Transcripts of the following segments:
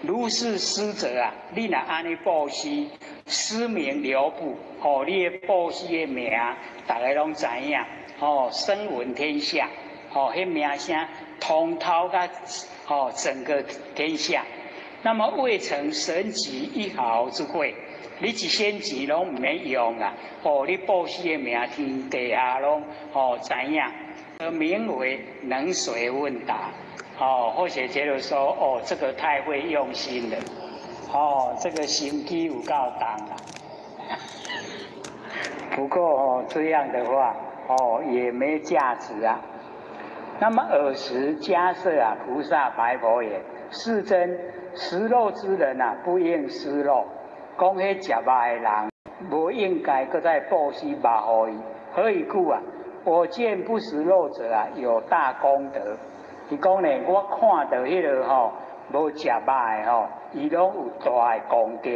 如是施者啊，你若按呢布施，斯名流布，哦，你的布施的名，逐家攏知影，哦，聲聞天下，哦，彼名聲通透甲，哦，整個天下。那麼未曾省己一毫之費，你一仙錢攏毋免用啊！哦，你布施的名天地下攏哦知影，而名為能隨問答。哦，或許覺得說，哦，這個太會用心了，哦，這個心機有夠重啦。不過哦，這樣的話，哦，也沒價值啊。那麼爾時迦葉啊，菩薩白佛言：世尊，食肉之人啊，不應施肉。講彼食肉的人，無應該閣再布施肉予伊。何以故啊？我見不食肉者啊，有大功德。伊講呢，我看著彼個吼無食肉的吼，伊攏有大的功德。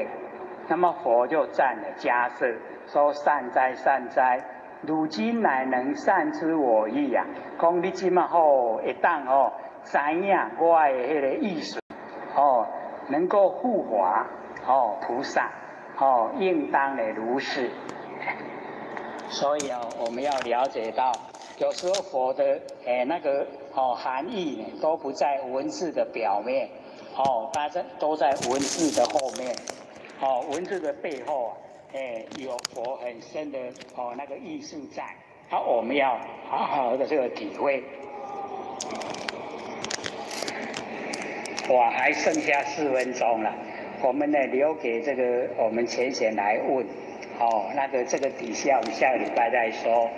那麼佛就讚了迦葉，說善哉善哉，汝今乃能善知我意啊！講你這馬吼會當吼知影我的彼個意思，哦，能夠護法哦菩薩哦，應當的如是。所以啊，我們要了解到，有時候佛的那個哦含義呢，都不在文字的表面，哦，大家都在文字的後面，哦，文字的背後啊，有佛很深的哦那個意思在，好，我們要好好的這個體會。哇，還剩下4分鐘了，我們呢留給這個我們淺顯來問。哦，那個這個底下我們下個禮拜再說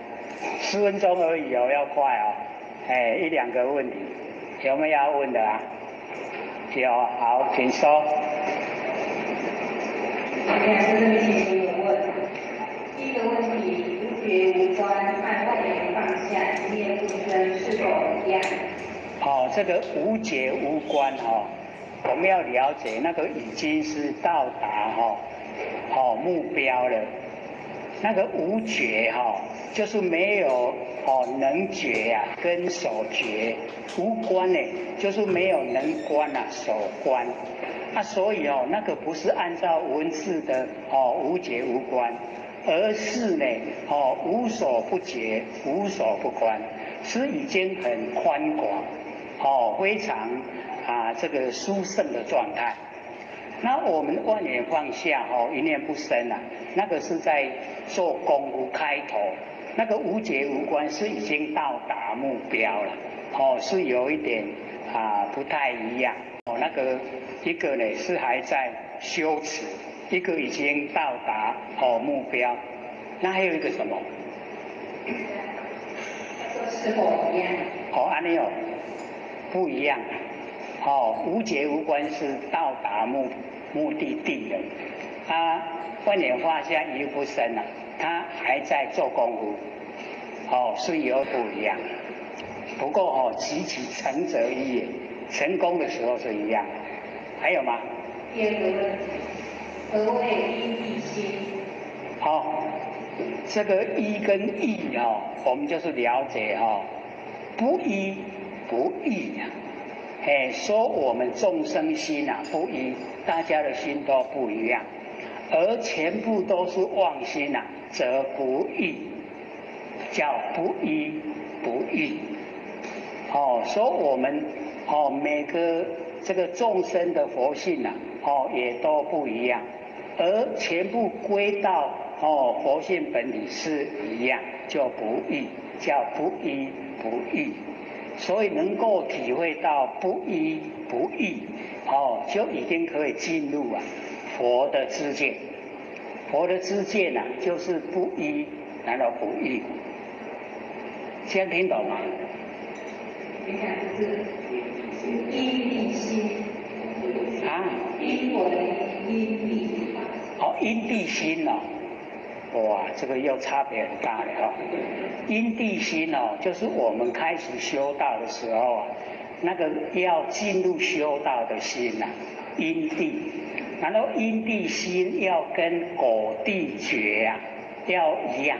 ，4分鐘而已哦，要快哦，哎，一兩個問題，有沒有要問的啊？有，好，請說。兩個問題有問，第一個問題，無覺無觀和萬緣放下，一念不生是否一樣？哦，這個無覺無觀哦，我們要了解那個已經是到達哈。哦，目標了，那個無覺哈，就是沒有哦能覺啊，跟所覺無觀呢，就是沒有能觀啊，所觀啊，所以哦，那個不是按照文字的哦無覺無觀，而是呢哦無所不覺，無所不觀，是已經很寬廣，哦非常啊這個殊勝的狀態。那我們萬緣放下哦，一念不生啊，那個是在做功夫開頭，那個無覺無觀是已經到達目標了，哦，是有一點啊不太一樣，哦，那個一個呢是還在修持，一個已經到達哦目標，那還有一個什麼？是否一樣？哦，按呢哦，不一樣，哦，無覺無觀是到達目的地了，他萬緣放下一念不生啊，他還在做功夫，哦，是有不一樣。不過哦，及其成者一也，成功的時候是一樣。還有嗎？第二個問題，何謂因地心？好，這個一跟異哦，我們就是了解哦，不一不異啊。哎，說我們眾生心啊不一，大家的心都不一樣，而全部都是妄心啊，則不異，叫不一不異。哦，說我們哦每個這個眾生的佛性啊，哦也都不一樣，而全部歸到哦佛性本體是一樣，就不異，叫不一不異。所以能夠體會到不一不異，哦，就已經可以進入啊佛的知見。佛的知見啊，就是不一，然後不異。先聽懂嗎？你看，是因地心。啊？因果的因地。哦，因地心哦，哇，這個又差別很大了哦。因地心哦，就是我們開始修道的時候啊，那個要進入修道的心吶，因地，然後因地心要跟果地覺啊要一樣，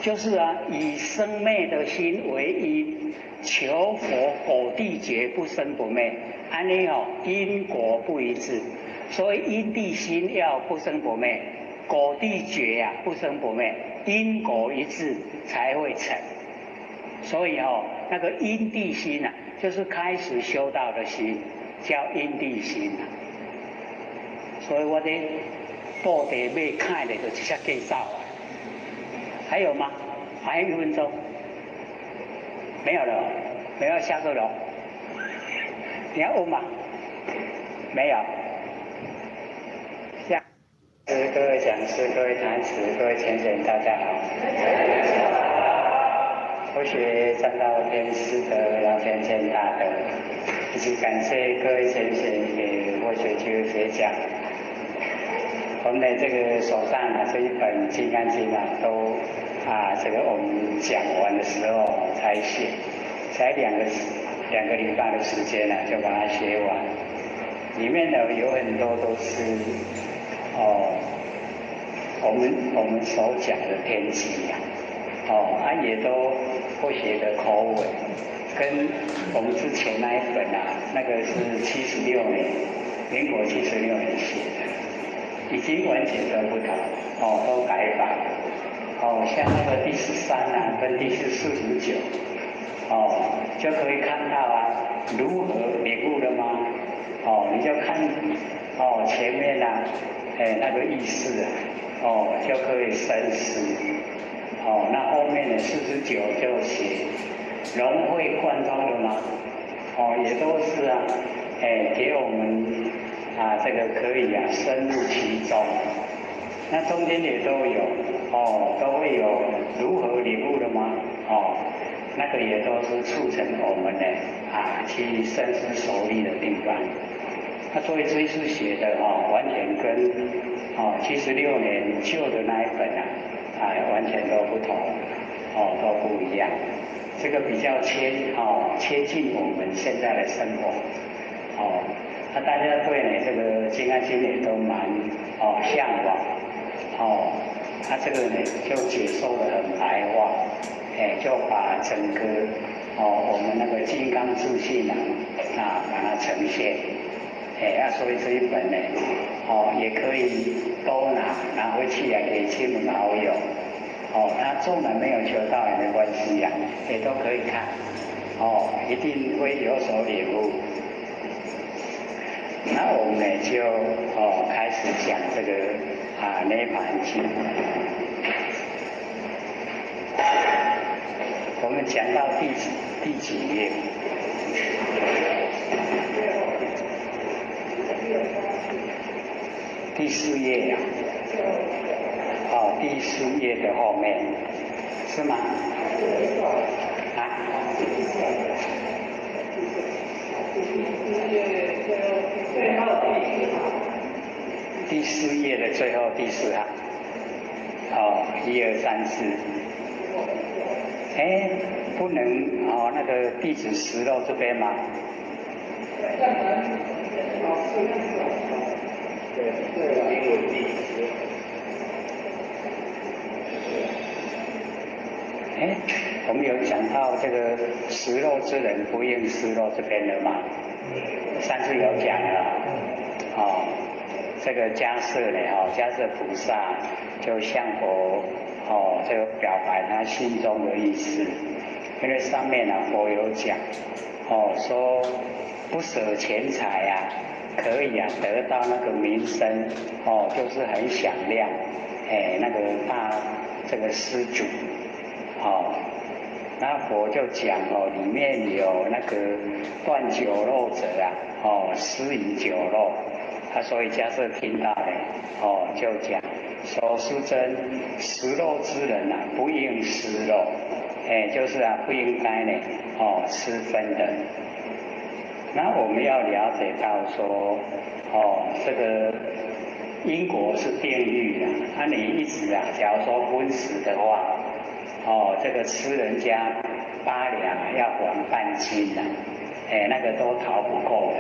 就是啊以生滅的心為因，求佛果地覺不生不滅，按呢哦因果不一致，所以因地心要不生不滅，果地覺啊不生不滅，因果一致才會成。所以哦，那個因地心啊，就是開始修道的心，叫因地心啊。所以我咧布袋馬看的就直接介紹啊。還有嗎？還有1分鐘。沒有了，沒有下課了。你要問嗎？沒有。下，各位講師、各位壇師、各位淺顯，大家好。佛學占道天師的老天千大德，以及感謝各位淺顯給佛學機會學講。我們的這個手上啊這一本《金剛經》啊，都啊這個我們講完的時候才寫，才兩個禮拜的時間呢，就把它寫完。裡面呢有很多都是哦，我們所講的天機呀，哦啊也都不寫的口吻，跟我們之前那一本啊，那個是七十六年，民國七十六年寫的，已經完全都不同，哦，都改版，哦，像那個第13啊，跟第49，哦，就可以看到啊，如何領悟了嗎？哦，你就看，哦，前面啊，哎，那個意思啊，哦，就可以深思，哦，那後面的49就寫融會貫通了嗎？哦，也都是啊，哎，給我們啊，這個可以啊，深入其中。那中間也都有，哦，都會有如何領悟的嗎？哦，那個也都是促成我們呢啊去深思熟慮的地方。那所以這一次寫的哦，完全跟哦七十六年舊的那一本啊，啊完全都不同，哦都不一樣。這個比較貼近我們現在的生活，哦，那大家對呢這個《金剛經》也都蠻哦嚮往，哦，他這個呢就解說得很白話，哎，就把整個哦我們那個金剛自信啊，啊把它呈現，哎，啊所以這一本呢，哦也可以都拿回去啊給親朋好友。哦，他縱然沒有求道也沒關係呀，也都可以看，哦，一定會有所領悟。那我們呢就哦開始講這個啊《涅槃經》。我們講到第幾頁？第四頁呀。哦，第四頁的後面，是嗎？啊？第四頁的最後第四行。哦，一二三四。哎，不能哦，那個弟子食肉這邊嗎？哎，我們有講到這個食肉之人不應食肉這邊的嗎？上次有講了，哦，這個迦葉呢，哦，迦葉菩薩就向佛哦，這個表白他心中的意思，因為上面啊佛有講，哦，說不捨錢財啊，可以啊得到那個名聲，哦，就是很響亮，哎，那個大這個施主。哦，那佛就講哦，裡面有那個斷酒肉者啊，哦，施以酒肉，他所以迦葉聽到呢，哦，就講說師尊，食肉之人啊，不應食肉，哎，就是啊，不應該呢，哦，吃葷的。那我們要了解到說，哦，這個因果是定律的，啊，你一直啊，假如說葷食的話。哦，這個吃人家8兩要還半斤呐，哎，那個都逃不過的，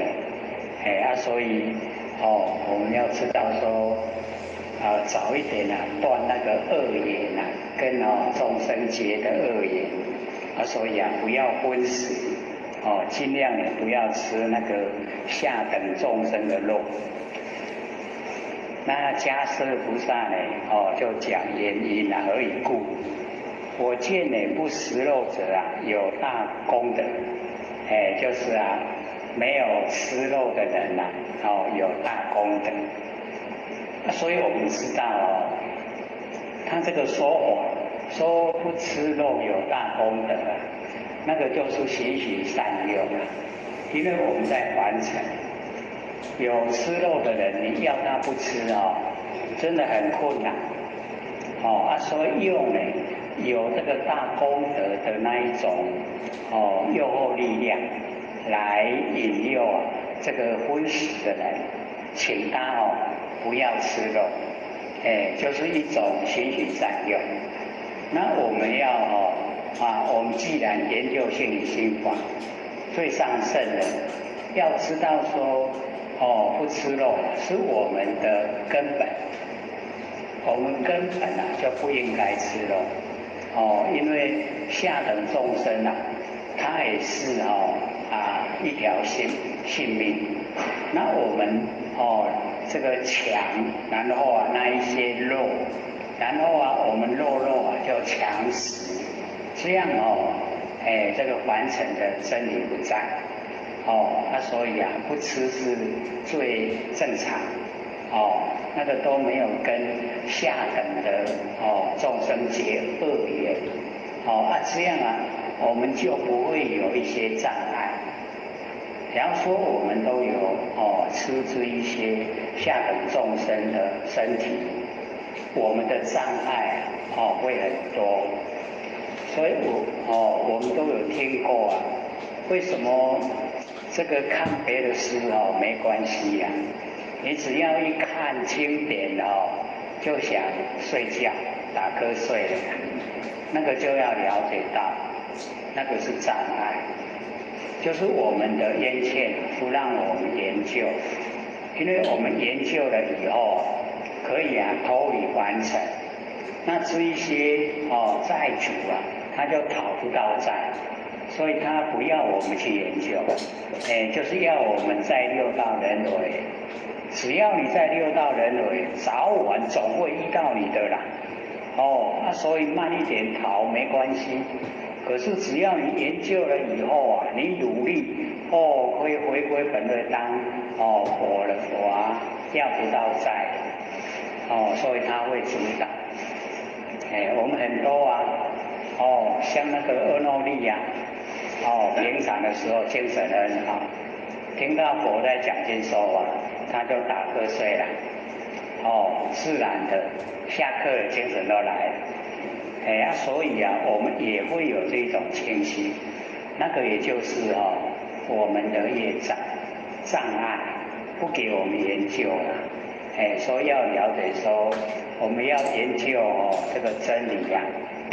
哎啊，所以哦，我們要知道說，啊，早一點啊，斷那個惡緣啊，跟哦眾生結的惡緣，啊，所以啊，不要荤食，哦，盡量也不要吃那個下等眾生的肉。那迦葉菩薩呢，哦，就講原因啊，何以故？我見呢，不食肉者啊，有大功德，哎，就是啊，沒有吃肉的人呐，哦，有大功德。那所以我們知道哦，他這個說法說不吃肉有大功德啊，那個就是循循善誘啊，因為我們在凡塵，有吃肉的人，你要他不吃哦，真的很困難。哦啊，所以用呢，有這個大功德的那一種哦誘惑力量，來引誘啊這個葷食的人，請他哦不要吃肉，哎，就是一種循循善誘。那我們要哦啊，我們既然研究性理心法，最上乘的，要知道說哦不吃肉是我們的根本，我們根本啊就不應該吃肉，哦，因為下等眾生啊，他也是哦啊一條性命，那我們哦這個搶，然後啊那一些肉，然後啊我們肉肉啊就搶食，這樣哦，哎這個凡塵的真理不在，哦，那所以啊不吃是最正常，哦，那個都沒有跟下等的哦眾生結惡緣，哦啊這樣啊我們就不會有一些障礙。假如說我們都有哦吃這一些下等眾生的身體，我們的障礙啊哦會很多。所以我哦我們都有聽過啊，為什麼這個看別的書哦沒關係呀？你只要一看經典哦，就想睡覺打瞌睡了，那個就要了解到，那個是障礙。就是我們的冤欠不讓我們研究，因為我們研究了以後，可以啊脫離凡塵，那這一些哦債主啊，他就討不到債，所以他不要我們去研究，哎，就是要我們在六道輪迴，只要你在六道輪迴，早晚總會遇到你的啦。哦，那所以慢一點逃沒關係。可是只要你研究了以後啊，你努力哦，可以回歸本來當哦佛的佛啊，要不到債，哦，所以他會阻擋。哎，我們很多啊，哦，像那個阿耨利呀，哦，平常的時候精神很好，聽到佛在講經說法，他就打瞌睡了，哦，自然的下課的精神都來了。哎呀，所以啊，我們也會有這種情形，那個也就是哦，我們的業障障礙不給我們研究了。哎，所以要了解說，我們要研究哦這個真理呀，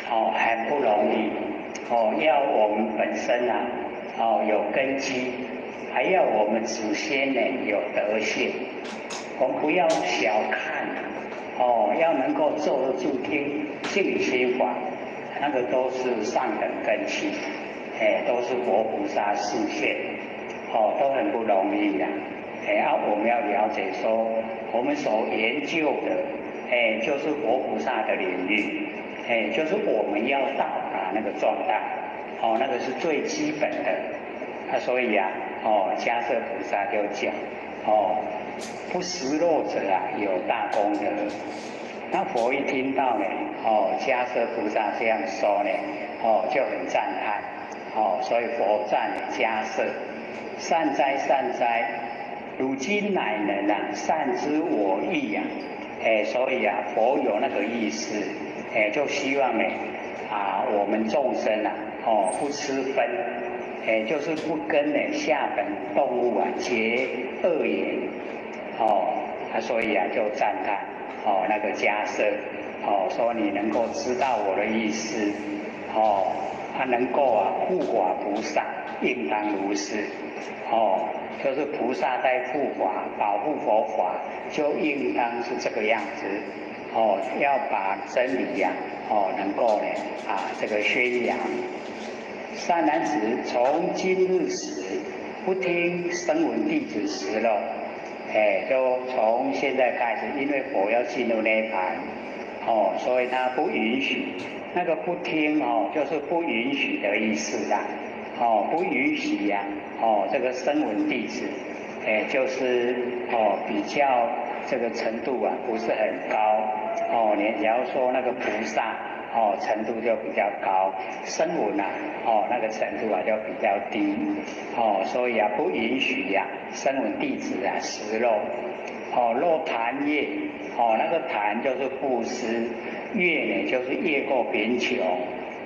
哦很不容易，哦要我們本身啊，哦有根基，還要我們祖先呢有德性，我們不要小看，哦要能夠坐得住聽淨理心法，那個都是上等根器，哎，都是佛菩薩示現，哦，都很不容易呀，哎啊，我們要了解說，我們所研究的，哎，就是佛菩薩的領域，哎，就是我們要到達那個狀態，哦，那個是最基本的，啊，所以啊，哦，迦葉菩薩就講，哦，不食肉者啊，有大功德。那佛一聽到呢，哦，迦葉菩薩這樣說呢，哦，就很讚嘆，哦，所以佛讚迦葉，善哉善哉，汝今乃能啊，善知我意呀，哎，所以啊，佛有那個意思，哎，就希望呢，啊，我們眾生啊，哦，不吃葷，哎，就是不跟呢下等動物啊結惡緣，哦，啊，所以啊，就讚嘆。哦，那個迦葉，哦，說你能夠知道我的意思，哦，他能夠啊護法菩薩，應當如是，哦，就是菩薩在護法、保護佛法，就應當是這個樣子，哦，要把真理呀，哦，能夠呢啊這個宣揚。善男子，從今日始，不聽聲聞弟子食肉。哎，就從現在開始，因為佛要進入涅槃，哦，所以他不允許。那個不聽哦，就是不允許的意思啦。哦，不允許呀，哦，這個聲聞弟子，哎，就是哦比較這個程度啊，不是很高。哦，你假如說那個菩薩，哦，程度就比較高，聲聞啊，哦，那個程度啊就比較低，哦，所以啊不允許呀，聲聞弟子啊食肉，哦，若檀越，哦，那個檀就是布施，越呢就是越過貧窮，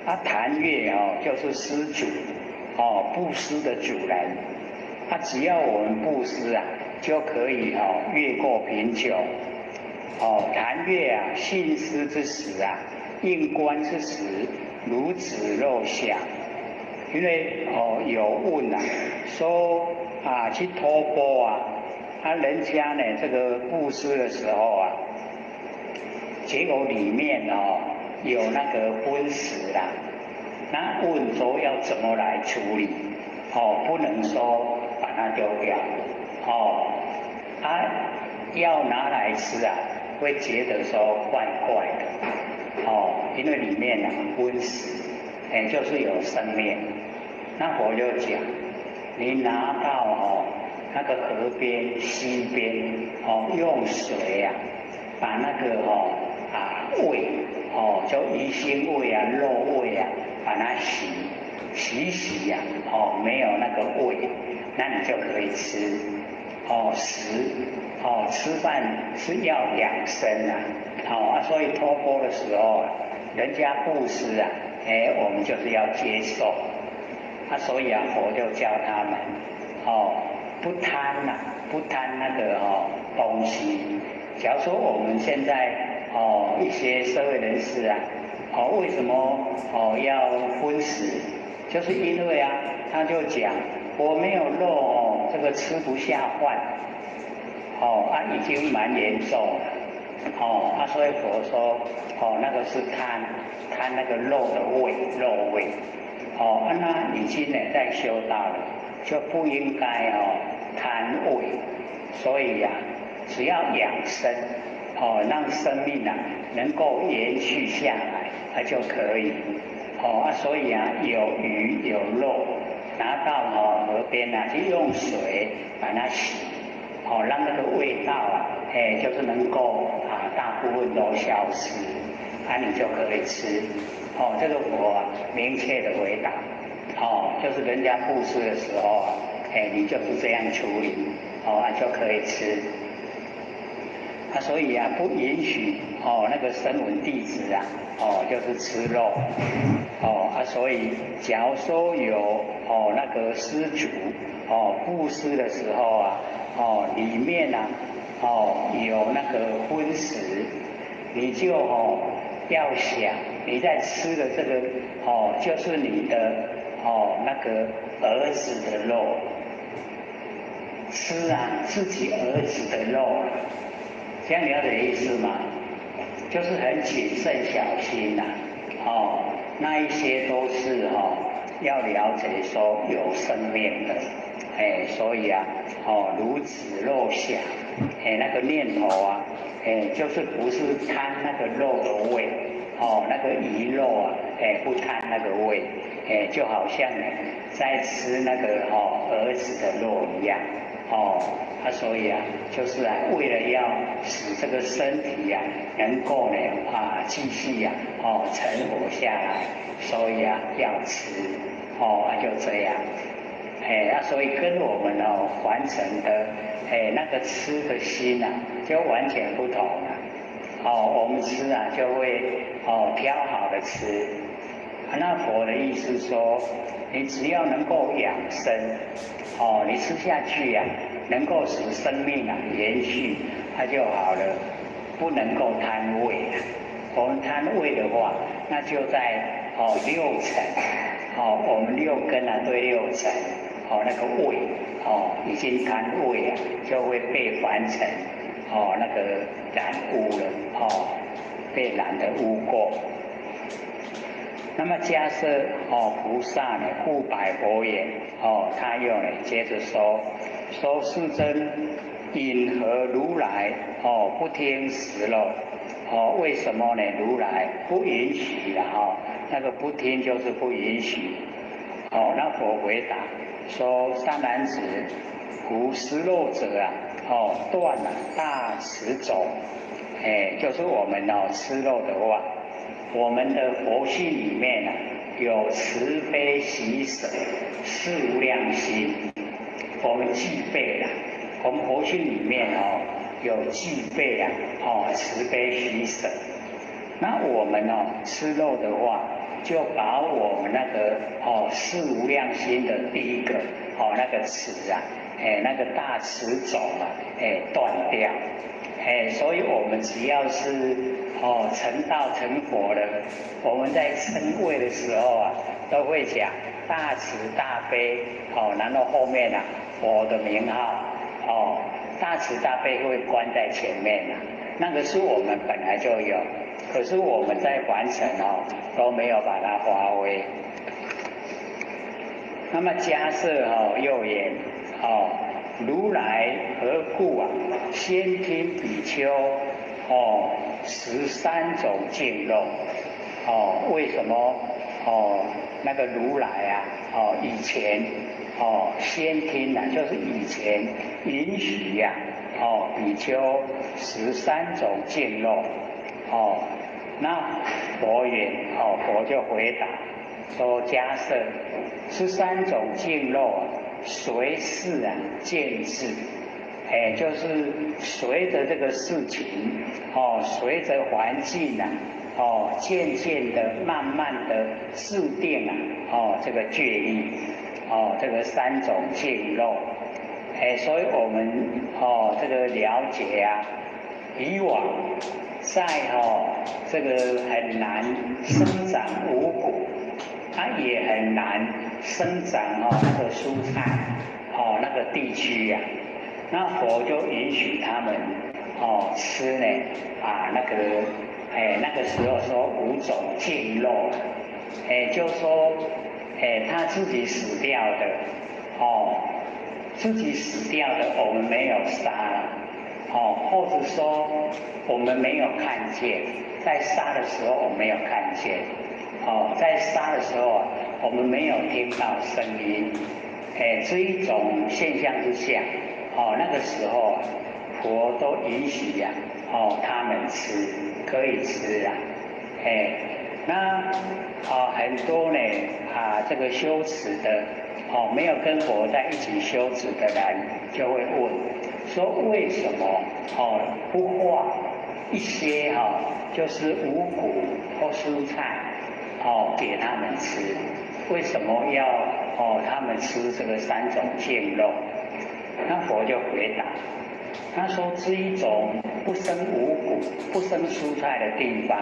啊，檀越哦就是施主，哦，布施的主人，啊，只要我們布施啊，就可以哦越過貧窮，哦，檀越啊信施之時啊，應觀之時，如子肉想。因為哦有問啊，說啊去托缽啊，啊人家呢這個布施的時候啊，結果裡面哦有那個葷食啦，那問說要怎麼來處理？哦，不能說把它丟掉，哦，啊要拿來吃啊，會覺得說怪怪的。哦，因為裡面啊葷食，哎，就是有生命。那我就講，你拿到哦那個河邊、溪邊，哦用水啊，把那個哦啊味，哦就魚腥味啊、肉味啊，把它洗洗洗呀，哦沒有那個味，那你就可以吃。哦食，哦吃飯是要養生啊。好啊，所以托缽的時候啊，人家布施啊，哎，我們就是要接受。啊，所以啊，佛就教他們，哦，不貪呐，不貪那個哦東西。假如說我們現在哦一些社會人士啊，哦為什麼哦要葷食？就是因為啊，他就講我沒有肉哦，這個吃不下飯。哦啊，已經蠻嚴重了。哦，啊，所以佛說，哦，那個是貪，貪那個肉的味，肉味。哦，啊，那已經呢在修道了，就不應該哦貪味。所以呀，只要養生，哦，讓生命啊能夠延續下來，那就可以。哦，啊，所以啊，有魚有肉，拿到哦河邊啊去用水把它洗，哦，讓那個味道啊，哎，就是能夠啊，大部分都消失，啊，你就可以吃。哦，這個佛啊，明確的回答，哦，就是人家布施的時候啊，哎，你就是這樣處理，哦，啊，就可以吃。啊，所以啊，不允許哦，那個聲聞弟子啊，哦，就是吃肉，哦啊，所以假如說有哦那個施主哦布施的時候啊，哦裡面啊，哦有那個葷食，你就哦要想你在吃的這個哦，就是你的哦那個兒子的肉，吃啊自己兒子的肉。這樣了解意思嗎？就是很謹慎小心吶，哦，那一些都是哦要了解說有生命的，哎，所以啊，哦，如子肉想，哎，那個念頭啊，哎，就是不是貪那個肉的味，哦，那個魚肉啊，哎，不貪那個味，哎，就好像呢在吃那個哦兒子的肉一樣，哦。啊，所以啊，就是啊，為了要使這個身體呀，能夠呢啊繼續呀哦存活下來，所以啊要吃，哦就這樣，哎啊，所以跟我們哦凡塵的哎那個吃的心啊，就完全不同了。哦，我們吃啊就會哦挑好的吃，那佛的意思說，你只要能夠養生，哦，你吃下去呀，能夠使生命啊延續，它就好了。不能夠貪味。我們貪味的話，那就在哦六塵，哦我們六根啊對六塵，哦那個味，哦已經貪味啊，就會被凡塵哦那個染污了，哦被染的污垢。那麼迦葉菩薩呢，復白佛言，他又呢接着說，說世尊，云何如來不聽食肉？為什麼呢？如來不允許的哈，那個不聽就是不允許。那佛回答說：善男子，夫食肉者啊，斷了大慈種，哎，就是我們吃肉的話，我們的佛性裡面啊，有慈悲喜捨四無量心，我們具備了。我們佛性裡面有具備啊，慈悲喜捨。那我們吃肉的話，就把我們那個四無量心的第一個那個慈啊，哎，那個大慈種啊，哎，斷掉。哎，所以我們只要是成道成佛了，我們在稱謂的時候啊，都會講大慈大悲，然後後面啊佛的名號，大慈大悲會冠在前面啊，那個是我們本來就有，可是我們在凡塵都沒有把它發揮。那麼迦葉又言如來何故啊？先聽比丘食三種淨肉為什麼那個如來啊以前先聽啊，就是以前允許呀比丘食三種淨肉那佛言佛就回答說：迦葉，這三種淨肉隨事啊漸制，哎，就是隨着這個事情，隨着環境啊，漸漸的、慢慢的制定啊，這個戒律，這個三種淨肉，哎，所以我們這個了解啊，以往在這個很難生長五穀，它也很難生長那個蔬菜，那個地區呀，那佛就允許他們吃呢啊那個哎那個時候說五種淨肉，哎就說哎他自己死掉的自己死掉的我們沒有殺或者說我們沒有看見，在殺的時候我們沒有看見，在殺的時候我們沒有聽到聲音，哎這一種現象之下，那個時候佛都允許呀，他們吃可以吃啊，哎，那很多呢啊這個修持的，沒有跟佛在一起修持的人就會問，說為什麼不化一些就是五穀或蔬菜給他們吃？為什麼要他們吃這個三種淨肉？那佛就回答，他說這一種不生五穀、不生蔬菜的地方，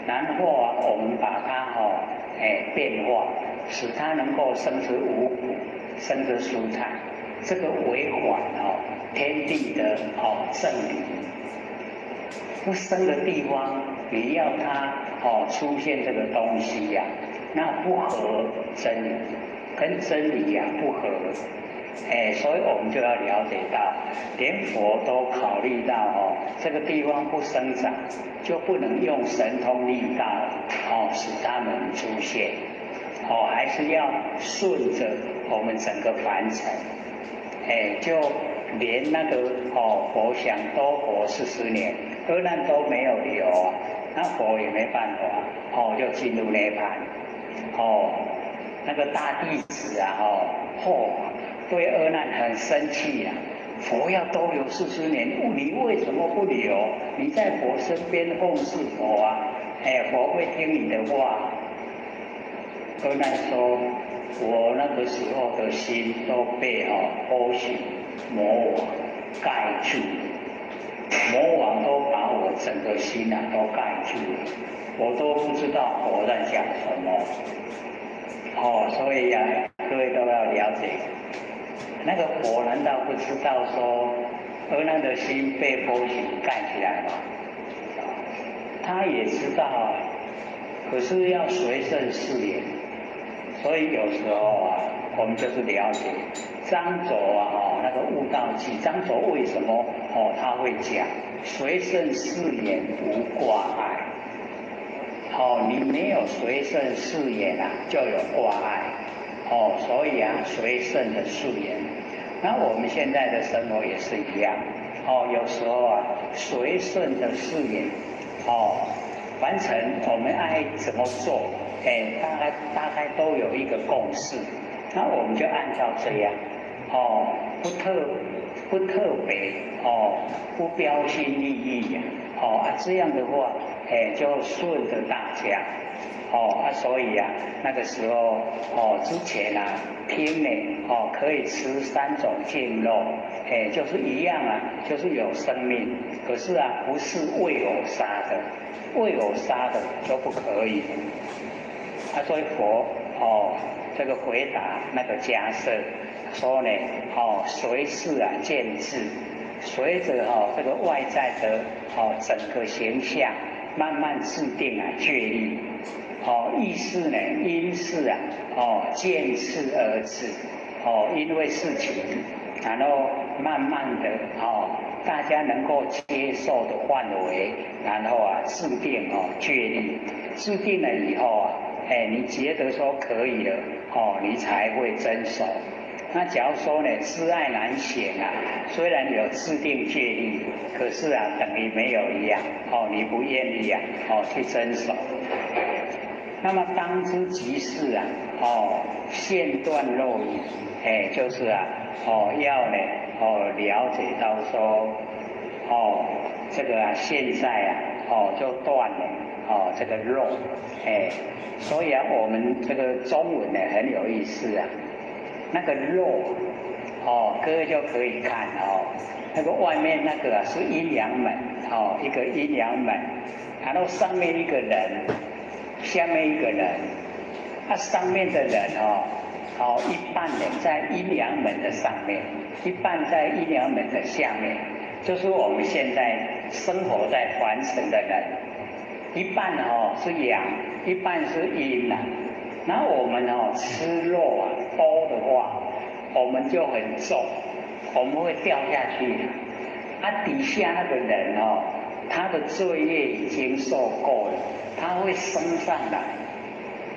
然後我們把它哎變化，使它能夠生出五穀、生出蔬菜，這個違反天地的正理。不生的地方，你要它出現這個東西呀，那不合真理，跟真理呀不合。哎，所以我們就要了解到，連佛都考慮到這個地方不生長，就不能用神通力大使他們出現，還是要順着我們整個凡塵，哎，就連那個佛想多活40年，阿難都沒有留啊，那佛也沒辦法，就進入涅槃，那個大弟子啊，對阿難很生氣啊！佛要多留四十年，你為什麼不留？你在佛身邊奉事佛啊，哎，佛會聽你的話。阿難說：我那個時候的心都被波旬魔王蓋住，魔王都把我整個心啊都蓋住了，我都不知道佛在講什麼。所以呀，各位都要了解。那個佛難道不知道說阿難的心被波旬蓋起來嗎？他也知道啊。可是要隨順誓言，所以有時候啊，我們就是了解張卓啊，哦，那個悟道記，張卓為什麼哦他會講隨順誓言無掛礙？哦，你沒有隨順誓言啊，就有掛礙。哦，所以啊，隨順的誓言。那我們現在的生活也是一樣。哦，有時候啊，隨順的誓言，哦，完成我們愛怎麼做，哎，大概大概都有一個共識。那我們就按照這樣，哦，不特別，哦，不標新立異呀，哦啊，這樣的話，哎，就順着大家，哦啊，所以啊，那個時候，哦，之前啊，聽呢，哦，可以吃三種淨肉，哎，就是一樣啊，就是有生命，可是啊，不是為我殺的，為我殺的就不可以。啊，所以佛，哦，這個回答那個迦葉說呢，哦，隨事啊見智，隨着哦這個外在的哦整個形象慢慢制定啊戒律，哦意思呢因事啊哦見事而治，哦因為事情，然後慢慢的哦大家能夠接受的範圍，然後啊制定哦戒律，制定了以後啊，哎你覺得說可以了，哦你才會遵守。那假如說呢，知愛難行啊，雖然有制定戒律，可是啊，等於沒有一樣。哦，你不願意啊，哦，去遵守。那麼當知即是啊，哦，現斷漏矣，哎，就是啊，哦，要呢，哦，了解到說，哦，這個啊，現在啊，哦，就斷了，哦，這個漏，哎，所以啊，我們這個中文呢很有意思啊。那個漏，哦，各位就可以看哦，那個外面那個啊是陰陽門，哦，一個陰陽門，然後上面一個人，下面一個人，啊，上面的人哦，哦，一半人在陰陽門的上面，一半在陰陽門的下面，就是我們現在生活在凡塵的人，一半哦是陽，一半是陰呐。那我們哦吃肉啊多的話，我們就很重，我們會掉下去。啊，底下那個人哦，他的罪業已經受夠了，他會升上來。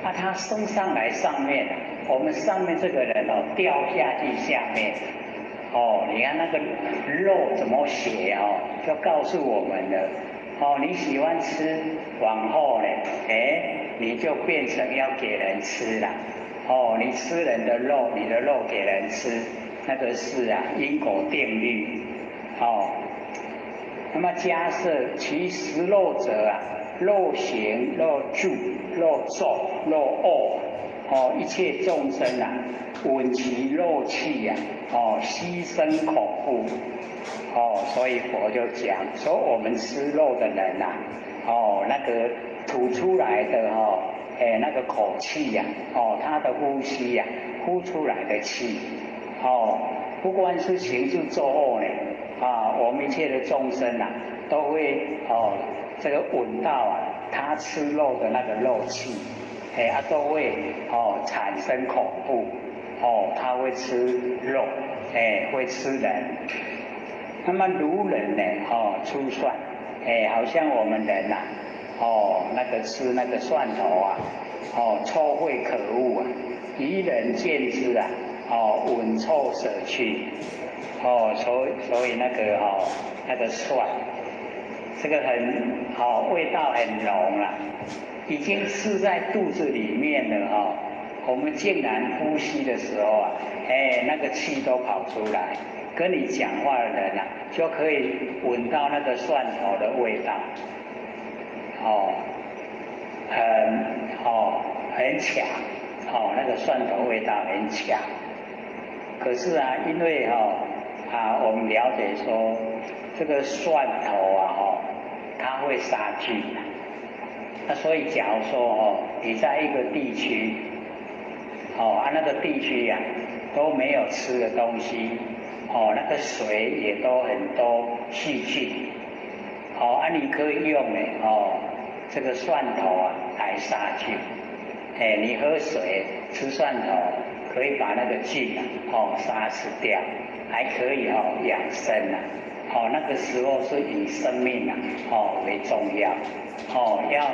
啊，他升上來上面，我們上面這個人哦掉下去下面。哦，你看那個漏怎麼寫哦，就告訴我們了。哦，你喜歡吃，往後呢，哎，你就變成要給人吃了。哦，你吃人的肉，你的肉給人吃，那個是啊因果定律。哦，那麼迦葉其食肉者啊，若行若住若坐若臥，哦，一切眾生啊，聞其肉氣呀，哦，悉生恐怖。哦，所以佛就講說，我們吃肉的人呐，哦，那個吐出來的哦，哎，那個口氣呀，哦，他的呼吸呀，呼出來的氣，哦，不管是行住坐臥呢，啊，我們一切的眾生啊，都會哦，這個聞到啊，他吃肉的那個肉氣，哎啊，都會哦產生恐怖，哦，他會吃肉，哎，會吃人。那麼如人呢？哦，出蒜，哎，好像我們人呐，哦，那個吃那個蒜頭啊，哦，臭穢可惡啊，愚人見之啊，哦，聞臭舍去，哦，所以那個哦，那個蒜，這個很好，味道很濃啦，已經吃在肚子裡面了哦，我們竟然呼吸的時候啊，哎，那個氣都跑出來。跟你講話的人啊，就可以聞到那個蒜頭的味道，哦，很哦很強，哦那個蒜頭味道很強。可是啊，因為哦啊，我們了解說這個蒜頭啊，哦，它會殺菌。那所以假如說哦，你在一個地區，哦啊那個地區呀都沒有吃的東西。哦，那個水也都很多細菌，哦，啊，你可以用呢，哦，這個蒜頭啊來殺菌。哎，你喝水吃蒜頭，可以把那個菌啊殺死掉，還可以養生啊。那個時候是以生命啊為重要。要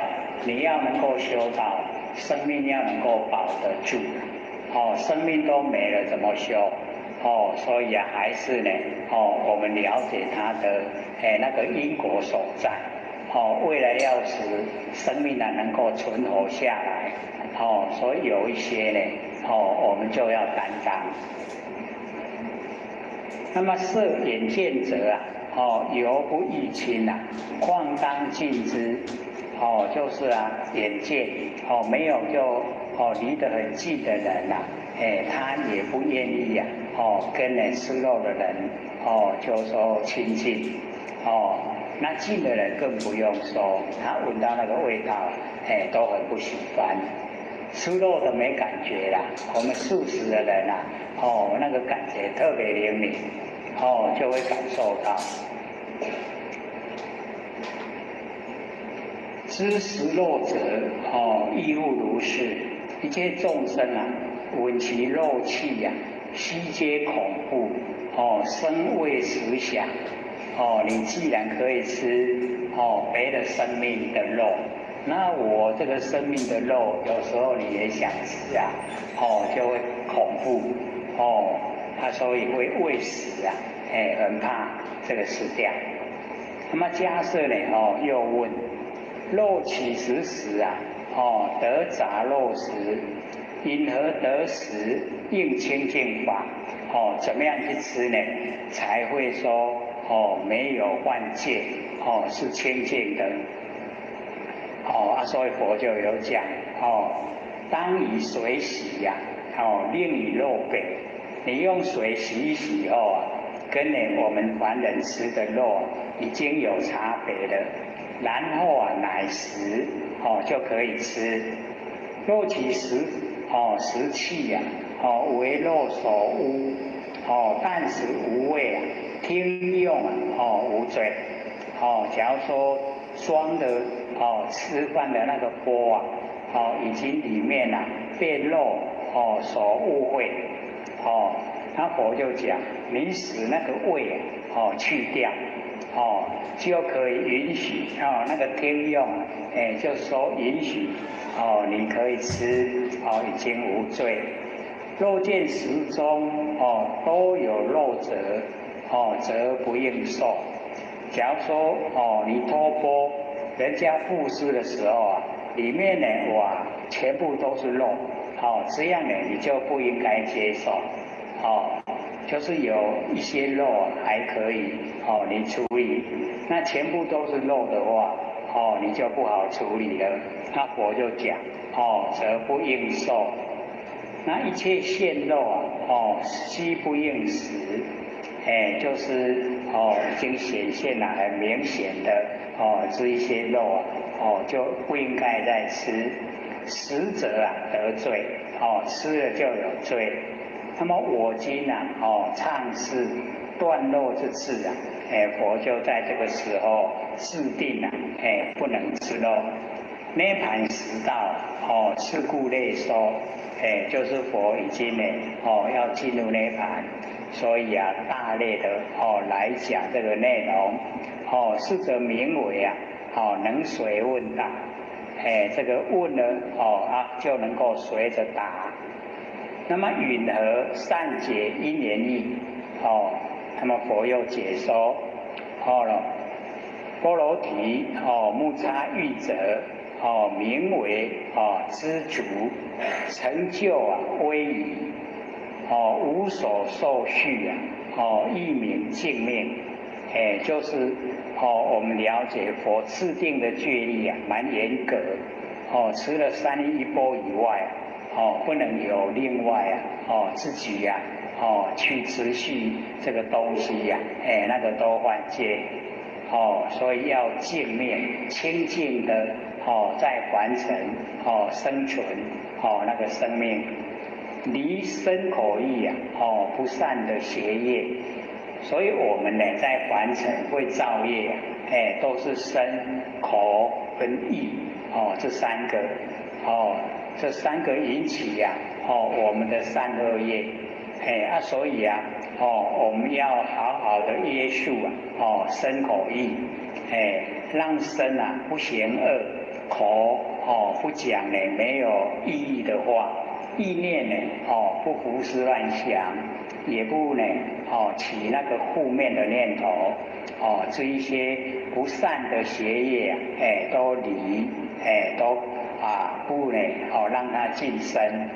你要能夠修到生命要能夠保得住。生命都沒了怎麼修？所以啊還是呢，我們了解它的那個因果所在。為了要使生命啊能夠存活下來，所以有一些呢，我們就要擔當。那麼設眼見者啊，猶不欲親啊，況當近之？就是啊，眼見沒有就離得很近的人呐，他也不願意呀，跟呢吃肉的人，就說親近。那近的人更不用說，他聞到那個味道，都很不喜歡。吃肉的沒感覺啦，我們素食的人啊，那個感覺特別靈敏，就會感受到。知食肉者，亦復如是。一切眾生啊，聞其肉氣呀，悉皆恐怖，生畏死想。你既然可以吃別的生命的肉，那我這個生命的肉，有時候你也想吃啊，就會恐怖，他所以會畏死啊，很怕這個死掉。那麼迦葉呢，又問：肉幾時食啊？得雜肉食，云何得食？應清淨法。怎麼樣去吃呢？才會說沒有犯戒，是清淨的。所以佛就有講，當以水洗呀，令與肉別。你用水洗一洗後啊，跟呢我們凡人吃的肉已經有差別了。然後啊，乃食就可以吃。若其食食氣呀，為肉所污，但食無味啊，聽用無罪。假如說裝的吃飯的那個鍋啊，已經裡面啊被肉所污穢，那佛就講，你使那個味去掉，就可以允許那個聽用，就說允許你可以吃，已經無罪。若見食中都有肉者，則不應受。假如說你托缽，人家布施的時候啊，裡面呢哇全部都是肉，這樣呢你就不應該接受，就是有一些肉還可以，你處理，那全部都是肉的話，你就不好處理了。那佛就講，則不應受。那一切現肉啊，悉不應食，就是已經顯現了很明顯的這一些肉啊，就不應該再吃。食者啊得罪，吃了就有罪。那麼我今啊，倡示斷肉之志啊，佛就在這個時候制定啊，不能吃肉。涅槃時到，是故略說，就是佛已經呢，要進入涅槃，所以啊，大略的來講這個內容，是則名為啊，能隨問答，這個問呢，就能夠隨着答。那麼云何善解因緣義？那麼佛又解說，了，波羅提木叉喻者，名為知足，成就啊威儀，無所受續啊，亦名淨命，就是我們了解佛制定的戒律啊，蠻嚴格，除了三一缽以外。不能有另外啊，自己呀，去持續這個東西呀，那個都犯戒，所以要淨命清淨的，在凡塵，生存，那個生命離身口意啊，不善的邪業，所以我們呢在凡塵會造業啊，都是身口跟意。哦，這三個，哦，這三個引起呀，哦，我們的善惡業，哎啊，所以啊，哦，我們要好好的約束啊，哦，身口意，哎，讓身啊不行惡，口哦不講呢沒有意義的話，意念呢，哦不胡思亂想，也不呢，哦起那個負面的念頭，哦這一些不善的邪業啊，哎都離，哎都啊不呢，哦讓它近身。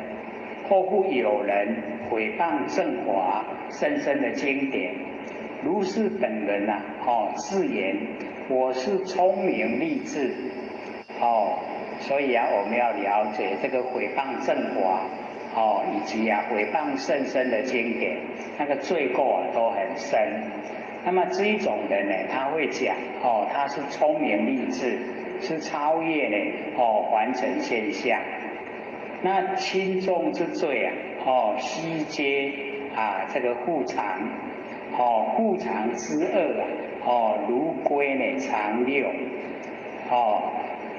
或復有人毀謗正法甚深的經典，如是等人啊，哦自言我是聰明利智，哦，所以啊我們要了解這個毀謗正法，哦以及啊毀謗甚深的經典，那個罪過啊都很深。那麼這一種人呢，他會講，哦他是聰明利智，是超越呢，哦凡塵現象。那輕重之罪啊，哦，悉皆啊，這個覆藏，哦，覆藏之惡啊，哦，如龜呢藏六，哦，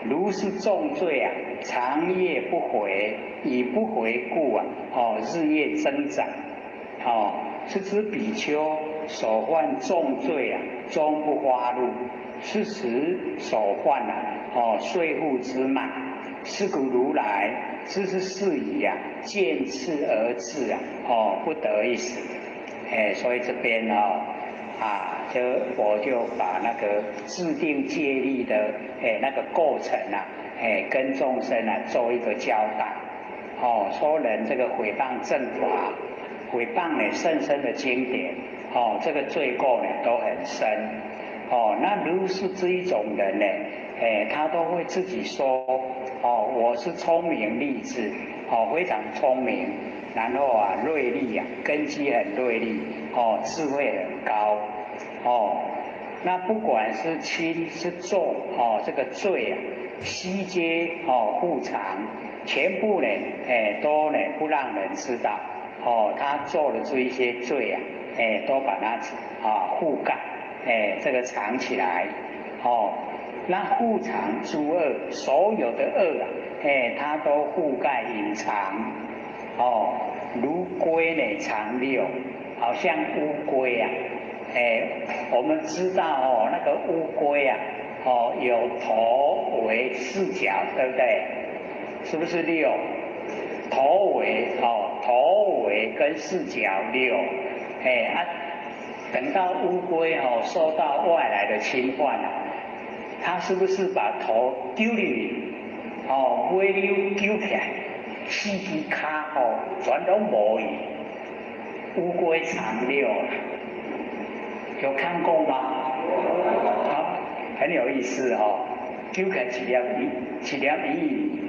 如是重罪啊，長夜不悔，以不悔故啊，哦，日夜增長，哦，是指比丘所犯重罪啊，終不發露，是時所犯啊，哦，碎腹之慢，是故如來。知是事宜啊，見次而治啊，哦，不得一死。哎，所以這邊呢，啊，就我就把那個制定戒律的哎那個過程啊，哎，跟眾生啊做一個交代。哦，說人這個毀謗正法，毀謗呢甚深的經典，哦，這個罪過呢都很深。哦，那如是這一種人呢，哎，他都會自己說，哦，我是聰明利智，哦，非常聰明，然後啊，銳利啊，根基很銳利，哦，智慧很高，哦，那不管是輕是重，哦，這個罪啊，悉皆哦覆藏，全部呢，哎，都呢不讓人知道，哦，他做的這一些罪啊，哎，都把它啊覆蓋，哎，這個藏起來，哦。那覆藏諸惡，所有的惡啊，哎，它都覆蓋隱藏，哦，如龜呢藏六，好像烏龜啊，哎，我們知道哦，那個烏龜啊，哦，有頭尾四腳，對不對？是不是六？頭尾哦，頭尾跟四腳六，哎啊，等到烏龜哦受到外來的侵犯啊，它是不是把頭丟入去？哦，尾溜揪起來，四隻跤哦，全攏無去。烏龜藏六，有看過嗎？好，很有意思哦。揪起來一粒魚，一粒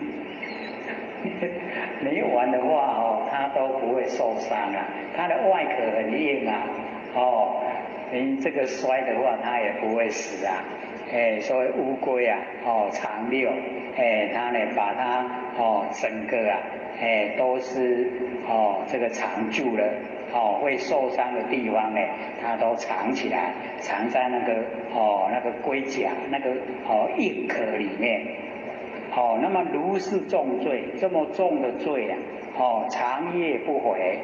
魚，你玩的話哦，它都不會受傷啊。它的外殼很硬啊，哦，你這個摔的話，它也不會死啊。哎，所以烏龜啊，哦，藏六，哎，它呢把它哦整個啊，哎都是哦這個藏住了，哦會受傷的地方呢，它都藏起來，藏在那個哦那個龜甲那個哦硬殼裡面。哦，那麼如是重罪，這麼重的罪啊，哦長夜不悔，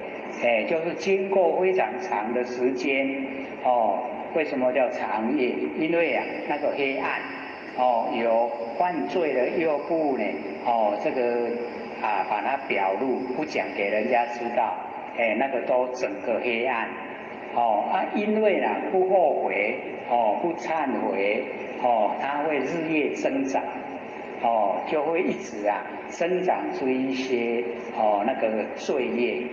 哎，就是經過非常長的時間，哦。為什麼叫長夜？因為啊，那個黑暗，哦，有犯罪的又不呢，哦，這個啊，把它表露，不講給人家知道，哎，那個都整個黑暗，哦啊，因為呢不後悔，哦，不懺悔，哦，它會日夜增長，哦，就會一直啊增長出一些哦那個罪業。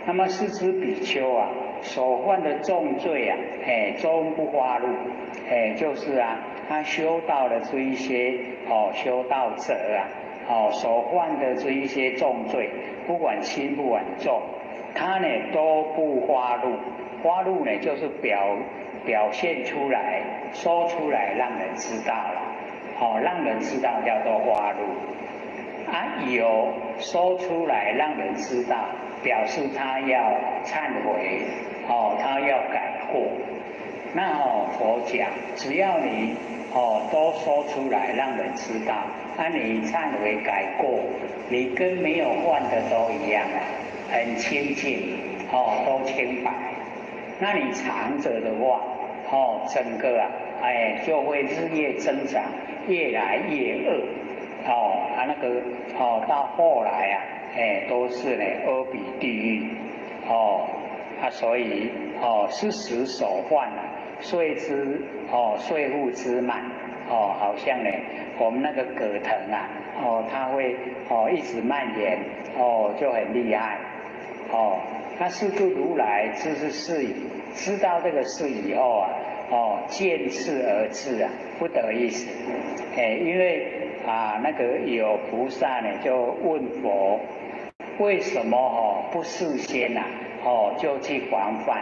那麼是此比丘啊，所犯的重罪啊，哎，終不發露，哎，就是啊，他修道的這一些哦，修道者啊，哦，所犯的這一些重罪，不管輕不管重，他呢都不發露，發露呢就是表現出來，說出來讓人知道了，哦，讓人知道叫做發露，啊，有說出來讓人知道，表示他要懺悔，哦，他要改過。那哦，佛讲，只要你哦都說出來，讓人知道，啊，你懺悔改過，你跟沒有犯的都一樣啊，很清淨，哦，都清白。那你藏着的話，哦，整個啊，哎，就會日夜增長，越來越惡，哦，啊那個，哦，到後來啊，哎，都是呢阿鼻地獄，哦，啊，所以哦，是時所犯啊，遂之哦，遂復滋蔓，哦，好像呢，我們那個葛藤啊，哦，它會哦一直蔓延，哦，就很厲害，哦，那是故如來知是事已，知道這個事以後啊，哦，見事而治啊，不得一時，哎，因為啊，那個有菩薩呢，就問佛，為什麼哦不事先呐，哦就去防範？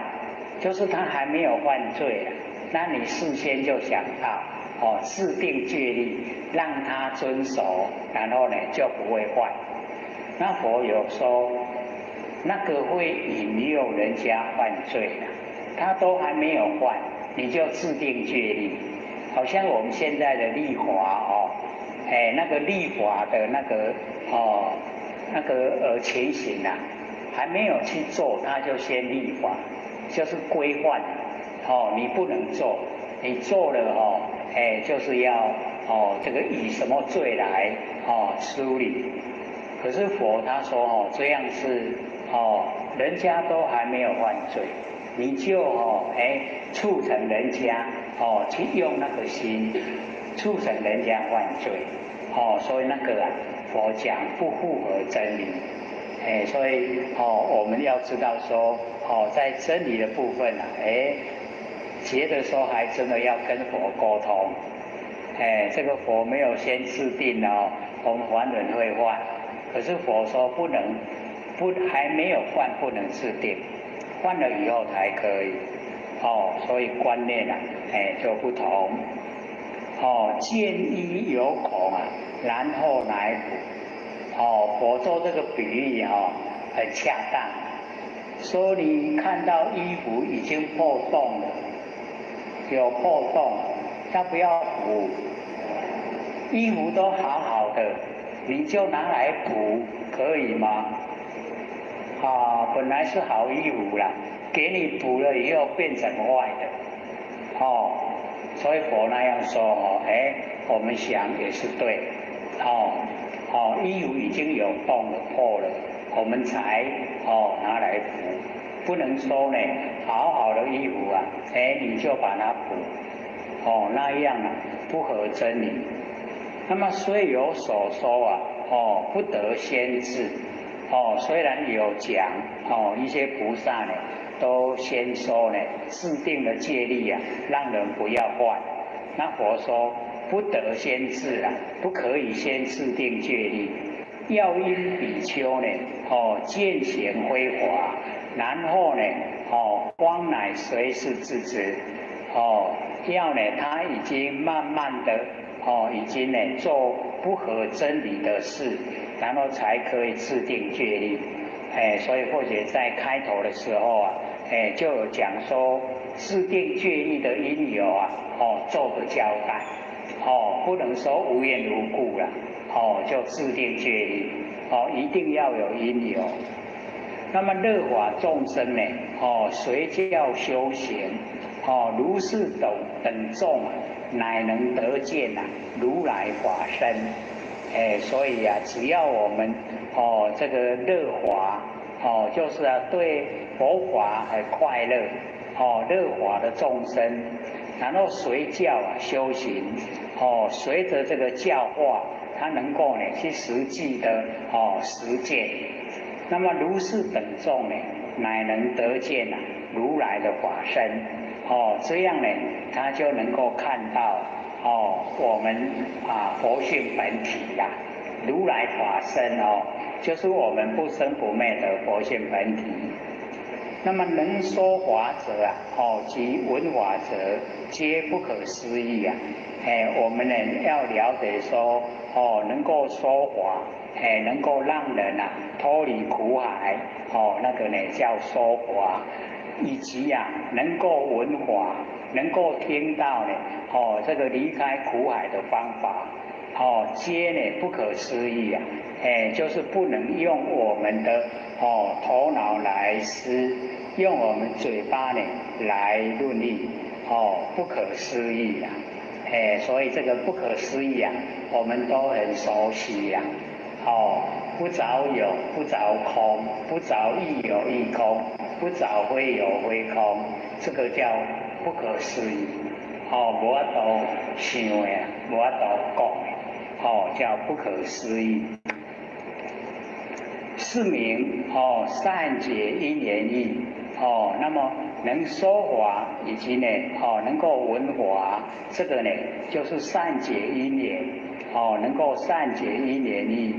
就是他還沒有犯罪，那你事先就想到，哦，制定戒律，讓他遵守，然後呢就不會犯。那佛有說，那個會引誘人家犯罪的，他都還沒有犯，你就制定戒律，好像我們現在的立法哦，哎，那個立法的那個哦，那個情形啊，還沒有去做，他就先立法。就是規範，哦，你不能做，你做了哦，哎，就是要哦，這個以什麼罪來哦處理？可是佛他說哦，這樣是哦，人家都還沒有犯罪，你就哦，哎，促成人家哦去用那個心，促成人家犯罪，哦，所以那個啊，佛講不符合真理。哎，所以哦，我們要知道說，哦，在真理的部分啊，哎，覺得說還真的要跟佛溝通，哎，這個佛沒有先制定哦，我們凡人會犯，可是佛說不能，不還沒有犯不能制定，犯了以後才可以，哦，所以觀念啊，哎就不同，哦，見衣有孔啊，然後來補。哦，佛做這個比喻哦，很恰當。說你看到衣服已經破洞了，有破洞，要不要補？衣服都好好的，你就拿來補，可以嗎？啊，本來是好衣服啦，給你補了以後變成壞的，哦，所以佛那樣說哦，哎，我們想也是對，哦。哦，衣服已經有洞了、破了，我們才哦拿來補，不能說呢，好好的衣服啊，哎，你就把它補，哦，那樣啊不合真理。那麼雖有所說啊，哦，不得先制，哦，雖然有講，哦，一些菩薩呢都先說呢，制定了戒律啊，讓人不要犯。那佛說，不得先制啊，不可以先制定戒律，要因比丘呢，哦，見行非法，然後呢，哦，方乃隨事制之，哦，要呢，他已經慢慢的，哦，已經呢做不合真理的事，然後才可以制定戒律。哎，所以或者在開頭的時候啊，哎，就有講說制定戒律的因由啊，哦，做個交代。哦，不能說無緣無故啦，哦，就制定戒律，哦，一定要有因由。那麼樂法眾生呢，哦，隨教修行，哦，如是等等眾啊，乃能得見啊，如來法身。哎，所以啊，只要我們哦，這個樂法，哦，就是啊，對佛法很快樂，哦，樂法的眾生，然後隨教啊修行。哦，隨着這個教化，他能夠呢去實際的哦實踐。那麼如是等眾呢，乃能得見啊如來的法身。哦，這樣呢，他就能夠看到哦我們啊佛性本體呀，如來法身哦，就是我們不生不滅的佛性本體。那麼能說法者啊，哦及聞法者，皆不可思議啊！哎，我們呢要了解說，哦，能夠說法，哎，能夠讓人啊脫離苦海，哦，那個呢叫說法，以及啊能夠聞法，能够听到呢，哦，这个离开苦海的方法，哦，皆呢不可思议啊，哎，就是不能用我们的头脑来思，用我们嘴巴呢来论议，哦，不可思议啊，哎，所以这个不可思议啊，我们都很熟悉呀，哦，不着有，不着空，不着亦有亦空，不着非有非空，这个叫不可思议，哦，無法度想的，無法度講的，哦，叫不可思議。是名哦善解因緣義，哦，那麼能說法以及呢，哦能夠聞法，這個呢就是善解因緣，哦能夠善解因緣義，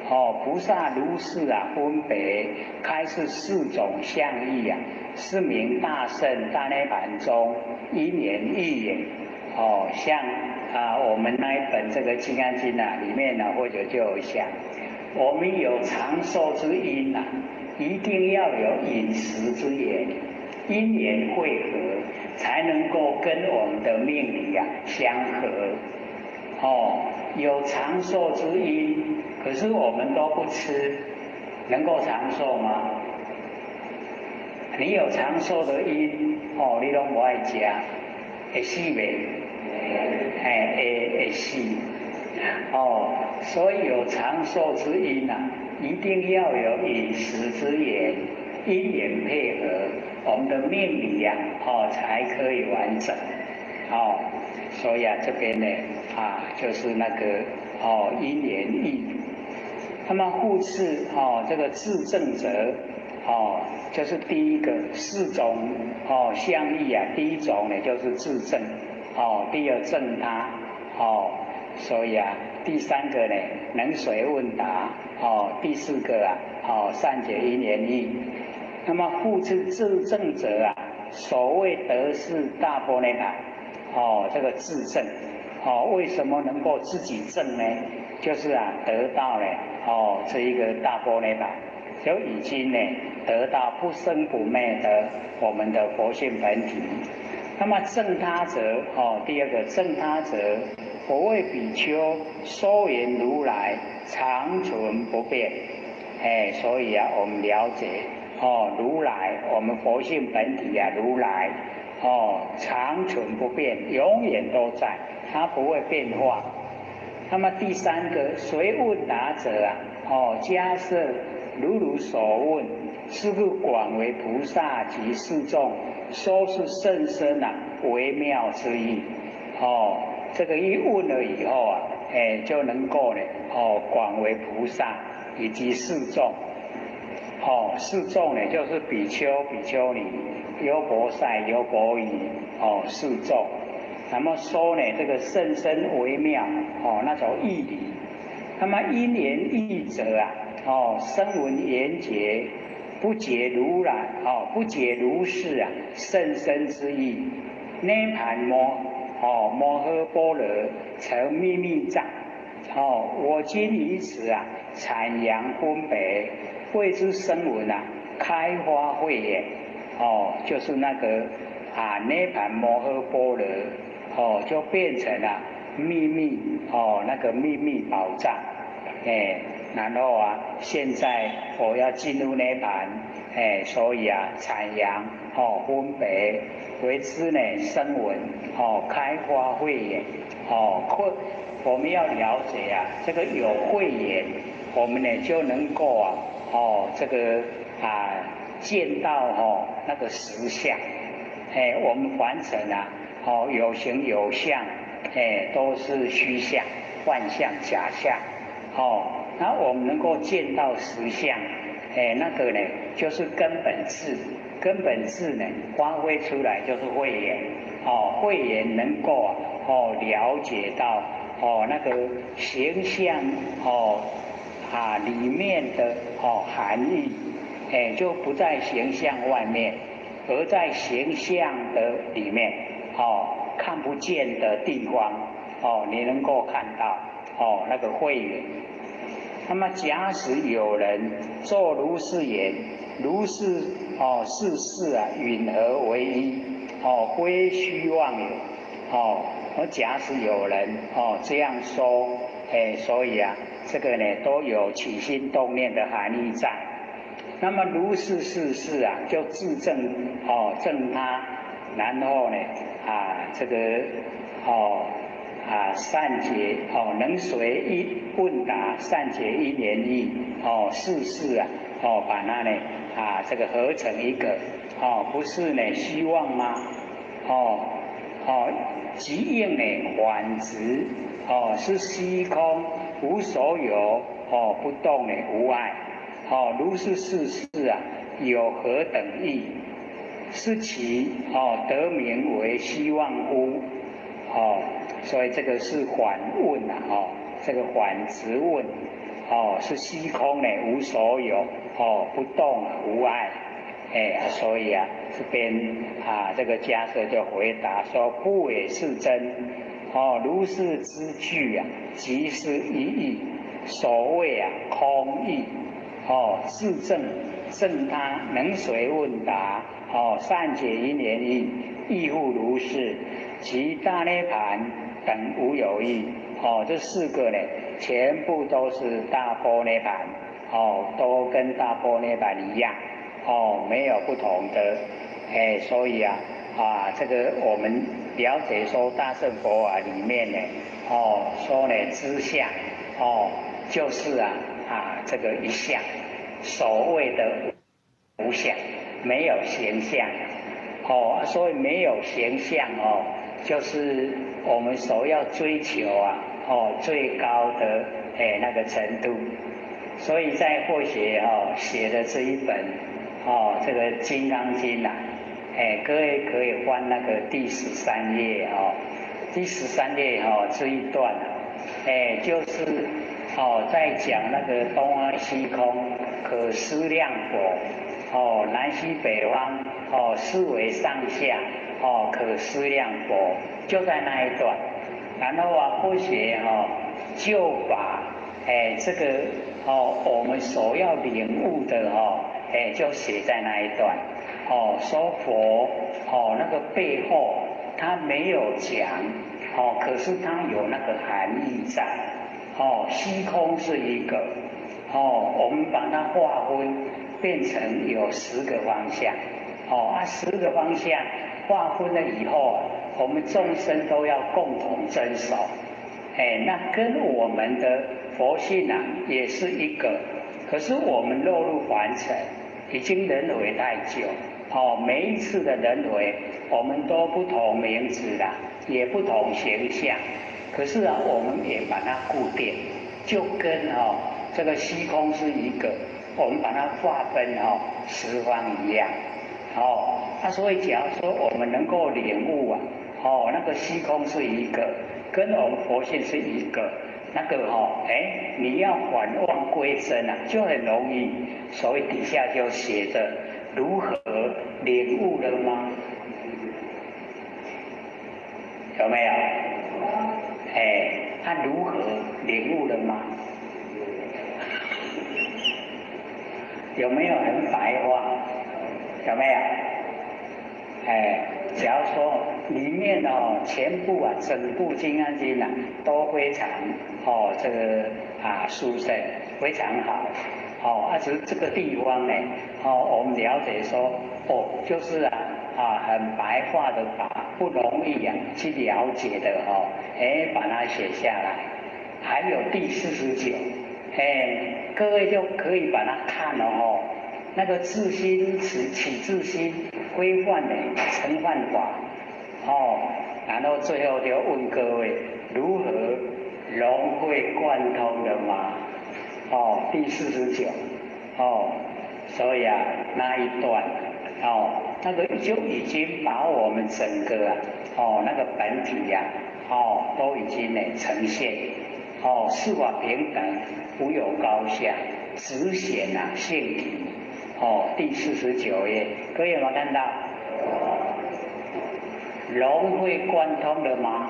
哦菩薩如是啊分別開示四種相義啊，是名大乘大涅槃中因緣義也，哦像啊我們那一本這個《金剛經》啊裡面呢或者就有講。我們有長壽之因呐，一定要有飲食之緣，因緣會合，才能夠跟我們的命理呀相合。哦，有長壽之因，可是我們都不吃，能夠長壽嗎？你有長壽的因，哦，你攏無愛食，會死袂？哎，會死。哦，所以有長壽之因呐，一定要有飲食之緣，因緣配合，我們的命理呀，哦，才可以完整。哦，所以啊，這邊呢，啊，就是那個哦因緣義。那麼復次哦，這個自證者，哦，就是第一個四種哦相義啊，第一種呢就是自證，哦，第二證他，哦。所以啊，第三個呢，能隨問答，哦，第四個啊，哦，善解因緣義。那麼復次自證者啊，所謂得是大般涅槃，哦，這個自證，哦，為什麼能夠自己證呢？就是啊，得到了哦，這一個大般涅槃，就已經呢得到不生不滅的我們的佛性本體。那麼證他者，哦，第二個證他者。佛謂比丘，說言如來常存不變。哎，所以啊，我們了解哦，如來，我們佛性本體啊，如來哦，常存不變，永遠都在，它不會變化。那麼第三個，隨問答者啊，哦，假設如汝所問，是故廣為菩薩及四眾，說是甚深啊微妙之義，哦。這個一問了以後啊，哎，就能夠呢，哦，廣為菩薩以及四眾，哦，四眾呢就是比丘、比丘尼、優婆塞、優婆夷，哦，四眾。那麼說呢，這個甚深微妙，哦，那種義理。那麼因緣義者啊，哦，聲聞緣覺，不解如來，哦，不解如是啊，甚深之義，涅槃摩。哦，摩訶般若成秘密藏。哦，我今於此啊，闡揚分別，謂之聲聞啊，開發慧眼。哦，就是那個啊，涅槃摩訶般若，哦，就變成了秘密哦，那個秘密寶藏。哎，然後啊，現在我要進入涅槃，哎，所以啊，闡揚哦，分別。為之呢，聲聞哦，開發慧眼哦，會我們要了解啊，這個有慧眼，我們呢就能夠啊，哦，這個啊見到哦那個實相，哎，我們凡塵啊，哦有形有相，哎都是虛相、幻象、假象，哦，那我們能夠見到實相，哎，那個呢就是根本智。根本智呢，發揮出來就是慧眼，哦，慧眼能夠哦了解到哦那個形象哦啊裡面的哦含義，哎，就不在形象外面，而在形象的裡面，哦看不見的地方，哦你能夠看到哦那個慧眼。那麼假使有人作如是言，如是哦，是事啊，允合為一。哦，非虚妄有，哦，我假使有人哦这样说，哎，所以啊，这个呢都有起心动念的含义在。那么如是事事啊，就自证哦证他，然后呢啊这个哦啊善解哦能随一问答善解因缘义哦事事啊哦把它呢啊这个合成一个哦不是呢虚妄吗？哦哦即应呢反执哦是虚空无所有哦不动呢无碍哦如是事事啊有何等义？是其哦得名为虚妄乎？哦，所以这个是反问呐，哦，这个反质问，哦，是虚空呢无所有，哦，不动无碍，哎，所以啊，这边啊，这个迦叶就回答说：不也是真，哦，如是之句啊，即是一义，所谓啊空义，哦，自证证他能随问答，哦，善解因缘义，亦复如是。其大涅盘等无有异，哦，这四个呢，全部都是大般涅盘，哦，都跟大般涅盘一样，哦，没有不同的，哎，所以啊，啊，这个我们了解说大乘佛法里面呢，哦，说呢知相，哦，就是啊啊这个一相，所谓的无相，没有形象，哦，所以没有形象哦。就是我们所要追求啊，哦，最高的哎那个程度，所以在佛学哦写的这一本哦这个《金刚经》呐，哎，各位可以翻那个第十三页哦，第十三页哦这一段啊，哎，就是哦在讲那个东方虚空可思量佛，哦南西北方哦四维上下。哦，可思量佛就在那一段，然后啊，佛学哈就把哎这个哦我们所要领悟的哈哎就写在那一段，哦说佛哦那个背后他没有讲哦，可是他有那个含义在，哦虚空是一个哦，我们把它划分变成有十个方向，哦啊十个方向。划分了以后啊，我们众生都要共同遵守，哎，那跟我们的佛性啊也是一个，可是我们落入凡尘，已经轮回太久，哦，每一次的轮回，我们都不同名字啦，也不同形象，可是啊，我们也把它固定，就跟哦这个虚空是一个，我们把它划分哦十方一样，哦。那所以，假如说我们能够领悟啊，哦，那个虚空是一个，跟我们佛性是一个，那个哦，哎，你要返妄归真啊，就很容易。所以底下就写着如何领悟了吗？有没有？哎，他如何领悟了吗？有没有很白话？有没有？哎，假如说里面哦，全部啊，整部《金刚经》啊，都非常哦，这个啊殊胜，非常好，哦，啊，只是这个地方呢，哦，我们了解说，哦，就是啊啊，很白话的把不容易啊去了解的哦，哎，把它写下来。还有第49，哎，各位就可以把它看了哦，那个自心起起自心。规范的成幻法，哦，然后最后就问各位如何融会贯通的吗？哦，第49，哦，所以啊那一段，哦，那个就已经把我们整个啊，哦那个本体呀，哦都已经呢呈现，哦四法平等，无有高下，直显啊性体。哦，第49页，各位有没有看到？融会贯通了吗？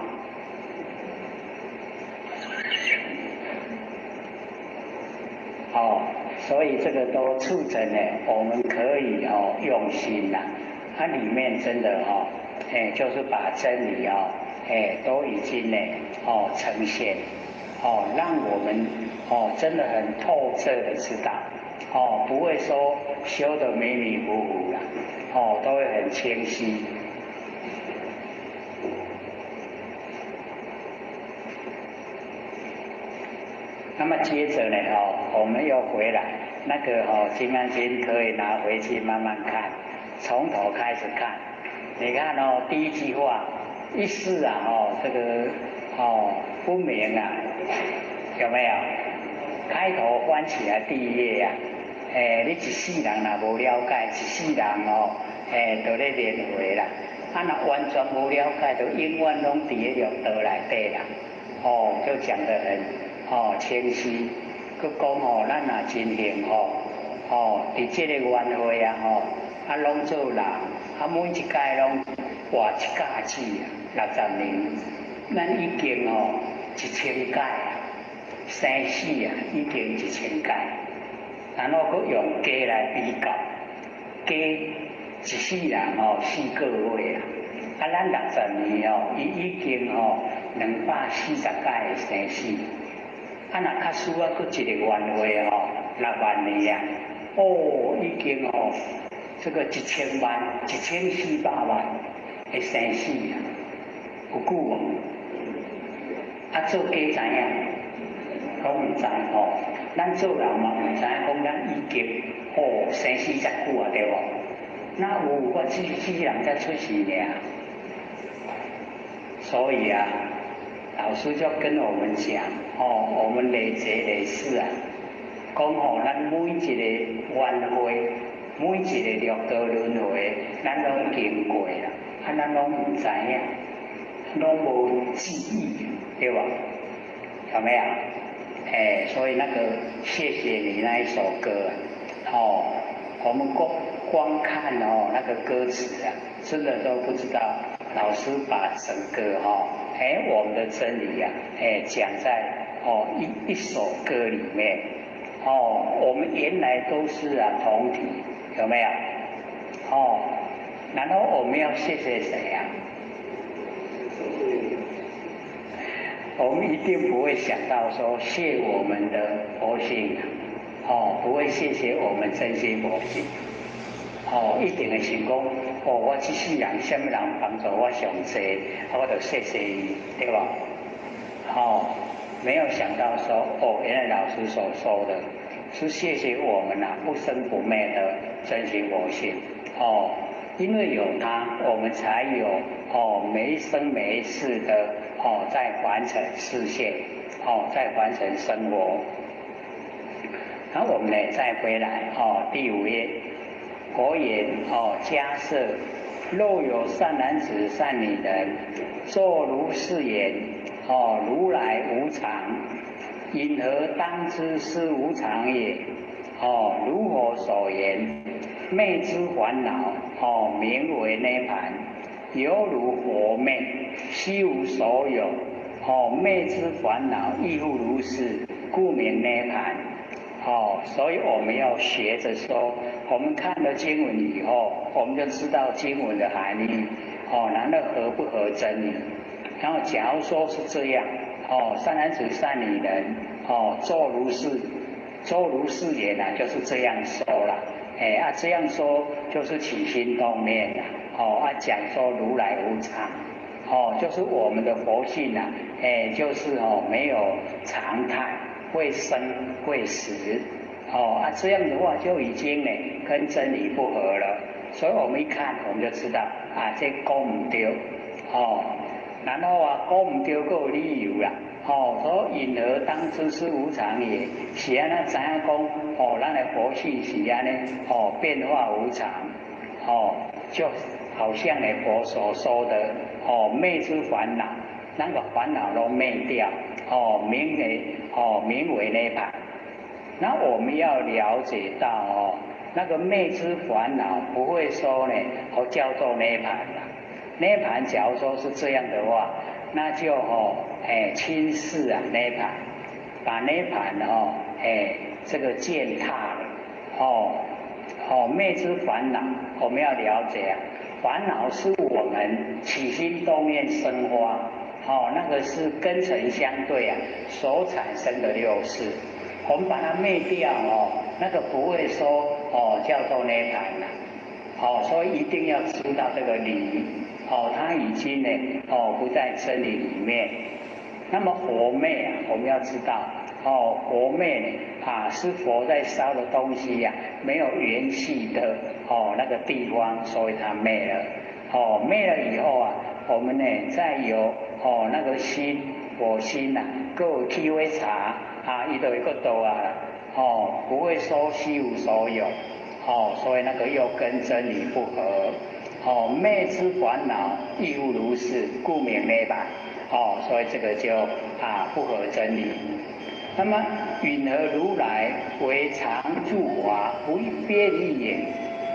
哦，所以这个都促成呢，我们可以哦用心呐，它里面真的哦哎，就是把真理哦，哎，都已经呢，哦，呈现，哦，让我們哦，真的很透徹的知道，哦，不會說修得迷迷糊糊啦，哦，都會很清晰。那麼接着呢，哦，我們又回來，那個哦，《金剛經》可以拿回去慢慢看，從頭開始看。你看哦，第一句話，一世啊，哦，這個哦不明啊，有沒有？開頭翻起來第一頁啊，哎，你一世人若無了解，一世人哦，哎，就咧輪迴啦。啊，若完全無了解，就永遠攏佇咧六道內底啦。哦，就講得很哦清晰。閣講哦，咱若真幸福，哦，佇這個緣會啊，吼，啊，攏做人。啊，每一屆攏活一甲子啊，60年，咱已經哦1000屆啊，生死啊已經1000屆，然後閣用雞來比較，雞一世人哦4個月啊，啊咱60年哦，伊已經哦240屆的生死，啊若較輸啊，閣一個緣會哦6萬年啊，哦已經哦。這個1000萬、1400萬的生死啊，有久無？啊，做雞知影？攏毋知吼。咱做人嘛毋知影講咱已經哦生死遮久啊，對無？那有我這世人才出世爾。所以啊，老師就跟我們講哦，我們累劫累世啊，講吼，咱每一個緣會。每一個六道輪迴，咱攏經過啦，啊，咱攏毋知影，攏無記憶，對無？有沒有？哎，所以那個謝謝你那一首歌，哦，我們光光看哦那個歌詞啊，真的都不知道老師把整個哈，哎，我們的真理啊，哎，講在哦一首歌裡面，哦，我們原來都是啊同體。有沒有？哦，然後我們要謝謝誰啊？我們一定不會想到說謝我們的佛性，哦，不會謝謝我們真心佛性，哦，一定會想講，哦，我這世人啥物人幫助我上濟，我就謝謝伊，對吧？哦，沒有想到說，哦，原來老師所說的是謝謝我們啊，不生不滅的真心佛性，哦，因為有他，我們才有哦每一生每一世的哦在凡塵示現，哦在凡塵生活。然後我們呢再回來哦第五頁，佛言哦迦葉，若有善男子善女人，作如是言，哦如來無常。云何當知是無常也？哦，如佛所言，昧之煩惱，哦，名為涅槃，猶如火昧，虛無所有。哦，昧之煩惱亦復如是，故名涅槃。哦，所以我們要學着說，我們看了經文以後，我們就知道經文的含義。哦，難道合不合真理？然後假如說是這樣。哦，善男子善女人，哦，作如是，作如是言啊，就是這樣說啦。哎啊，這樣說就是起心動念啦。哦啊，講說如來無常，哦，就是我們的佛性啊，哎，就是哦沒有常態，會生會死。哦啊，這樣的話就已經呢跟真理不合了。所以我們一看，我們就知道啊，這講毋對。哦。然後啊，講毋對，閣有理由啦。哦，說云何當知是無常也？是按怎知影講？哦，咱的佛性是按呢？哦，變化無常。哦，就好像呢佛所說的，哦，滅之煩惱，那個煩惱都滅掉。哦，名為哦，名為涅槃。那我們要了解到哦，那個滅之煩惱不會說呢，哦叫做涅槃啦。涅槃，假如說是這樣的話，那就哦，哎，輕視啊涅槃，把涅槃哦，哎，這個踐踏了，哦，哦，滅之煩惱，我們要了解啊，烦恼是我们起心动念生发，哦，那个是根尘相对啊所产生的六识，我们把它灭掉哦，那个不会说哦叫做涅槃了，哦，所以一定要知道这个理，哦，它已经呢哦不在真理里面。那么火昧啊，我们要知道哦，火昧呢啊是佛在烧的东西呀，没有元气的哦那个地方，所以它灭了。哦，灭了以后啊，我们呢再有哦那个心火心呐，阁有去查啊，伊就会阁倒啊，哦，不会说虚无所有，哦，所以那个又跟真理不合。哦，灭之烦恼亦复如是，故名涅槃。哦，所以这个就啊不合真理。那么云何如来为常住法，不变异也？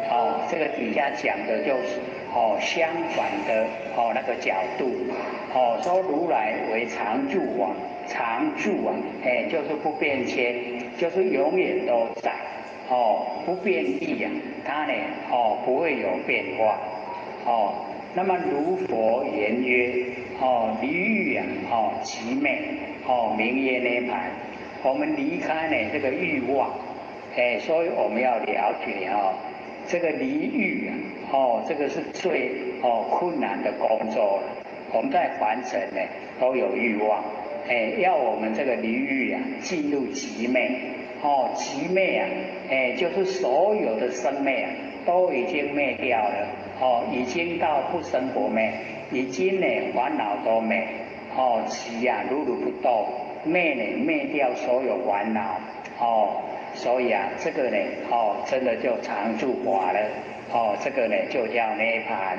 哦，这个底下讲的就是哦相反的哦那个角度。哦，说如来为常住法，常住啊，哎，就是不变迁，就是永远都在。哦，不变异啊，它呢哦不会有变化。哦，那么如佛言曰：哦，离欲啊，哦，寂灭，哦，名曰涅槃。我们离开呢这个欲望，哎，所以我们要了解哦，这个离欲啊，哦，这个是最哦困难的工作了。我们在凡尘呢都有欲望，哎，要我们这个离欲啊进入寂灭，哦，寂灭啊，哎，就是所有的生灭啊都已经灭掉了，哦，已经到不生不灭，已经呢烦恼都灭，哦，寂啊如如不动，灭呢灭掉所有烦恼，哦，所以啊这个呢，哦，真的就常住法了，哦，这个呢就叫涅槃。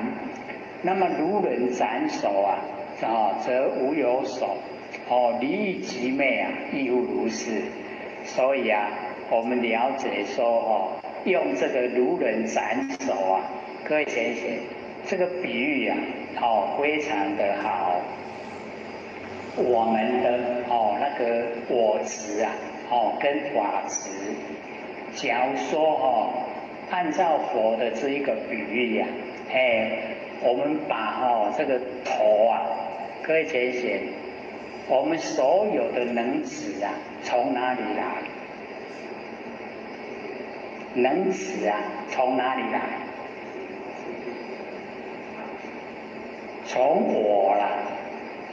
那么如人斩手啊，啊，则无有手，哦，离欲寂灭啊，亦复如是。所以啊，我们了解说哦，用这个如人斩手啊，各位浅显，这个比喻啊，哦，非常的好。我们的哦那个我执啊，哦跟法执，假如说哦，按照佛的这一个比喻呀，哎，我们把哦这个头啊，各位浅显，我们所有的能执啊，从哪里来？能执啊，从哪里来？从我啦，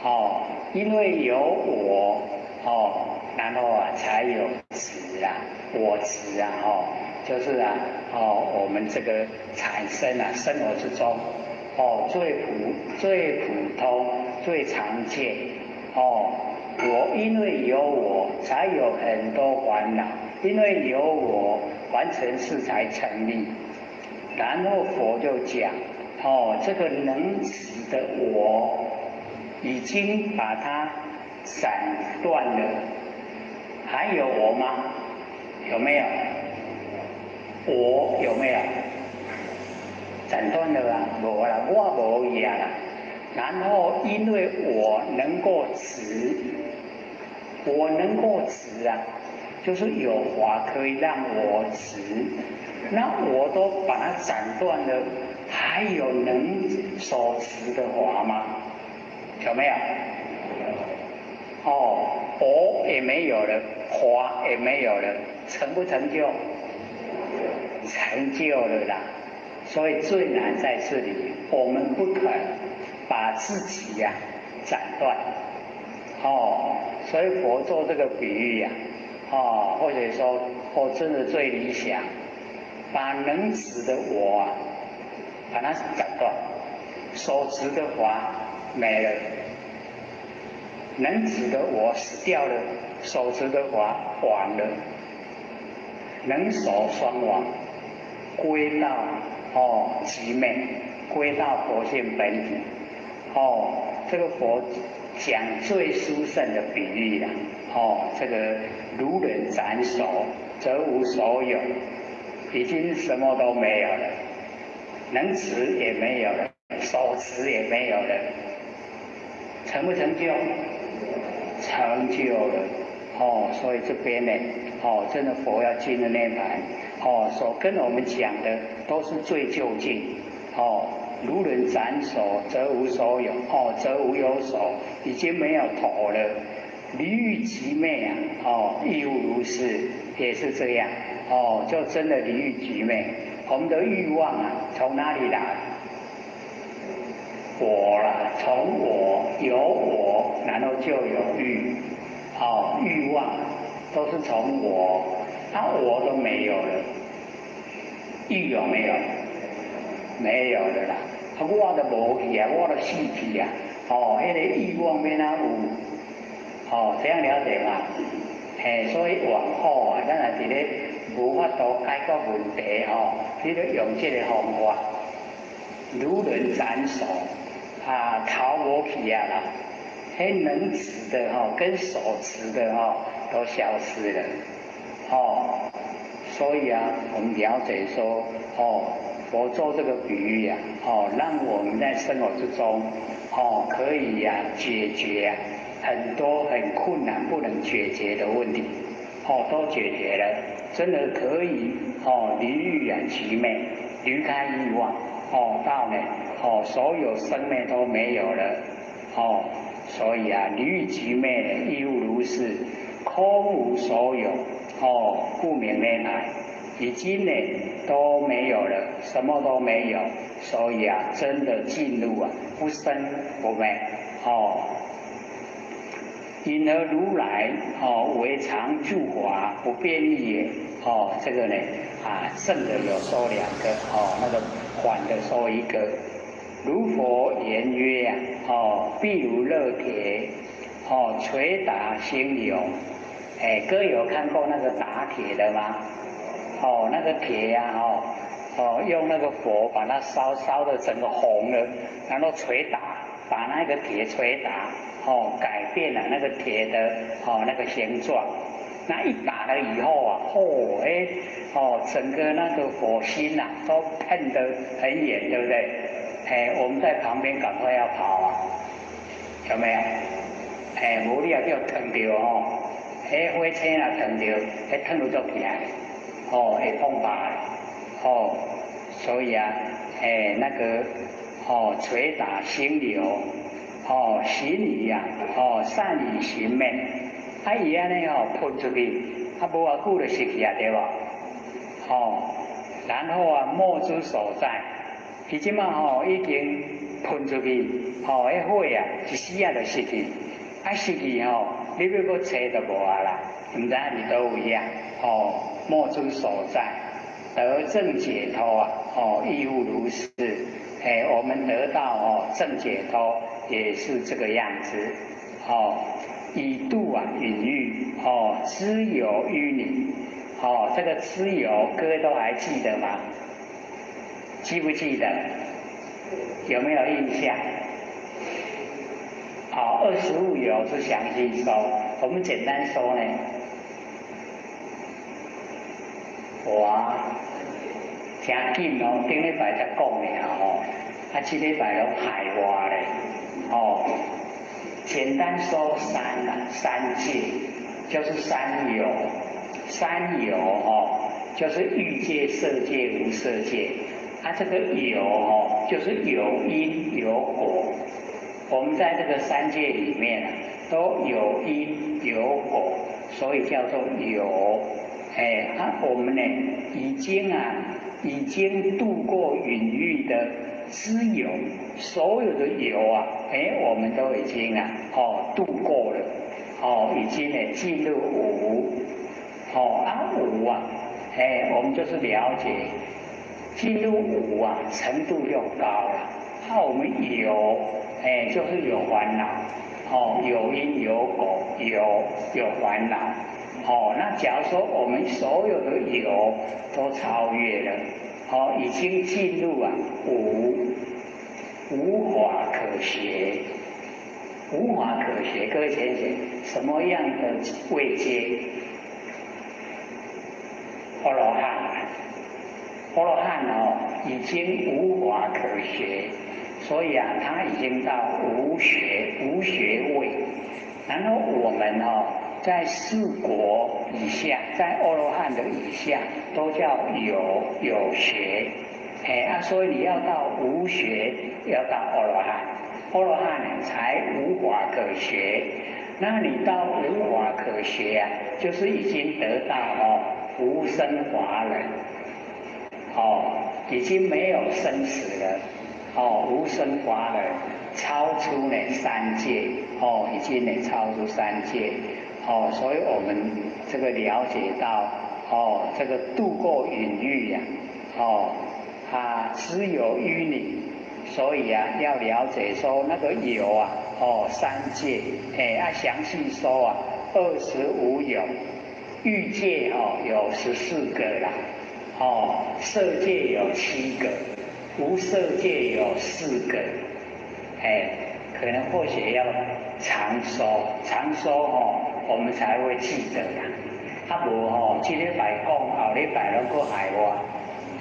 哦，因为有我，哦，然后啊才有执啊，我执啊，哦，就是啊，哦，我们这个产生啊，生活之中，哦，最普通、最常见，哦，我因为有我，才有很多烦恼，因为有我，凡尘事才成立。然后佛就讲，哦，这个能执的我，已经把它斩断了，还有我吗？有没有？我有没有？斩断了啊，无啦，我无去啊啦。然后因为我能够执，我能够执啊，就是有法可以让我执，那我都把它斩断了，还有能所执的法吗？有没有？哦，我也没有了，法也没有了，成不成就？成就了啦。所以最难在这里，我们不肯把自己呀斩断。哦，所以佛做这个比喻呀，哦，或者说，哦，真的最理想，把能执的我啊，把它斩断，所执的法没了，能执的我死掉了，所执的法亡了，能所双亡，归到哦寂灭，归到佛性本体。哦，这个佛讲最殊胜的比喻啦，哦，这个如人斩首，则无所有，已经什么都没有了，能执也没有了，所执也没有了，成不成就？成就了。哦，所以这边呢，哦，真的佛要进入涅槃，哦，所跟我们讲的都是最究竟，哦。如人斩首，則無所有，哦，則無有首，已經沒有頭了。離欲寂滅啊，哦，亦復如是，也是這樣，哦，就真的離欲寂滅。我們的欲望啊，從哪裡來？我啦，從我有我，然後就有欲，哦，欲望都是從我，啊，我都沒有了，欲有沒有？沒有了啦，啊，我都無去啊，我都死去啊，哦，彼個欲望欲哪有？哦，這樣了解嗎？嘿，所以往後啊，咱若佇咧無法度解決問題吼，你著用這個方法，如人斬首啊，頭無去啊啦，彼能指的吼，跟所執的吼都消失了，哦，所以啊，我們了解說，哦，我做這個比喻啊，哦，讓我們在生活之中，哦，可以呀解決啊很多很困難不能解決的問題，哦，都解決了，真的可以哦，離欲啊寂滅，離開欲望，哦，到呢，哦，所有生滅都沒有了，哦，所以啊，離欲寂滅，亦復如是，空無所有，哦，故名涅槃，已經呢都沒有了，什麼都沒有，所以啊，真的進入啊不生不滅，哦。云何如來哦為常住法不變異也？哦，這個呢啊正的有說兩個哦，那個反的說一個。如佛言曰啊，哦，譬如熱鐵，哦，捶打生油。哎，各位有看過那個打鐵的嗎？哦，那個鐵呀，哦，哦，用那個火把它燒燒的整個紅了，然後捶打，把那個鐵捶打。哦，改變了那個鐵的哦那個形狀，那一打了以後啊，哦哎，哦整個那個火星啊都噴得很遠，對不對？哎，我們在旁邊趕快要跑啊，有沒有？哎，無你也叫燙著哦，彼火星若燙著，彼燙到足起來，哦會碰爆，哦，所以啊，哎那個哦捶打生油。哦，行矣啊！哦，散以形滅，啊伊按呢吼噴出去，啊無偌久就熄去啊，對無？哦，然後啊，莫知所在，伊這馬吼已經噴出去，吼，彼火啊，一時啊就熄去，啊熄去吼，你欲閣揣就無啊啦，毋知影佇佗位啊？哦，莫知所在，得正解脫啊！哦，亦復如是，哎，我們得到哦正解脫。也是這個樣子，哦，以度啊隱喻，哦，知有於你，哦，這個知有，各位都還記得嗎？記不記得？有沒有印象？好，25有是詳細說，我們簡單說呢。哇，真緊哦，頂禮拜才講的啊吼，啊，這禮拜攏害我咧。哦，簡單說三啊，三界就是三有，三有哦，就是欲界、色界、無色界。啊，這個有哦，就是有因有果。我們在這個三界裡面啊，都有因有果，所以叫做有。哎，啊，我們呢，已經啊，已經度過隱喻的知有，所有的有啊，哎，我們都已經啊，哦，度過了，哦，已經呢進入無，哦啊無啊，哎，我們就是了解進入無啊，程度就高了。那我們有，哎，就是有煩惱，哦，有因有果，有煩惱，哦，那假如說我們所有的有都超越了，哦，已經進入啊無，無法可學，無法可學。各位淺顯，什麼樣的位階？阿羅漢，阿羅漢哦，已經無法可學，所以啊，他已經到無學無學位。然後我們哦，在四果以下，在阿羅漢的以下，都叫有學。哎啊，所以你要到無學，要到阿羅漢，阿羅漢呢才無法可學。那你到無法可學啊，就是已經得到哦無生法忍，哦，已經沒有生死了，哦，無生法忍，超出呢三界，哦，已經呢超出三界，哦，所以我們這個了解到，哦，這個度過隱喻呀，哦，啊，只有於你，所以啊，要了解說那個有啊，哦，三界，哎，啊，詳細說啊，25有，欲界哦有14個啦，哦，色界有7個，無色界有4個，哎，可能或許要常說，常說哦，我們才會記得啦。啊無吼，這禮拜講，後禮拜攏閣害我，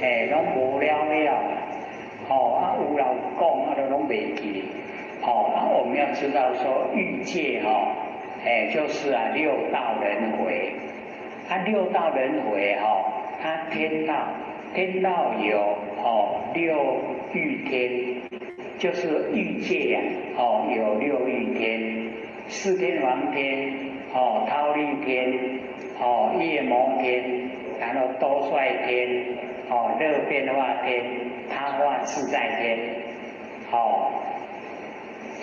哎，攏無了了，哦，啊有人講，啊都攏袂記。哦，啊我們要知道說欲界吼，哎，就是啊六道輪迴，啊六道輪迴吼，它天道，天道有哦六欲天，就是欲界呀，哦有六欲天，四天王天，哦忉利天，哦夜摩天，然後兜率天，哦樂變化天，他化自在天，哦，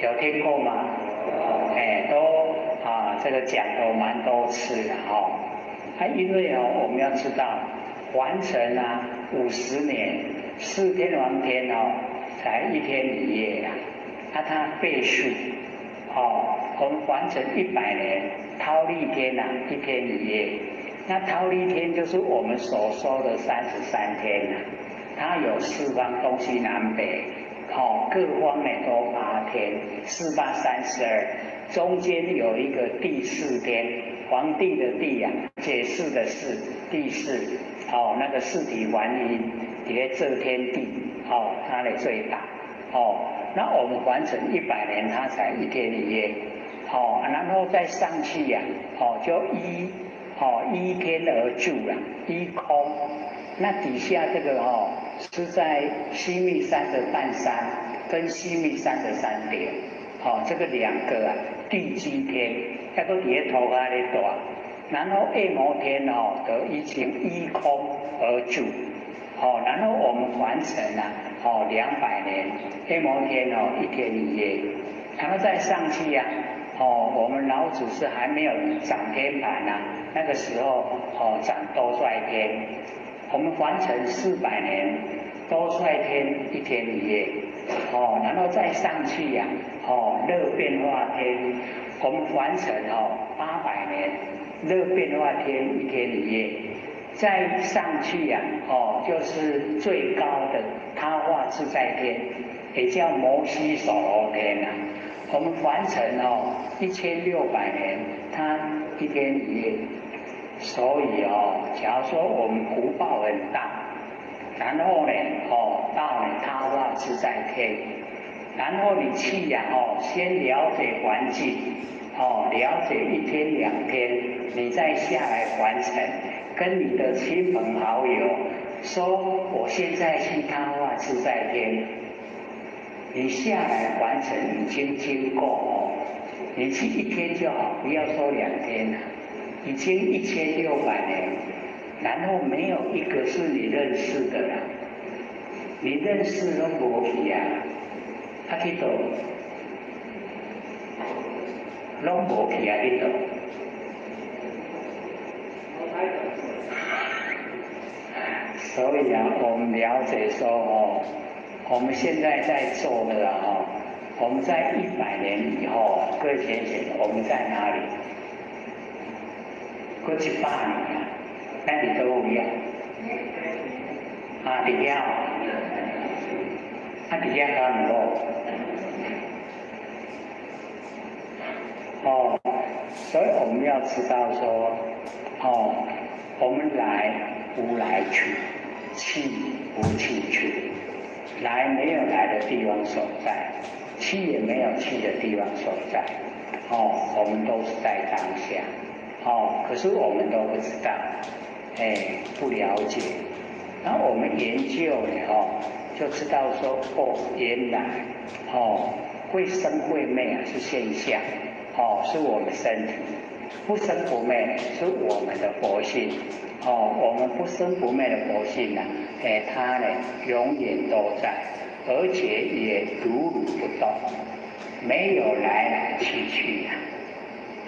有聽過嗎？哎，都啊，這個講都蠻多次了哈。啊，因為哦，我們要知道，凡塵啊50年，四天王天哦，才一天一夜呀，啊，它倍數，哦，我們凡塵100年，忉利天呐，一天一夜，那忉利天就是我們所說的33天呐，它有四方東西南北，哦，各方呢都8天，4八32，中間有一個第四天，皇帝的帝呀，解釋的釋，第四，哦，那個四體還陰，佇咧這天地，哦，它的最大，哦，那我們完成100年，它才一天一夜，哦，然後再上去呀，哦，就依，哦，依天而住了，依空，那底下這個哦，是在須彌山的半山跟須彌山的山頂，哦，這個兩個啊，地基天，還閣佇咧塗跤咧蹛，然後夜摩天哦，得一情依空而住，哦，然後我們完成了哦200年，夜摩天哦一天一夜，然後再上去呀，哦，我們老祖是還沒有掌天盤啊，那個時候哦掌兜率天，我們完成400年，兜率天一天一夜，哦，然後再上去呀，哦樂變化天，我們完成哦800年，樂變化天一天一夜，再上去呀，哦就是最高的他化自在天，也叫摩醯首羅天啊。我們完成哦1600年，它一天一夜。所以哦，假如說我們福報很大，然後呢，哦到呢他化自在天，然後你去呀哦，先了解環境，哦了解1天2天，你再下來完成，跟你的親朋好友說，我現在去他化自在天，你下來完成已經經過哦，你去一天就好，不要說2天了。已經1600年，然後沒有一個是你認識的啦，你認識都無去啊，啊去佗？攏無去啊去佗？所以啊，我們了解說哦，我們現在在做的啊，我們在100年以後，各位淺顯，我們在哪裡？過100年啊，咱佇佗位啊？啊，佇遐，啊，佇遐敢毋好？哦，所以我們要知道說，哦，我們來無來處，去無去處，來沒有來的地方所在，去也沒有去的地方所在，哦，我們都是在當下。哦，可是我們都不知道，哎，不了解，然后我们研究呢，哦，就知道说，哦，原来，哦，会生会灭啊是现象，哦，是我们身体不生不灭是我们的佛性，哦，我们不生不灭的佛性呢，哎，它呢永远都在，而且也如如不动，没有来来去去呀。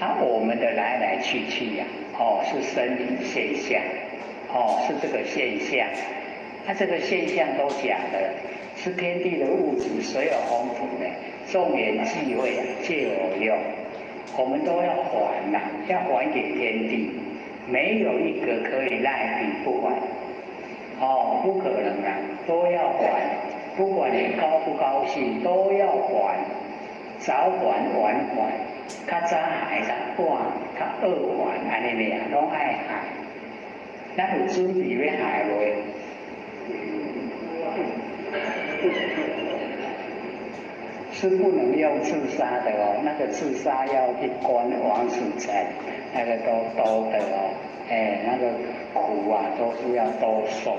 啊，我们的来来去去呀，哦，是生理现象，哦，是这个现象。它这个现象都假的，是天地的物质，谁有丰富呢？众缘聚会啊，借我用，我们都要还呐，要还给天地，没有一个可以赖皮不还，哦，不可能啊，都要还，不管你高不高兴，都要还，早还晚还，較早還較晚，較惡還，按呢爾，攏愛還。咱有準備欲還無？是不能用自殺的哦，那個自殺要去關枉死城，那個都多的哦，哎，那個苦啊都是要多受，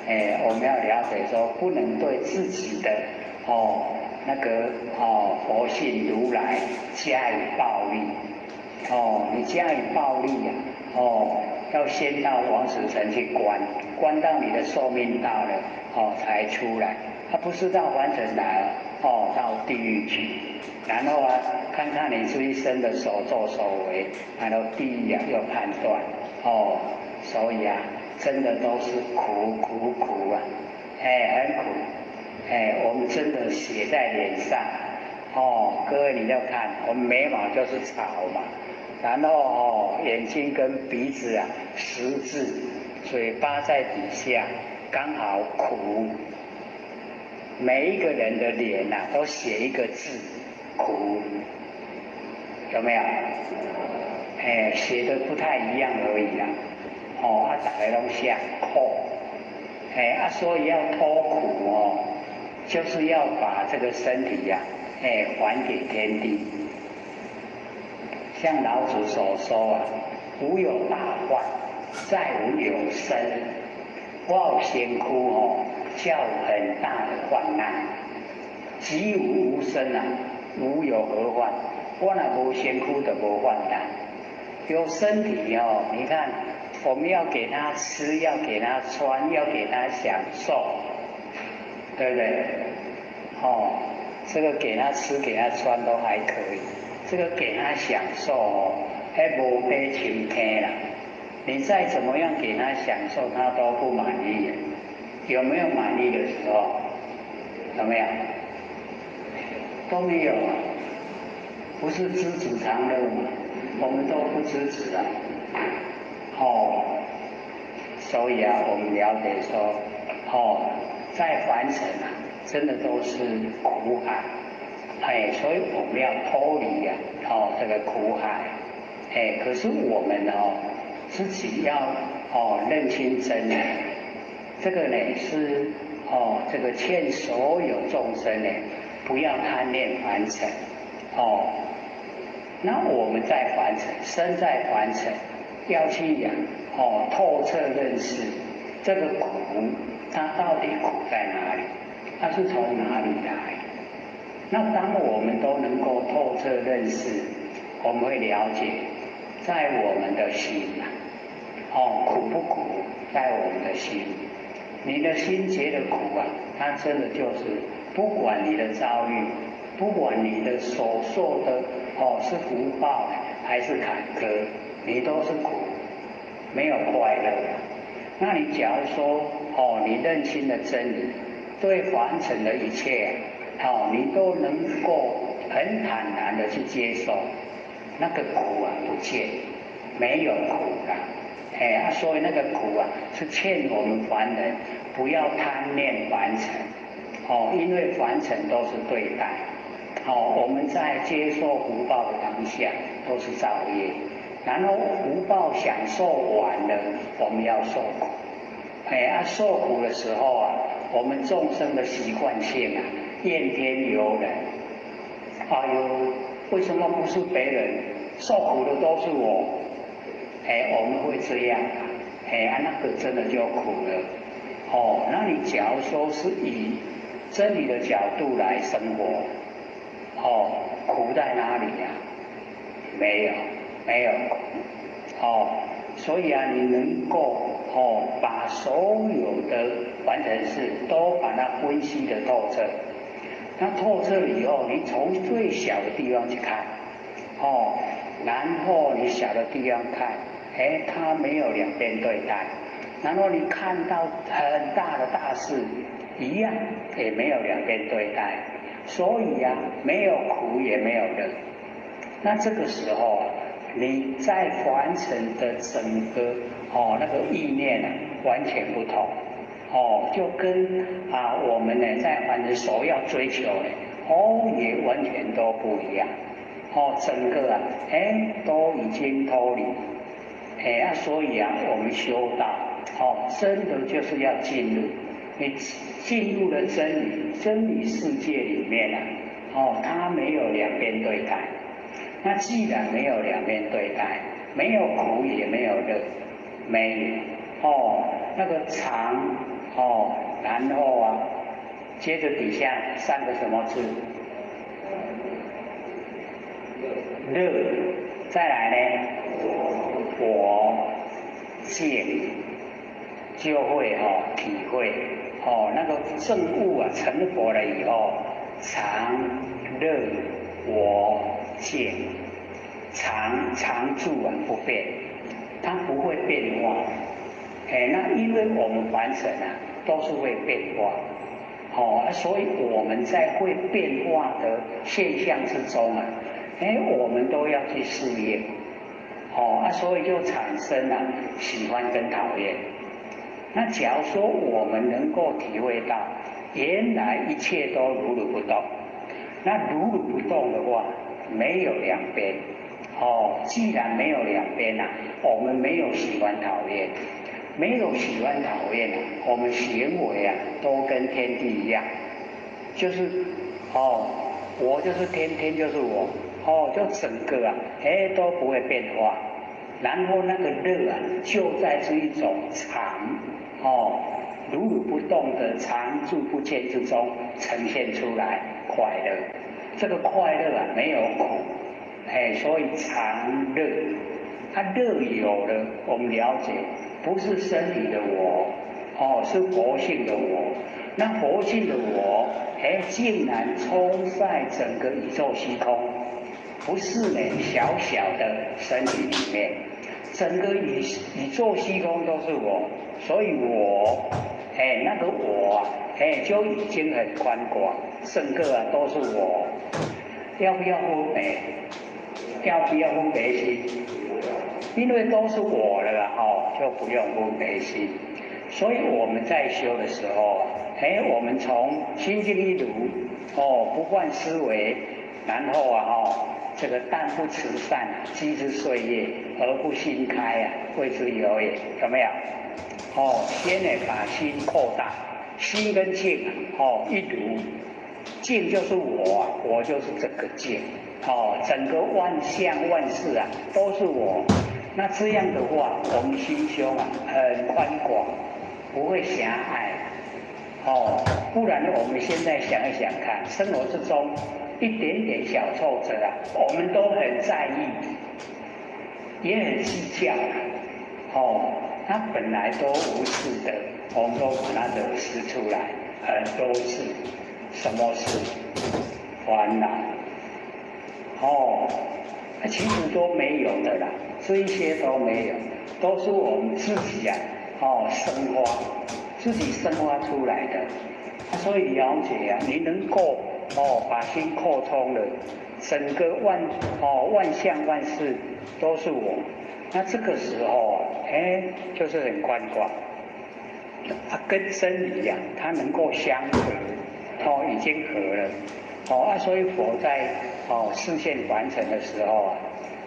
哎，我們要了解說，不能對自己的哦那個哦佛性如來加以暴力，哦，你加以暴力呀，哦，要先到枉死城去關，關到你的壽命到了，哦才出來，他不是到凡塵來哦，到地獄去，然後啊，看看你這一生的所作所為，然後地獄啊又判斷，哦，所以啊，真的都是苦苦苦啊，哎，很苦，哎，我們真的寫在臉上，哦，各位你要看，我們眉毛就是草嘛，然後哦，眼睛跟鼻子啊十字，嘴巴在底下，剛好苦。每一個人的臉吶，都寫一個字，苦，有沒有？哎，寫的不太一樣而已啦。哦，啊，大家攏寫苦，哎，啊，所以要脫苦哦，就是要把這個身體呀，哎，還給天地。像老子所說啊，無有大患，在吾有身。我有身軀哦，叫很大的患難。即吾無身啊，吾有何患？我若無身軀，就無患難。有身體哦，你看，我們要給他吃，要給他穿，要給他享受，對不對？哦，這個給他吃、給他穿都還可以，這個給他享受哦，還無比深坑啦。你再怎麼樣給他享受，他都不滿意。有沒有滿意的時候？有沒有？都沒有啊。不是知足常樂嗎？我們都不知足啊。哦，所以啊，我們了解說，哦，在凡塵啊，真的都是苦海。哎，所以我們要脫離呀，哦，這個苦海。哎，可是我們哦，自己要哦認清真理，這個呢是哦這個勸所有眾生呢，不要貪戀凡塵哦。那我們在凡塵，身在凡塵，要去呀哦透徹認識這個苦，它到底苦在哪裡？它是從哪裡來？那當我們都能夠透徹認識，我們會了解，在我們的心呐，哦，苦不苦，在我們的心。你的心覺得苦啊，它真的就是不管你的遭遇，不管你的所受的哦是福報還是坎坷，你都是苦，沒有快樂。那你假如說哦，你認清了真理，對凡塵的一切，哦，你都能夠很坦然的去接受，那個苦啊不見，沒有苦了。哎啊，所以那個苦啊，是勸我們凡人不要貪戀凡塵，哦，因為凡塵都是對待，哦，我們在接受福報的當下都是造業，然後福報享受完了，我們要受苦，哎啊，受苦的時候啊，我們眾生的習慣性啊，怨天尤人，哎呦，為什麼不是別人受苦的都是我？哎，我們會這樣，哎啊，那個真的就苦了。哦，那你假如說是以真理的角度來生活，哦，苦在哪裡呀？沒有，沒有苦。哦，所以啊，你能夠哦，把所有的凡塵事都把它分析的透徹。那透徹以後，你從最小的地方去看，哦，然後你小的地方看，哎，它沒有兩邊對待。然後你看到很大的大事，一樣也沒有兩邊對待。所以啊，沒有苦也沒有樂。那這個時候啊，你在凡塵的整個哦那個意念啊，完全不同。哦，就跟啊我們呢在凡塵所要追求的，哦也完全都不一樣。哦，整個啊，哎都已經脫離。哎啊，所以啊，我們修道，哦，真的就是要進入，你進入了真理，真理世界裡面啊，哦，它沒有兩邊對待。那既然沒有兩邊對待，沒有苦也沒有樂，沒有哦，那個常哦，然後啊，接着底下三個什麼字？樂，再來呢？我見就會哦體會哦，那個證悟啊成佛了以後，常樂我淨，常常住啊不變，它不會變化。哎，那因為我們凡塵啊都是會變化，哦，所以我們在會變化的現象之中啊，哎，我們都要去適應，哦啊，所以就產生了喜歡跟討厭。那假如說我們能夠體會到，原來一切都如如不動，那如如不動的話，沒有兩邊，哦，既然沒有兩邊啊，我們沒有喜歡討厭，沒有喜歡討厭啊，我們行為啊都跟天地一樣，就是哦，我就是天，天就是我，哦，就整個啊，哎都不會變化，然後那個樂啊，就在這一種常哦，如如不動的常住不遷之中呈現出來快樂，這個快樂啊沒有苦，哎，所以常樂，它樂有了，我們了解，不是身體的我，哦，是佛性的我。那佛性的我，哎，竟然充在整個宇宙虛空，不是呢小小的身體裡面，整個宇宙虛空都是我，所以我，哎，那個我，哎，就已經很寬廣，整個啊都是我。要不要分別？要不要分別心？因為都是我了哦，就不用分別心。所以我們在修的時候，哎，我們從心靜一如，哦，不犯思維，然後啊，哦，這個但不馳散，積之歲月而不心開啊，謂之有也，有沒有？哦，先呢把心擴大，心跟境哦一如，境就是我，我就是整個境，哦，整個萬象萬事啊都是我。那這樣的話，我們心胸啊很寬廣，不會狹隘。哦，不然我們現在想一想看，生活之中一點點小挫折啊，我們都很在意，也很計較。哦，他本來都無事的，我們都把它惹事出來，很多事，什麼事？煩惱。哦，其實都沒有的啦，這一些都沒有，都是我們自己啊，哦，生發，自己生發出來的。所以了解啊，你能夠哦把心擴充了，整個萬哦萬象萬事都是我，那這個時候啊，哎，就是很寬廣，它跟真理啊，它能夠相合，哦，已經合了，哦啊，所以佛在哦示現凡塵的時候啊，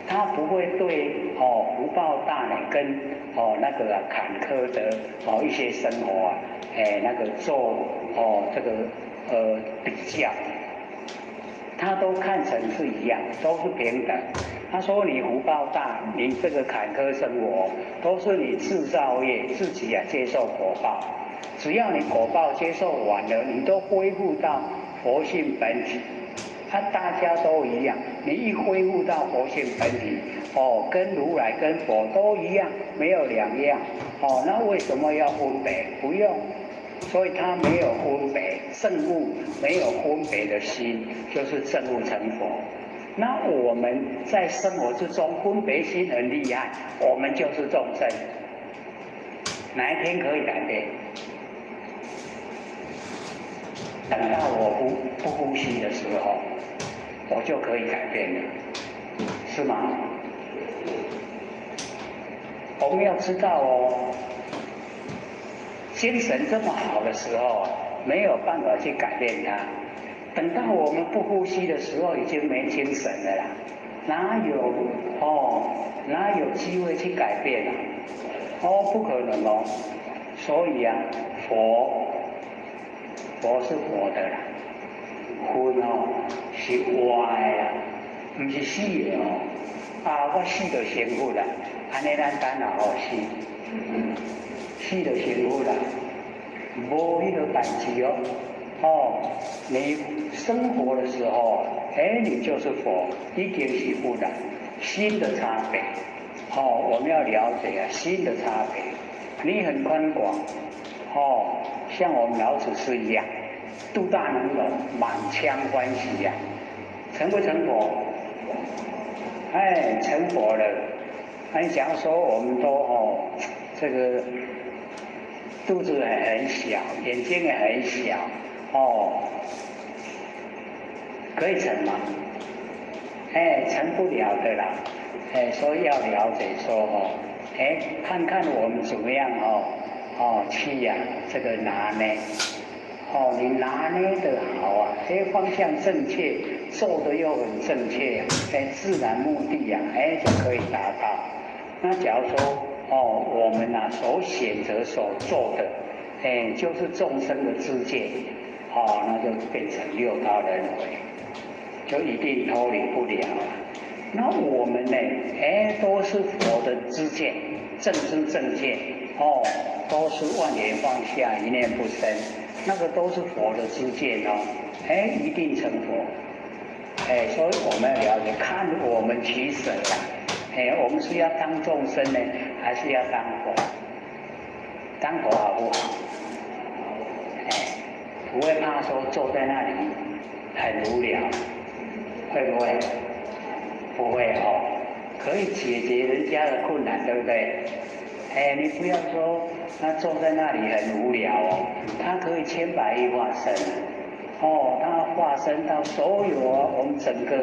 他不會對哦福報大呢跟哦那個啊坎坷的哦一些生活啊，哎那個做哦這個比較，他都看成是一樣，都是平等。他說你福報大，你這個坎坷生活都是你制造業自己啊接受果報。只要你果報接受完了，你都恢復到佛性本體。啊，大家都一樣，你一恢復到佛性本體，哦，跟如來跟佛都一樣，沒有兩樣。哦，那為什麼要分別？不用，所以他沒有分別，證悟沒有分別的心，就是證悟成佛。那我們在生活之中分別心很厲害，我們就是眾生。哪一天可以改變？等到我不呼吸的時候，我就可以改變了，是嗎？我們要知道哦，精神這麼好的時候，沒有辦法去改變它。等到我們不呼吸的時候，已經沒精神了啦，哪有哦？哪有機會去改變啊？哦，不可能哦。所以啊，佛是活的啦，佛哦是活的啦，毋是死的哦。啊，我死就成佛啦，按呢咱等下予死，死就成佛啦，無彼個代誌哦。哦，你生活的時候，哎，你就是佛，已經是佛啦。心的差別，哦，我們要了解啊，心的差別。你很寬廣，哦，像我們老祖師一樣，肚大能容，滿腔歡喜呀，成不成佛？哎，成佛了。你假如說我們都哦，這個肚子很小，眼睛也很小，哦，可以成嗎？哎，成不了的啦。哎，所以要了解說哦，哎，看看我們怎麼樣哦，哦，去呀，這個拿捏，哦，你拿捏得好啊，哎，方向正確，做的又很正確，哎，自然目的呀，哎，就可以達到。那假如說哦，我們啊所選擇所做的，哎，就是眾生的知見，哦，那就變成六道輪迴，就一定脫離不了了。那我們呢？哎，都是佛的知見，正知正見，哦，都是萬緣放下，一念不生，那個都是佛的知見哦，哎，一定成佛。哎，所以我們要了解，看我們取捨啦。哎，我們是要當眾生呢，還是要當佛？當佛好不好？哎，不會怕說坐在那裡很無聊，會不會？不會哦，可以解決人家的困難，對不對？哎，你不要說他坐在那裡很無聊哦，他可以千百億化身，哦，他化身到所有我們整個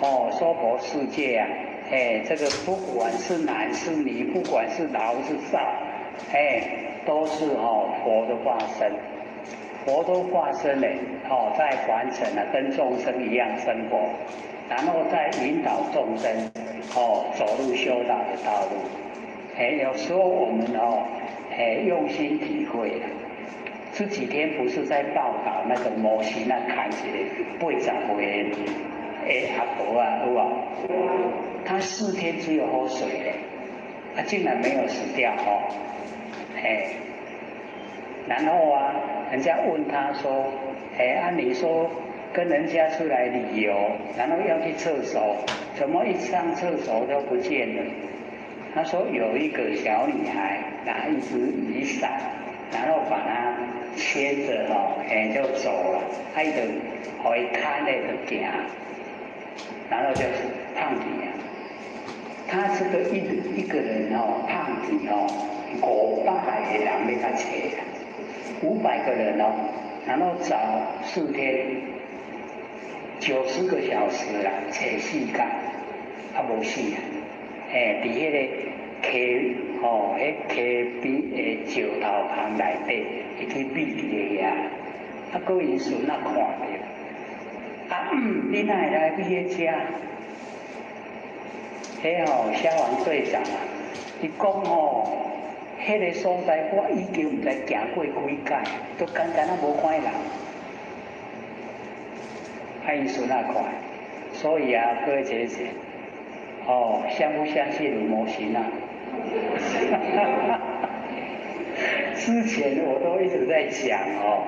哦娑婆世界啊，哎，這個不管是男是女，不管是老是少，哎，都是哦佛的化身，佛都化身嘞，哦，在凡塵啊，跟眾生一樣生活。然後再引導眾生，哦，走入修道的道路。哎，有時候我們哦，哎，用心體會。這幾天不是在報道那個摩西那牽一個80歲的阿婆啊，有無？他4天只有喝水嘞，他竟然沒有死掉哦，哎，然後啊，人家問他說，哎，按理說跟人家出來旅遊，然後要去廁所，怎麼一上廁所就不見了？他說有一個小女孩拿一隻雨傘，然後把他牽着哦，哎就走了，他就予伊牽咧就行，然後就是胖體啊。他這個一個人哦，胖體哦，500個人欲共揣，500個人哦，然後找4天，90個小時啦，揣4工，啊無死啊，哎，佇彼個溪吼，彼溪邊的石頭縫內底，伊去覕佇咧遐，啊，閣𪜶孫仔看著，啊，你哪會來覕咧遮？彼吼消防隊長啊，伊講吼，彼個所在我已經毋知行過幾擺，都敢敢若無看見人，啊，𪜶孫仔看，所以啊，各位姐姐，哦，相不相信有魔神啊？之前我都一直在讲哦，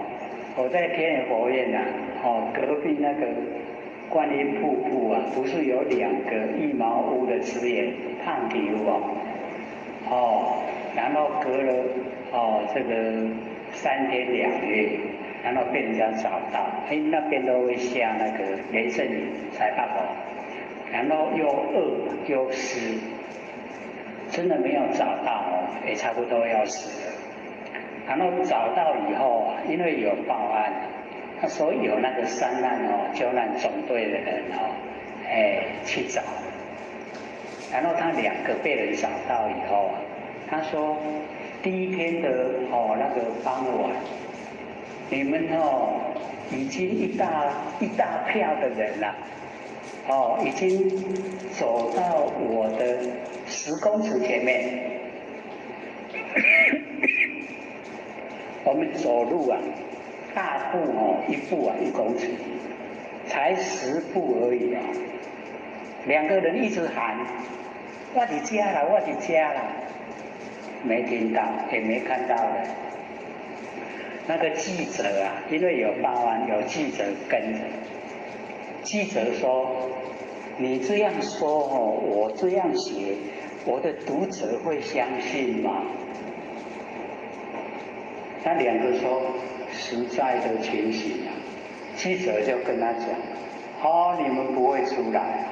我在天眼佛院呐，哦，隔壁那个观音瀑布啊，不是有两个一毛屋的职员胖皮哦，哦，然后隔了哦这个3天2夜，然后被人家找到，哎，那边都会下那个雷阵雨才发火，然后又饿又湿，真的没有找到哦，也差不多要死了。然后找到以后啊，因为有报案，他说有那个山难哦救难总队的人哦，哎去找，然后他两个被人找到以后啊，他说第一天的哦那个傍晚，你们哦已经一大一大票的人了，哦已经走到我的10公尺前面。我们走路啊，大步哦，一步啊1公尺，才10步而已啊。两个人一直喊：“我伫遮啦，我伫遮啦。”没听到，也没看到的。那个记者啊，因为有报案，有记者跟着。记者说：“你这样说哦，我这样写，我的读者会相信吗？”那两个说实在的情形啊，记者就跟他讲：“哦，你们不会出来，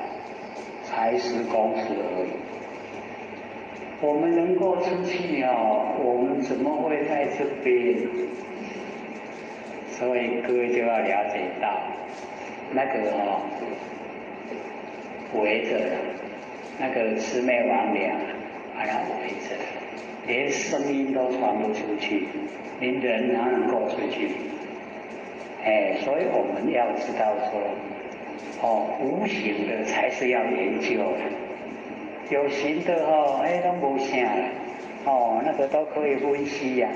才10公尺而已。我们能够出去哦，我们怎么会在这边？”所以各位就要了解到，那个哦，围着那个魑魅魍魉，把它围着，连声音都传不出去。连人哪能够出去？哎，所以我们要知道说，哦，无形的才是要研究的，有形的哦，哎，都无啥啦，哦，那个都可以分析呀。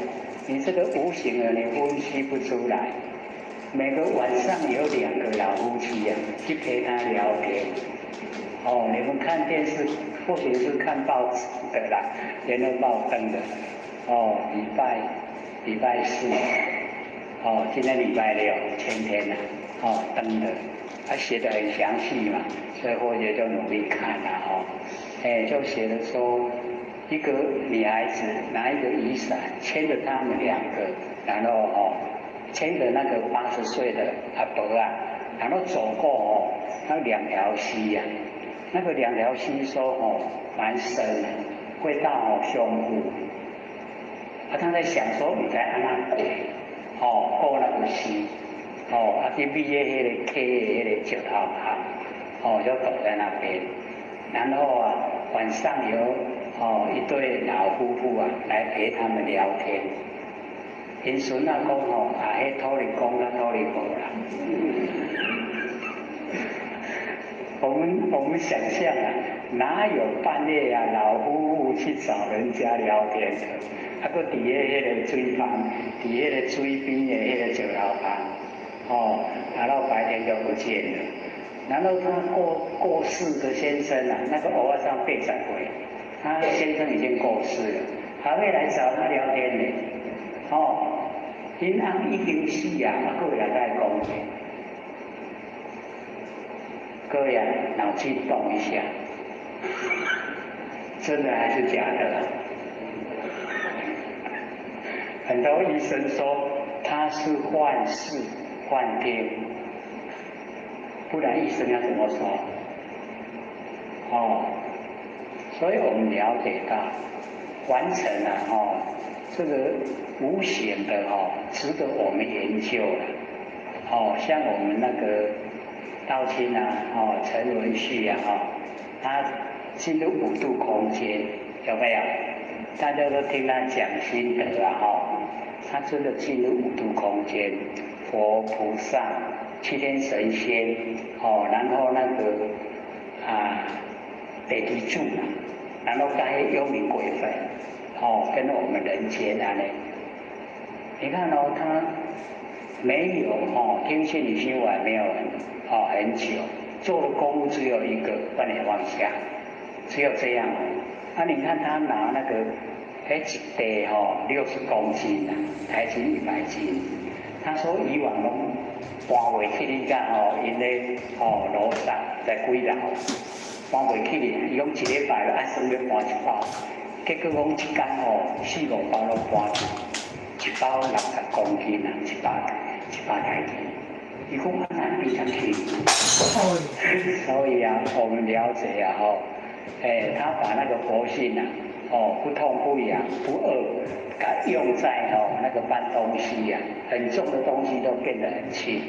你这个无形的，你分析不出来。每个晚上有两个老夫妻呀，去陪他聊天。哦，你们看电视或许是看报纸的啦，联合报登的。哦，礼拜四，哦，今天礼拜六，前天呐，哦，登的，他写的很详细嘛，所以或者就努力看了哦，哎，就写的说，一个女孩子拿一个雨伞牵着他们两个，然后哦，牵着那个80岁的阿伯啊，然后走过哦，那两条溪呀，那个两条溪说哦，蛮深的，会到哦胸部。啊，他在想说，毋知按怎过，哦，过那个溪，哦，啊去覕的彼个溪的彼个石头旁，哦，就躲在那边。然后啊，晚上有哦一对老夫妇啊来陪他们聊天。𪜶孙仔讲吼，啊，彼土地公啊，土地婆啦。我们想象啊，哪有半夜啊老夫妇去找人家聊天的？啊，阁伫咧彼个水旁，伫彼个水边的彼个石头旁，哦，然后白天就不见了。然后他过世的先生啊，那个欧巴桑80岁，他先生已经过世了，还会来找他聊天呢。哦，𪜶翁已经死啊，啊，阁会来共伊讲话。各位啊，脑筋动一下，真的还是假的？很多医生说他是幻视、幻听，不然医生要怎么说？哦，所以我们了解到，完成了哦，这个无形的哦，值得我们研究了。哦，像我们那个道亲啊，哦，陈文旭啊，哦，他进入五度空间，有没有？大家都听他讲心得啊，哈，他真的进入五度空间，佛菩萨、七天神仙，哦，然后那个啊，地基主，然后该幽冥鬼魂，哦，跟我们人间啊呢，你看哦，他没有哦，听信你修还没有哦很久，做的功夫只有一个，万念放下，只有这样哦。啊，你看他拿那个，彼一袋吼60公斤啊，台斤100斤。他說以往攏搬袂起哩個吼，𪜶咧吼樓上在幾樓，搬袂起哩。伊講一禮拜按算欲搬一包，結果講一工吼四五包攏搬去，一包60公斤啊，100台斤。伊講啊，哪比較輕？所以啊，我們了解啊，吼，哎，他把那個佛性啊，哦，不痛不癢不餓，給用在哦那個搬東西呀，很重的東西都變得很輕。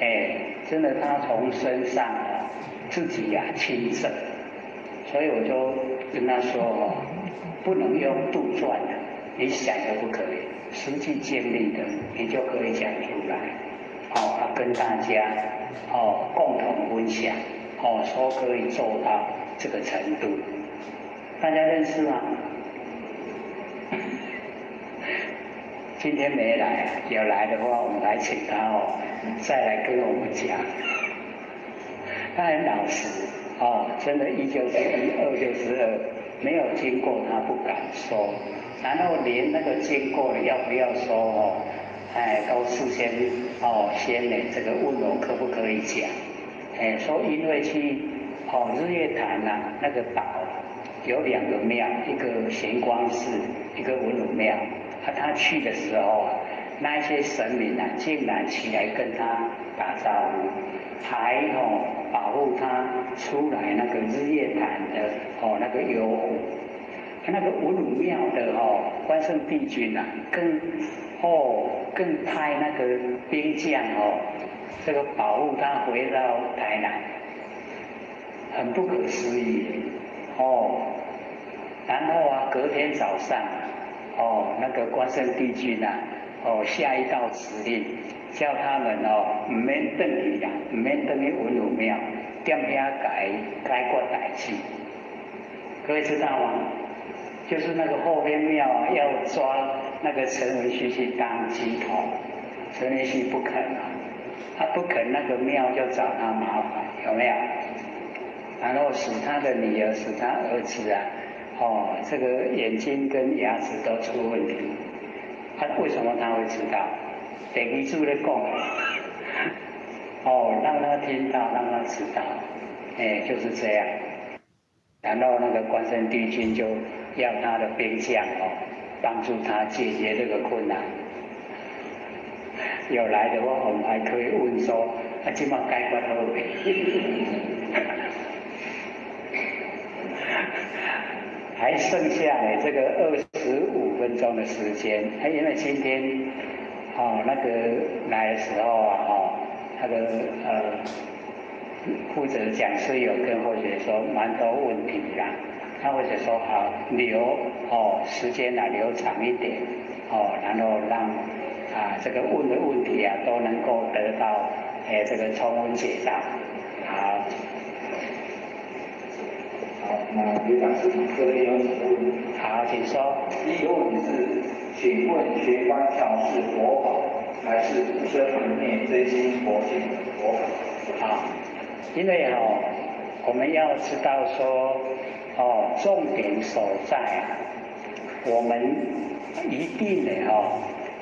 哎，真的，他從身上啊自己呀親證，所以我就跟他說哦，不能用杜撰的，你想的不可以，實際經歷的，你就可以講出來。哦，跟大家哦共同分享，哦，說可以做到這個程度，大家認識嗎？今天沒來，有來的話，我們來請他哦，再來跟我們講。他很老實，哦，真的，一就是一，二就是二，沒有經過他不敢說，然後連那個經過的要不要說哦？哎，都事先哦，先呢這個問我可不可以講？哎，說因為去哦日月潭呐那個島有兩個廟，一個玄光寺，一個文武廟。啊，他去的時候啊，那一些神明啊，竟然起來跟他打招呼，還哦保護他出來那個日月潭的哦那個幽湖。那個文武廟的哦關聖帝君啊，更派那個兵將哦，這個保護他回到台南，很不可思議哦。然後啊，隔天早上，哦，那個關聖帝君啊，哦下一道指令，叫他們哦毋免轉去啦，毋免轉去文武廟，踮遐解解決代誌。各位知道嗎？就是那個後天廟啊，要抓那個陳文旭去當乩童，陳文旭不肯啊，他不肯，那個廟就找他麻煩，有沒有？然後使他的女兒，使他兒子啊，哦，這個眼睛跟牙齒都出問題。他為什麼他會知道？等於住咧講，哦，讓他聽到，讓他知道，哎，就是這樣。然後那個關聖帝君就要他的兵將哦，幫助他解決這個困難。有來的話，我們還可以問說：啊，這馬解決好未？還剩下呢這個25分鐘的時間。因為今天哦那個來的時候啊，哦那個負責講師有跟慧學說蠻多問題啦，他或者說好留哦時間啊留長一點哦，然後讓啊這個問的問題啊都能夠得到哎這個充分解答。好，好，那劉講師這邊有幾個問題。好，請說。第一個問題是，請問玄關竅是佛法，還是不生不滅真心佛性的佛法？好。因為哦，我們要知道說，哦，重點所在啊，我們一定的哦，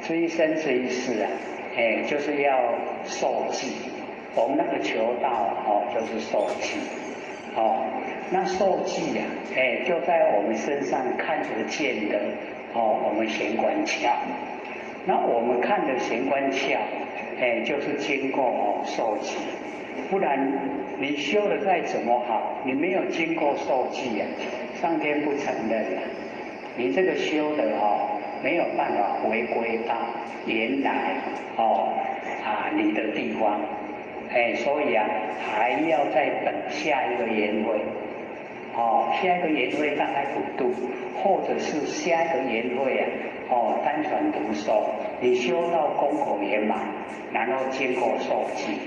這一生這一世啊，哎，就是要受記。我們那個求道哦，就是受記。哦，那受記啊，哎，就在我們身上看得見的哦，我們玄關竅。那我們看的玄關竅，哎，就是經過哦受記。不然你修的再怎麼好，你沒有經過受記啊，上天不承認啊。你這個修的哦，沒有辦法回歸到原來哦啊你的地方，哎，所以啊還要再等下一個緣會，哦，下一個緣會大概普度，或者是下一個緣會啊，哦單傳獨授，你修到功果圓滿，然後經過受記。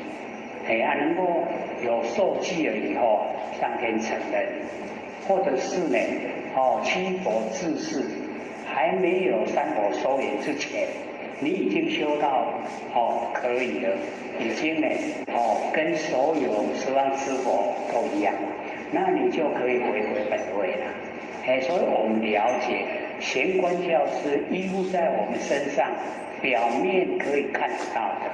哎啊，能夠有受記了以後，上天承認，或者是呢，哦，七佛治世還沒有三寶收圓之前，你已經修到哦可以了，已經呢哦跟所有十方諸佛都一樣，那你就可以回歸本位了。哎，所以我們了解玄观窍是依附在我们身上，表面可以看得到的。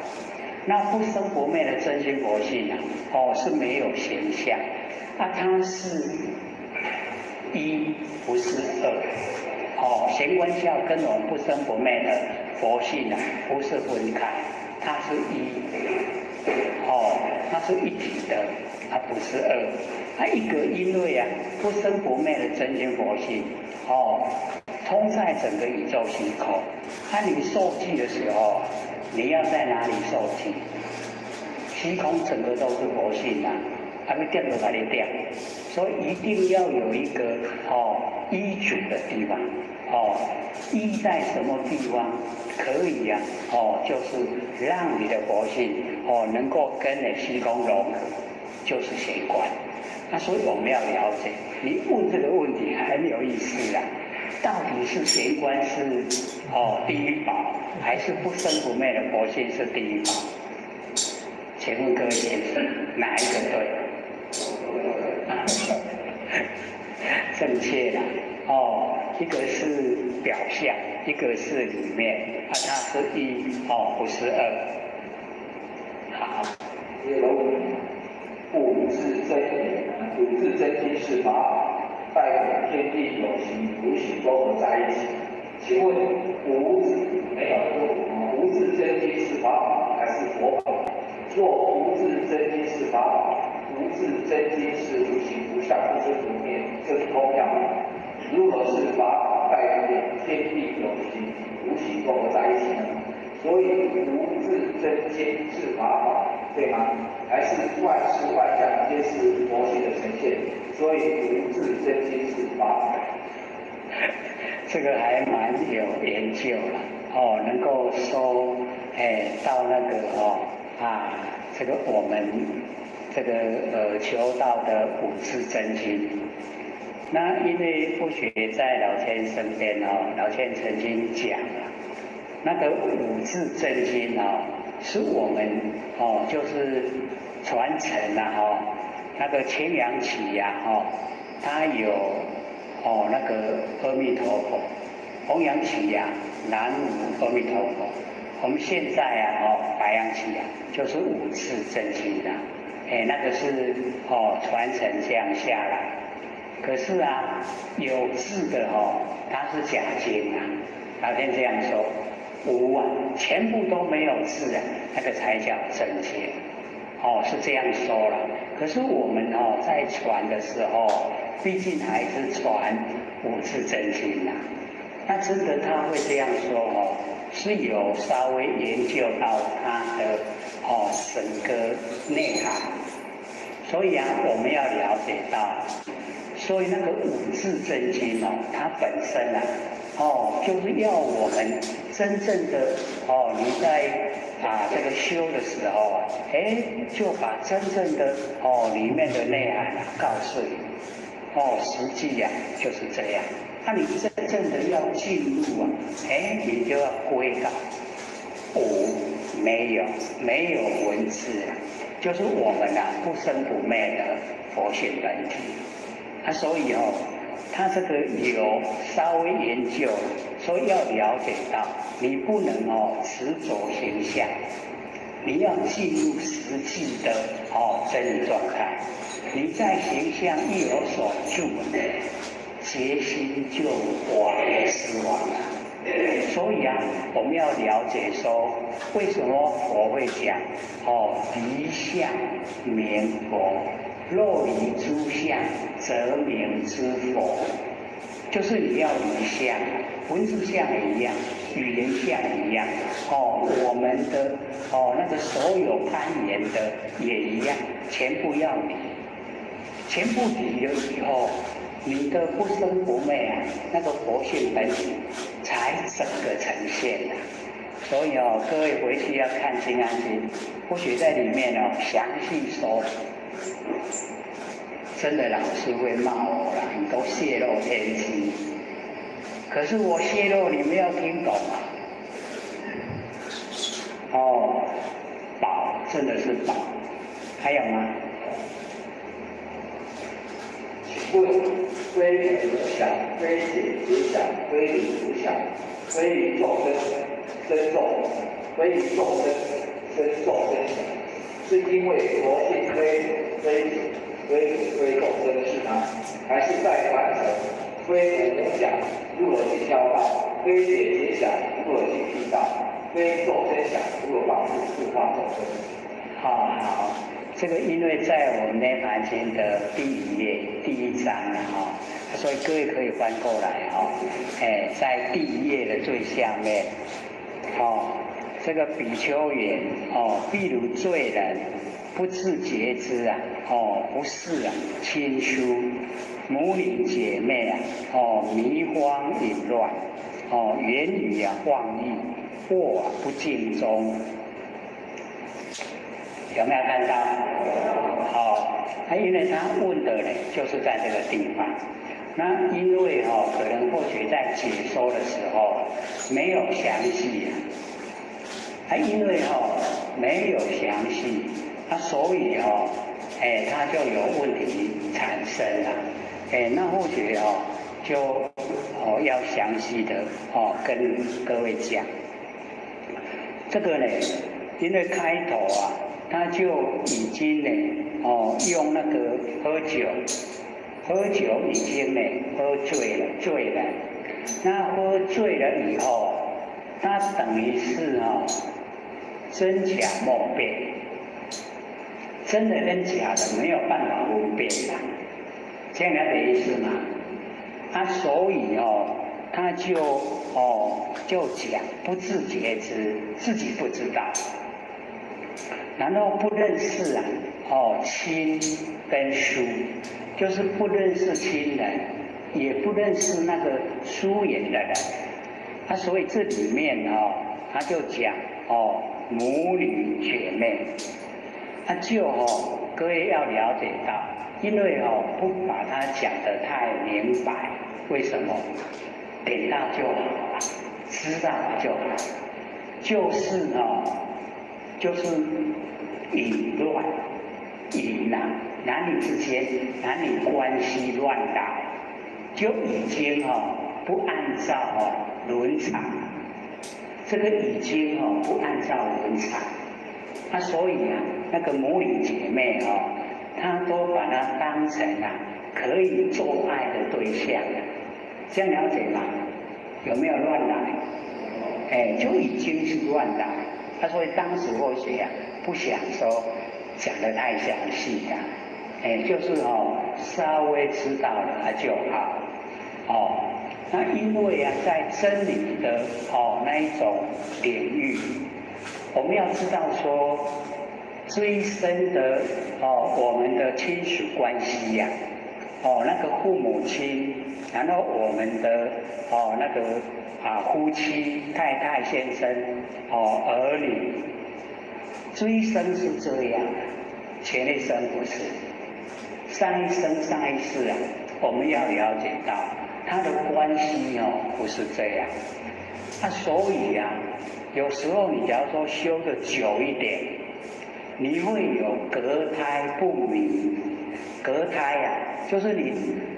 那不生不灭的真心佛性啊，哦，是没有形象，啊，它是一，不是二。哦，玄观窍跟我们不生不灭的佛性啊，不是分开，它是一，哦，它是一体的，它不是二。它一个因为啊，不生不灭的真心佛性，哦，通在整个宇宙虚空。那你受记的时候，你要在哪里受记？虚空整个都是佛性啊，还没点都给你点，所以一定要有一个依主的地方，哦，依在什么地方可以呀？哦，就是让你的佛性能够跟你虚空融合，就是玄观。那所以我们要了解，你问这个问题很有意思啊，到底是玄观是第一宝，还是不生不灭的佛性是第一宝？请问各位先生，哪一个对？正确啦，哦，一个是表象，一个是里面，啊，它是一，哦，不是二。好。五字真言，五字真经是法宝，代表天地有形无形都合在一起。请问无字没有无字真经是法宝还是佛宝？若无字真经是法宝，无字真经是无形无相不生不灭，这是空妙。如何是法宝代表天地有形无形都合在一起呢？所以无字真经是法宝，对吗？还是万事万象皆是佛性的呈现？所以无字真经是法宝。这个还蛮有研究了哦，能够说哎到那个哦啊，这个我们这个求道的五字真经。那因为不学在老千身边哦，老千曾经讲了，那个五字真经哦，是我们哦就是传承啊哈，那个青阳起呀哈，它有哦那个阿弥陀佛，弘扬起呀南无阿弥陀佛。我们现在啊哦白阳起啊，就是五字真经的，哎那个是哦传承这样下来。可是啊有字的哦，它是假经啊，老天这样说，无啊全部都没有字啊，那个才叫真经。哦，是这样说了。可是我们哦在传的时候，毕竟还是传五字真经呐。那真的他会这样说哦，是有稍微研究到他的哦整个内涵。所以啊，我们要了解到，所以那个五字真经哦，它本身啊，哦，就是要我们真正的哦，你在啊这个修的时候啊，哎，就把真正的哦里面的内涵啊告诉你，哦，实际呀就是这样。那你真正的要进入啊，哎，你就要归到无，没有没有文字啊，就是我们啊不生不灭的佛性本体。啊，所以哦，他这个有稍微研究，所以要了解到，你不能哦执着形象，你要进入实际的哦真理状态。你在形象一有所住，决心就亡死亡了。所以啊，我们要了解说，为什么佛会讲哦离相名佛，若离诸相，则名之佛。就是你要离相，文字相也一样，语言相也一样，哦，我们的哦那个所有攀缘的也一样，全部要离，全部离了以后，你的不生不灭啊，那个佛性本体才整个呈现的。所以哦，各位回去要看《金刚经》，或许在里面哦详细说。真的老师会骂我了，你都泄露天机。可是我泄露，你们要听懂啊。哦，宝真的是宝，还有吗？请问非母想，非姐姐想，非汝母想，非于众生生众，非于众生生众生想，是因为佛性非母非子非汝非众生是吗？还是在凡尘非母母想，如何去教道？非姐姐想，如何去替道？非众生想，如何帮助度化众生？好好，这个因为在我们《涅槃经》的第一页第一章了哈，所以各位可以翻过来哈，哎，在第一页的最下面，哦，这个比丘言哦，譬如醉人不自觉知啊，哦，不识啊亲疏，母女姐妹啊，哦，迷慌淫乱，哦，言语啊妄语，过不净中。有没有看到？好，他因为他问的呢，就是在这个地方。那因为哈，可能或许在解说的时候没有详细啊。他因为哈没有详细，那所以哈，哎，他就有问题产生了。哎，那或许哦，就哦要详细的哦跟各位讲。这个呢，因为开头啊，他就已经呢，哦，用那个喝酒，喝酒已经呢喝醉了，醉了。那喝醉了以后，他等于是哦，真假莫辨，真的跟假的没有办法分辨的，这样了解意思吗？啊，所以哦，他就哦就讲不自觉知，自己不知道。然后不认识啊，哦，亲跟疏，就是不认识亲人，也不认识那个疏远的人，啊，所以这里面哦，他就讲哦，母女姐妹，啊，就哦，各位要了解到，因为哦，不把它讲得太明白，为什么？点到就好了，知道就好，就是哦，就是淫乱，淫呐，男女之间男女关系乱来，就已经哦不按照哦伦常，这个已经哦不按照伦常，啊，所以啊那个母女姐妹哦，她都把它当成啊可以做爱的对象，这样了解吗？有没有乱来？哎，就已经是乱来。他所以当时或许啊，不想说讲得太详细呀，哎，就是哦，稍微知道了就好，哦，那因为啊，在真理的哦那一种领域，我们要知道说，最深的哦，我们的亲属关系呀，哦，那个父母亲，然后我们的哦那个啊夫妻太太先生，哦儿女，这一生是这样，前一生不是，上一生上一世啊，我们要了解到他的关系哦不是这样，啊所以啊，有时候你假如说修的久一点，你会有隔胎不明，隔胎啊，就是你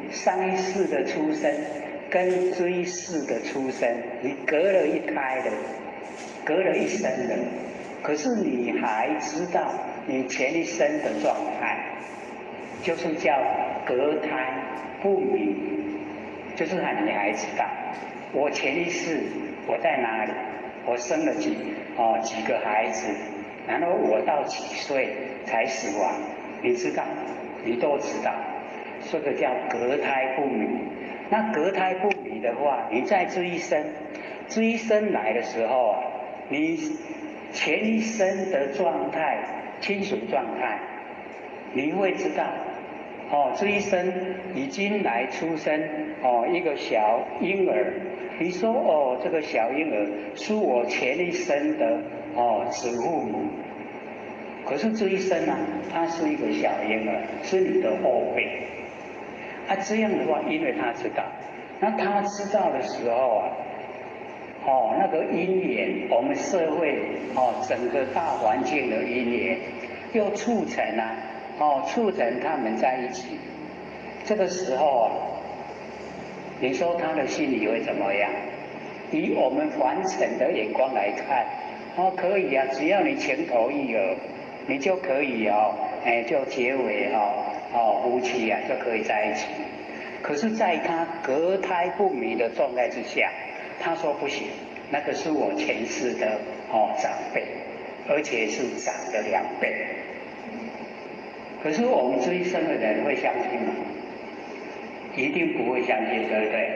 上一世的出生跟这一世的出生，你隔了一胎的，隔了一生的，可是你还知道你前一生的状态，就是叫隔胎不明，就是你还知道我前一世我在哪里，我生了几个孩子，然后我到几岁才死亡，你知道，你都知道，这个叫隔胎不明。那隔胎不明的话，你在这一生，这一生来的时候啊，你前一生的状态、亲属状态，你会知道，哦，这一生已经来出生哦，一个小婴儿，你说哦，这个小婴儿是我前一生的哦祖父母，可是这一生呢，他是一个小婴儿，是你的后辈。啊，这样的话，因为他知道，那他知道的时候啊，哦，那个因缘，我们社会哦，整个大环境的因缘，又促成啊，哦，促成他们在一起。这个时候啊，你說他的心裡會怎麼樣？以我們凡塵的眼光來看，哦，可以啊，只要你情投意合，你就可以哦，哎，就結為哦夫妻啊，就可以在一起。可是，在他隔胎不明的狀態之下，他說不行，那個是我前世的長輩，而且是長了2倍。可是我們這一生的人會相信嗎？一定不會相信，對不對？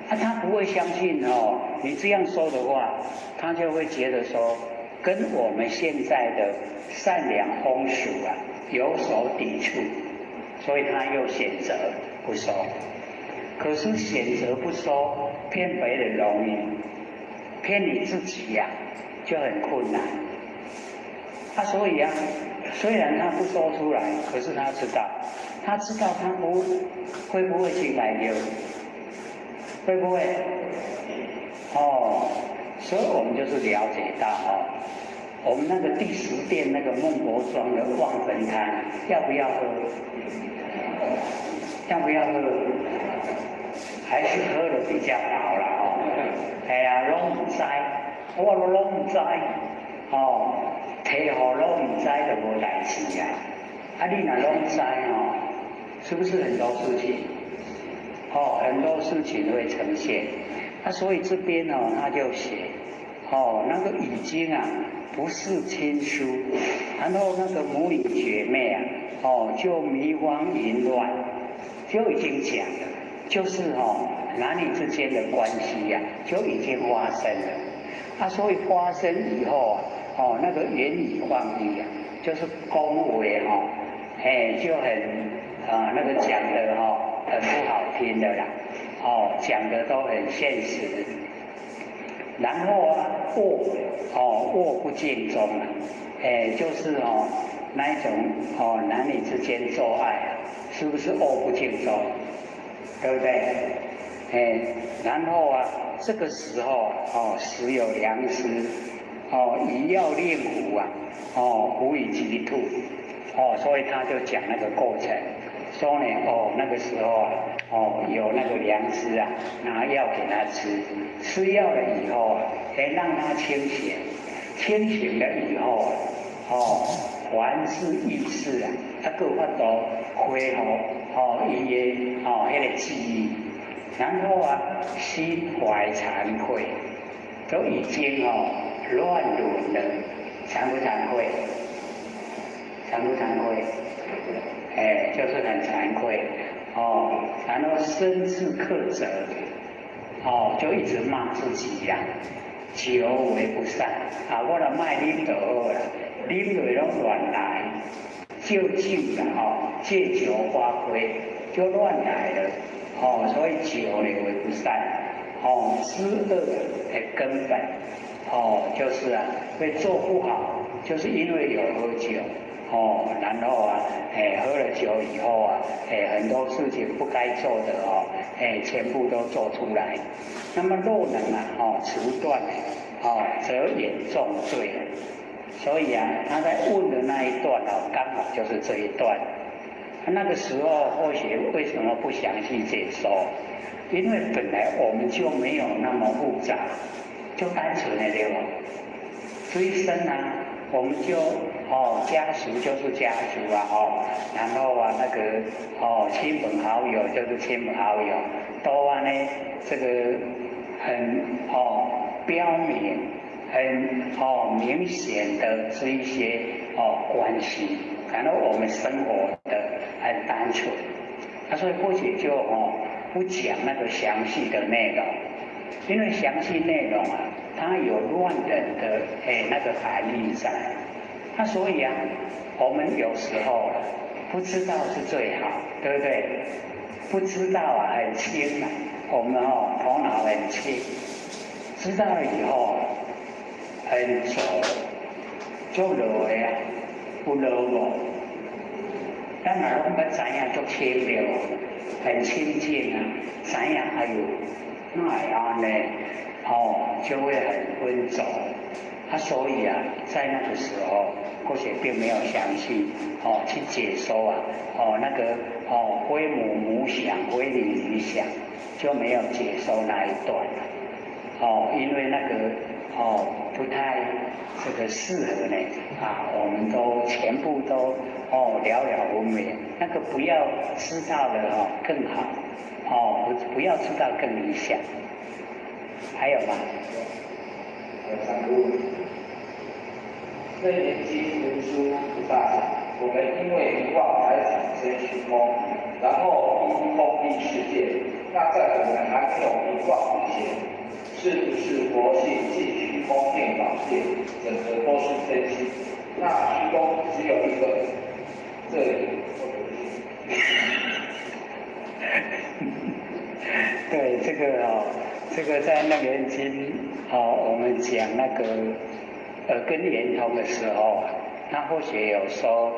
啊，他不會相信哦。你這樣說的話，他就會覺得說，跟我們現在的善良風俗啊有所抵觸，所以他又選擇不說。可是選擇不說，騙別人容易，騙你自己呀，就很困難。啊，所以啊，雖然他不說出來，可是他知道，他知道他不會不會去改掉，會不會？哦，所以我們就是了解到哦，我們那個第十殿那個孟婆莊的忘魂湯，要不要喝？要不要喝？還是喝了比較好啦哦。哎呀，攏毋知，我攏毋知，哦，提予攏毋知就無代誌啊。啊，你若攏知哦，是不是很多事情？哦，很多事情會呈現。啊，所以這邊哦，他就寫，哦，那個已經啊，不是親疏，然後那個母女姐妹啊，哦，就迷惘淫亂，就已經講了，就是哦，男女之間的關係呀，就已經發生了。啊，所以發生以後啊，哦，那個言語放逸啊，就是恭維哦，哎，就很啊，那個講的哦，很不好聽的啦。哦，講的都很現實，然後啊，臥不淨中啊，哎，就是哦，那一種哦，男女之間做愛啊，是不是臥不淨中？對不對？哎，然後啊，這個時候哦，時有良師，哦，以藥令服啊，哦，服已即吐，哦，所以他就講那個過程，說呢，哦，那個時候啊，哦，有那個良師啊，拿藥給他吃，吃藥了以後啊，哎，讓他清醒，清醒了以後啊，哦，凡是意識啊，他閣有法度恢復哦，伊的哦，彼個記憶，然後啊，心懷慚愧，都已經哦亂倫了，慚不慚愧？慚不慚愧？哎，就是很慚愧哦，然後深自苛責，哦，就一直罵自己呀，久為不善啊，我若莫啉就好啦，啉落攏亂來，借酒啦吼，借酒發揮就亂來了，哦，所以久了為不善，哦，知惡的根本，哦，就是啊，會做不好，就是因為有喝酒。哦，然後啊，哎，喝了酒以後啊，哎，很多事情不該做的哦，哎，全部都做出來。那麼若能啊，哦，除斷，哦，則免重罪。所以啊，他在問的那一段哦，剛好就是這一段。那個時候或許為什麼不詳細解說？因為本來我們就沒有那麼複雜，就單純的對吧？這一生啊，我們就哦，家屬就是家屬啊，哦，然後啊，那個哦，親朋好友就是親朋好友，都啊呢，這個很哦標明、很哦明顯的這一些哦關係，然後我們生活的很單純，啊，所以或許就哦不講那個詳細的內容，因為詳細內容啊，它有亂倫的哎那個含義在。那所以啊，我們有時候不知道是最好，對不對？不知道啊，很輕啊，我們哦頭腦很輕，知道了以後很濁，就濁的啊，有濁無？咱若攏捌知影足清對無？很清淨啊，知影哎喲，哪會按呢？哦，就會很渾濁。啊，所以啊，在那個時候，或许并没有详细哦去解说啊，哦那个哦非母母想，非女女想，就没有解说那一段了。哦，因为那个哦不太这个适合呢啊，我们都全部都哦了了分明，那个不要知道了哦更好，哦不要知道更理想。还有吗？还有三个问题。楞严经文殊菩萨讲，我们因为迷妄才产生虚空，然后依空立世界。那在我们还没有迷妄之前，是不是佛性尽虚空遍法界，整个都是真心？那虚空只有一个，这里或者是？对，这个哦，这个在楞严经哦，我们讲那个耳根圆通的时候啊，那或许有说，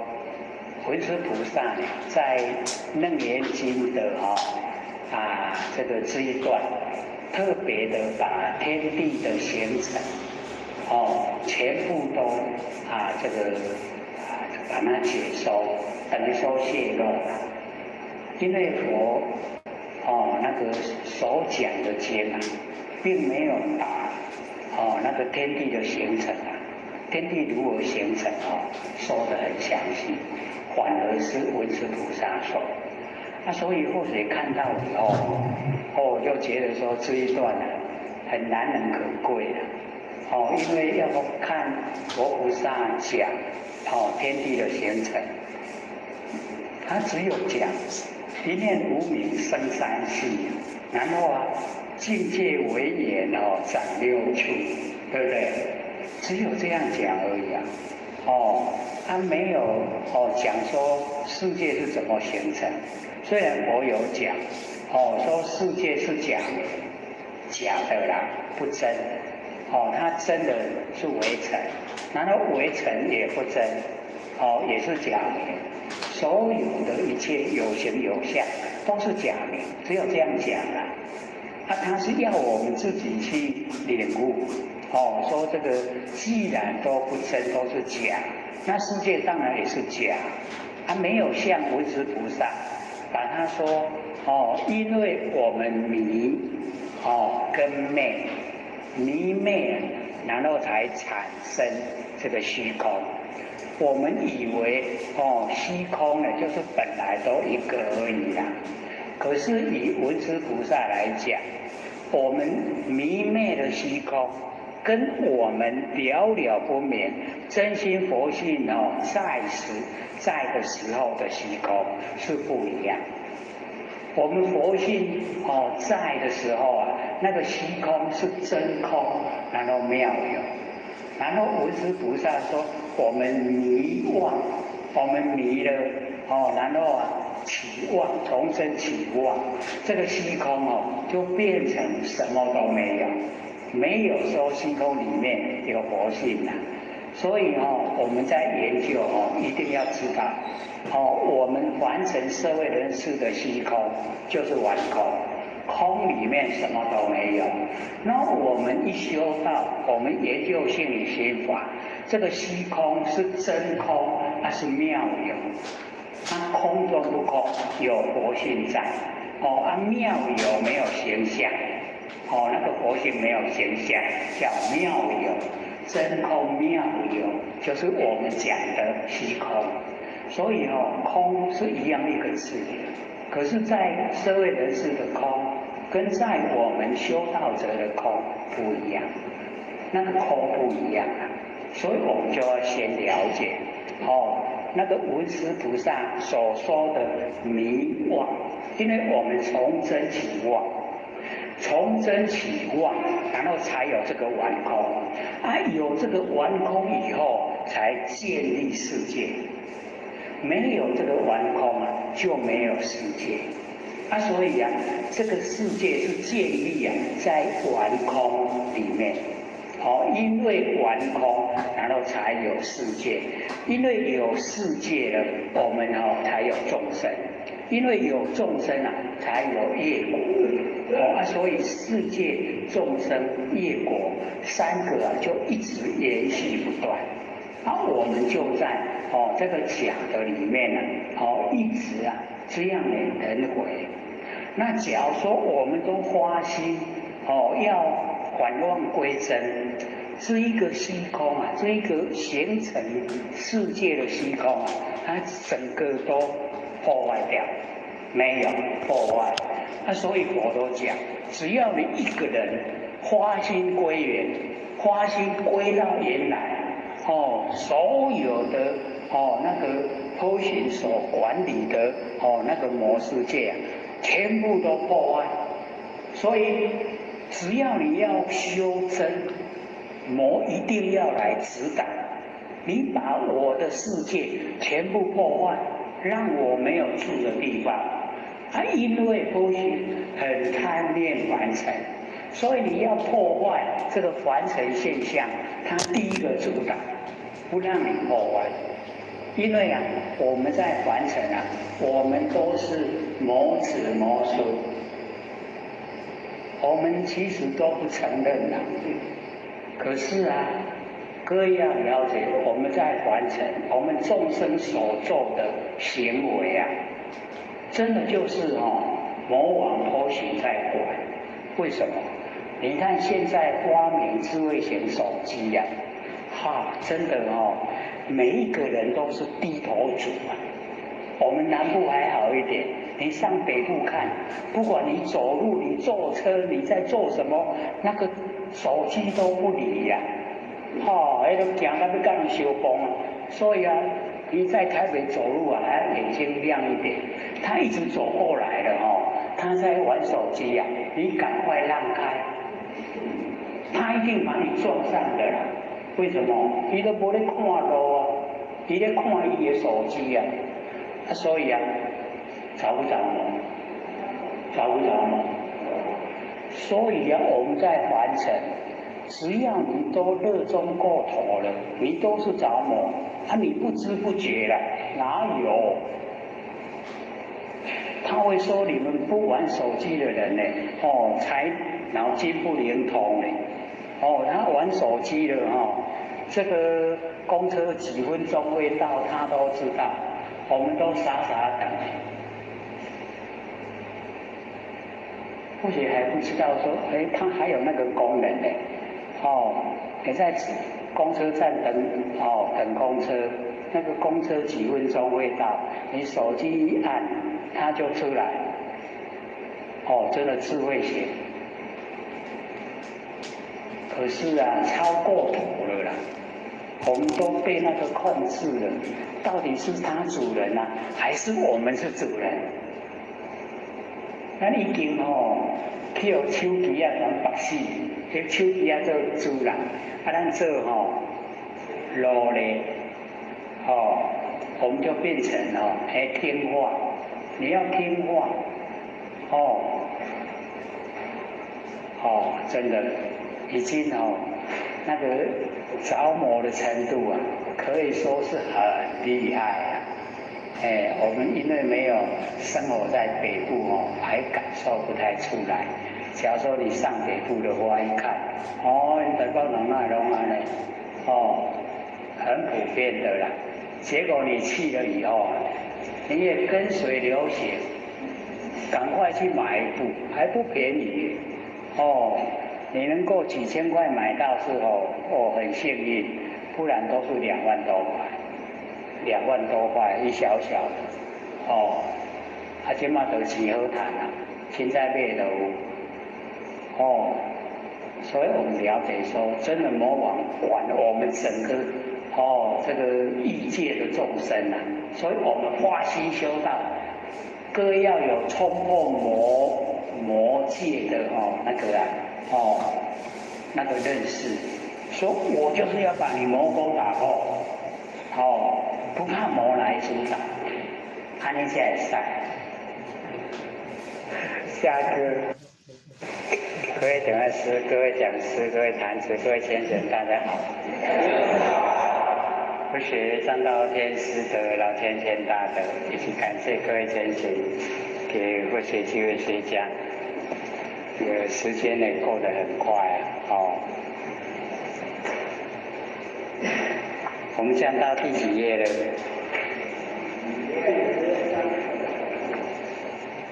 文殊菩萨呢，在楞严经的哈啊这个这一段，特别的把天地的形成哦，全部都啊这个啊把它解说，等于说泄露了，因为佛哦那个所讲的经啊，并没有把哦那个天地的形成啊，天地如何形成哦，说得很详细，反而是文殊菩萨说。那所以或许看到以后，哦，就觉得说这一段啊很难能可贵了，哦，因为要看佛菩萨讲哦天地的形成，他只有讲一念无明生三世，然后啊境界为缘哦长六处，对不对？只有这样讲而已啊，哦，他没有哦讲说世界是怎么形成。虽然我有讲，哦，说世界是假的，假的啦，不真，哦，它真的是微尘，然后微尘也不真，哦，也是假名，所有的一切有形有相都是假名，只有这样讲啦。啊，他是要我们自己去领悟，哦，说这个既然都不真，都是假，那世界当然也是假，他没有像文殊菩萨。把他说哦，因为我们迷哦跟昧迷昧，然后才产生这个虚空。我们以为哦虚空呢，就是本来都一个而已啦。可是以文殊菩萨来讲，我们迷昧的虚空，跟我们了了不明真心佛性哦在时在的时候的虚空是不一样。我们佛性哦在的时候啊，那个虚空是真空，然后妙有。然后文殊菩萨说，我们迷妄，我们迷了哦，然后啊起妄，重生起妄，这个虚空哦就变成什么都没有，没有说虚空里面有佛性呐。所以哦，我们在研究哦，一定要知道哦，我们凡尘社会人士的虚空就是顽空，空里面什么都没有。那我们一修道，我们研究性理心法，这个虚空是真空，它是妙有，它空中不空，有佛性在。哦，啊妙有没有形象？哦，那个佛性没有形象，叫妙有。真空妙有，就是我们讲的虚空。所以哦，空是一样一个字，可是，在社会人士的空，跟在我们修道者的空不一样，那个空不一样啊。所以我们就要先了解哦，那个文殊菩萨所说的迷妄，因为我们从真起妄。从真起妄，然后才有这个顽空啊，有这个顽空以后，才建立世界。没有这个顽空啊，就没有世界啊。所以啊，这个世界是建立啊在顽空里面。好，因为顽空，然后才有世界。因为有世界了，我们哦才有众生。因为有众生啊，才有业果。哦啊，所以世界、众生、业果三个啊，就一直延续不断。啊，我們就在這個假的裡面呢，一直啊這樣的輪迴。那假如說我們都發心要返妄歸真，這一個虛空啊，這一個形成世界的虛空啊，它整個都破壞掉，沒有破壞。啊，所以佛陀講，只要你一個人發心歸元，發心歸到原來，所有的那個波旬所管理的那個魔世界啊，全部都破壞。所以只要你要修真，魔一定要來指導。你把我的世界全部破壞，讓我沒有住的地方。啊，因為波旬很貪戀凡塵，所以你要破壞這個凡塵現象，他第一個阻擋，不讓你破壞。因為啊，我們在凡塵啊，我們都是魔子魔孫，我們其實都不承認啊。可是啊，各位要了解，我們在凡塵，我們眾生所做的行為啊，真的就是魔王波旬在管。為什麼？你看現在發明智慧型手機呀，哈，真的每一個人都是低頭族啊。我們南部還好一點，你上北部看，不管你走路、你坐車、你在做什麼，那個手機都不離呀。那個行到欲共人相碰啊。所以啊，你在台北走路啊，還要眼睛亮一點。他一直走過來了他在玩手機呀，你趕快讓開，他一定把你撞上的啦。為什麼？伊都無咧看路啊，伊咧看伊的手機啊。啊，所以啊，著不著魔？著不著魔？所以啊，我們在凡塵，只要你都熱衷過頭了，你都是著魔。啊，你不知不覺了，哪有？他會說你們不玩手機的人呢，才腦筋不靈通呢。他玩手機了這個公車幾分鐘會到，他都知道。我們都傻傻等，或許還不知道說，哎，他還有那個功能呢。你在公車站等，等公車，那個公車幾分鐘會到，你手機一按，它就出來。真的智慧型。可是啊，超過頭了啦，我們都被那個控制了。到底是他主人啊，還是我們是主人？咱已經去予手機啊，共縛死，彼手機啊做主人，啊，咱做奴隸，我們就變成愛聽話，你要聽話，真的已經那個著魔的程度啊，可以說是很厲害啊！哎，我們因為沒有生活在北部還感受不太出來。假如說你上北部的話，一看，你台北人哪攏按呢，很普遍的啦。結果你去了以後，你也跟隨流行，趕快去買一部，還不便宜你能夠幾千塊買到是很幸運，不然都是2萬多塊，2萬多塊一小小的，啊，這馬都真好趁啊，現在買都有，所以我們了解說，真的魔王管我們整個這個欲界的眾生啊，所以我們發心修道，各要有衝破魔界的那個啊那個認識，說我就是要把你魔宮打破，不怕魔來阻擋，按呢才會使。下課，各位講師、各位講師、各位壇子、各位先生，大家好。佛學張道天師德老天天大德，一起感謝各位先生給佛學機會學講。這個時間呢過得很快啊，我们讲到第几页了？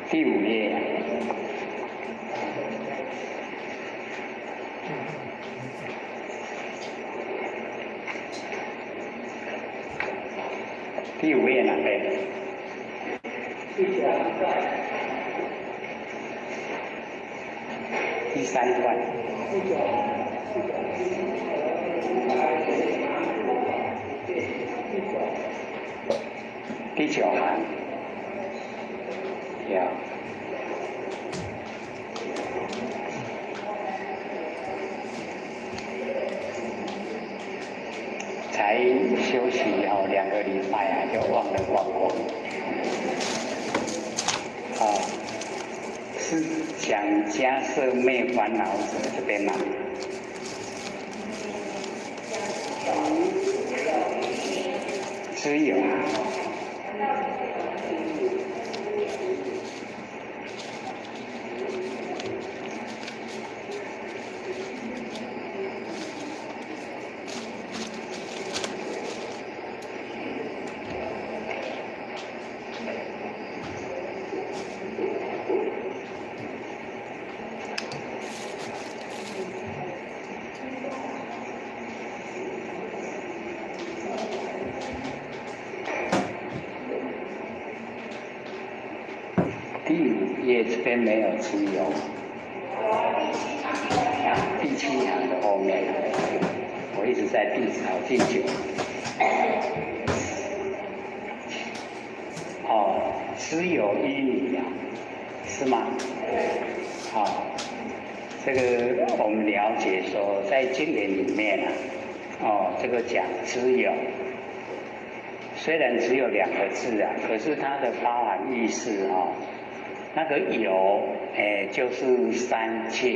第五页。第五页哪边？第三段。第三段。第九行。有。才休息哦2个礼拜啊，就忘了忘光。啊，是讲迦叶灭烦恼者这边吗？只有。第五页这边没有自由，第七行的后面，我一直在第找第九。哦，只有一米啊，是吗？好，这个我们了解说，在经典里面啊，哦，这个讲只有，虽然只有2个字啊，可是它的包含意思哦。那个有，就是三界，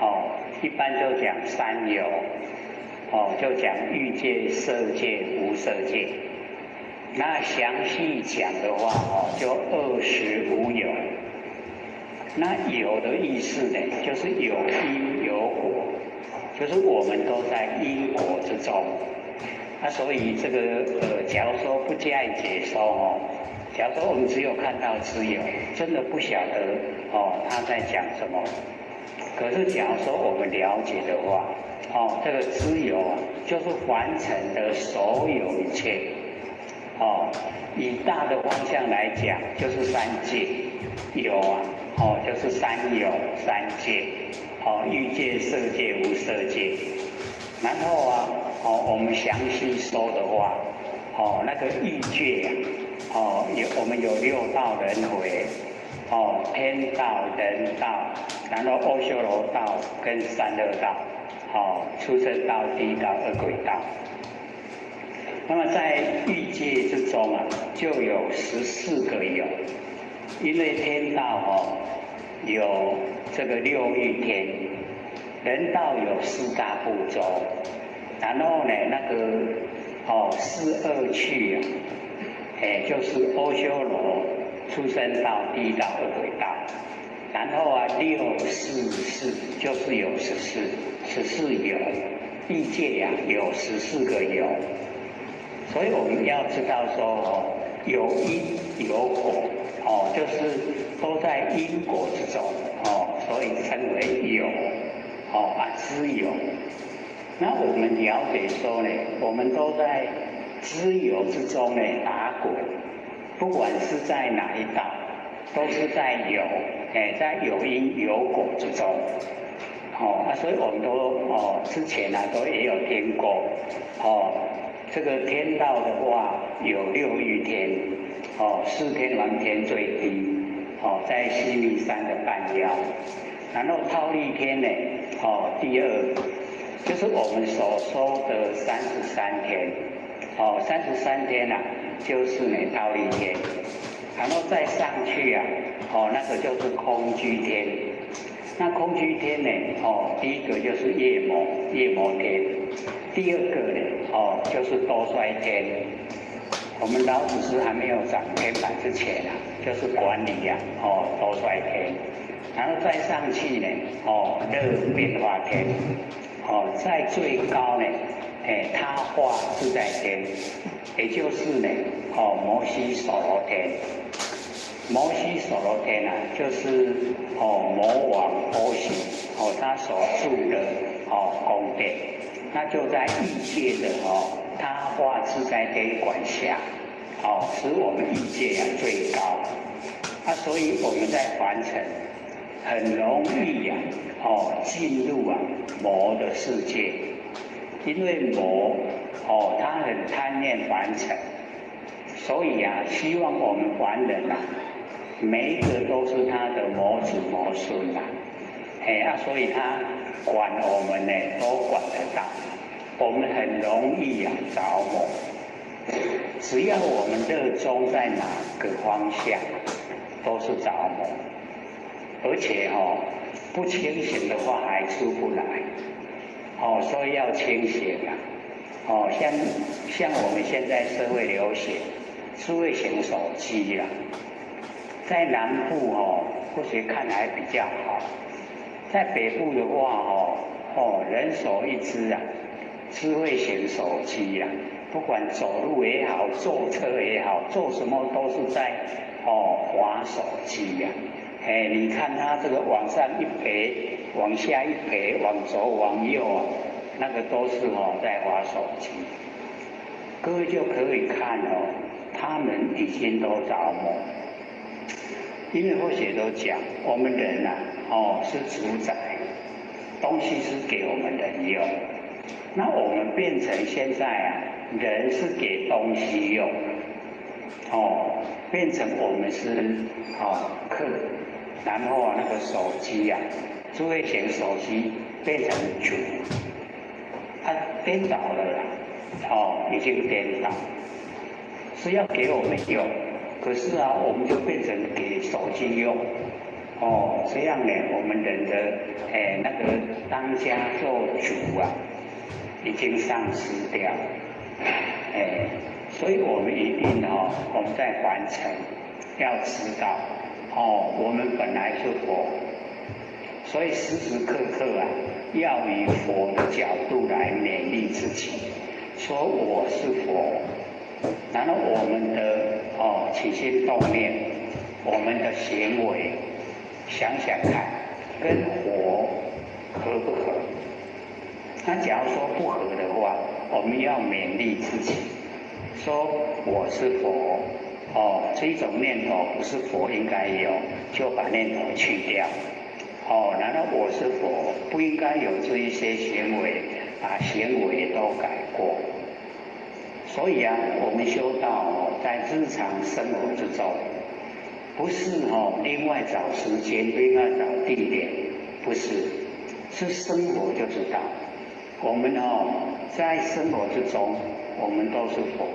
哦，一般就讲三有，哦，就讲欲界、色界、无色界。那详细讲的话，哦，就25有。那有的意思呢，就是有因有果，就是我们都在因果之中。那所以这个假如说不加以解说哦。假如说我们只有看到只有，真的不晓得哦他在讲什么。可是假如说我们了解的话，哦，这个只有啊，就是凡尘的所有一切。哦，以大的方向来讲，就是三界有啊，哦，就是三有三界，哦，欲界、色界、无色界。然后啊，哦，我们详细说的话，哦，那个欲界啊。哦，有我们有6道轮回，哦，天道、人道，然后阿修罗道跟三恶道，哦，畜生道、地道、恶鬼道。那么在欲界之中啊，就有14个有，因为天道哦有这个6欲天，人道有4大部洲，然后呢那个哦4恶趣啊。就是阿修罗、畜生道、地道、恶鬼道，然后啊，6、4、4就是有14，14有，欲界呀有14个有，所以我们要知道说哦，有因有果哦，就是都在因果之中哦，所以称为有哦啊知有。那我们了解说呢，我们都在知有之中呢打滚，不管是在哪一道，都是在有，在有因有果之中，哦啊，所以我们都哦之前啊都也有听过，哦，这个天道的话有6欲天，哦，4天王天最低，哦，在须弥山的半腰，然后忉利天呢，哦，第二就是我们所说的33天。哦，33天啊，就是呢忉利天，然后再上去啊，哦，那个就是空居天。那空居天呢，哦，第一个就是夜摩，夜摩天；第二个呢，哦，就是多衰天。我们老祖师还没有掌天板之前啊，就是管理呀，哦，多衰天。然后再上去呢，哦，乐变化天。哦，在最高呢，他化自在天，也就是呢，摩醯首罗天。摩醯首罗天啊，就是魔王波旬他所住的宫殿，那就在欲界的他化自在天管辖，是我们欲界啊最高。啊，所以我们在凡尘很容易呀，进入啊魔的世界，因为魔他很贪恋凡尘，所以啊，希望我们凡人啊，每一个都是他的魔子魔孙呐，哎啊，所以他管我们呢，都管得到，我们很容易啊着魔，只要我们热衷在哪个方向，都是着魔，而且不清醒的话还出不来，所以要清醒啊，像我们现在社会流行智慧型手机啦，在南部或许看来比较好，在北部的话人手一支啊，智慧型手机啊，不管走路也好，坐车也好，做什么都是在滑手机呀。哎，你看他这个往上一撇，往下一撇，往左往右啊，那个都是在滑手机。各位就可以看他们已经都着魔。因为佛学都讲，我们人呐，是主宰，东西是给我们人用。那我们变成现在啊，人是给东西用，变成我们是客，然后啊那个手机呀，智慧型手机变成主，它颠倒了啦，已经颠倒，是要给我们用。可是啊，我们就变成给手机用，这样呢，我们人的那个当家做主啊，已经丧失掉，所以我们一定我们在凡尘要知道，我们本来是佛，所以时时刻刻啊，要以佛的角度来勉励自己，说我是佛。然后我们的起心动念，我们的行为，想想看，跟佛合不合？那假如说不合的话，我们要勉励自己，说我是佛，这种念头不是佛应该有，就把念头去掉。难道我是佛，不应该有这一些行为，把行为都改过。所以啊，我们修道在日常生活之中，不是另外找时间，另外找地点，不是，是生活就知道。我们在生活之中，我们都是佛，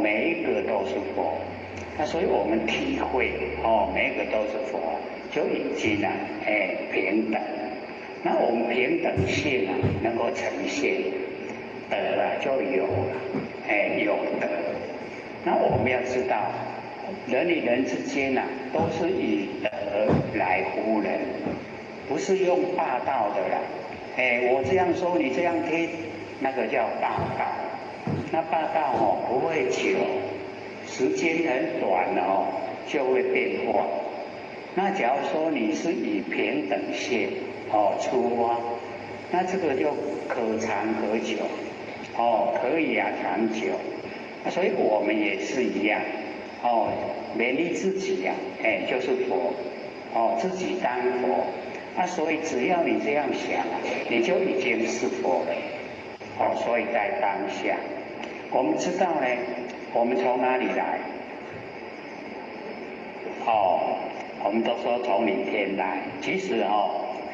每一个都是佛。那所以我们体会每一个都是佛，就已经啊，平等。那我们平等性啊，能够呈现。得了就有了，有德。那我们要知道，人与人之间呐，都是以德来服人，不是用霸道的啦。我这样说，你这样听，那个叫霸道。那霸道不会久，时间很短就会变化。那假如说你是以平等性出发，那这个就可长可久。可以啊，长久。所以我们也是一样，勉励自己呀，就是佛，自己当佛。啊，所以只要你这样想啊，你就已经是佛了。所以在当下，我们知道呢，我们从哪里来？我们都说从理天来，其实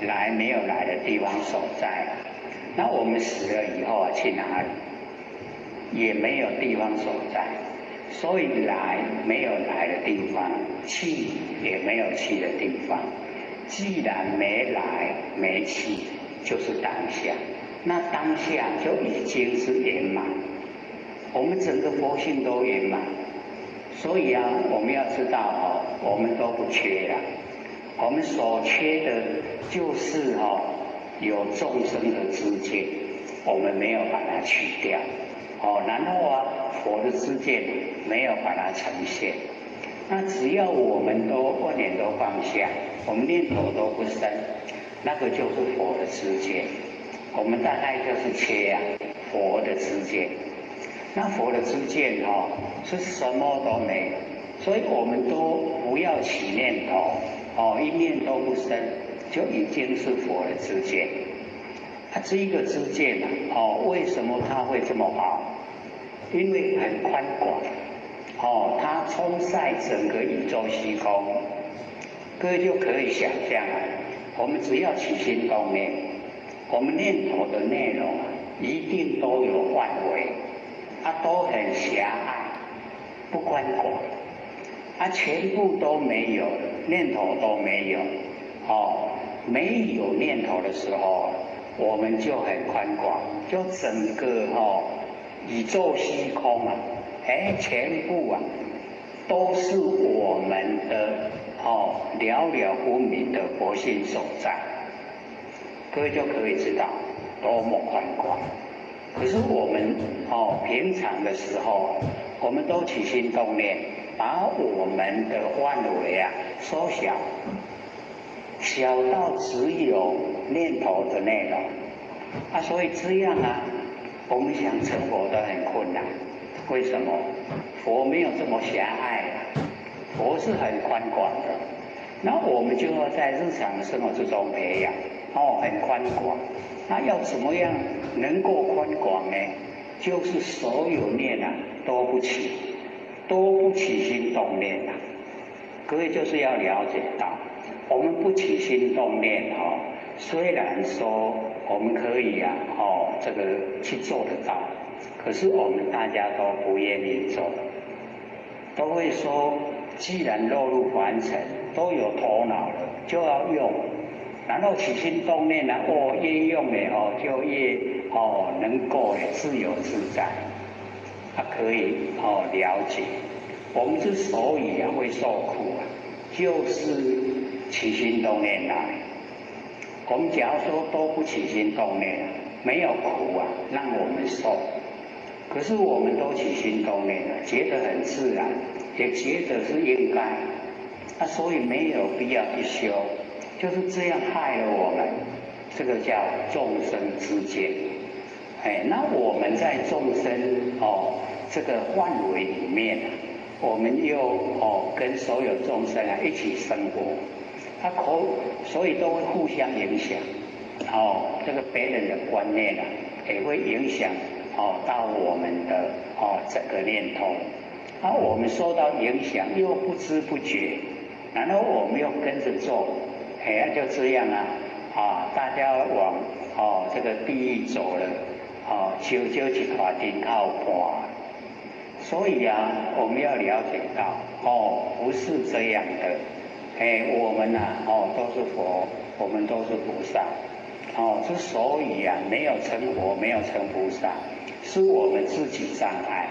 来没有来的地方所在。那我们死了以后啊，去哪里？也没有地方所在，所以来没有来的地方，去也没有去的地方。既然没来没去，就是当下。那当下就已经是圆满，我们整个佛性都圆满。所以啊，我们要知道我们都不缺了，我们所缺的就是有众生的知见，我們沒有把它去掉，哦，然後啊，佛的知見沒有把它呈現。那只要我們都萬念都放下，我們念頭都不生，那個就是佛的知見。我們大概就是缺啊佛的知見。那佛的知見哦，是什麼都沒有，所以我們都不要起念頭，哦，一念都不生，就已經是佛的知見。啊，這一個知見啊，哦，為什麼它會這麼好？因為很寬廣，哦，它充塞整個宇宙虛空，各位就可以想象啊，我們只要起心動念，我們念頭的內容啊，一定都有範圍，啊，都很狹隘，不寬廣，啊，全部都沒有，念頭都沒有，哦，沒有念頭的時候，我們就很寬廣，就整個哦宇宙虛空啊，哎，全部啊都是我們的哦了了分明的佛性所在，各位就可以知道多麼寬廣。可是我們哦平常的時候，我們都起心動念，把我們的範圍啊縮小，小到只有念頭的內容啊，所以這樣啊，我們想成佛都很困難。為什麼？佛沒有這麼狹隘啊，佛是很寬廣的。那我們就要在日常生活之中培養哦，很寬廣。那要怎麼樣能夠寬廣呢？就是所有念啊都不起，都不起心動念啊。各位就是要了解到，我們不起心動念哦，雖然說我們可以啊，哦，這個去做得到，可是我們大家都不願意做，都會說，既然落入凡塵，都有頭腦了，就要用，然後起心動念呢，哦，越用呢，哦，就越哦能夠自由自在，啊，可以哦了解，我們之所以啊會受苦啊，就是起心動念來。我們假如說都不起心動念，沒有苦啊，讓我們受。可是我們都起心動念了，覺得很自然，也覺得是應該，啊，所以沒有必要去修，就是這樣害了我們。這個叫眾生知見。哎，那我們在眾生哦這個範圍裡面，我們又哦跟所有眾生啊一起生活。他可所以都會互相影響，哦，這個別人的觀念啊，也會影響哦到我們的哦這個念頭，啊，我們受到影響又不知不覺，然後我們又跟着做，哎，就這樣啊，啊，大家往哦這個地獄走了，哦，燒燒一塊燈靠半，所以啊，我們要了解到，哦，不是這樣的。哎，我們吶，哦，都是佛，我們都是菩薩，哦，之所以啊沒有成佛，沒有成菩薩，是我們自己障礙。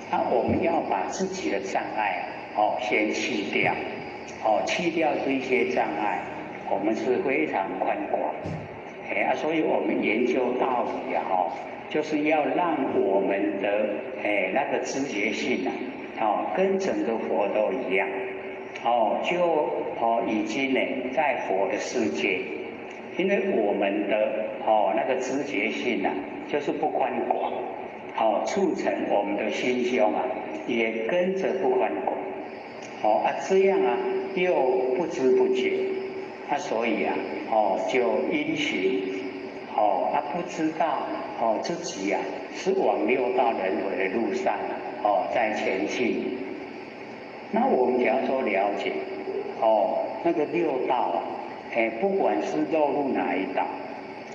那我們要把自己的障礙哦先去掉，哦，去掉這些障礙，我們是非常寬廣。哎啊，所以我們研究道理啊，哦，就是要讓我們的哎那個知覺性啊，哦，跟整個佛都一樣。哦，就哦已經呢，在佛的世界，因為我們的哦那個知覺性啊，就是不寬廣，哦促成我們的心胸啊，也跟着不寬廣，哦啊這樣啊又不知不覺，啊所以啊哦就因循，哦啊不知道哦自己啊是往六道輪迴的路上哦在前進。那我們假如說了解，哦，那個六道啊，哎，不管是落入哪一道，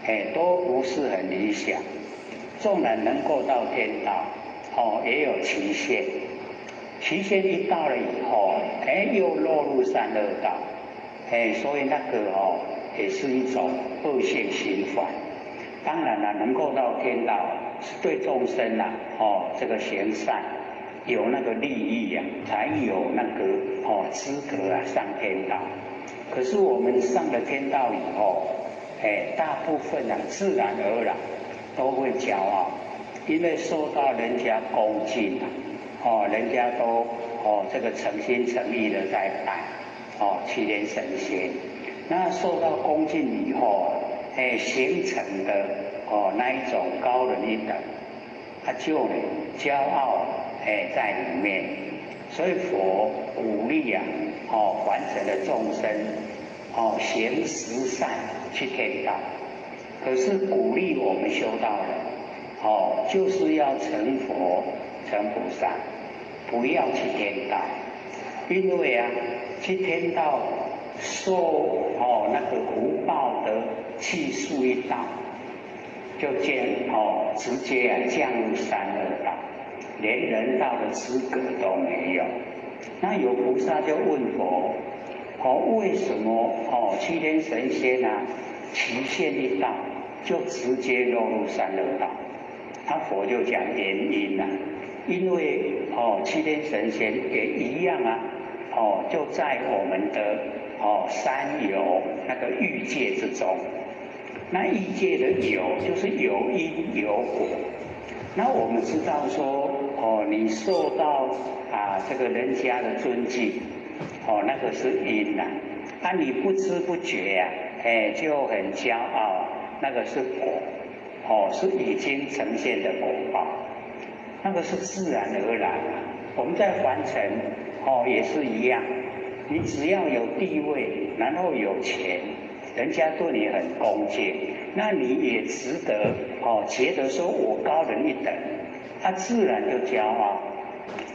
哎，都不是很理想。縱然能夠到天道，哦，也有期限。期限一到了以後，哎，又落入三惡道，哎，所以那個哦，也是一種惡性循環。當然了，能夠到天道，是對眾生啊，哦，這個行善。有那個利益呀，才有那個哦資格啊上天道。可是我們上了天道以後，哎，大部分啊自然而然都會驕傲，因為受到人家恭敬啊，哦，人家都哦這個誠心誠意的在拜，哦，七天神仙，那受到恭敬以後啊，哎，形成的哦那一種高人一等，他就呢驕傲哎在裡面，所以佛鼓勵啊，哦，凡塵的眾生，哦，行十善去天道。可是鼓勵我們修道人，哦，就是要成佛成菩薩，不要去天道，因為啊，去天道受哦那個福報的氣數一到，就降哦直接啊降入三惡道，連人道的資格都沒有。那有菩薩就問佛，哦，為什麼哦七天神仙啊，期限一到就直接落入三惡道？他佛就講原因啦，因為哦七天神仙也一樣啊，哦就在我們的哦三有那個欲界之中，那欲界的有就是有因有果。那我們知道說哦你受到啊這個人家的尊敬，哦那個是因呐，啊你不知不覺啊，哎就很驕傲，那個是果，哦是已經呈現的果報，那個是自然而然啊。我們在凡塵哦也是一樣，你只要有地位，然後有錢，人家對你很恭敬，那你也值得哦覺得說我高人一等，他自然就驕傲。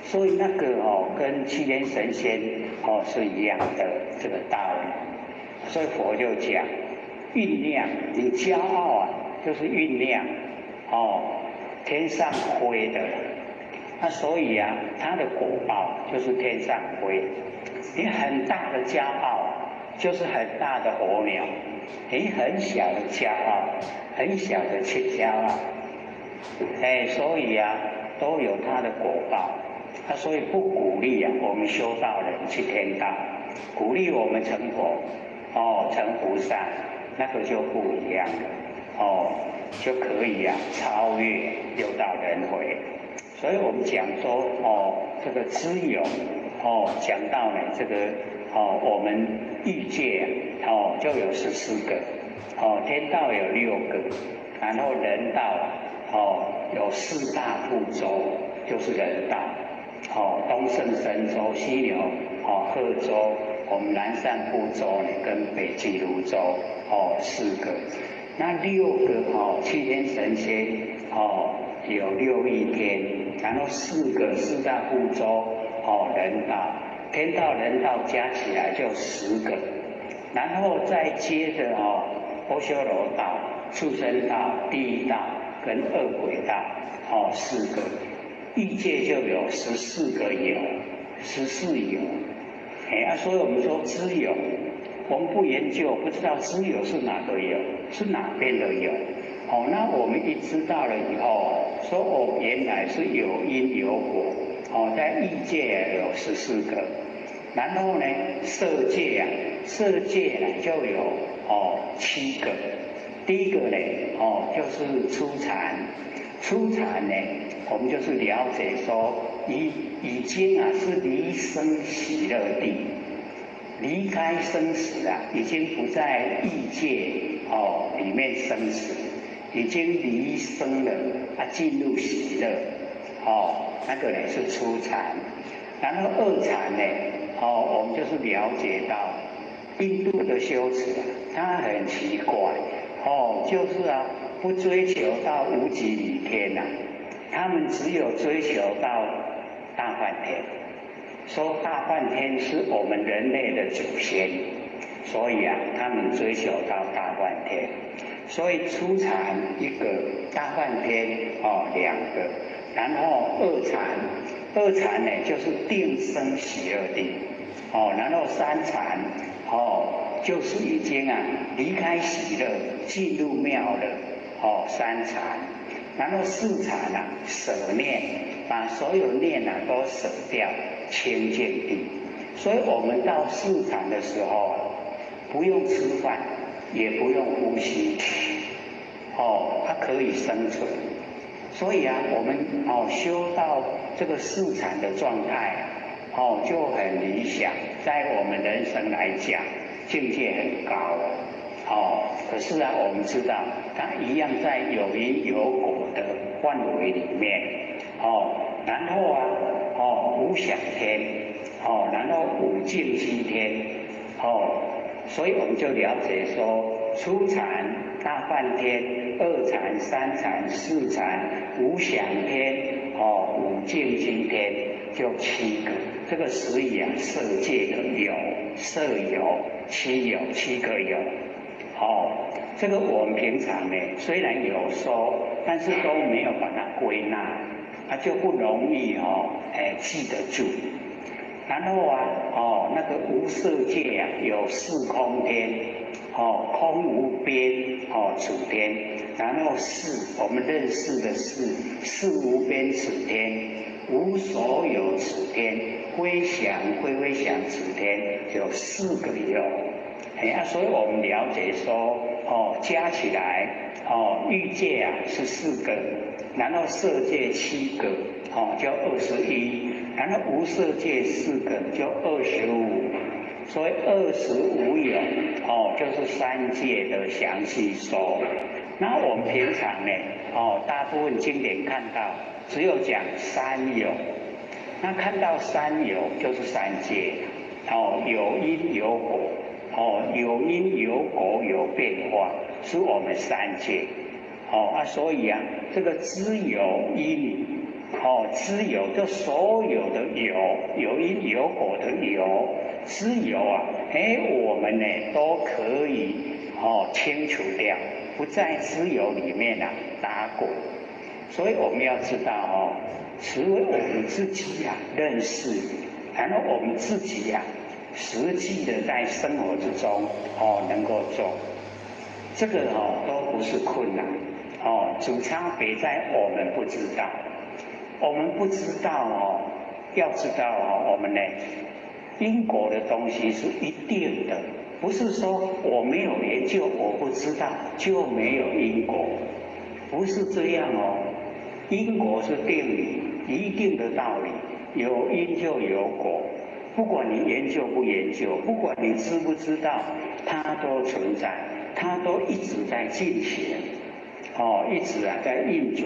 所以那個哦跟七天神仙哦是一樣的這個道理。所以佛就講醞釀，你驕傲啊，就是醞釀哦天上灰的。那所以啊，他的果報就是天上灰。你很大的驕傲，就是很大的火鳥；你很小的驕傲，很小的去驕傲。哎，所以啊，都有他的果報。他所以不鼓勵啊，我們修道人去天道，鼓勵我們成佛，哦，成菩薩，那個就不一樣了，哦，就可以啊，超越六道輪迴。所以我們講說，哦，這個知有，哦，講到呢這個，哦，我們欲界哦，就有14個，哦，天道有六個，然後人道，哦，有四大部洲，就是人道，哦，東勝神洲、西牛，哦，賀洲，我們南贍部洲呢，跟北俱盧洲，哦，四個，那六個哦，七天神仙，哦，有六欲天，然後四個四大部洲，哦，人道、天道、人道加起來就10個，然後再接着哦，阿修羅道、畜生道、地獄道跟餓鬼道，哦，四個，欲界就有14個有，14有，哎啊，所以我們說知有，我們不研究不知道知有是哪個有，是哪邊的有，哦，那我們一知道了以後，說哦，原來是有因有果，哦，在欲界有14個，然後呢，色界啊，色界呢就有哦七個，第一個呢，哦就是初禪，初禪呢，我們就是了解說已經啊是離生喜樂地，離開生死啊，已經不在欲界哦裡面生死，已經離生了啊，進入喜樂，哦，那個呢是初禪，然後二禪呢，哦，我們就是了解到印度的修持啊，它很奇怪，哦，就是啊，不追求到無極理天吶，他們只有追求到大梵天，說大梵天是我們人類的祖先，所以啊，他們追求到大梵天。所以初禪一個，大梵天哦兩個，然後二禪，二禪呢就是定生喜樂地，哦，然後三禪哦就是已經啊離開喜樂進入妙樂，哦三禪，然後四禪啊捨念，把所有念啊都捨掉，清淨地。所以我們到四禪的時候啊，不用吃飯，也不用呼吸，哦，哦，它可以生存。所以啊，我們修到這個四禪的狀態，就很理想，在我們人生來講，境界很高。可是啊，我們知道，它一樣在有因有果的範圍裡面，然後啊，無想天，然後五淨居天，所以我們就了解說，初禪大梵天，二禪、三禪、四禪、無想天，五淨居天，就七個。這個屬於啊色界的有色有七有七個有。這個我們平常呢雖然有說，但是都沒有把它歸納，它就不容易記得住。然後啊，那個無色界啊，有四空天，空無邊此天，然後識我們認識的識，識無邊此天，無所有此天，非想非非想此天，有四個有。哎啊，所以我們了解說，加起來，欲界啊是四個，然後色界七個，就21，然後無色界四個就25，所以25有，就是三界的詳細說。那我們平常呢，大部分經典看到只有講三有，那看到三有就是三界，有因有果。有因有果有變化，是我們三界。所以啊，這個知有因，知有就所有的有，有因有果的有，知有啊，我們呢都可以清除掉，不在知有裡面啊打滾。所以我們要知道除了我們自己啊認識，然後我們自己呀，實際的在生活之中，能夠做這個都不是困難，主差別在我們不知道，我們不知道要知道我們呢因果的東西是一定的，不是說我沒有研究，我不知道就沒有因果，不是這樣哦，因果是定理，一定的道理，有因就有果。不管你研究不研究，不管你知不知道，它都存在，它都一直在進行，一直啊在運轉。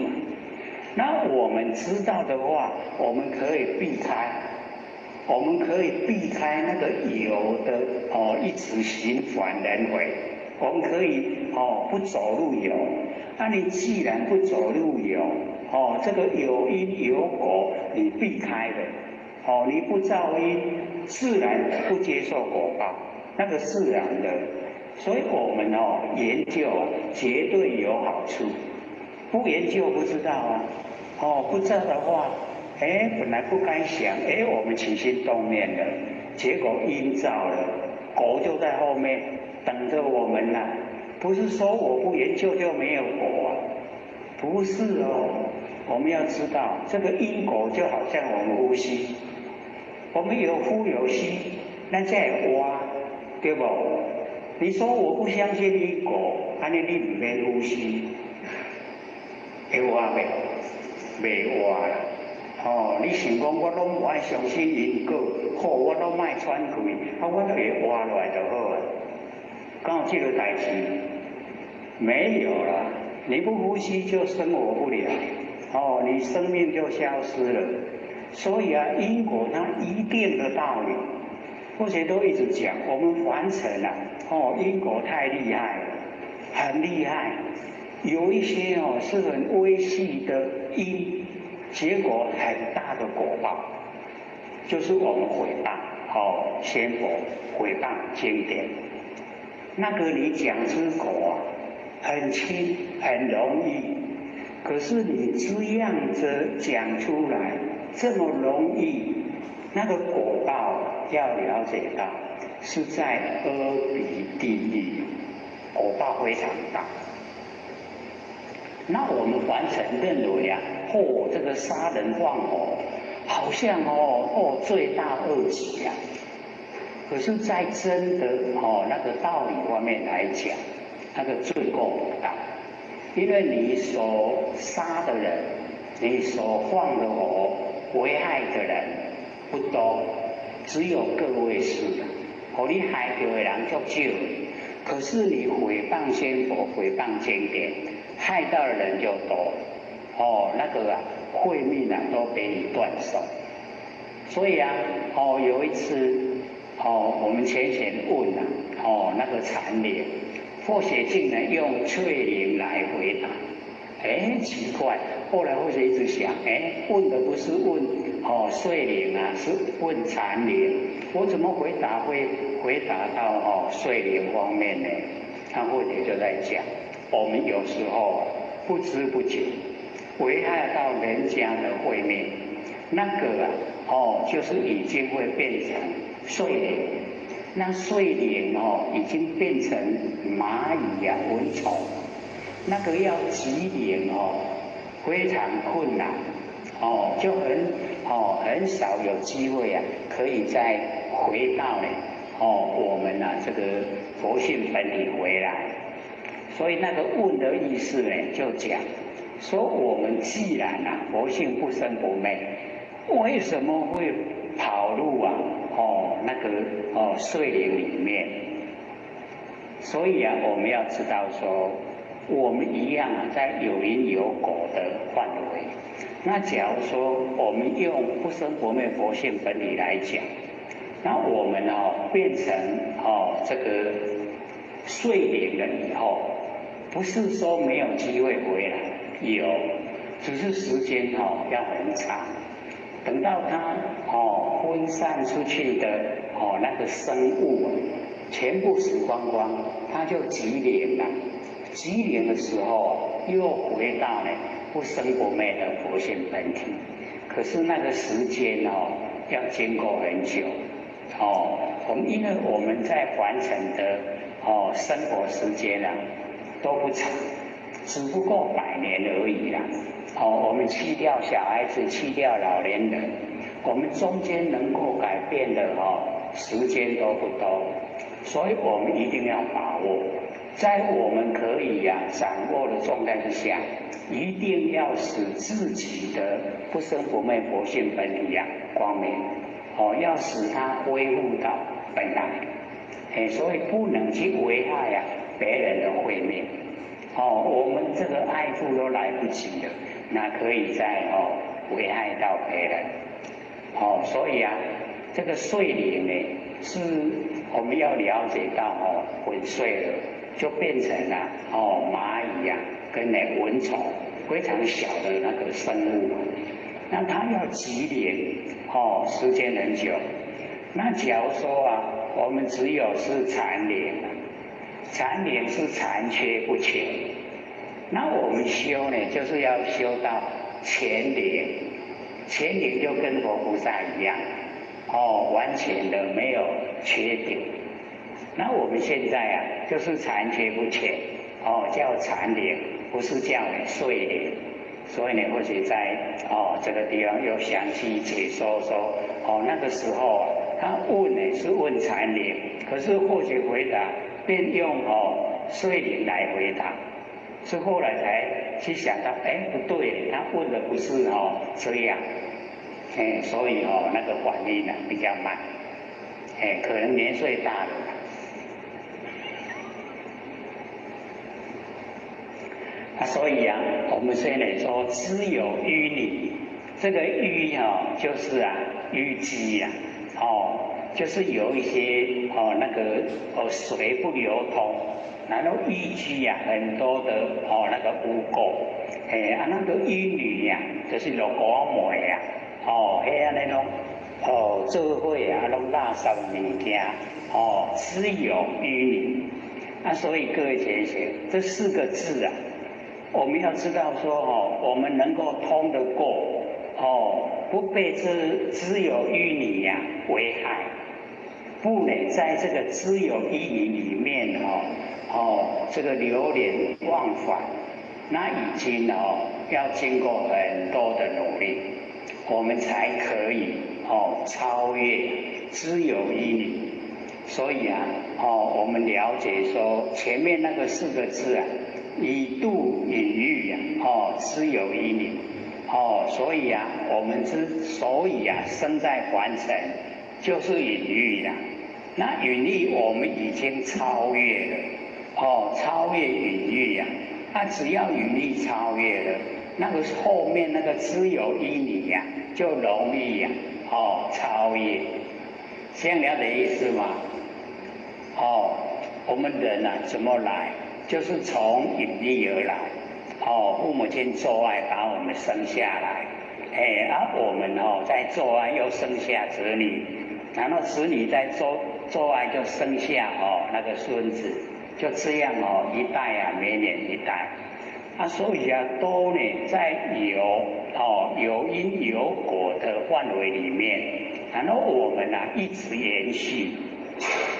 那我們知道的話，我們可以避開，我們可以避開那個有的一直循環輪迴。我們可以不走入有。那你既然不走入有，這個有因有果，你避開了。你不造因，自然不接受果報，那個自然的。所以我們研究啊，絕對有好處。不研究不知道啊，不知道的話，本來不該想，我們起心動念了，結果因造了，果就在後面等着我們啦。不是說我不研究就沒有果啊，不是哦。我們要知道，這個因果就好像我們呼吸。我們有呼有吸，咱才會活，對無？你說我不相信因果，按呢你毋免呼吸，會活袂？袂活啦！你想講我攏無愛相信因果，好，我攏莫喘氣，啊，我就會活落來就好啊。敢有這個代誌？沒有啦，你不呼吸就生活不了，你生命就消失了。所以啊，因果它一定的道理，或者都一直講，我們凡塵啊，因果太厲害了，很厲害。有一些是很微細的因，結果很大的果報，就是我們毀謗仙佛，毀謗經典。那個你講出口啊，很輕很容易，可是你這樣子講出來這麼容易，那個果報要了解到是在阿鼻地獄，果報非常大。那我們凡塵認為啊，這個殺人放火，好像罪大惡極啊。可是，在真的那個道理方面來講，那個罪過不大。因为你所杀的人，你所放的火，危害的人不多，只有个位数的，予你害著的人足少。可是你毁谤仙佛、毁谤经典，害到的人就多。哦，那个啊，慧命啊，都被你断送。所以啊，哦，有一次，哦，我们浅显问啊，哦，那个禅灵，或许竟然用翠灵来回答，哎，奇怪。后来或许一直想，哎，问的不是问哦碎灵啊，是问禅灵，我怎么回答会回答到哦碎灵方面呢？他或者就在讲，我们有时候不知不觉危害到人家的慧命，那个啊，哦，就是已经会变成碎灵，那碎灵哦，已经变成蚂蚁啊、蚊虫，那个要集灵哦，非常困难哦，就很哦很少有机会啊，可以再回到呢哦我们啊这个佛性本体回来。所以那个问的意思呢，就讲说我们既然啊佛性不生不灭，为什么会跑入啊哦那个哦碎灵里面？所以啊，我们要知道说，我们一样啊，在有因有果的范围。那假如说我们用不生不灭佛性本体来讲，那我们哦变成哦这个碎灵了以后，不是说没有机会回来，有，只是时间哦要很长。等到它哦分散出去的哦那个生物全部死光光，它就集灵了。集灵的时候又回到呢不生不灭的佛性本体。可是那个时间哦要经过很久哦。我们因为我们在凡尘的哦生活时间啊都不长，只不过百年而已啦。哦，我们去掉小孩子，去掉老年人，我们中间能够改变的哦时间都不多，所以我们一定要把握，在我们可以呀掌握的状态之下，一定要使自己的不生不灭佛性本体呀光明，哦，要使它恢复到本来，哎，所以不能去危害呀别人的慧命，哦，我们这个爱护都来不及了，那可以再哦危害到别人，哦，所以啊，这个碎灵呢，是我们要了解到哦，粉碎了就变成了哦蚂蚁呀跟那蚊虫非常小的那个生物，那它要集灵哦，时间很久。那假如说啊，我们只有是残灵，残灵是残缺不全。那我们修呢，就是要修到全灵，全灵就跟佛菩萨一样，哦，完全的没有缺点。那我们现在啊，就是残缺不全，哦，叫残灵，不是叫碎灵。所以呢，或许在哦这个地方又详细解说说，哦那个时候啊，他问呢是问残灵，可是或许回答便用哦碎灵来回答。是后来才去想到，哎，不对，他问的不是哦这样，哎，所以哦那个反应呢比较慢，哎，可能年岁大了。啊，所以啊，我们现在说知有淤泥，这个淤哦就是啊淤积啊，哦，就是有一些哦那个哦水不流通。然后淤积呀，很多的哦那个污垢，嘿啊那个淤泥呀，就是落膏膜呀，哦，彼按呢拢哦做伙啊，拢垃圾物件，哦，只有淤泥。啊，所以各位同学，这四个字啊，我们要知道说哦，我们能够通得过哦，不被这只有淤泥呀危害，不能在这个只有淤泥里面哦。哦，这个流连忘返，那已经哦要经过很多的努力，我们才可以哦超越知有淤泥。所以啊，哦，我们了解说前面那个四个字啊，以度隐喻呀，哦，知有一理，哦，所以啊，我們之所以啊生在凡塵，就是隱喻啦。那隱喻我們已經超越了，哦，超越隱喻呀。那只要隱喻超越了，那個後面那個知有一理呀，就容易呀，哦，超越。這樣了解意思嗎？哦，我們人啊怎麼來？就是從隱喻而來。哦，父母親做愛把我們生下來，哎，啊，我們哦在做愛又生下子女，然後子女在做做愛就生下哦那個孫子，就這樣哦一代啊每年一代，啊，所以啊都呢在有哦有因有果的範圍裡面，然後我們啊一直延續，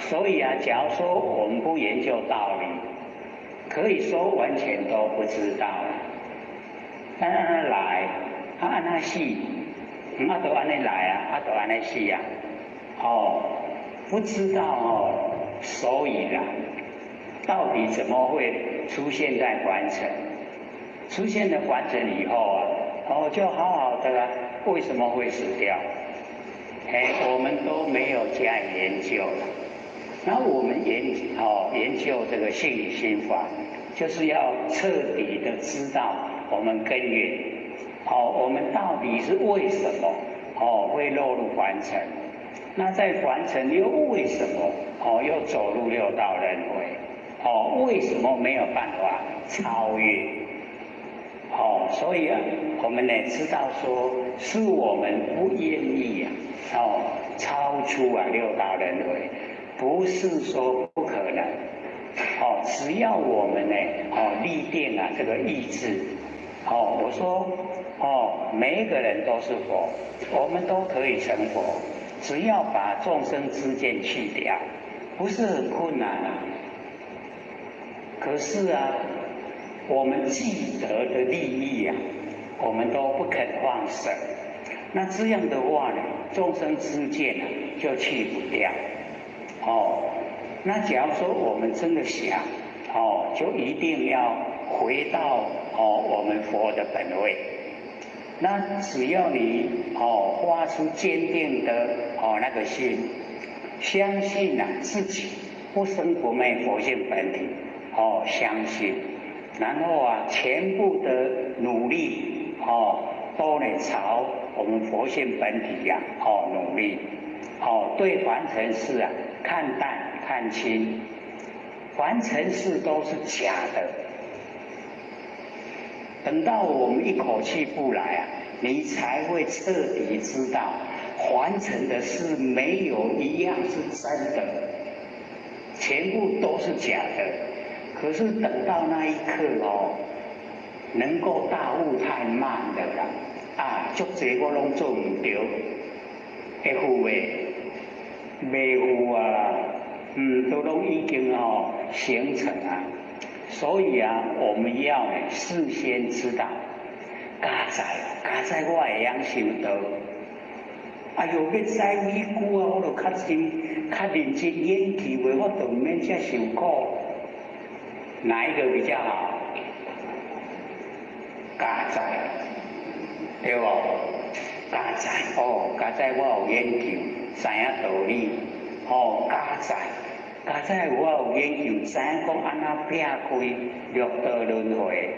所以啊，假如說我們不研究道理，可以說完全都不知道。按按來，啊按怎死，啊都按呢來啊，啊都按呢死啊，哦，不知道哦，所以啦，到底怎麼會出現在凡塵？出現了凡塵以後啊，哦，就好好的啊，為什麼會死掉？哎，我們都沒有加以研究了。那我們研究這個性理心法，就是要徹底的知道我們根源，哦，我們到底是為什麼哦會落入凡塵？那在凡塵又為什麼哦又走入六道輪迴？哦，為什麼沒有辦法超越？哦，所以啊，我們呢知道說是我們不願意啊，哦，超出啊六道輪迴。不是說不可能，哦，只要我們呢，哦，立定啊這個意志，哦，我說，哦，每一個人都是佛，我們都可以成佛，只要把眾生知見去掉，不是很困難啊。可是啊，我們既得的利益啊，我們都不肯放捨，那這樣的話呢，眾生知見啊就去不掉。哦，那假如說我們真的想，哦，就一定要回到哦我們佛的本位。那只要你哦發出堅定的哦那個心，相信啊自己不生不滅佛性本體，哦相信，然後啊全部的努力哦都能朝我們佛性本體呀哦努力，哦對凡塵事啊看淡看輕，凡塵事都是假的。等到我們一口氣不來啊，你才會徹底知道，凡塵的事沒有一樣是真的，全部都是假的。可是等到那一刻哦，能夠大悟太慢了啦，啊，足濟我攏做毋著，會赴未？袂赴啊，都攏已經哦形成啊。所以啊，我們要呢事先知道，佳哉佳哉，我會曉修道。哎喲，欲知愈久啊，我就較真較認真研究的，我就毋免遮受苦。哪一個比較好？佳哉，對無？佳哉哦，佳哉我有研究，知影道理。哦，佳哉。佳哉我有研究，知影講按怎撇開六道輪迴，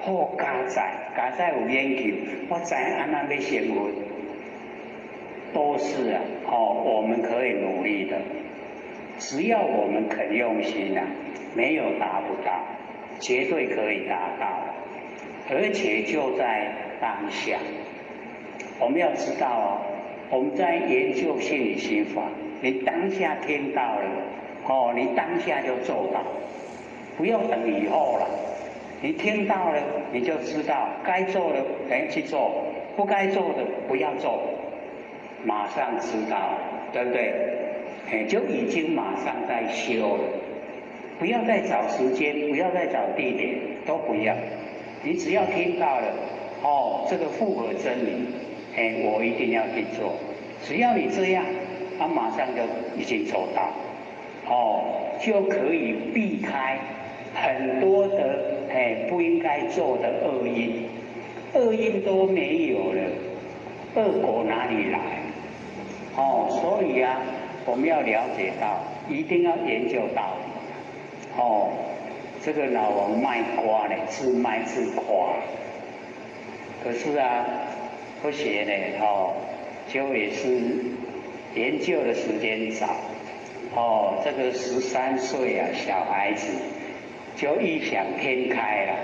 好佳哉，佳哉有研究，我知影按怎欲成佛，都是啊，哦，我們可以努力的，只要我們肯用心啊，沒有達不到，絕對可以達到，而且就在當下。我們要知道哦，我們在研究性理心法，你當下聽到了。哦，你當下就做到，不要等以後了。你聽到了，你就知道該做的趕緊去做，不該做的不要做，馬上知道，對不對？哎，就已經馬上在修了。不要再找時間，不要再找地點，都不要。你只要聽到了，哦，這個符合真理，哎，我一定要去做。只要你這樣，他馬上就已經做到。哦，就可以避開很多的哎不應該做的惡因，惡因都沒有了，惡果哪裡來？哦，所以啊，我們要了解到，一定要研究道理。哦，這個老王賣瓜呢，自賣自誇。可是啊，不學呢，哦，就也是研究的時間早。哦，這個13歲啊，小孩子就異想天開了，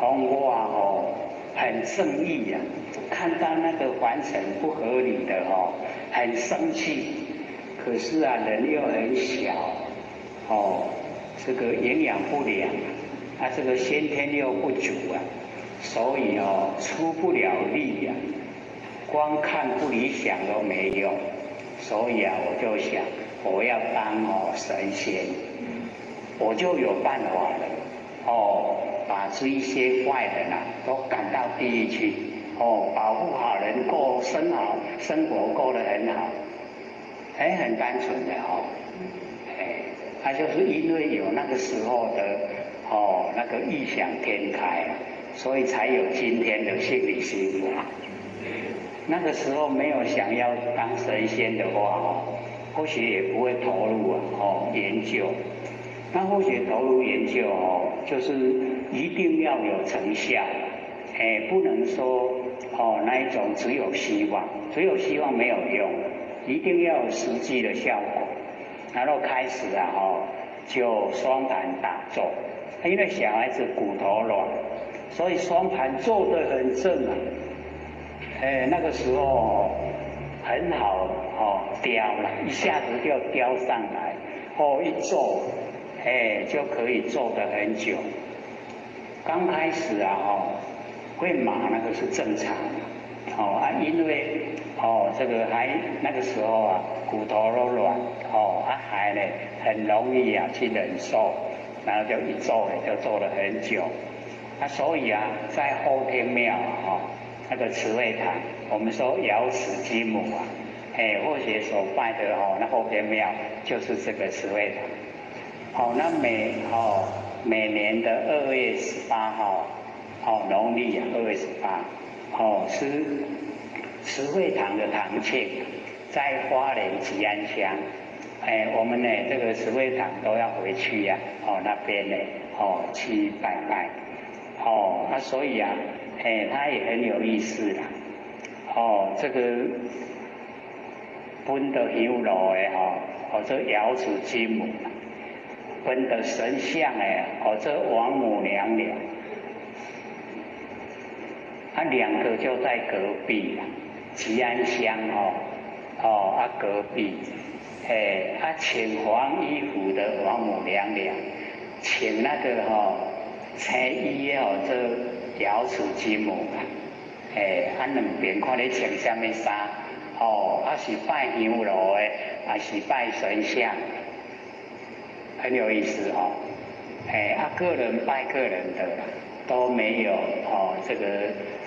講我哦很正義啊，看到那個凡塵不合理的哦，很生氣。可是啊，人又很小，哦，這個營養不良，啊，這個先天又不足啊，所以哦，出不了力呀，光看不理想都沒用，所以啊，我就想，我要當哦神仙，我就有辦法了，哦，把這一些壞人啊都趕到地獄去，哦，保護好人過生好生活過得很好，哎，很單純的哦，哎，他就是因為有那個時候的哦那個異想天開啊，所以才有今天的心理師傅。那個時候沒有想要當神仙的話哦，或許也不會投入啊哦研究。那或許投入研究哦，就是一定要有成效，哎，不能說哦那一種只有希望，只有希望沒有用，一定要有實際的效果。然後開始啊哦，就雙盤打坐，因為小孩子骨頭軟，所以雙盤坐得很正啊。哎，那個時候很好哦，雕了，一下子就雕上來，哦，一坐，哎，就可以坐得很久。剛開始啊，哦，會麻那個是正常的，哦啊，因為哦這個還那個時候啊，骨頭都軟，哦啊還呢很容易啊去忍受，然後就一坐就坐了很久。啊，所以啊，在後天廟啊，那個慈惠堂，我們說瑤池金母啊，哎，或許所拜的哦，那後天廟就是這個慈惠堂。好，那每年的2月18號，哦，農曆啊2月18，哦是慈惠堂的堂慶，在花蓮吉安鄉，哎，我們呢這個慈惠堂都要回去呀，哦那邊呢，哦去拜拜，哦啊所以啊，哎，他也很有意思啦，哦這個分著香爐的吼，號做瑤池金母。分著神像的，號做王母娘娘，啊，兩個就在隔壁啦，吉安鄉哦，哦啊隔壁，哎啊穿黃衣服的王母娘娘，穿那個吼青衣的號做瑤池金母啦，哎啊兩邊看你穿啥物衫，哦啊是拜香爐的，還是拜神像？很有意思哦，哎，啊，個人拜個人的啦，都沒有哦，這個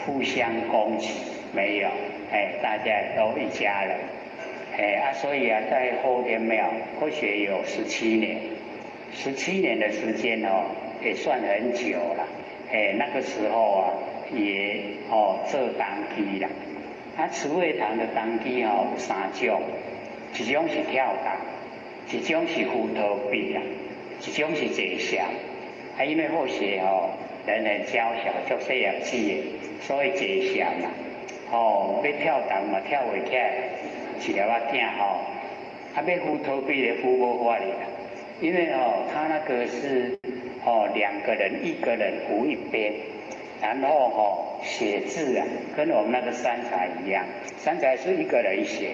互相攻擊沒有，哎，大家都一家人，哎啊，所以啊，在後天廟或許有十七年，十七年的時間哦，也算很久了，哎，那個時候啊，也哦做童乩啦，啊，慈惠堂的童乩哦有三種，一種是跳童。一種是扶桃筆啦，一種是坐禪。啊，因為好學吼，人很嬌小，足細粒子的，所以坐禪啦。哦，欲跳童嘛跳袂起來，一粒仔囝吼。啊，欲扶桃筆咧扶無法哩啦，因為哦，他那個是哦兩個人，一個人扶一邊，然後哦寫字啊，跟我們那個三才一樣，三才是一個人寫。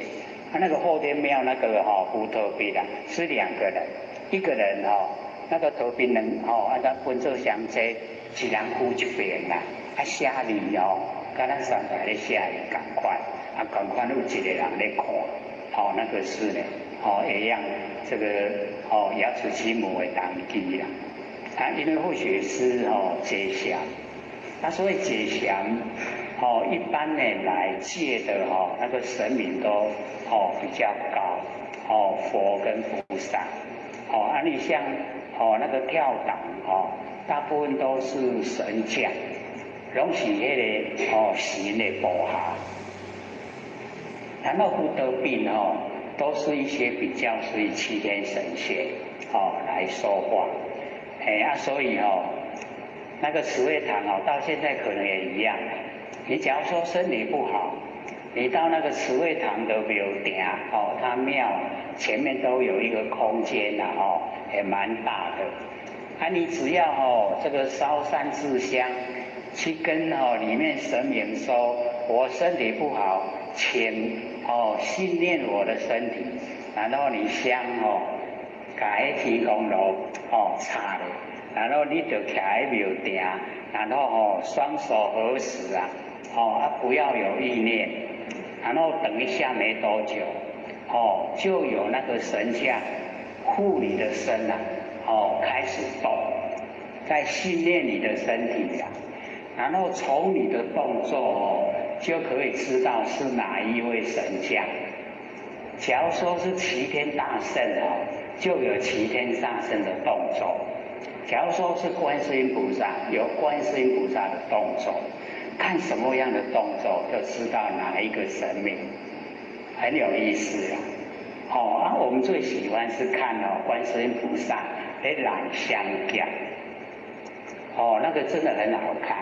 他那個後天廟那個哈扶桃筆啊，是兩個人，一個人哈那個桃筆兩吼，啊，咱分做雙冊，一人扶一邊啦，啊寫字哦，佮咱三才咧寫字仝款，啊仝款有一個人咧看，吼那個是呢，吼會用這個吼瑤池金母的童乩啦，啊因為或許是吼坐禪，啊所以坐禪。哦，一般呢來借的哈，那個神明都哦比較高，哦佛跟菩薩，哦啊你像哦那個跳童哦，大部分都是神將，攏是彼个神的部下。然後不得病哦，都是一些比較是齊天神仙來說話。哎啊，所以哦，那個慈惠堂哦，到現在可能也一樣。你假如說身體不好，你到那個慈惠堂的廟埕哦，他廟前面都有一個空間呐哦，也蠻大的。啊，你只要哦這個燒三支香，去跟哦裡面神明說，我身體不好，請哦訓練我的身體，然後你香哦，共彼天公爐哦插咧，然後你就徛喺廟埕，然後哦雙手合十啊，哦啊不要有意念，然後等一下沒多久，哦就有那個神像護你的身啊，哦開始動，在訓練你的身體呀，然後從你的動作哦就可以知道是哪一位神將。假如說是齊天大聖哦，就有齊天大聖的動作；假如說是觀世音菩薩，有觀世音菩薩的動作。看什麼樣的動作，就知道哪一個神明，很有意思啊。哦啊，我們最喜歡是看哦觀世音菩薩來燃香劍，哦，那個真的很好看。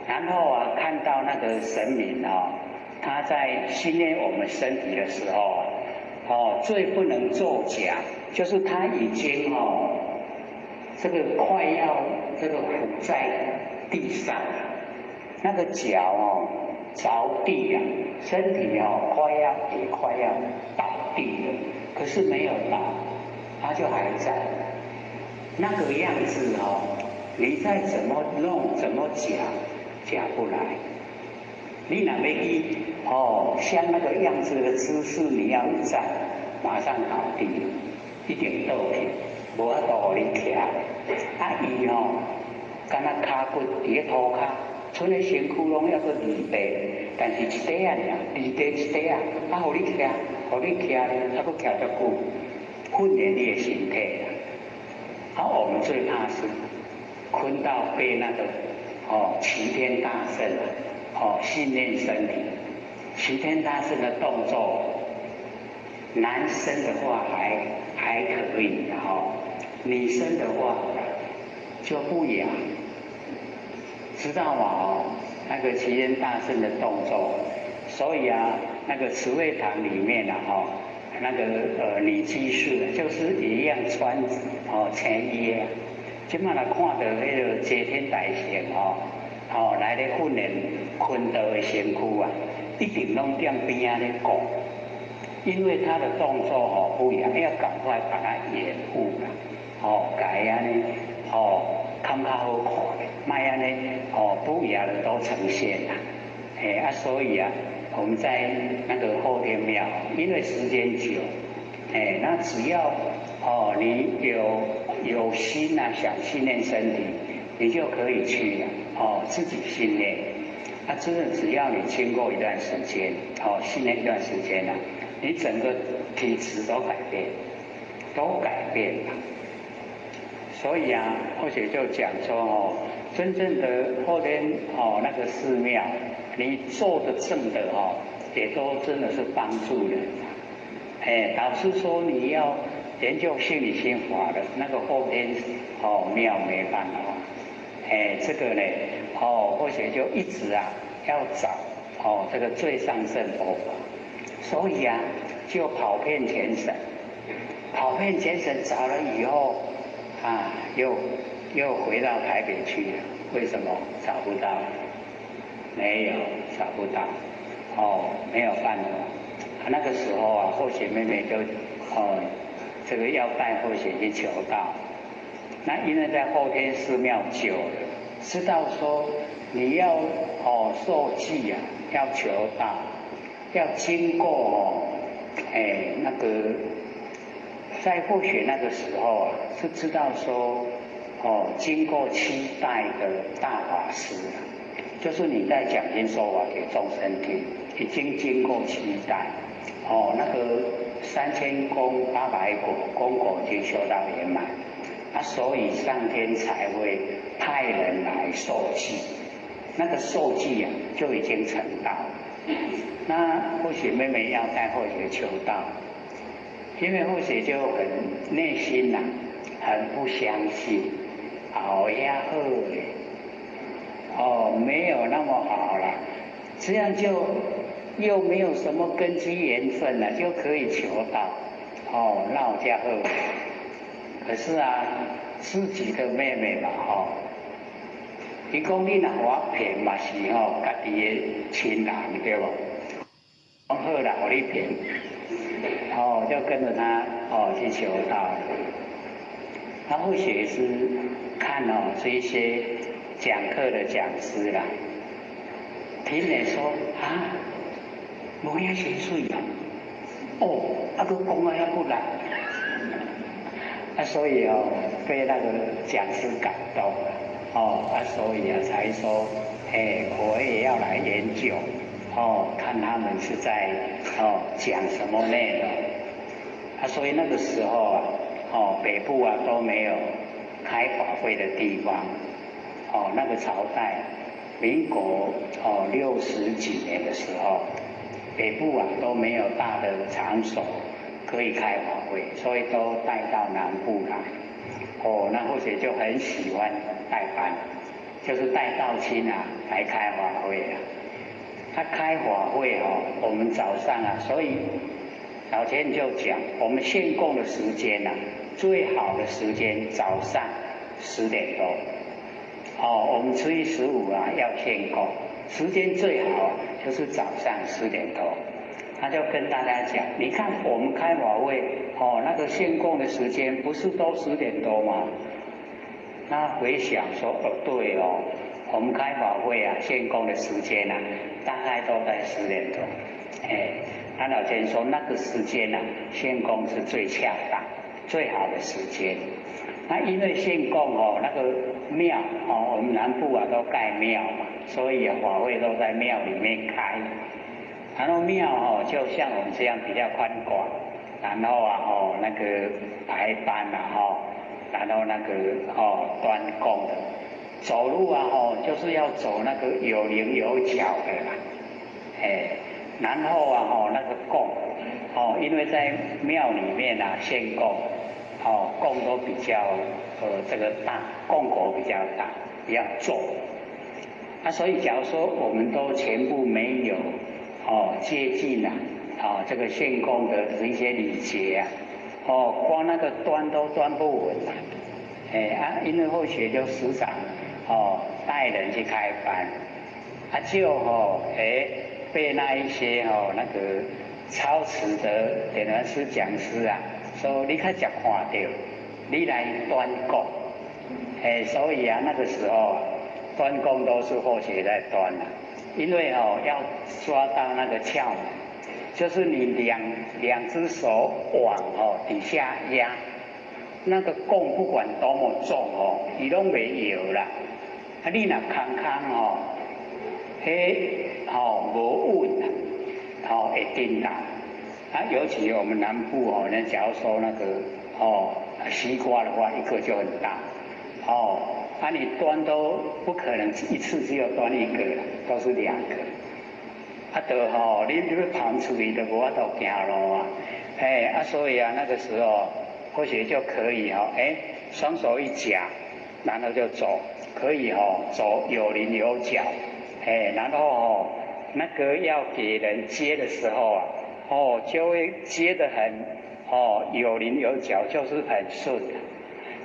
然後啊，看到那個神明哦，他在訓練我們身體的時候啊，哦，最不能作假，就是他已經哦，這個快要這個伏在地上，那個腳哦着地啊，身體哦快要也快要倒地了，可是沒有倒，他就還在那個樣子哦，你再怎麼弄怎麼假，假不來。你若欲去哦，像那個樣子的姿勢，你要一站，馬上倒地，一定倒去，無法度予你徛。啊，伊哦，敢若跤骨佇咧塗跤，賰咧身軀攏猶閣離地，但是一塊仔爾，離地一塊仔，啊，予你徛，予你徛咧，啊，閣徛足久，訓練你的身體啦。啊，我們最怕是睏到被那個哦齊天大聖哦訓練身體，齊天大聖的動作，男生的話還可以哦，女生的話就不雅，知道嗎？哦，那個齊天大聖的動作，所以啊，那個慈惠堂裡面啊，哦，那個女居士就是一樣穿哦青衣啊，這馬若看著彼个齊天大聖哦，哦來咧訓練坤道的身軀啊，一定攏踮邊仔咧顧，因為他的動作哦不一樣，要趕快把它掩護啦，哦，共按呢，哦，較較好看咧，莫按呢，哦，不雅的都呈現啦，哎啊，所以啊，我們在那個後天廟，因為時間久，哎，那只要哦你有心啊，想訓練身體，你就可以去了，哦，自己訓練。啊，真的只要你經過一段時間，哦，訓練一段時間啊，你整個體質都改變，都改變了。所以啊，或許就講說哦，真正的後天哦那個寺廟，你做的正的哦，也都真的是幫助人。哎，導師說你要研究心理心法的那個後天哦廟沒辦法。哎，這個呢，哦，或許就一直啊要找哦這個最上乘佛法，所以啊就跑遍全省，跑遍全省找了以後啊，又回到台北去了。為什麼找不到？沒有找不到，哦，沒有辦法。那個時候啊，或許妹妹就哦，這個要帶或許去求道。那因為在後天寺廟久了，知道說你要哦受記啊，要求道，要經過哦，哎那個在或許那個時候啊，是知道說哦，經過七代的大法師，就是你在講經說法給眾生聽，已經經過七代，哦，那個3000功800果，功果已經修到圓滿。啊，所以上天才會派人來授記，那個授記啊就已經成道。那或許妹妹要帶後學求道，因為後學就很內心吶，很不相信，好呀好哦，沒有那麼好了，這樣就又沒有什麼根基緣分了，就可以求道，哦，那我家好。可是啊，自己的妹妹嘛，吼，伊講你若我騙嘛是吼，家己的親人對無？講好啦，予你騙，哦，就跟着他哦去求道。他或許是看哦這些講課的講師啦，聽人說啊，無領薪水啊，哦，啊閣講啊遐骨力，啊所以哦被那個講師感動了，哦啊所以啊才說，哎我也要來研究，哦看他們是在哦講什麼內容，啊所以那個時候啊，哦北部啊都沒有開法會的地方。哦，那個朝代，民國哦六十幾年的時候，北部啊都沒有大的場所可以開法會，所以都帶到南部來。哦，那或許就很喜歡帶班，就是帶道親啊來開法會啊。他開法會哦，我們早上啊，所以老前就講，我們獻供的時間啊，最好的時間早上10點多。哦，我們初一十五啊要獻供，時間最好就是早上10點多。他就跟大家講，你看我們開法會，哦，那個獻供的時間不是都十點多嗎？那回想說，哦對哦，我們開法會啊獻供的時間啊，大概都在十點多。哎，他老前說那個時間啊，獻供是最恰當、最好的時間。那因為獻供哦，那個廟哦，我們南部啊都蓋廟嘛，所以法會都在廟裡面開。然後廟哦，就像我們這樣比較寬廣，然後啊哦那個排班啊哈，然後那個哦端供的，走路啊哦就是要走那個有稜有角的啦，哎，然後啊哦那個供哦，因為在廟裡面啊獻供。哦，供都比較這個大，供果比較大，比較重。啊，所以假如說我們都全部沒有哦接近啊，哦這個獻供的這一些禮節啊，哦光那個端都端不穩了。哎啊，因為後學就時常哦帶人去開班，啊就哦哎被那一些哦那個操持的點傳師講師啊，說你較常看到，你來端供，哎，所以啊，那個時候端供都是後學在端了，因為哦要抓到那個竅門，就是你兩隻手往哦底下壓，那個供不管多麼重哦，伊攏袂搖啦。啊，你若空空哦，彼哦無穩啊，哦會顛倒。啊，尤其我們南部哦，那假如說那個哦西瓜的話，一個就很大，哦，啊你端都不可能一次只有端一個啦，都是兩個。啊，就吼，你欲捧出去都無法度行路啊，哎，啊所以啊那個時候或許就可以哦，哎，雙手一夾，然後就走，可以哦，走有稜有角，哎，然後哦那個要給人接的時候啊。哦，就會接得很，哦，有稜有角，就是很順的。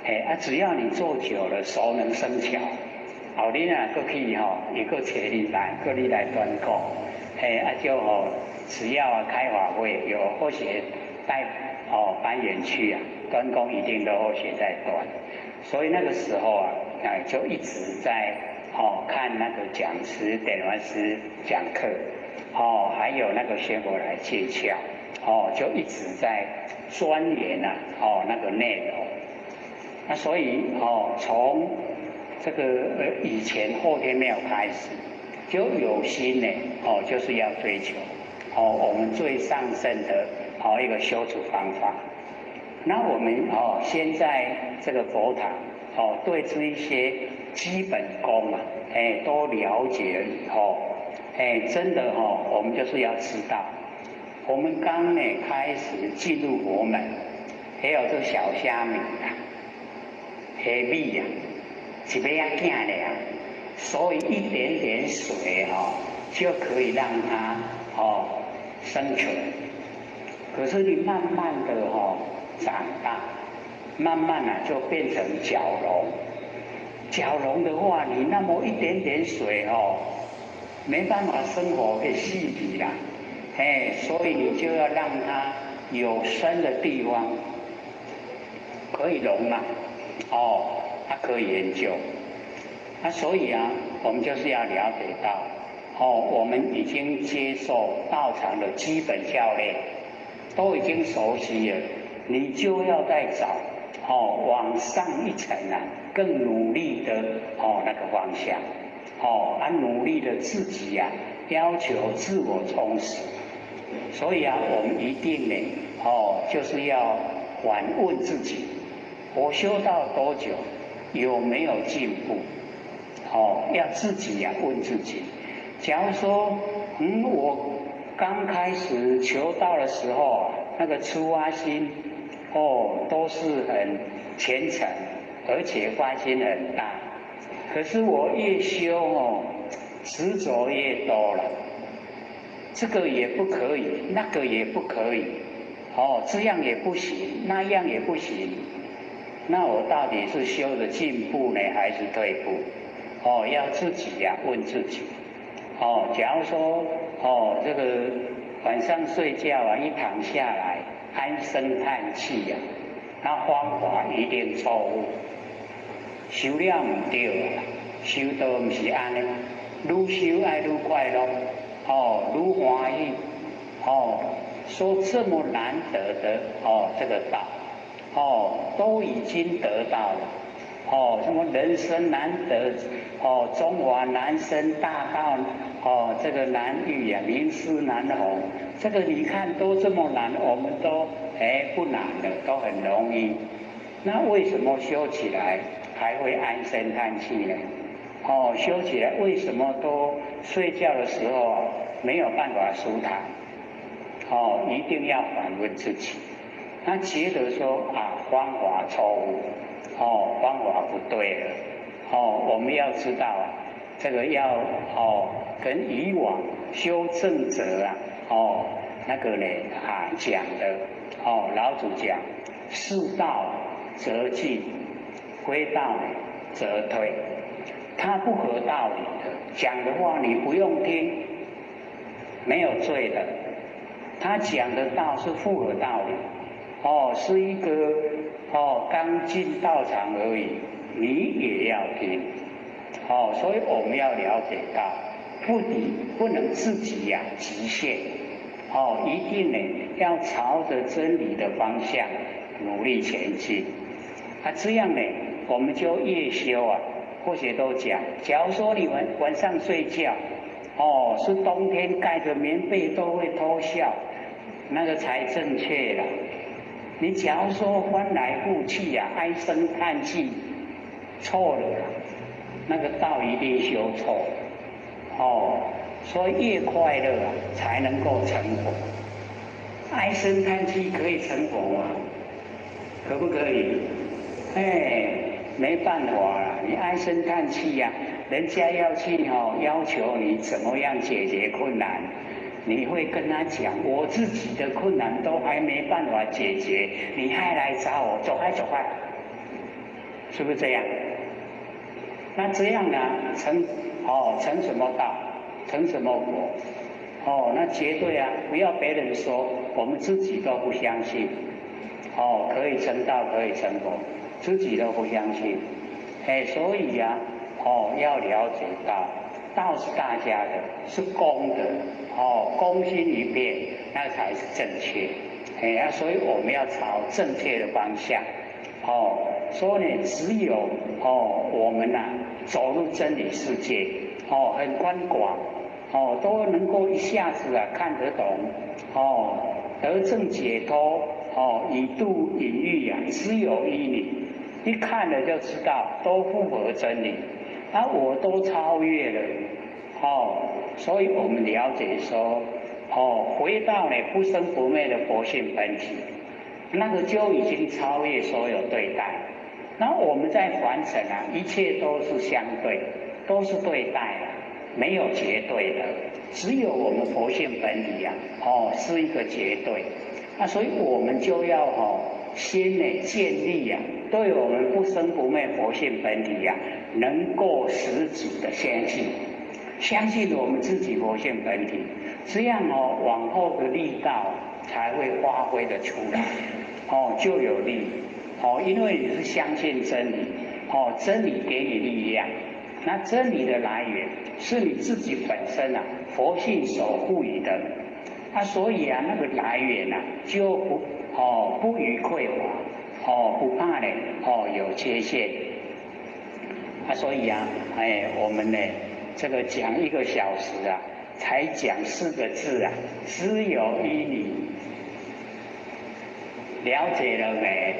哎啊，只要你做久了，熟能生巧。後你若閣去吼，伊閣揣你來，閣你來端供。哎啊，就吼，只要啊開法會有後學帶哦班員去啊，端供一定都後學在端。所以那個時候啊，哎就一直在哦看那個講師、點傳師講課。哦，還有那個仙佛來借竅，哦，就一直在鑽研啊，哦，那個內容。那所以哦，從這個以前後天廟開始，就有心呢，哦，就是要追求哦我們最上乘的哦一個修持方法。那我們哦現在這個佛堂哦，對這一些基本功啊，哎，都了解了以后，哎，真的哈，我們就是要知道，我們剛呢開始進入佛門，還有這小蝦米啊，蝦米呀，一尾仔囝咧啊，所以一點點水哈就可以讓它哦生存。可是你慢慢的哈長大，慢慢啊就變成蛟龍。蛟龍的話，你那麼一點點水哦，沒辦法生活給死去啦。哎，所以你就要讓它有深的地方可以容納，哦，它可以研究。那所以啊，我們就是要了解到，哦，我們已經接受道場的基本教練，都已經熟悉了，你就要再找哦，往上一層啊，更努力的哦那個方向，哦，啊努力的自己呀，要求自我充實。所以啊，我們一定呢，哦，就是要反問自己：我修道多久，有沒有進步？哦，要自己呀問自己。假如說，我剛開始求道的時候，那個初發心，哦，都是很虔誠，而且發心很大。可是我越修哦，執着越多了。這個也不可以，那個也不可以，哦，這樣也不行，那樣也不行。那我到底是修的進步呢，還是退步？哦，要自己呀問自己。哦，假如說哦，這個晚上睡覺啊，一躺下來，唉聲嘆氣呀，那方法一定錯誤。修了毋對啦，修道毋是按呢，愈修愛愈快樂，哦，愈歡喜，哦，說這麼難得的哦，這個道，哦，都已經得到了，哦，什麼人生難得，哦，中華難生大道，哦，這個難遇啊，名師難逢，這個你看都這麼難，我們都哎不難的，都很容易。那為什麼修起來還會唉聲嘆氣呢？哦，修起來為什麼都睡覺的時候沒有辦法舒坦？哦，一定要反問自己。那覺得說啊，方法錯誤，哦，方法不對了，哦，我們要知道啊，這個要哦跟以往修正者啊，哦那個呢啊講的，哦老祖講，是道則進，非道呢則退，他不合道理的講的話你不用聽，沒有罪的。他講的道是符合道理，哦，是一個哦剛進道場而已，你也要聽，哦，所以我們要了解到，不敵不能自己呀局限，哦，一定呢要朝着真理的方向努力前進。啊，這樣呢，我們就越修啊，或許都講，假如說你們晚上睡覺，哦，是冬天蓋着棉被都會偷笑，那個才正確啦。你假如說翻來覆去呀，唉聲嘆氣，錯了啦，那個道一定修錯。哦，所以越快樂啊，才能夠成佛。唉聲嘆氣可以成佛嗎？可不可以？哎，沒辦法啦，你唉聲嘆氣呀，人家要去哦，要求你怎麼樣解決困難，你會跟他講，我自己的困難都還沒辦法解決，你還來找我，走開走開，是不是這樣？那這樣呢，成哦成什麼道，成什麼佛？哦，那絕對啊，不要別人說，我們自己都不相信。哦，可以成道，可以成佛，自己都不相信。哎，所以呀，哦，要了解到，道是大家的，是公的，哦，公心一片，那才是正確。哎呀，所以我們要朝正確的方向。哦，所以呢，只有哦，我們吶，走入真理世界，哦，很寬廣，哦，都能夠一下子啊看得懂，哦，得證解脫，哦，以度隱喻啊，只有一理，一看了就知道，都符合真理。啊，我都超越了，哦，所以我們了解說，哦，回到呢不生不滅的佛性本體，那個就已經超越所有對待。那我們在凡塵啊，一切都是相對，都是對待的，沒有絕對的，只有我們佛性本體啊，哦，是一個絕對。那所以我們就要哦，先呢建立啊，對我們不生不滅佛性本體啊，能夠實質的相信，相信我們自己佛性本體，這樣哦，往後的力道才會發揮得出來，哦，就有力，哦，因為你是相信真理，哦，真理給你力量，那真理的來源是你自己本身啊，佛性所賦予的，啊，所以啊，那個來源啊，就不哦不予匱乏，哦，不怕呢，哦有缺陷，啊，所以啊，哎，我們呢，這個講一個小時啊，才講四個字啊，只有一理，了解了沒？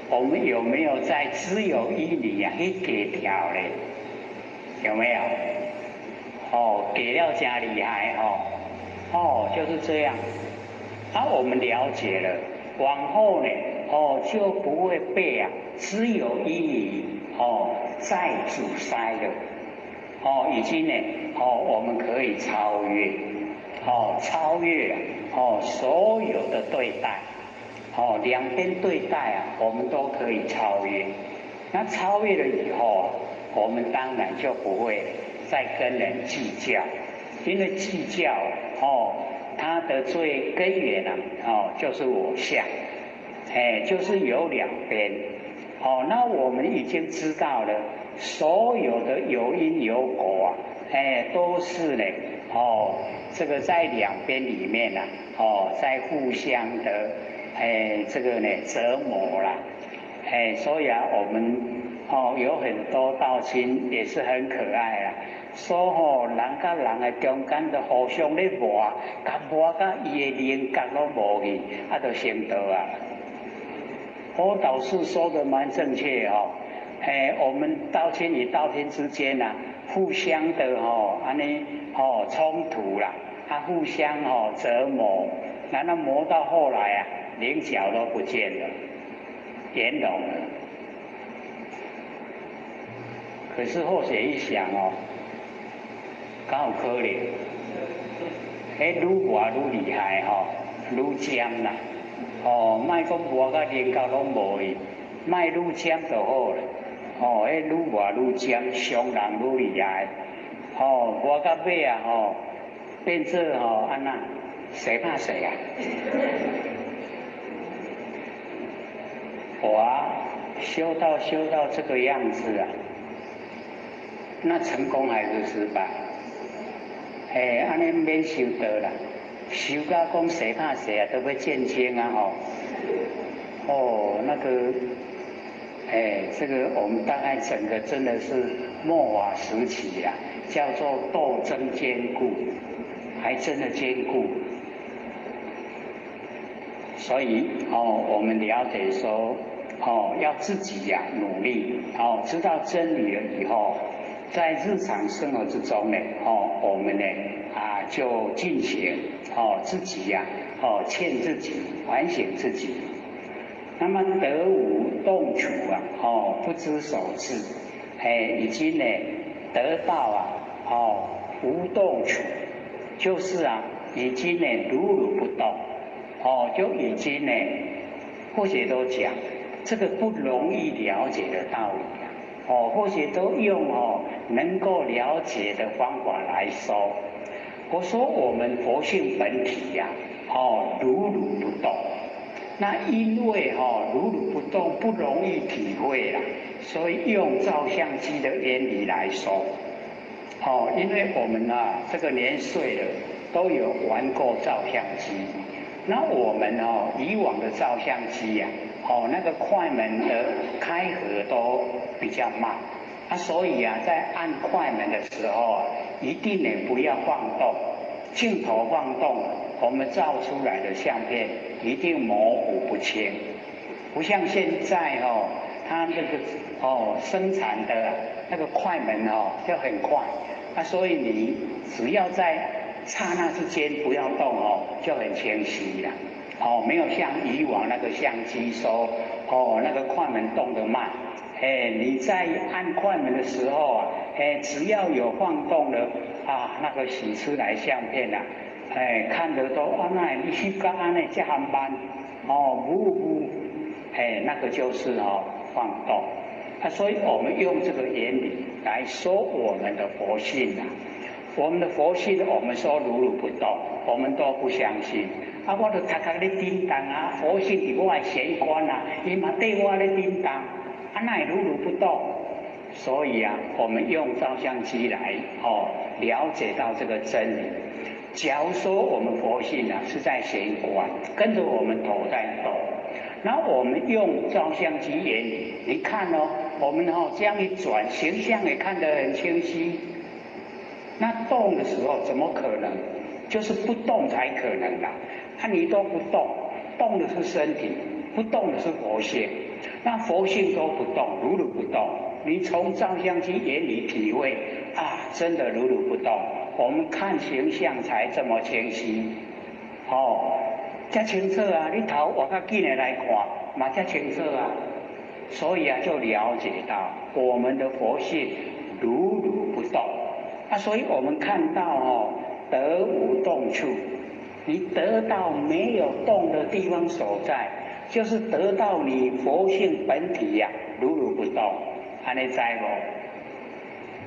我們有沒有在只有一理啊去給條嘞？有沒有？哦，給了真厲害哦，哦，就是這樣。啊，我們了解了，往後呢，哦，就不會被啊只有一理哦再阻塞了。哦，已經呢，哦，我們可以超越，哦，超越哦所有的對待，哦，兩邊對待啊，我們都可以超越。那超越了以後啊，我們當然就不會再跟人計較，因為計較哦，它的最根源啊，哦，就是我相，哎，就是有兩邊。哦，那我們已經知道了，所有的有因有果啊，哎，都是呢，哦，這個在兩邊裡面啊，哦，在互相的，哎，這個呢折磨啦，哎，所以啊，我們哦有很多道親也是很可愛啊，說吼人佮人的中間就互相咧磨，共磨甲伊的稜角攏無去，啊，就成道啊。我導師說的蠻正確哦，哎，我們道親與道親之間啊，互相的吼，按呢吼衝突啦，啊，互相吼折磨，然後磨到後來啊，稜角都不見了，圓融了。可是後來一想哦，敢有可能？彼愈磨愈厲害吼，愈尖啦。哦，莫講磨甲稜角攏無去，莫愈尖就好了。哦，彼愈磨愈尖，傷人愈厲害。哦，磨到尾啊，吼，變做吼按怎？誰怕誰啊？我啊，修到這個樣子啊，那成功還是失敗？哎，按呢免修道啦。修到講誰怕誰啊，都欲見精啊吼！哦，那個，哎，這個我們大概整個真的是末法時期啊，叫做鬥爭堅固，還真的堅固。所以哦，我們了解說，哦，要自己呀努力，哦，知道真理了以後，在日常生活之中呢，哦，我們呢啊就進行哦自己呀，哦勸自己，反省自己。那麼得無動處啊，哦不知所至，哎，已經呢得到啊，哦無動處，就是啊已經呢如如不動，哦就已經呢，或許都講這個不容易了解的道理啊，哦或許都用哦能夠了解的方法來說。我說我們佛性本體呀，哦如如不動。那因為哦如如不動不容易體會啦，所以用照相機的原理來說，哦，因為我們啊這個年歲了，都有玩過照相機。那我們哦以往的照相機呀，哦那個快門的開合都比較慢，啊所以啊在按快門的時候啊，一定呢不要晃動，鏡頭晃動，我們照出來的相片一定模糊不清，不像現在哦，它那个生產的那個快門就很快，啊，所以你只要在剎那之間不要動就很清晰了。沒有像以往那個相機說那個快門動得慢，哎，你在按快門的時候啊，哎，只要有晃動了啊，那個洗出來相片啊，哎，看得都啊那你翕甲按呢遮慢，霧霧，哎，那個就是晃動。啊，所以我們用這個原理來說我們的佛性啊，我們的佛性，我們說如如不動，我們都不相信。啊，我著頭殼咧振動啊，佛性佇我的玄關啊，伊嘛綴我咧振動，啊，哪會如如不動？所以啊，我們用照相機來了解到這個真理。假如說我們佛性啊是在玄關，跟着我們頭在動，那我們用照相機原理，你看我們這樣一轉，形象也看得很清晰。那動的時候怎麼可能？就是不動才可能啦。啊，你都不動，動的是身體，不動的是佛性。那佛性都不動，如如不動。你從照相機原理體會啊，真的如如不動。我們看形象才這麼清晰，這清楚啊！你頭換較緊的來看，嘛這清楚啊。所以啊，就了解到我們的佛性如如不動。啊，所以我們看到得無動處，你得到沒有動的地方所在，就是得到你佛性本體呀，如如不動。按呢知無？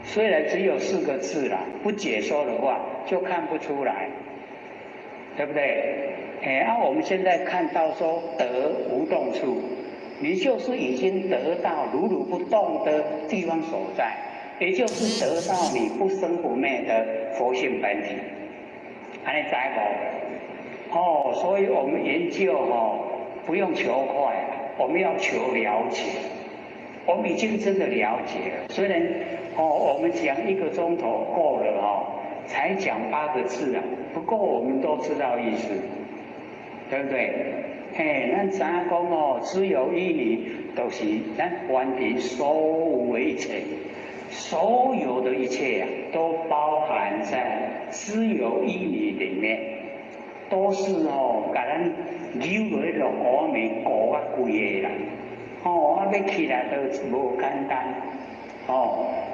雖然只有四個字啦，不解說的話就看不出來，對不對？哎，啊，我們現在看到說得無動處，你就是已經得到如如不動的地方所在，也就是得到你不生不滅的佛性本體。按呢知無？所以我們研究不用求快，我們要求了解。我們已經真的了解了，雖然我們講一個鐘頭夠了才講八個字啊，不過我們都知道意思，對不對？嘿，咱知影講只有一理，就是咱完全所有的一切，所有的一切啊，都包含在只有一理裡面，都是共咱扭落去落烏暝糊啊規个啦。啊，欲起來都無簡單，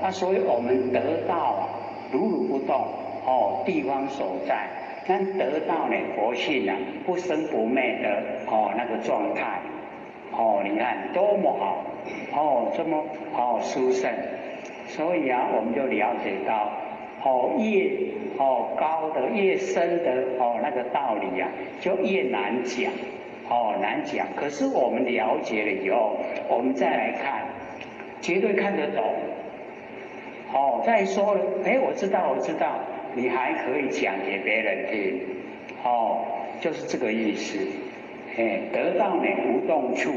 啊，所以我們得到如如不動，地方所在，咱得到呢佛性啊，不生不滅的那個狀態，你看多麼好，這麼殊勝，所以啊，我們就了解到，越高的越深的那個道理啊，就越難講。難講。可是我們了解了以後，我們再來看，絕對看得懂。再說了，哎，我知道，我知道，你還可以講給別人聽。就是這個意思。哎，得到呢無動處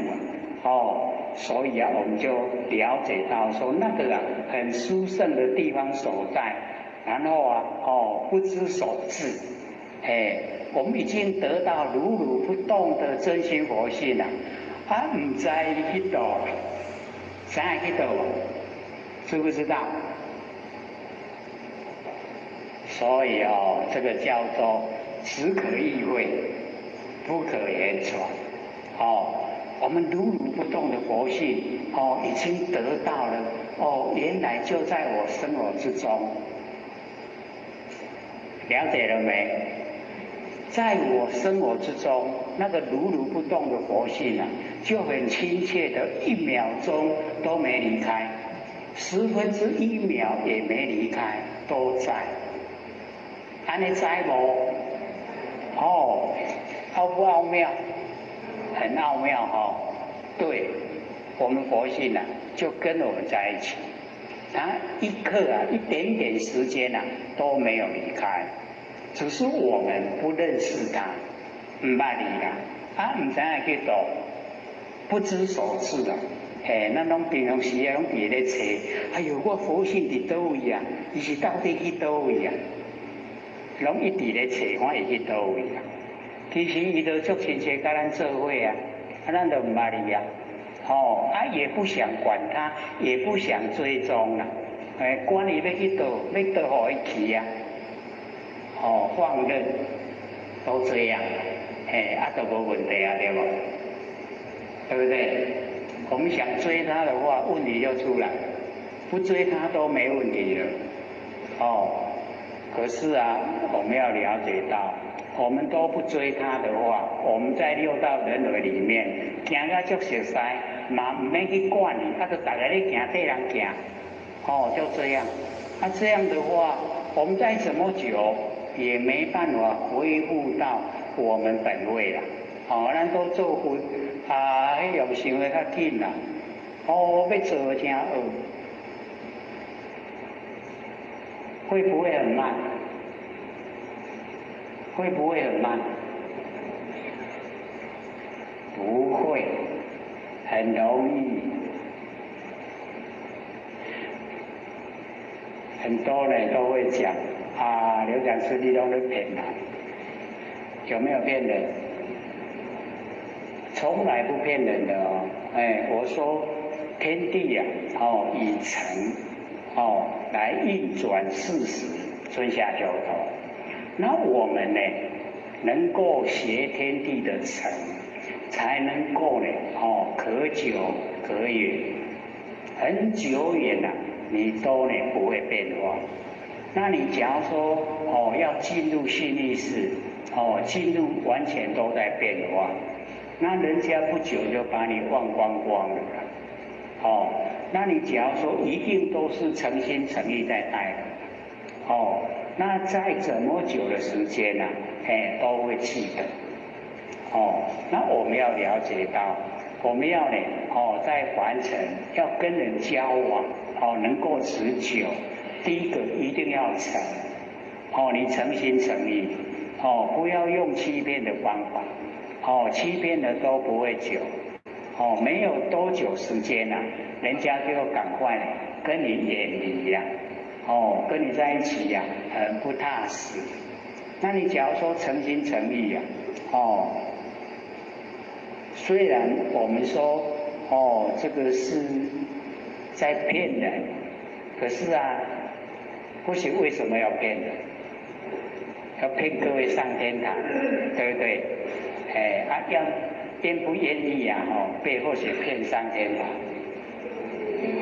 啊。所以啊，我們就了解到說那個啊很殊勝的地方所在，然後啊，不知所至，哎。我們已經得到如如不動的真心佛性了，啊，毋知去佗，知影去佗無？知不知道？所以這個叫做只可意會，不可言傳。我們如如不動的佛性，已經得到了，原來就在我生活之中。了解了沒？在我生活之中，那個如如不動的佛性啊，就很親切的，一秒鐘都沒離開，1/10秒也沒離開，都在。按呢知無？奧不奧妙？很奧妙。對，我們佛性啊，就跟我們在一起，他一刻啊，一點點時間啊，都沒有離開。只是我們不認識他，毋捌伊啦，啊，毋知影去佗，不知所至啦。嘿，咱攏平常時啊，攏佇咧揣，哎喲，我佛性佇佗位啊？伊是到底去佗位啊？攏一直咧揣，看伊去佗位啊？其實伊都足親切佮咱做伙啊，啊，咱都毋捌伊啊。哦，啊也不想管他，也不想追踪了，哎，管伊欲去佗，欲佗予伊去啊，哦，放任，都這樣，哎，啊都無問題啊，對無？對不對？我們想追他的話，問題就出來；不追他都沒問題了。哦，可是啊，我們要了解到，我們都不追他的話，我們在六道輪迴裡面行甲足熟似，嘛毋免去管伊，啊，就逐家咧行，綴人行，哦，就這樣。啊，這樣的話，我們再怎麼久也沒辦法恢復到我們本位啦。哦，咱都做佛啊，彼樣想得較緊啦。哦，欲做才學，會不會很慢？會不會很慢？不會，很容易。很多人都會講啊，劉講師你攏咧騙人，有沒有騙人？從來不騙人的哦。哎，我說天地呀，哦，以誠哦來運轉四時，春夏秋冬。那我們呢，能夠學天地的誠，才能夠呢，哦，可久可遠，很久遠啊，你都呢不會變化。那你假如說哦，要進入心意識，哦，進入完全都在變化，那人家不久就把你忘光光了。哦，那你假如說一定都是誠心誠意在帶的，哦，那再怎麼久的時間呢，哎，都會記得。哦，那我們要了解到，我們要呢，哦，在凡塵要跟人交往，哦，能夠持久，第一個一定要誠，哦，你誠心誠意，哦，不要用欺騙的方法，哦，欺騙的都不會久，哦，沒有多久時間啊，人家就要趕快跟你遠離呀，哦，跟你在一起呀，很不踏實。那你假如說誠心誠意呀，哦，雖然我們說哦，這個是在騙人，可是啊，或許為什麼要騙人？要騙各位上天堂，對不對？哎，啊，要願不願意呀？哦，被或許騙上天堂。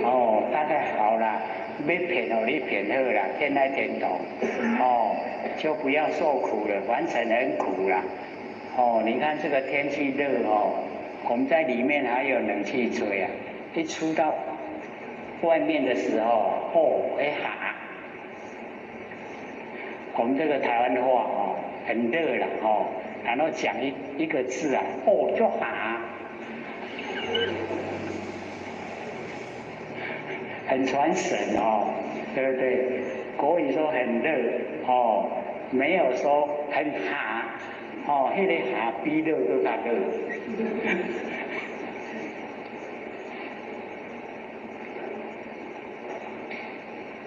哦，大概好啦，欲騙哦，你騙好啦，騙來天堂，哦，就不要受苦了，凡塵很苦啦。哦，你看這個天氣熱哦，我們在裡面還有冷氣吹啊，一出到外面的時候，哦，會哈。我們這個台灣話哦，很熱了哦，然後講一個字啊，哦就哈，很傳神哦，對不對？國語說很熱哦，沒有說很哈。哦，彼個哈比熱閣較熱。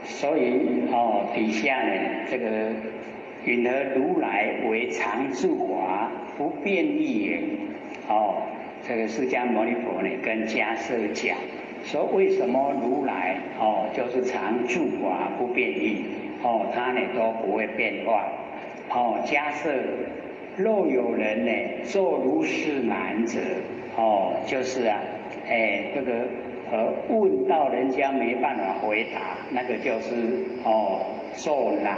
所以哦，底下呢，這個云何如來為常住法，不變異也？哦，這個釋迦牟尼佛呢，跟迦葉講，說為什麼如來哦，就是常住法不變異？哦，他呢都不會變化。哦，迦葉。若有人呢做如是難者，哦，就是啊，哎，這個問到人家沒辦法回答，那個就是哦做難，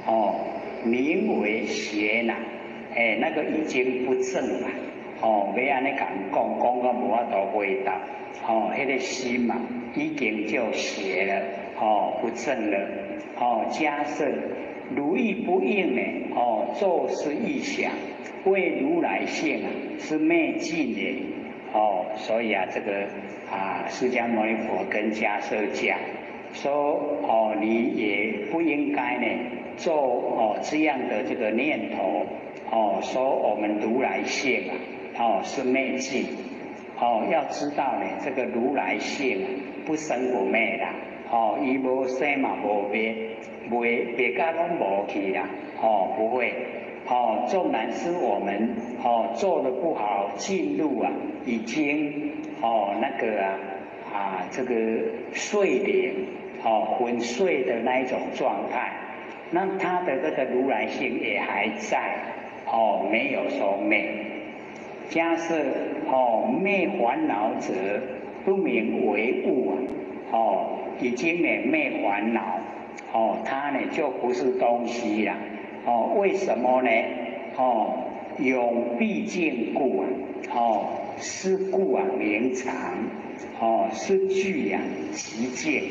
哦名為邪難，哎，那個已經不正了，哦，欲按呢共講，講到無法度回答，哦，彼個心嘛已經就邪了，哦，不正了，哦，迦葉。如意不應呢？哦，作是臆想，為如來性啊，是滅盡的。哦，所以啊，這個啊，釋迦牟尼佛跟迦葉講說，哦，你也不應該呢做哦這樣的這個念頭，哦，說我們如來性啊，哦是滅盡。哦，要知道呢，這個如來性啊，不生不滅啦。哦，伊無生嘛無滅。袂袂甲攏無去啦，哦，不會，哦，縱然是我們做得不好，進入啊已經那個啊這個睡蓮昏睡的那一種狀態，那他的這個如來性也還在，沒有說滅。假設滅煩惱者，不名為物啊，已經呢滅煩惱，它呢就不是東西了，為什麼呢？永畢竟故啊，是故啊名常，是具啊寂靜，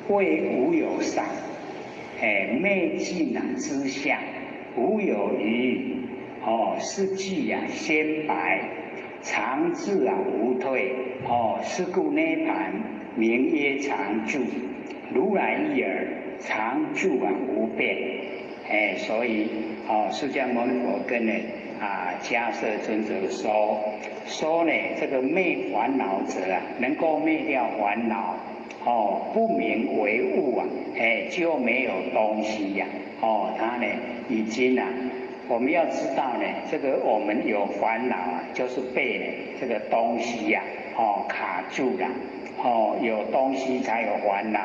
為無有上，哎，滅盡啊之相，無有餘。是具啊鮮白，常自啊無退，是故涅槃名曰常住，如來亦爾，常住啊無變，哎，所以釋迦牟尼佛跟呢迦葉尊者說，說呢這個滅煩惱者啊，能夠滅掉煩惱，不名為物啊，哎，就沒有東西呀，他呢已經啊。我們要知道呢，這個我們有煩惱啊，就是被呢這個東西呀，卡住了，有東西才有煩惱，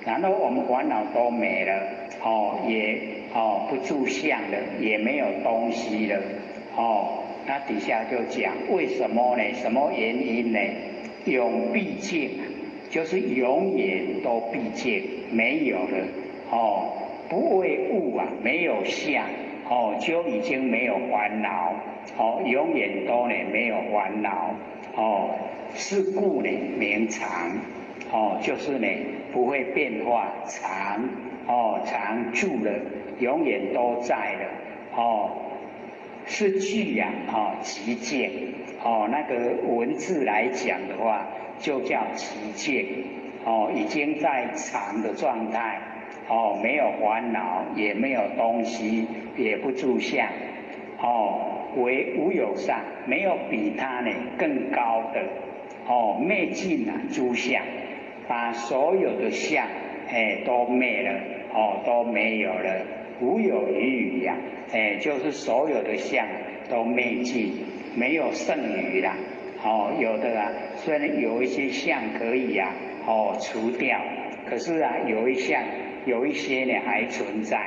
然後我們煩惱都沒了，也不住相了，也沒有東西了，那底下就講為什麼呢？什麼原因呢？永畢竟，就是永遠都畢竟沒有了，不為物啊，沒有相。就已經沒有煩惱，永遠都呢沒有煩惱，是故呢名常，就是呢不會變化，常，常住了，永遠都在了，是具啊，寂靜，那個文字來講的話，就叫寂靜，已經在常的狀態。沒有煩惱，也沒有東西，也不住相，為無有上，沒有比他呢更高的，滅盡啊諸相，把所有的相，哎都滅了，都沒有了，無有餘餘呀，哎，就是所有的相都滅盡，沒有剩餘啦，有的啊，雖然有一些相可以啊，除掉，可是啊，有一項。有一些呢還存在，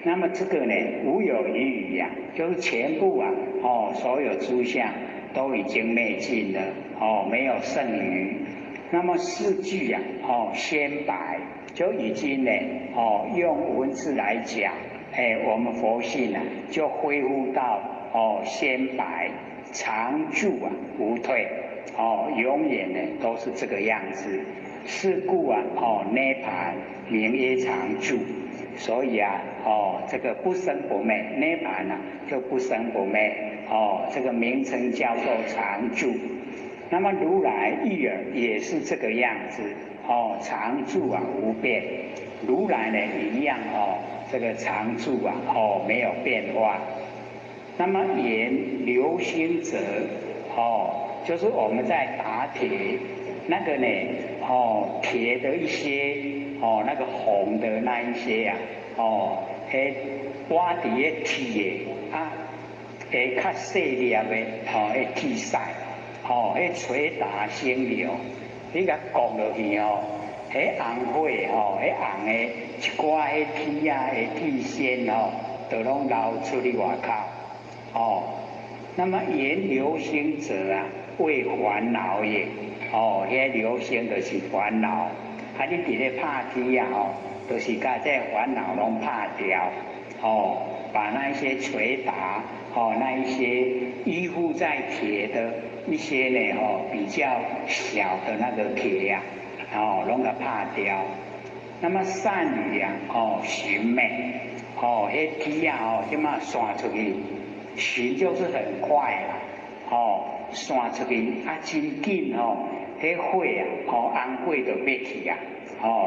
那麼這個呢無有餘餘呀，就是全部啊，所有諸相都已經滅盡了，沒有剩餘。那麼四句啊，鮮白就已經呢，用文字來講，哎，我們佛性啊就恢復到鮮白常住啊無退，永遠呢都是這個樣子。是故啊，涅槃名曰常住，所以啊，這個不生不滅，涅槃啊就不生不滅，這個名稱叫做常住。那麼如來亦爾也是這個樣子，常住啊無變。如來呢一樣這個常住啊，沒有變化。那麼言流星者，就是我們在打鐵。那個呢，鐵的一些，那個紅的那一些啊，彼挖佇咧鐵的啊，會較細粒的，彼鐵屑，彼捶打星流，你共摃落去彼紅火彼紅的一寡彼鐵仔的鐵線都攏流出去外口，那麼言流星者啊，為煩惱也。彼流星就是煩惱，啊！你佇咧拍鐵啊，就是共這煩惱攏拍掉，把那一些捶打，那一些依附在鐵的一些呢，比較小的那個鐵呀，攏共拍掉。那麼散語啊，尋滅，彼鐵啊，這麼散出去，尋就是很快啦，散出去啊，真緊彼火啊，紅火就滅去啊，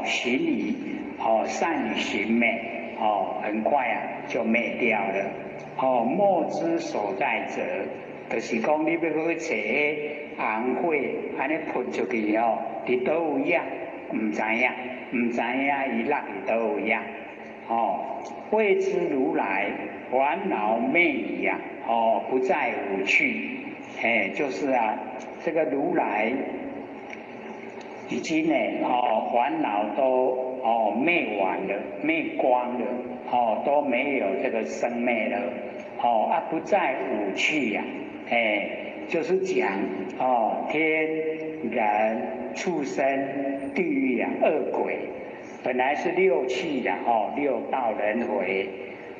尋語，散語尋滅，很快啊就滅掉了。莫知所在者，就是講你欲去揣彼紅火，按呢噴出去佇佗位啊，毋知影，毋知影伊落佇佗位啊。哦，谓知如來煩惱滅已呀，哦，不再五趣，哎，就是啊，這個如來已經呢，哦，煩惱都哦滅完了，滅光了，哦，都沒有這個生滅了，哦啊，不再五趣呀，哎，就是講哦，天人畜生地獄啊，餓鬼，本來是六趣的哦，六道輪迴，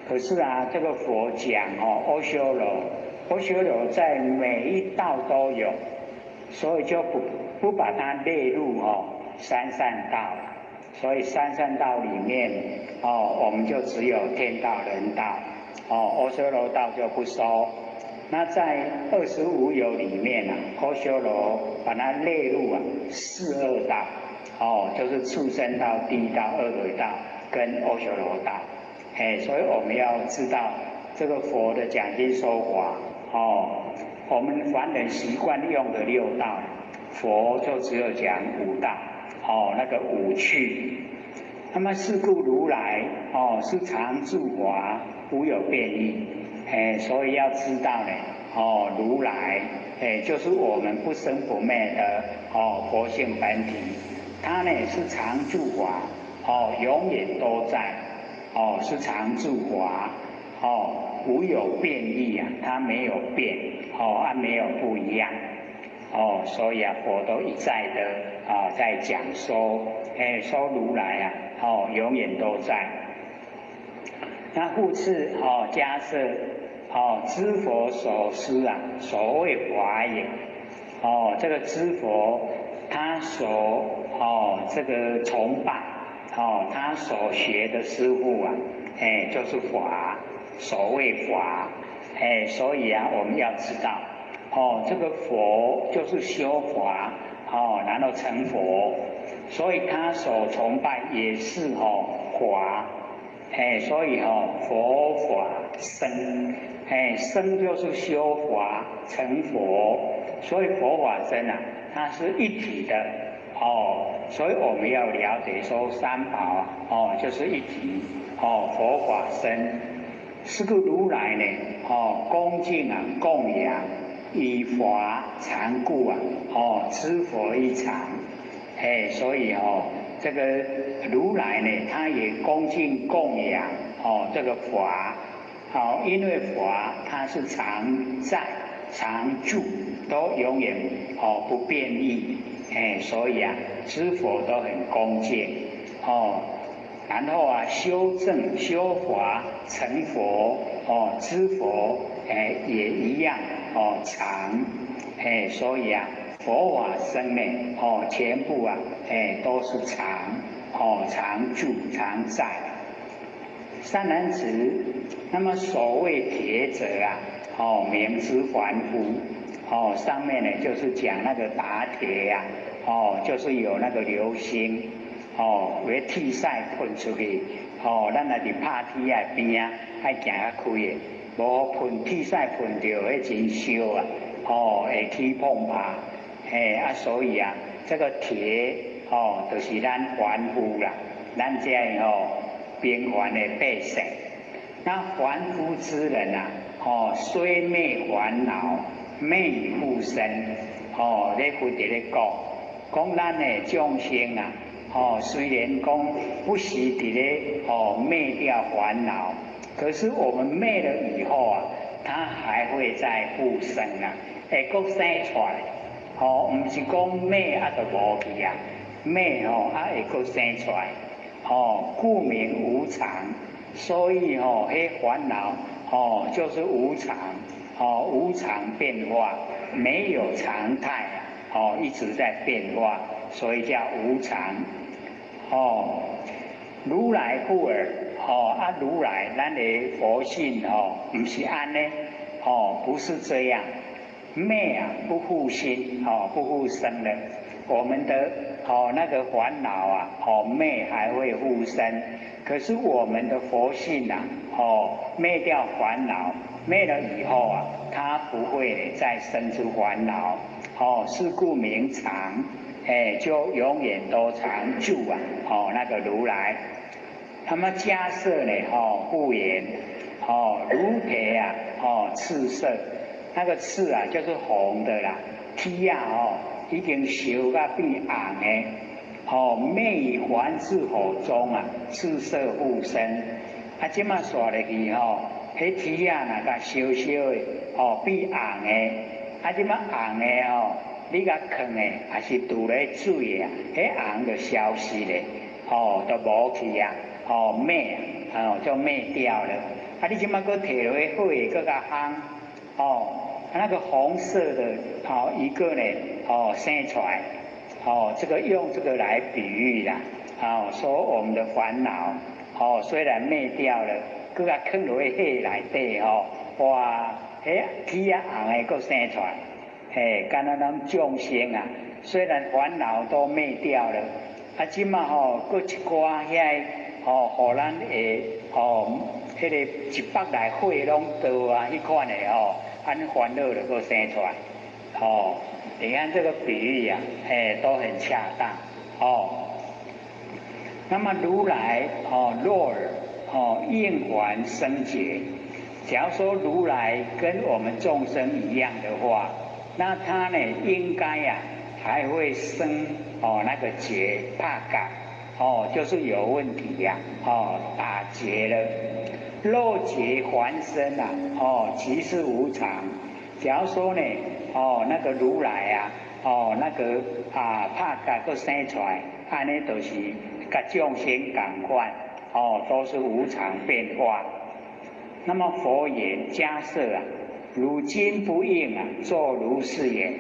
可是啊，這個佛講哦，阿修羅，阿修羅在每一道都有，所以就不把它列入哦三善道了。所以三善道裡面哦，我們就只有天道、人道，哦，阿修羅道就不收。那在25有裡面啊，阿修羅把它列入啊四惡道，哦，就是畜生道、地獄道、餓鬼道跟阿修羅道。哎，所以我們要知道這個佛的講經說法，哦，我們凡人習慣用的六道，佛就只有講五道，哦，那個五趣。那麼是故如來，哦，是常住法，無有變異。哎，所以要知道呢，哦，如來，哎，就是我們不生不滅的哦佛性本體，它呢是常住法，哦，永遠都在，哦，是常住法，哦，無有變異啊，它沒有變，哦，啊沒有不一樣，哦，所以啊，佛都一再的啊在講說，哎，說如來啊，哦，永遠都在。那復次哦，迦葉哦，知佛所師啊，所謂法也。哦，這個知佛他所哦這個崇拜哦，他所學的師父啊，哎，就是法，所謂法，哎，所以啊，我們要知道，哦，這個佛就是修法，哦，然後成佛，所以他所崇拜也是哦法。哎，所以哦，佛法僧，哎，僧就是修法成佛，所以佛法僧啊，它是一體的哦，所以我們要了解說三寶啊，哦，就是一體，哦，佛法僧，是故如來呢，哦，恭敬啊，供養，以法常故啊，哦，知佛一常，哎，所以哦，這個如來呢，他也恭敬供養哦，這個法，好，因為法它是常在、常住，都永遠哦不變異，哎，所以啊，知佛都很恭敬哦，然後啊，修正修法成佛哦，知佛哎也一樣哦常，哎，所以啊，佛法僧呢，哦，全部啊，哎，都是常，哦，常住常在。善男子，那麼所謂鐵者啊，哦，名之凡夫，哦，上面呢就是講那個打鐵呀，哦，就是有那個流星，哦，有鐵屎噴出去，哦，咱若佇拍鐵仔邊啊，愛行較開的，無噴鐵屎噴著，彼真燒啊，哦，會起碰拍。嘿啊，所以啊，這個鐵哦，就是咱凡夫啦，咱這个哦平凡的百姓。那凡夫之人啊，哦，雖滅煩惱，滅已復生。哦，咧佛佇咧講，講咱的眾生啊，哦，雖然講不時佇咧哦滅掉煩惱，可是我們滅了以後啊，它還會再復生啊，會閣生出來。哦，毋是講滅啊就無去啊，滅吼啊會閣生出來，哦，故名無常。所以吼，彼煩惱哦就是無常，哦無常變化，沒有常態啊，哦一直在變化，所以叫無常。哦，如來不爾，哦啊如來，咱的佛性哦，毋是按呢，哦不是這樣。滅啊，不復興，哦，不復生了。我們的哦那個煩惱啊，哦滅還會復生，可是我們的佛性啊，哦滅掉煩惱，滅了以後啊，它不會再生出煩惱，哦是故名常，哎就永遠都常住啊，哦那個如來。那麼迦葉呢？哦，復言，哦，如鐵啊，哦，赤色，那個赤啊，就是紅的啦。鐵啊，哦，已經燒甲變紅的，哦，滅於梵志火中啊，赤色復生。啊，這馬煞落去吼，彼鐵啊，若共燒燒的，哦，變紅的。啊，這馬紅的吼，你共囥的，抑是揬咧水的啊，彼紅就消失咧，哦，都無去啊，哦，滅啊，哦，就滅掉了。啊，你這馬閣提落去火，閣共烘，哦，那個紅色的，哦，一個呢，哦，生出來，哦，這個用這個來比喻啦，哦，說我們的煩惱，哦，雖然滅掉了，閣共囥落去火內底，吼，哇，彼鐵仔紅的閣生出來，嘿，敢若咱眾生啊，雖然煩惱都滅掉了，啊，這馬吼，閣一寡遐個，吼，予咱會，吼，彼個一腹內火攏著啊，彼款的吼，按呢煩惱就閣生出來，哦，你看這個比喻呀，哎，都很恰當，哦。那麼如來哦，若爾哦，應還生劫。假如說如來跟我們眾生一樣的話，那他呢應該呀還會生哦那個劫怕感哦，就是有問題呀，哦打結了。若劫還生啊，哦即是無常。假如說呢，哦那個如來啊，哦那個啊拍結閣生出來，按呢就是佮眾生仝款，哦都是無常變化。那麼佛言迦葉啊，汝今不應啊，作如是言。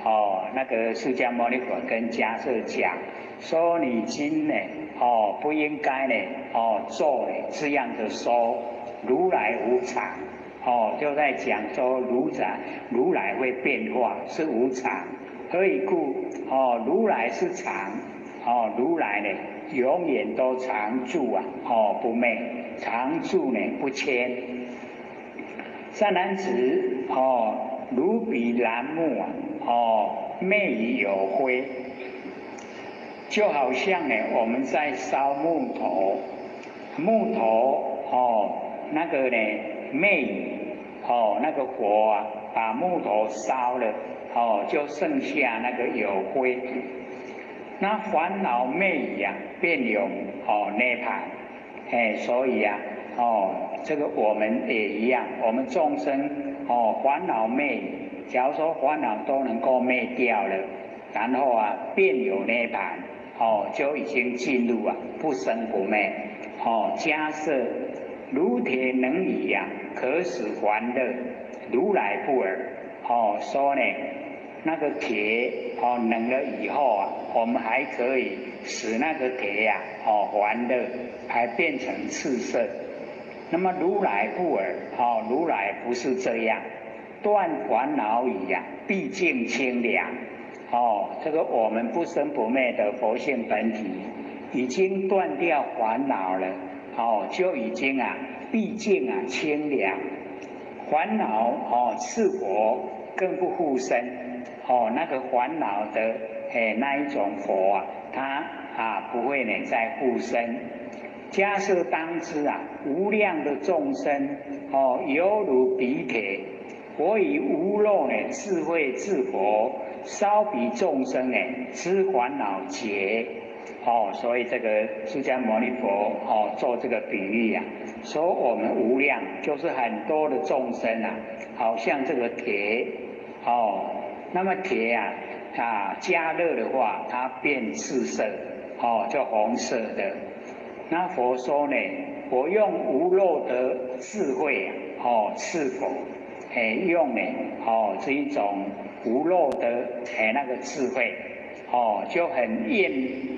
哦，那個釋迦牟尼佛跟迦葉講，說你今呢，哦不應該呢，哦做呢這樣的說，如來無常，哦就在講說如來如來會變化，是無常。何以故？哦，如來是常，哦如來呢永遠都常住啊，哦不滅，常住呢不遷。善男子，哦，如彼燃木啊，哦，滅於有灰，就好像呢，我們在燒木頭，木頭哦，那個呢滅哦，那個火啊，把木頭燒了，哦，就剩下那個有灰。那煩惱滅已啊，便有哦涅槃，哎，所以啊，哦，這個我們也一樣，我們眾生哦，煩惱滅，假如說煩惱都能夠滅掉了，然後啊，便有涅槃，哦，就已經進入啊不生不滅，哦，迦葉如鐵冷已呀，可使還熱，如來不爾，哦，說呢，那個鐵哦冷了以後啊，我們還可以使那個鐵呀哦還熱，還變成赤色。那麼如來不爾，哦，如來不是這樣，斷煩惱已呀，畢竟清涼。哦，這個我們不生不滅的佛性本體，已經斷掉煩惱了，哦，就已經啊，畢竟啊清涼。煩惱哦，赤火更不復生。哦，那個煩惱的哎那一種火啊，它啊不會呢再復生。迦葉當知啊，無量的眾生哦，猶如彼鐵，我以無漏呢智慧智火燒彼眾生呢之煩惱結。哦，所以這個釋迦牟尼佛哦做這個比喻啊，說我們無量就是很多的眾生啊，好像這個鐵哦，那麼鐵啊啊加熱的話，它變赤色，哦，就紅色的。那佛說呢，我用無漏的智慧啊，哦，赤火，哎，用呢，哦，這一種無漏的哎那個智慧，哦，就很炎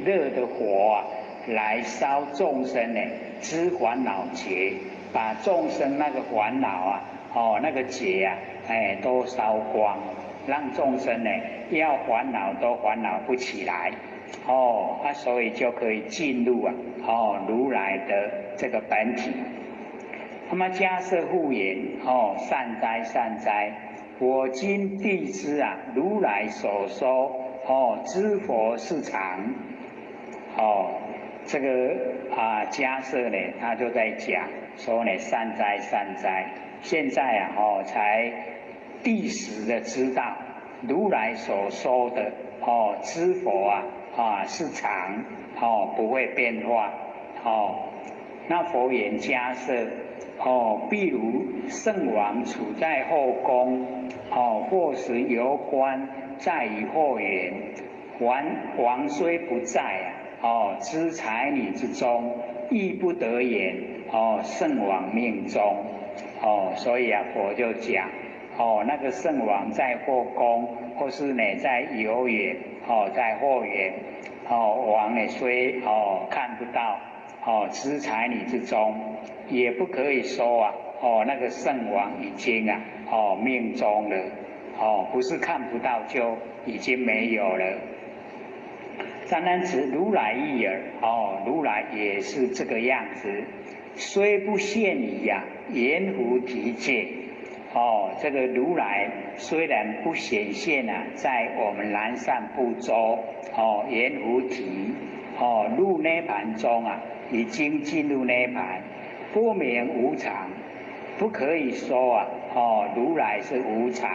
熱的火啊，來燒眾生呢之煩惱結，把眾生那個煩惱啊，哦，那個結啊，哎，都燒光，讓眾生呢要煩惱都煩惱不起來，哦，啊，所以就可以進入啊，哦，如來的這個本體。那麼迦葉復言，哦，善哉善哉，我今諦知啊，如來所說，哦，知佛是常，哦，这个啊迦叶呢，他就在讲说呢，善哉善哉，现在啊才第十的知道如来所说的知佛啊是常不会变化。那佛言迦叶，譬如圣王处在后宫，或是游观在于后园，王王虽不在啊，知才女之中，亦不得言圣王命终。所以啊，佛就讲，那个圣王在后宫，或是呢在游园，在后园，王呢虽看不到，知才女之中，也不可以说啊，那个圣王已经啊命终了，不是看不到就已经没有了。三男子如来亦尔，如来也是这个样子，虽不现于呀阎浮提界，这个如来虽然不显现啊，在我们南赡部洲阎浮提入涅盘中啊，已经进入涅盘，不名无常，不可以说啊如来是无常。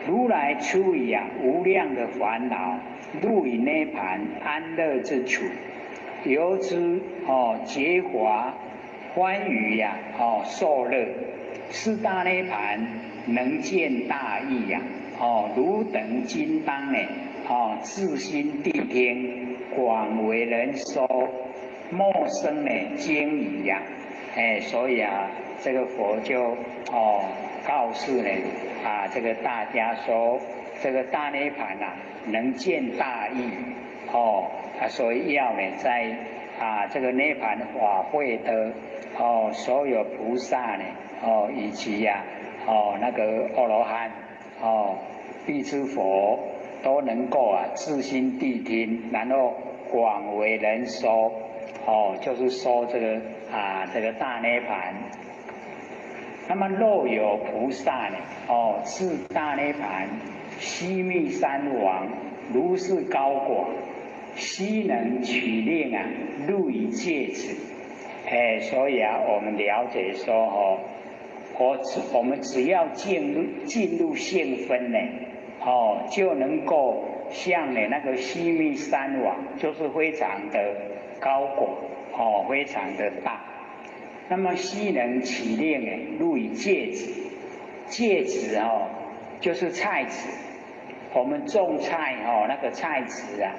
如来出于啊无量的烦恼，入于涅盘安乐之处，由之结华欢愉呀受乐，是大涅盘能见大义呀，汝等今当呢自心谛听，广为人说，莫生呢惊疑呀。哎，所以啊，这个佛就告诉呢啊，这个大家说，这个大涅盘啊，能见大义，所以要呢在啊这个涅盘法会的所有菩萨呢以及呀那个阿罗汉辟支佛都能够啊自心谛听，然后广为人说，就是说这个啊这个大涅盘。那么若有菩萨呢是大涅盘须弥山王如是高广，悉能取令啊入于芥子。哎，所以啊，我们了解说我们只要进入现分呢，就能够像呢那个须弥山王，就是非常的高广，非常的大。那么悉能取令呢，入于芥子。芥子就是菜籽。我们种菜那个菜籽啊，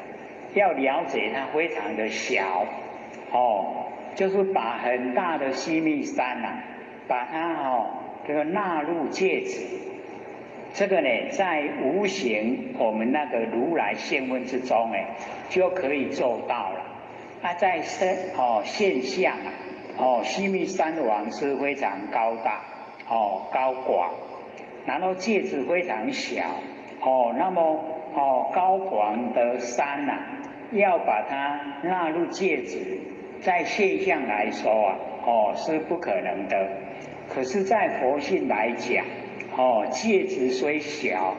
要了解它非常的小，就是把很大的须弥山呐，把它这个纳入芥子。这个呢，在无形我们那个如来现分之中呢，就可以做到了。啊，在身现象啊，须弥山王是非常高大高广，然后芥子非常小，那么高广的山呐，要把它纳入芥子，在现象来说啊是不可能的。可是，在佛性来讲，芥子虽小，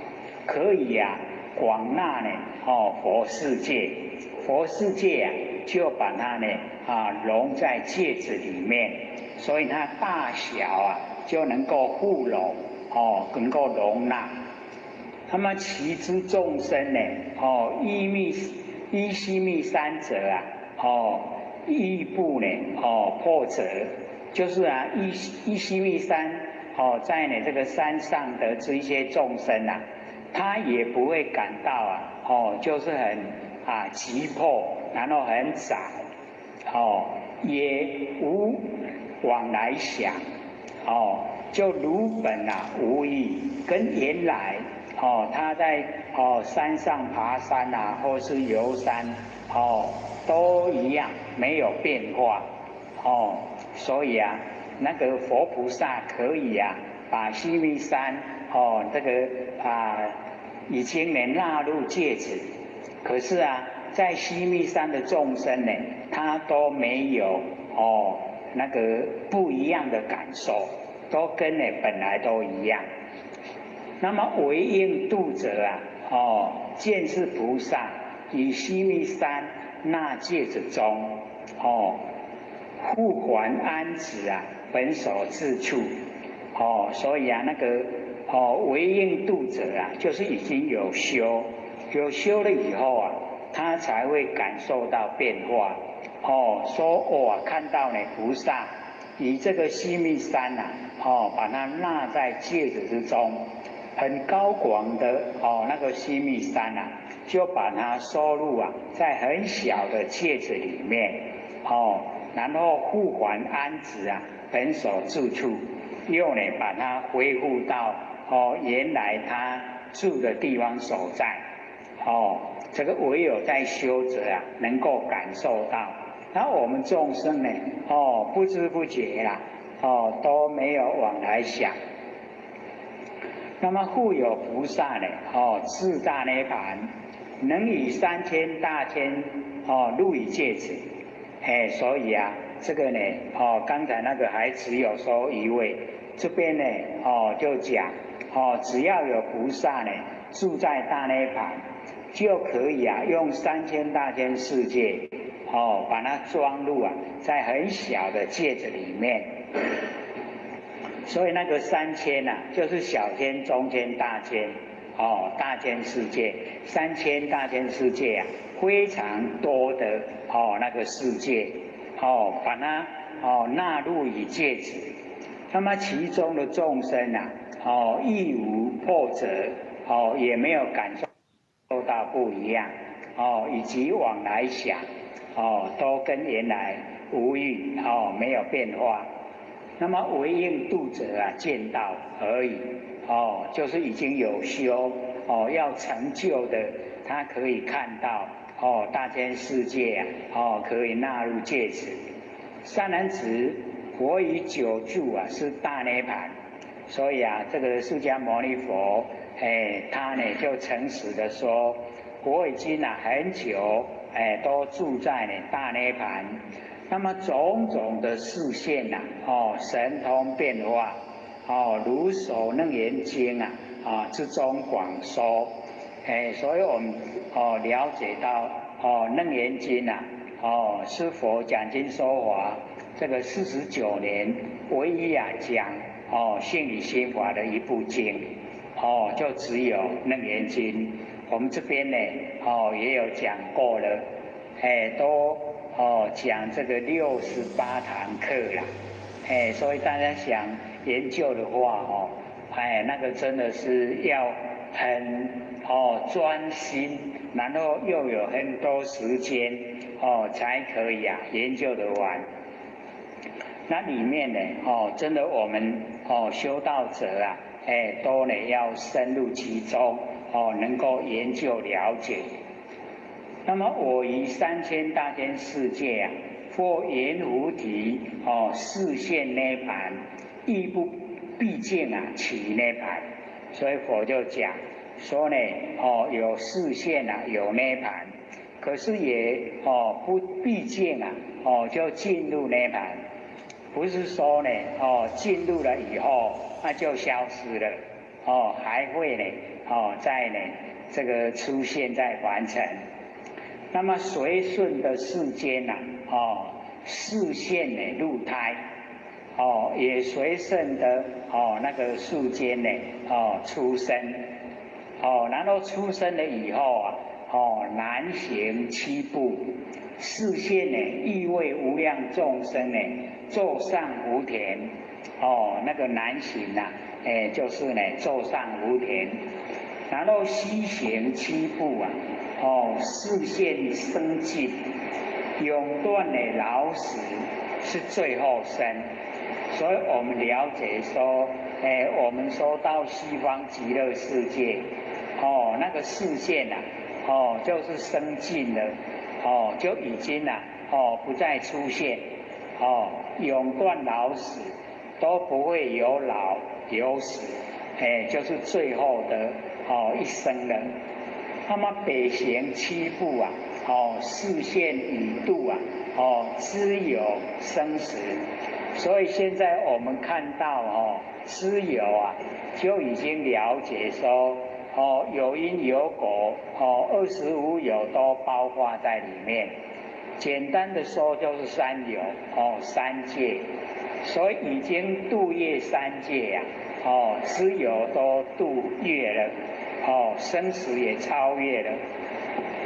可以啊广纳呢佛世界，佛世界啊就把它呢融在芥子里面，所以它大小啊就能够互容能够容纳。那么其之众生呢依须弥山者啊亦不呢破折，就是啊依须弥山在呢这个山上的这一些众生啊，他也不会感到啊就是很啊急迫，然后很窄也无往来想就如本啊无异，跟原来他在山上爬山啊，或是游山都一样，没有变化。所以啊，那个佛菩萨可以啊，把须弥山这个啊已经能纳入芥子，可是啊，在须弥山的众生呢，他都没有那个不一样的感受，都跟呢本来都一样。那么唯应度者啊，见是菩萨以须弥山纳芥子中，哦，复还安置啊，本所自处，哦，所以啊，那个哦，唯应度者啊，就是已经有修，有修了以后啊，他才会感受到变化，哦，说哇，看到呢，菩萨以这个须弥山呐，哦，把它纳在芥子之中，很高广的哦，那个须弥山呐，就把它收入啊，在很小的芥子里面，哦，然后复还安置啊，本所住处，又呢把它恢复到哦原来他住的地方所在，哦，这个唯有在修者啊，能够感受到。那我们众生呢，哦，不知不觉啦，哦，都没有往来想。那么复有菩萨呢，哦，至大涅盘，能以三千大千哦入于芥子，哎，所以啊，这个呢，哦，刚才那个还只有说一位，这边呢，哦，就讲，哦，只要有菩萨呢住在大涅盘，就可以啊，用三千大千世界，哦，把它装入啊，在很小的芥子里面。所以那个三千呐，就是小千、中千、大千，哦，大千世界，三千大千世界啊，非常多的哦那个世界，哦，把它哦纳入于芥子，那么其中的众生呐，哦，亦无破折，哦，也没有感受到不一样，哦，以及往来想，哦，都跟原来无异，哦，没有变化。那么唯应度者啊，见到而已，哦，就是已经有修，哦，要成就的，他可以看到，哦，大千世界啊，哦，可以纳入芥子。善男子，佛已久住啊，是大涅盘，所以啊，这个释迦牟尼佛，哎，他呢就诚实的说，我已经啊很久，哎，都住在呢大涅盘。那么种种的示现呐，哦，神通变化，哦，如所楞严经啊，啊之中广说，哎，所以我们哦了解到哦楞严经啊，哦是佛讲经说法这个49年唯一啊讲哦性理心法的一部经，哦就只有楞严经，我们这边呢哦也有讲过了，哎都。哦，讲这个68堂课啦，哎，所以大家想研究的话，哦，哎，那个真的是要很哦专心，然后又有很多时间哦，才可以啊研究得完。那里面呢，哦，真的我们哦修道者啊，哎，都呢要深入其中，哦，能够研究了解。那么我于三千大千世界啊，或阎浮提哦，示现涅盘，亦不毕竟啊起涅盘。所以佛就讲说呢，哦有示现啊，有涅盘，可是也哦不毕竟啊，哦就进入涅盘，不是说呢，哦进入了以后那就消失了，哦还会呢，哦再呢这个出现在凡尘。那么随顺的世间呐，哦，示现呢入胎，哦，也随顺的哦那个世间呢，哦出生，哦，然后出生了以后啊，哦南行七步，示现呢欲为无量众生呢做上福田，哦那个南行呐，哎就是呢做上福田，然后西行七步啊。哦，示现生尽，永断的老死是最后生，所以我们了解说，哎，我们说到西方极乐世界，哦，那个示现呐，哦，就是生尽了，哦，就已经呐，哦，不再出现，哦，永断老死都不会有老有死，哎，就是最后的哦一生了。那么北行七步啊，哦，示现已度啊，哦，知有生死，所以现在我们看到哦，知有啊，就已经了解说，哦，有因有果，哦，25有都包括在里面。簡單的說就是三有哦，三界，所以已經度越三界呀，哦，只有都度越了，哦，生死也超越了。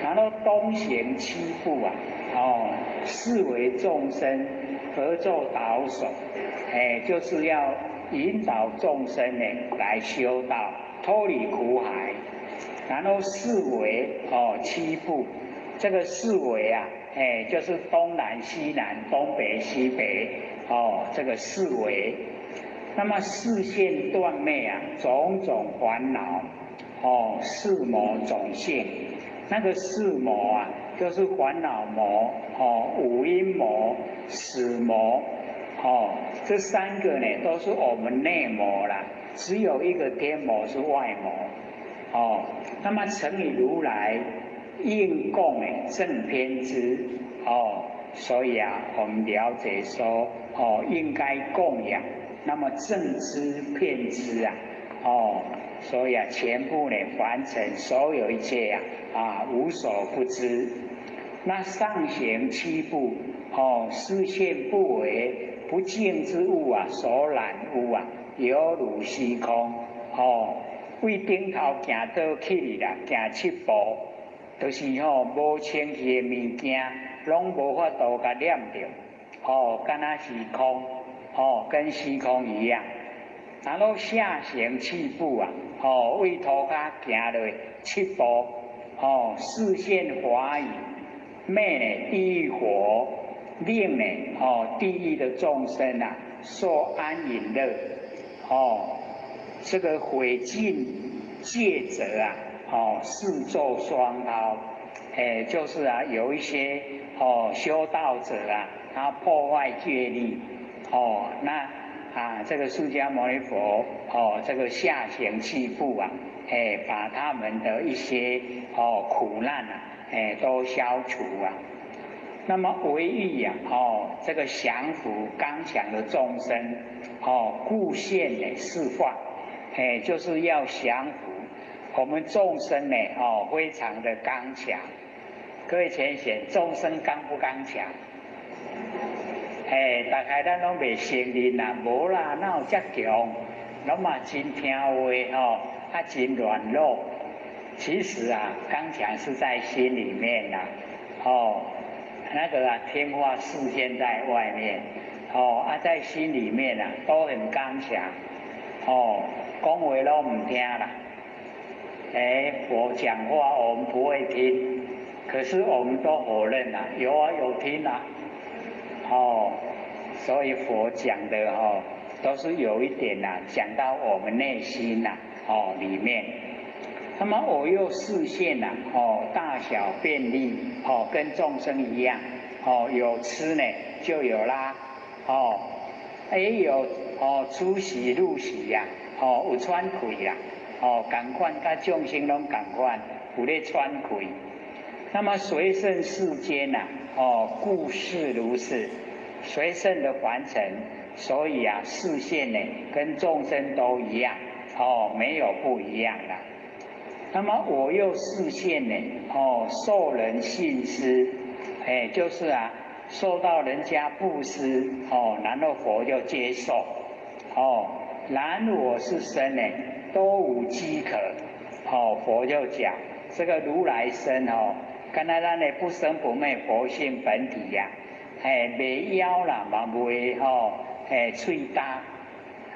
然後東行七步啊，哦，是為眾生而作導首，哎，就是要引導眾生呢來修道，脫離苦海。然後四維哦七步，這個四維啊，哎，就是東南西南東北西北哦，這個四維。那麼示現斷滅啊，種種煩惱哦，四魔種性。那個四魔啊，就是煩惱魔哦、五陰魔、死魔哦，這三個呢都是我們內魔啦，只有一個天魔是外魔哦。那麼成於如來應供呢正遍知哦，所以啊，我們了解說哦，應該供養，那麼正知遍知啊，哦，所以啊，全部呢完成所有一切啊，啊無所不知。那上行七步哦，示現不為不淨之物啊所染污啊，猶如虛空哦。對頂頭行倒去啦，行七步，就是吼無清氣的物件，攏無法度共染著，哦，敢若是空，哦，跟虛空一樣。然後下行七步啊，哦，對塗跤行落七步，哦，示現法語，滅呢地獄火，令呢哦地獄的眾生啊受安隱樂，哦。這個毀盡戒者啊，哦，示作雙刀，哎，就是啊，有一些哦修道者啊，他破壞戒律，哦，那啊，這個釋迦牟尼佛哦，這個下行七步啊，哎，把他們的一些哦苦難啊，哎，都消除啊。那麼為欲呀，哦，這個降伏剛強的眾生，哦，故現呢是法。哎，就是要降伏我們眾生呢，哦，非常的剛強。各位淺顯，眾生剛不剛強？哎，大概咱攏袂承認啦，無啦，哪有遮強？攏嘛真聽話哦，啊真軟弱。其實啊，剛強是在心裡面啦，哦，那個啊，聽話示現在外面，哦，啊在心裡面啊，都很剛強，哦。講話攏毋聽啦，哎，我講話我們不會聽，可是我們都否認啦，有啊有聽啊，哦，所以佛講的哦，都是有一點呐，講到我們內心呐，哦裡面，那麼我又示現呐，哦大小便利，哦跟眾生一樣，哦有吃呢就有拉，哦，也有哦出息入息呀。哦，有喘氣啦，哦，仝款，佮眾生攏仝款，有咧喘氣。那麼隨順世間呐，哦，故事如是，隨順的凡塵，所以啊，示現呢，跟眾生都一樣，哦，沒有不一樣啦。那麼我又示現呢，哦，受人信施，哎，就是啊，受到人家布施，哦，然後佛就接受，哦。然我是身呢，都無飢渴。哦，佛就講這個如來身哦，敢若咱的不生不滅佛性本體呀，哎，袂枵啦，嘛袂吼，哎，喙焦，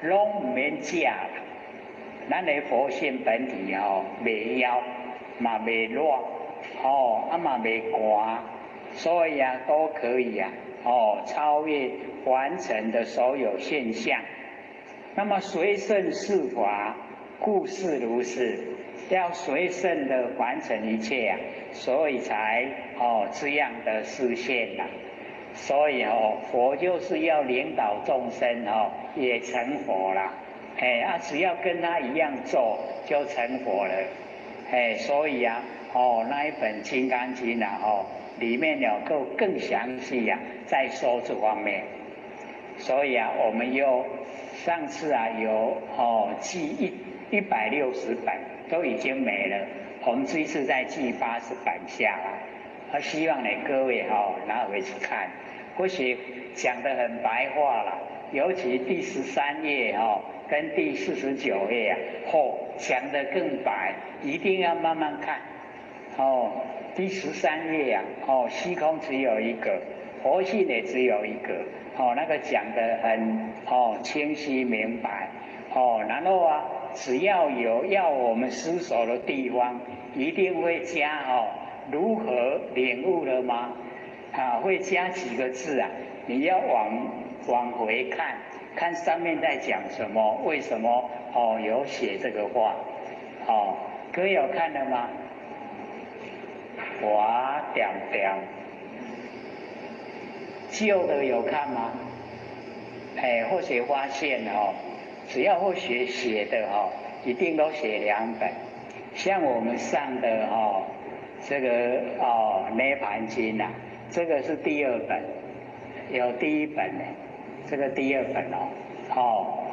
攏毋免食啦。咱的佛性本體哦，袂枵，嘛袂熱，哦，啊嘛袂寒，所以啊，都可以啊，哦，超越凡塵的所有現象。那麼隨順世法，故事如是，要隨順的完成一切啊，所以才哦這樣的示現啦。所以哦，佛就是要領導眾生哦，也成佛啦。哎啊，只要跟他一樣做，就成佛了。哎，所以啊，哦那一本《金剛經》啊，哦裡面有夠更詳細呀，在說這方面。所以啊，我們又上次啊有哦寄160本都已經沒了，我們這一次再寄80本下來，我希望呢各位哈拿回去看，或许讲得很白话了，尤其第13页哈跟第49页啊，嚯，讲得更白，一定要慢慢看。哦，第13页啊，哦，虚空只有一个，佛性也只有一个，哦，那个讲得很哦清晰明白，哦，然后啊，只要有要我们思索的地方，一定会加哦，如何领悟了吗？啊，会加几个字啊？你要往回看，看上面在讲什么，为什么哦有写这个话？哦，各位有看了吗？哇，点点，旧的有看吗？哎，或许发现哦，只要会学写的哦，一定都写两本。像我们上的哦，这个哦《涅槃经》呐，这个是第二本，有第一本呢，这个第二本哦，哦，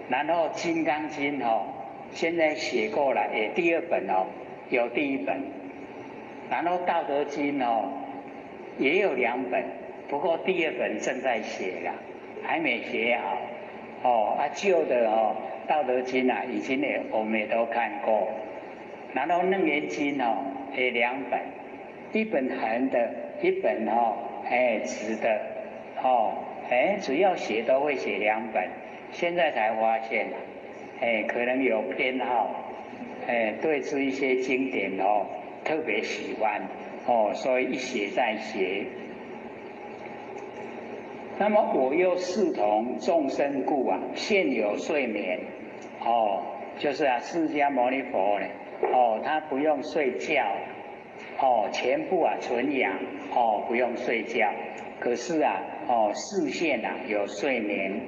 然后《金刚经》哦，现在写过了，也第二本哦，有第一本。然后《道德经》哦，也有两本，不过第二本正在写了，还没写好。哦，啊旧的哦，《道德经》啊，以前也我们也都看过。然后《楞严经》哦，也两本，一本横的，一本哦，哎直的，哦，哎只要写都会写两本，现在才发现，哎可能有偏好，哎对这一些经典哦特别喜欢，哦，所以一写再写。那么我又视同众生故啊，现有睡眠，哦，就是啊，释迦牟尼佛呢，哦，他不用睡觉，哦，全部啊纯阳，哦，不用睡觉。可是啊，哦，示现啊有睡眠。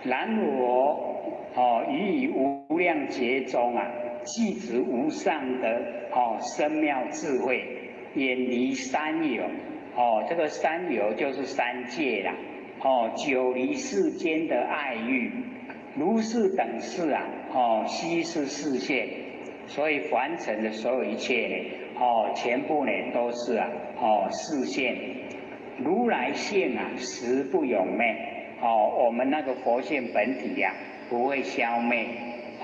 然我哦，于以无量劫中啊，具足无上的哦深妙智慧，远离三有，哦，这个三有就是三界啦。哦，久离世间的爱欲，如是等事啊，哦，悉是示现，所以凡尘的所有一切呢，哦，全部呢都是啊，哦，示现。如来性啊，实不永灭，哦，我们那个佛性本体呀，不会消灭，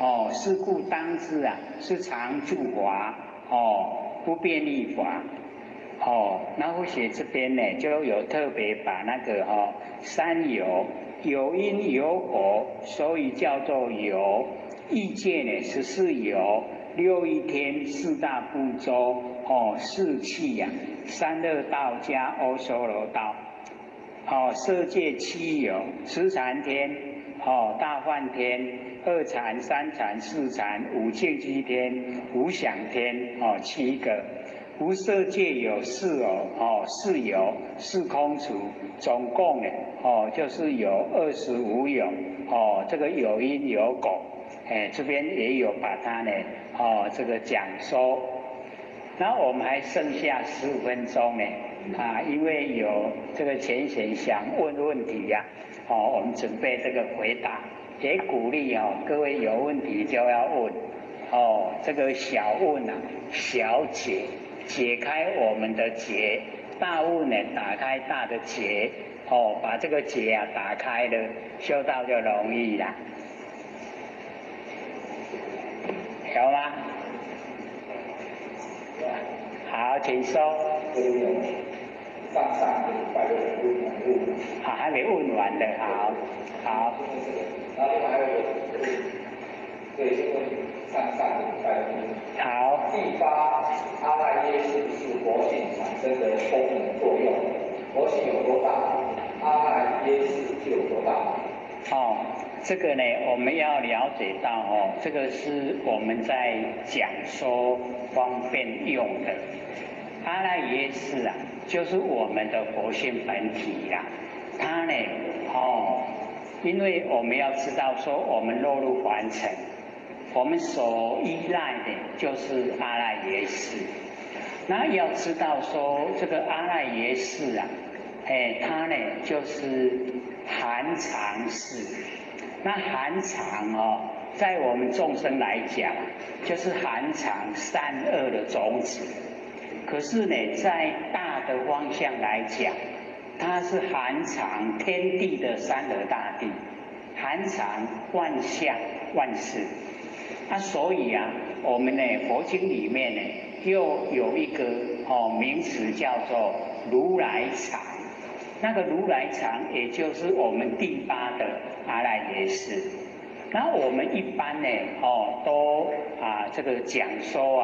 哦，是故当知啊，是常住法，哦，不变异法。哦，那或许这边呢，就有特别把那个哦三有，有因有果，所以叫做有。欲界呢十四有，六欲天四大部洲哦四趣呀，三恶道加阿修罗道。哦，色界七有，十禅天，哦大梵天，二禅、三禅、四禅、五净居天、无想天，哦七个。无色界有四有，哦，四有四空处，总共呢，哦，就是有25有，哦，这个有因有果，哎，这边也有把它呢，哦，这个讲说。那我们还剩下15分钟呢，啊，因为有这个浅显想问问题呀，哦，我们准备这个回答，也鼓励哦，各位有问题就要问，哦，这个小问啊，小解。解开我们的结，大悟呢，打开大的结，哦，把这个结啊打开了，修道就容易了，有吗？好，请说。上上个礼拜的问问。好，还没问完的，好，好。然后另外还有一个，对，先问上上个礼拜的问题。好。第八阿赖耶识是佛性产生的功能作用，佛性有多大，阿赖耶识就有多大。哦，这个呢，我们要了解到哦，这个是我们在讲说方便用的。阿赖耶识啊，就是我们的佛性本体啦。它呢，哦，因为我们要知道说，我们落入凡尘，我们所依赖的就是阿赖耶识。那要知道说，这个阿赖耶识啊，哎，它呢就是含藏识。那含藏哦，在我们众生来讲，就是含藏善恶的种子。可是呢，在大的方向来讲，它是含藏天地的山河大地，含藏万象万事。那所以啊，我们呢佛经里面呢又有一个名词叫做如来藏。那个如来藏，也就是我们第八的阿赖耶识。那我们一般呢，都啊这个讲说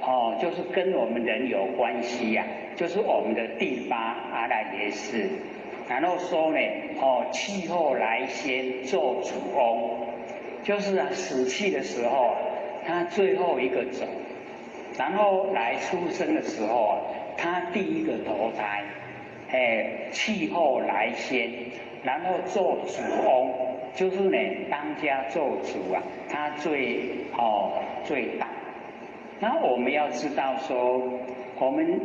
啊，就是跟我们人有关系呀，就是我们的第八阿赖耶识。然后说呢，契后来先做主翁，就是啊死去的时候，他最后一个走，然后来出生的时候啊，他第一个投胎。哎，契后来先，然后做主翁，就是呢，当家做主啊，他最大。那我们要知道说，我们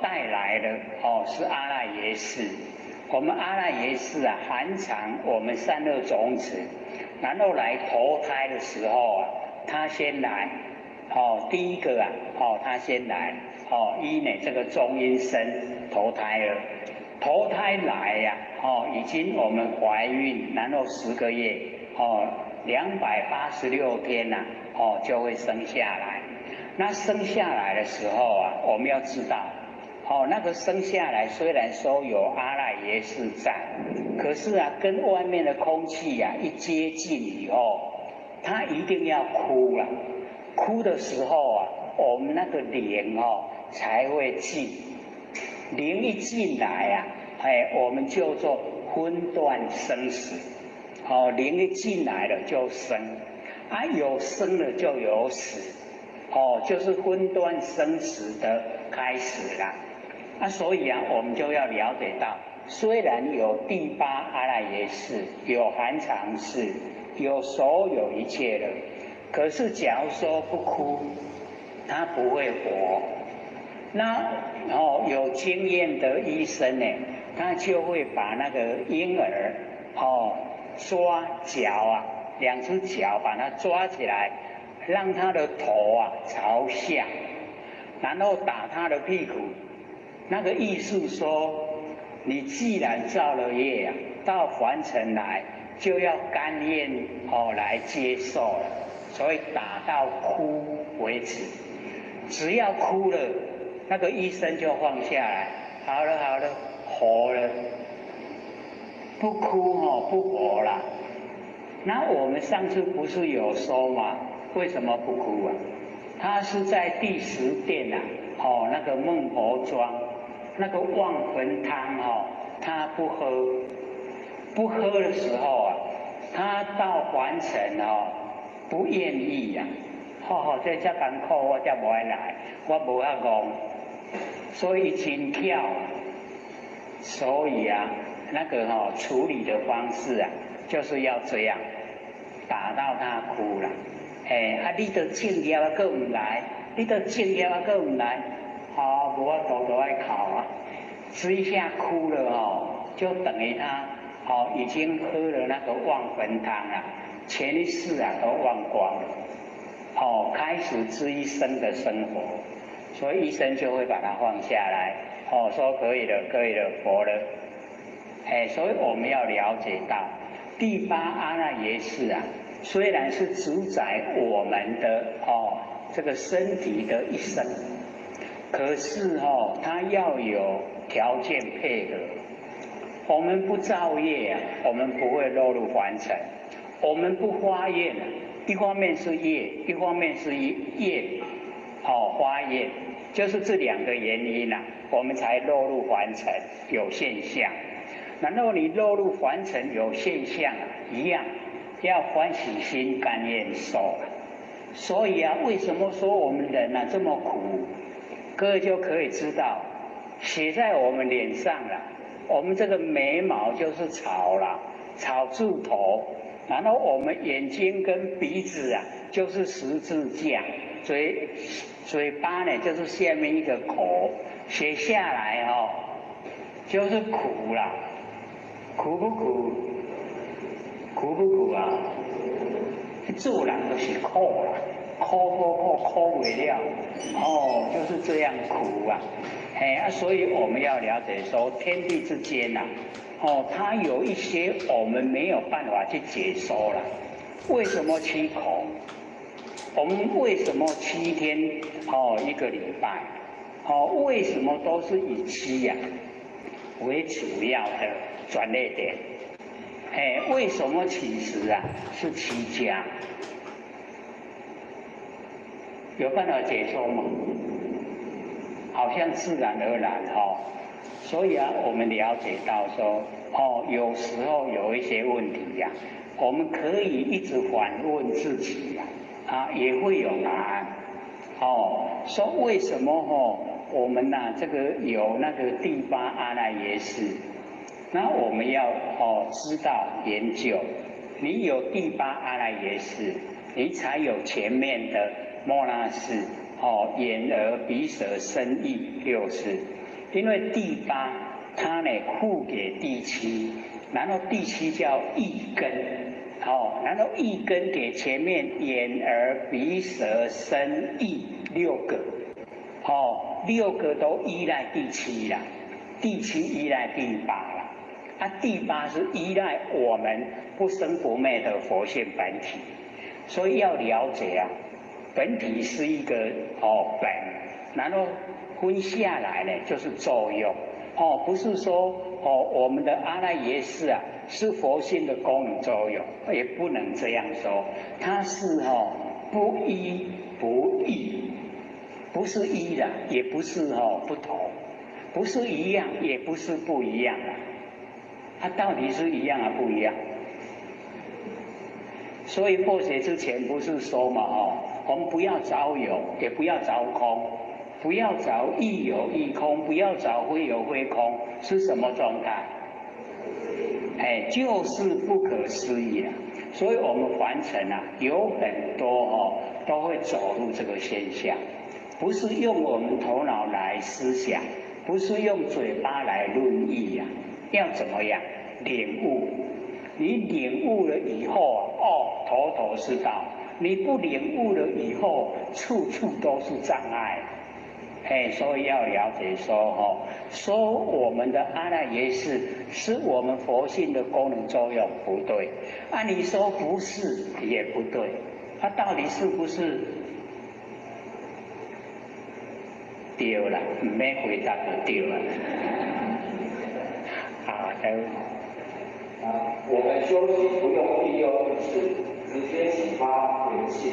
带来的是阿赖耶识，我们阿赖耶识啊含藏我们善恶种子，然后来投胎的时候啊，他先来，第一个啊，他先来，依呢这个中阴身投胎了。投胎来呀，已经我们怀孕，然后10个月，286天呐，就会生下来。那生下来的时候啊，我们要知道，那个生下来虽然说有阿赖耶识在，可是啊，跟外面的空气呀一接近以后，他一定要哭了。哭的时候啊，我们那个灵才会进。灵一进来啊，哎，我们就做分段生死。灵一进来了就生，啊，有生了就有死，就是分段生死的开始啦。啊，所以啊，我们就要了解到，虽然有第八阿赖耶识，有含藏识，有所有一切的，可是假如说不哭，他不会活。那有经验的医生呢，他就会把那个婴儿抓脚啊，两只脚把它抓起来，让他的头啊朝下，然后打他的屁股。那个意思说，你既然造了业啊，到凡尘来就要甘愿来接受了，所以打到哭为止，只要哭了，那个医生就放下来，好了好了，活了，不哭不活了。那我们上次不是有说吗？为什么不哭啊？他是在第十殿啊，那个孟婆庄，那个忘魂汤他不喝，不喝的时候啊，他到凡尘不愿意呀。好好，这遮艰苦我才无爱来，我无遐戆。所以真巧，所以啊，那个处理的方式啊，就是要这样，打到他哭了。哎，啊，你都正业啊，阁毋来，你都正业啊，阁毋来，好，无法度都爱哭啊。这一下哭了就等于他已经喝了那个忘魂汤了，前一世啊都忘光了，开始这一生的生活。所以医生就会把它放下来，说可以了，可以了，活了。哎，所以我们要了解到第八阿赖耶识啊，虽然是主宰我们的这个身体的一生，可是它要有条件配合。我们不造业啊，我们不会落入凡尘；我们不发愿啊，一方面是业，一方面是业。发愿就是这两个原因啊，我们才落入凡尘有现象。然后你落入凡尘有现象啊，一样要欢喜心甘愿受。所以啊，为什么说我们人啊这么苦？各位就可以知道，写在我们脸上了。我们这个眉毛就是草了，草字头。然后我们眼睛跟鼻子啊，就是十字架。嘴巴呢，就是下面一个口，写下来就是苦啦，苦不苦？苦不苦啊？做人就是苦啦，苦苦苦苦苦袂了，哦，就是這樣苦啊，嘿啊，所以我們要了解說，天地之間呐，哦，它有一些我們沒有辦法去解說了。為什麼七苦？我們為什麼7天哦一個禮拜？哦，為什麼都是以七呀為主要的轉捩點？哎，為什麼起食啊是七家？有辦法解說嗎？好像自然而然哈。所以啊，我們了解到說，哦，有時候有一些問題呀，我們可以一直反問自己呀，啊，也會有答案。哦，說為什麼哦，我們吶這個有那個第八阿賴耶識，那我們要哦知道研究，你有第八阿賴耶識，你才有前面的末那識，哦，眼耳鼻舌身意六識，因為第八它呢附給第七，然後第七叫意根，哦，然後意根給前面眼耳鼻舌身意六個，哦，六個都依賴第七啦，第七依賴第八啦，啊，第八是依賴我們不生不滅的佛性本體，所以要了解啊，本體是一個哦本，然後分下來呢就是作用，哦，不是說哦我們的阿賴耶識啊是佛性的功能作用，也不能這樣說，它是哦不一不異，不是一的，也不是哦不同，不是一樣，也不是不一樣啊，它到底是一樣啊不一樣？所以破邪之前不是說嘛哦，我們不要找有，也不要找空，不要找亦有亦空，不要找非有非空，是什麼狀態？哎，就是不可思議啊！所以我們凡塵啊，有很多哦，都會走入這個現象，不是用我們頭腦來思想，不是用嘴巴來論議呀，要怎麼樣領悟？你領悟了以後，哦，頭頭是道；你不領悟了以後，處處都是障礙。哎，所以要了解說，哦，說我們的阿賴耶識是我們佛性的功能作用，不對。啊，你說不是也不對，它到底是不是？對啦，毋免回答就對啦。好的。啊，我們修行不用第六意識，直接啟發緣性。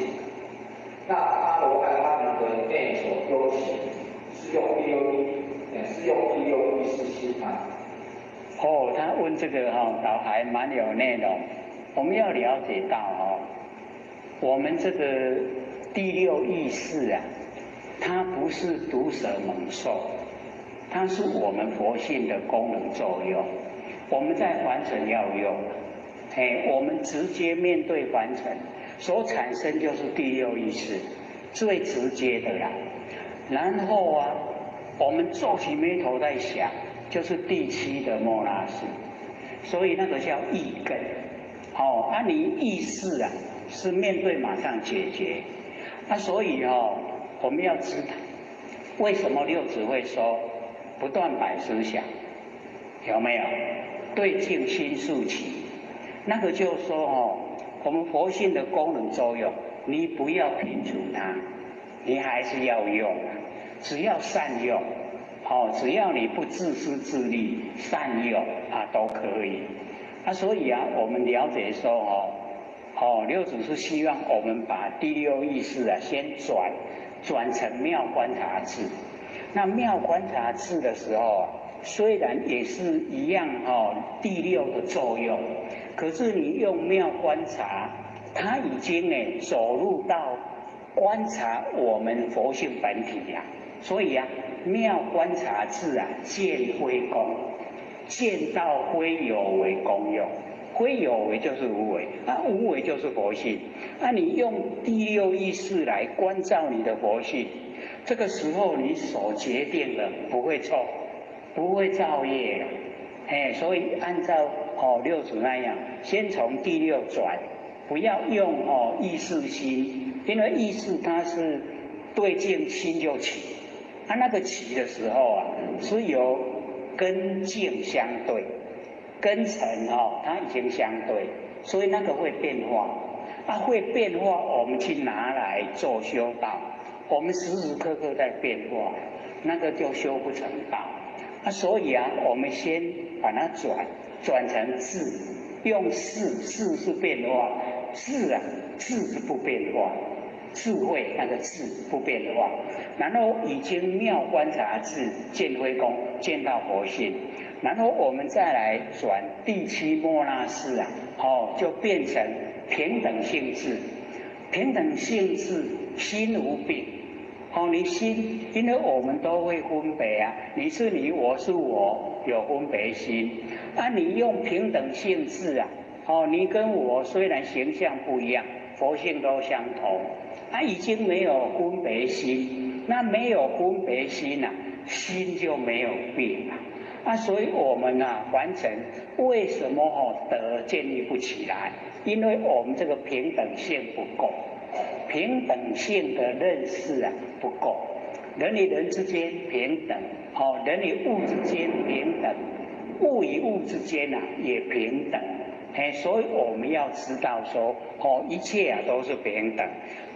那阿羅漢他們的內守修行是用第六意，是用第六意識心嗎？哦，他問這個哈，倒還蠻有內容。我們要了解到哦，我們這個第六意識啊，它不是毒蛇猛獸，它是我們佛性的功能作用。我們在凡塵要用，哎，我們直接面對凡塵所產生就是第六意識，最直接的啦。然後啊，我們皺起眉頭在想，就是第七的末那識，所以那個叫意根。哦，啊，你意識啊，是面對馬上解決。啊，所以哦，我們要知道，為什麼六祖會說不斷擺思想，有沒有？對境心速起，那個就是說哦，我們佛性的功能作用，你不要摒除它，你還是要用，只要善用，哦，只要你不自私自利，善用啊都可以。啊，所以啊，我們了解說哦，哦，六祖是希望我們把第六意識啊先轉成妙觀察智。那妙觀察智的時候啊，雖然也是一樣哦，第六的作用，可是你用妙觀察，它已經呢走入到觀察我們佛性本體呀。所以啊，妙觀察智啊，見非功，見到非有為功用，非有為就是無為，啊，無為就是佛性。啊，你用第六意識來觀照你的佛性，這個時候你所決定的不會錯。不會造業了，哎，所以按照哦六祖那樣，先從第六轉，不要用哦意識心，因为意识它是对境心就起，啊那个起的时候啊，是由根境相对，根尘哦，它已经相对，所以那个会变化，啊会变化，我们去拿来做修道，我们时时刻刻在变化，那个就修不成道。啊，所以啊，我们先把它转成智，用识，识是变化，智啊，智是不变化，智慧那个智不变化，然后已经妙观察智见辉光，见到佛性，然后我们再来转第七末那识啊，哦，就变成平等性智，平等性智心无病。哦，你心，因为我们都会分别啊，你是你，我是我，有分别心。啊，你用平等性智啊，哦，你跟我虽然形象不一样，佛性都相同，啊，已经没有分别心，那没有分别心啊，心就没有病啊。啊，所以我们啊，完成为什么哦德建立不起来？因为我们这个平等性不够。平等性的认识啊不够，人与人之间平等，哦，人与物之间平等，物与物之间啊也平等，哎，所以我们要知道说，哦，一切啊都是平等，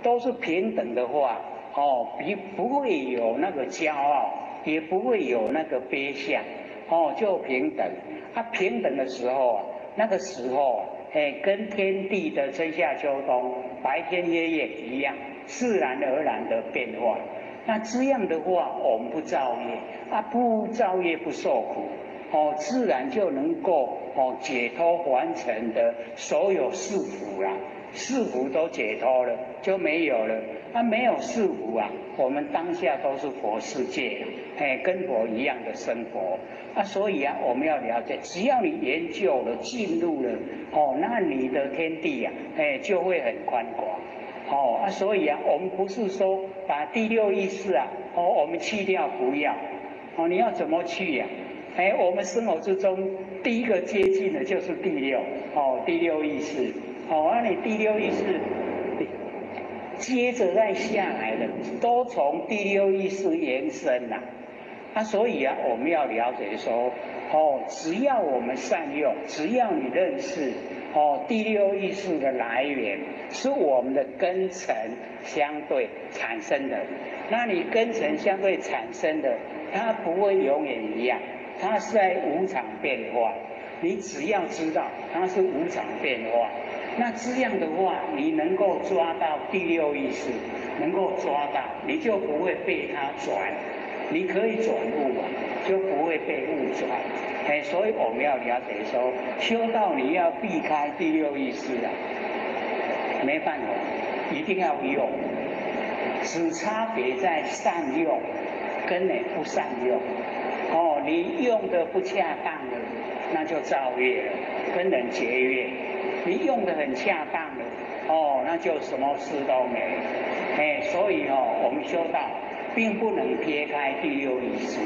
都是平等的话，哦，比不会有那个骄傲，也不会有那个卑下，哦，就平等。啊，平等的时候啊，那个时候啊，哎，跟天地的春夏秋冬、白天黑夜一样，自然而然的变化。那这样的话，我们不造业，啊，不造业不受苦，哦，自然就能够哦解脱凡尘的所有束缚啦，束缚都解脱了，就没有了。啊，没有束缚啊，我们当下都是佛世界，哎，跟佛一样的生活。啊，所以啊，我们要了解，只要你研究了、进入了，哦，那你的天地啊，哎，就会很宽广。哦，啊，所以啊，我们不是说把第六意识啊，哦，我们去掉不要，哦，你要怎么去呀？哎，我们生活之中第一个接近的就是第六，哦，第六意识，哦，啊，你第六意识接着再下来的，都从第六意识延伸呐。啊，所以啊，我们要了解说，哦，只要我们善用，只要你认识，哦，第六意识的来源是我们的根尘相对产生的，那你根尘相对产生的，它不会永远一样，它是在无常变化。你只要知道它是无常变化，那这样的话，你能够抓到第六意识，能够抓到，你就不会被它转。你可以转物啊，就不会被物转。哎，所以我们要了解说，修道你要避开第六意识啊，没办法，一定要用，只差别在善用跟你不善用。哦，你用的不恰当的，那就造业了，跟人结怨；你用的很恰当的，哦，那就什么事都没。哎，所以哦，我们修道并不能撇开第六意识，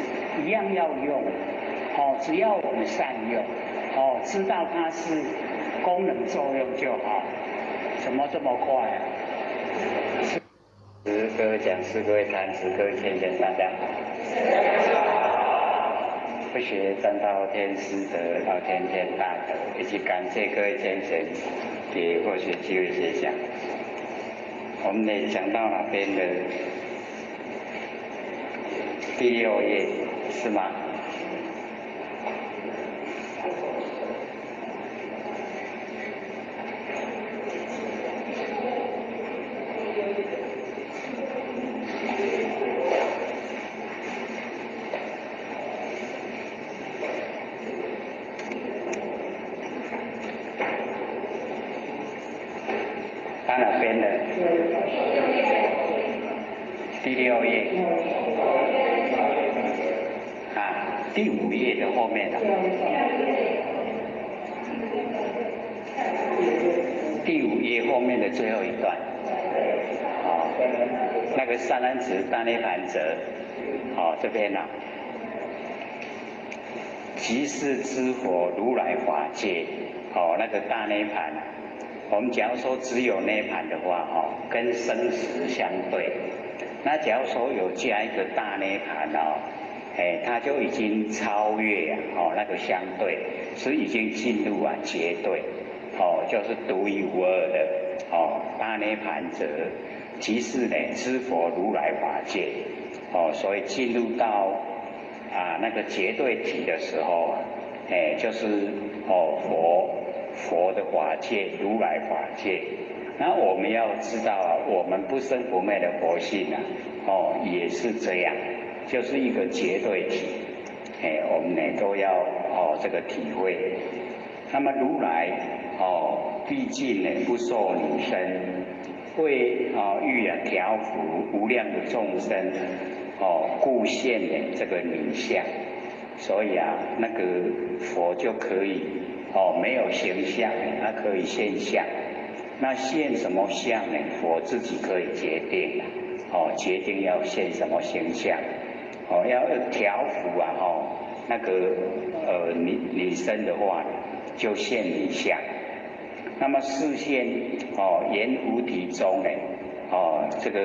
一样要用。哦，只要我们善用，哦，知道它是功能作用就好。怎么这么快啊？各位讲师、各位禅师、各位先贤，大家好。不学占道天师德，到天天大德，以及感谢各位先贤给获取机会学讲。我们呢讲到哪边的？第六页是吗？到哪边的？第六页。啊，第五页的后面的。第五页后面的最后一段。哦，那个善安子大涅槃则，哦，这边呐，即是知佛如来法界，哦，那个大涅槃。我們假如說只有涅槃的話，哦，跟生死相對。那假如說有加一個大涅槃哦，哎，它就已經超越啊，哦，那個相對是已經進入啊絕對，哦，就是獨一無二的哦。大涅槃者，即是呢知佛如來法界，哦，所以進入到啊那個絕對體的時候，哎，就是哦佛的法界，如來法界。那我們要知道啊，我們不生不滅的佛性啊，哦，也是這樣，就是一個絕對體，哎，我們呢都要哦這個體會。那麼如來哦，畢竟呢不受女身，為哦欲啊調伏無量的眾生，哦故現呢這個女相，所以啊那個佛就可以哦沒有形象，它可以現相。那現什麼相呢？佛自己可以決定，哦，決定要現什麼形象，哦，要調伏啊，哦，那個女生的話，就現女相。那麼示現哦，閻浮提中呢，哦，這個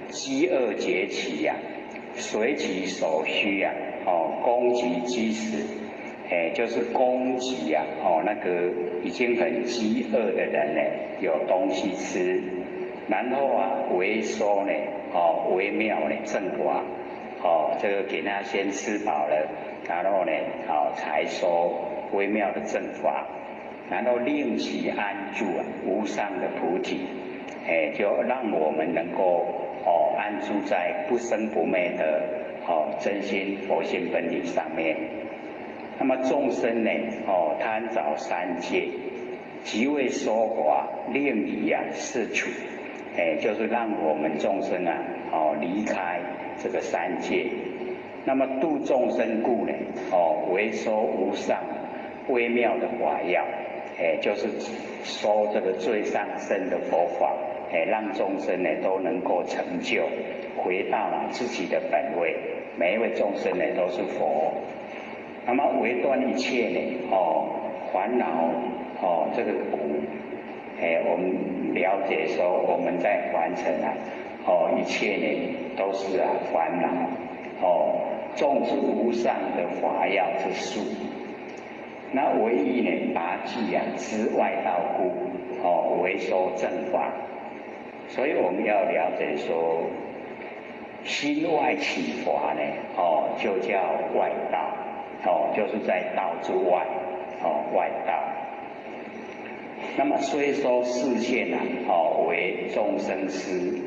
飢餓劫期呀，隨其所需呀，哦，供給飢食，哎，就是供給呀，哦，那個已經很飢餓的人呢，有東西吃，然後啊，為說呢，哦，微妙呢正法，哦，這個給他先吃飽了，然後呢，哦，才說微妙的正法，然後令其安住啊無上的菩提，哎，就讓我們能夠哦安住在不生不滅的哦真心佛性本體上面。那麼眾生呢，哦貪著三界，即為說法令離啊四處，哎，就是讓我們眾生啊，哦離開這個三界。那麼度眾生故呢，哦為說無上微妙的法要，哎，就是說這個最上乘的佛法，哎，讓眾生呢都能夠成就，回到了自己的本位。每一位眾生呢都是佛。那麼為斷一切呢，哦煩惱，哦這個苦，哎，我們了解說我們在凡塵啊，哦一切呢都是啊煩惱，哦種子無上的法藥之術。那唯一呢拔濟啊之外道故，哦為說正法。所以我們要了解說，心外起法呢，哦就叫外道。哦，就是在道之外，哦，外道。那麼雖說示現啊，哦為眾生師，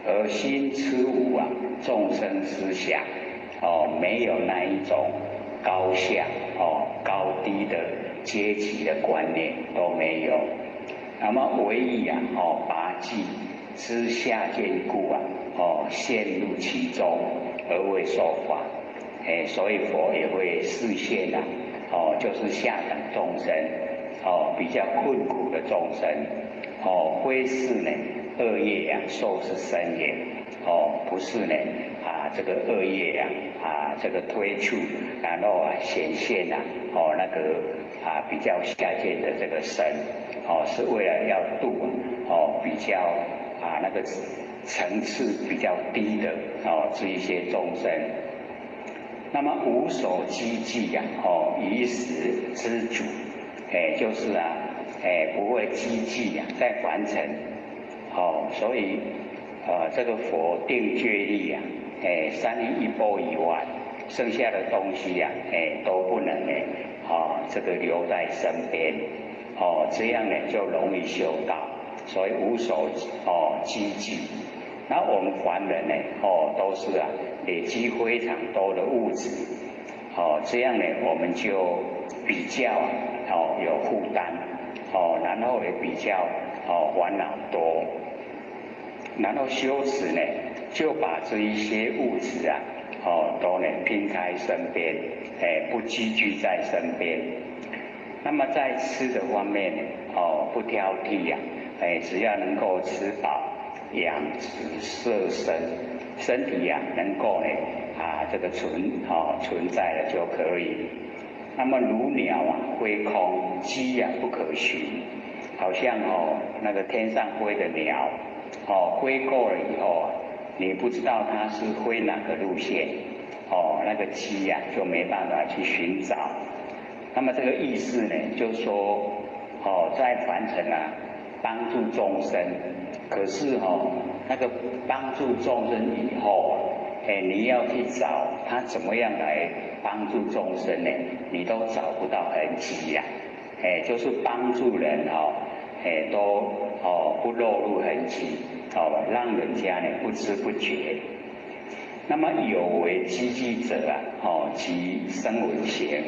而心痴無啊，眾生思想，哦，沒有那一種高下，哦高低的階級的觀念都沒有。那麼唯一啊，哦拔濟之下賤故啊，哦陷入其中而為說法。哎，所以佛也會示現啊，哦，就是下等眾生，哦，比較困苦的眾生，哦，非是呢惡業啊受是身也，哦，不是呢啊這個惡業啊啊這個推出，然後啊顯現啊，哦那個啊比較下賤的這個身，哦，是為了要度哦比較啊那個層次比較低的哦這一些眾生。那麼無所積聚呀，哦，於時知足，哎，就是啊，哎，不會積聚呀，在凡塵，哦，所以，啊，這個佛定覺力呀，哎，三一缽以外，剩下的東西呀，哎，都不能呢，哦，這個留在身邊，哦，這樣呢就容易修道，所以無所哦積聚。那我們凡人呢，哦，都是啊，累積非常多的物質，哦，這樣呢，我們就比較哦有負擔，哦，然後也比較哦煩惱多，然後修持呢，就把這一些物質啊，哦，都能撇開身邊，哎，不積聚在身邊。那麼在吃的方面呢，哦，不挑剔呀，哎，只要能夠吃飽。養殖色身，身體呀能夠呢啊這個存在了就可以。那麼如鳥啊飛空，飢啊不可尋，好像哦那个天上飞的鸟，哦飞过了以后啊，你不知道它是飞哪个路线，哦那个鸡呀就没办法去寻找。那么这个意思呢，就是说哦在凡尘啊帮助众生，可是哦那个帮助众生以后啊，哎你要去找他怎么样来帮助众生呢？你都找不到痕迹呀。哎，就是帮助人哦，哎，都哦不落入痕迹，哦，让人家呢不知不觉。那么有为积聚者啊，哦，即声闻行。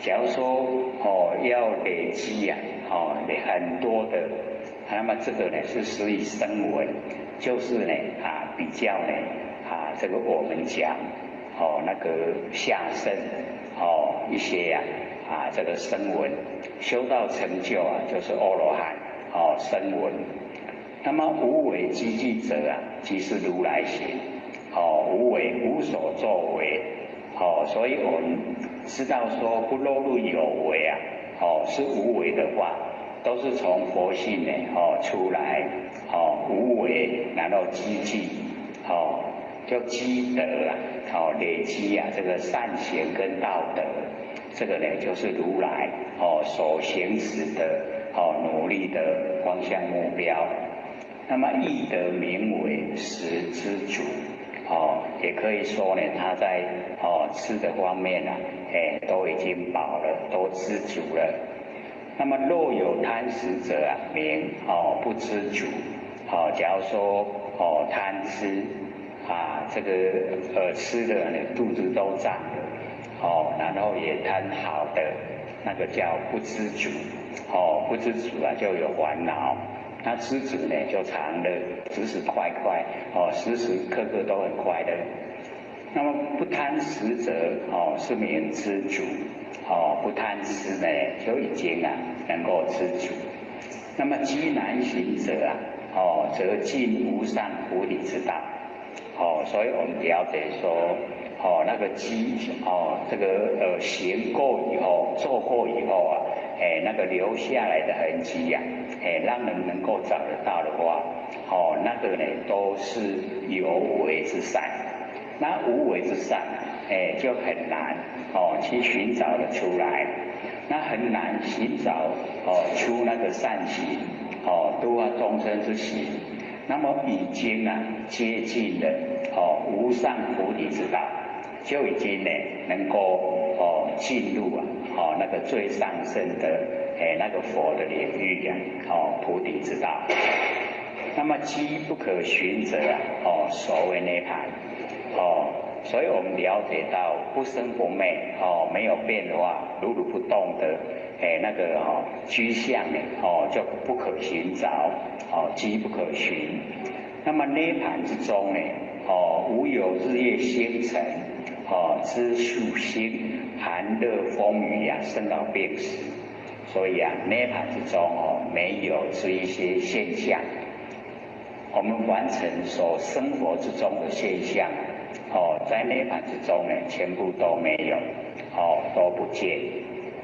假如说哦要累积呀，哦很多的，那么这个呢是属于声闻，就是呢啊比较呢啊这个我们讲哦那个下乘哦一些呀啊这个声闻修道成就啊，就是阿罗汉哦声闻。那么无为积聚者啊，即是如来行哦，无为无所作为哦，所以我们知道说不落入有为啊，哦是无为的话，都是从佛性呢哦出来哦无为，然后积聚哦就积德啊，哦累积啊这个善行跟道德，这个呢就是如来哦所行持的哦努力的方向目标。那么亦得名为食知足，哦，也可以说呢，他在哦吃的方面啊，哎，都已经饱了，都知足了。那么若有贪食者啊，名哦不知足。哦，假如说哦贪吃啊，这个吃的呢肚子都胀了，哦，然后也贪好的，那个叫不知足。哦，不知足啊就有烦恼。那知足呢，就常乐，时时快快，哦，时时刻刻都很快乐。那么不贪食者，哦，是名知足，哦，不贪吃呢，就已经啊能够知足。那么积难行者啊，哦，则进无上菩提之道。哦，所以我们了解说，哦，那个积，哦，这个行过以后，做过以后啊，哎，那个留下来的痕迹呀，哎，让人能够找得到的话，哦，那个呢都是有为之善，那无为之善，哎，就很难哦去寻找得出来，那很难寻找哦出那个善行，哦度化众生之行，那么已经啊接近了哦无上菩提之道，就已经呢能够哦进入啊哦那个最上乘的哎那个佛的领域呀，哦菩提之道。那么机不可寻者啊，哦所谓涅槃，哦，所以我们了解到不生不灭，哦没有变化，如如不动的，哎那个哦居相呢，哦就不可寻找，哦机不可寻。那么涅槃之中呢，哦无有日月星辰，哦之数星寒热风雨呀，生老病死。所以啊，涅槃之中哦，没有这一些现象。我们完成所生活之中的现象，哦，在涅槃之中呢，全部都没有，哦，都不见。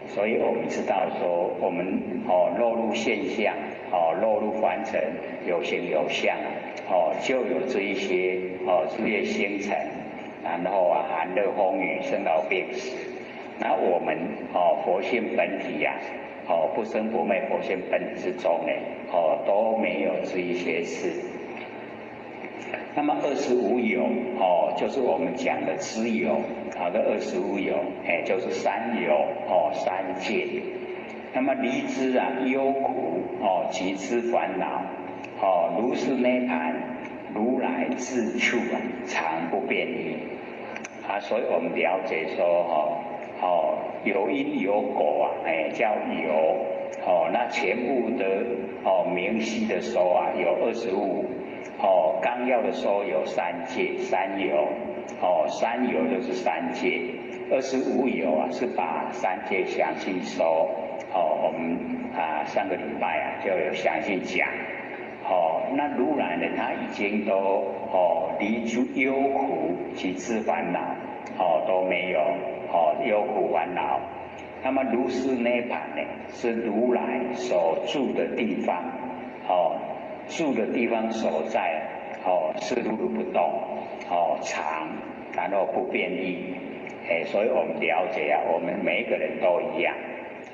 所以我们知道说，我们哦落入现象，哦落入凡尘，有形有相，哦就有这一些哦日月星辰，然后啊寒热风雨生老病死。那我们哦佛性本体呀，哦不生不灭佛性本体之中呢，哦都没有这一些事。那么二十五有哦，就是我们讲的知有，好的二十五有，哎，就是三有哦，三界。那么离知啊忧苦哦，及知烦恼哦，如是涅槃，如来自处啊，常不变异啊。所以我们了解说哦哦，有因有果啊，哎，叫有哦。那全部的哦明细的说啊，有二十五。哦，纲要的说有三界三有，哦，三有就是三界，二十五有啊是把三界详细说，哦，我们啊上个礼拜啊就有详细讲，哦，那如来呢他已经都哦离诸忧苦及知烦恼，哦都没有，哦忧苦烦恼，那麼如是涅槃呢，是如來所住的地方，哦，住的地方所在，哦，是如如不動，哦，常，然後不變異，哎，所以我們了解啊，我們每一個人都一樣，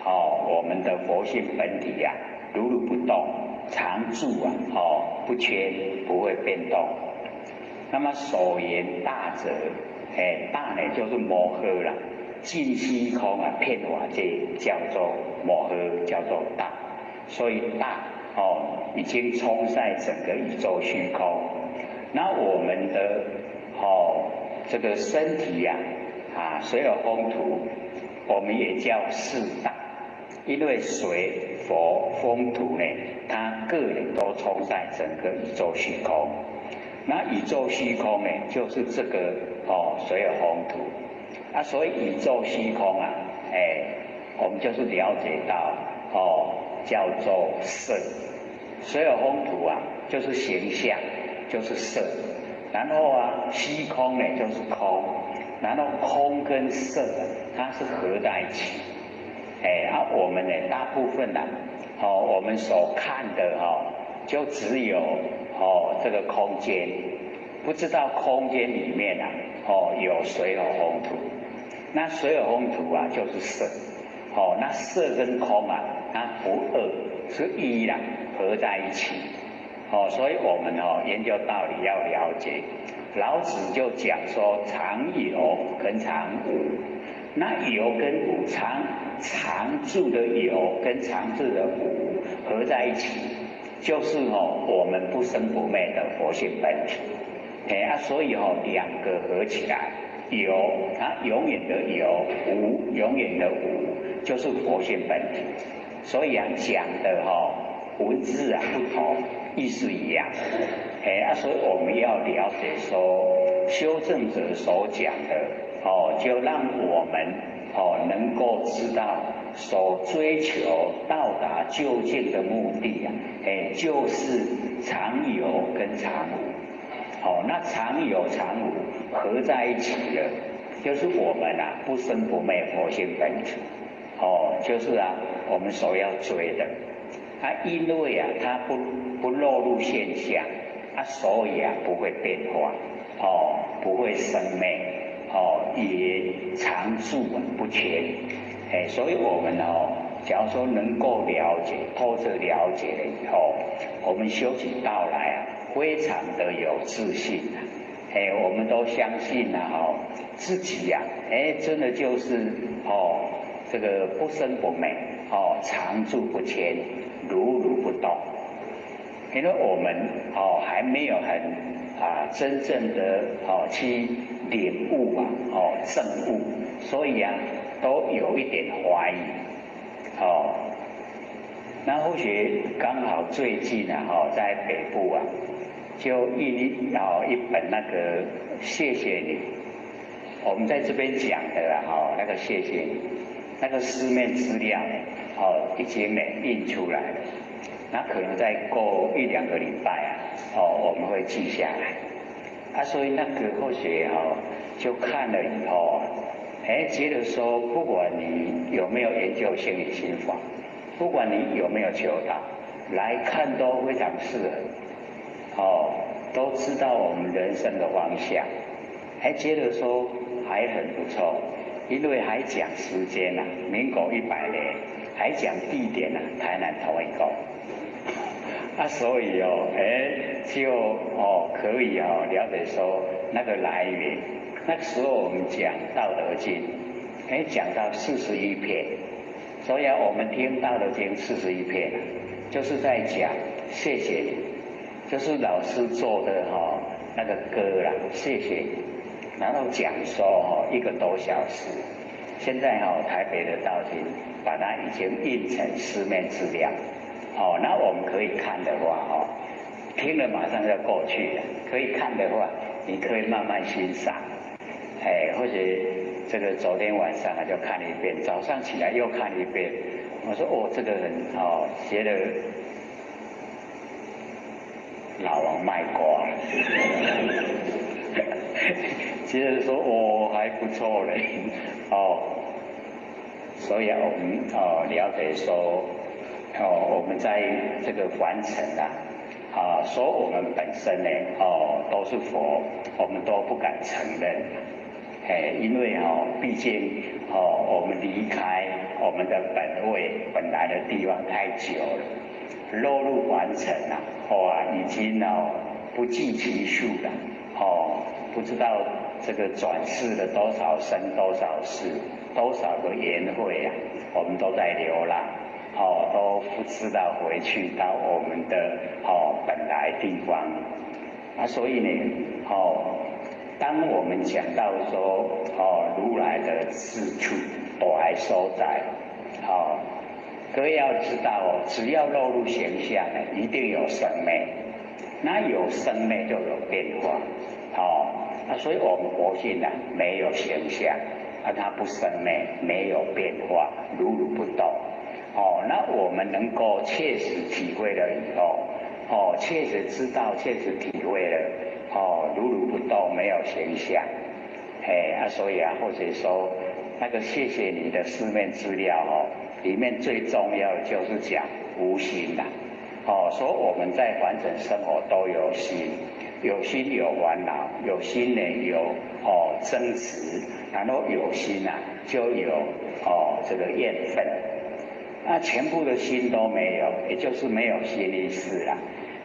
哦，我們的佛性本體呀，如如不動，常住啊，哦，不缺，不會變動。那麼所言大者，哎，大呢就是摩訶啦。盡虛空啊，遍法界叫做摩訶，叫做大，所以大哦，已經充塞整個宇宙虛空。那我們的哦這個身體呀，啊水火風土，我們也叫四大，因為水火風土呢，它個人都充塞整個宇宙虛空。那宇宙虛空呢，就是這個哦水火風土。啊，所以宇宙虛空啊，哎，我們就是了解到哦，叫做色。水火風土啊，就是形象，就是色。然後啊，虛空呢就是空，然後空跟色它是合在一起。哎，啊，我們呢大部分呢，哦，我們所看的哦，就只有哦這個空間，不知道空間裡面啊，哦有水火風土。那水火風土啊，就是色，哦，那色跟空啊，它不二，是一啦，合在一起，哦，所以我們哦研究道理要了解，老子就講說常有跟常無，那有跟無常常住的有跟常住的無合在一起，就是哦我們不生不滅的佛性本體，哎啊，所以哦兩個合起來。有，它永遠的有；無，永遠的無，就是佛性本體。所以啊，講的哈文字啊不同，意思一樣。哎啊，所以我們要了解說，修證者所講的哦，就讓我們哦能夠知道所追求到達究竟的目的啊，哎，就是常有跟常無。哦，那常有常無合在一起的，就是我們啊不生不滅佛性本體。哦，就是啊我們所要追的。啊，因為啊它不落入現象，啊所以啊不會變化，哦不會生滅，哦也常住不遷。哎，所以我們哦，假如說能夠了解，透徹了解了以後，我們修起道來啊，非常的有自信啊，哎，我們都相信啊，哦，自己呀，哎，真的就是哦，這個不生不滅，哦，常住不遷，如如不動。因為我們哦還沒有很啊真正的哦去領悟啊，哦證悟，所以啊都有一點懷疑，哦。那或許剛好最近啊，哦在北部啊，就印哦一本那個謝謝你，我們在這邊講的啦，哦那個謝謝你，那個書面資料呢，哦已經呢印出來了，那可能再過一兩個禮拜啊，哦我們會寄下來，啊所以那個或許哦就看了以後，哎覺得說不管你有沒有研究心理心法，不管你有沒有求道，來看都非常適合。哦，都知道我們人生的方向，還覺得說還很不錯，因為還講時間吶，民國100年，還講地點吶，台南同一個，啊，所以哦，哎，就哦可以哦了解說那個來源，那個時候我們講《道德經》，哎，講到41篇，所以啊，我們聽《道德經》四十一篇，就是在講謝謝你。就是老師做的哈那個歌啦，謝謝你，然後講說哈一個多小時。現在哈台北的道經把它已經印成書面資料，哦，那我們可以看的話哦，聽了馬上就過去了。可以看的話，你可以慢慢欣賞。哎，或者這個昨天晚上啊就看了一遍，早上起來又看一遍。我說哦，這個人哦寫的。老王賣瓜，接着說哦還不錯嘞，哦，所以我們哦了解說，哦我們在這個凡塵啊，啊說我們本身呢，哦都是佛，我們都不敢承認，哎，因為哦畢竟哦我們離開我們的本位本來的地方太久了，落入凡塵啊，哇已經哦不計其數了，哦不知道這個轉世了多少生多少世。多少個緣會啊，我們都在流浪，哦，都不知道回去到我們的哦本來地方。啊，所以呢，哦，當我們講到說哦如來的自處大所在，哦，各位要知道哦，只要落入形相，一定有生滅，那有生滅就有變化，哦，啊，所以我們佛性啊沒有形相。啊，它不生滅，沒有變化，如如不動。哦，那我們能夠切實體會了以後，哦，切實知道，切實體會了，哦，如如不動，沒有形象。哎，啊，所以啊，或者說那個謝謝你的四面資料哦，裡面最重要的就是講無心啦。哦，說我們在凡塵生活都有心，有心有煩惱，有心呢有哦爭執，然後有心啊就有哦這個怨憤，那全部的心都沒有，也就是沒有心意識啦，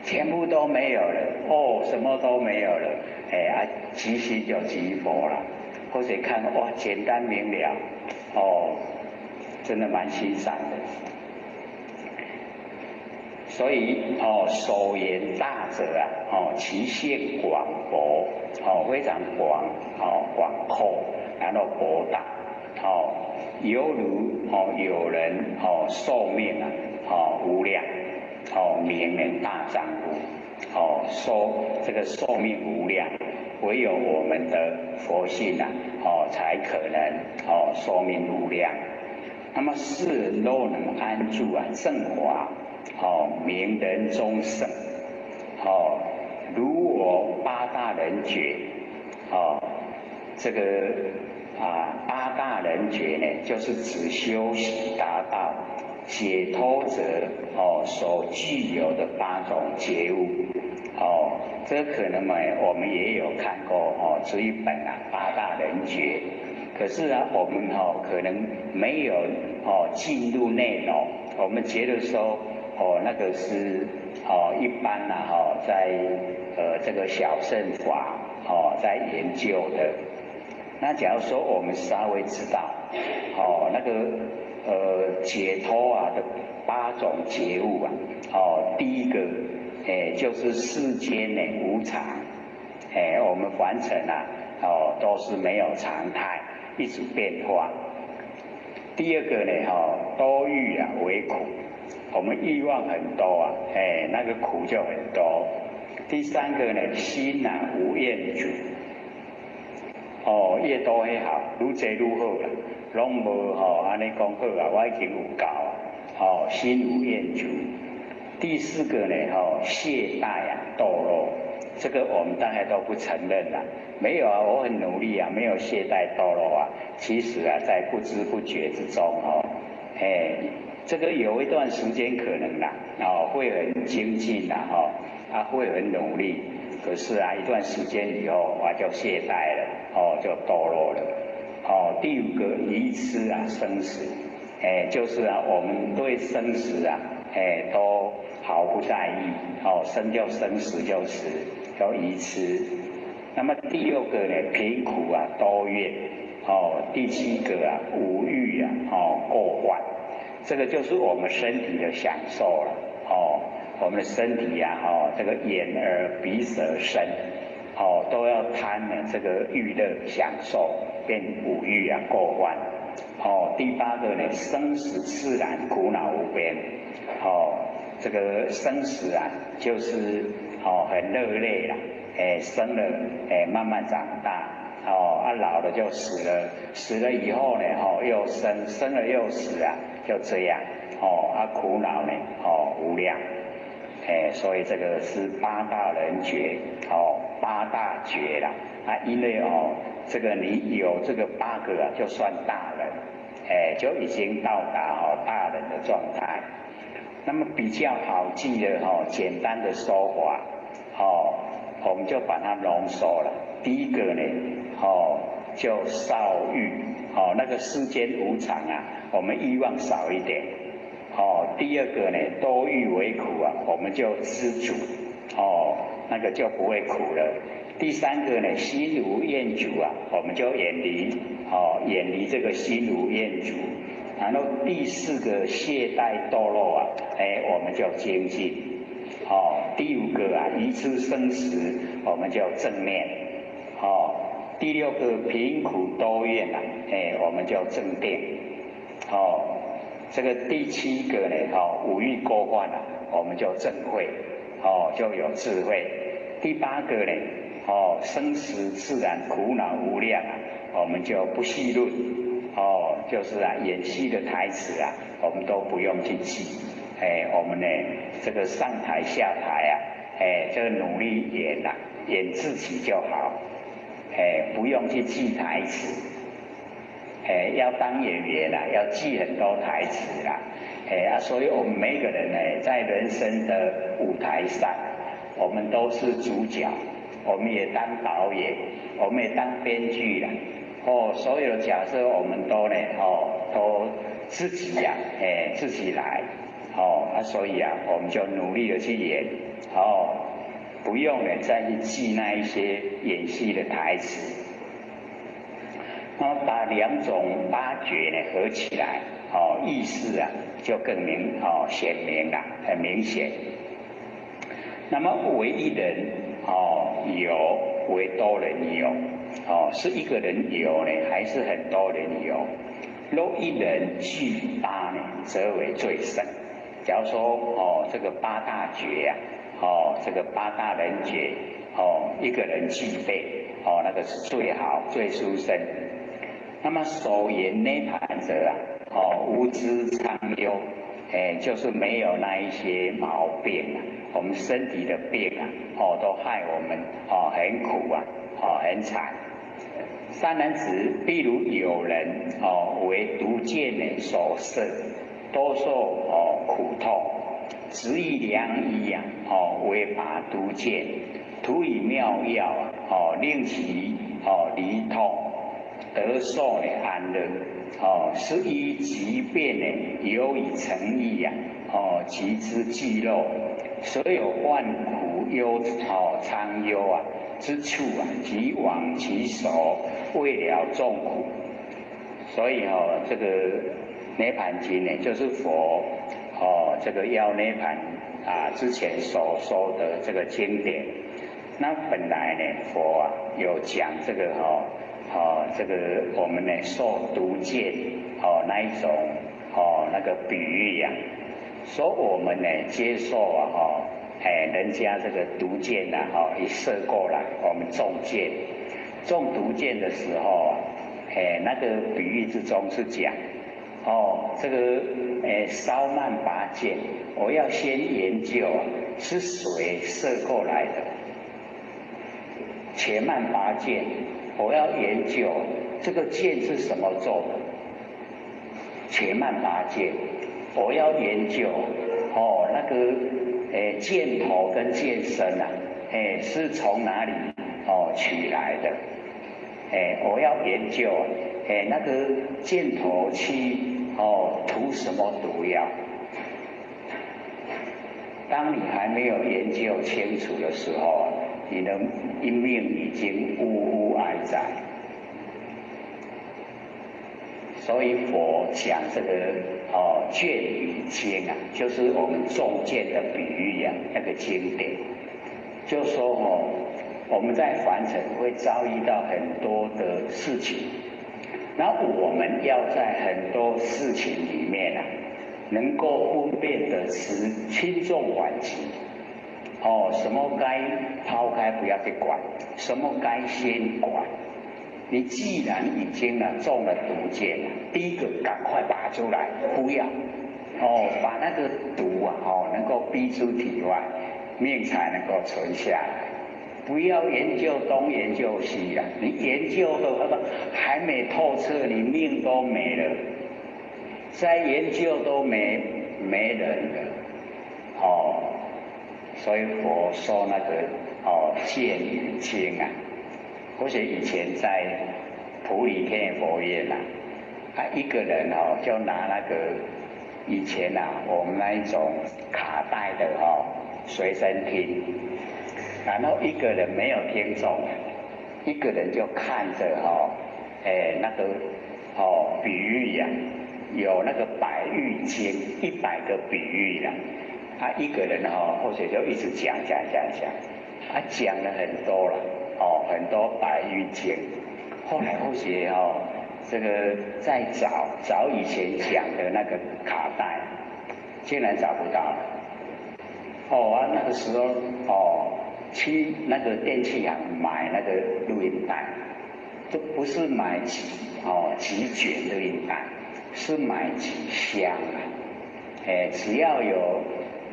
全部都沒有了，哦，什麼都沒有了，哎啊，即心就即佛了，或者看哇，簡單明了，哦，真的蠻欣賞的。所以哦，所言大者啊，哦，其性廣博，哦，非常廣，哦，廣闊，然後博大，哦，猶如哦有人哦壽命啊，哦無量，哦名人大丈夫，哦說這個壽命無量，唯有我們的佛性啊，哦才可能哦壽命無量。那麼世人都能安住啊正法。哦，名人中聖，哦，如我八大人覺，哦，這個啊八大人覺呢，就是指修習達到解脫者哦所具有的八種覺悟，哦，這個可能呢我們也有看過哦這一本啊八大人覺，可是啊我們哦可能沒有哦進入內容，我們覺得說。哦，那個是哦，一般呐，哈，在這個小乘法哦，在研究的。那假如說我們稍微知道，哦，那個解脫啊的八種覺悟啊，哦，第一個哎就是世間呢無常，哎，我們凡塵啊，哦都是沒有常態，一直變化。第二個呢，哈，多欲啊為苦。我們慾望很多啊，哎，那個苦就很多。第三個呢，心啊無厭足，哦，越多越好，愈濟愈好啦，攏無吼按呢講好啊，我已經有夠啊，哦，心無厭足。第四個呢，吼懈怠啊墮落，這個我們大概都不承認啦。沒有啊，我很努力啊，沒有懈怠墮落啊。其實啊，在不知不覺之中，哦，哎。這個有一段時間可能啦，哦，會很精進啦，哈，啊，會很努力，可是啊，一段時間以後，啊，就懈怠了，哦，就墮落了。哦，第五個愚癡啊，生死，哎，就是啊，我們對生死啊，哎，都毫不在意，哦，生就生，死就死，叫愚癡。那麼第六個呢，貧苦啊，多怨，哦，第七個啊，五欲啊，哦，過患。這個就是我們身體的享受了，哦，我們的身體呀，哦，這個眼耳鼻舌身，哦，都要貪呢這個欲樂享受，變五欲啊過患。哦，第八個呢，生死自然苦惱無邊，哦，這個生死啊，就是哦很熱烈啦，哎生了，哎慢慢長大，哦啊老了就死了，死了以後呢，哦又生，生了又死啊。就這樣，哦，啊苦惱呢，哦無量，哎，所以這個是八大人覺，哦八大覺啦，啊因為哦這個你有這個八個啊，就算大人，哎，就已经到达哦大人的状态。那么比较好记的哈，简单的说法，哦，我们就把它浓缩了。第一个呢，哦，就少欲，哦，那个世间无常啊，我们欲望少一点。哦，第二个呢，多欲为苦啊，我们就知足，哦，那个就不会苦了。第三个呢，心无厌足啊，我们就远离，哦，远离这个心无厌足。然后第四个懈怠堕落啊，哎，我们就精进。哦，第五个啊，愚痴生死，我们就正念。哦，第六个贫苦多怨啊，哎，我们就正定。哦，这个第七个呢，哦，五欲过患啊，我们就正慧，哦，就有智慧。第八个呢，哦，生死自然苦恼无量啊，我们就不戏论。哦，就是啊，演戏的台词啊，我们都不用去记。哎，我们呢，这个上台下台啊，哎，这个努力演呐，演自己就好。哎，不用去记台词。哎，要当演员啊，要记很多台词啦。哎啊，所以我们每个人呢，在人生的舞台上，我们都是主角，我们也当导演，我们也当编剧啦。哦，所有的角色我们都呢，哦，都自己呀，哎，自己来，哦啊，所以啊，我们就努力的去演，哦，不用呢再去记那一些演戏的台词。那么把两种八觉呢合起来，哦，意思啊就更明，哦，显明了，很明显。那么为一人，哦，有，为多人有。哦，是一个人有呢，还是很多人有？若一人具八呢，则为最胜。假如说哦，这个八大觉呀，哦，这个八大人觉，哦，一个人具备，哦，那个是最好、最殊胜。那么所言涅槃者啊，哦，无知苍忧，哎，就是没有那一些毛病啊，我们身体的病啊，哦，都害我们哦很苦啊，哦很惨。善男子，譬如有人哦为毒箭呢所射，多受哦苦痛，执意良医呀哦为拔毒箭，涂以妙药啊哦令其哦离痛，得受呢安乐哦，是依疾病呢有以诚意呀哦及之济乐，所有患苦忧哦苍忧啊之处啊，即往其所，为了众苦。所以哦，这个《涅槃经》呢，就是佛哦这个要涅槃啊之前所说的这个经典。那本来呢，佛啊有讲这个哦哦这个我们呢受毒箭哦那一种哦那个比喻呀，说我们呢接受啊哦。哎，人家这个毒箭呐，哈，一射过来，我们中箭，中毒箭的时候啊，哎，那个比喻之中是讲，哦，这个哎，稍慢拔箭，我要先研究啊，是谁射过来的，且慢拔箭，我要研究这个箭是什么做的，且慢拔箭，我要研究，哦，那个。哎，箭头跟箭身啊，哎，是从哪里哦取来的？哎，我要研究，哎，那个箭头去哦涂什么毒药？当你还没有研究清楚的时候啊，你的一命已经呜呼哀哉。所以佛讲这个哦，箭与经啊，就是我们中箭的比喻啊，那个经典，就说哦，我们在凡尘会遭遇到很多的事情，那我们要在很多事情里面啊，能够分辨得是轻重缓急，哦，什么该抛开不要去管，什么该先管。你既然已经呢中了毒箭了，第一个赶快拔出来，不要哦，把那个毒啊哦能够逼出体外，命才能够存下来。不要研究东研究西了，你研究的那个还没透彻，你命都没了。在研究都沒人了，哦，所以佛說那個哦見語經啊，或者以前在埔里天佛院啊，啊一個人哦就拿那個以前啊我們那一種卡帶的哦隨身聽，然後一個人沒有聽眾，一個人就看着哦，哎那個哦比喻呀，有那個百喻經，100個比喻啦，啊一個人哦，或者就一直講講講講，啊講了很多了，哦很多百喻經，後來或許哦這個再找找以前講的那個卡帶，竟然找不到了。哦啊那個時候哦去那個電器行買那個錄音帶，都不是買幾卷錄音帶。是買幾箱啊？哎，只要有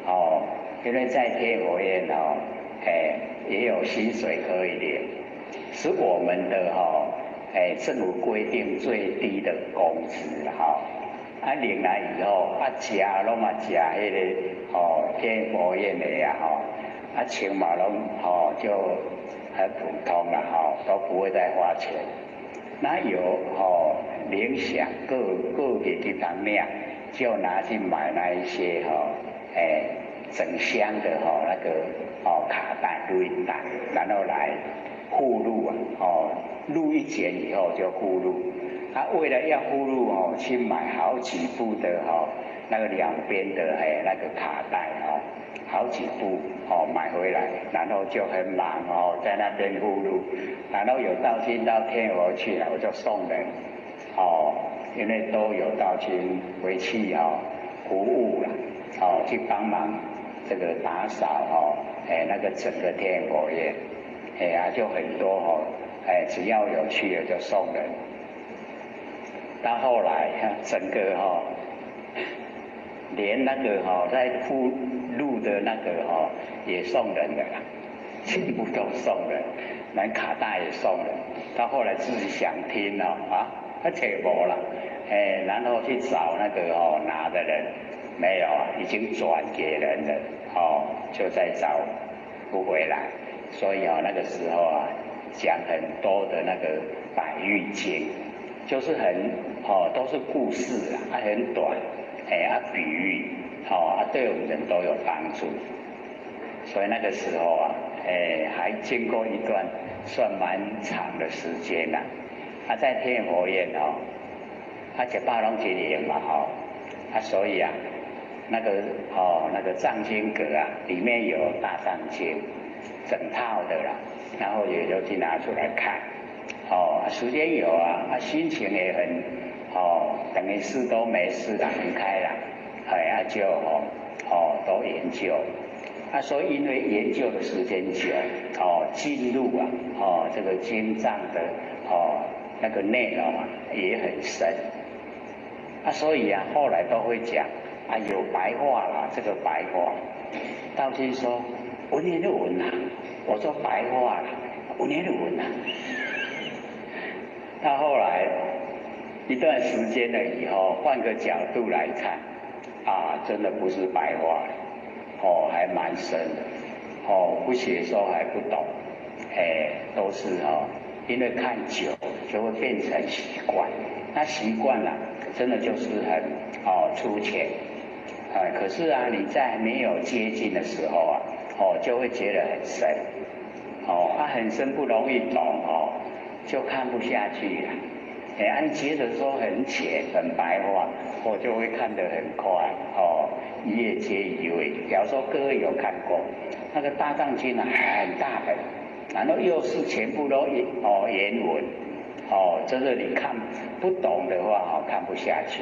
哦，因為在天佛院哦，哎，也有薪水可以領，是我們的哈，哎，政府規定最低的工資哈。啊，領來以後啊，食攏嘛食彼個哦，天佛院的呀吼，啊，穿嘛攏哦就很普通了哈，都不會再花錢。那有哦，領饷各個月去當領，就拿去買那一些哈，哎，整箱的哈那個哦卡帶錄音帶，然後來附錄啊，哦，錄一卷以後就附錄。他為了要附錄哦，去買好幾部的哈那個兩邊的哎那個卡帶哦，好幾部哦買回來，然後就很忙哦，在那邊附錄，然後有道親到天佛去了，我就送人哦，因為都有道親回去哦服務了，哦去幫忙這個打掃哦，哎那個整個天佛院，哎呀就很多哦，哎只要有去了就送人。到後來整個哈，連那個哈在附錄的那個哈也送人的啦，全部都送人，連卡帶也送人。到後來自己想聽了啊，他找無了，哎，然後去找那個哦拿的人，沒有，已經轉給人了，哦，就在找不回來。所以啊，那個時候啊，講很多的那個百喻經。就是很哦，都是故事啊，很短，哎啊比喻，哦啊對我們人都有幫助。所以那個時候啊，哎還經過一段算蠻長的時間啦。啊在天佛院哦，啊一百攏一年嘛吼，啊所以啊，那個哦那個藏經閣啊，裡面有大藏經，整套的啦，然後也就去拿出來看。哦，時間有啊，啊心情也很，哦，等於事都沒事啦，很開朗，哎啊就哦哦都研究，啊所以因為研究的時間久，哦進入啊，哦這個經藏的哦那個內容啊也很深，啊所以啊後來都會講，啊有白話啦，這個白話，道親說文言文啊，我說白話啦，文言文啊。到後來一段時間了以後，換個角度來看，啊，真的不是白話，哦，還蠻深的，哦，不寫說還不懂，哎，都是哦，因為看久就會變成習慣，那習慣了，真的就是很哦粗淺，哎，可是啊，你在沒有接近的時候啊，哦，就會覺得很深，哦，啊，很深不容易懂哦。就看不下去了，哎，啊，你覺得說很淺很白話，我就會看得很快，哦，一頁接一頁。假如說各位有看過那個大藏經啊，很大本，然後又是全部都哦原文，哦，這個你看不懂的話，哦，看不下去，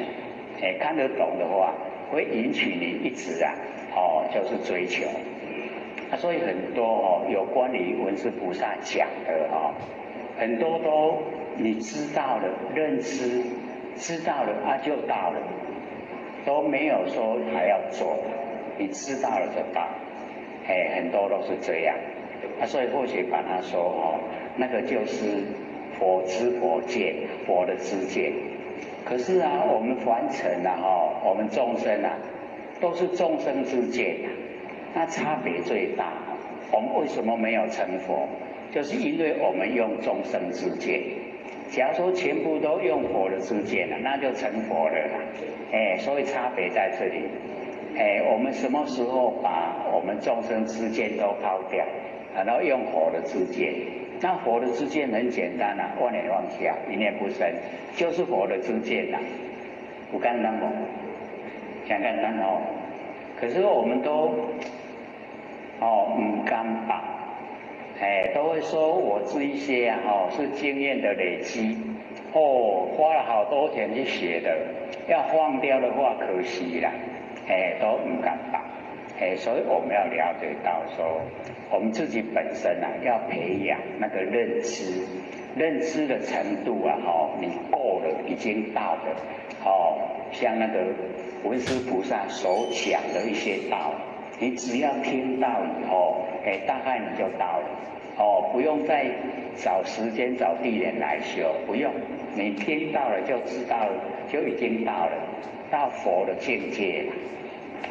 哎，看得懂的話，會引起你一直啊，哦，就是追求。啊，所以很多哦，有關於文殊菩薩講的哦。很多都你知道了，認知知道了啊就到了，都沒有說還要做，你知道了就到，哎，很多都是這樣，啊，所以或許把它說哦，那個就是佛知佛見，佛的知見，可是啊，我们凡尘啊，哈，我们众生啊，都是众生之见啊，那差别最大。我们为什么没有成佛？就是因为我们用众生之见。假如说全部都用佛的知见了，那就成佛了啦。哎，所以差别在这里。哎，我们什么时候把我们众生之见都抛掉，然后用佛的知见？那佛的知见很简单啊，万念放下，一念不生，就是佛的知见呐。有简单无？真简单哦。可是我们都哦毋甘放，哎，都会说我这一些啊，哦是经验的累积，哦花了好多钱去学的，要放掉的话可惜了，哎，都毋甘放。哎，所以我们要了解到说，我们自己本身啊，要培养那个认知，认知的程度啊，哦，你够了，已经到了，哦，像那个文殊菩萨所讲的一些道，你只要听到以后，哎，大概你就到了，哦，不用再找时间找地点来修，不用，你听到了就知道了，就已经到了，到佛的境界了。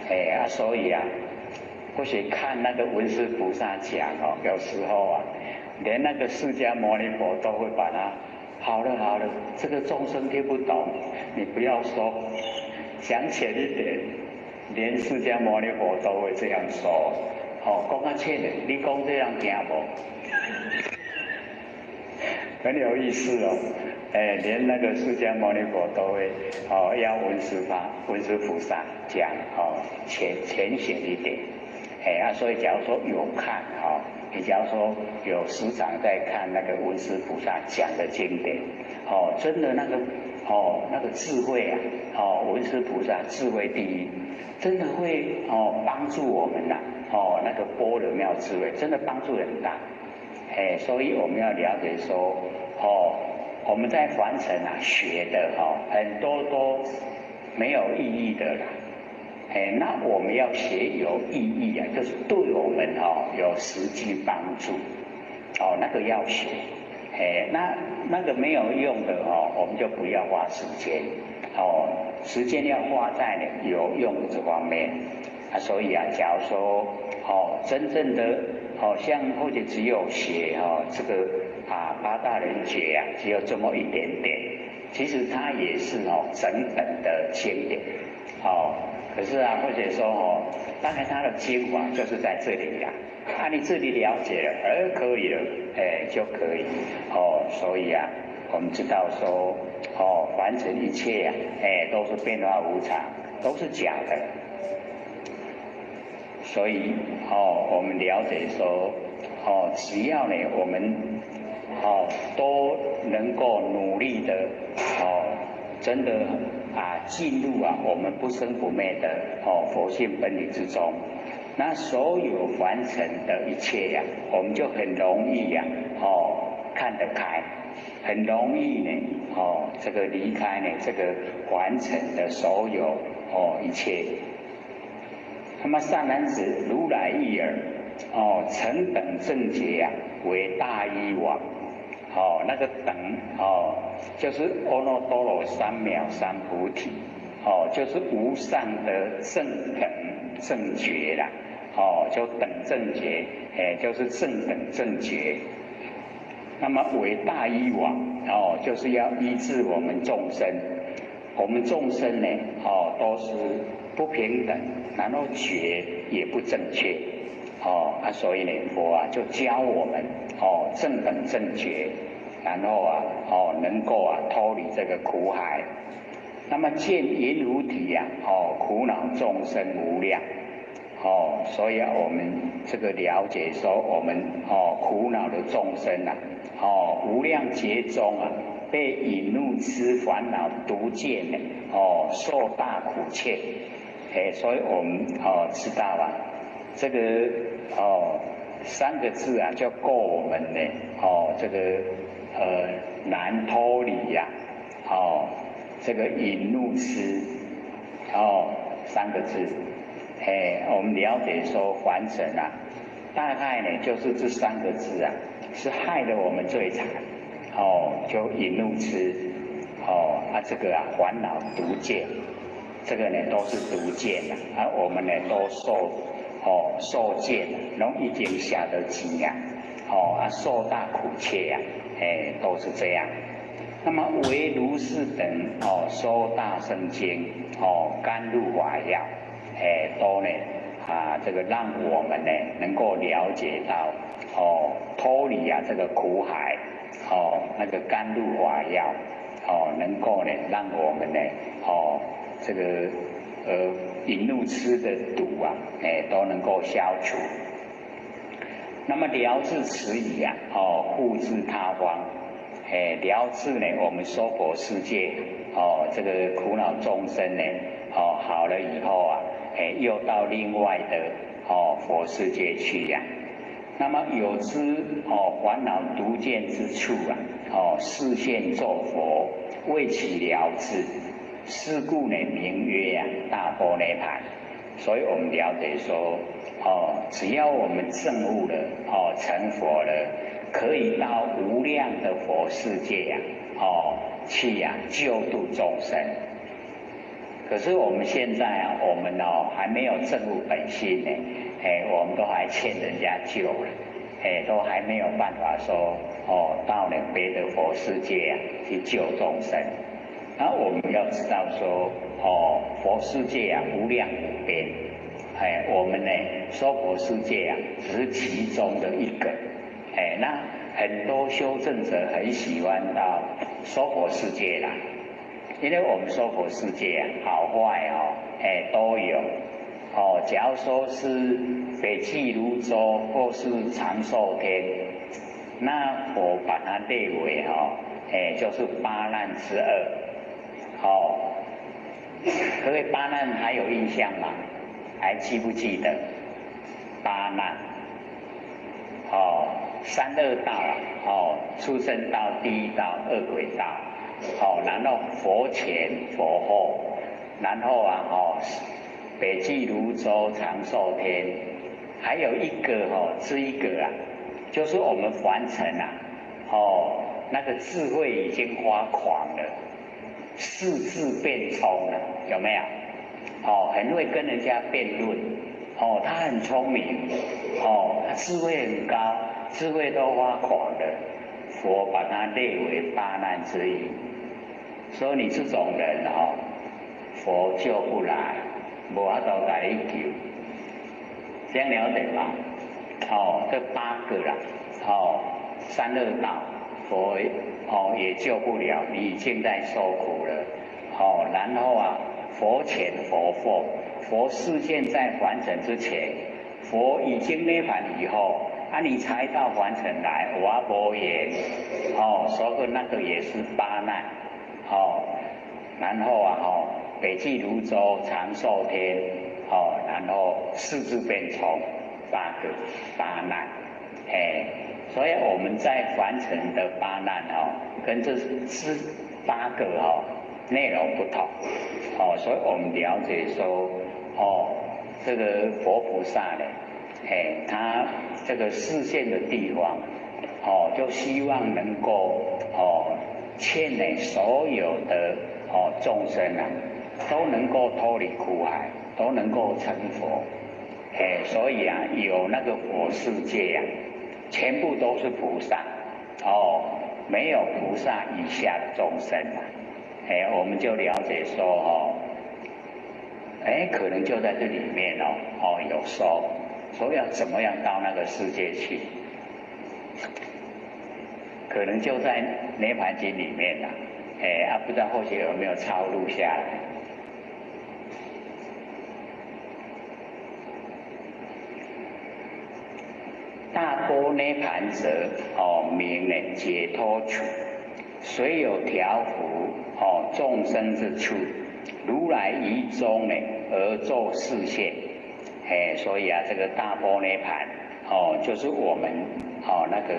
哎啊，所以啊，或许看那个文殊菩萨讲哦，有时候啊，连那个释迦牟尼佛都会把它，好了好了，这个众生听不懂，你不要说，讲浅一点，连释迦牟尼佛都会这样说，哦，讲较浅的，你讲这样听无？很有意思哦，哎，连那个释迦牟尼佛都会哦，要文殊菩萨讲哦，浅显一点，哎啊，所以假如说有看哦，你假如说有时常在看那个文殊菩萨讲的经典，哦，真的那个哦那个智慧啊，哦，文殊菩萨智慧第一，真的会哦帮助我们呐，哦，那个般若妙智慧真的帮助很大。哎，所以我们要了解说，哦，我们在凡尘啊学的哈，很多都没有意义的啦。哎，那我们要学有意义啊，就是对我们哦有实际帮助，哦，那个要学。哎，那个没有用的哦，我们就不要花时间，哦，时间要花在呢有用的这方面。啊，所以啊，假如说哦，真正的好像或者只有学哦这个啊八大人觉啊，只有这么一点点，其实它也是哦整本的经典，哦，可是啊，或者说哦，大概它的精华就是在这里呀，啊，你这里了解了，而可以了，哎，就可以哦，所以啊，我们知道说哦，凡尘一切啊，哎，都是变化无常，都是假的。所以哦，我们了解说，哦，只要呢，我们哦都能够努力的哦，真的啊进入啊我们不生不灭的哦佛性本体之中，那所有凡尘的一切呀，我们就很容易呀哦看得开，很容易呢哦这个离开呢这个凡尘的所有哦一切。那么善男子，如来亦尔，哦，成等正觉呀，为大医王，哦，那个等哦，就是阿耨多罗三藐三菩提，哦，就是无上的正等正觉啦，哦，就等正觉，哎，就是正等正觉。那么为大医王，哦，就是要医治我们众生，我们众生呢，哦，都是不平等，然后觉也不正确，哦啊，所以呢，佛啊就教我们哦正等正觉，然后啊哦能够啊脱离这个苦海。那么见阎浮提呀，哦苦恼众生无量，哦，所以啊我们这个了解说我们哦苦恼的众生呐，哦无量劫中啊被引怒痴烦恼毒箭呢，哦受大苦切。哎，所以我们哦知道啊，这个哦三个字啊就够我们呢哦这个难脱离呀，哦这个引怒痴哦三个字，哎，我们了解说凡尘啊，大概呢就是这三个字啊，是害得我们最惨哦，就引怒痴哦啊這個啊煩惱毒箭，這個呢都是毒箭啊，啊我們呢都受受箭，攏已經下得錢啊，啊受大苦切啊，哎都是這樣。那麼為如是等說大乘經甘露法要，哎都呢啊這個讓我們呢能夠了解到脫離啊這個苦海那個甘露法要能夠呢讓我們呢這個引怒痴的毒啊哎都能夠消除。那麼了知此已啊復至他方。哎，了知呢，我們娑婆世界這個苦惱眾生呢，好了以後啊，哎，又到另外的佛世界去呀。那麼有知煩惱毒箭之處啊，示現作佛，為其了知，是故呢名曰啊大般涅槃。所以我們了解說，只要我們證悟了，成佛了，可以到無量的佛世界呀，去呀救度眾生。可是我們現在啊，我們還沒有證悟本性呢，哎，我們都還欠人家救了，哎，都還沒有辦法說到了別的佛世界啊去救眾生。那我們要知道說，佛世界啊無量無邊，哎，我們呢娑婆世界啊只是其中的一個。哎，那很多修證者很喜歡到娑婆世界啦，因為我們娑婆世界啊，好壞哎都有。假如說是北俱盧洲或是長壽天，那我把它列為哎就是八難之二。各位八難還有印象嗎？還記不記得八難？三惡道啊，畜生道、地獄道、餓鬼道，然後佛前佛後，然後啊，北俱盧洲長壽天，還有一個這一個啊，就是我們凡塵啊，那個智慧已經發狂了，四智變聰了，有沒有？很會跟人家辯論，他很聰明，他智慧很高。智慧都發狂了，佛把他列為八難之一。所以你這種人佛救不來，無法度共你救，這樣了解嗎？這八個啦，三惡道，佛也救不了，你已經在受苦了。然後啊，佛前佛後，佛示現在凡塵之前，佛已經涅槃以後。啊！你才到凡塵來，我無緣，所以那個也是八難，然後啊，北俱盧洲長壽天，然後四智變聰，八個八難，哎，所以我們在凡塵的八難跟這是八個內容不同，所以我們了解說，這個佛菩薩呢，哎，他這個示現的地方，就希望能夠勸呢所有的眾生啊，都能夠脫離苦海，都能夠成佛。哎，所以啊，有那個佛世界啊，全部都是菩薩，沒有菩薩以下的眾生啊。哎，我們就了解說哎，可能就在這裡面有說。說要怎麼樣到那個世界去？可能就在《涅槃經》裡面啦，哎啊，不知道後續有沒有抄錄下來。大般涅槃者，名呢解脫處，雖有調伏眾生之處，如來於中呢而作示現。哎，所以啊，這個大般涅槃，就是我們那個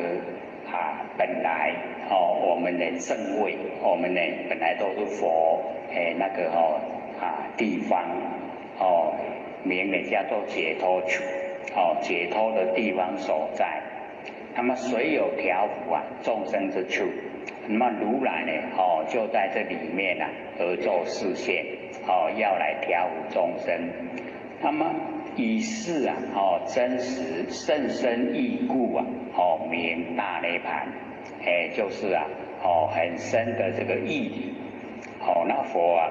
啊本來我們的正位，我們呢本來都是佛，哎那個地方，名呢叫做解脫處，解脫的地方所在。那麼隨有調伏啊眾生之處，那麼如來呢哦就在這裡面啊而做示現哦，要來調伏眾生。那麼以是啊哦真實甚深義故啊哦名大涅槃，哎就是啊哦很深的這個義理。哦那佛啊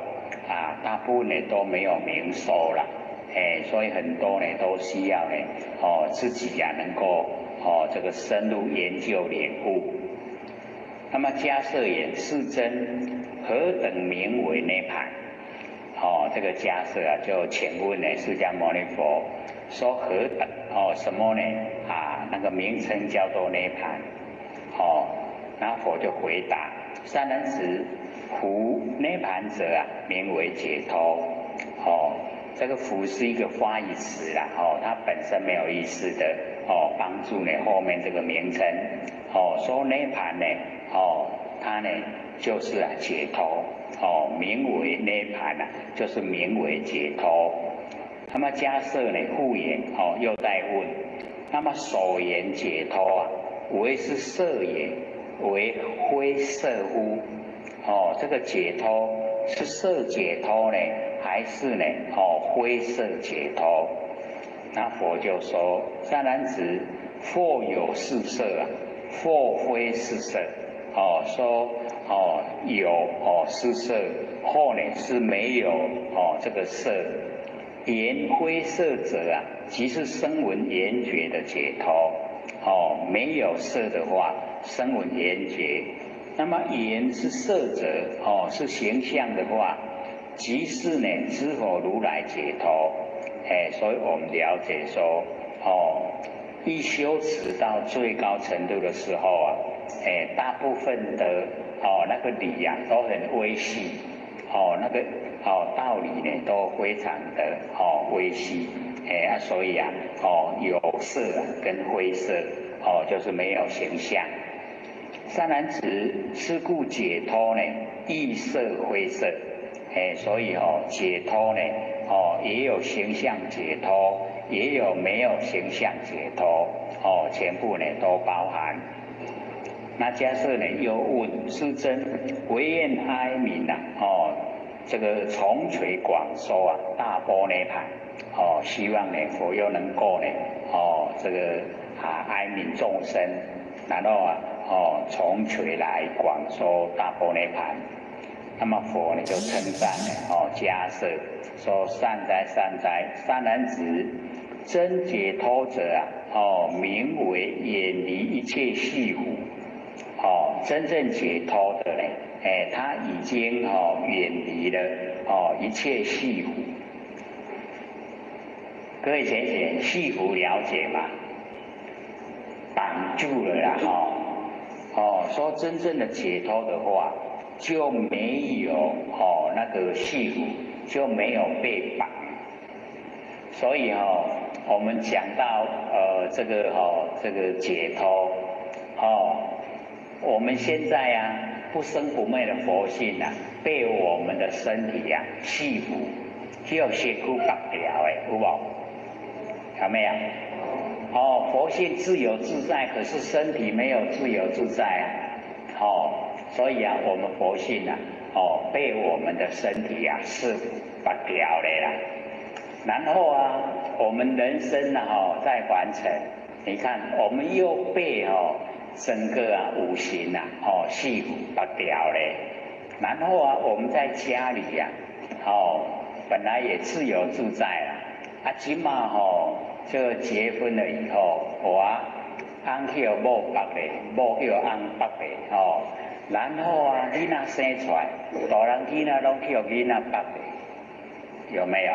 啊大部分呢都沒有明說了，哎所以很多呢都需要呢哦自己呀能夠哦這個深入研究領悟。那麼迦葉言：世尊，何等名為涅槃？哦，這個迦葉啊，就請問呢，釋迦牟尼佛說何等哦什麼呢？啊，那個名稱叫做涅槃。哦，那佛就回答：善男子，夫涅槃者啊，名為解脫。哦，這個夫是一個發語詞啦，哦，它本身沒有意思的，哦，幫助呢後面這個名稱。哦，說涅槃呢，哦，它呢就是啊解脫。哦，名為涅槃啊，就是名為解脫。那麼迦葉呢復言，哦，又在問，那麼所言解脫啊，為是色也，為非色乎？哦，這個解脫是色解脫呢，還是呢？哦，非色解脫？那佛就說：善男子，或有是色啊，或非是色。哦，說哦有哦是色，或呢是沒有哦這個色。言非色者啊，即是聲聞緣覺的解脫。哦，沒有色的話，聲聞緣覺。那麼言是色者，哦是形象的話，即是呢知佛如來解脫。哎，所以我們了解說，哦，一修持到最高程度的時候啊，哎，大部分的哦那個理呀都很微細，哦那個哦道理呢都非常的哦微細，哎啊所以啊哦有色啊跟非色哦就是沒有形象。善男子，是故解脫呢，亦色非色，哎所以哦解脫呢哦也有形象解脫，也有沒有形象解脫，哦全部呢都包含。那迦葉呢又問世尊，唯願哀憫啊，哦，這個重垂廣說啊大般涅槃，哦，希望呢佛又能夠呢，哦，這個啊哀憫眾生，然後啊，哦重垂來廣說大般涅槃。那麼佛呢就稱讚呢，哦迦葉說善哉善哉，善男子，真解脫者啊，哦名為遠離一切繫縛。哦，真正解脫的呢，哎，他已經哦遠離了哦一切繫縛。各位淺顯，繫縛了解嗎？綁住了啦，哈！哦，說真正的解脫的話，就沒有哦那個繫縛，就沒有被綁。所以哦，我們講到這個哦這個解脫，哦。我們現在啊，不生不滅的佛性啊，被我們的身體啊繫縛，叫身軀縛牢的，有無？有沒有？哦，佛性自由自在，可是身體沒有自由自在啊。哦，所以啊，我們佛性啊，哦，被我們的身體啊束縛牢的啦。然後啊，我們人生啊，哦，在凡塵，你看，我們又被哦。整個啊五行啊，哦繫縛牢嘞，然後啊我們在家裡呀，哦本來也自由自在啦，啊這馬吼這個結婚了以後，哇，翁去予某縛咧，某去予翁縛咧，哦，然後啊囡仔生出來，大人囡仔攏去予囡仔縛咧，有沒有？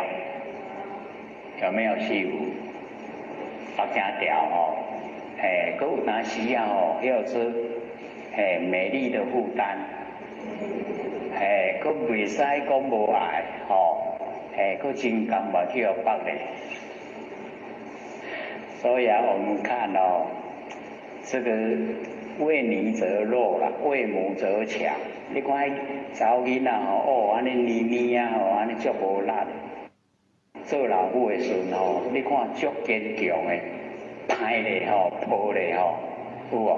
有沒有繫縛？縛誠牢吼。哎，閣有當時啊吼，叫做哎美麗的負擔，哎，閣袂使講無愛吼，哎，閣真甘願去予縛咧。所以啊，我們看哦，這個為女則弱啦，為母則強。你看彼查某囡仔吼，哦，按呢黏黏啊吼，按呢足無力。做老母的時陣吼，你看足堅強的。拍咧吼，抱咧吼，有無？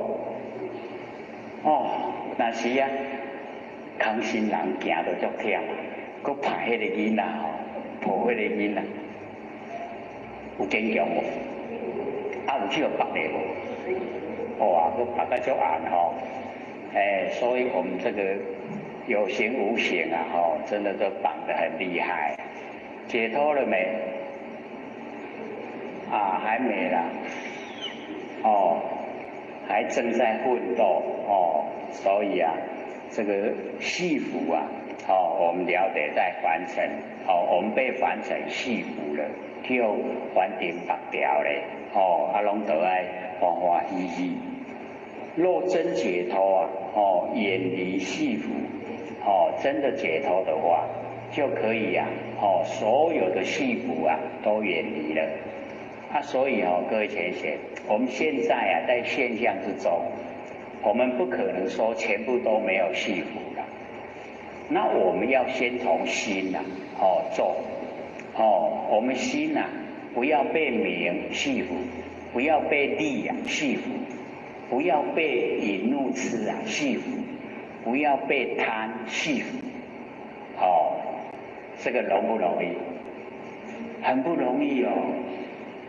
哦，若是啊，空身人行都足忝，閣拍彼个囡仔吼，抱彼个囡仔，有堅強無？啊，有去予縛咧無？哇，閣縛甲足硬吼！哎，所以我們這個有形無形啊，吼，真的都綁得很厲害。解脫了沒？啊，還沒啦。哦，還正在奮鬥哦，所以啊，這個繫縛啊，哦，我們了得在凡塵，哦，我們被凡塵繫縛了，叫凡塵縛牢咧，哦，啊，攏都愛歡歡喜喜。若真解脫啊，哦，遠離繫縛，哦，真的解脫的話，就可以啊，哦，所有的繫縛啊，都遠離了。啊，所以哦，各位淺顯，我們現在啊，在現象之中，我們不可能說全部都沒有繫縛了。那我們要先從心呐，哦做，哦，我們心呐，不要被名繫縛，不要被利啊繫縛，不要被淫怒痴啊繫縛，不要被貪繫縛。哦，這個容不容易？很不容易哦。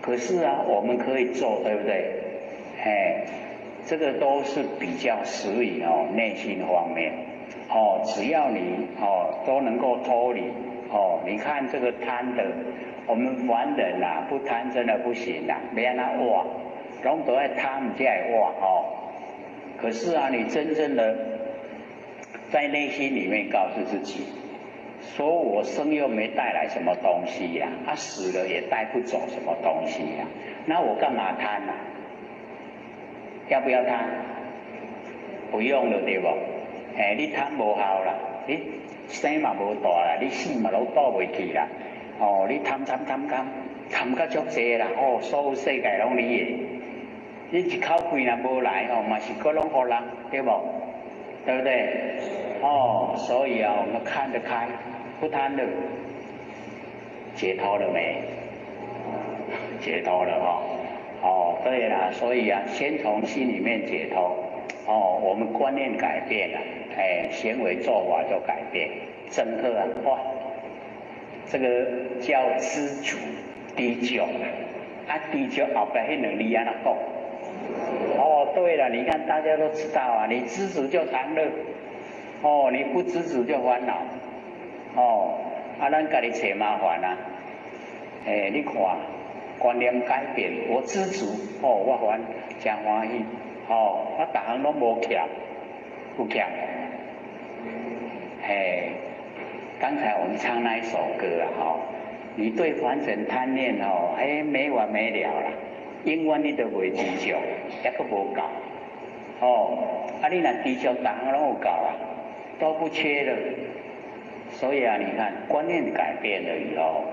可是啊，我們可以做，對不對？哎，這個都是比較屬於哦內心方面。哦，只要你哦都能夠脫離哦，你看這個貪的，我們凡人啊，不貪真的不行啦，欲按怎活，攏都愛貪才會活哦。可是啊，你真正的在內心裡面告訴自己，說我生又沒帶來什麼東西呀，啊死了也帶不走什麼東西呀，那我幹嘛貪呢？要不要貪？不用了，對無？哎，你貪無效啦，你生嘛無大啦，你死嘛攏倒袂去啦。哦，你貪貪貪貪貪甲足濟啦，哦，所有世界攏你的，你一口氣若無來哦，嘛是閣攏予人，對無？對不對？哦，所以啊，我們看得開，不貪了，解脫了沒？解脫了哦。哦，對啦，所以啊，先從心裡面解脫。哦，我們觀念改變了，哎，行為做法就改變，整個啊，哇，這個叫知足知足啊，知足後壁彼兩字按怎講？哦，對了，你看大家都知道啊，你知足就常樂，哦，你不知足就煩惱，哦，啊，咱家己揣麻煩啊，哎，你看，觀念改變，我知足，哦，我還真歡喜，哦，我逐項攏無欠，有欠？嘿，剛才我們唱那一首歌啊，吼，你對凡塵貪念哦，嘿，沒完沒了啦，永遠你都袂知足，抑閣無夠，哦，啊，你若知足，逐項攏有夠啊，都不缺了。所以啊，你看觀念改變了以後，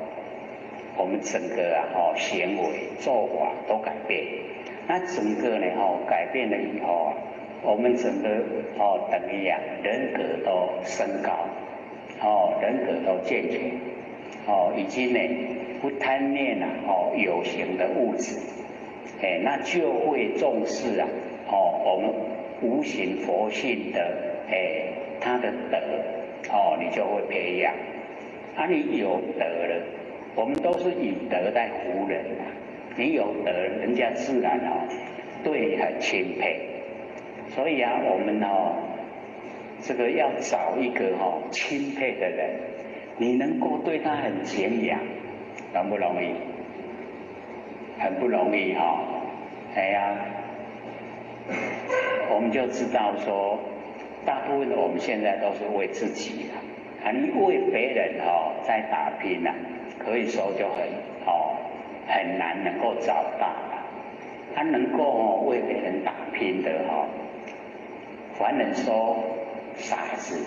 我們整個啊，哦，行為做法都改變。那整個呢，哦，改變了以後啊，我們整個哦，等於啊，人格都升高，哦，人格都健全，哦，已經呢不貪念了，哦，有形的物質，哎，那就會重視啊，哦，我們無形佛性的，哎，他的德，哦，你就會培養。啊，你有德了，我們都是以德在服人啊。你有德，人家自然哦對你很欽佩。所以啊，我們哦，這個要找一個哦欽佩的人，你能夠對他很敬仰，容不容易？很不容易哈。哎呀，我們就知道說，大部分我們現在都是為自己啊，你為別人哦在打拼啊，可以說就很哦很難能夠找到啊。他能夠哦為別人打拼的哦，凡人說傻子，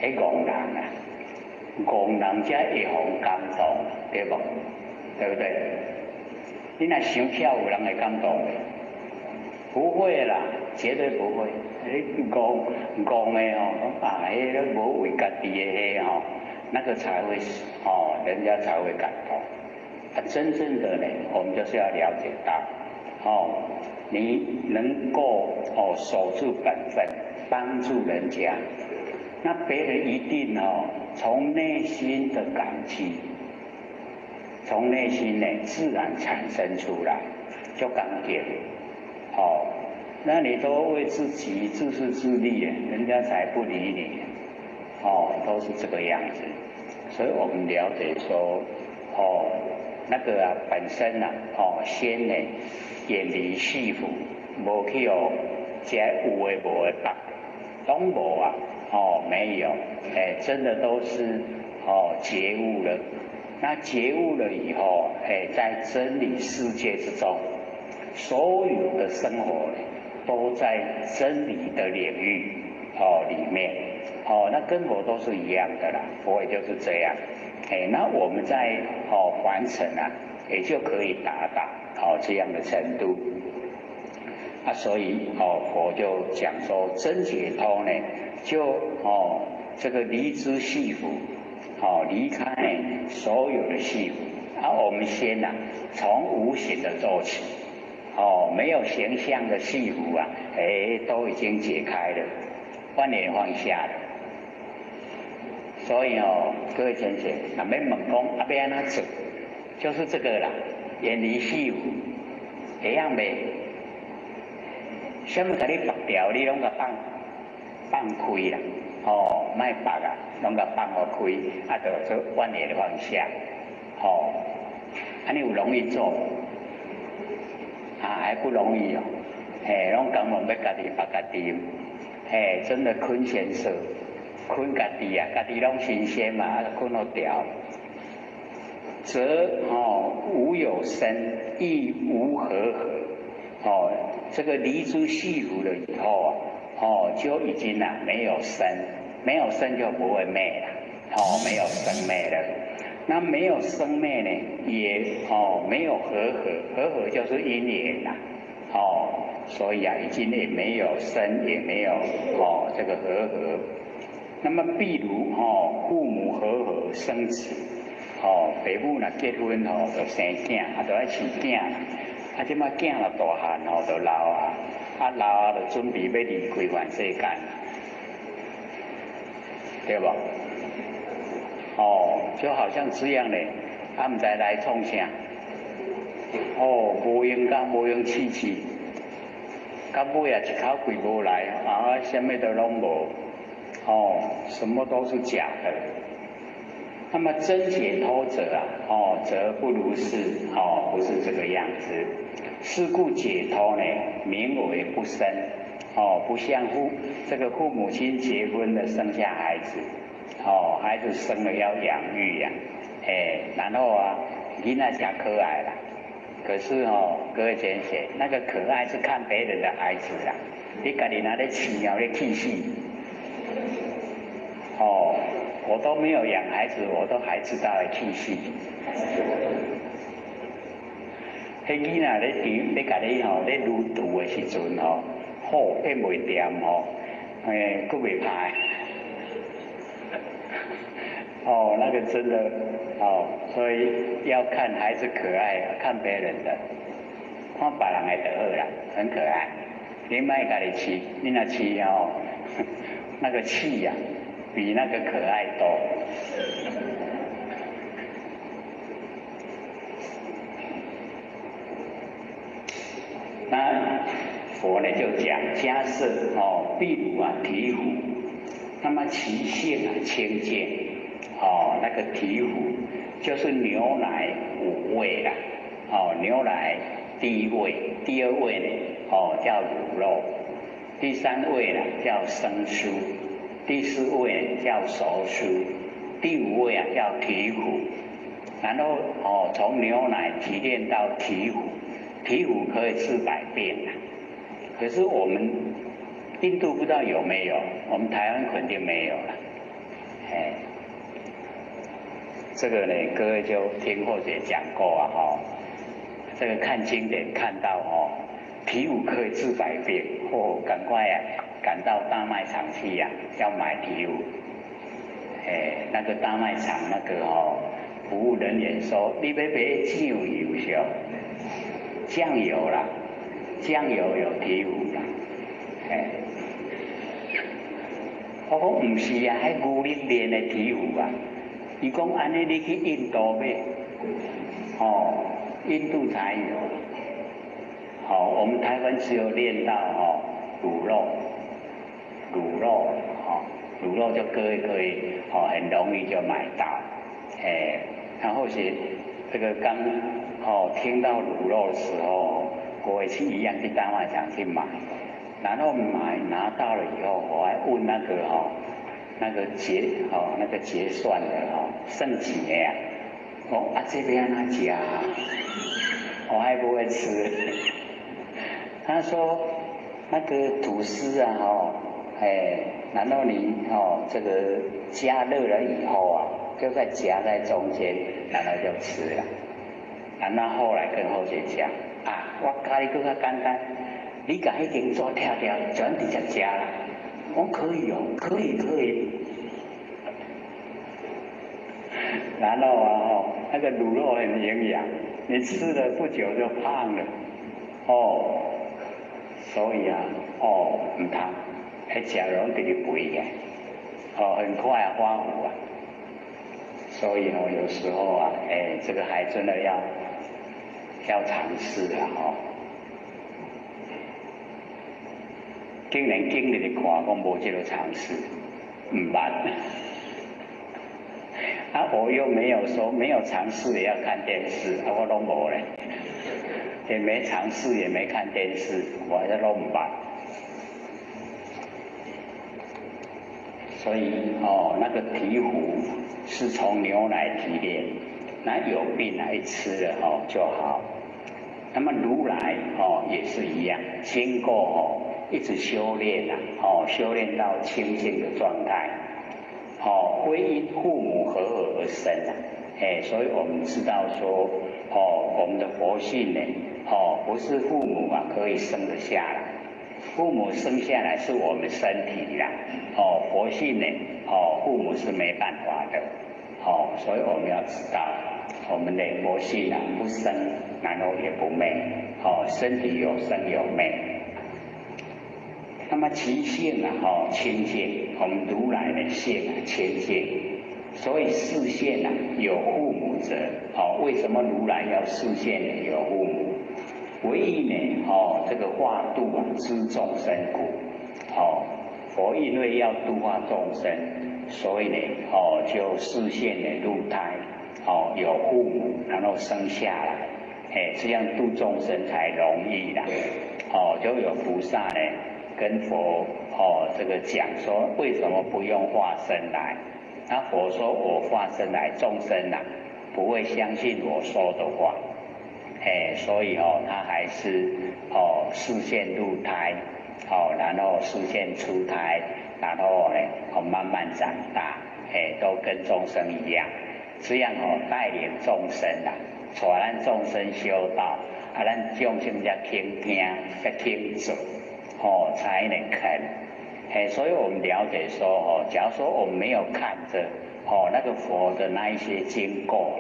彼戇人啊，戇人才會予感動，對無？對不對？你若傷巧有人會感動袂？不會啦，絕對不會。你戇戇的哦，啊，彼個無為家己的彼吼，那個才會哦，人家才會感動。啊，真正的呢，我們就是要了解到，哦，你能夠守住本分，幫助人家，那別人一定從內心的感激，從內心呢自然產生出來，就感激。哦，那你都為自己自私自利，人家才不理你。哦，都是這個樣子。所以我們了解說，那個啊本身啊，先呢遠離繫縛，無去這有的無的縛，攏無啊，沒有，哎，真的都是覺悟了。那覺悟了以後，哎，在真理世界之中，所有的生活都在真理的領域裡面，那跟佛都是一樣的啦，佛也就是這樣，哎，那我們在凡塵啊，也就可以達到這樣的程度。啊，所以佛就講說真解脫呢，就這個離諸繫縛，離開所有的繫縛。啊，我們先啊，從無形的做起，沒有形象的繫縛啊，哎，都已經解開了，萬念放下了。所以各位淺淺，若欲問講啊，欲按怎做，就是這個啦，遠離繫縛，會曉袂？啥物共你縛牢，你攏共放開啦，莫縛啊，攏共放予開，啊，就做萬念放下，按呢有容易做？啊，還不容易哦，嘿，攏感覺欲家己縛家己，嘿，真的睏先說，睏家己啊，家己攏新鮮嘛，啊，睏予牢，則無有生，亦無和合，這個離諸繫縛了以後啊，就已經啊沒有生，沒有生就不會滅了，沒有生滅了。那沒有生滅呢，也沒有和合，和合就是因緣啦，所以啊，已經也沒有生，也沒有這個和合。那麼，譬如父母和合生子，父母若結婚就生囝，啊，就愛飼囝。啊，這擺囝若大漢就老啊，啊老啊就準備欲離開凡世間，對無？就好像這樣咧，啊，毋知來創啥？無閒甲無閒試試，到尾啊一口氣無來，啊，啥物都攏無，什麼都是假的。那麼真解脫者啊，則不如是，不是這個樣子。是故解脫呢，名為不生，不像這個父母親結婚了生下孩子，孩子生了要養育呀，哎，然後啊，囡仔誠可愛啦，可是各位淺顯，那個可愛是看別人的孩子啦，你家己若咧飼哦，咧氣死，我都沒有養孩子，我都還知道會氣死。彼囡仔咧長，咧共你咧攄肚的時陣吼，變袂恬吼，哎，閣袂歹。那個真的所以要看孩子可愛，看別人的，看別人的就好啦，很可愛。你莫家己飼，你若飼那個氣呀，比那個可愛多。那佛呢就講迦葉譬如啊醍醐，那麼其性啊清淨，那個醍醐就是牛奶五味啦，牛奶第一味，第二味呢叫乳酪，第三味呢叫生酥，第四味叫熟酥，第五味啊叫醍醐，然後從牛奶提煉到醍醐。醍醐可以治百病啊，可是我們印度不知道有沒有，我們台灣肯定沒有了。哎，這個呢，各位就聽或者講過啊，這個看經典看到醍醐可以治百病，趕快啊，趕到大賣場去呀，要買醍醐。哎，那個大賣場那個服務人員說：你欲買醬油是？醬油啦，醬油有醍醐啦，哎，我講毋是啊，彼牛奶煉的醍醐啊，伊講按呢你去印度買，哦，印度才有，好，我們台灣只有煉到哦乳酪，乳酪，哦，乳酪就可以，哦，很容易就買到，哎，然後是這個剛哦聽到乳酪的時候，我也是一樣去大賣場去買，然後買拿到了以後，我還問那個哈，那個結哦那個結算的哦，算錢的啊，我啊這欲按怎食？我還不會吃。他說那個吐司啊，哦，哎，然後你哦這個加熱了以後啊，就再夾在中間，然後就吃了。然後後來跟後學講啊，我教你閣較簡單，你共彼間紙拆掉，就按直接食啦。我可以哦，可以可以。然後啊，哦，那個乳酪很營養，你吃了不久就胖了，哦，所以啊，哦，毋通，彼食攏直直肥的，哦，很快啊發福啊。所以哦，有時候啊，哎，這個還真的要嘗試啊，吼！竟然經歷咧看，講無這個嘗試，毋捌。啊，我又沒有說沒有嘗試也要看電視，啊，我攏無咧，也沒嘗試也沒看電視，我這攏毋捌。所以哦，那個醍醐是從牛奶提煉，那有病啊，一吃了哦就好。那麼如來哦也是一樣，經過哦一直修煉啊，哦修煉到清淨的狀態，哦非因父母和合而生啊，哎，所以我們知道說，哦我們的佛性呢，哦不是父母啊可以生得下來，父母生下來是我們身體啦，哦佛性呢，哦父母是沒辦法的，哦所以我們要知道，我們的佛性啊不生，然後也不滅，哦，身體有生有滅。那麼其性啊，哦，清淨，我們如來的性啊清淨，所以示現啊有父母者，哦，為什麼如來要示現有父母？唯一呢，哦，這個化度啊之眾生故，哦，佛因為要度化眾生，所以呢，哦，就示現呢入胎，哦，有父母，然後生下來。哎，這樣度眾生才容易啦。哦，就有菩薩呢跟佛哦這個講說，為什麼不用化身來？那佛說我化身來，眾生啊不會相信我說的話。哎，所以哦，他還是哦示現入胎，哦，然後示現出胎，然後呢哦慢慢長大，哎，都跟眾生一樣，這樣哦帶領眾生啊。帶咱眾生修道，啊，咱眾生才肯聽，才肯做，哦，才能肯。哎，所以我們了解說，哦，假如說我們沒有看着，哦，那個佛的那一些經過，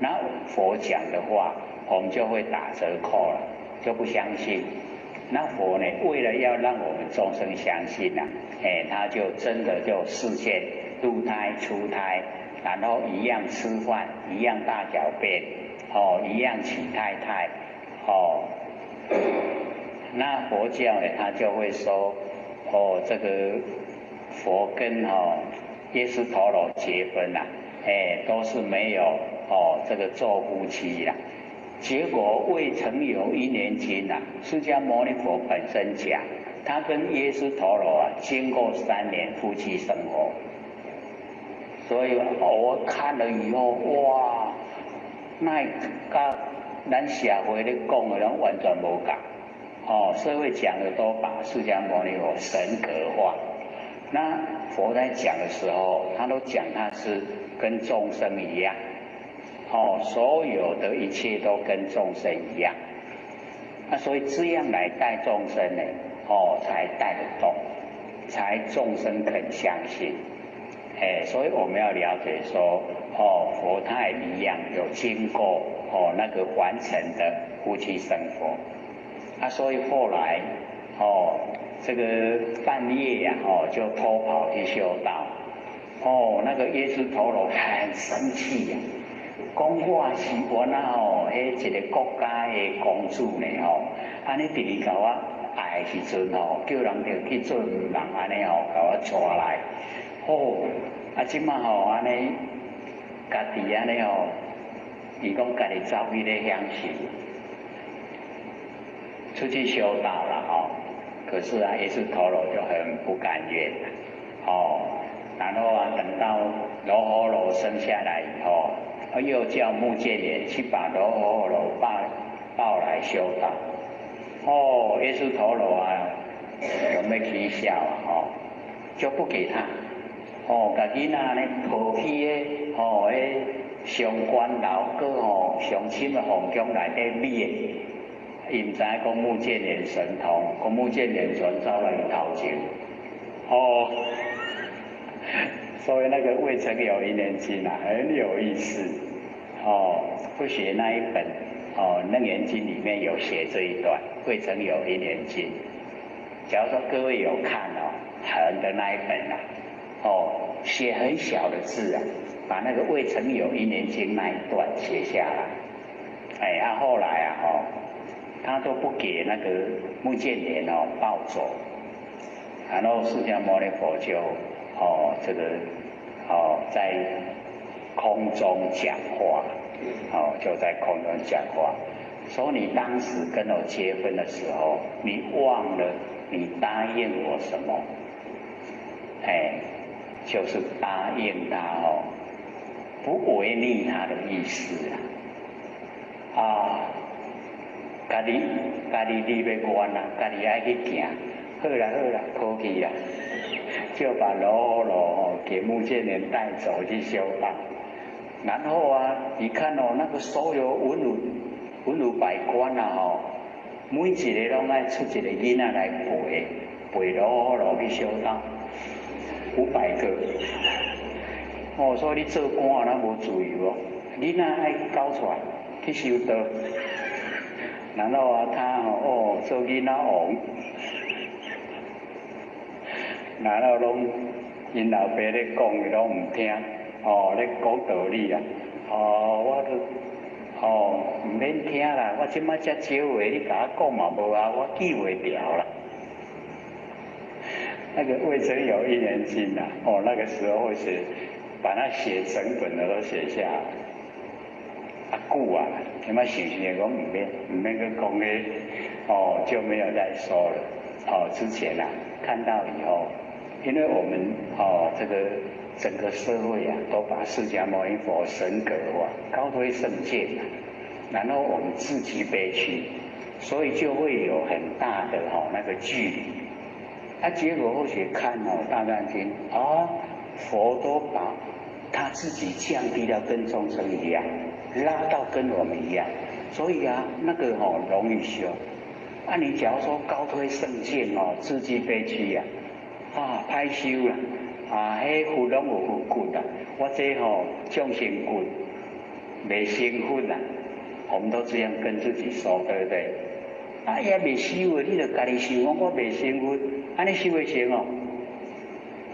那佛講的話，我們就會打折扣了，就不相信。那佛呢，為了要讓我們眾生相信啊，哎，他就真的就示現入胎出胎，然後一樣吃飯，一樣大小便。哦，一樣娶太太，哦，那佛教呢，他就會說，哦，這個佛跟哦耶輸陀羅結婚啦，哎，都是沒有哦這個做夫妻啦。結果未曾有一年經啊，釋迦牟尼佛本身講，他跟耶輸陀羅啊，經過3年夫妻生活，所以我看了以後，哇！那佮咱社會咧講的攏完全無仝，哦，社會講的都把釋迦牟尼佛神格化。那佛在講的時候，他都講他是跟眾生一樣，哦，所有的一切都跟眾生一樣。那所以這樣來帶眾生呢，哦，才帶得動，才眾生肯相信。哎，所以我們要了解說，哦，佛他也一樣有經過哦那個完成的夫妻生活，啊，所以後來哦，這個半夜呀，哦，就偷跑去修道。哦，那個耶輸陀羅很生氣呀，講我是原來吼，彼一個國家的公主呢吼，按呢直直共我愛的時陣吼，叫人著去做人按呢吼，共我帶來。哦，啊，這馬吼按呢，家己按呢吼，伊講家己走去咧享受，出去修道了吼。可是啊，耶輸陀羅就很不甘願哦。然後啊，等到羅睺羅生下來以後，又叫目犍連去把羅睺羅抱抱來修道。哦，耶輸陀羅啊，有沒起笑啊？哦，就不給他。哦，共囡仔呢抱去的，哦，彼上懸樓閣吼上深的皇宮內底覕。伊毋知影講目犍連神通，講目犍連全走來伊頭前。哦。所以那個未曾有因緣經啊，很有意思哦。不學那一本哦，《楞嚴經》裡面有寫這一段未曾有因緣經。假如說各位有看哦，橫的那一本啊，哦，寫很小的字啊，把那個未曾有因緣經那一段寫下來。哎，啊後來啊，哦，他都不給那個目犍連哦抱走，然後釋迦牟尼佛就哦，這個哦，在空中講話，哦，就在空中講話，說你當時跟我結婚的時候，你忘了你答應我什麼？哎，就是答應他哦，不違逆他的意思啊，啊，家己家己立欲願啊，家己愛去行，好啦好啦，抱去啦。就把羅睺羅哦給目犍連帶走去修道，然後啊，你看哦，那個所有文武文武百官啊吼，每一個攏愛出一個囡仔來陪陪羅睺羅去修道，500個。哦，所以你做官啊，若無自由哦，囡仔愛交出來去修道，然後啊，他哦做囡仔王。然後攏𪜶老爸咧講，伊攏毋聽，哦，咧講道理啊，哦，我都，哦，毋免聽啦，我這馬遮少話，你共我講嘛無啊，我記袂牢啦。那個未曾有因緣經啊，哦，那個時候會寫，把它寫整本的都寫下來。啊久啊，這馬想想講毋免毋免閣講彼，哦，就沒有再說了。哦，之前啊，看到以後。因為我們哦，這個整個社會啊，都把釋迦牟尼佛神格化、高推聖見，然後我們自己卑屈，所以就會有很大的哈那個距離。啊，結果後續看哦《大藏經》啊，佛都把他自己降低到跟眾生一樣，拉到跟我們一樣，所以啊，那個哦容易修。啊，你假如說高推聖見哦，自己卑屈呀。啊，歹修啦！啊，彼佛攏有佛骨啊，我這吼眾生骨袂成佛啦。我們都這樣跟自己說，對不對？啊，也未修的，你就家己想講我袂成佛，按呢修會成哦？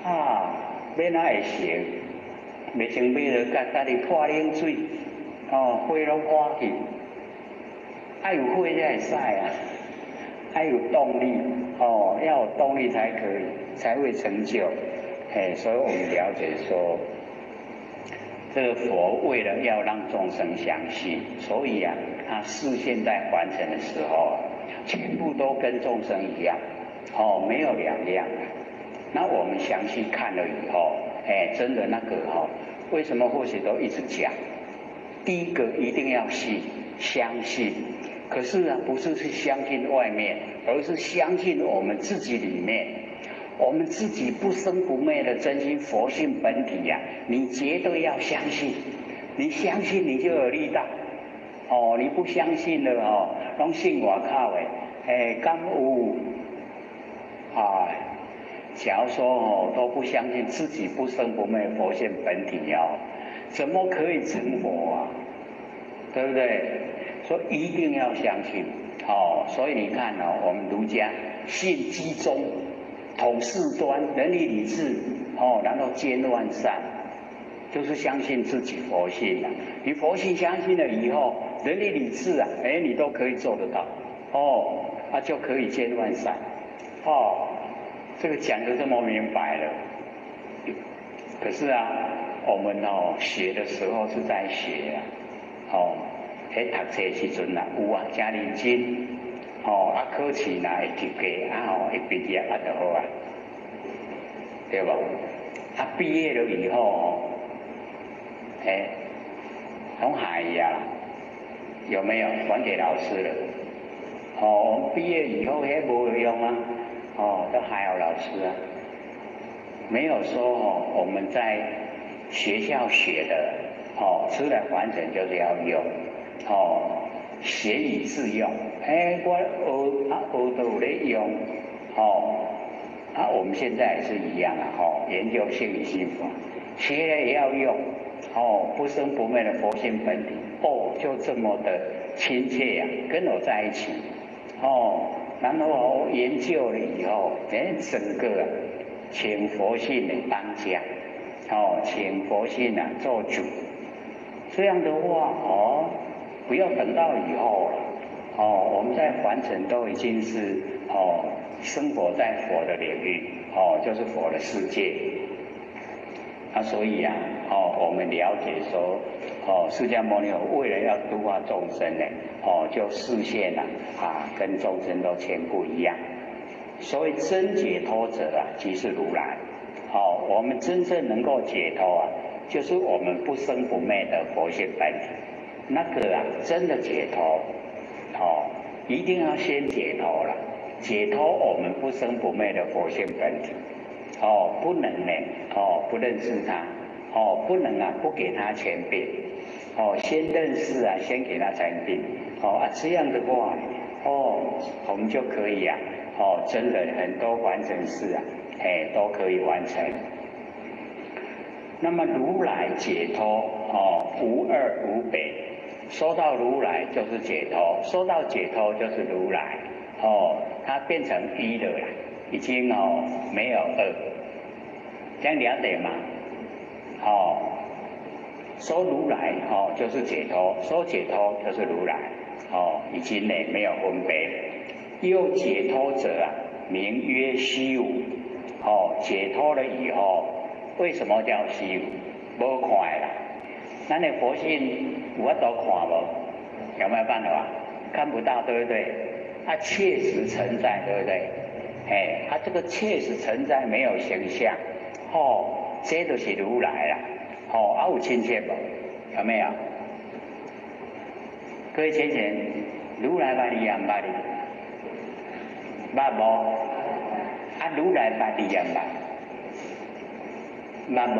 啊，欲按怎會成？袂成欲就家家己潑冷水，哦，火攏破去，愛有火才會使啊，愛有動力，哦，要有動力才可以。才會成就，哎，所以我們了解說，這個佛為了要讓眾生相信，所以啊，他示現在凡塵的時候，全部都跟眾生一樣，哦，沒有兩樣。那我們詳細看了以後，哎，真的那個哈，為什麼或許都一直講？第一個一定要信，相信。可是啊，不是去相信外面，而是相信我們自己裡面。我們自己不生不滅的真心佛性本體呀，你絕對要相信，你相信你就有力道。哦，你不相信了哦，攏信外口的，哎，敢有啊？假如說哦都不相信自己不生不滅佛性本體哦，怎麼可以成佛啊？對不對？所以一定要相信。哦，所以你看哦，我们儒家信居中，统四端，仁义礼智，哦，然后兼万善，就是相信自己佛性啊。你佛性相信了以后，仁义礼智啊，哎，你都可以做得到，哦，那就可以兼万善，哦，这个讲的这么明白了。可是啊，我们哦学的时候是在学啊，哦，喺读册时阵啊，有啊，真认真，哦，啊考试若会及格，啊吼会毕业啊就好啊，对无？啊毕业了以后哦，哎，拢害呀，有没有还给老师了？哦，毕业以后彼无用啊，哦，都还有老师啊。没有说哦，我们在学校学的哦，出来完成就是要用哦，学以致用。哎，我学啊学都有咧用哦，啊，我们现在也是一样啊，哦，研究性理心法，学了也要用哦，不生不灭的佛性本体哦，就这么的亲切呀，跟我在一起哦，然后我研究了以后，哎，整个啊，请佛性的当家，哦，请佛性啊做主，这样的话哦，不要等到以后了，哦，我们在凡尘都已经是哦，生活在佛的领域，哦，就是佛的世界。啊，所以啊，哦，我们了解说，哦，释迦牟尼佛为了要度化众生呢，哦，就示现了啊，跟众生都全不一样。所谓真解脱者啊，即是如来。哦，我们真正能够解脱啊，就是我们不生不灭的佛性本体。那个啊，真的解脱，哦，一定要先解脱了，解脱我们不生不灭的佛性本体。哦，不能呢，哦，不认识他，哦，不能啊，不给他权柄，哦，先认识啊，先给他权柄，哦啊，这样的话，哦，我们就可以啊。哦，真的很多完成事啊，哎，都可以完成。那么如来解脱哦，无二无别。说到如来就是解脱，说到解脱就是如来哦，它变成一了啦，已经哦没有二，这样了解吗？哦，说如来哦就是解脱，说解脱就是如来哦，已经呢没有分别。又解脱者啊，名曰虚无。哦，解脱了以后，为什么叫虚无？无看的啦。咱的佛性有法度看无？有没有办法？看不到，对不对？它确实存在，对不对？哎，它这个确实存在，没有形象。哦，这就是如来啦。哦，啊有亲切无？有没有？各位浅浅，如来捌你也毋捌你？捌無？啊，如來捌你也毋捌？捌無？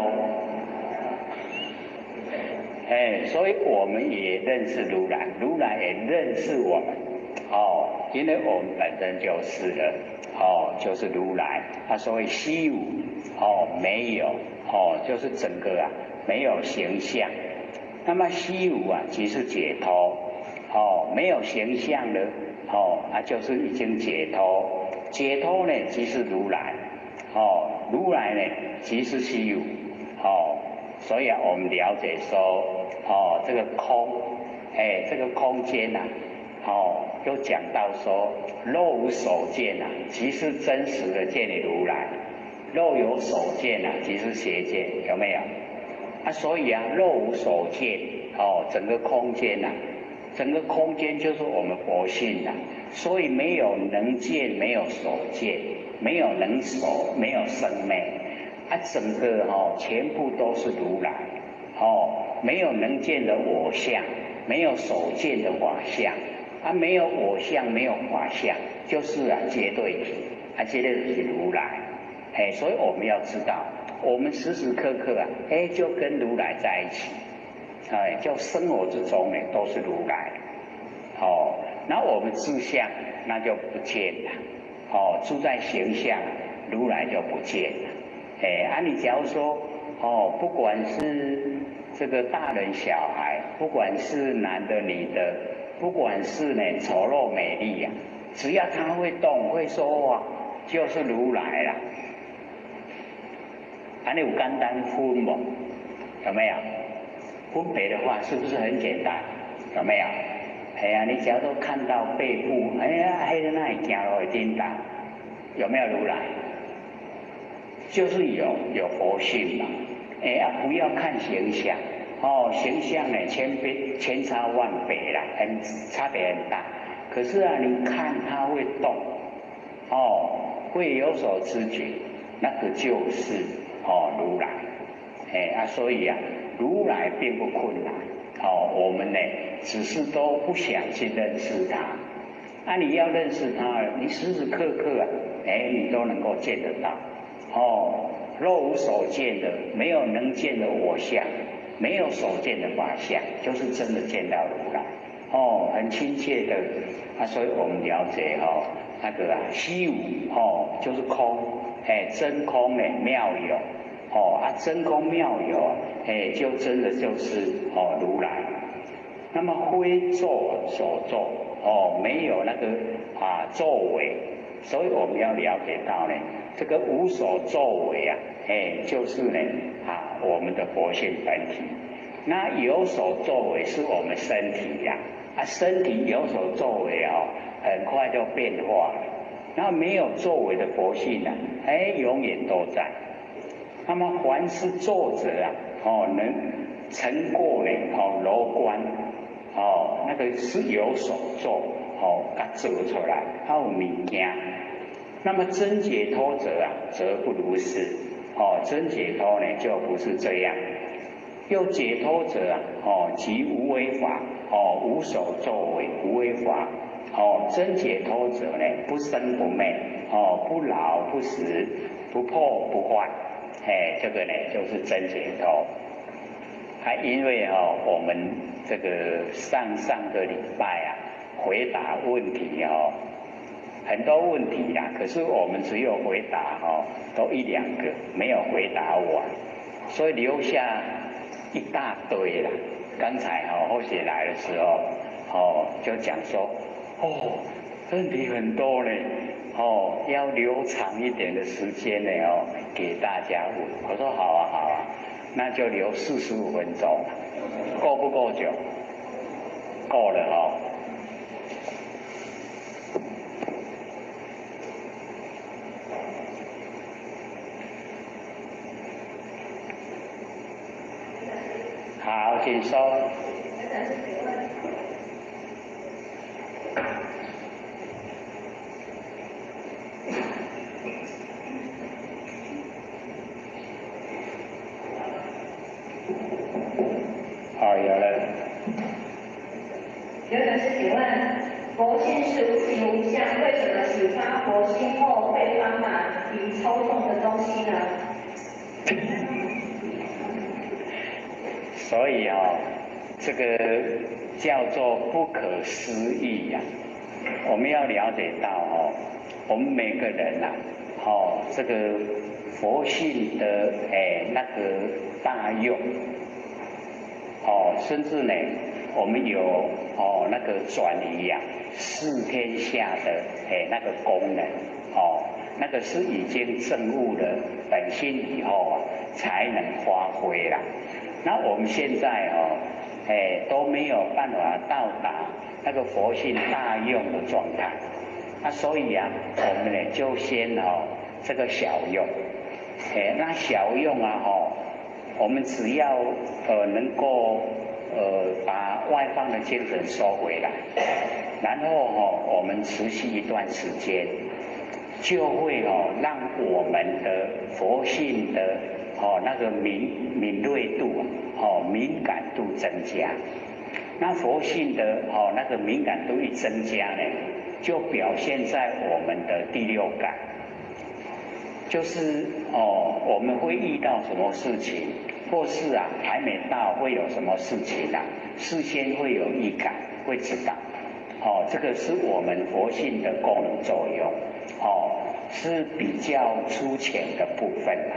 哎，所以我們也認識如來，如來也認識我們。哦，因為我們本身就是了，哦，就是如來。他所謂虛無，哦，沒有，哦，就是整個啊，沒有形象。那麼虛無啊，即是解脫，哦，沒有形象的。哦，啊，就是已經解脫，解脫呢，即是如來，哦，如來呢，即是虛無，哦，所以啊，我們了解說，哦，這個空，哎，這個空間呐，哦，又講到說，若無所見啊，即是真實的見如來；若有所見啊，即是邪見，有沒有？啊，所以啊，若無所見，哦，整個空間呐。整個空間就是我們佛性啊，所以沒有能見，沒有所見，沒有能所，沒有生滅，啊，整個哦，全部都是如來，哦，沒有能見的我相，沒有所見的法相，啊，沒有我相，沒有法相，就是啊，絕對體，啊，這個是如來，哎，所以我們要知道，我們時時刻刻啊，哎，就跟如來在一起。哎，就生活之中呢，都是如來，哦，那我們住相那就不見了，哦，住在形象，如來就不見了。哎，啊，你假如說，哦，不管是這個大人小孩，不管是男的女的，不管是呢丑陋美丽呀，只要他会动会说话，就是如来啦。按呢有简单分无？有没有？分别的话，是不是很简单？有没有？哎呀，你只要都看到背部，哎呀，彼个哪会行路会颠倒？有没有如来？就是有佛性嘛。哎呀，不要看形象哦，形象呢千变千差万别啦，很差别很大。可是啊，你看它会动，哦，会有所知觉，那个就是哦如来。哎啊，所以啊，如来并不困难哦，我们呢只是都不想去认识他。啊，你要认识他，你时时刻刻啊，哎，你都能够见得到。哦，若无所见的，没有能见的我相，没有所见的法相，就是真的见到如来。哦，很亲切的啊，所以我们了解哦，那个啊，虚无哦，就是空，哎，真空呢妙有，哦啊，真空妙有，哎，就真的就是哦如来。那么非作所作，哦，没有那个啊作为，所以我们要了解到呢，这个无所作为啊，哎，就是呢啊我们的佛性本体。那有所作为是我们身体呀，啊，身体有所作为哦，很快就变化了。那没有作为的佛性呢，哎，永远都在。那么凡是作者啊，哦，能成过呢，哦，楼观，哦，那个是有所作，哦，共做出来，还有物件。那么真解脱者啊，则不如是。哦，真解脱呢，就不是这样。又解脱者啊，哦，即无为法，哦，无所作为，无为法，哦，真解脱者呢，不生不灭，哦，不老不死，不破不坏，哎，这个呢，就是真解脱。还因为哦，我们这个上上个礼拜啊，回答问题哦，很多问题啦，可是我们只有回答哦，都一两个，没有回答完，所以留下一大堆啦。刚才哦，后雪来的时候，哦，就讲说，哦，问题很多嘞，哦，要留长一点的时间呢哦，给大家问。我说好啊好啊，那就留45分钟，够不够久？够了哦。好，请说。好，有了。有老师，请问，佛性是无形无相，为什么启发佛性后会帮忙以抽动的东西呢？所以哦，这个叫做不可思议呀。我们要了解到哦，我们每个人呐，哦，这个佛性的哎那个大用，哦，甚至呢，我们有哦那个转移呀，四天下的哎那个功能，哦，那个是已经证悟了本性以后啊，才能发挥啦。那我们现在哦，哎都没有办法到达那个佛性大用的状态，那所以啊，我们呢就先哦这个小用，哎那小用啊哦，我们只要能够把外方的精神收回来，然后哦我们持续一段时间，就会哦让我们的佛性的哦那个敏锐度啊，哦敏感度增加。那佛性的哦那个敏感度一增加呢，就表现在我们的第六感，就是哦我们会遇到什么事情，或是啊还没到会有什么事情啊，事先会有预感，会知道。哦，这个是我们佛性的功能作用，哦是比较粗浅的部分啦。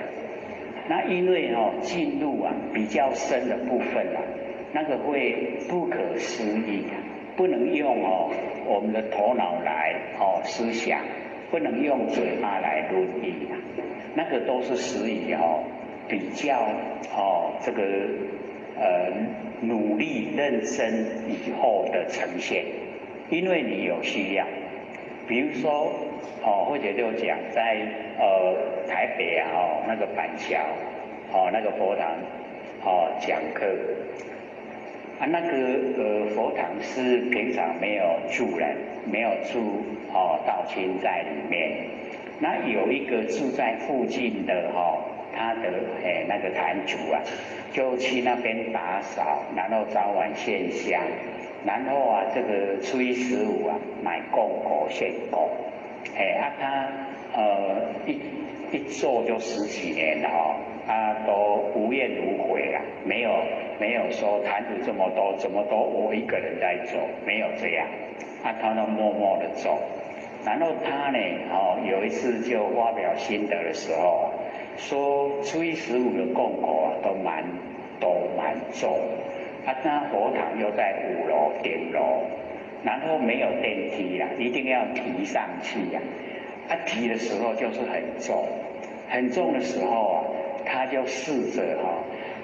那因为哦进入啊比较深的部分啊，那个会不可思议啊，不能用哦我們的頭腦來哦思想，不能用嘴巴來論議啊，那個都是屬於哦比較哦這個努力認真以後的呈現，因為你有需要，比如說哦或者就講在台北啊哦那個板橋哦那個佛堂哦講課。啊，那個佛堂是平常沒有住人，沒有住哦道親在裡面。那有一個住在附近的哈，他的那個壇主啊，就去那邊打掃，然後早晚獻香，然後啊這個初一十五啊買貢果獻供，哎啊他一做就十幾年了哦，他都無怨無悔啊，沒有說壇子這麼多，怎麼都我一個人在做，沒有這樣，啊，他都默默的做。然後他呢，哦，有一次就發表心得的時候，說初一十五的貢果啊，都蠻多蠻重，啊，那佛堂又在五樓頂樓，然後沒有電梯啊，一定要提上去呀，啊，提的時候就是很重，很重的時候啊，他就試着哈。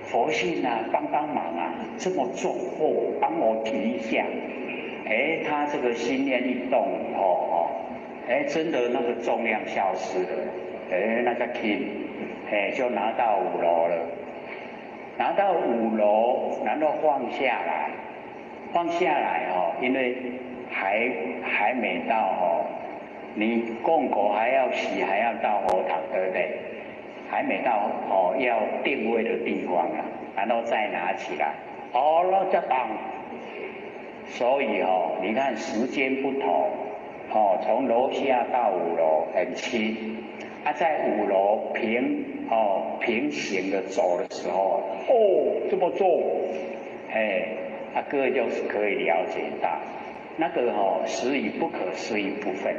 佛性啊，幫幫忙啊！這麼重哦，幫我提一下。哎，他這個心念一動以後哦，哎，真的那個重量消失了。哎，那個輕，哎，就拿到五樓了。拿到五樓，然後放下來，放下來哦，因為還沒到哦，你貢果還要洗，還要到佛堂，對不對？還沒到哦，要定位的地方啊，然後再拿起來，哦，那就當。所以哦，你看時間不同，哦，從樓下到五樓很輕，啊，在五樓平行的走的時候，哦，這麼重，哎，啊，各位就是可以了解到，那個哦，實與不可思議部分，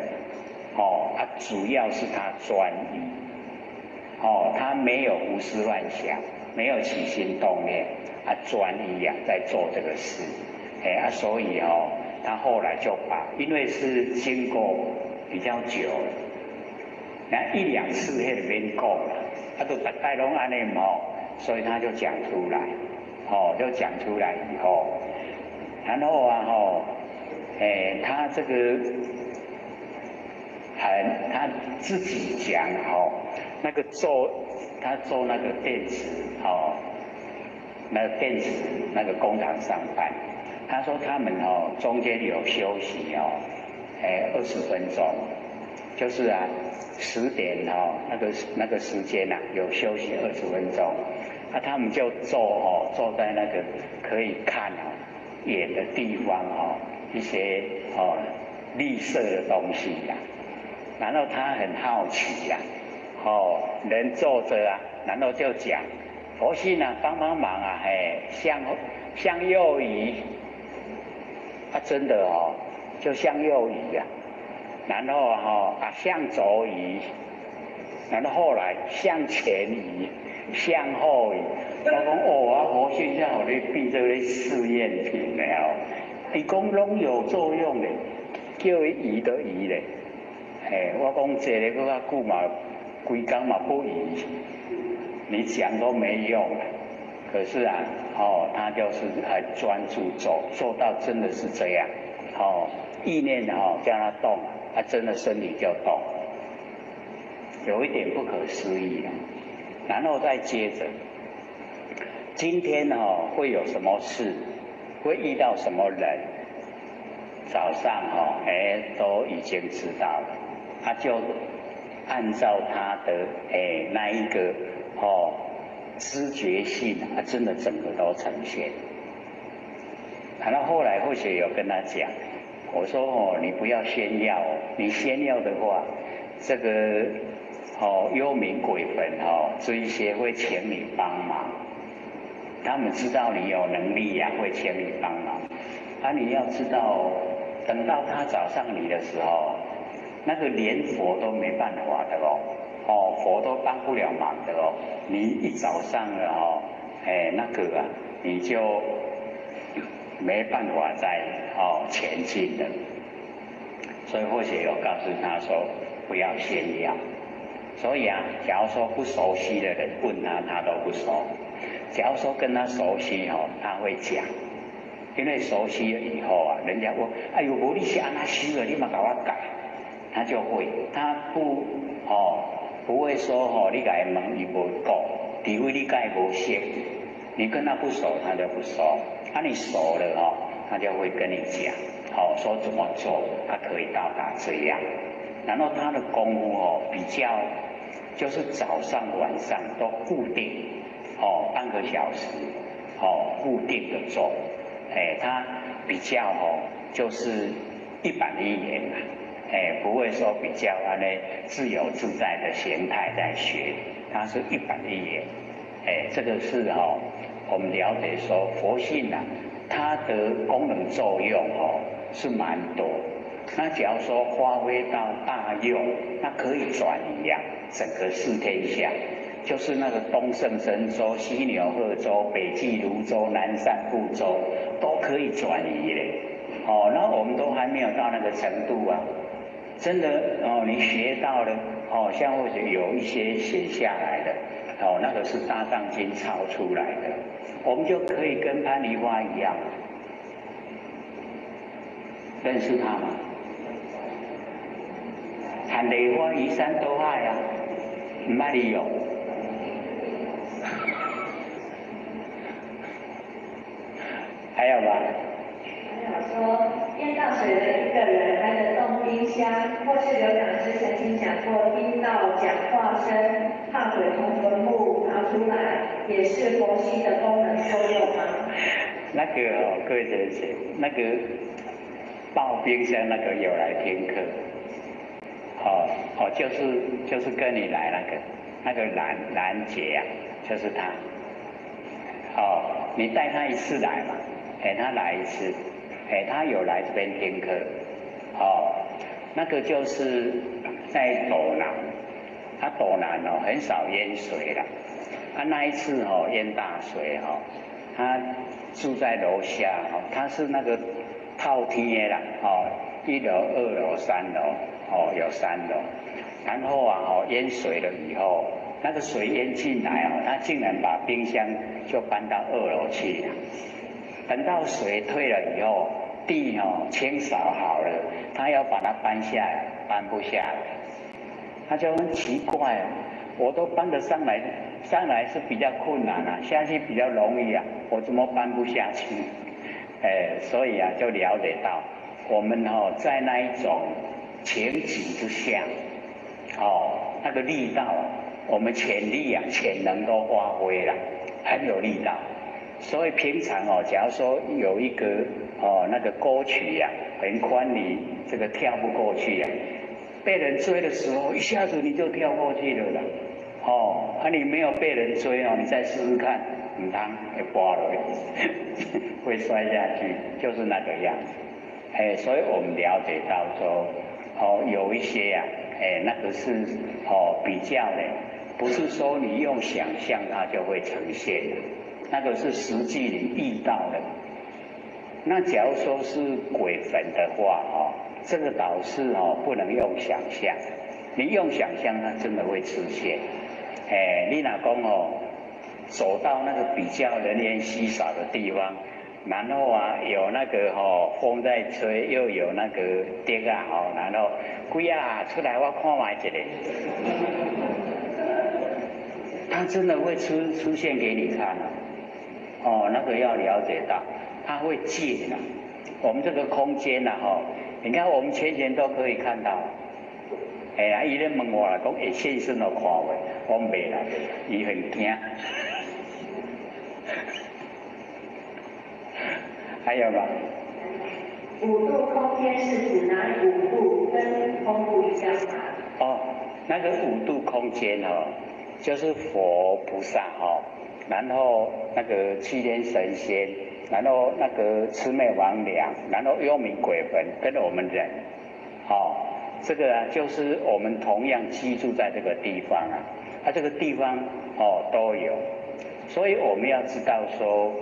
哦，啊，主要是他專一。哦，他沒有胡思亂想，沒有起心動念，啊，專一啊，在做這個事，哎啊，所以哦，他後來就把，因為是經過比較久了，那一兩次彼就免講了，啊，都逐擺攏按呢哦，所以他就講出來，哦，就講出來以後，然後啊，吼，哎，他這個很他自己講哦。那個做他做那個電池哦，那個電池那個工廠上班，他說他們哦中間有休息哦，哎20分鐘，就是啊10點哦那個時間啊有休息二十分鐘，啊他們就坐哦坐在那個可以看哦遠的地方哦一些哦綠色的東西呀，然後他很好奇呀。哦，人坐着啊，然後就講佛性啊，幫幫忙啊，哎，向右移，啊，真的哦，就向右移啊，然後哈啊向左移，然後後來向前移，向後移，我講哦，啊佛性像予你變做咧試驗品了哦，伊講攏有作用的，叫伊移就移咧，嘿，我講坐咧閣較久嘛。規工嘛不移，你講都沒用。可是啊，哦，他就是很專注做，做到真的是這樣。哦，意念哦叫他動，他真的身體就動，有一點不可思議啊。然後再接着，今天哦會有什麼事，會遇到什麼人，早上哦哎都已經知道了，他就按照他的哎那一個哦知覺性啊，真的整個都呈現。然後後來或許有跟他講，我說哦，你不要炫耀，你炫耀的話，這個哦幽冥鬼魂哦這一些會請你幫忙，他們知道你有能力呀，會請你幫忙。啊，你要知道，等到他找上你的時候，那個連佛都沒辦法的哦，哦，佛都幫不了忙的哦。你一找上了哦，哎，那個啊，你就没办法再前进的。所以或许有告诉他说不要炫耀。所以啊，假如说不熟悉的人问他，他都不熟；假如说跟他熟悉哦，他会讲。因为熟悉了以后啊，人家问，哎呦，无你是按怎修的，你嘛共我教，他就会，他不哦，不会说哦，你共伊问伊无讲，除非你共伊无熟，你跟他不熟，他就不熟，啊，你熟了哦，他就会跟你讲，哦，说怎么做，他可以到达这样。然后他的功夫哦，比较就是早上晚上都固定，哦，半个小时，哦，固定的做。哎，他比较哦，就是一板一眼嘛，哎，不会说比较按呢自由自在的形态在学，他是一板一眼，哎，这个是哦，我们了解说佛性啊，它的功能作用哦是蛮多，那假如说发挥到大用，那可以转移啊，整个四天下。就是那个东胜神州、西牛贺洲、北俱芦洲、南赡部洲，都可以转移嘞。哦，那我们都还没有到那个程度啊。真的哦，你学到了哦，像或者有一些写下来的哦，那个是大藏经抄出来的，我们就可以跟攀梨花一样，认识他吗？攀梨花移山倒海啊，毋捌伊哦。还有吗？还有说，淹大水的一个人还能动冰箱，或是刘讲师曾经讲过，听到讲话声，怕鬼从坟墓爬出来，也是佛性的功能作用吗？那个哦，各位姐姐，那个爆冰箱那个有来听课，哦哦，就是跟你来那个兰兰姐啊，就是他，哦，你带他一次来嘛。哎，他来一次，哎，他有来这边听课，哦，那个就是在斗南，他斗南哦很少淹水了，他那一次哦淹大水哦，他住在楼下哦，他是那个透天的啦，哦，一楼、二楼、三楼，哦，有三楼，然后啊哦淹水了以后，那个水淹进来哦，他竟然把冰箱就搬到二楼去了。等到水退了以后，地哦清扫好了，他要把它搬下来，搬不下来，他就很奇怪，我都搬得上来，上来是比较困难啊，下去比较容易啊，我怎么搬不下去？哎，所以啊，就了解到我们哦在那一种情景之下，哦那个力道，我们潜力啊潜能都发挥了，很有力道。所以平常哦，假如说有一个哦那个沟渠呀很宽，你这个跳不过去呀，被人追的时候，一下子你就跳过去了啦。哦，啊你没有被人追哦，你再试试看，毋通会跋落，会摔下去，就是那个样子。哎，所以我们了解到说，哦有一些呀，哎那个是哦比较的，不是说你用想象它就会呈现的。那个是实际你遇到的。那假如说是鬼魂的话，哦，这个倒是哦不能用想象，你用想象它真的会出现。哎，你若讲哦，走到那个比较人烟稀少的地方，然后啊有那个哦风在吹，又有那个蝶啊哦，然后鬼啊出来我看觅一下，它真的会出现给你看啊。哦，那个要了解到，它会借的。我们这个空间呐，吼，你看我们前前都可以看到。哎呀，伊咧问我啦，讲会现身予看无？我讲袂啦，伊很惊。还有吗？五度空间是指哪五度？跟空度一样吗？哦，那个五度空间哦，就是佛菩萨哦。然后那个七天神仙，然后那个魑魅魍魉，然后幽冥鬼魂跟我们人，哦，这个啊就是我们同样居住在这个地方啊，它这个地方哦都有，所以我们要知道说，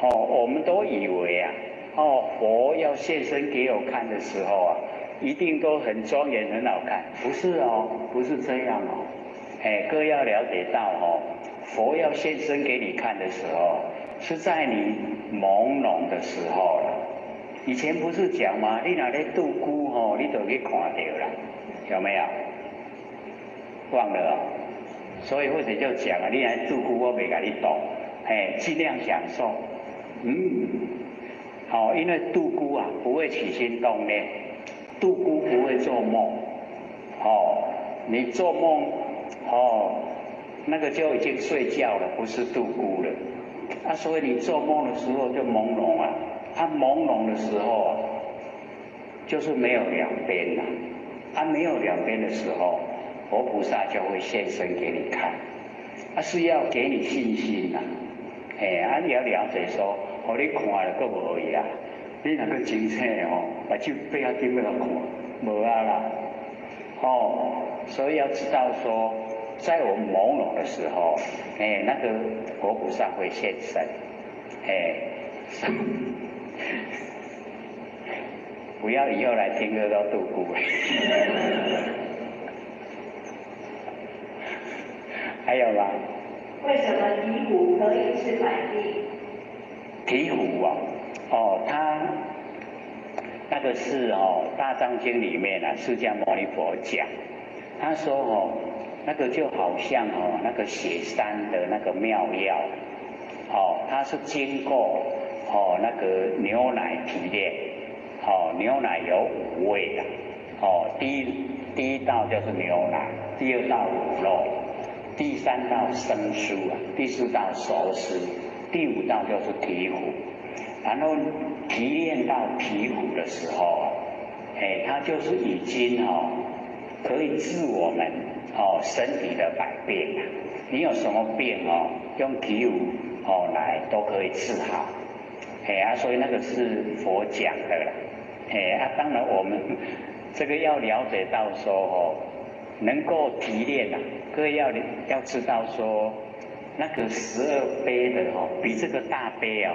哦，我們都以為啊，哦，佛要現身給我看的時候啊，一定都很莊嚴、很好看，不是哦，不是這樣哦。哎，各位要了解到哦，佛要現身給你看的時候，是在你朦朧的時候了。以前不是講嗎？你若咧度孤吼，你就去看到啦，有沒有？忘了哦。所以或者就講啊，你來度孤，我袂共你度，哎，盡量享受。好，因為度孤啊，不會起心動念，度孤不會做夢。哦，你做夢，哦，那個就已經睡覺了，不是度孤了。啊，所以你做夢的時候就朦朧啊，啊，朦朧的時候啊，就是沒有兩邊啦。啊，沒有兩邊的時候，佛菩薩就會現身給你看，啊，是要給你信心呐。哎，啊，你要了解說，予你看了閣無去啊，你若閣清醒吼，目睭閉較緊欲來看，無啊啦。哦，所以要知道說，在我們朦朧的時候，哎，那個佛菩薩會現身，哎，不要以後來聽課都度孤。還有嗎？為什麼醍醐可以治百病？醍醐啊，哦，他那個是哦，《大藏經》裡面啊，釋迦牟尼佛講，他說哦，那個就好像哦，那個雪山的那個妙藥，哦，它是經過哦那個牛奶提煉，哦，牛奶有五味的，哦，第一道就是牛奶，第二道乳酪。第三道生酥啊，第四道熟食，第五道就是醍醐。然後提煉到醍醐的時候啊，哎，它就是已經哦，可以治我們哦身體的百病啊。你有什麼病哦，用醍醐哦來都可以治好。哎啊，所以那個是佛講的啦。哎啊，當然我們這個要了解到說哦，能夠提煉啊。各位要知道說，那個12杯的哦，比這個大杯哦，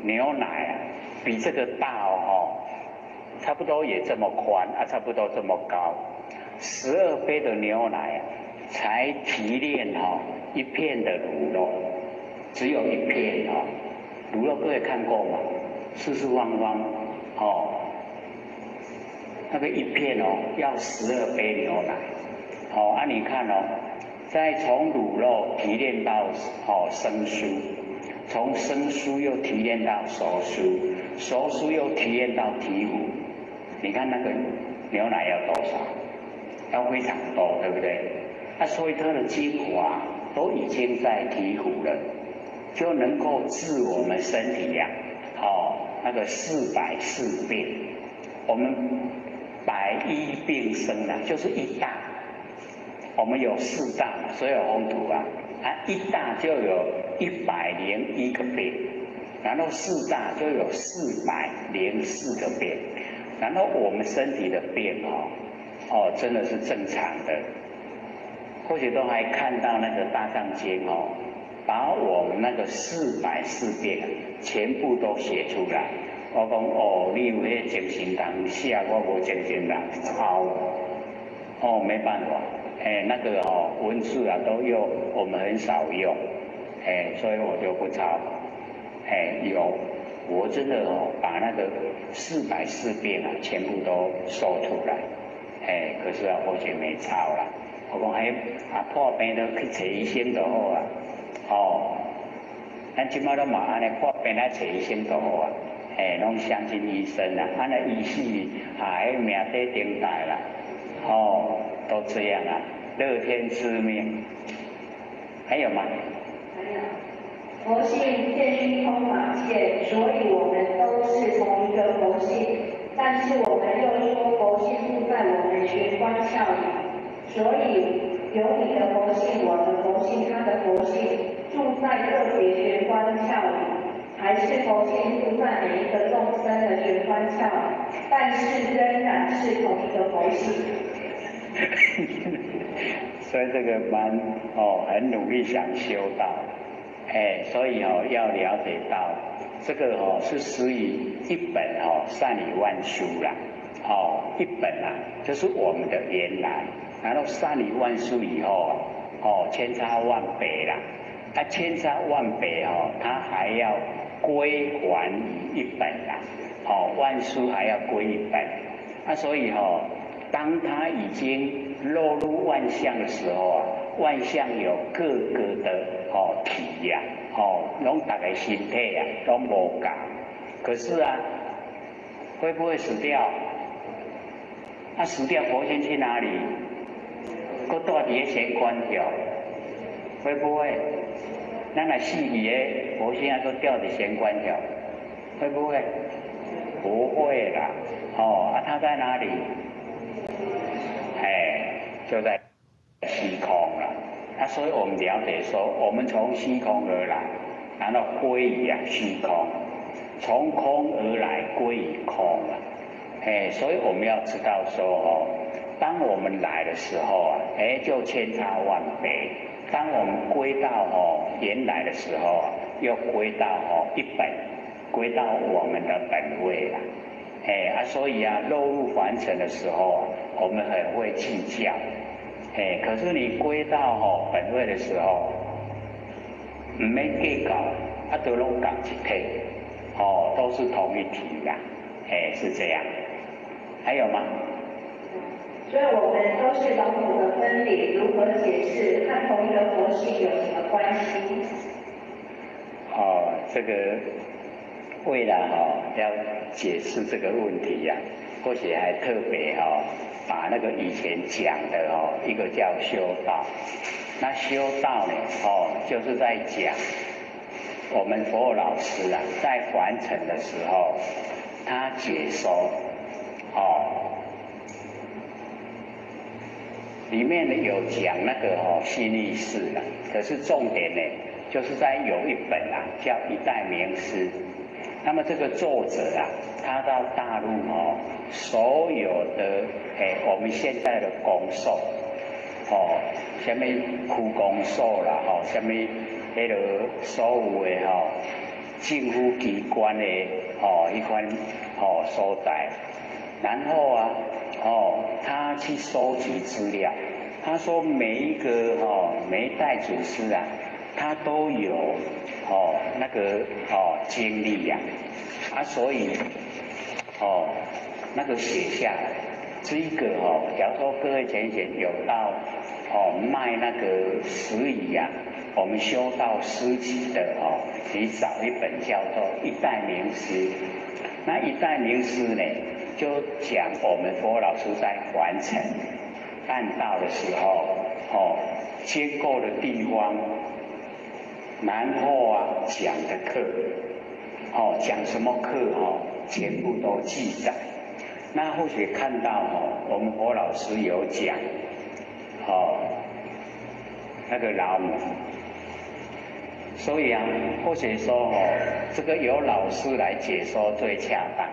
牛奶啊，比這個大哦，差不多也這麼寬啊，差不多這麼高。12杯的牛奶啊，才提煉哦一片的乳酪，只有一片哦。乳酪各位看過嗎？四四方方哦，那個一片哦，要12杯牛奶。哦，啊，你看哦，再從乳酪提煉到哦生酥，從生酥又提煉到熟酥，熟酥又提煉到醍醐，你看那個牛奶要多少？要非常多，對不對？啊，所以它的精華都已經在醍醐了，就能夠治我們身體呀，哦，那個四百四病，我們百一病生啊，就是一大。我們有四大嘛，所有風土啊，啊一大就有101個病，然後四大就有404個病，然後我們身體的病哦，哦真的是正常的，或許都還看到那個大藏經哦，把我們那個404病全部都寫出來。我講哦，你有彼精神人寫，我無精神人抄，哦沒辦法。哎，那個哦，文字啊都用，我們很少用，哎，所以我就不抄。哎，有，我真的哦，把那個404病啊，全部都說出來。哎，可是啊，我就沒抄啦。我講哎，啊破病都去揣醫生就好啊。哦，咱這擺攏嘛按呢破病來揣醫生就好啊。哎，攏相信醫生啊，按呢醫生啊，彼命底頂大啦。哦，都這樣啊。樂天知命，還有嗎？還有，佛性遍虛空法界，所以我們都是同一個佛性，但是我們又說佛性住在我們玄關竅裡，所以有你的佛性、我的佛性、他的佛性住在個別玄關竅裡，還是佛性住在每一個眾生的玄關竅裡，但是仍然是同一個佛性。所以這個蠻哦，很努力想修道，哎，哎，所以哦，要了解到這個哦是屬於一本哦善與萬殊啦，哦一本啊就是我們的原來，然後善與萬殊以後哦千差萬別啦，啊千差萬別哦，它還要歸還於一本啦，哦萬殊還要歸一本，啊所以哦，當它已經落入萬象的時候啊，萬象有各個的哦體呀，哦，攏逐个身體啊，攏無仝。可是啊，會不會死掉？啊，死掉佛性去哪裡？閣蹛佇咧玄關條，會不會？咱若死去的佛性還閣吊佇玄關條，會不會？不會啦。哦，啊，他在哪裡？哎，就在虛空了。啊，所以我們了解說，我們從虛空而來，然後歸於啊虛空，從空而來歸於空了。哎，所以我們要知道說哦，當我們來的時候啊，哎，就千差萬別；當我們歸到哦原來的時候啊，又歸到哦一本，歸到我們的本位了。哎啊，所以啊，落入凡塵的時候啊，我們很會計較。哎，可是你歸到哦本位的時候，毋免計較，啊，都攏仝一體，哦，都是同一體啦，哎，是這樣。還有嗎？所以我們都是老母的分離，如何解釋和同一個佛性有什麼關係？哦，這個為了哈要解釋這個問題呀，或許還特別哈把那個以前講的哦一個叫修道，那修道呢哦就是在講我們佛老師啊在凡塵的時候，他解說哦，裡面呢有講那個哦心意識啦，可是重點呢就是在有一本啊叫《一代名師》。那麼這個作者啊，他到大陸哦，所有的哎，我們現在的公所，哦，啥物區公所啦，吼，啥物彼个所有的吼政府機關的吼彼款吼所在，然後啊，哦，他去收集資料，他說每一個哦，每一代祖師啊，他都有哦那個哦經歷呀，啊，所以哦那個寫下來，這一個哦，假如說各位淺顯有到哦賣那個石椅啊，我們修道書籍的哦，你找一本叫做《一代名師》，那一代名師呢，就講我們佛老師在凡塵辦道的時候，哦經過的地方。然後啊，講的課，哦，講什麼課哦，全部都記載。那或許看到哦，我們佛老師有講，哦，那個老母，所以啊，或許說哦，這個由老師來解說最恰當，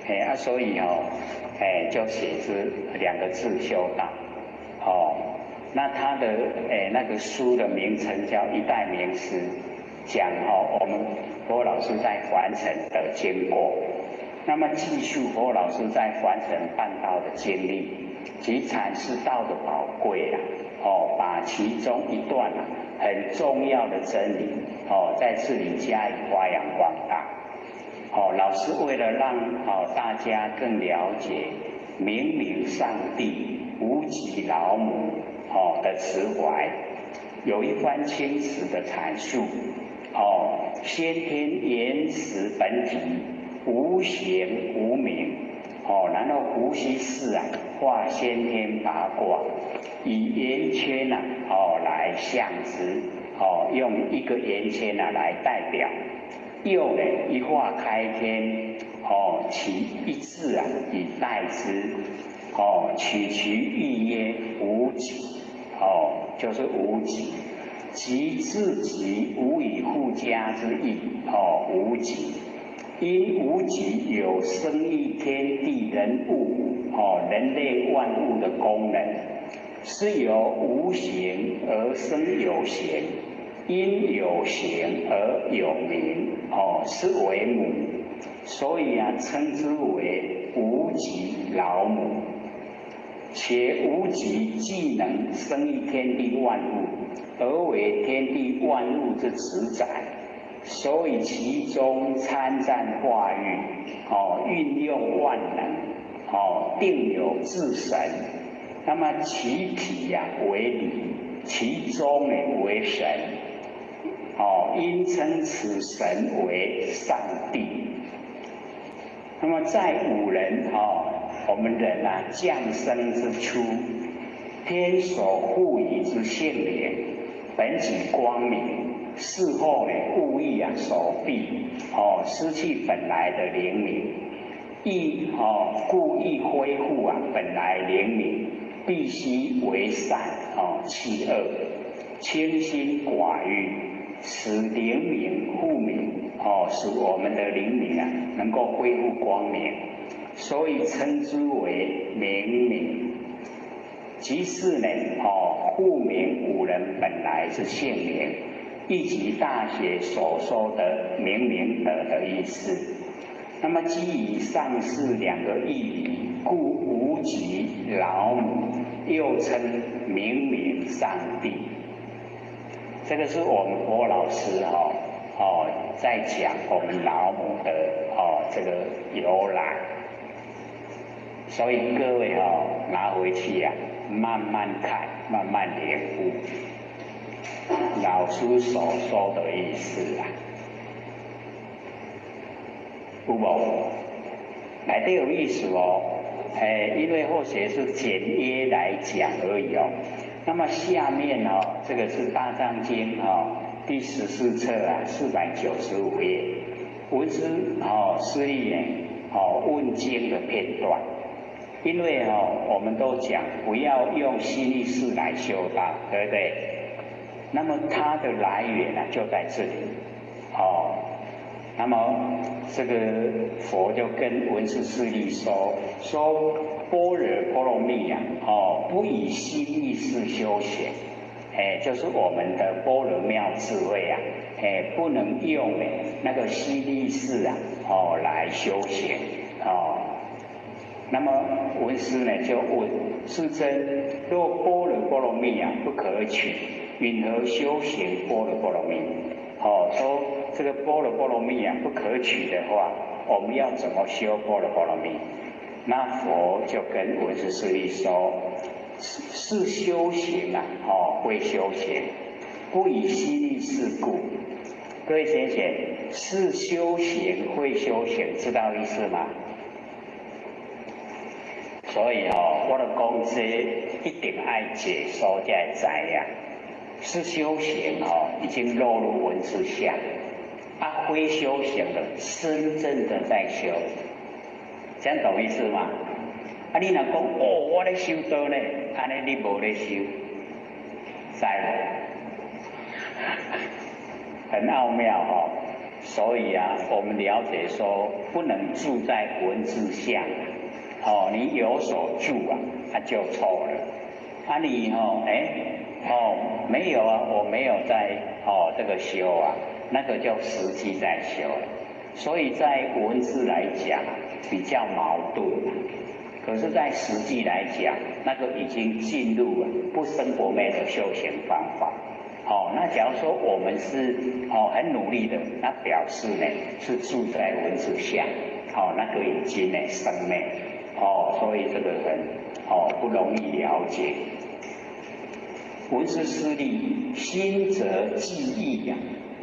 哎啊，所以哦，哎，就寫這兩個字修道，哦。那他的誒那個書的名稱叫《一代名師》，講哦我們佛老師在凡塵的經過，那麼記述佛老師在凡塵辦道的經歷及闡釋道的寶貴啦，哦，把其中一段啊很重要的真理哦在這裡加以發揚光大。哦，老師為了讓哦大家更了解明明上帝無極老母哦的慈懷，有一番清詞的闡述。哦，先天原始本體無形無名。哦，然後伏羲氏啊畫先天八卦，以圓圈啊哦來象之，哦用一個圓圈啊來代表。又呢一畫開天，哦取一字啊以代之，哦取其意曰無極。哦，就是無極，即自己無以復加之意。哦，無極，因無極有生育天地人物，哦，人類萬物的功能，是由無形而生有形，因有形而有名，哦，是为母，所以啊，称之为无极老母。且无极既能生育天地万物，而为天地万物之主宰，所以其中参赞化育，哦，运用万能，哦，定有至神。那么其体呀为理，其中呢为神。哦，应称此神为上帝。那么在吾人哦，我们人啊降生之初，天所赋予之性灵，本具光明，事后呢物欲啊所蔽，哦，失去本来的灵明，欲哦故欲恢复啊本来灵明，必须为善哦弃恶，清心寡欲，使灵明复明，哦，使我们的灵明啊能够恢复光明，所以称之为明明。即是呢，哦，复明吾人本来是性灵，亦即大学所说的明明德的意思。那么基于上述两个义理，故无极老母又称明明上帝。这个是我们郭老师哈哦在讲我们老母的哦这个由来，所以各位哦拿回去啊慢慢看，慢慢领悟老师所说的意思啊，有无？内底有意思哦，哎，因为或许是简约来讲而已哦。那么下面哦，这个是《大藏经》哦第14册啊495页，文殊哦释利呢哦问经的片段。因为哦我们都讲不要用心意识来修道，对不对？那么它的来源呢就在这里哦。那么这个佛就跟文殊师利说说般若波罗蜜呀，哦，不以心意识修行，哎，就是我们的般若妙智慧啊，哎，不能用那个心意识啊，哦来修行哦。那么文殊呢就问世尊：若般若波罗蜜啊不可取，云何修行般若波罗蜜？哦，说这个般若波罗蜜啊不可取的话，我们要怎么修般若波罗蜜？那佛就跟文殊师利说：是修行啊，哦，会修行，不以心意识故。各位浅显，是修行会修行，知道意思吗？所以哦，我的讲这一定爱解说才会知影。是修行哦，已经落入文字相，啊，非修行的，真正的在修，这样懂意思吗？啊，你若讲哦，我咧修道呢，按呢你无咧修，知无？很奥妙哦。所以啊，我们了解说，不能住在文字相，哦，你有所住啊，那就错了。啊，你哦，哎，哦，没有啊，我没有在哦这个修啊，那个叫实际在修了。所以在文字来讲比较矛盾，可是，在实际来讲，那个已经进入了不生不灭的修行方法。哦，那假如说我们是哦很努力的，那表示呢是住在文字下，哦，那个已经呢生灭，哦，所以这个很哦不容易了解。文殊师利，心则记忆呀，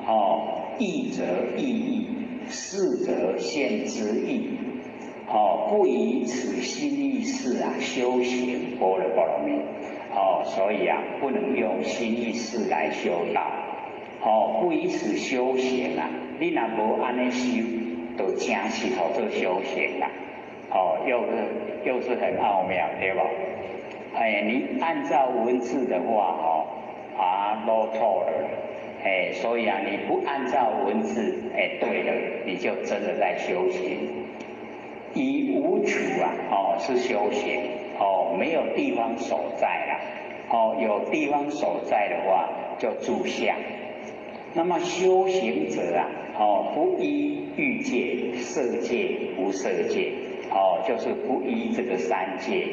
哦，意则意义，事则现之义，哦，不以此心意识啊修行般若波罗蜜。哦，所以啊，不能用心意识来修道。哦，不以此修行啊，你若无按呢修，就真是号做修行啦。哦，又是很奥妙，对无？哎，你按照文字的话，哦，啊，都错了。哎，所以啊，你不按照文字，哎，对了，你就真的在修行。以无处啊，哦，是修行。哦，没有地方所在啦。哦，有地方所在的话，就住相。那麼修行者啊，不依欲界、色界、無色界，就是不依這個三界。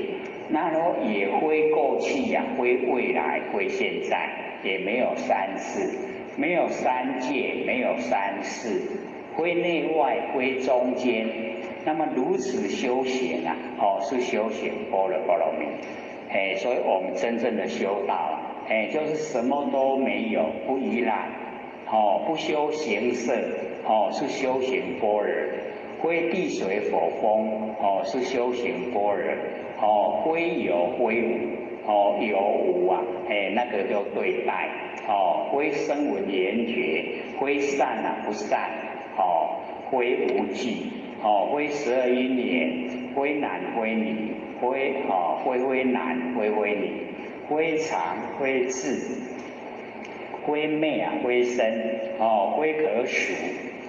那麼也非過去呀，非未來，非現在，也沒有三世，沒有三界，沒有三世，非內外，非中間。那麼如此修行啊，是修行般若波羅蜜。哎，所以我們真正的修道啊，哎，就是什麼都沒有，不依賴，不修形色，是修行般若；非地水火風，是修行般若；非有非無，有無啊，哎，那個就對待，非聲聞緣覺，非善啊不善，非無記，非十二因緣，非男非女，非非男非非女，非常非智，非昧啊非身，非可數，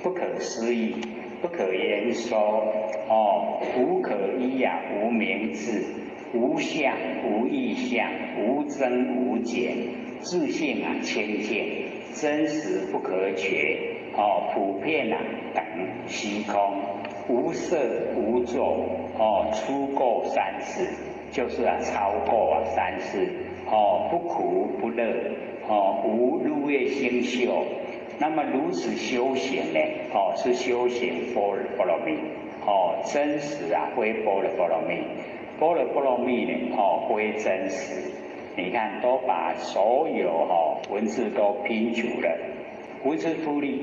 不可思議，不可言說，無可依啊，無名字，無相無異相，無增無減，自性啊清淨，真實不可取，普遍啊等虛空，無色無作，出過三世，就是啊超過啊三世，不苦不樂，無日月星宿。那麼如此修行呢？是修行般若波羅蜜，真實啊，非般若波羅蜜，般若波羅蜜呢，非真實。你看，都把所有文字都拼足了，文殊師利，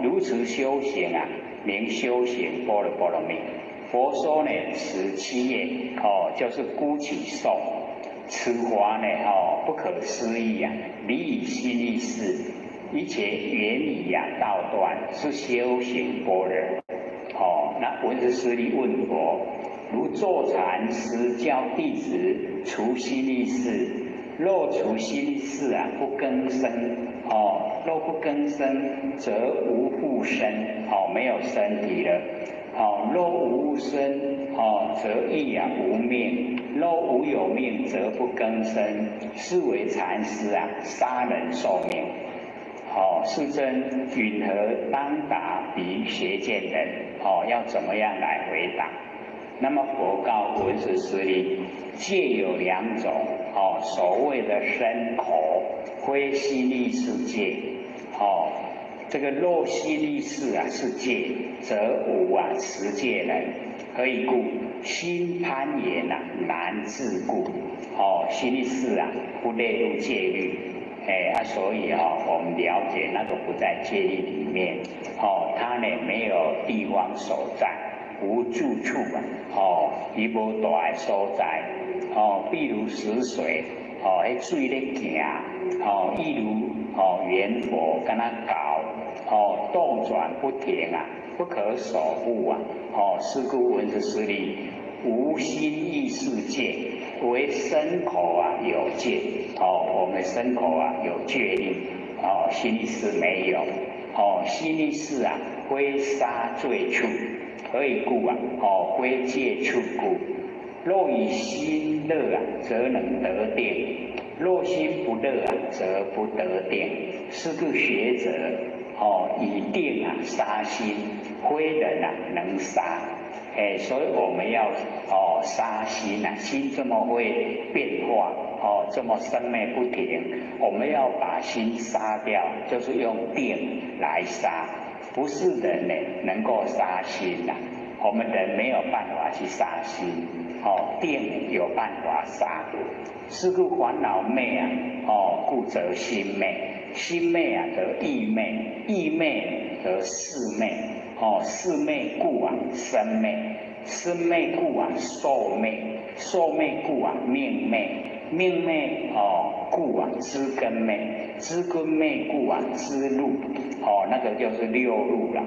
如此修行啊，名修行般若波羅蜜。佛說呢，此七業，就是孤起頌，此法呢，不可思議啊，離於心意識。一切緣理呀，道斷是修行般若。那文殊師利問佛：如坐禪師教弟子除心意識，若除心意識啊，不更生。若不更生，則無復身。沒有身體了。若無身，則亦啊無命。若無有命，則不更生。是為禪師啊，殺人壽命。世尊云何當答彼邪見人？要怎麼樣來回答？那麼佛告文殊師利：戒有兩種，所謂的身口，非心意識戒。這個若心意識啊是戒，則無啊持戒人。何以故？心攀緣啊難自故。心意識啊不列入戒律。哎啊，所以我們了解那個不在戒律裡面，它呢沒有地方所在，無住處啊，伊無蹛的所在，比如死水，彼水咧行，亦如圓佛敢若猴，動轉不停啊，不可守護啊，是故文殊師利，無心意識戒，唯身口啊有戒，我們身口啊有戒律，心意識沒有，心意識啊非殺罪處，何以故啊？非戒處故。若以心樂啊，則能得定；若心不樂啊，則不得定。是故學者，以定啊殺心，非人啊能殺。哎，所以我們要殺心啊，心這麼會變化，這麼生滅不停，我們要把心殺掉，就是用定來殺，不是人呢能夠殺心呐，我們人沒有辦法去殺心，定有辦法殺。是故煩惱滅啊，故則心滅，心滅啊則意滅，意滅則識滅。識滅故啊，身滅；身滅故啊，壽滅；壽滅故啊，命滅；命滅故啊，知根滅；知根滅故啊，知入。那個就是六入了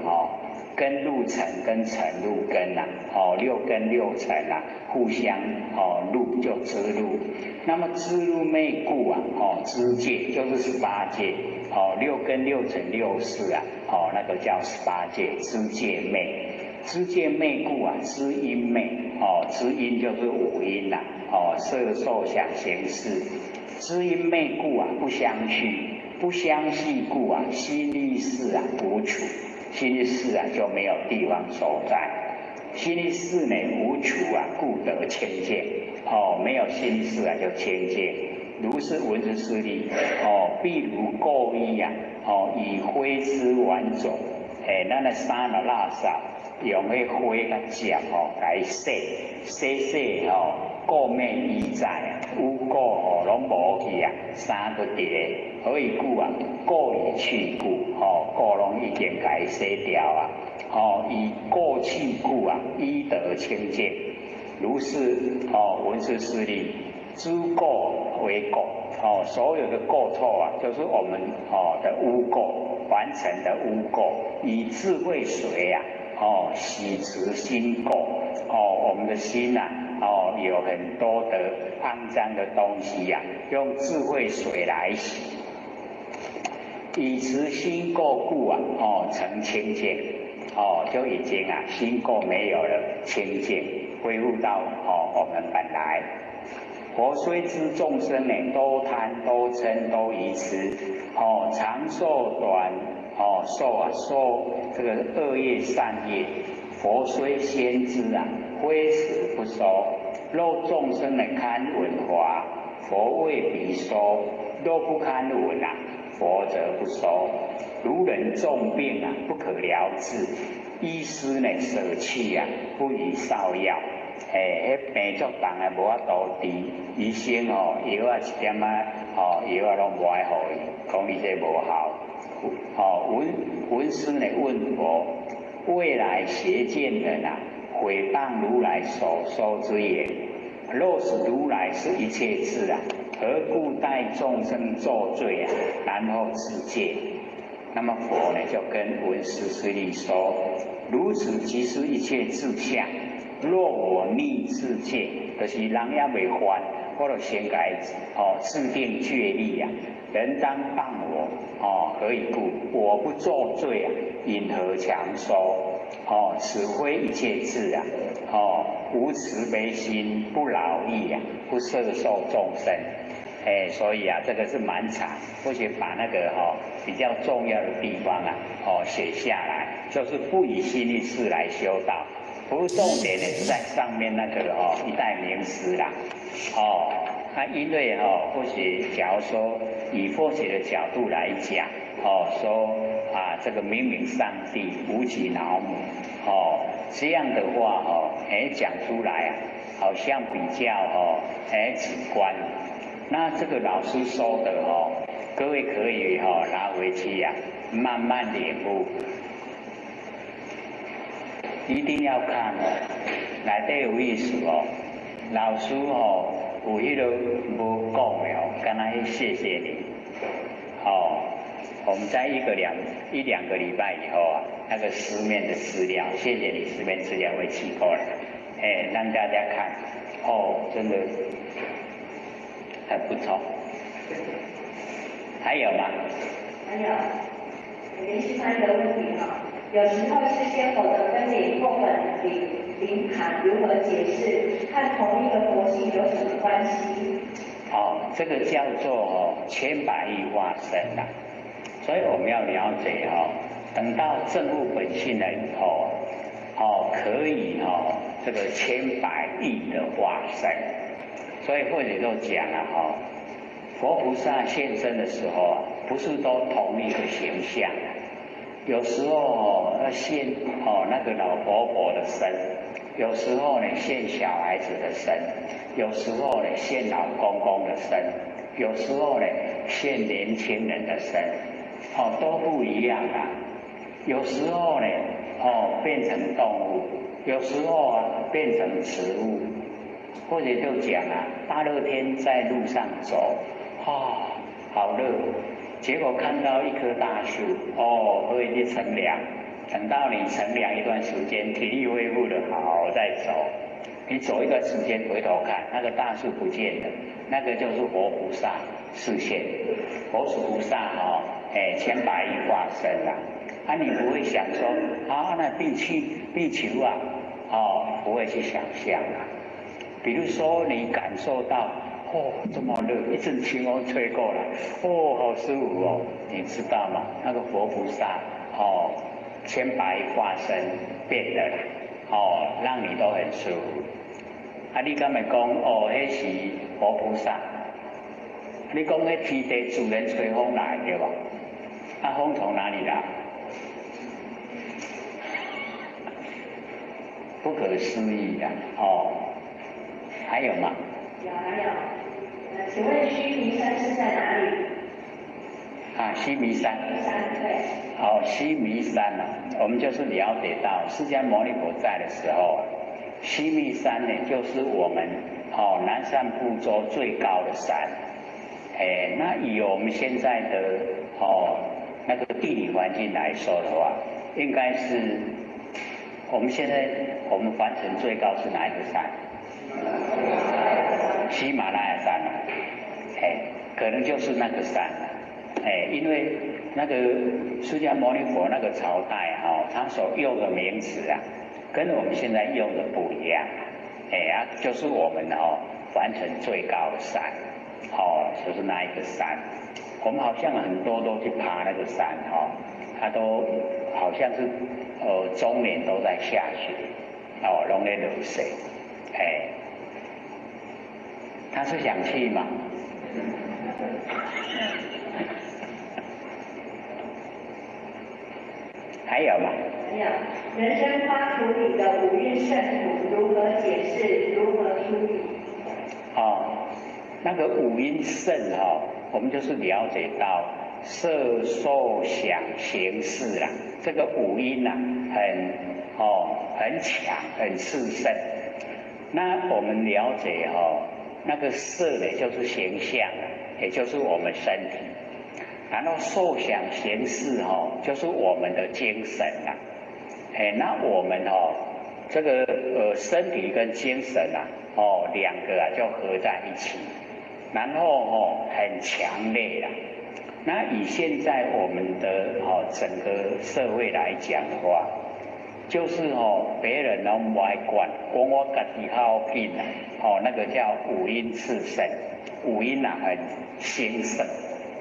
根入塵，跟塵入根呐，六根六塵啊，互相入就知入。那麼知入滅故啊，知界就是十八界，六根六塵六識啊，那個叫十八界知界滅。知界滅故啊，知因滅，知因就是五陰呐，色受想行識。知因滅故啊，不相續。不相續故啊，心意識啊無處，心意識啊就沒有地方所在。心意識呢無處啊，故得清淨。哦，沒有心意識啊就清淨。如是聞思舍利，哦，譬如垢衣啊，哦，以灰之完種，哎，咱的衫若垃圾，用彼灰共汁吼來洗，洗洗吼，垢滅衣在啊，污垢吼攏無去啊，衫閣佇咧，何以故啊？垢已去故，吼，垢攏已經共伊洗掉啊，吼，以垢去故啊，衣得清淨。如是哦，聞思舍利，諸垢為垢，哦，所有的過錯啊，就是我們哦的污垢，完成的污垢，以智慧水啊，哦，洗除心垢，哦，我們的心呐，哦，有很多的骯髒的東西呀，用智慧水來洗，以除心垢故啊，哦，成清淨，哦，就已經啊，心垢沒有了，清淨，恢復到哦我們本來。佛雖知眾生呢，多貪多嗔多愚痴，哦，長壽短，哦，壽啊受這個惡業善業，佛雖先知啊，非時不說。若眾生呢堪聞法，佛為彼說；若不堪聞啊，佛則不說。如人重病啊，不可療治，醫師呢捨棄啊，不予芍藥。哎，彼病足重的無法度治，醫生哦藥啊一點仔哦藥啊攏無愛予伊，講伊這無效。哦，聞聞思呢問佛，未來邪見人啊，毀謗如來所說之言。若是如來是一切智啊，何故帶眾生作罪啊？然後自戒。那麼佛呢就跟聞思舍利說：如此即是一切智相。若我逆自戒，就是人猶未犯，我就先共伊哦制定戒律啊。人當謗我哦，何以故？我不作罪啊，云何強說？哦，此非一切智啊！哦，無慈悲心，不饒益啊，不攝受眾生。哎，所以啊，這個是蠻長，或許把那個哈比較重要的地方啊，哦寫下來，就是不以心意識來修道。不過重點呢是在上面那個哦，一代名師啦，哦，他因為哦，或許假如說以佛學的角度來講，哦，說啊這個明明上帝無其老母，哦，這樣的話哦，哎講出來啊，好像比較哦，哎直觀。那這個老師說的哦，各位可以哦拿回去呀，慢慢領悟。一定要看哦，內底有意思哦。老師哦，有彼个無講的哦，敢若彼謝謝你。哦，我們在一兩個禮拜以後啊，那個書面的資料，謝謝你書面資料會寄過來，哎，讓大家看。哦，真的很不錯。還有嗎？還有，連續三個問題哈。有時候是先佛的分靈或本靈靈盤如何解釋？和同一個佛性有什麼關係？哦，這個叫做哦千百億化身呐，所以我們要了解哦，等到證悟本性了以後，哦可以哦這個千百億的化身，所以或者都講了哈，佛菩薩現身的時候啊，不是都同一個形象。有時候哦，要現哦那個老婆婆的身，有時候呢現小孩子的身，有時候呢現老公公的身，有時候呢現年輕人的身，哦都不一樣啊。有時候呢哦變成動物，有時候啊變成植物，或者就講啊，大熱天在路上走，啊好熱。結果看到一棵大樹，哦，可以去乘涼。等到你乘涼一段時間，體力恢復的好，再走。你走一段時間，回頭看，那個大樹不見了，那個就是佛菩薩示現。佛菩薩哦，哎，千百億化身啦。啊，你不會想說，啊，那變去變球啊，哦，不會去想象啊。比如說你感受到，哦，這麼熱，一陣清風吹過來，哦，好舒服哦，你知道嗎？那個佛菩薩哦，千百化身變的啦，哦，讓你都很舒服。啊，你敢會講哦？彼是佛菩薩？你講彼天地自然吹風來對無？啊，風從哪裡來？不可思議呀！哦，還有嗎？有，還有。請問須彌山是在哪裡？啊，須彌山。山對。哦，須彌山啊，我們就是了解到釋迦牟尼佛在的時候，須彌山呢，就是我們哦南贍部洲最高的山。哎，那以我們現在的哦那個地理環境來說的話，應該是我們現在我們凡塵最高是哪一個山？喜馬拉雅山啊，哎，可能就是那個山了，哎，因為那個釋迦牟尼佛那個朝代哈，他所用的名詞啊，跟我們現在用的不一樣，哎啊，就是我們哦凡塵最高的山，哦，就是那一個山，我們好像很多都去爬那個山哈，他都好像是終年都在下雪，哦，攏咧落雪，哎。他是想去嗎？還有嗎？還有，人生花圖裡的五蘊聖土如何解釋？如何處理？哦，那個五蘊聖哦，我們就是了解到色受想行識啊，這個五蘊啊，很哦很強，很熾盛。那我們了解哦。那個色呢，就是形象，也就是我們身體。然後受想行識哦，就是我們的精神啊。哎，那我們哦，這個身體跟精神啊，哦兩個啊就合在一起，然後哦很強烈啦。那以現在我們的哦整個社會來講的話，就是哦別人攏無愛管，講我家己較緊啊。哦，那個叫五陰熾盛，五陰啊很興盛，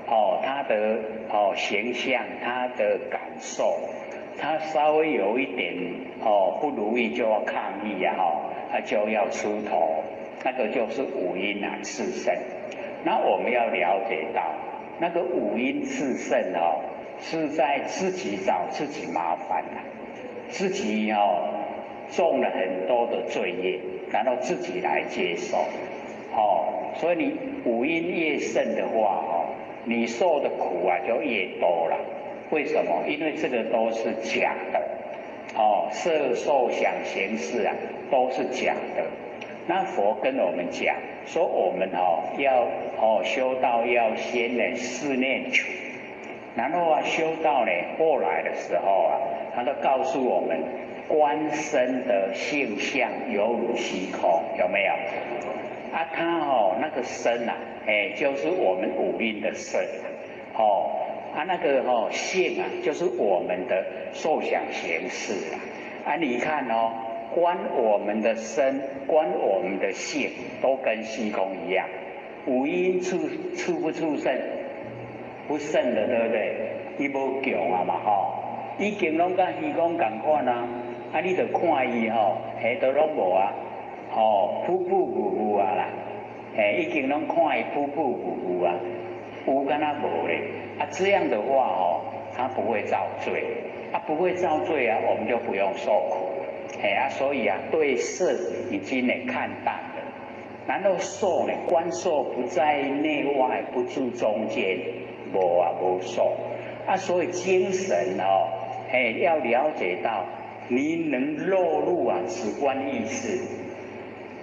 哦，他的哦形象，他的感受，他稍微有一點哦不如意就要抗議啊，哈，他就要出頭，那個就是五陰啊熾盛。那我們要了解到，那個五陰熾盛哦，是在自己找自己麻煩啊，自己哦種了很多的罪業。然後自己來接受，哦，所以你五陰越盛的話，哦，你受的苦啊就越多了。為什麼？因為這個都是假的，哦，色受想行識啊都是假的。那佛跟我們講，說我們哦要哦修道要先呢四念處，然後啊修道呢後來的時候啊，他都告訴我們。觀身的性相猶如虛空，有沒有？啊，他哦那個身啊，哎，就是我們五蘊的身，哦，啊那個哦性啊，就是我們的受想行識啊。啊，你看哦，觀我們的身，觀我們的性，都跟虛空一樣。五蘊處不處勝？不勝的，對不對？伊無強啊嘛，吼，已經攏佮虛空仝款啊。啊！你就看伊吼，下都攏無啊，吼，浮浮浮浮啊啦，哎，已經攏看伊浮浮浮浮啊，有敢若無咧？啊，這樣的話哦，他不會造罪，啊，不會造罪啊，我們就不用受苦，哎啊，所以啊，對色已經呢看淡了，然後受呢，觀受不在內外，不住中間，無啊無受，啊，所以精神哦，哎，要了解到。你能落入啊主觀意識，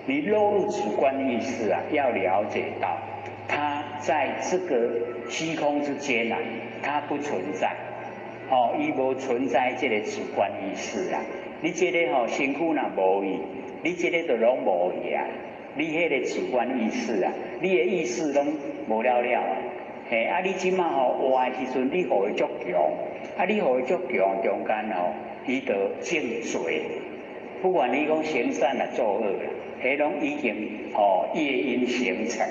你落入主觀意識啊，要了解到，它在這個虛空之間啊，它不存在，哦，伊無存在這個主觀意識啊。你這個吼身軀若無去，你這個就攏無去啊。你彼個主觀意識啊，你的意識攏無了了啊。嘿，啊，你這馬吼活的時陣，你予伊足強，啊，你予伊足強，中間吼。伊就種罪，不管你講行善啊做惡啦，彼攏已經哦業因形成。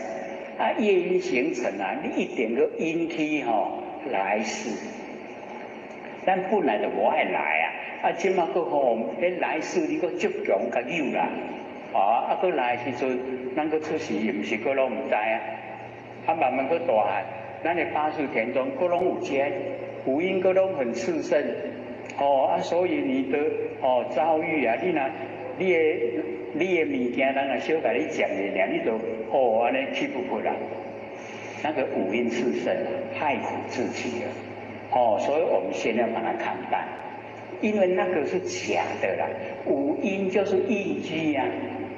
啊，業因形成啊，你一定閣引起吼來世。咱本來就無愛來啊，啊，這馬閣吼，彼來世你閣足強共扭啦，啊，啊，閣來的時陣，咱閣出世，毋是閣攏毋知啊？啊，慢慢閣大漢，咱的八識田中閣攏有這五蘊閣攏很熾盛，哦啊，所以你的哦遭遇啊，你若你的物件，人若小共你講一下，你就哦按呢氣噗噗啦，那個五蘊熾盛，害苦自己了。哦，所以我們先要把它看淡，因為那個是假的啦。五蘊就是印記呀，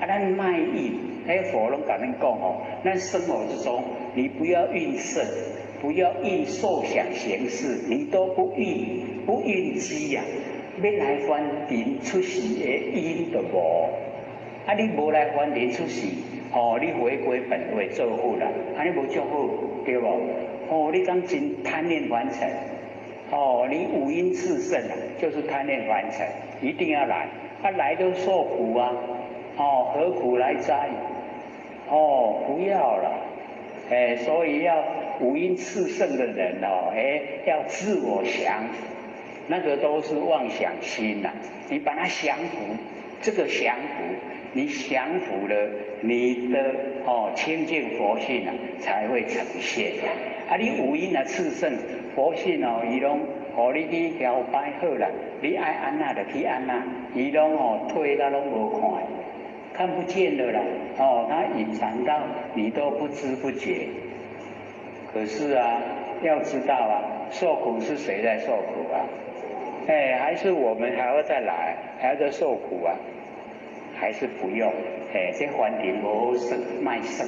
啊，咱莫印，哎，佛攏共咱講哦，咱生活之中，你不要印色，不要印受想行識，你都不印，不印機呀，欲來凡塵出世的因都無，啊，你無來凡塵出世，哦，你回歸本位做佛啦，按呢無足好，對無？哦，你講真貪戀凡塵。哦，你五陰熾盛啊，就是貪戀凡塵，一定要來，啊來都受苦啊，哦，何苦來哉？哦，不要了，哎，所以要五陰熾盛的人哦，哎，要自我降伏，那個都是妄想心呐，你把它降服，這個降服，你降服了，你的哦清淨佛性啊才會呈現。啊，你五陰啊熾盛。佛性哦，伊攏予你去搖擺好啦，你愛按怎就去按怎，伊攏哦退到攏無看，看不見了啦。哦，它隱藏到你都不知不覺。可是啊，要知道啊，受苦是誰在受苦啊？哎，還是我們還要再來，還要再受苦啊？還是不用？哎，這凡塵無好耍，莫耍。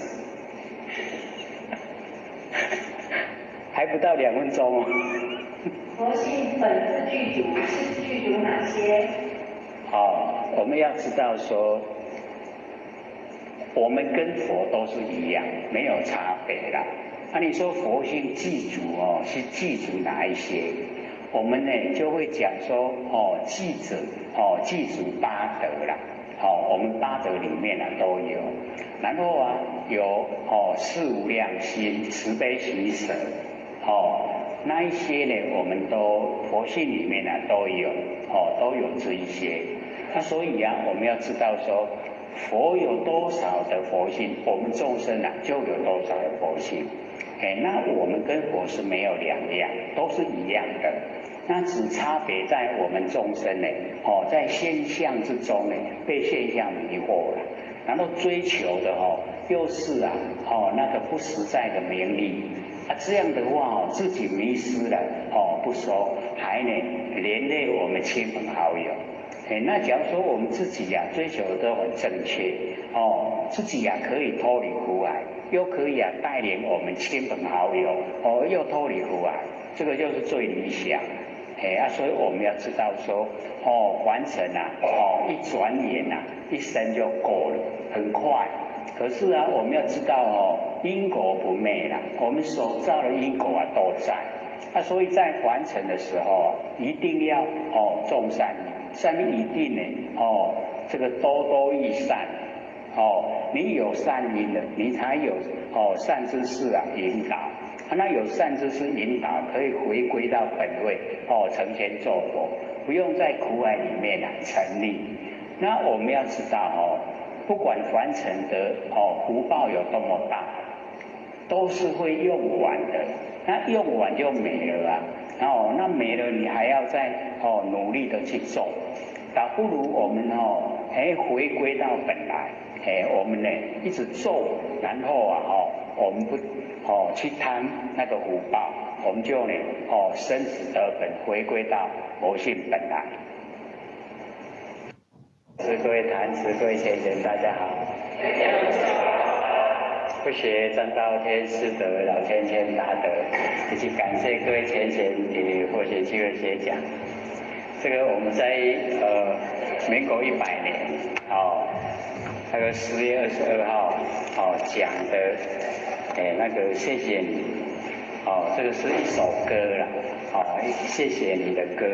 還不到2分鐘哦。佛性本自具足，是具足哪些？哦，我們要知道說，我們跟佛都是一樣，沒有差別啦。那你說佛性具足哦，是具足哪一些？我們呢就會講說哦，具足哦，具足八德啦。哦，我們八德裡面啊都有。然後啊，有哦四無量心、慈悲喜捨。哦，那一些呢，我們都佛性裡面呢都有，哦，都有這一些。那所以啊，我們要知道說，佛有多少的佛性，我們眾生啊就有多少的佛性。哎，那我們跟佛是沒有兩樣，都是一樣的。那只差別在我們眾生呢，哦，在現象之中呢，被現象迷惑了，然後追求的哦，又是啊，哦，那個不實在的名利。啊，這樣的話哦，自己迷失了哦，不說，還呢連累我們親朋好友。哎，那假如說我們自己呀追求的都很正確哦，自己呀可以脫離苦海，又可以啊帶領我們親朋好友哦，又脫離苦海，這個就是最理想。哎啊，所以我們要知道說哦，凡塵啊，哦，一轉眼啊，一生就過了，很快。可是啊，我們要知道哦，因果不滅啦，我們所造的因果啊都在。啊，所以在凡塵的時候，一定要哦種善因，善因一定呢哦，這個多多益善。哦，你有善因的，你才有哦善知識啊引導。啊，那有善知識引導，可以回歸到本位哦，成仙做佛，不用在苦海裡面啊沉溺。那我們要知道哦，不管凡塵的哦福報有多麼大，都是會用完的。那用完就沒了啊！哦，那沒了，你還要再哦努力的去做，倒不如我們哦，哎回歸到本來，哎我們呢一直做，然後啊哦我們不哦去貪那個福報，我們就呢哦生死得本，回歸到佛性本來。是各位壇師、各位先賢，大家好。不學占道天師德老千千大德，以及感謝各位前賢給佛學機會學講。這個我們在民國100年哦，那個10月22號哦講的，哎那個謝謝你哦，這個是一首歌啦，哦謝謝你的歌。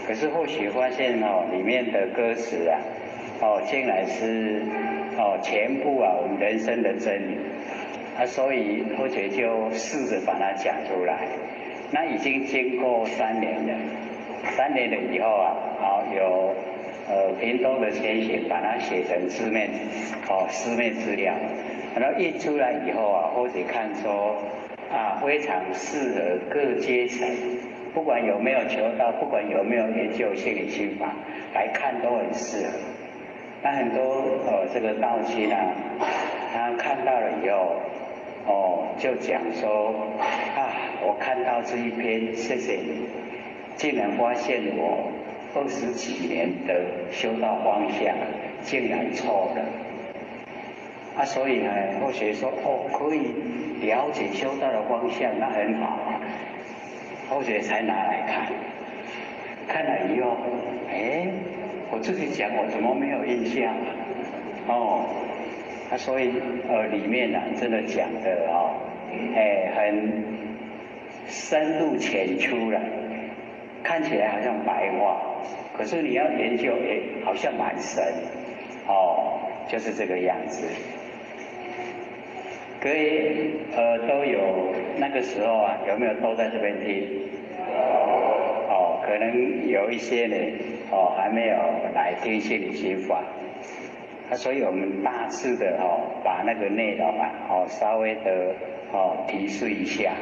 可是或許發現哦裡面的歌詞啊，哦竟然是哦全部啊我們人生的真理。啊，所以或者就試着把它講出來。那已經經過三年了，三年了以後啊，好有屏東的前賢把它寫成字面，哦，書面資料，然後印出來以後啊，或者看說啊，非常適合各階層，不管有沒有求道，不管有沒有研究心理心法，來看都很適合。那很多這個道親啊，他看到了以後，哦，就講說啊，我看到這一篇，謝謝你，竟然發現我20幾年的修道方向竟然錯了。啊，所以呢，或許說哦，可以了解修道的方向，那很好啊。或許才拿來看，看了以後，哎，我自己講，我怎麼沒有印象啊？哦，啊，所以裡面呢，真的講的哦，哎，很深入淺出了，看起來好像白話，可是你要研究，哎，好像蠻深，哦，就是這個樣子。各位都有那個時候啊，有沒有都在這邊聽？哦，可能有一些呢，哦，還沒有來聽心理心法，啊，所以我們大致的哦，把那個內容啊，哦，稍微的哦提示一下，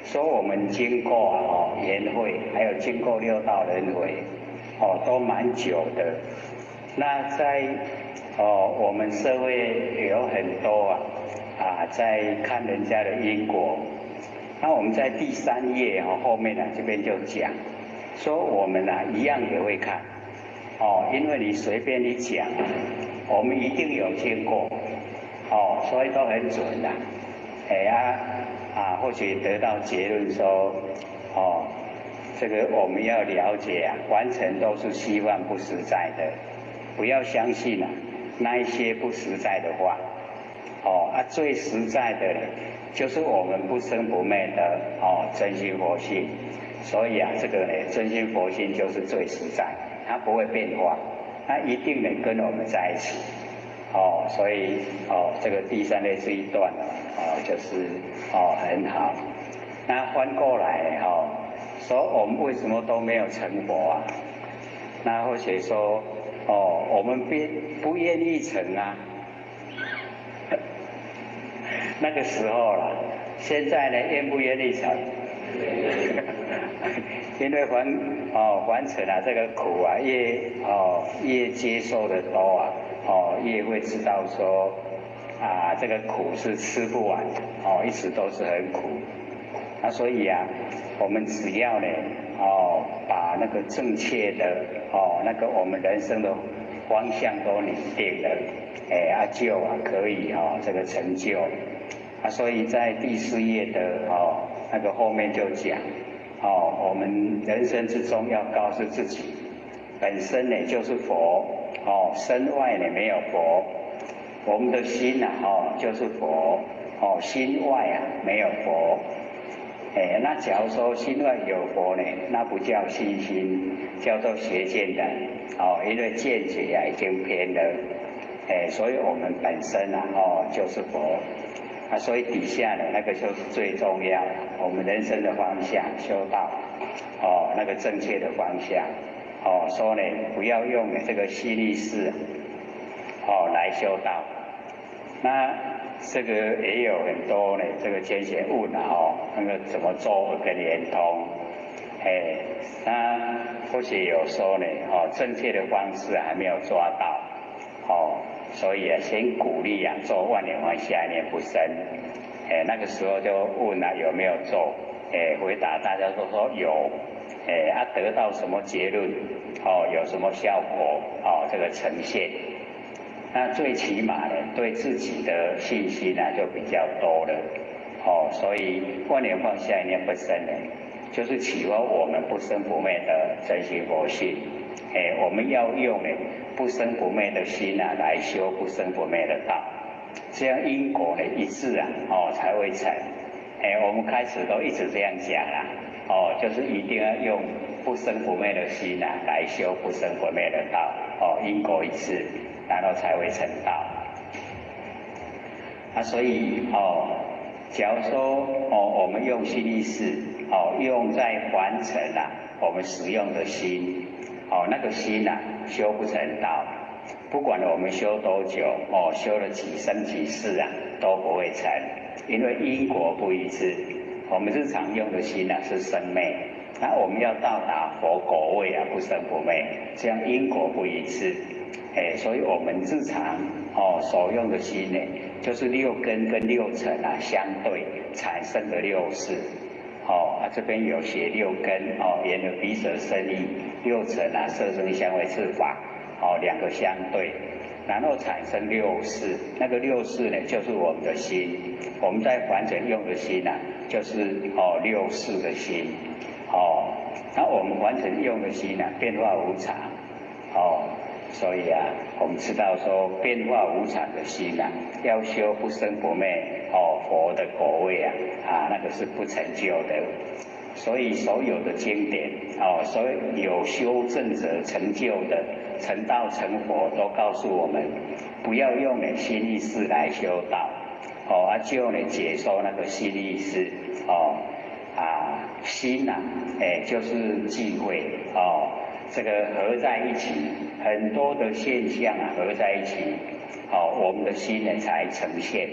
說我們經過哦緣會，還有經過六道輪迴，哦，都蠻久的。那在哦我們社會有很多啊。啊，在看人家的因果，那我們在第三頁哦後面呢，這邊就講，說我們啊一樣也會看，哦，因為你隨便你講，我們一定有見過，哦，所以都很準的，哎啊啊，或許得到結論說，哦，這個我們要了解啊，完全都是虛幻不實在的，不要相信啊那一些不實在的話。哦啊，最實在的，就是我們不生不滅的哦真心佛性，所以啊，這個呢，真心佛性就是最實在，它不會變化，它一定能跟我們在一起。哦，所以哦，這個第三類這一段哦，就是哦很好。那翻過來哦，說我們為什麼都沒有成佛啊？那或許說哦，我們不願意成啊。那個時候了，現在呢，願不願意成？因為凡哦凡塵啊，這個苦啊，越哦越接受的多啊，哦越會知道說啊，這個苦是吃不完，哦一直都是很苦。那所以啊，我們只要呢，哦把那個正確的哦那個我們人生的方向都擬定了，哎啊就啊可以哦這個成就。啊，所以在第四頁的哦那個後面就講，哦，我們人生之中要告訴自己，本身呢就是佛，哦，身外呢沒有佛，我們的心呐，哦就是佛，哦，心外啊沒有佛，哎，那假如說心外有佛呢，那不叫信心，叫做邪見的，哦，因為見解啊已經偏了，哎，所以我們本身啊，哦就是佛。啊，所以底下呢，那個就是最重要的，我們人生的方向修道，哦，那個正確的方向，哦，說呢，不要用這個心意識，哦，來修道。那這個也有很多呢，這個淺顯問啊，哦，那個怎麼做耳根圓通？哎，那或許有說呢，哦，正確的方式還沒有抓到，哦。所以啊，先鼓勵啊，做萬念放下，一念不生。哎，那個時候就問了有沒有做？哎，回答大家都說有。哎，啊，得到什麼結論？哦，有什麼效果？哦，這個呈現。那最起碼呢，對自己的信心呢就比較多了。哦，所以萬念放下，一念不生呢，就是啟發我們不生不滅的真心佛性。哎，我們要用呢不生不滅的心啊，來修不生不滅的道，這樣因果呢一致啊，哦才會成。哎，我們開始都一直這樣講啦，哦，就是一定要用不生不滅的心啊，來修不生不滅的道，哦，因果一致，然後才會成道。啊，所以哦，假如說哦，我們用心意識哦，用在凡塵啊，我們使用的心哦，那個心啊，修不成道。不管我們修多久哦，修了幾生幾世啊，都不會成，因為因果不一致。我們日常用的心啊是生滅，那我們要到達佛果位啊，不生不滅，這樣因果不一致。哎，所以我們日常哦所用的心呢，就是六根跟六塵啊相對產生的六識。哦，啊這邊有寫六根哦，眼耳鼻舌身意，六塵啊色聲香味觸法，哦兩個相對，然後產生六識。那個六識呢，就是我們的心。我們在凡塵用的心啊，就是哦六識的心。哦，那我們凡塵用的心啊，變化無常。哦。所以啊，我們知道說變化無常的心啊，要修不生不滅哦佛的果位啊，啊那個是不成就的。所以所有的經典哦，所有修證者成就的成道成佛，都告訴我們，不要用呢心意識來修道，哦啊就呢解說那個心意識哦啊心呐，哎就是智慧哦。這個合在一起，很多的現象啊合在一起，哦，我們的心呢才呈現，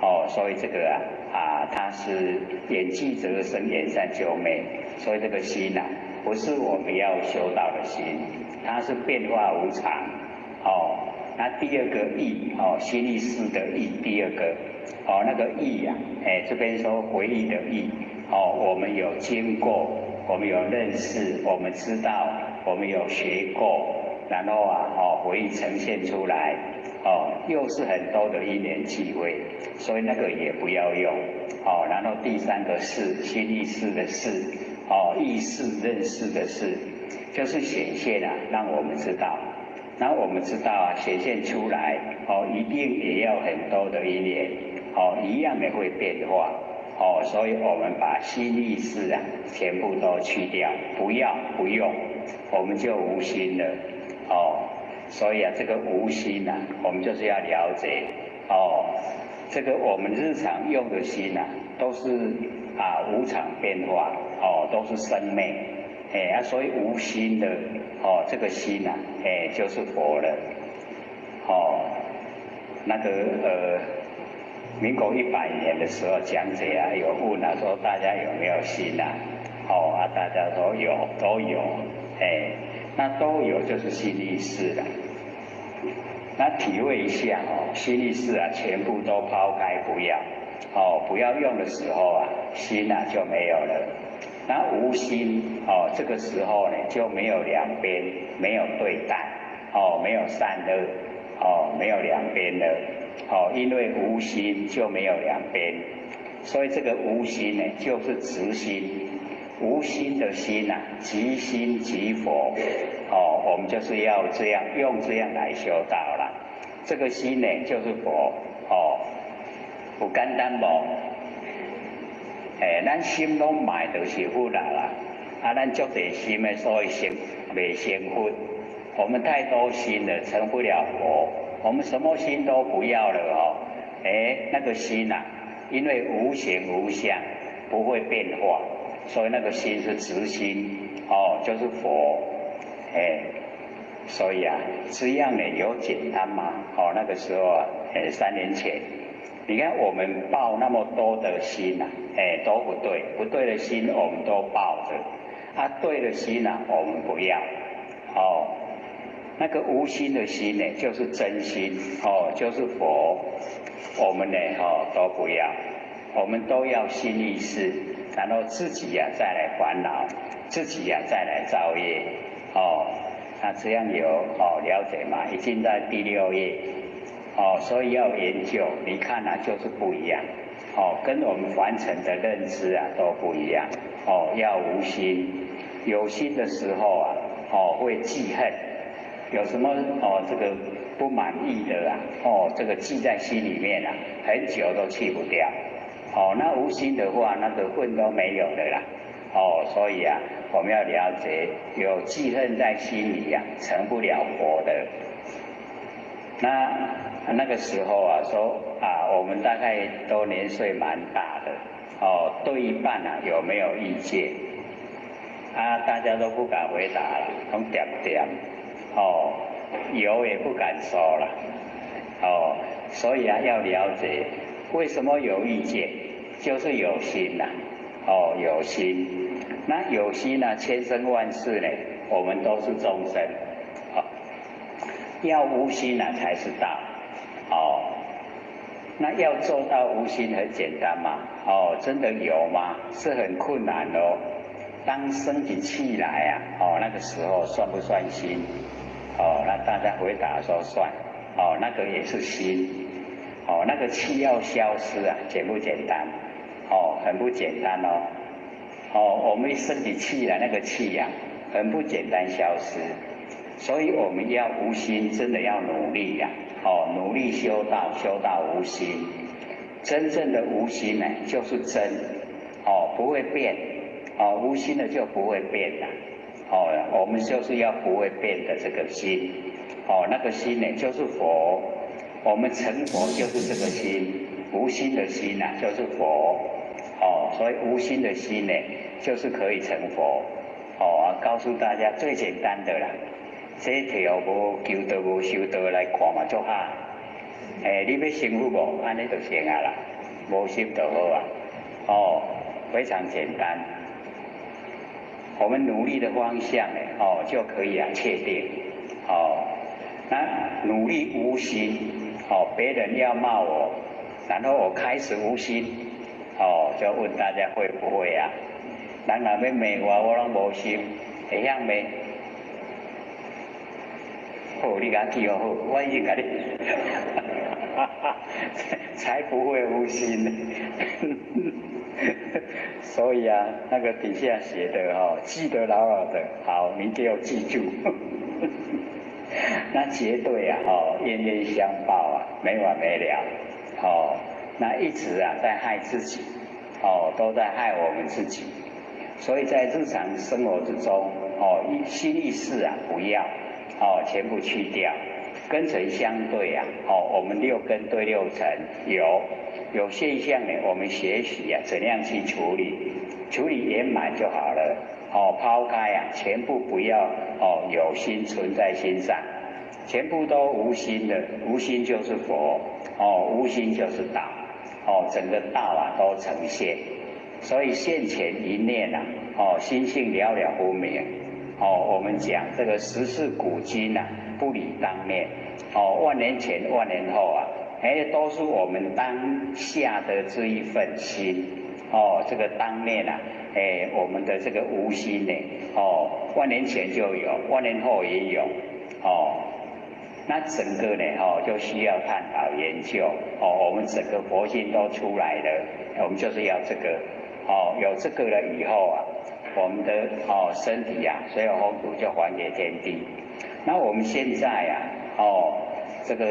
哦，所以這個啊啊，它是緣聚則生，緣散就滅，所以這個心呐，不是我們要修道的心，它是變化無常，哦，那第二個意，哦，心意識的意，第二個，哦，那個意呀，哎，這邊說回憶的憶，哦，我們有經過，我們有認識，我們知道。我們有學過，然後啊，哦，回憶呈現出來，哦，又是很多的因緣際會，所以那個也不要用，哦，然後第三個識心意識的識，哦，意識認識的識，就是顯現啊，讓我們知道，那我們知道啊，顯現出來，哦，一定也要很多的因緣，哦，一樣也會變化，哦，所以我們把心意識啊，全部都去掉，不要不用。我們就無心了，哦，所以啊，這個無心啊，我們就是要了解，哦，這個我們日常用的心啊，都是啊無常變化，哦，都是生滅，哎啊，所以無心的，哦，這個心啊，哎，就是佛了，哦，那個民國100年的時候講者啊，有問啊，說大家有沒有心啊？哦啊，大家說有，都有。哎，那都有就是心意識了。那體會一下哦，心意識啊，全部都拋開不要，哦，不要用的時候啊，心啊就沒有了。那無心哦，這個時候呢就沒有兩邊，沒有對待，哦，沒有善惡，哦，沒有兩邊了，哦，因為無心就沒有兩邊，所以這個無心呢就是直心。無心的心呐，即心即佛，哦，我們就是要這樣用這樣來修道了。這個心呢，就是佛，哦，有簡單無？哎，咱心攏賣就是佛啦，啊，咱足濟心的，所以成袂成佛。我們太多心了，成不了佛。我們什麼心都不要了哦，哎，那個心呐，因為無形無相，不會變化。所以那個心是直心，哦，就是佛，哎，所以啊，這樣呢有簡單嗎？哦，那個時候啊，哎，3年前，你看我們抱那麼多的心呐，哎，都不對，不對的心我們都抱着，啊，對的心呐，我們不要，哦，那個無心的心呢，就是真心，哦，就是佛，我們呢，哦，都不要，我們都要心意識。然後自己呀再來煩惱，自己呀再來造業，哦，那這樣有哦了解嗎？已經在第六頁，哦，所以要研究，你看啊就是不一樣，哦，跟我們凡塵的認知啊都不一樣，哦，要無心，有心的時候啊，哦會記恨，有什麼哦這個不滿意的啊，哦這個記在心裡面啊，很久都去不掉。哦，那無心的話，那個恨都沒有的啦。哦，所以啊，我們要了解，有記恨在心裡呀，成不了佛的。那那個時候啊，說啊，我們大概都年歲蠻大的，哦，對一半啊有沒有意見？啊，大家都不敢回答了，攏恬恬，哦，有也不敢說了，哦，所以啊要了解為什麼有意見，就是有心呐，哦，有心，那有心呢，千生萬世呢，我們都是眾生，哦，要無心啊才是道，哦，那要做到無心很簡單嗎？哦，真的有嗎？是很困難哦。當生起氣來啊，哦，那個時候算不算心？哦，那大家回答說算，哦，那個也是心，哦，那個氣要消失啊，簡不簡單？哦，很不簡單哦。哦，我們一生起氣來，那個氣呀，很不簡單消失，所以我們要無心，真的要努力呀，哦，努力修道，修到無心，真正的無心呢，就是真，哦，不會變。哦，無心的就不會變了。哦，我們就是要不會變的這個心。哦，那個心呢，就是佛。我們成佛就是這個心，無心的心呐，就是佛。哦，所以無心的心呢，就是可以成佛。哦，告訴大家最簡單的啦，這條無求道無修道來看嘛，足好。哎，你欲成佛無？按呢就成啊啦，無心就好啊。哦，非常簡單。我們努力的方向呢，哦，就可以啊確定，哦，那努力無心，哦，別人要罵我，然後我開始無心，哦，就問大家會不會啊？人若欲罵我，我攏無心，會曉罵？好，你共記好，我已經共你，才不會無心呢。所以啊，那個底下寫的哦，記得牢牢的，好，你給我記住。那絕對啊，哦，冤冤相報啊，沒完沒了，哦，那一直啊在害自己，哦，都在害我們自己。所以在日常生活之中，哦，一心意識啊，不要，哦，全部去掉，根塵相對啊，哦，我們六根對六塵有現象呢，我們學習啊，怎樣去處理，處理圓滿就好了。哦，拋開啊，全部不要哦，有心存在心上，全部都無心的，無心就是佛，哦，無心就是道，哦，整個道啊都呈現。所以現前一念啊，哦，心性了了分明，哦，我們講這個十世古今啊，不離當念，哦，萬年前萬年後啊，哎，都是我們當下的這一份心，哦，這個當念啊，哎，我們的這個無心呢，哦，萬年前就有，萬年後也有，哦，那整個呢，哦，就需要探討研究，哦，我們整個佛性都出來了，我們就是要這個。哦，有這個了以後啊，我們的哦身體啊，所有風土就還給天地。那我們現在啊，哦，這個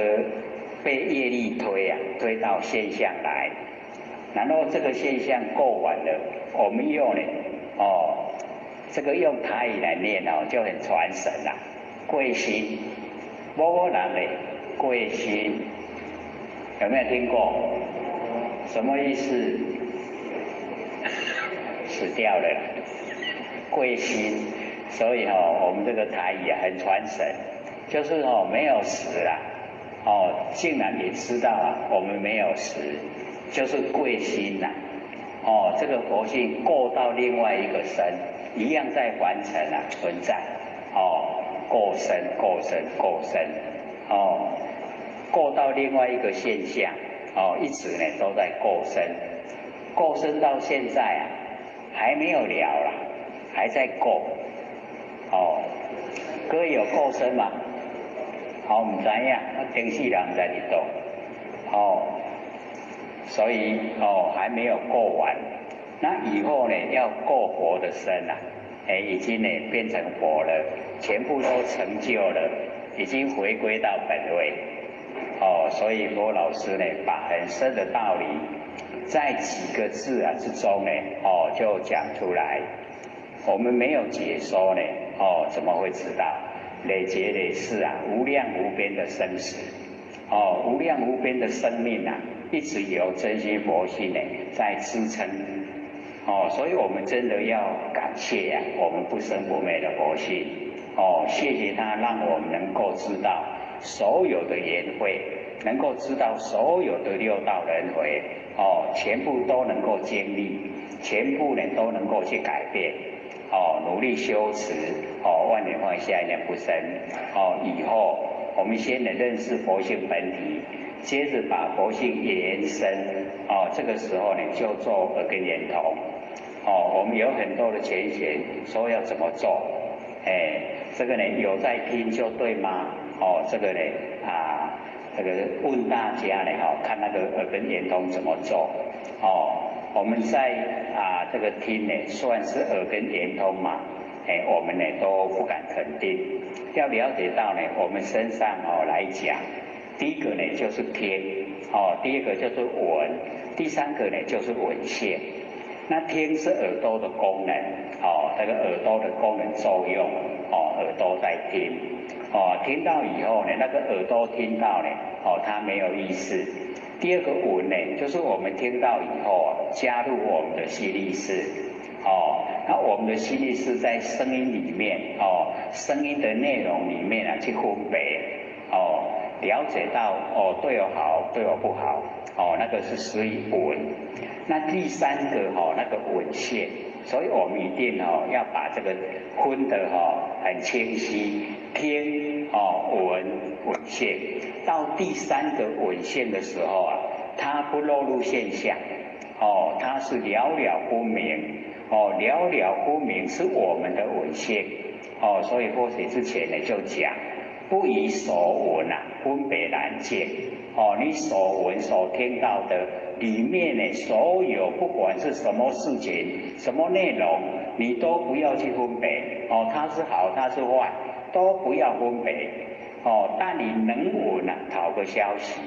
被業力推啊，推到現象來，然後這個現象過完了，我們又呢，哦，這個用台語來念哦，就很傳神啦。過身，某某人的過身，有沒有聽過？什麼意思？死掉了，過身，所以哦，我們這個台語啊很傳神，就是哦沒有死啦，哦竟然也知道啊我們沒有死，就是過身啦，哦這個佛性過到另外一個身，一樣在凡塵啊存在，哦過身過身過身，哦過到另外一個現象，哦一直呢都在過身，過身到現在啊。還沒有了啦，還在過。哦，各位有過身嗎？好，毋知影，我頂世人毋知佇佗。哦，所以哦還沒有過完。那以後呢，要過佛的身啊，哎，已經呢變成佛了，全部都成就了，已經回歸到本位。哦，所以郭老師呢，把很深的道理，在幾個字啊之中呢，哦，就講出來。我們沒有解說呢，哦，怎麼會知道？累劫累世啊，無量無邊的生死，哦，無量無邊的生命啊，一直有真心佛性呢在支撐。哦，所以我們真的要感謝啊，我們不生不滅的佛性。哦，謝謝他讓我們能夠知道所有的緣會，能夠知道所有的六道輪迴，哦，全部都能夠經歷，全部呢都能夠去改變。哦，努力修持，哦，萬念放下，一念不生。哦，以後我們先來認識佛性本體，接着把佛性延伸。哦，這個時候呢就做耳根圓通。哦，我們有很多的淺顯，說要怎麼做？哎，這個呢有在聽就對嗎？哦，這個呢啊，這個問大家呢，哈，看那個耳根圓通怎麼做？哦，我們在啊這個聽呢，算是耳根圓通嘛？哎，我們呢都不敢肯定。要了解到呢，我們身上哦來講，第一個呢就是聽，哦，第二個就是聞，第三個呢就是聞性。那聽是耳朵的功能，哦，這個耳朵的功能作用，哦，耳朵在聽，哦，聽到以後呢，那個耳朵聽到呢，哦，它沒有意識。第二個聞呢，就是我們聽到以後啊，加入我們的心意識，哦，那我們的心意識在聲音裡面，哦，聲音的內容裡面啊去分別，哦，了解到哦對我好，對我不好，哦，那個是屬於聞。那第三個哦，那個聞性，所以我們一定哦要把這個分得哦很清晰，聽哦聞聞性，到第三個聞性的時候啊，它不落入現象，哦，它是了了分明，哦，了了分明是我們的聞性，哦，所以佛學之前呢就講，不以所聞啊分別難見，哦，你所聞所聽到的裡面呢，所有不管是什麼事情、什麼內容，你都不要去分別，哦，它是好，它是壞，都不要分別，哦，但你能聞啊，討個消息，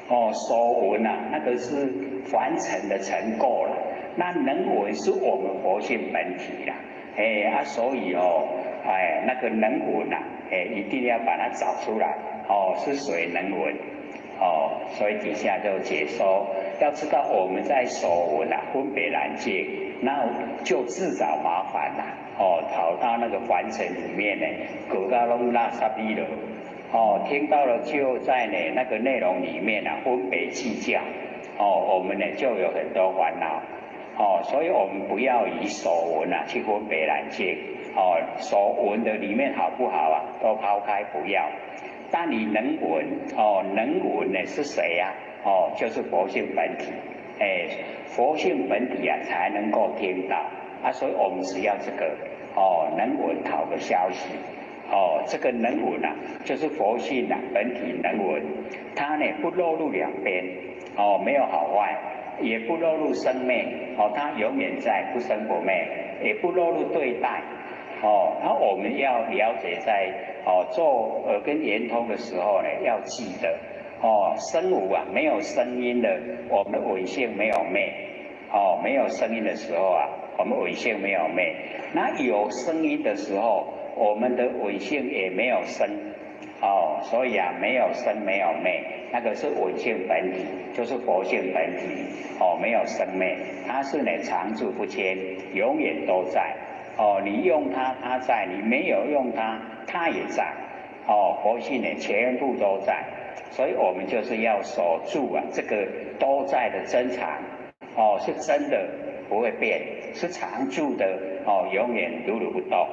哦，所聞啊，那個是凡塵的塵垢了，那能聞是我們佛性本體啦，哎啊，所以哦，哎，那個能聞啊，哎，一定要把它找出來，哦，是誰能聞？哦，所以底下就解說，要知道我們在所聞啊，分別難見，那就自找麻煩啦。哦，跑到那個凡塵裡面呢，個個攏垃圾米了。哦，聽到了就在呢那個內容裡面啊，分別計較。哦，我們呢就有很多煩惱。哦，所以我們不要以所聞啊去分別難見。哦，所聞的裡面好不好啊，都拋開不要。但你能聞哦，能聞呢是誰呀？哦，就是佛性本體，哎，佛性本體啊才能夠聽到啊，所以我們只要這個哦，能聞討個消息哦，這個能聞啊，就是佛性啊本體能聞，它呢不落入兩邊哦，沒有好壞，也不落入生滅哦，它永遠在不生不滅，也不落入對待。哦，那我們要了解在哦做耳根圓通的時候呢，要記得哦，聲無啊沒有聲音的，我們的聞性沒有滅。哦，沒有聲音的時候啊，我們聞性沒有滅。那有聲音的時候，我們的聞性也沒有生。哦，所以啊，沒有生沒有滅，那個是聞性本體，就是佛性本體。哦，沒有生滅，它是呢常住不遷，永遠都在。哦，你用它，它在；你沒有用它，它也在。哦，佛性呢，全部都在，所以我們就是要守住啊，這個都在的真常。哦，是真的不會變，是常住的。哦，永遠如如不動。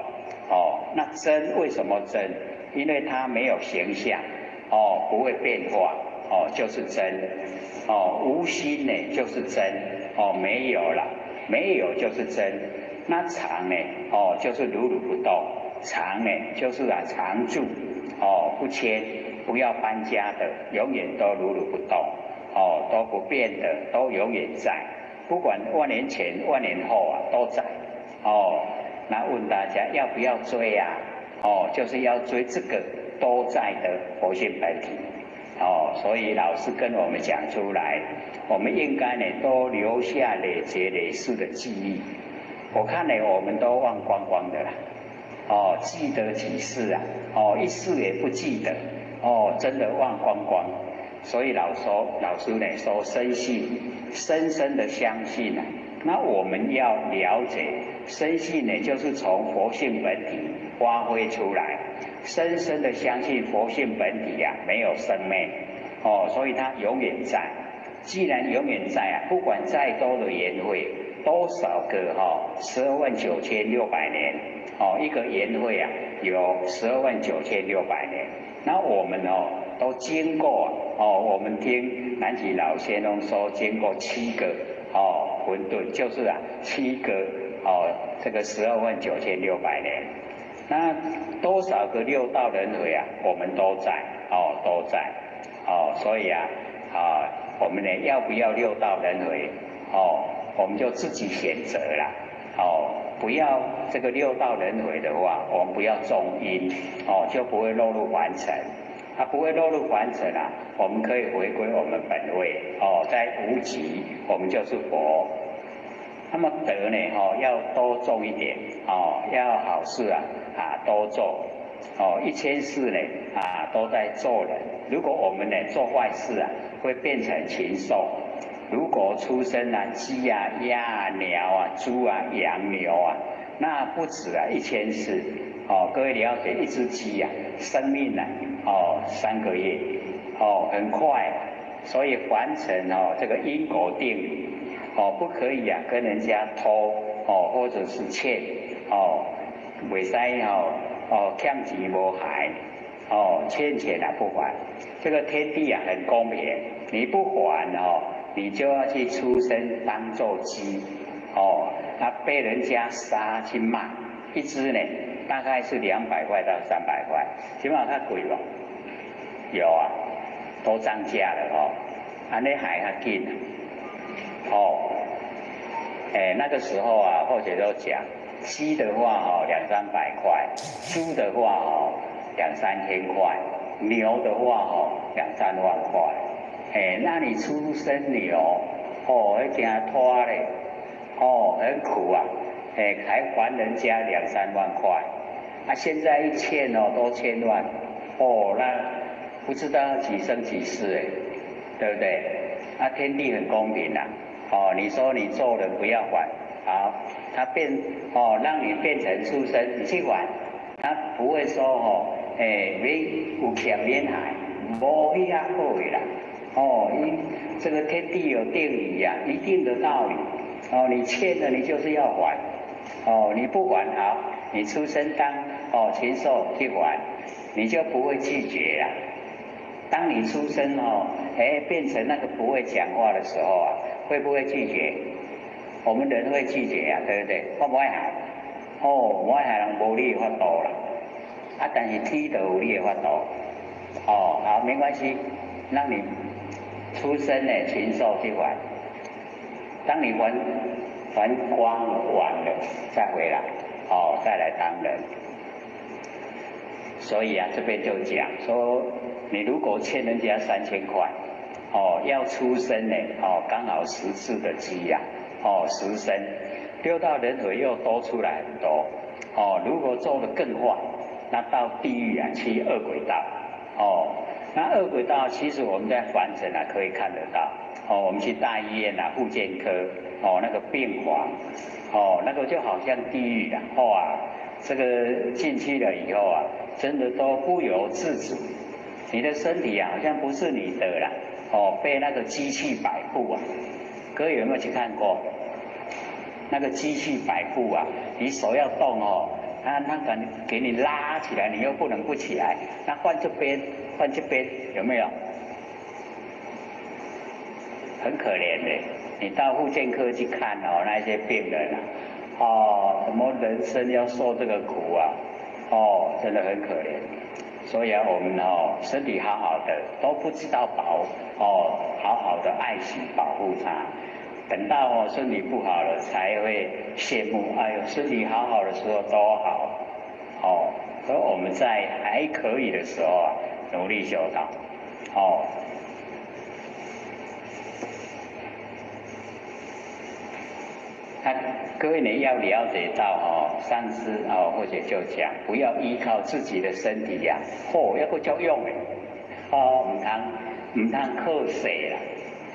哦，那真為什麼真？因為它沒有形象，哦，不會變化，哦，就是真。哦，無心呢，就是真。哦，沒有了，沒有就是真。那常呢？哦，就是如如不動。常呢，就是啊常住，哦，不遷，不要搬家的，永遠都如如不動，哦，都不變的，都永遠在，不管萬年前、萬年後啊，都在。哦，那問大家要不要追啊？哦，就是要追這個都在的佛性本體。哦，所以老師跟我們講出來，我們應該呢都留下累劫累世的記憶。我看呢，我們都忘光光的啦。哦，記得幾世啊？哦，一世也不記得。哦，真的忘光光。所以老師呢說深信，深深的相信啊。那我們要了解深信呢，就是從佛性本體發揮出來，深深的相信佛性本體啊，沒有生滅哦，所以它永遠在。既然永遠在啊，不管再多的緣會，多少個哈，12萬9600年哦，一個緣會啊，有十二萬九千六百年。那我們哦都經過哦，我們聽南極老仙翁說，經過七個哦混沌，就是啊七個哦這個十二萬九千六百年。那多少個六道輪迴啊，我們都在哦，都在哦，所以啊，我們呢要不要六道輪迴？哦，我們就自己選擇啦。哦，不要這個六道輪迴的話，我們不要種因，哦，就不會落入凡塵。啊，不會落入凡塵啊，我們可以回歸我們本位。哦，在無極，我們就是佛。那麼德呢？哦，要多種一點，哦，要好事啊，啊，多做。哦，一千世呢，啊，都在做人。如果我們呢做壞事啊，會變成禽獸。如果出生啊，雞啊、鴨啊、鳥啊、豬啊、羊、牛啊，那不止啊一千世。哦，各位了解，一隻雞啊，生命啊，哦，3個月，哦，很快。所以凡塵哦，這個因果定理，哦，不可以啊跟人家偷哦，或者是欠哦，袂使哦，哦欠錢無還，哦欠錢啊不還，這個天地啊很公平，你不還哦，你就要去出生當做雞，哦，啊被人家殺去賣，一隻呢大概是200塊到300塊，起碼較貴無？有啊，都漲價了哦，按呢還較緊哦，哎那個時候啊，或者都講雞的話哦兩三百塊，豬的話哦兩三千塊，牛的話哦兩三萬塊。哎，那你出生牛，哦，會驚拖咧，哦，很苦啊，哎，還還人家兩三萬塊，啊，現在一欠哦多千萬，哦，那不知道幾生幾世哎，對不對？啊，天地很公平呐，哦，你說你做人不要還，好，他變哦，讓你變成畜生，你去還，他不會說哦，哎，你有欠免還，無遐好的啦。哦，因這個天地有定理呀，一定的道理。哦，你欠了，你就是要還。哦，你不還好，你出生當哦禽獸去還，你就不會拒絕啦。當你出生哦，哎變成那個不會講話的時候啊，會不會拒絕？我們人會拒絕啊，對不對？我無愛還，哦，無愛還人無你的法度啦。啊，但是天就有你的法度。哦，好，沒關係，讓你出生呢，禽獸去還。當你還光完了，再回來，哦，再來當人。所以啊，這邊就講說，你如果欠人家3000塊，哦，要出生呢，哦，剛好10次的雞呀，哦，10生，六道輪迴又多出來很多，哦，如果做得更壞，那到地獄啊，去餓鬼道，哦。那餓鬼道其實我們在凡塵啊可以看得到，哦，我們去大醫院啊，復健科，哦，那個病房，哦，那個就好像地獄啊，哇，這個進去了以後啊，真的都不由自主，你的身體啊好像不是你的啦，哦，被那個機器擺布啊，各位有沒有去看過？那個機器擺布啊，你手要動哦，他敢給你拉起來，你又不能不起來，那換這邊。換這邊有沒有？很可憐的，你到復健科去看哦，那些病人啊，哦，怎麼人生要受這個苦啊？哦，真的很可憐。所以啊，我們哦，身體好好的都不知道保哦，好好的愛惜保護它。等到哦身體不好了，才會羨慕。哎呦，身體好好的時候多好哦。而我們在還可以的時候啊，努力修道，哦。那各位你要了解到哦，上次哦或者就講，不要依靠自己的身體呀，哦，猶閣足勇的，哦，毋通毋通靠勢啦，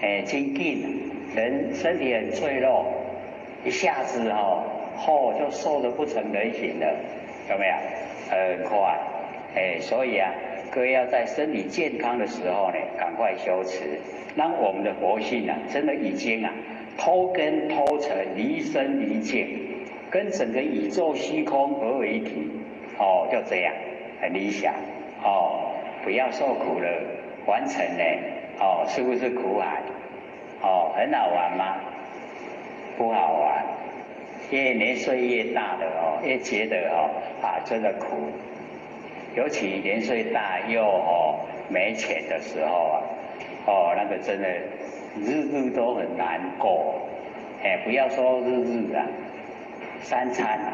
哎，真緊，人身體很脆弱，一下子哈，哦就瘦得不成人形了，有沒有？很快，哎，所以啊，各位要在身體健康的時候呢，趕快修持，讓我們的佛性啊，真的已經啊，脫根脫塵，離身離境，跟整個宇宙虛空合為一體，哦，就這樣，很理想，哦，不要受苦了，完成呢，哦，是不是苦海？哦，很好玩嗎？不好玩，越年歲越大的哦，越覺得哦，啊，真的苦。尤其年歲大又哦沒錢的時候啊，哦，那個真的日日都很難過。哎，不要說日日啊，三餐啊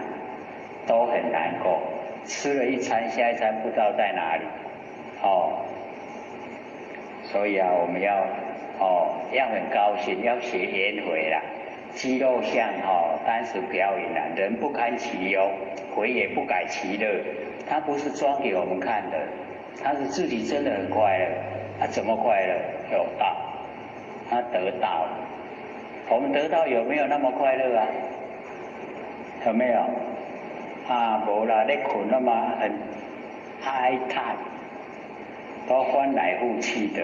都很難過。吃了一餐，下一餐不知道在哪裡。哦，所以啊，我們要哦要很高興，要學顏回啦。肌肉相哈，單是表演啦，人不堪其憂，回也不改其樂。他不是裝給我們看的，他是自己真的很快樂。他怎麼快樂？有道，他得到了。我們得到有沒有那麼快樂啊？有沒有？啊，無啦，咧睏那麼很哀嘆，都翻來覆去的，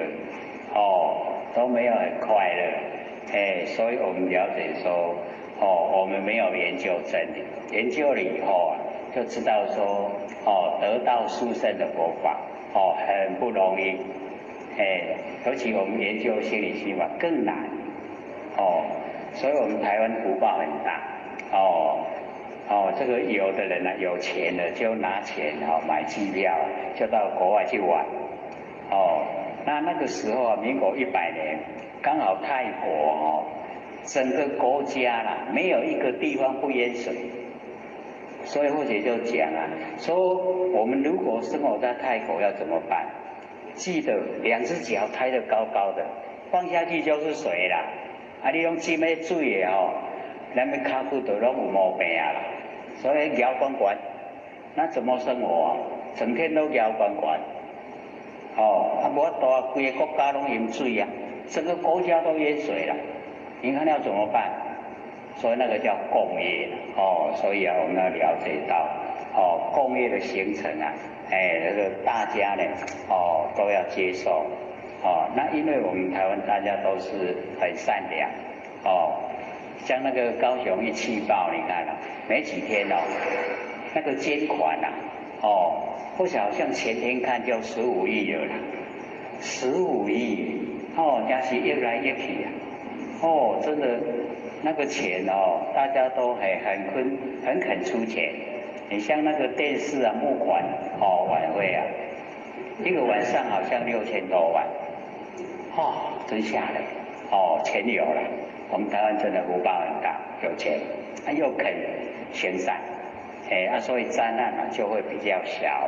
哦，都沒有很快樂。哎，所以我們了解說，哦，我們沒有研究真理，研究了以後啊，就知道說，哦，得到殊勝的佛法，哦，很不容易，哎，尤其我們研究心理心法更難，哦，所以我們台灣福報很大，哦，哦，這個有的人呢，有錢的就拿錢哦買機票，就到國外去玩，哦，那那個時候啊，民國100年，剛好泰國哦，整個國家啦，沒有一個地方不淹水，所以或者就講啊，說我們如果生活在泰國要怎麼辦？記得兩隻腳抬得高高的，放下去就是水啦。啊，你攏浸彼水的哦，咱的跤骨都攏有毛病啊啦。所以搖滾滾，那怎麼生活啊？整天都搖滾滾，哦，啊無法度啊，規个國家攏淹水啊。整個國家都淹水了，你看要怎麼辦？所以那個叫共業哦，所以啊，我們要了解到哦，共業的形成啊，哎，那個大家呢，哦，都要接受哦。那因為我們台灣大家都是很善良哦，像那個高雄一氣爆，你看啊，沒幾天哦，那個捐款啊，哦，不曉得像前天看就十五億了啦，十五億。哦，也是越來越去啊！哦，真的那個錢哦，大家都很肯出錢。你像那個電視啊，募款哦晚會啊，一個晚上好像6000多萬，哦，真嚇人！哦，錢有了，我們台灣真的福報很大，有錢，他又肯行善，哎啊，所以災難啊就會比較小。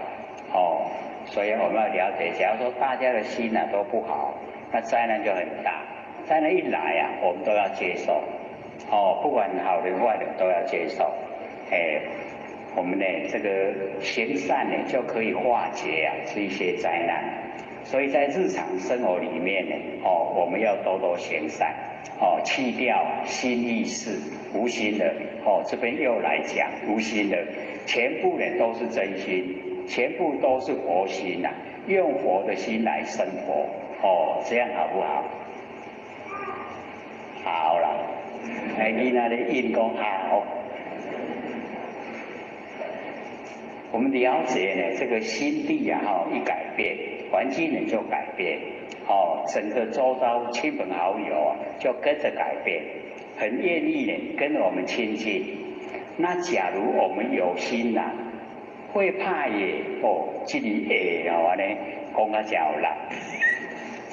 哦，所以我們要了解，假如說大家的心啊都不好，那災難就很大，災難一來啊，我們都要接受，哦，不管好人壞人都要接受，哎，我們呢這個行善呢就可以化解啊這一些災難，所以在日常生活裡面呢，哦，我們要多多行善，哦，去掉心意識無心的，哦，這邊又來講無心的，全部呢都是真心，全部都是佛心吶，用佛的心來生活。哦，這樣好不好？好啦，哎，你那裡應講好。我們了解呢，這個心地啊，哈，一改變，環境呢就改變，哦，整個周遭親朋好友啊，就跟着改變，很願意呢跟我們親近。那假如我們有心吶，會怕也哦，這裡會哦呢，講較真有力。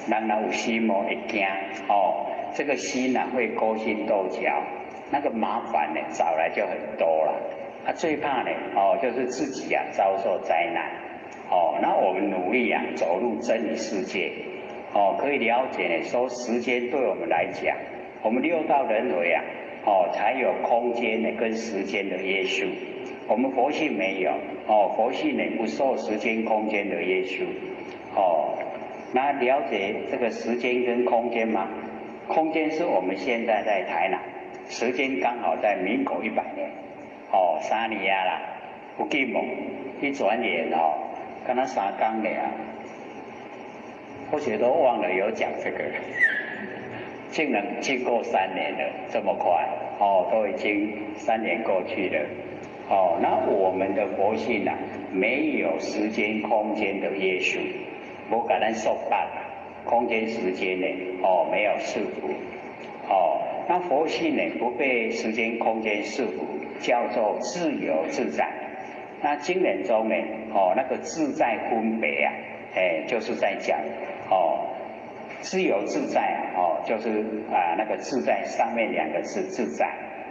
人若有心哦，會驚哦，這個心啊會勾心鬥角，那個麻煩呢找來就很多了。他最怕呢哦，就是自己啊遭受災難哦。那我們努力啊走入真理世界哦，可以了解呢，說時間對我們來講，我們六道輪迴啊哦，才有空間呢跟時間的約束。我們佛性沒有哦，佛性呢不受時間空間的約束哦。那了解这个时间跟空间吗？空间是我们现在在台南，时间刚好在民国100年，哦，3年啊啦，有紧无？一转眼哦，敢若3工尔，或许都忘了有讲这个，竟然经过三年了，这么快，哦，都已经三年过去了，哦，那我们的佛性啊，没有时间空间的约束，无共咱束缚，空间时间呢，哦，没有束缚，哦，那佛性呢，不被时间空间束缚，叫做自由自在。那经典中呢，哦，那个自在分别啊，哎，就是在讲，哦，自由自在啊，哦，就是啊那个自在上面两个字自在，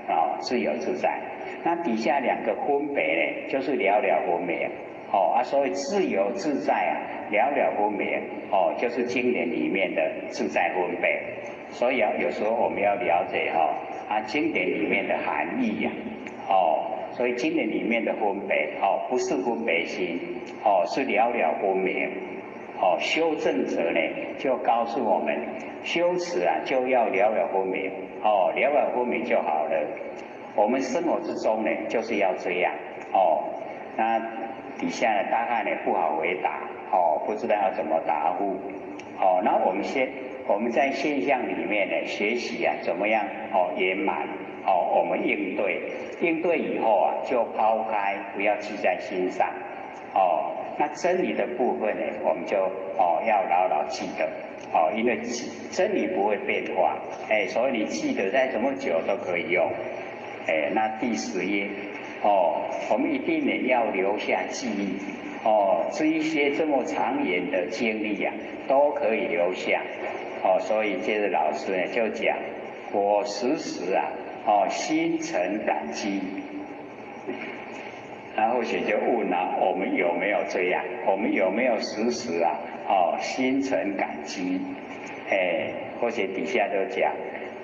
哦，自由自在。那底下两个分别呢，就是了了分明，哦啊，所以自由自在啊，了了分明，哦，就是经典里面的自在分别。所以啊，有时候我们要了解哈，啊，经典里面的含义呀，哦，所以经典里面的分别，哦，不是分别心，哦，是了了分明，哦，修证者呢，就告诉我们，修持啊，就要了了分明，哦，了了分明就好了。我们生活之中呢，就是要这样，哦，那底下呢，大概呢不好回答，哦，不知道要怎么答复，哦，那我们先。我们在现象里面呢，学习啊，怎么样哦圆满哦，我们应对应对以后啊，就抛开，不要记在心上哦。那真理的部分呢，我们就哦要牢牢记得哦，因为真理不会变化，哎，所以你记得再怎么久都可以用。哎，那第10页哦，我们一定呢要留下记忆哦，这一些这么长远的经历呀，都可以留下。哦，所以接着老师呢就讲，我时时啊，哦，心存感激。然后写就问了，我们有没有这样？我们有没有时时啊，哦，心存感激？哎，或者底下就讲，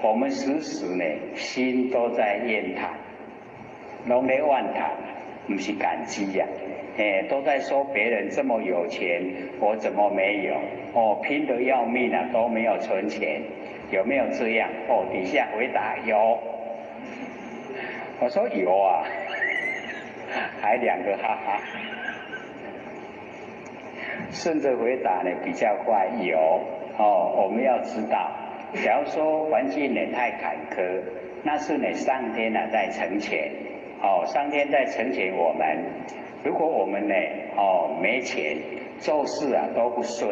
我们时时呢，心都在怨叹，攏咧怨叹，毋是感激呀。哎，都在说别人这么有钱，我怎么没有？哦，拼得要命啊，都没有存钱，有没有这样？哦，底下回答有。我说有啊，还两个哈哈。顺着回答呢比较快，有。哦，我们要知道，假如说环境呢太坎坷，那是呢上天呢在成全，哦，上天在成全我们。如果我们呢，哦，没钱，做事啊都不顺，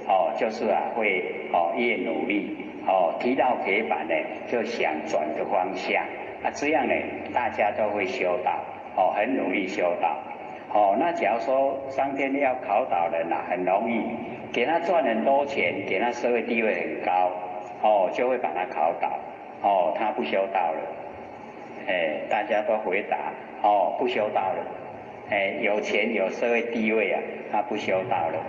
哦，就是啊会哦越努力，哦踢到铁板呢就想转个方向，啊这样呢大家都会修道，哦很努力修道，哦那假如说上天要考倒人呐，很容易，给他赚很多钱，给他社会地位很高，哦就会把他考倒，哦他不修道了，哎大家都回答，哦不修道了。哎，有钱有社会地位啊，他不修道了，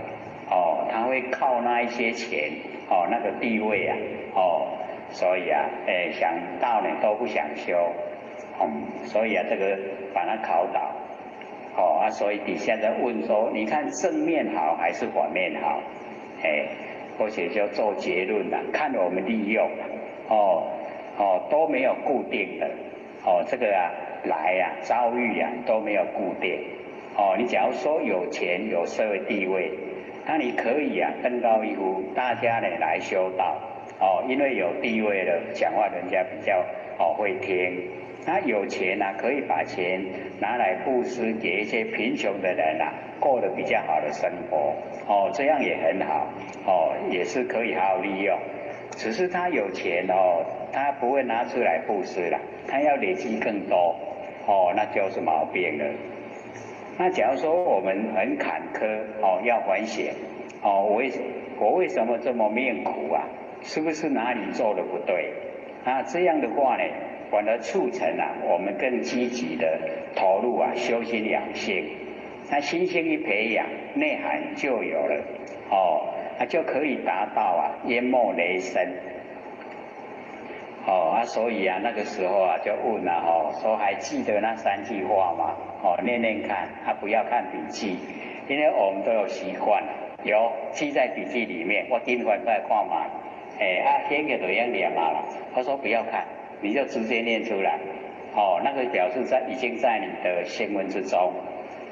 哦，他会靠那一些钱，哦，那个地位啊，哦，所以啊，哎，想道呢都不想修，所以啊，这个把他考倒，哦啊，所以底下在问说，你看正面好还是反面好？哎，或者就做结论了，看我们利用，哦哦都没有固定的，哦这个啊。来呀，遭遇呀都没有固定，哦，你假如说有钱有社会地位，那你可以啊登高一呼，大家呢来修道，哦，因为有地位了，讲话人家比较哦会听。那有钱呢，可以把钱拿来布施给一些贫穷的人啊，过得比较好的生活，哦，这样也很好，哦，也是可以好好利用。只是他有钱哦，他不会拿出来布施了，他要累积更多。哦，那就是毛病了。那假如说我们很坎坷哦，要反省哦，我为什么这么命苦啊？是不是哪里做的不对？那这样的话呢，反而促成啊，我们更积极的投入啊，修心养性。那心性一培养，内涵就有了哦，那就可以达到啊，淹没雷声。哦啊，所以啊，那个时候啊，就问了哦，说还记得那三句话吗？哦，念念看，啊，不要看笔记，因为我们都有习惯。有記在筆記裡面，我緊翻來看嘛。哎啊，顯個就用念嘛了。他說不要看，你就直接念出來。哦，那個表示在已經在你的聲聞之中。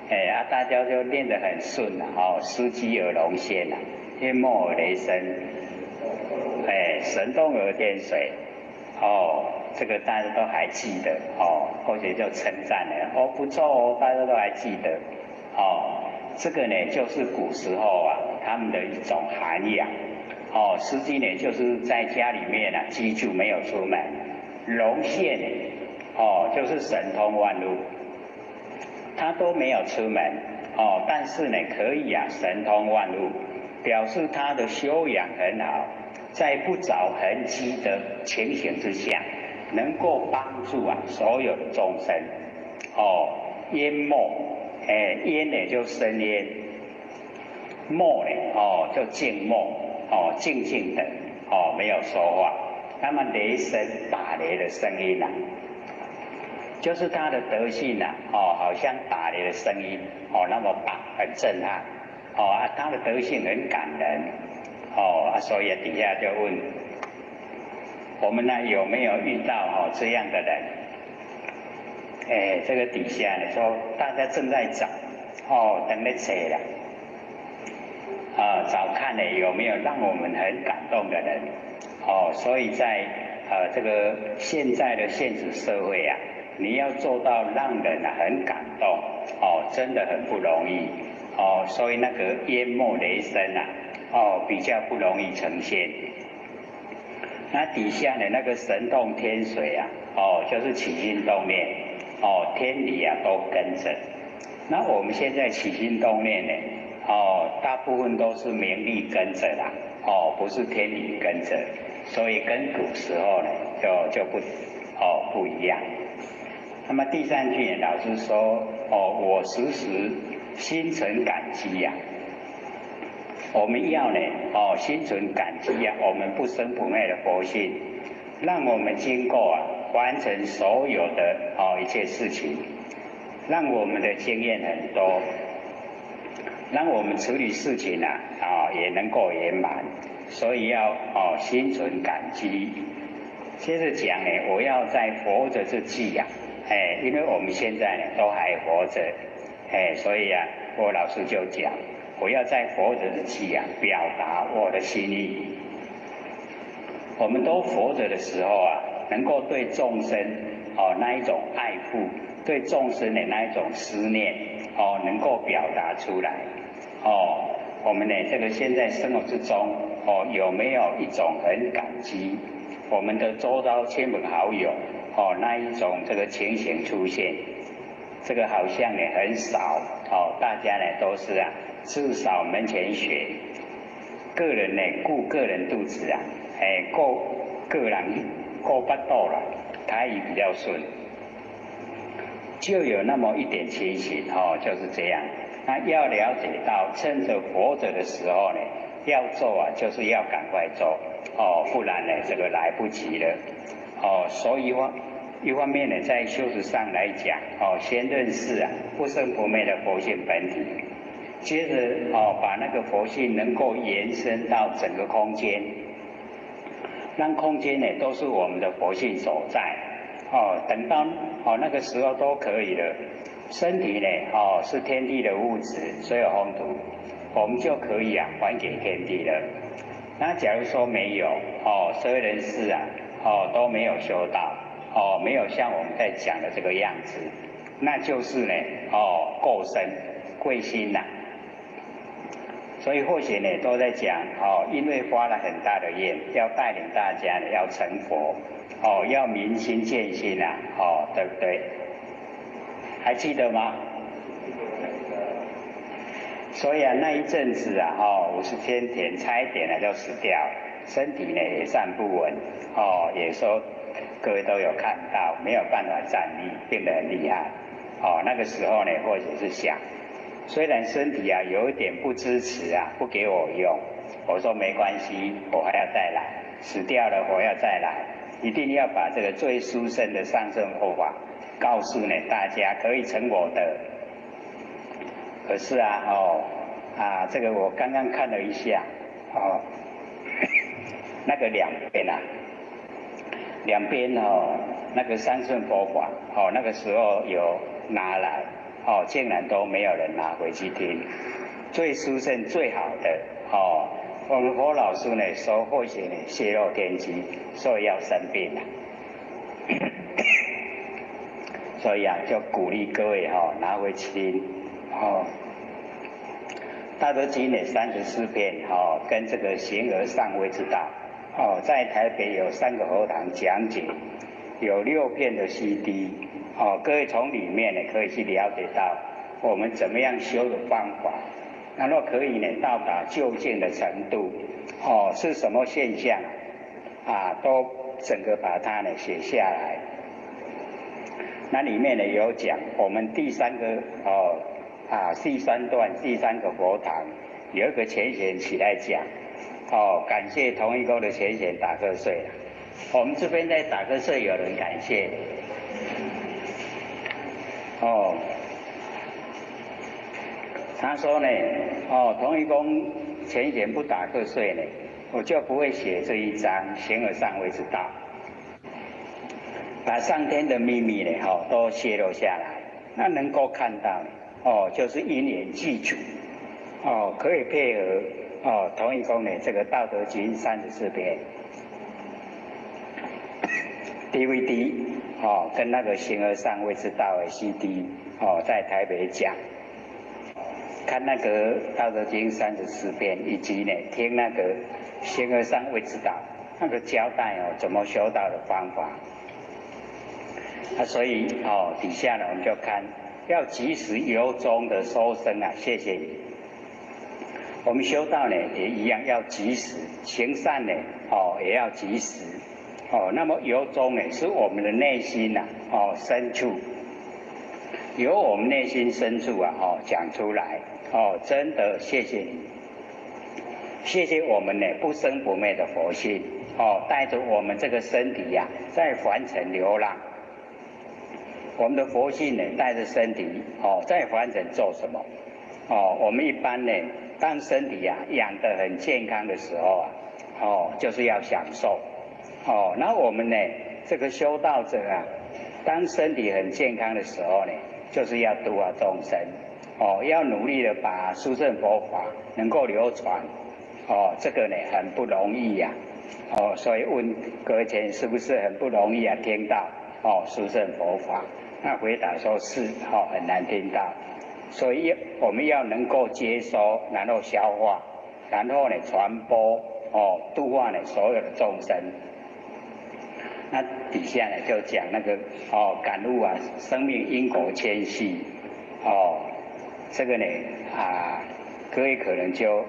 哎啊，大家就念得很順了。哦，斯機而龍現啊，淹沒而雷聲，哎，神動而天水。哦，這個大家都還記得。哦，或者就稱讚了。哦，不錯哦，大家都還記得。哦，這個呢，就是古時候啊，他們的一種涵養。哦，實際呢，就是在家裡面啊居住，沒有出門。龍現呢，哦，就是神通萬物，他都沒有出門。哦，但是呢，可以啊，神通萬物，表示他的修養很好，在不着痕跡的情形之下，能夠幫助啊所有的眾生。哦，淹沒，哎，淹呢就生煙，沒呢，哦就靜默，哦靜靜的，哦沒有說話。那麼雷聲打雷的聲音啊，就是他的德性啊，哦好像打雷的聲音，哦那麼大，很震撼，哦啊他的德性很感人，哦啊所以底下就問，我們呢有沒有遇到哦這樣的人？哎，這個底下呢說大家正在找，哦等咧揣啦，啊找看呢有沒有讓我們很感動的人，哦所以在這個現在的現實社會啊，你要做到讓人啊很感動，哦真的很不容易，哦所以那個淹沒雷聲啊，哦比較不容易呈現。那底下的那個神動天水啊，哦就是起心動念。哦，天理啊都跟着。那我們現在起心動念呢，哦，大部分都是名利跟着啦，哦，不是天理跟着，所以跟古時候呢就不哦不一樣。那麼第三句老師說，哦，我時時心存感激呀。我們要呢，哦，心存感激呀，我們不生不滅的佛性，讓我們經過啊。完成所有的哦一切事情，讓我們的經驗很多，讓我們處理事情啊啊也能夠圓滿，所以要哦心存感激。接着講呢，我要在活着之際呀，哎，因為我們現在呢都還活着，哎，所以啊，我老師就講，我要在活着之際啊，表達我的心意。我們都活着的時候啊，能夠對眾生哦那一種愛護，對眾生的那一種思念哦，能夠表達出來哦。我們呢這個現在生活之中哦，有沒有一種很感激我們的周遭親朋好友哦那一種這個情形出現？這個好像呢很少哦，大家呢都是啊自掃門前雪，個人呢顧個人肚子啊，哎顧個人。顧腹肚啦，台語比較順，就有那麼一點情形哦，就是這樣。那要了解到，趁着活着的時候呢，要做啊，就是要趕快做哦，不然呢，這個來不及了哦。所以話，一方面呢，在修持上來講哦，先認識啊不生不滅的佛性本體，接着哦，把那個佛性能夠延伸到整個空間。讓空間呢都是我們的佛性所在，哦，等到哦那個時候都可以了。身體呢，哦是天地的物質，所有風土，我們就可以啊還給天地了。那假如說沒有，哦，所有人事啊，哦都沒有修到，哦沒有像我們在講的這個樣子，那就是呢，哦過身貴心吶。所以或許呢都在講哦，因為發了很大的願，要帶領大家呢要成佛，哦要明心見性啊，哦對不對？還記得嗎？所以啊那一陣子啊，哦50天前差一點呢就死掉，身體呢也站不穩，哦也說各位都有看到，沒有辦法站立，病得很厲害，哦那個時候呢或許是想。雖然身體啊有一點不支持啊，不給我用，我說沒關係，我還要再來，死掉了我要再來，一定要把這個最殊勝的上乘佛法告訴呢大家，可以成我的。可是啊，哦，啊，這個我剛剛看了一下，哦，那個兩邊啊，兩邊哦，那個三乘佛法，哦，那個時候有拿來，哦，竟然都沒有人拿回去聽，最殊勝最好的，哦，我們佛老師呢說或許呢泄露天機，所以要生病了。所以啊，就鼓勵各位哈拿回去聽，哦，《道德經》的34篇哦，跟這個形而上位之道，哦，在台北有三個佛堂講解，有六片的 CD，哦，各位從裡面呢可以去了解到我們怎麼樣修的方法，然後可以呢到達究竟的程度，哦，是什麼現象啊？都整個把它呢寫下來。那裡面呢有講我們第三個哦啊第三段第三個佛堂有一個前賢起來講，哦，感謝同一宮的前賢打瞌睡了。我們這邊在打瞌睡，有人感謝。哦，他說呢，哦，同一宮前賢不打瞌睡呢，我就不會寫這一章形而上位之道。把上天的秘密呢，哈，都泄露下來，那能夠看到，哦，就是因緣具足，哦，可以配合哦，同一宮呢這個《道德經》34篇，DVD 哦，跟那個形而上位之道的 CD 哦，在台北講，看那個《道德經》34篇，以及呢聽那個形而上位之道那個交代哦，怎麼修道的方法。啊，所以哦，底下呢我們就看要及時由衷的說聲啊，謝謝你。我們修道呢也一樣要及時，行善呢哦也要及時，哦，那麼由衷呢是我們的內心呐哦深處，由我們內心深處啊哦講出來哦，真的謝謝你，謝謝我們呢不生不滅的佛性哦，帶着我們這個身體呀在凡塵流浪。我們的佛性呢，帶着身體哦，在凡塵做什麼？哦，我們一般呢，當身體啊養得很健康的時候啊，哦，就是要享受。哦，那我們呢，這個修道者啊，當身體很健康的時候呢，就是要度化眾生。哦，要努力的把殊勝佛法能夠流傳。哦，這個呢很不容易呀。哦，所以問各位前是不是很不容易啊？聽到哦，殊勝佛法。那回答說是，哦，很難聽到，所以我們要能夠接收，然後消化，然後呢傳播，哦，度化呢所有的眾生。那底下呢就講那個哦感悟啊，生命因果牽繫，哦，這個呢啊，各位可能就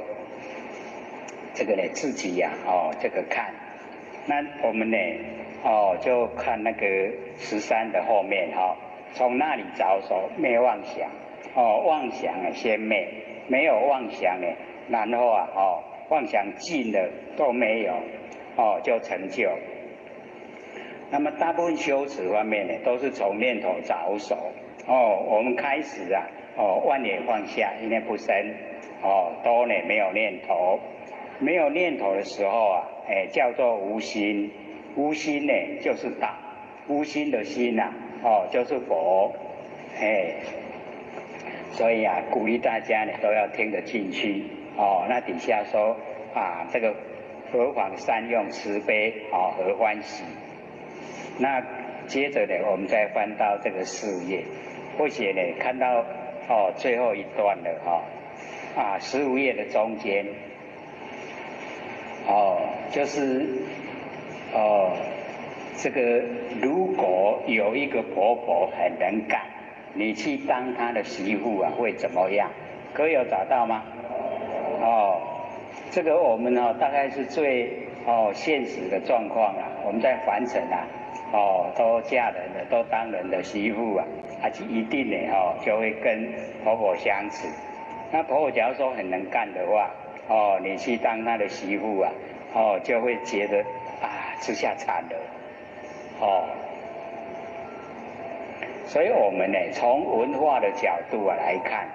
這個呢自己呀，哦，這個看，那我們呢，哦，就看那個13的後面哈。從那裡着手滅妄想，哦，妄想啊先滅，沒有妄想呢，然後啊，哦，妄想盡了都沒有，哦，就成就。那麼大部分修持方面呢，都是從念頭着手，哦，我們開始啊，哦，萬念放下，一念不生，哦，都呢沒有念頭，沒有念頭的時候啊，哎，叫做無心，無心呢就是道，無心的心呐。哦，就是佛，哎，所以啊，鼓勵大家呢都要聽得進去。哦，那底下說啊，這個何妨善用慈悲哦和歡喜。那接着呢，我們再翻到這個4頁，或許呢看到哦最後一段了哈，啊15頁的中間，哦就是哦。這個如果有一個婆婆很能幹，你去當她的媳婦啊，會怎麼樣？各位有找到嗎？哦，這個我們呢，大概是最哦現實的狀況啊。我們在凡塵啊，哦都嫁人了，都當人的媳婦啊，而且一定呢哦就會跟婆婆相處。那婆婆假如說很能幹的話，哦你去當她的媳婦啊，哦就會覺得啊這下慘了。哦，所以我們呢，從文化的角度啊來看，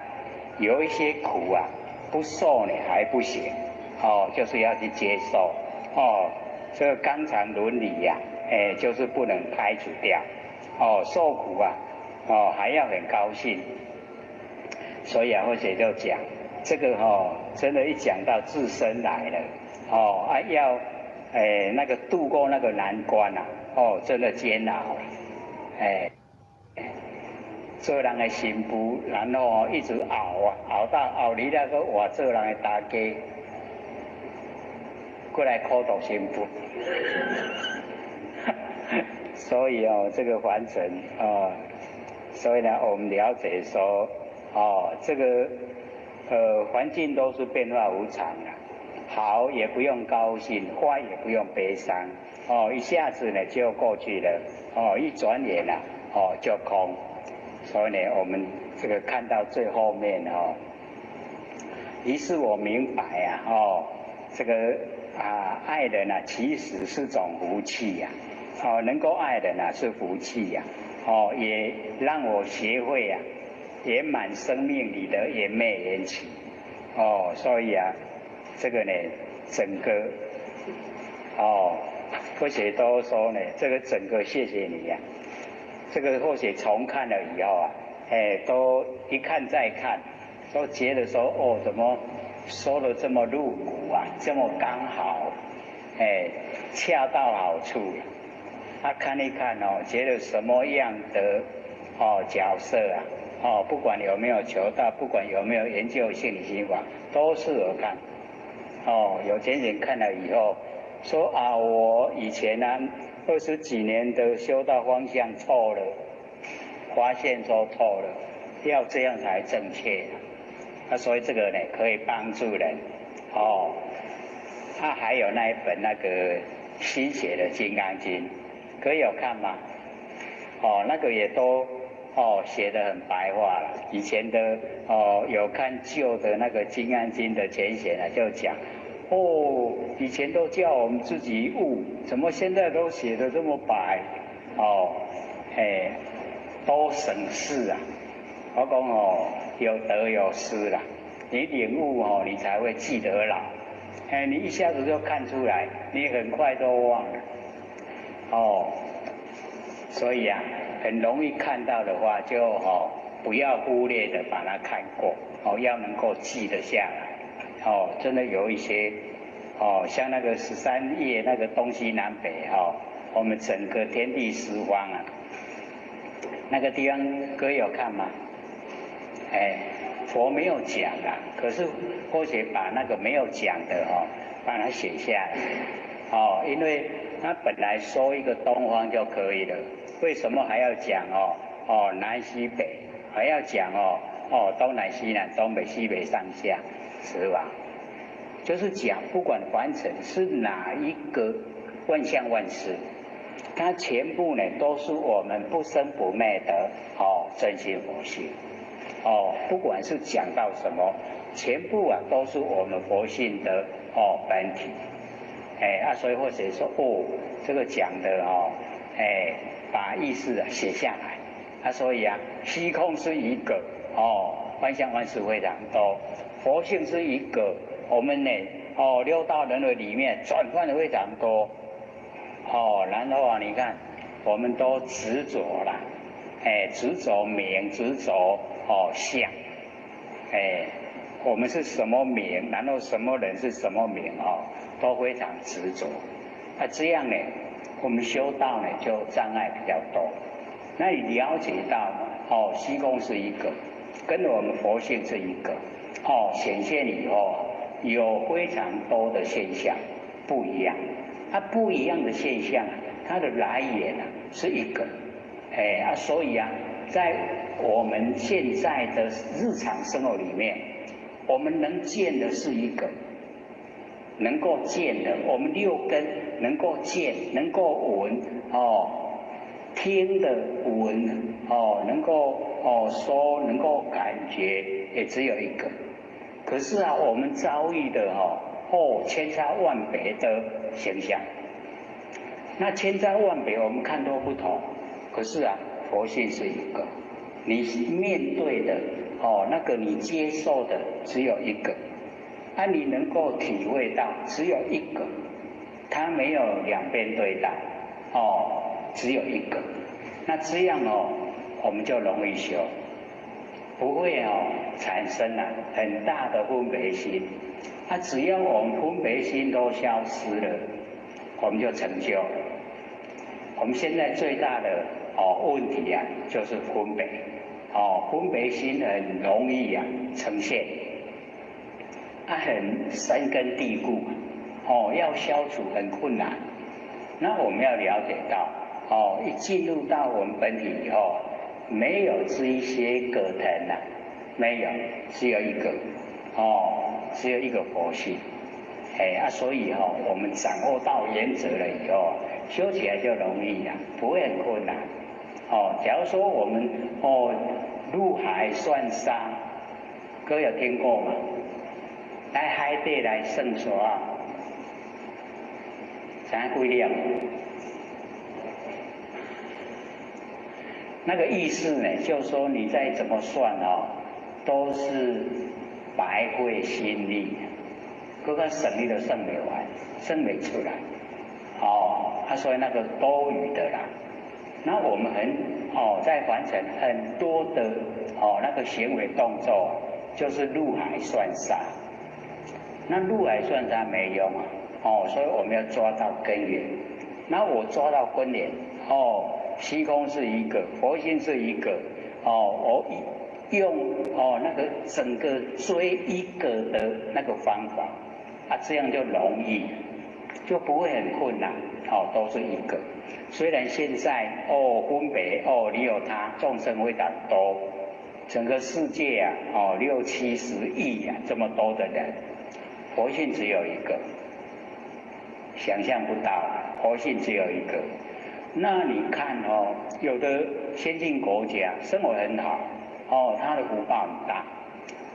有一些苦啊，不受呢还不行，哦，就是要去接受，哦，这个纲常伦理呀，哎，就是不能排除掉，哦，受苦啊，哦，还要很高兴。所以啊，或者就讲这个哦，真的，一讲到自身来了，哦啊，要哎那个度过那个难关呐，哦，真的煎熬，哎，做人的新妇，然后一直熬啊，熬到熬离那个活做人的大家，过来苦毒新妇。所以哦，这个凡尘啊，所以呢，我们了解说，哦，这个环境都是变化无常啊，好也不用高兴，坏也不用悲伤，哦，一下子呢就过去了，哦，一转眼啊，哦就空。所以呢，我们这个看到最后面哦，于是我明白啊，哦，这个啊爱人啊，其实是种福气呀，哦，能够爱人啊是福气呀，哦，也让我学会啊圆满生命里的缘灭缘起，哦，所以啊，这个呢，整个哦，或许都说呢，这个整个谢谢你呀。这个或许重看了以后啊，哎，都一看再看，都觉得说哦，怎么说的这么入骨啊，这么刚好，哎，恰到好处。他看一看哦，觉得什么样的哦角色啊，哦，不管有没有求道，不管有没有研究心理心法，都适合看。哦，有钱人看了以后说啊，我以前呢，二十几年的修道方向错了，发现说错了，要这样才正确。啊，所以这个呢可以帮助人。哦，他还有那一本那个新写的《金刚经》，可以有看吗？哦，那个也都哦写的很白话了。以前的哦有看旧的那个《金刚经》的简写呢，就讲，哦，以前都叫我们自己悟，怎么现在都写的这么白？哦，哎，都省事啊！我讲哦，有得有失啦。你领悟哦，你才会记得牢。哎，你一下子就看出来，你很快都忘了。哦，所以啊，很容易看到的话，就哦，不要忽略的把它看过，哦，要能够记得下来。哦，真的有一些，哦，像那个13页那个东西南北哈，我们整个天地十方啊，那个地方各位有看吗？哎，佛没有讲啊，可是或许把那个没有讲的哦，把它写下来，哦，因为他本来说一个东方就可以了，为什么还要讲哦？哦，南西北，还要讲哦，哦，东南西南，东北西北上下。是吧？就是讲，不管凡尘是哪一个万象万事，它全部呢都是我们不生不灭的哦真心佛性哦，不管是讲到什么，全部啊都是我们佛性的哦本体。哎啊，所以或者说哦，这个讲的哦，哎，把意思啊写下来啊，所以啊，虚空是一个哦，万象万事非常多。佛性是一个，我们呢，哦，六道轮回里面转换的非常多，哦，然后啊，你看，我们都执着了，哎，执着名，执着哦相，哎，我们是什么名，然后什么人是什么名哦，都非常执着。那这样呢，我们修道呢就障碍比较多。那你了解到哦，虚空是一个，跟我们佛性是一个。哦，显现以后有非常多的现象不一样，它不一样的现象，它的来源啊是一个，哎啊，所以啊，在我们现在的日常生活里面，我们能见的是一个，能够见的，我们六根能够见，能够闻，哦，听的闻，哦，能够哦说，能够感觉，也只有一个。可是啊，我们遭遇的哈哦，千差万别的现象。那千差万别，我们看都不同。可是啊，佛性是一个，你面对的哦，那个你接受的只有一个。啊，你能够体会到只有一个，它没有两边对待，哦，只有一个，那这样哦，我们就容易修，不会哦产生了很大的分别心。啊，只要我们分别心都消失了，我们就成就了。我们现在最大的问题啊，就是分别，哦，分别心很容易啊呈现。它很深根蒂固，哦，要消除很困难。那我们要了解到，哦，一进入到我们本体以后，没有这一些葛藤呐，没有，只有一个，哦，只有一个佛性，哎啊，所以哈，我们掌握到原则了以后，修起来就容易了，不会很困难。哦，假如说我们哦入海算沙，各位有听过吗？来海底来算沙，知影几粒？那个意思呢，就是说你再怎么算哦，都是白费心力，嗰个算你都算袂完，算袂出来。哦，他说那个多余的啦。那我们很哦，在完成很多的哦那个行为动作，就是入海算沙。那入海算沙没用啊，哦，所以我们要抓到根源。那我抓到根源，哦，虚空是一个，佛性是一个，哦，我用哦那个整个追一个的那个方法，啊，这样就容易，就不会很困难，哦，都是一个。虽然现在哦分别哦你有他，众生非常多，整个世界啊，哦六七十亿啊这么多的人。佛性只有一个，想象不到，佛性只有一个。那你看哦，有的先进国家生活很好，哦，他的福报很大；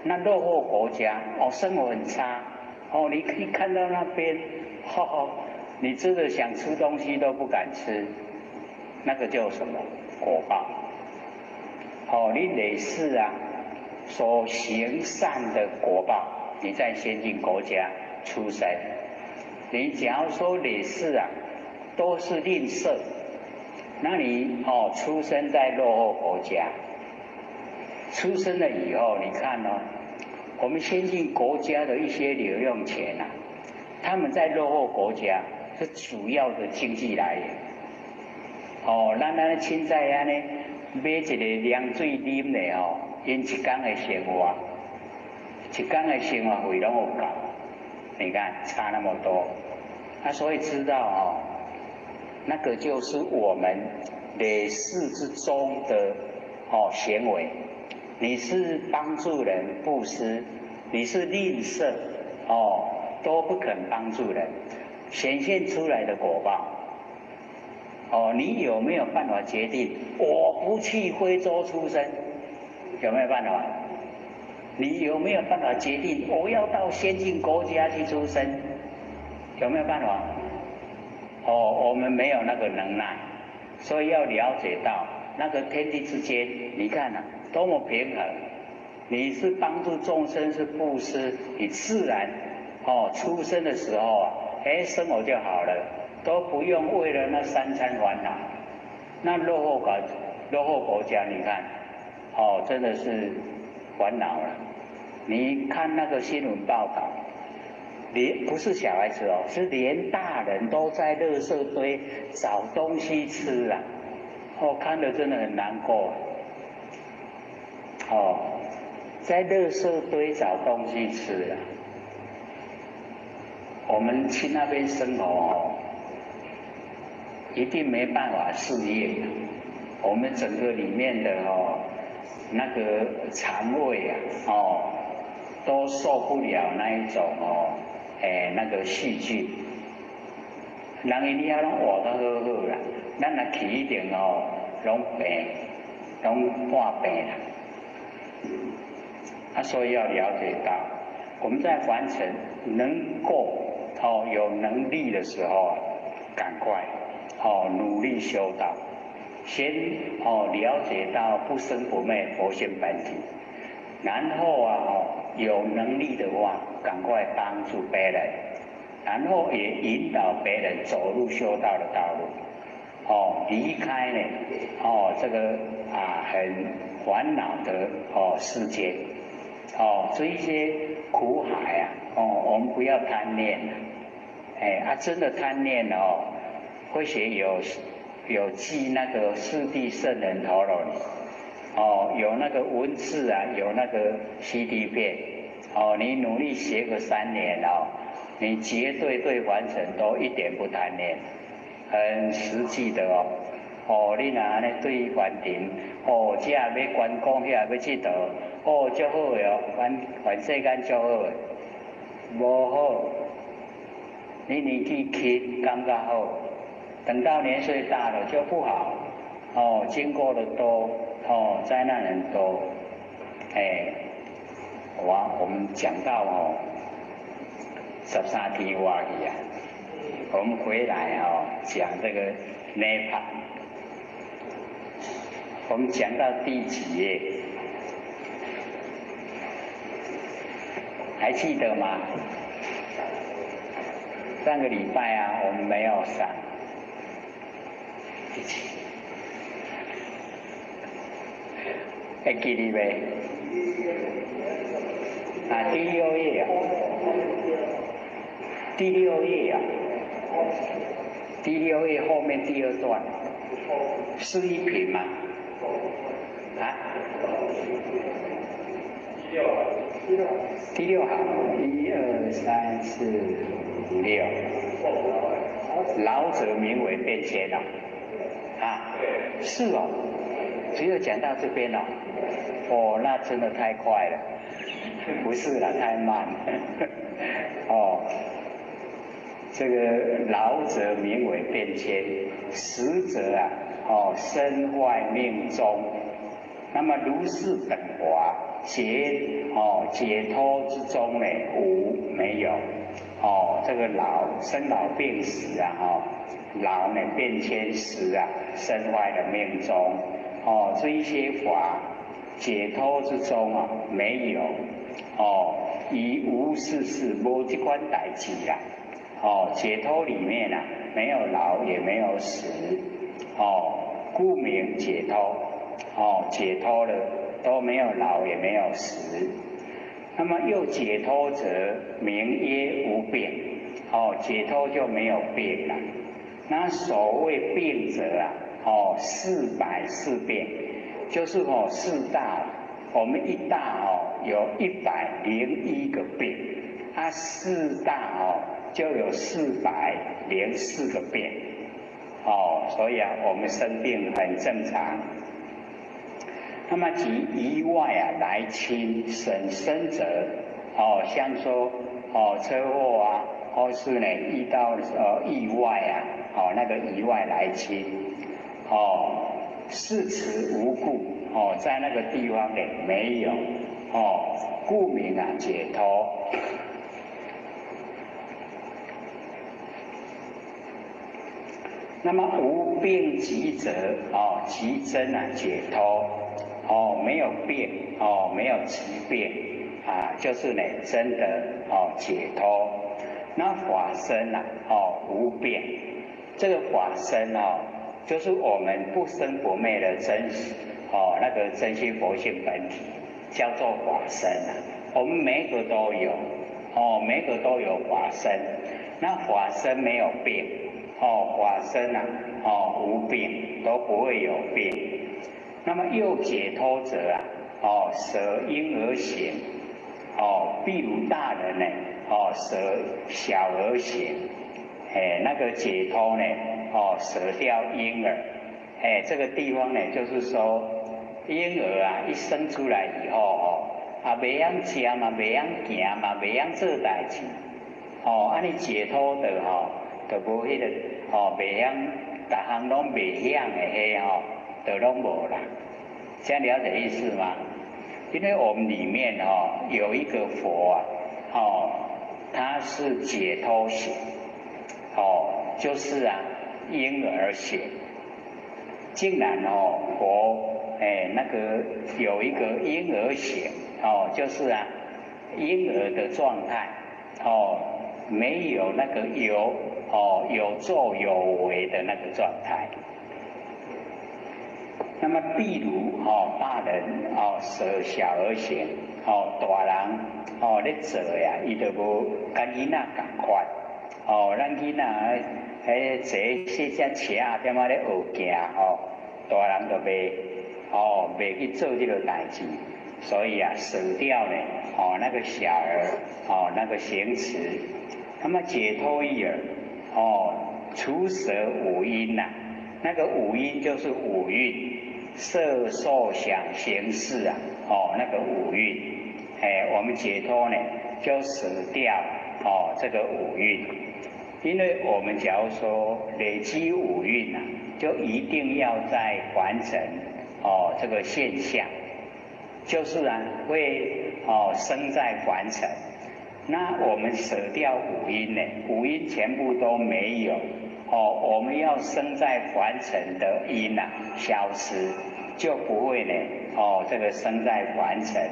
那落后国家哦，生活很差，哦，你可以看到那边，哦，你真的想吃东西都不敢吃，那个叫什么果报？哦，你累世啊所行善的果报。你在先进国家出生，你假如说累世啊都是吝啬，那你哦出生在落后国家，出生了以后，你看哦，我们先进国家的一些零用钱啊，他们在落后国家是主要的经济来源。哦，咱按呢凊彩按呢买一个凉水啉咧吼，𪜶一工的生活。一工的生活费拢有够，你看差那么多，啊，所以知道哦，那个就是我们累世之中的哦行为，你是帮助人布施，你是吝啬哦，都不肯帮助人，显现出来的果报。哦，你有没有办法决定我不去非洲出生？有没有办法？你有没有办法决定我要到先进国家去出生？有没有办法？哦，我们没有那个能耐，所以要了解到那个天地之间，你看啊，多么平衡。你是帮助众生是布施，你自然哦出生的时候啊，哎生活就好了，都不用为了那三餐烦恼。那落后国家，你看哦，真的是烦恼了。你看那个新闻报道，连不是小孩子哦，是连大人都在垃圾堆找东西吃啊！哦，看了真的很难过。哦，在垃圾堆找东西吃啊！我们去那边生活哦，一定没办法适应。我们整个里面的哦，那个肠胃啊，哦，都受不了那一种哦，哎，那个细菌。人𪜶遐拢活得好好啦，咱若去一定哦，拢病，拢破病啦。啊，所以要了解到，我们在凡尘能够哦有能力的时候啊，赶快哦努力修道，先哦了解到不生不灭佛性本体，然后啊哦，有能力的话，赶快帮助别人，然后也引导别人走入修道的道路，哦，离开呢，哦，这个啊很烦恼的哦世界，哦，这一些苦海啊，哦，我们不要贪念，哎啊，真的贪念哦，或许有记那个四谛圣人陀罗尼，哦，有那个文字啊，有那个 CD 片，哦，你努力学个3年哦，你绝对对完成都一点不贪念，很实际的哦。哦，你若按呢对凡尘，哦，这要观光，遐欲𨑨迌，哦，足好的哦，凡凡世间足好的，无好，你年纪轻感觉好，等到年岁大了就不好，哦，经过的多，哦，灾难很多，哎，我们讲到哦，13天外去啊，我们回来哦，讲这个涅槃。我们讲到第几页？还记得吗？上个礼拜啊，我们没有上。第几？还记得没？啊，第六页啊。第六页啊。第六页后面第二段，是一品吗？啊？第六行，第六行，一二三四五六。老者名为变迁哦，啊，是哦，只有讲到这边哦，哦，那真的太快了，不是啦，太慢，哦，这个老者名为变迁，死者啊，哦，身坏命终，那么如是等法解脱之中呢，无没有。哦，这个老生老病死啊，哦，老呢变迁死啊，身坏的命终，哦，这一些法解脱之中啊，没有，哦，以无事事无这款代志啦，哦，解脱里面啊，没有老也没有死，哦，故名解脱，哦，解脱了都没有老也没有死。那么又解脱者，名曰无病，哦，解脱就没有病了。那所谓病者啊，哦，404病，就是哦四大，我们一大哦有101个病，啊四大哦就有404个病，哦，所以啊我们生病很正常。那么其意外啊来侵损身者，哦，像说哦车祸啊，或是呢遇到意外啊，哦那个意外来侵，哦是此无故，哦在那个地方呢没有，哦故名啊解脱。那么无病疾者，哦即真啊解脱。哦，没有病，哦，没有疾病，啊，就是呢，真的哦解脱。那法身啊，哦无病，这个法身哦，就是我们不生不灭的真实，哦那个真心佛性本体，叫做法身啊。我们每个都有，哦每个都有法身。那法身没有病，哦法身啊，哦无病，都不会有病。那么又解脱者啊，哦，舍婴儿行，哦，譬如大人呢，哦，舍小儿行，哎，那个解脱呢，哦，舍掉婴儿，哎，这个地方呢，就是说婴儿啊，一生出来以后哦，啊，袂晓食嘛，袂晓行嘛，袂晓做代志，哦，按呢解脱的吼，就无彼个哦，袂晓，逐项拢袂晓的彼吼。就拢无啦，这样了解意思吗？因为我们里面哦有一个佛啊，哦，他是解脱型，哦，就是啊婴儿型，竟然哦佛哎，那个有一个婴儿形哦，就是啊婴儿的状态哦，没有那个有哦有作有为的那个状态。那么，譬如哦，大人哦舍小儿行哦，大人哦咧做呀，伊就無佮囡仔仝款哦，咱囡仔彼坐細隻車踮仔咧學行吼，大人就袂哦袂去做這個代誌，所以啊捨掉呢哦那個小兒哦那個行持，那麼解脫亦爾哦，除捨五陰呐，那個五陰就是五蘊。色受想行識啊，哦，那個五蘊，哎，我們解脫呢，就捨掉哦這個五蘊，因為我們假如說累積五蘊啊，就一定要在凡塵哦這個現象，就是啊會哦生在凡塵。那我們捨掉五陰呢，五陰全部都沒有。哦，我們要生在凡塵的因啊消失，就不會呢。哦，這個生在凡塵，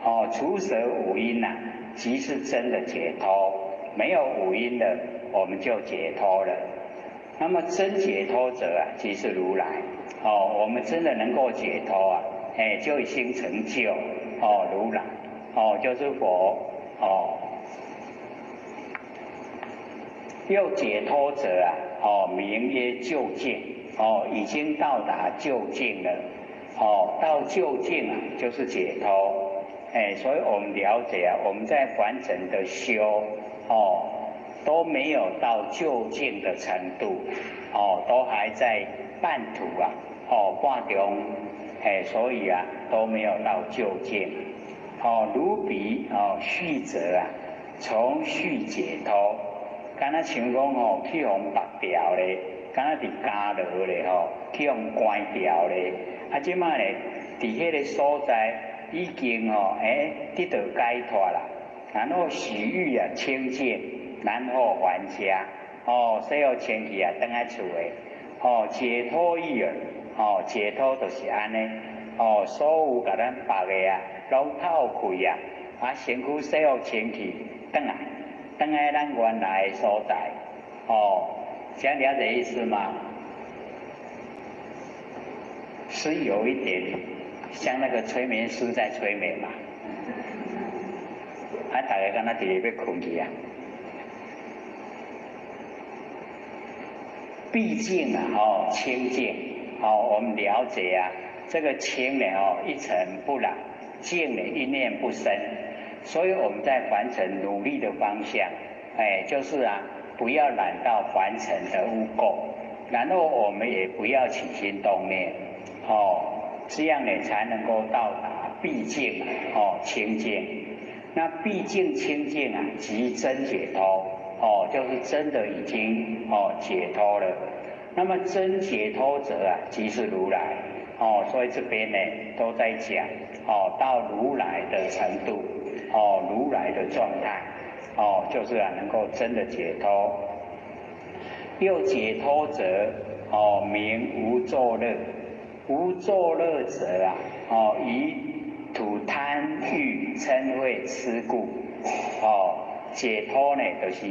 哦，除捨五陰呐，即是真的解脫。沒有五陰的，我們就解脫了。那麼真解脫者啊，即是如來。哦，我們真的能夠解脫啊，哎，就已經成就哦，如來，哦，就是佛，哦。又解脫者啊，哦，名曰究竟，哦，已經到達究竟了，哦，到究竟啊，就是解脫，哎，所以我們了解啊，我們在凡塵的修，哦，都沒有到究竟的程度，哦，都還在半途啊，哦，半中，哎，所以啊，都沒有到究竟，哦，如彼哦續者啊，從續解脫。敢若像講吼，去予縛牢咧，敢若佇監牢咧吼，去予關牢咧。啊，這擺咧，佇彼个所在已經吼，欸，得到解脫啦。然後洗浴啊清淨，然後還家，哦，洗好清氣啊，轉來厝的，哦，解脫亦爾，哦，解脫就是按呢，哦，所有共咱縛的啊，攏透開啊，啊，身軀洗好清氣，轉來。轉來咱原來的所在，哦，這樣了解意思嗎？是有一點像那個催眠師在催眠嘛？啊，大家敢若佇咧欲睏去啊？畢竟啊，哦，清淨，哦，我們了解啊，這個清呢，哦，一塵不染，淨呢，一念不生。所以我們在凡塵努力的方向，哎，就是啊，不要染到凡塵的污垢，然後我們也不要起心動念，哦，這樣呢才能夠到達畢竟哦清淨。那畢竟清淨啊，即真解脫，哦，就是真的已經哦解脫了。那麼真解脫者啊，即是如來，哦，所以這邊呢都在講哦，到如來的程度。哦，如來的狀態，哦，就是啊，能夠真的解脫。又解脫者，哦，名無作樂。無作樂者啊，哦，以吐貪欲嗔恚痴故，哦，解脫呢，就是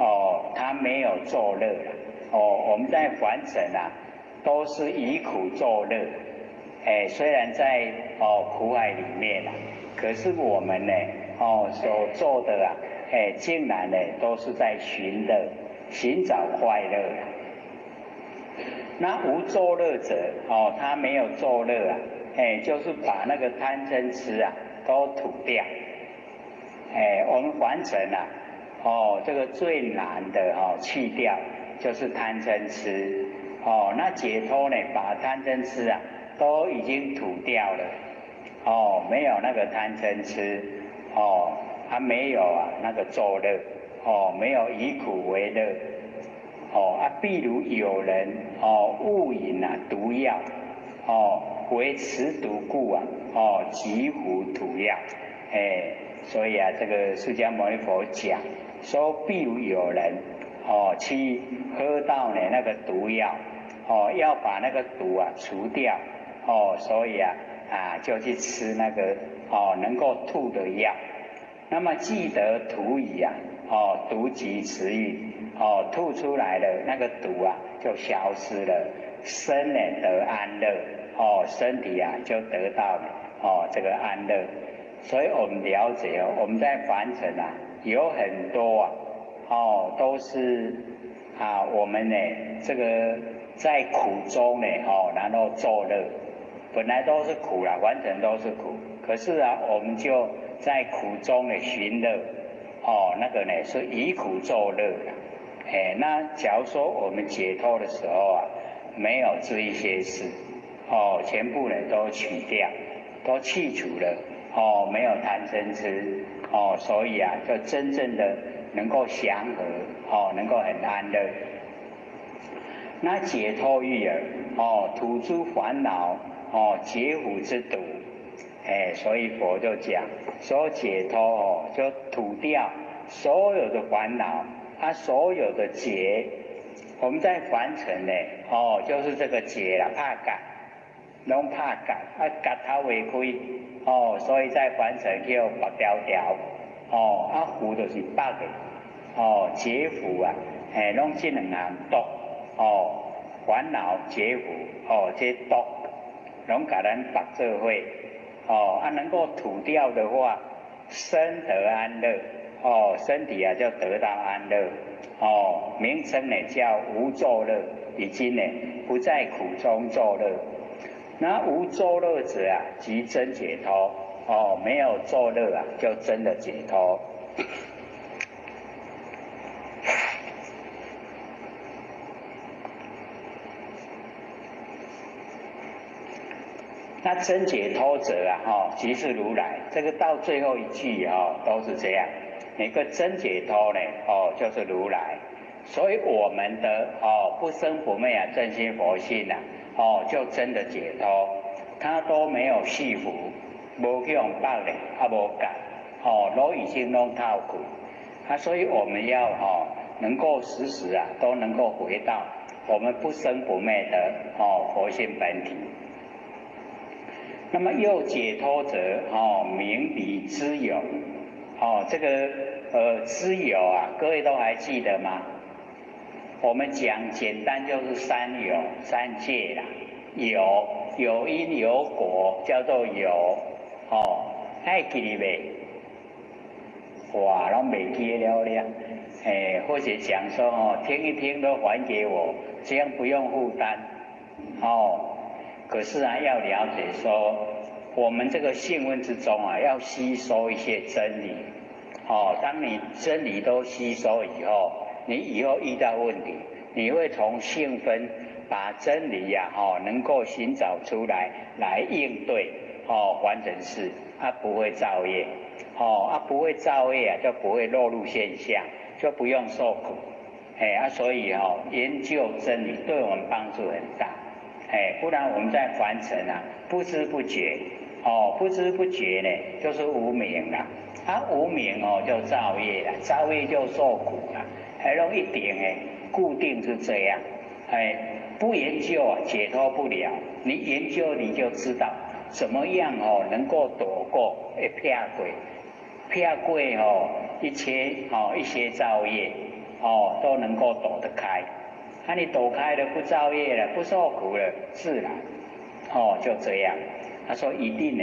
哦，他沒有作樂了。哦，我們在凡塵啊，都是以苦作樂。哎，雖然在哦苦海裡面啊。可是我們呢，哦，所做的啊，哎，竟然呢都是在尋樂，尋找快樂。那無作樂者，哦，他沒有作樂啊，哎，就是把那個貪嗔痴啊都吐掉。哎，我們凡塵啊，哦，這個最難的哦去掉就是貪嗔痴。哦，那解脫呢，把貪嗔痴啊都已經吐掉了。哦，沒有那個貪嗔痴，哦，他沒有啊那個作樂，哦，沒有以苦為樂，哦啊，譬如有人哦誤飲啊毒藥，哦為持毒故啊，哦急服吐藥，哎，所以啊這個釋迦牟尼佛講說，譬如有人哦去喝到呢那個毒藥，哦要把那個毒啊除掉，哦，所以啊就去吃那个能够吐的药。那么记得吐已啊，毒即持愈，吐出来的那个毒啊就消失了，身呢得安乐，身体啊就得到了这个安乐。所以我们了解我们在凡尘啊有很多啊，都是啊我们呢这个在苦中呢，然后作乐，本来都是苦啦，完全都是苦，可是啊我们就在苦中呢寻乐，那个呢是以苦作乐啦。哎，那假如说我们解脱的时候啊，没有这一些事，全部呢都取掉，都去除了，没有贪嗔痴，所以啊，就真正的能够祥和，能够很安乐。那解脱欲尔，吐诸烦恼，解苦之毒。哎，所以佛就讲说解脱就吐掉所有的烦恼，啊，所有的结。我们在凡尘呢，就是这个结啦，怕结，拢怕结，啊，结头未开，所以在凡尘叫缚条条，啊，缚就是缚的，结缚啊，哎，拢这两项毒，烦恼结缚，这毒，拢共咱缚做伙。能够吐掉的话，身得安乐，身体啊就得到安乐，名称呢叫无作乐，已经呢不在苦中作乐。那无作乐者啊，即真解脱，没有作乐啊，就真的解脱。那真解脱者啊，即是如来。这个到最后一句都是这样。每个真解脱呢，就是如来。所以我们的不生不灭啊，真心佛性啊，就真的解脱，他都没有系缚，无去用绑的，啊无结，都已经拢透过。啊，所以我们要能够时时啊，都能够回到我们不生不灭的佛性本体。那么又解脱者，名离知有，这个知有啊，各位都还记得吗？我们讲简单就是三有三界啦，有有因有果叫做有，爱记得未？哇，拢袂记了了，哎，或者讲说听一听都还给我，这样不用负担，可是啊，要了解说，我们这个信问之中啊，要吸收一些真理，当你真理都吸收以后，你以后遇到问题，你会从性分把真理呀，能够寻找出来，来应对，完成事，它不会造业，它不会造业啊，就不会落入现象，就不用受苦，哎啊，所以研究真理对我们帮助很大。哎，不然我们在凡尘啊，不知不觉，不知不觉呢，就是无明啦。啊，无明就造业了，造业就受苦了，还容易定哎，固定是这样。哎，不研究啊，解脱不了。你研究你就知道怎么样能够躲过一撇过，撇过一切一些造业都能够躲得开。那你躲开了，不造业了，不受苦了，自然，就这样。他说一定呢，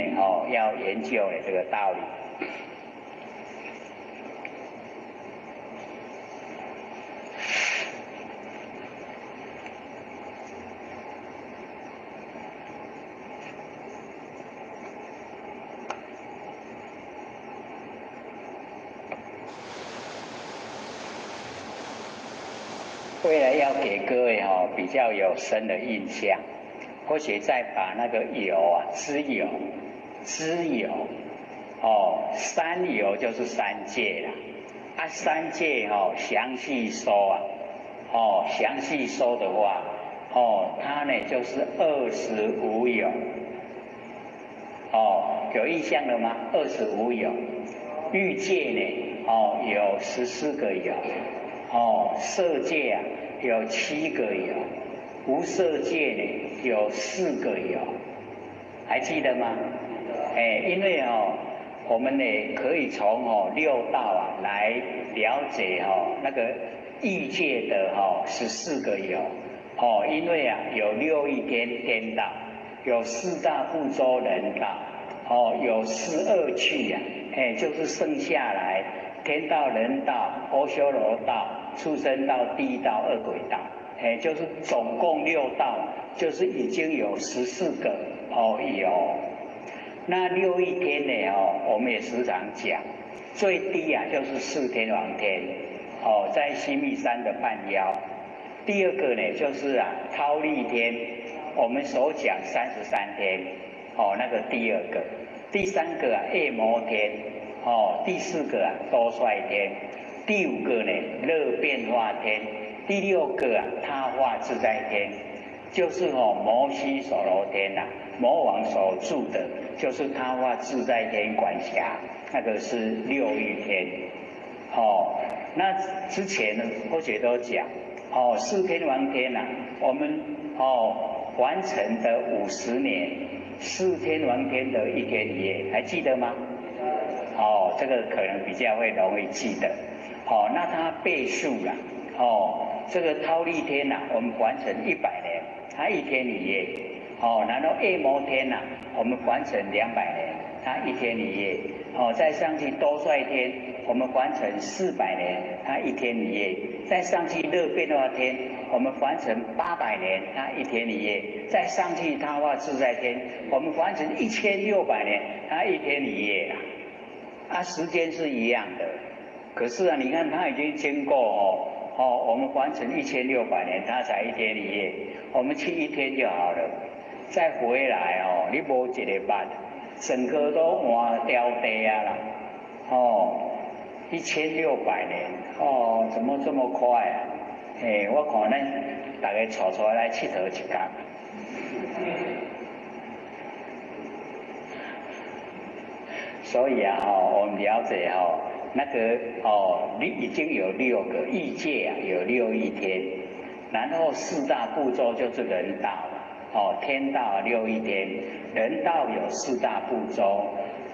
要研究这个道理。为了要给各位比较有深的印象，或许再把那个有啊，知有，知有，三有就是三界啦。啊，三界详细说啊，详细说的话，它呢就是25有，有印象了吗？25有，欲界呢，有14个有。色界啊有7个有，无色界呢有4个有，还记得吗？哎，因为哦，我们呢可以从哦六道啊来了解哦那个欲界的哈十四个有哦，因为啊有六欲天天道，有四大部洲人道，哦有四恶趣呀，哎就是剩下来天道、人道、阿修罗道、畜生道、地道、饿鬼道，哎就是总共六道，就是已经有十四个哦有。那六欲天呢？哦，我们也时常讲，最低啊就是四天王天，哦，在须弥山的半腰。第二个呢，就是啊忉利天，我们所讲33天，哦，那个第二个。第三个啊夜摩天，哦，第四个啊兜率天，第五个呢乐变化天，第六个啊他化自在天，就是哦摩醯首罗天呐，魔王所住的。就是他化自在天管辖，那个是六欲天，哦，那之前呢，或者都讲，哦，四天王天呐，我们哦完成的50年，四天王天的一天一夜，还记得吗？哦，这个可能比较会容易记得，哦，那它倍数啦，哦，这个忉利天呐，我们完成100年，它一天一夜。哦，然后夜摩天呐，我们完成200年，它一天一夜。哦，再上去兜率天，我们完成400年，它一天一夜。再上去乐变化天，我们完成800年，它一天一夜。再上去他化自在天，我们完成1600年，它一天一夜啊。啊，时间是一样的，可是啊，你看它已经经过哦哦，我们完成1600年，它才一天一夜。我们去一天就好了。再回来哦，你无一个捌，整个都换掉地啊啦，哦，1600年，哦，怎么这么快啊？哎，我看咱大家坐坐来𨑨迌一工。所以啊，哦，我们了解哦，那个哦，你已经有六个欲界啊，有六欲天，然后四大部洲就是人道。哦，天道六欲天，人道有四大部洲，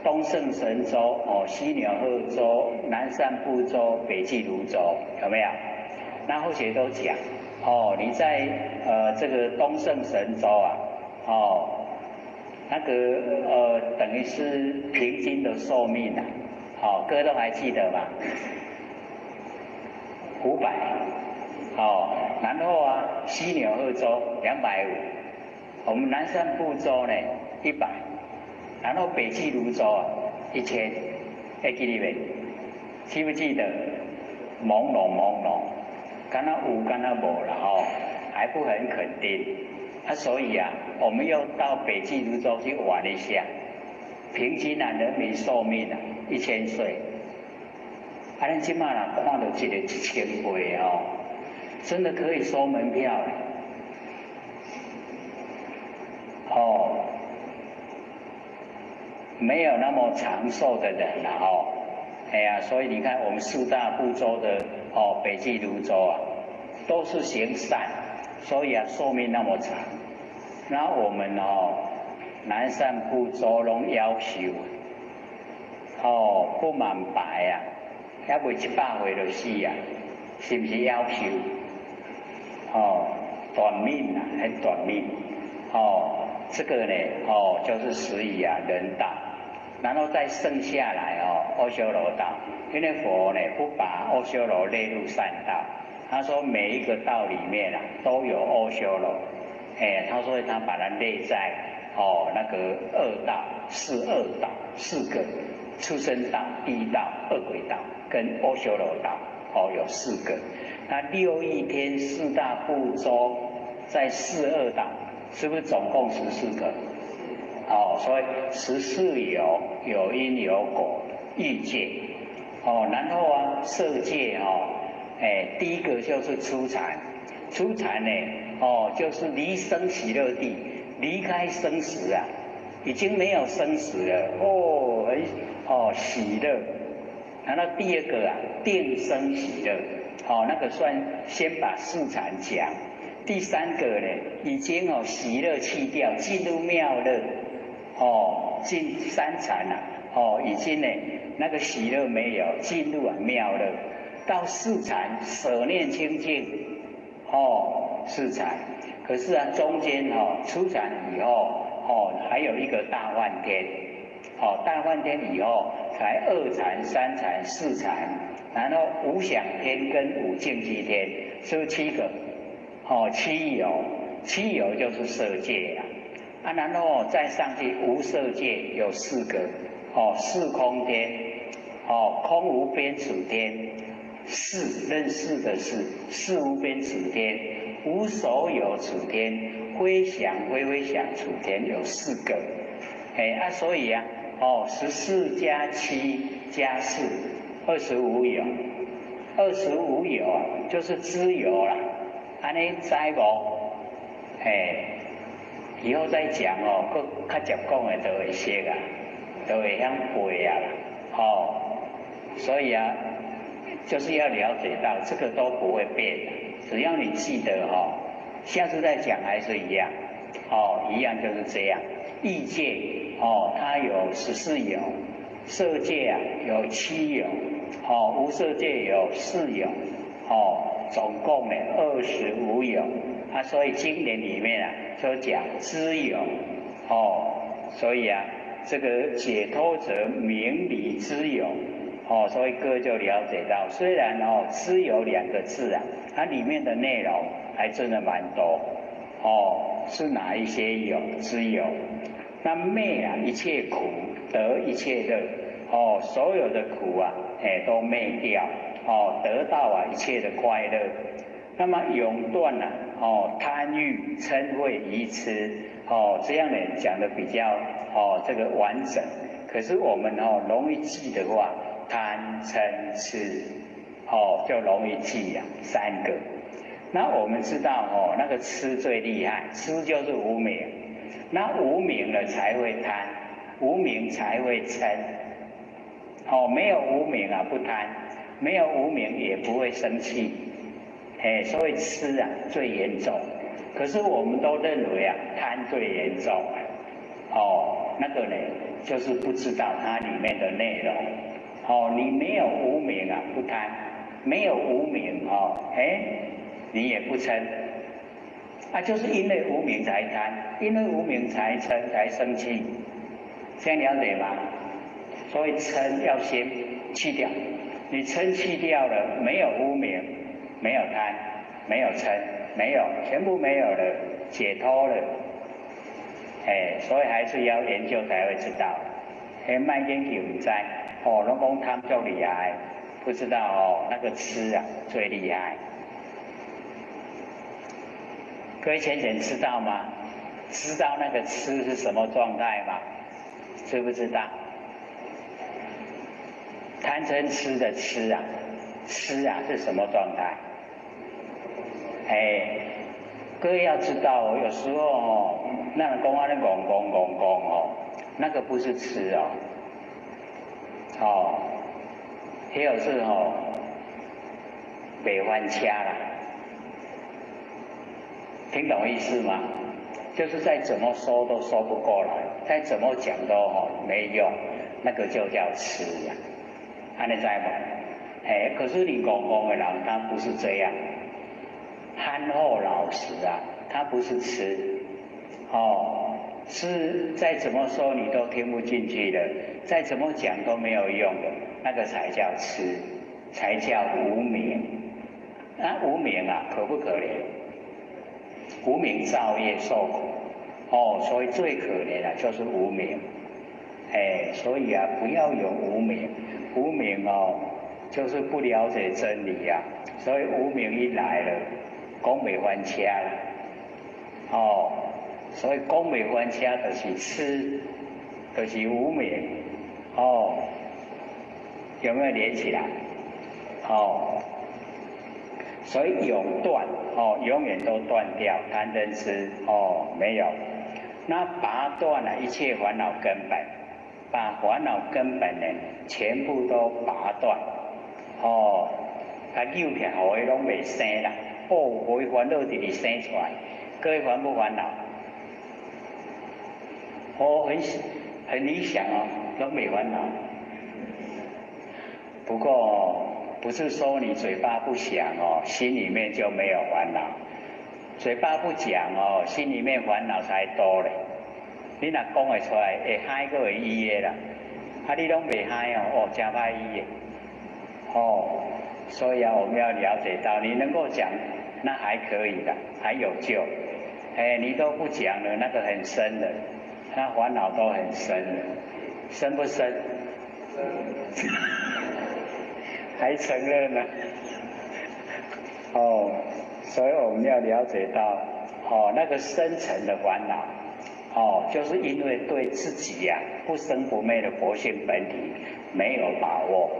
东胜神洲、哦西牛贺洲、南赡部洲、北俱卢洲，有没有？那后学都讲，哦，你在这个东胜神洲啊，哦，那个等于是平均的寿命啊，好，各位都还记得吗？500，哦，然后啊西牛贺洲250。我们南赡部洲呢100，然后北俱卢洲啊1000，还记得没？记不记得？朦胧朦胧，敢若有敢若无啦吼，还不很肯定。啊，所以啊，我们又到北俱卢洲去玩一下，平均啊人民寿命啊1000岁。啊，咱这马啦看到这个1000岁哦，真的可以收门票了。哦，没有那么长寿的人了哦，哎呀，所以你看我们四大部洲的哦，北俱卢洲啊，都是行善，所以啊寿命那么长。那我们哦，南赡部洲拢夭寿，哦不满百啊，还未100岁就死啊，是不是夭寿？哦，短命啊，很短命，哦。这个呢，哦，就是属于啊人道，然后再剩下来哦，阿修罗道，因为佛呢不把阿修罗列入善道，他说每一个道里面啊都有阿修罗，哎，他说他把它列在哦那个恶道、四恶道四个，畜生道、地道、饿鬼道跟阿修罗道，哦有四个，那六欲天四大部洲在四恶道。是不是总共十四个？哦，所以十四有有因有果欲界，哦，然后啊色界哦，哎，第一个就是初禅，初禅呢，哦，就是离生喜乐地，离开生死啊，已经没有生死了，哦，很哦喜乐。然后第二个啊，定生喜乐，哦，那个算先把四禅讲。第三个呢，已经哦喜乐去掉，进入妙乐，哦，進三禪啊，哦，已經呢那個喜樂沒有，進入啊妙樂。到四禪捨念清淨，哦，四禪。可是啊，中間哦，初禪以後，哦，還有一個大梵天，哦，大梵天以後才二禪、三禪、四禪，然後無想天跟無淨居天，是不是七個？哦，七有，七有就是色界啊。啊，然後再上去無色界有四個，哦，四空天，哦，空無邊處天，識認識的識，識無邊處天，無所有處天，非想非非想處天有四個，哎啊，所以啊，哦，14加7加4，25有，二十五有啊，就是知有啦，按呢知無？哎，以後再講哦，閣較捷講的就會識啊，就會曉背啊，哦，所以啊，就是要了解到這個都不會變，只要你記得哦，下次再講還是一樣，哦，一樣就是這樣。欲界哦，它有14有；色界啊有七有，哦，無色界有四有，哦，總共呢二十五有。啊，所以經典裡面啊就講知有，哦，所以啊這個解脫者名離知有。哦，所以各位就了解到，雖然哦“知有”兩個字啊，它裡面的內容還真的蠻多。哦，是哪一些有知有？那滅啊一切苦，得一切樂。哦，所有的苦啊，哎都滅掉。哦，得到啊一切的快樂。那麼永斷啊，哦貪欲嗔恚愚痴。哦，這樣呢講的比較哦這個完整。可是我們哦容易記的話，貪嗔痴，哦，就容易記啊，三個。那我們知道哦，那個痴最厲害，痴就是無明。那無明了才會貪，無明才會嗔。哦，沒有無明啊，不貪；沒有無明也不會生氣。哎，所以痴啊最嚴重。可是我們都認為啊，貪最嚴重。哦，那個呢，就是不知道它裡面的內容。哦，你沒有無明啊，不貪；沒有無明哦，哎，你也不嗔。啊，就是因為無明才貪，因為無明才嗔，才生氣。這樣了解嗎？所以嗔要先去掉，你嗔去掉了，沒有無明，沒有貪，沒有嗔，沒有，全部沒有了，解脫了。哎，所以還是要研究才會知道。哎，莫研究毋知。哦，攏講貪足厲害，不知道哦，那個痴啊最厲害。各位淺淺知道嗎？知道那個痴是什麼狀態嗎？知不知道？貪嗔痴的痴啊，痴啊是什麼狀態？哎，各位要知道，有時候哦，那人講啊，那戇戇戇戇哦，那個不是痴哦。哦，還有是哦，袂翻車啦，聽懂意思嗎？就是再怎麼說都說不過來，再怎麼講都哦沒用，那個就叫痴啊，按呢知無？哎，可是你戇戇的人，他不是這樣，憨厚老實啊，他不是痴，哦，是再怎麼說你都聽不進去的，再怎麼講都沒有用的，那個才叫痴，才叫無明。那無明啊，可不可憐？無明造業受苦，哦，所以最可憐的就是無明。哎，所以啊，不要有無明，無明哦，就是不了解真理呀。所以無明一來了，講袂翻車啦。哦，所以講袂翻車就是痴，就是無明。哦，有沒有連起來？哦，所以永斷哦，永遠都斷掉貪嗔痴哦，沒有。那拔斷了一切煩惱根本，把煩惱根本呢，全部都拔斷。哦，啊扭起來，予伊攏袂生啦。哦，予伊煩惱直直生出來，各位煩不煩惱？哦，很理想哦，攏袂煩惱。不過不是說你嘴巴不想哦，心裡面就沒有煩惱。嘴巴不講哦，心裡面煩惱才多咧。你若講會出來，會害閣會醫的啦。啊，你攏袂害哦，哦，誠歹醫的。哦，所以啊，我們要了解到，你能夠講，那還可以的，還有救。哎，你都不講了，那個很深的，那煩惱都很深的，深不深？深。還承認呢？哦，所以我們要了解到，哦，那個深層的煩惱，哦，就是因為對自己呀不生不滅的佛性本體沒有把握，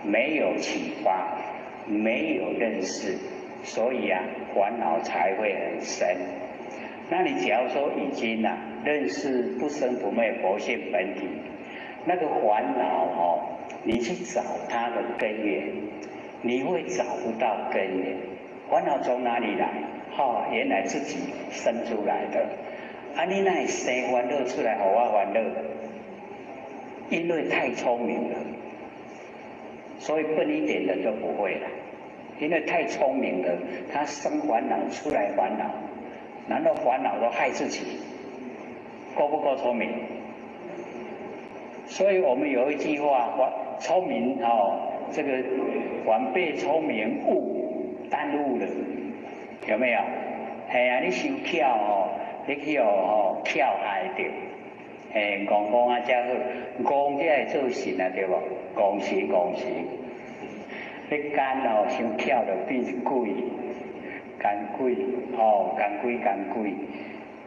沒有啟發，沒有認識，所以啊，煩惱才會很深。那你假如說已經啊認識不生不滅佛性本體，那個煩惱哦，你去找它的根源，你會找不到根源。煩惱從哪裡來？哈，原來自己生出來的。啊，你哪會生煩惱出來，予我煩惱？因為太聰明了，所以笨一點的就不會了。因為太聰明了，他生煩惱出來煩惱，然後煩惱都害自己，夠不夠聰明？所以我們有一句話，聰明哦，這個晚輩聰明誤耽誤了，有沒有？係啊，你傷巧哦，你去予吼巧害著，嘿，戇戇啊才好，戇才會做神啊，對無？戇神戇神，你奸哦，傷巧就變鬼，奸鬼哦，奸鬼奸鬼，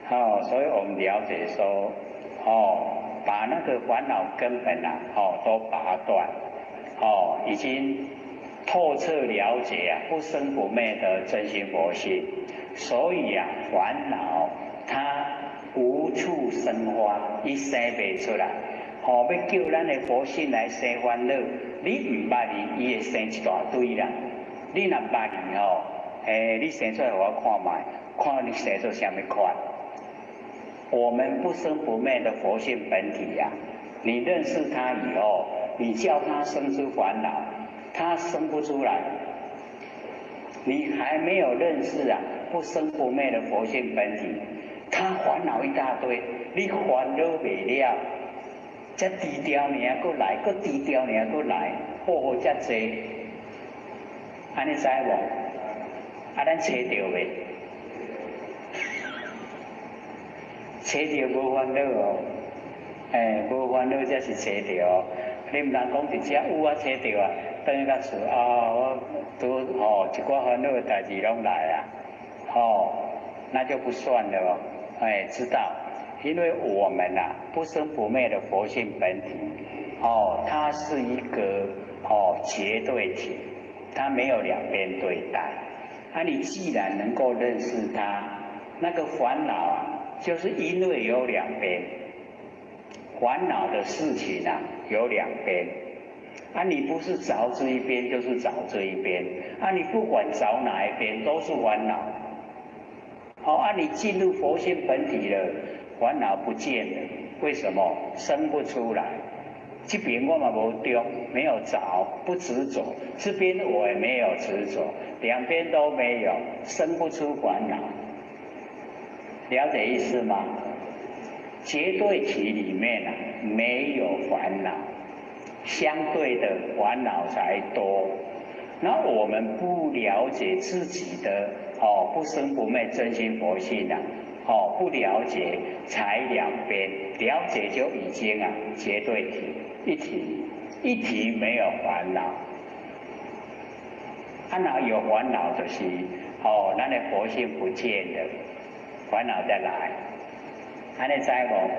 哦，所以我們了解說，哦，把那個煩惱根本啊，哦，都拔斷，哦，已經透徹了解啊，不生不滅的真心佛性，所以啊，煩惱它無處生發，伊生袂出來。哦，欲叫咱的佛性來生煩惱，你毋捌伊，伊會生一大堆啦。你若捌伊吼，欸，你生出來予我看覓，看你生做啥物款。我們不生不滅的佛性本體呀，你認識他以後，你叫他生出煩惱，他生不出來。你還沒有認識啊，不生不滅的佛性本體，他煩惱一大堆，你煩惱袂了，才低調爾，閣來，閣低調爾，閣來，好好遮濟，按呢知無？啊，咱揣著未？揣著無煩惱哦，哎，無煩惱才是揣著哦。你毋通講佇遮有啊，揣著啊，轉去到厝啊，我拄吼一寡煩惱的代誌攏來啊，哦，那就不算了哦。哎，知道，因為我們啊不生不滅的佛性本體，哦，它是一個哦絕對體，它沒有兩邊對待。啊，你既然能夠認識它，那個煩惱啊，就是因為有兩邊，煩惱的事情啊有兩邊，啊，你不是著這一邊，就是著這一邊，啊，你不管著哪一邊，都是煩惱。好，啊，你進入佛性本體了，煩惱不見了，為什麼？生不出來。這邊我嘛無著，沒有著，不執着；這邊我也沒有執着，兩邊都沒有，生不出煩惱。了解意思嗎？絕對體裡面啊，沒有煩惱，相對的煩惱才多。那我們不了解自己的哦不生不滅真心佛性啊，哦不了解才兩邊，了解就已經啊絕對體一體，一體沒有煩惱。啊，若有煩惱就是哦，咱的佛性不見了，煩惱再來，按呢知無？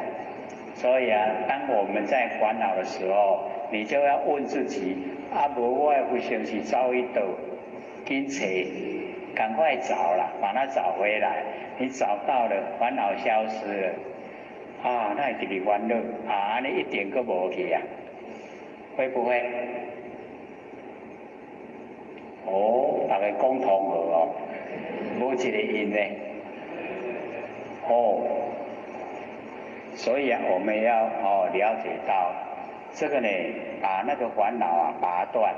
所以啊，當我們在煩惱的時候，你就要問自己：啊，無我的佛性是走去佗？緊揣，趕快找啦，把它找回來。你找到了，煩惱消失了，啊，那會特別歡樂啊！按呢一定閣無去啊，會不會？哦，大家講同和哦，無一個應的。哦，所以啊，我們要了解到這個呢，把那個煩惱啊拔斷，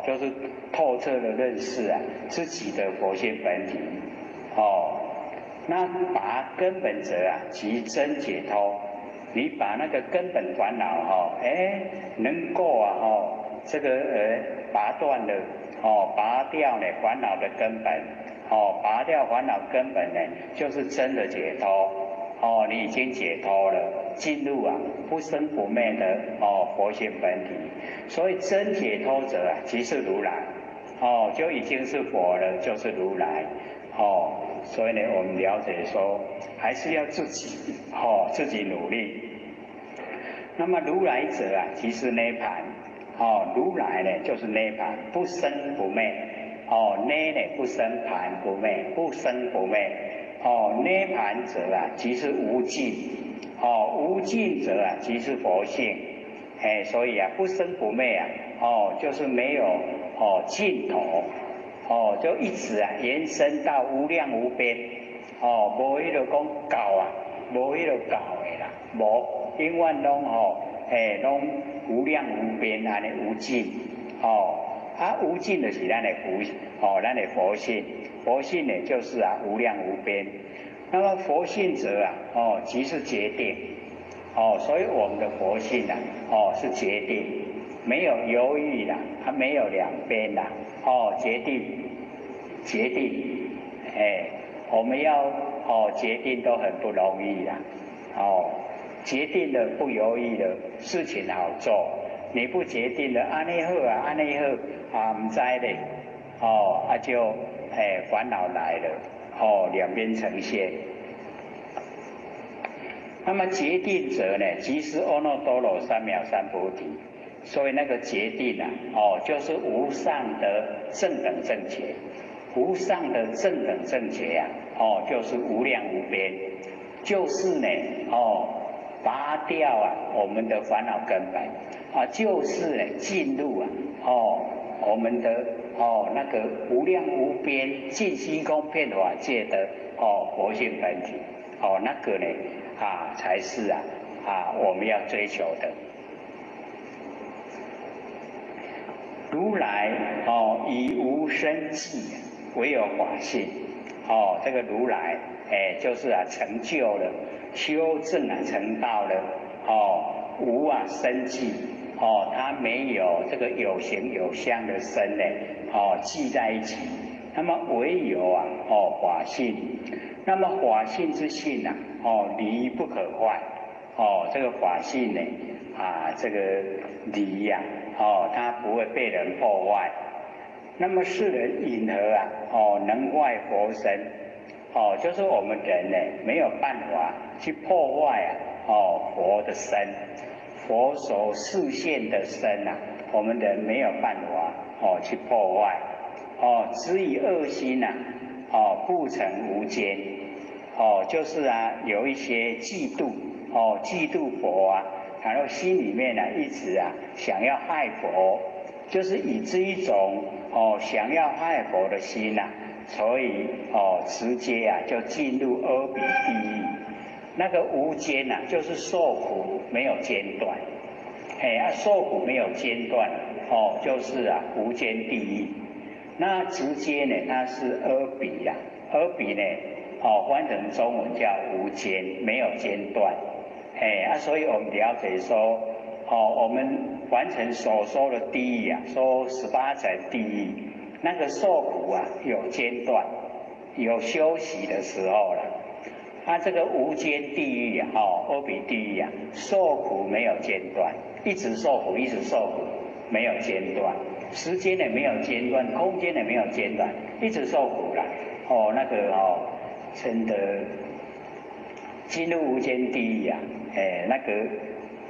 就是透徹的認識啊自己的佛性本體，那拔根本者啊，即真解脫。你把那個根本煩惱哎，能夠啊這個拔斷了，拔掉呢煩惱的根本，拔掉煩惱根本呢，就是真的解脫。你已經解脫了，進入啊不生不滅的佛性本體。所以真解脫者啊，即是如來，就已經是佛了，就是如來。所以呢，我們了解說，還是要自己自己努力。那麼如來者啊，即是涅槃。如來呢就是涅槃，不生不滅。涅呢不生，槃不滅，不生不滅。涅槃者啊，即是無盡。無盡者啊，即是佛性。哎，所以啊，不生不滅啊，就是沒有盡頭。就一直啊延伸到無量無邊。無彼個講到啊，無彼個到的啦，無，永遠攏哎攏無量無邊按呢無盡。啊無盡就是咱的佛，咱的佛性，佛性呢就是啊無量無邊。那麼佛性者啊，即是決定。所以我們的佛性啊，是決定，沒有猶豫啦，它沒有兩邊啦，決定，決定，哎，我們要決定都很不容易啦，決定了不猶豫了，事情好做。你不決定了，按呢好啊，按呢好啊，毋知咧，啊就哎煩惱來了，兩邊呈現。那麼決定者呢，即是阿耨多羅三藐三菩提。所以那個決定啊，就是無上的正等正覺，無上的正等正覺啊，就是無量無邊，就是呢，拔掉啊我們的煩惱根本，啊，就是呢進入啊，我們的那個無量無邊盡虛空遍法界的佛性本體，那個呢啊才是啊我們要追求的。如來以無生際，唯有法性。這個如來哎，就是啊成就了，修證啊成道了。無啊生際，他沒有這個有形有相的身呢，繫在一起。那麼唯有啊法性，那麼法性之性啊，離不可壞。這個法性呢，啊這個離呀，它不會被人破壞。那麼世人云何啊？能壞佛身？就是我們人呢，沒有辦法去破壞啊，佛的身，佛所示現的身啊，我們人沒有辦法去破壞。只以惡心啊，故成無間。就是啊，有一些嫉妒，嫉妒佛啊。然後心裡面呢，一直啊想要害佛，就是以這一種想要害佛的心呐，所以直接啊就進入阿鼻地獄。那個無間呐，就是受苦沒有間斷，哎啊受苦沒有間斷，就是啊無間地獄。那直接呢，它是阿鼻呀，阿鼻呢，翻成中文叫無間，沒有間斷。哎啊，所以我們了解說，我們完成所說的地獄啊，說18層地獄，那個受苦啊有間斷，有休息的時候了。啊，這個無間地獄啊，阿鼻地獄啊，受苦沒有間斷，一直受苦，一直受苦，沒有間斷，時間也沒有間斷，空間也沒有間斷，一直受苦了。那個真的進入無間地獄啊。哎，那個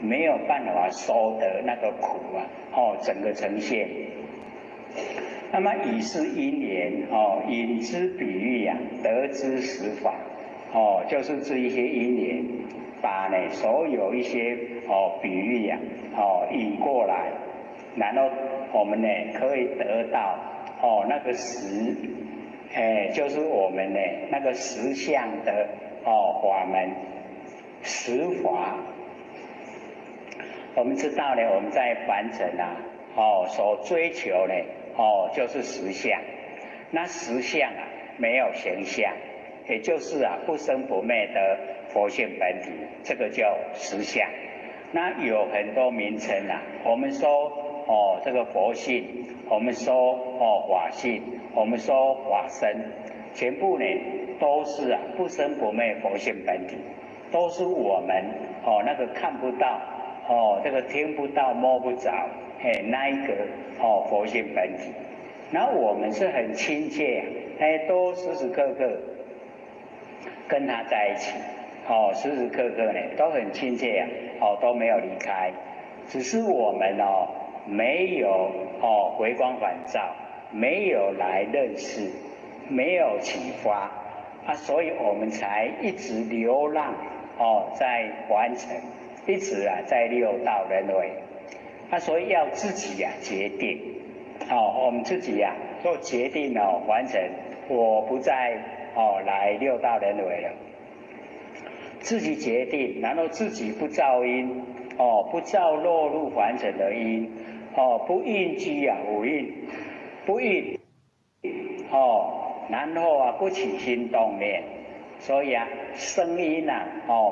沒有辦法受的那個苦啊，整個呈現。那麼以是因緣，引之比喻啊，得知實法，就是這一些因緣，把呢所有一些比喻啊，引過來，然後我們呢可以得到那個實，哎，就是我們呢那個實相的法門。实法。我们知道呢，我们在凡尘啊，所追求呢，就是实相。那实相啊，没有形象，也就是啊，不生不灭的佛性本体，这个叫实相。那有很多名称啊，我们说这个佛性，我们说法性，我们说法身，全部呢都是啊不生不灭佛性本体，都是我们那个看不到，这个听不到摸不着，嘿，那一个佛性本体。那我们是很亲切啊，哎，都时时刻刻跟他在一起，时时刻刻呢都很亲切啊，都没有离开，只是我们没有回光返照，没有来认识，没有启发啊，所以我们才一直流浪在凡尘，一直啊在六道轮回，啊，所以要自己啊决定，我们自己呀做决定完成，我不再来六道轮回了，自己决定，然后自己不造因，不造落入凡尘的因，不蕴积啊五蕴，不蕴，然后啊不起心动念。所以啊，生因啊，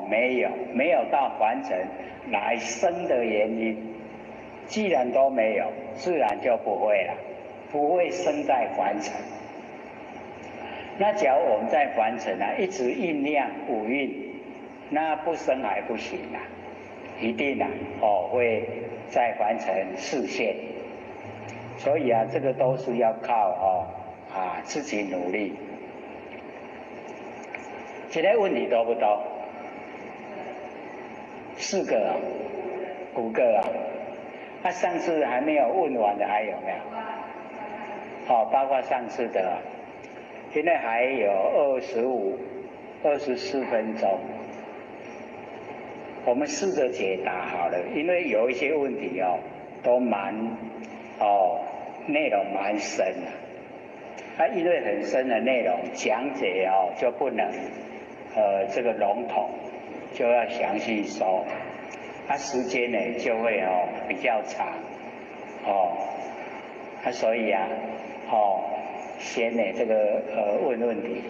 没有到凡尘来生的原因，既然都没有，自然就不会了，不会生在凡尘。那假如我们在凡尘啊，一直酝酿五蕴，那不生还不行啊，一定啊，会在凡尘示现。所以啊，这个都是要靠自己努力。现在问题多不多？四个啊，五个啊。那上次还没有问完的还有没有？好，包括上次的，现在还有25、24分钟。我们试着解答好了，因为有一些问题都蛮内容蛮深的。啊，因为很深的内容讲解就不能这个笼统，就要详细说，啊，时间呢就会比较长，啊，所以啊，先呢这个问问题。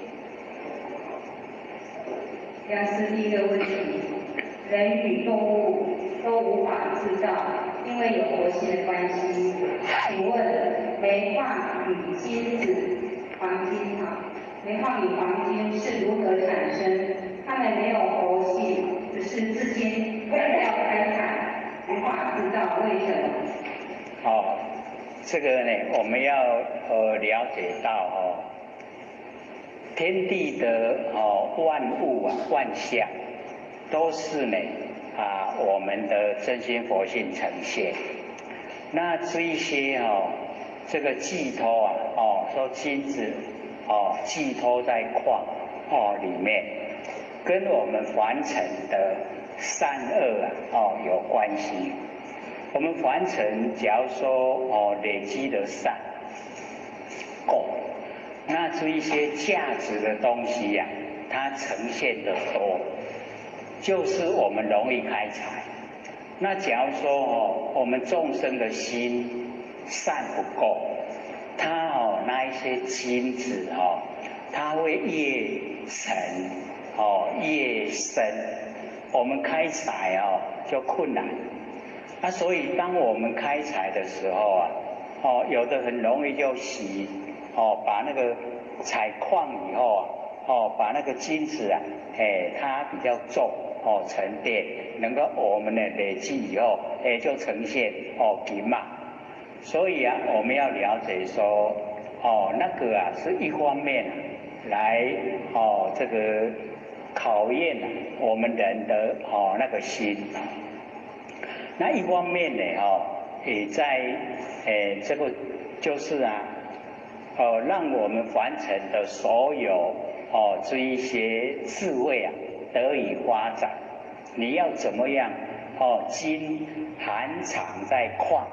药师第一个问题，人与动物都无法制造，因为有佛性的关系。请问煤矿与金子、黄金啊，煤矿与黄金是如何产生？它们没有佛性，只是资金要开采，无法制造，为什么？这个呢，我们要了解到天地的万物啊万象，都是呢我们的真心佛性呈现。那这一些这个寄托啊说金子寄托在矿里面，跟我们凡尘的善恶啊有关系。我们凡尘假如说累积的善够，那这一些价值的东西呀，它呈现的多，就是我们容易开采。那假如说我们众生的心善不够，它那一些金子它会越沉越深，我们开采就困难。啊，所以当我们开采的时候啊，有的很容易就洗，把那个采矿以后啊，把那个金子啊，哎，它比较重，沉淀，能够我们呢累积以后，哎，就呈现金嘛。所以啊，我们要了解说，那个啊是一方面来这个考验我们人的那个心。那一方面呢，也在，这个就是啊，让我们凡尘的所有这一些智慧啊得以发展。你要怎么样金含藏在矿，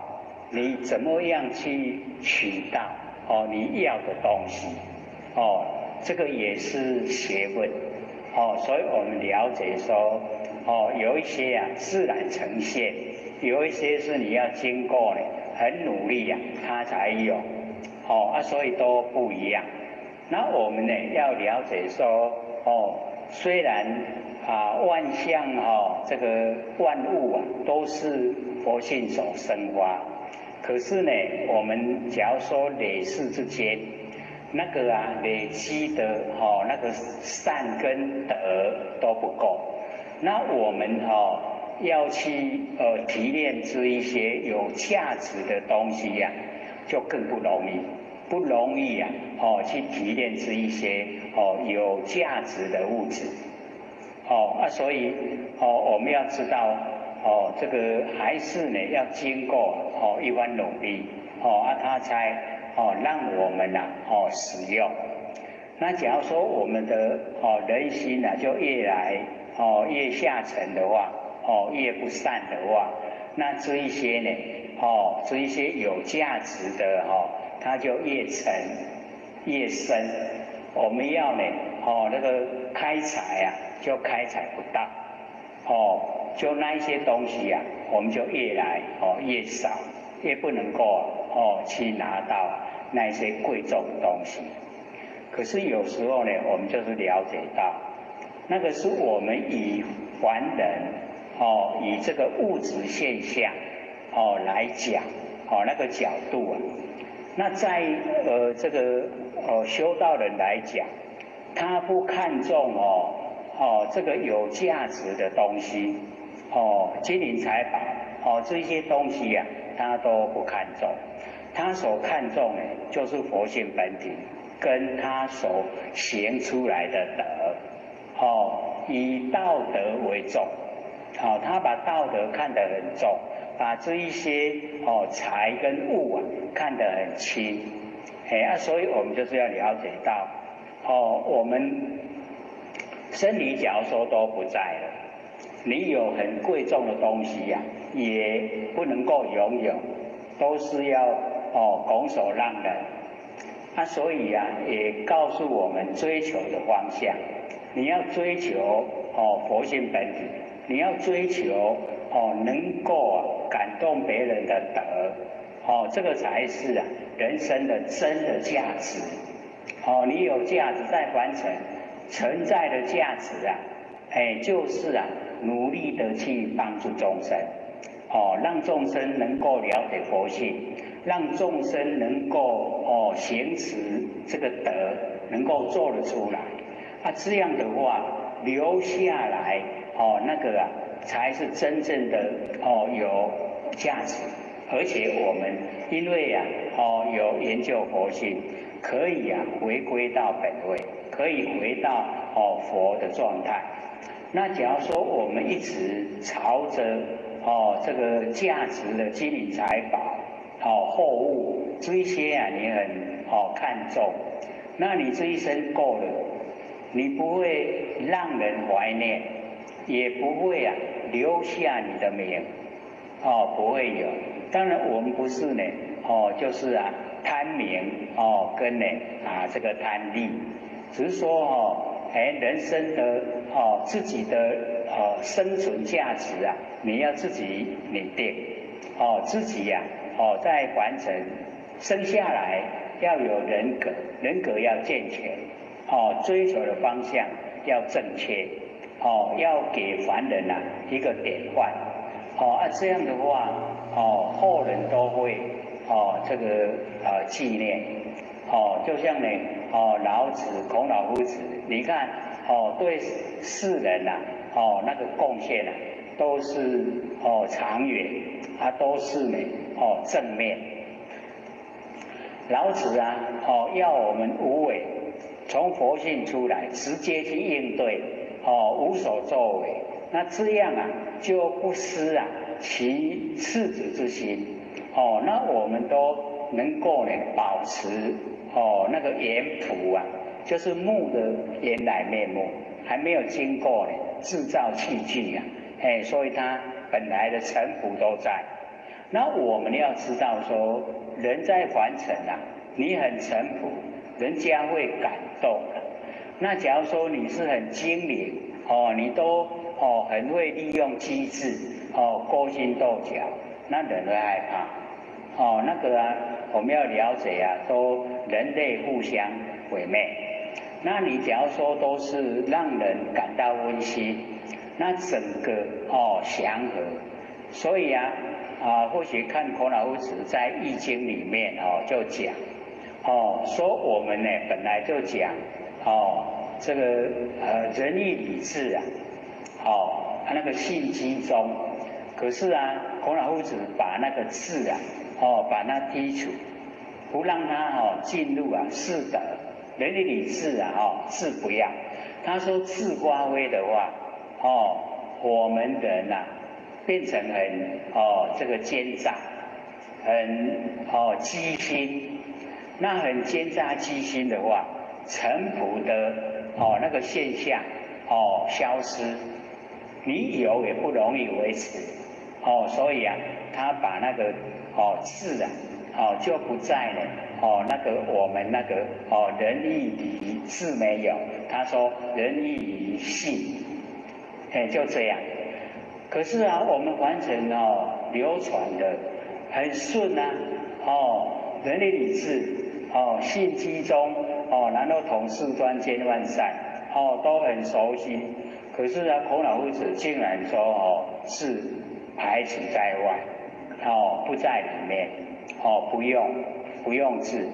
你怎么样去取到你要的东西？这个也是学问。所以我们了解说，哦，有一些啊自然呈现，有一些是你要经过呢很努力啊，它才有，哦啊，所以都不一样。那我们呢要了解说，哦，虽然啊万象哈这个万物啊都是佛性所生发，可是呢，我们假如说累世之间，那个啊累积的哦那个善跟德都不够，那我们哈要去提炼出一些有价值的东西呀，就更不容易。不容易啊，哦，去提炼出一些哦有价值的物质，哦啊，所以哦我们要知道哦这个还是呢要经过哦一番努力哦啊，他才哦让我们呐哦使用。那假如说我们的哦人心呐就越来哦越下沉的话，哦越不善的话，那这一些呢哦这一些有价值的哦，它就越沉越深，我们要呢，哦，那个开采啊，就开采不到，哦，就那一些东西啊，我们就越来哦越少，越不能够哦去拿到那一些贵重的东西。可是有时候呢，我们就是了解到，那个是我们以凡人哦，以这个物质现象哦来讲，哦那个角度啊。那在这个修道人来讲，他不看重哦这个有价值的东西，哦金银财宝哦这些东西呀，他都不看重，他所看重的就是佛性本体跟他所行出来的德，哦以道德为重，哦他把道德看得很重。把这一些哦财跟物啊看得很轻，哎啊，所以我们就是要了解到，哦，我们生理假如说都不在了，你有很贵重的东西呀，也不能够拥有，都是要哦拱手让人。啊，所以啊，也告诉我们追求的方向，你要追求哦佛性本体，你要追求哦能够啊感动别人的德，哦，这个才是啊人生的真的价值。哦，你有价值在完成存在的价值啊，哎，就是啊努力的去帮助众生，哦，让众生能够了解佛性，让众生能够哦行持这个德，能够做得出来。啊，这样的话留下来哦，那个啊才是真正的哦有价值，而且我们因为啊哦有研究佛性，可以啊回归到本位，可以回到哦佛的状态。那假如说我们一直朝着哦这个价值的金银财宝、哦货物这些啊，你很哦看重，那你这一生过了，你不会让人怀念，也不会啊留下你的名，哦不会有。当然我们不是呢，哦就是啊贪名哦跟呢啊这个贪利，只是说哦哎人生的哦自己的哦生存价值啊，你要自己拟定，哦自己呀哦在完成生下来要有人格，人格要健全，哦追求的方向要正确，哦要给凡人啊一个典范，哦啊这样的话，哦后人都会哦这个纪念，哦就像呢哦老子孔老夫子，你看哦对世人呐哦那个贡献啊都是哦长远啊都是呢哦正面。老子啊哦要我们无为，从佛性出来，直接去应对，哦无所作为，那这样啊就不失啊其赤子之心，哦那我们都能够呢保持哦那个原朴啊，就是木的原来面目，还没有经过呢制造器具啊，哎，所以它本来的尘朴都在。那我们要知道说，人在凡尘啊，你很淳朴，人家会感动的。那假如说你是很精明哦，你都哦，很会利用机智哦，勾心斗角，那人会害怕哦。那个啊，我们要了解啊，都人类互相毁灭。那你假如说都是让人感到温馨，那整个哦祥和。所以啊，或许看孔老夫子在《易经》里面哦就讲哦，说我们呢本来就讲哦这个仁义礼智啊，哦他那个信机中，可是啊孔老夫子把那个智啊哦把它剔除，不让他哦进入啊四德，仁义礼智啊哦智不要，他说智发挥的话哦我们人呐，变成很哦这个奸诈，很哦机心，那很奸诈机心的话，淳朴的哦那个现象哦消失，你有也不容易维持哦，所以啊，他把那个哦智啊哦就不在了哦那个我们那个哦仁义礼智没有，他说仁义礼信，哎就这样。可是啊，我们凡尘哦流传的很顺啊，哦，仁义礼智哦，信机中哦，然后统四端兼万善哦，都很熟悉。可是啊，孔老夫子竟然说哦是排除在外，哦不在里面，哦不用智。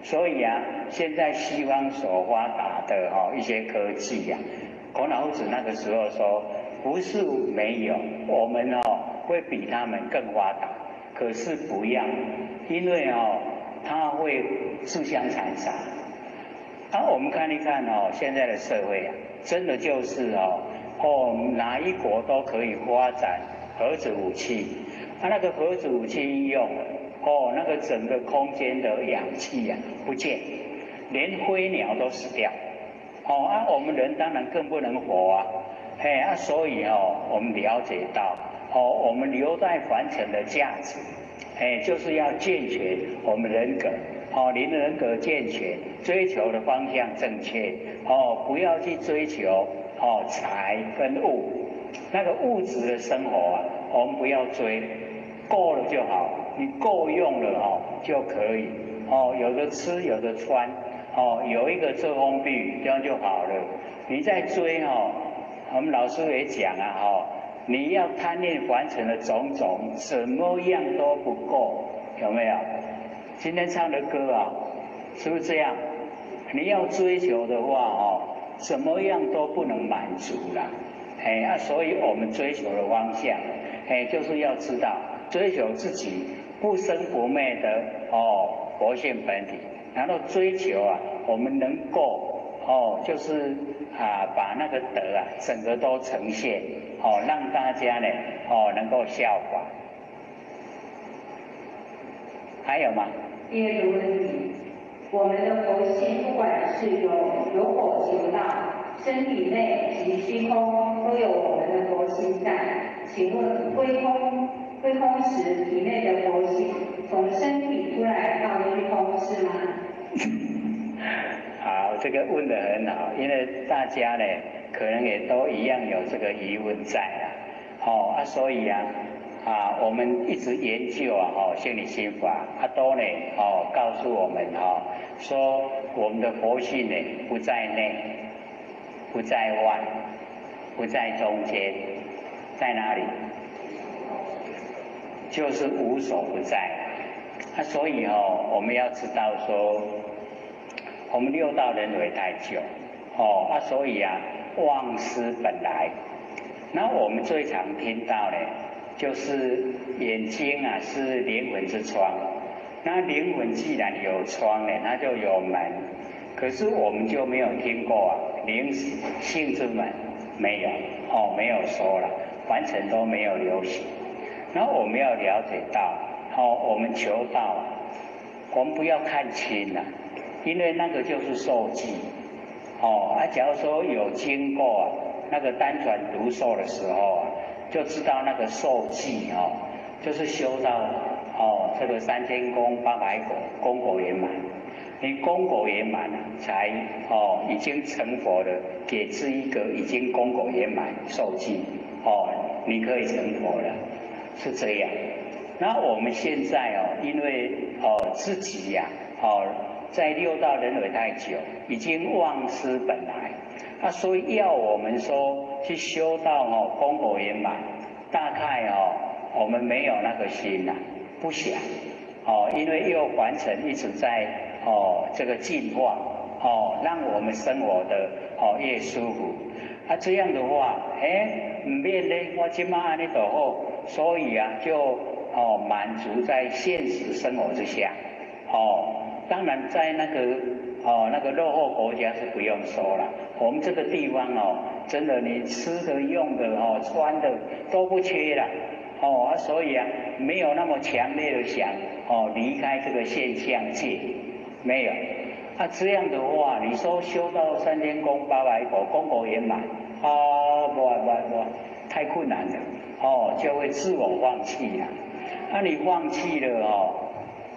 所以啊，现在西方所发达的哦一些科技呀，孔老夫子那个时候说，不是没有，我们哦会比他们更发达，可是不要，因为哦他会自相残杀。啊，我们看一看哦，现在的社会啊，真的就是哦哪一国都可以发展核子武器，啊那个核子武器一用，哦那个整个空间的氧气啊不见，连飞鸟都死掉。哦啊，我们人当然更不能活啊。嘿啊，所以哦，我们了解到哦，我们留在凡尘的价值，哎，就是要健全我们人格，哦，您的人格健全，追求的方向正确，哦，不要去追求哦财跟物，那个物质的生活啊，我们不要追，够了就好，你够用了哦就可以，哦，有的吃有的穿，哦，有一个遮风避雨，这样就好了。你在追哦，我们老师也讲啊，哈，你要贪恋凡尘的种种，怎么样都不够，有没有？今天唱的歌啊，是不是这样？你要追求的话哦，怎么样都不能满足啦，哎啊，所以我们追求的方向，哎，就是要知道追求自己不生不灭的哦佛性本体，然后追求啊，我们能够哦，就是啊，把那个德啊，整个都呈现哦，让大家呢哦能够效法。还有吗？第二个问题，我们的佛性不管是有否求道，身体内及虚空都有我们的佛性在。请问归空时，体内的佛性从身体出来到虚空是吗？好，这个问得很好，因为大家呢可能也都一样有这个疑问在啦。哦啊，所以啊，我们一直研究啊，哦，心理心法，啊都呢，哦，告诉我们哦，说我们的佛性呢不在内，不在外，不在中间，在哪里？就是无所不在。啊，所以哦，我们要知道说，我们六道轮回太久，哦啊，所以啊，忘失本来。那我们最常听到的，就是眼睛啊是灵魂之窗。那灵魂既然有窗呢，那就有门。可是我们就没有听过啊，灵性之门没有哦，没有说了，凡尘都没有流行。那我们要了解到，哦，我们求道，我们不要看轻了，因为那个就是受记。哦，啊，假如说有经过啊，那个单传独授的时候啊，就知道那个受记哦，就是修到哦这个3000功800果，功果圆满。你你功果圆满了，才哦已经成佛了，给这一个已经功果圆满受记哦，你可以成佛了，是这样。那我们现在哦，因为哦自己呀哦在六道轮回太久，已经忘失本来，啊，所以要我们说去修到哦功果圆满，大概哦我们没有那个心呐，不想哦，因为又凡尘一直在哦这个进化哦，让我们生活的哦越舒服。啊，这样的话，哎，毋免咧，我这马按呢就好，所以啊就哦满足在现实生活之下，哦，当然在那个哦那个落后国家是不用说了，我们这个地方哦，真的你吃的、用的、哦穿的都不缺了，哦啊，所以啊没有那么强烈的想哦离开这个现象界，没有。啊，这样的话，你说修到三千功八百果，功果圆满，啊，不不不，太困难了，哦，就会自我放弃了。那你放弃了哦，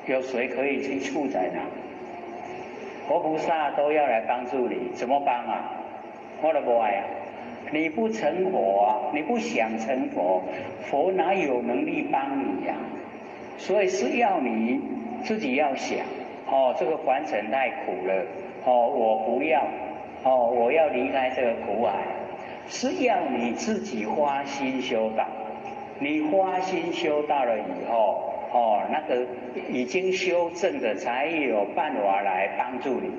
有谁可以去促成啊？佛菩萨都要来帮助你，怎么帮啊？我都无爱啊！你不成佛啊，你不想成佛，佛哪有能力帮你呀？所以是要你自己要想。哦，这个凡尘太苦了，哦，我不要，哦，我要离开这个苦海，是要你自己发心修道。你发心修道了以后，哦，那个已经修正的才有办法来帮助你。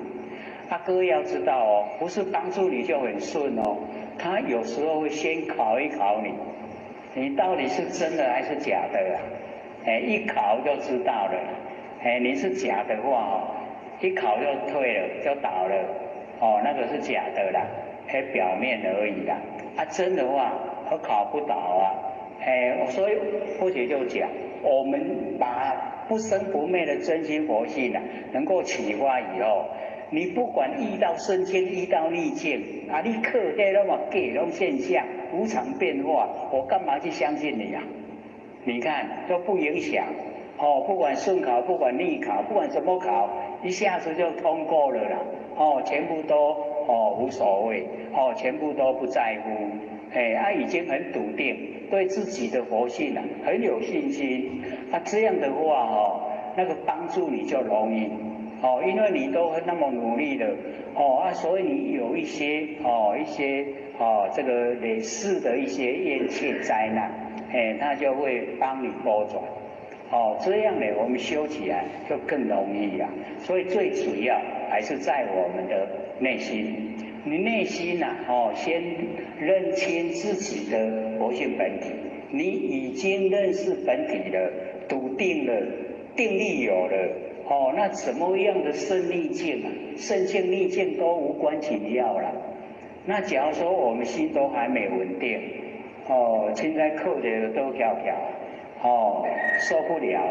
啊，各位要知道哦，不是帮助你就很顺哦，他有时候会先考一考你，你到底是真的还是假的啊？哎，一考就知道了。哎，你是假的话哦，一考就退了，就倒了，哦，那个是假的啦，还表面而已啦。啊，真的话，他考不倒啊。哎，所以佛姐就讲，我们把不生不灭的真心佛性啊，能够启发以后，你不管遇到顺境，遇到逆境，啊，你靠彼拢嘛假，拢现象，无常变化，我干嘛去相信你呀？你看都不影响。哦，不管顺考，不管逆考，不管怎么考，一下子就通过了啦。哦，全部都哦无所谓，哦，全部都不在乎，哎，啊，已经很笃定，对自己的佛性啊很有信心。啊，这样的话哦，那个帮助你就容易，哦，因为你都那么努力了，哦啊，所以你有一些哦一些哦这个累世的一些怨气灾难，哎，他就会帮你拨转。哦，这样呢，我们修起来就更容易呀。所以最主要还是在我们的内心，你内心呐，哦，先认清自己的佛性本体。你已经认识本体了，笃定了，定力有了，哦，那怎么样的顺逆境啊，顺境逆境都无关紧要了。那假如说我们心都还没稳定，哦，现在靠著都翘翘。哦，受不了，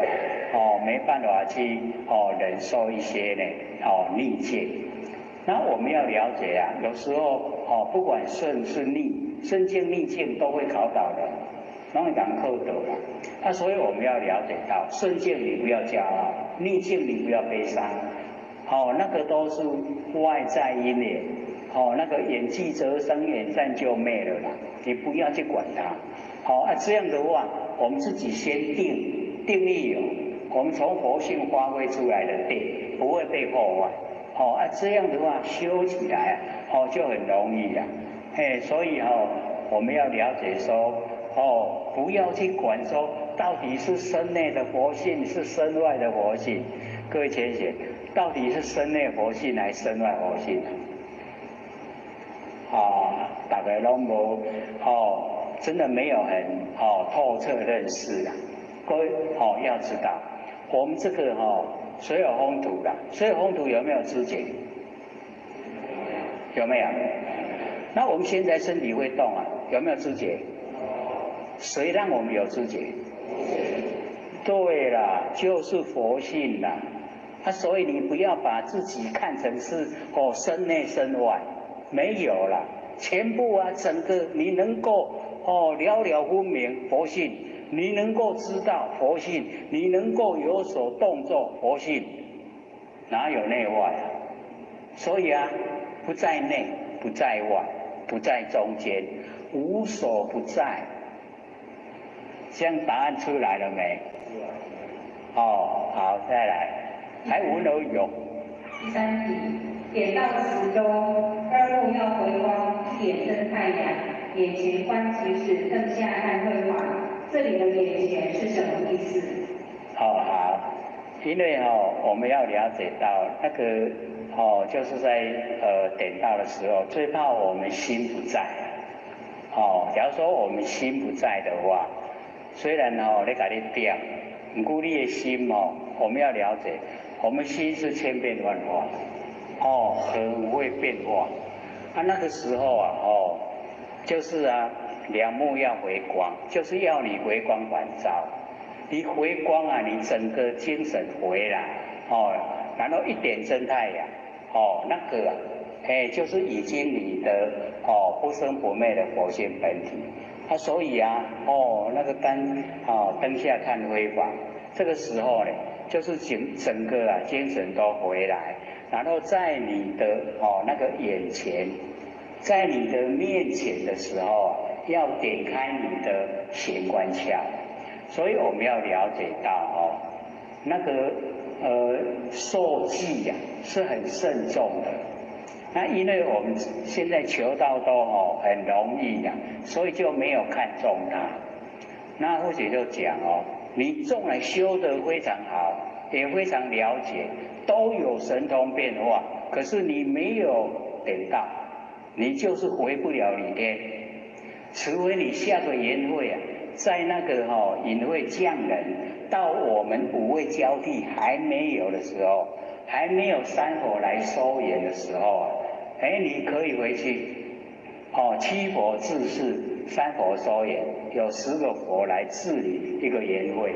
哦，没办法去哦忍受一些呢，哦逆境。那我们要了解啊，有时候哦，不管顺是逆，顺境逆境都会考倒的，拢会共考倒啦。那所以我们要了解到，顺境你不要骄傲，逆境你不要悲伤，哦，那个都是外在因缘，哦，那个缘聚则生，缘散就灭了啦，你不要去管它。好啊，这样的话，我们自己先定定力有，我们从佛性发挥出来的定不会被破坏。好啊，这样的话修起来哦就很容易了。嘿，所以哦，我们要了解说哦，不要去管说到底是身内的佛性是身外的佛性。各位浅显，到底是身内佛性还是身外佛性？啊，大家拢无哦。真的没有很哦透彻认识啊，各位哦要知道，我们这个哦水火风土啦，水火风土有没有知觉？有没有？那我们现在身体会动啊，有没有知觉？谁让我们有知觉？对了，就是佛性啦。啊，所以你不要把自己看成是哦身内身外，没有了，全部啊整个你能够。哦，了了分明佛性，你能够知道佛性，你能够有所动作佛性，哪有內外啊？所以啊，不在內，不在外，不在中間，無所不在。這樣答案出來了沒？哦，好，再來，還無有有。第三題，點到時中，二目要回光，一點真太陽，眼前觀即是燈下看輝煌。這裡的眼前是什麼意思？哦，好，因為哦，我們要了解到那個哦，就是在點到的時候，最怕我們心不在。哦，假如說我們心不在的話，雖然哦，咧共你點，毋過你的心哦，我們要了解，我們心是千變萬化，哦，很會變化。啊，那個時候啊，哦，就是啊，兩目要回光，就是要你回光返照。你回光啊，你整個精神回來，哦，然後一點真太陽，哦，那個啊，哎，就是已經你的哦不生不滅的佛性本體。啊，所以啊，哦，那個燈哦，燈下看輝煌，這個時候呢，就是整整個啊精神都回來，然後在你的哦那個眼前，在你的面前的時候，要點開你的玄關竅。所以我們要了解到哦，那個受記呀是很慎重的。那因為我們現在求道都哦很容易呀，所以就沒有看重它。那或許就講哦，你縱然修得非常好，也非常了解，都有神通變化，可是你沒有點到，你就是回不了理天，除非你下個緣會啊，在那個哈隱會降人到我們五位交替還沒有的時候，還沒有三佛來收圓的時候啊，哎，你可以回去，哦，七佛治世，三佛收圓，有10個佛來治理一個圓會。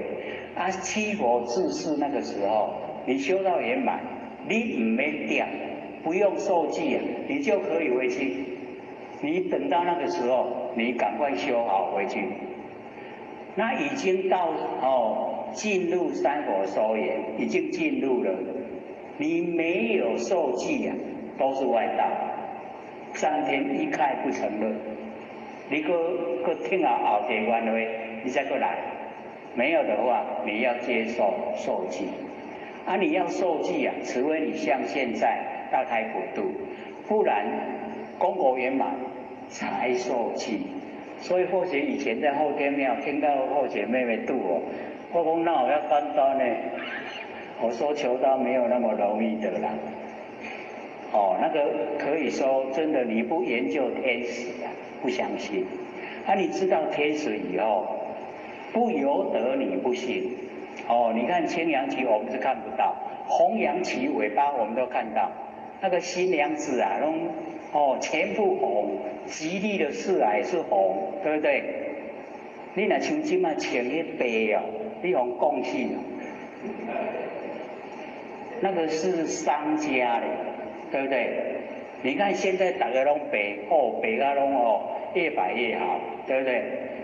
啊，七佛治世那個時候，你修到圓滿，你毋免點，不用受記啊，你就可以回去。你等到那個時候，你趕快修好回去。那已經到哦，進入三佛收圓，已經進入了。你沒有受記啊，都是外道。上天一概不承認。你閣閣聽後後一個願會，你再過來。沒有的話，你要接受受記。啊，你要受記啊，除非你像現在大開普度，不然功果圓滿才受記。所以或許以前在後天廟聽到後姐妹妹度我，我講那我要簡單呢？我說求道沒有那麼容易的啦。哦，那個可以說真的，你不研究天時啊，不相信。啊，你知道天時以後，不由得你不信。哦，你看青陽旗我們是看不到，紅陽旗尾巴我們都看到。那個新娘子啊，攏哦全部紅，吉利的事啊也是紅，對不對？你若像這馬穿彼白哦，你予講死哦。那個是商家的，對不對？你看現在大家攏白，哦白甲攏哦越白越好，對不對？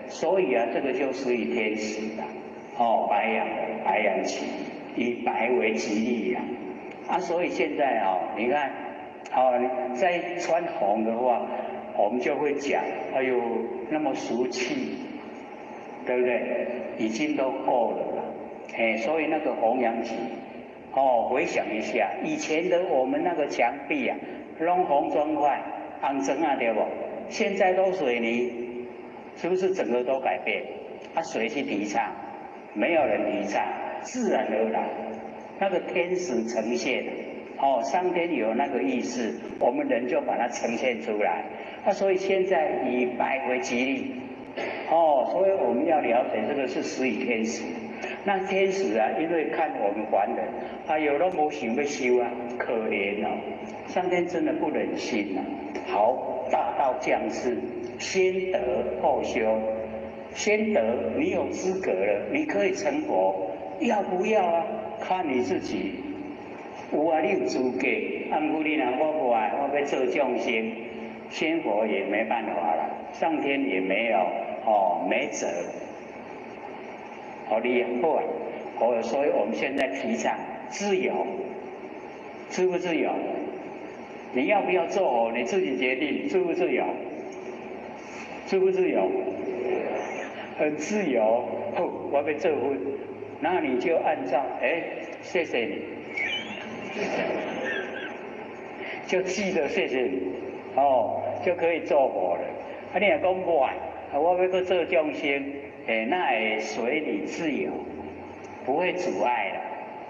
所以啊，這個就是以天時的，哦白羊白羊旗，以白為吉利呀。啊，所以現在哦，你看，哦再穿紅的話，我們就會講，哎呦，那麼俗氣，對不對？已經都過了啦，哎，所以那個紅陽旗，哦，回想一下，以前的我們那個牆壁啊，攏紅磚塊，紅磚啊，對不？現在都水泥，是不是整個都改變？啊，誰去提倡？沒有人提倡，自然而然，那個天時呈現，哦，上天有那個意思，我們人就把它呈現出來。啊，所以現在以白為吉利，哦，所以我們要了解這個是時以天時。那天使啊，因為看我們凡人，哎呦，攏無想欲修啊，可憐哦，上天真的不忍心吶。好，大道降世，先得後修，先得你有資格了，你可以成佛，要不要啊？看你自己。有啊，你有資格，啊，毋過你若我無愛，我欲做眾生，仙佛也沒辦法了，上天也沒有哦，沒轍。好厲害，哦，所以我們現在提倡自由，自不自由？你要不要做佛？你自己决定，自不自由？自不自由？很自由。好，我欲做佛，那你就按照，哎，谢谢你，就记得谢谢你，哦，就可以做佛了。啊，你若講無愛，我欲閣做眾生，哎，那會隨你自由，不會阻礙啦。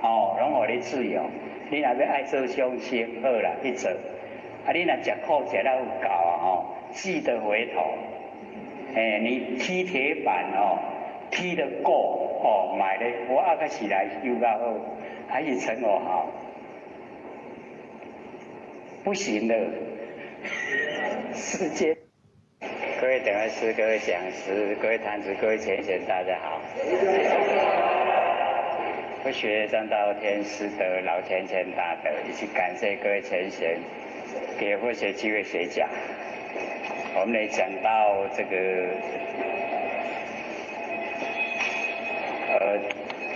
哦，攏予你自由。你若欲愛做眾生，好啦，去做。啊，你若食苦食了有夠啊，吼，記得回頭。哎，你踢鐵板哦，踢得過哦，買咧，我阿個起來修較好，還是成佛好？不行的，世間。各位講師、各位講師、各位壇主、各位前賢，大家好。佛學張道天師德老前賢大德，以及感謝各位前賢給佛學機會學講。我們來講到這個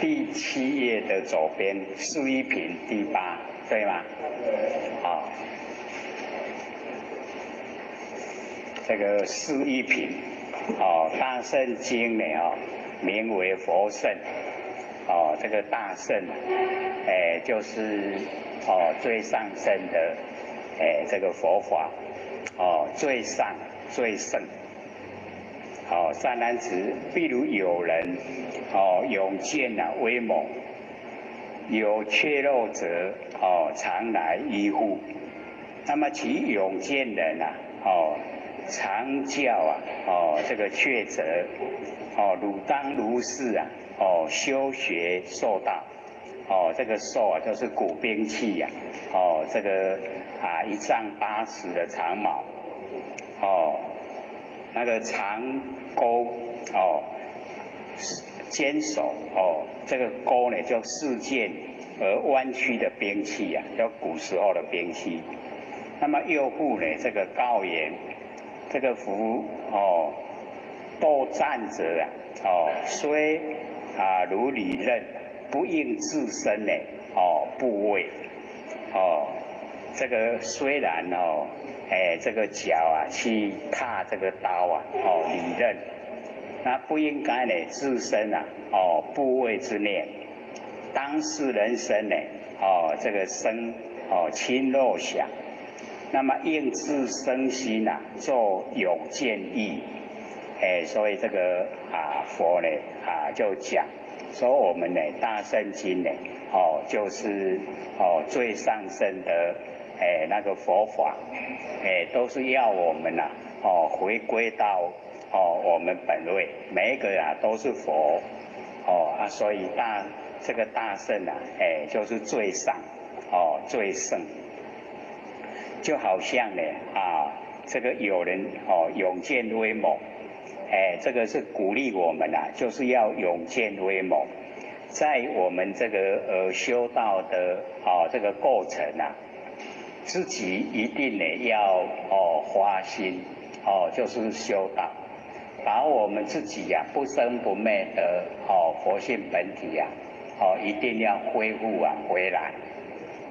第七頁的左邊四一品第八，對嗎？好，這個四一品哦，大乘經呢哦，名為佛乘哦，這個大乘哎，就是哦最上乘的哎這個佛法。哦，最上最聖。哦，善男子，譬如有人哦，勇健啊威猛，有缺肉者哦，常來依護。那麼其勇健人啊，哦，常教啊，哦，這個怯者，哦，汝當如是啊，哦，修學受道。哦，這個獸啊，就是古兵器呀，哦，這個啊，1丈8尺的長矛，哦，那個長鈎，哦，堅守，哦，這個鈎呢，叫四箭而彎曲的兵器啊，叫古時候的兵器。那麼右護呢，這個告言，這個夫哦，鬥戰者啊，哦，雖啊如履刃。不應自身呢，哦部位，哦，這個雖然哦，哎這個腳啊去踏這個刀啊，哦履刃，那不應該呢自身啊，哦部位之念，當事人生呢，哦這個生哦輕弱想，那麼應自身心啊做勇健意，哎所以這個啊佛呢啊就講。說我們呢，大乘經呢，哦，就是哦最上乘的哎那個佛法，哎都是要我們吶，哦回歸到哦我們本位，每一個啊都是佛，哦啊所以大這個大乘啊，哎就是最上，哦最聖，就好像呢啊這個有人哦勇健威猛。哎，這個是鼓勵我們啊，就是要勇健威猛，在我們這個修道的哦這個過程啊，自己一定呢要哦發心哦，就是修道，把我們自己呀不生不滅的哦佛性本體呀，哦一定要恢復啊回來，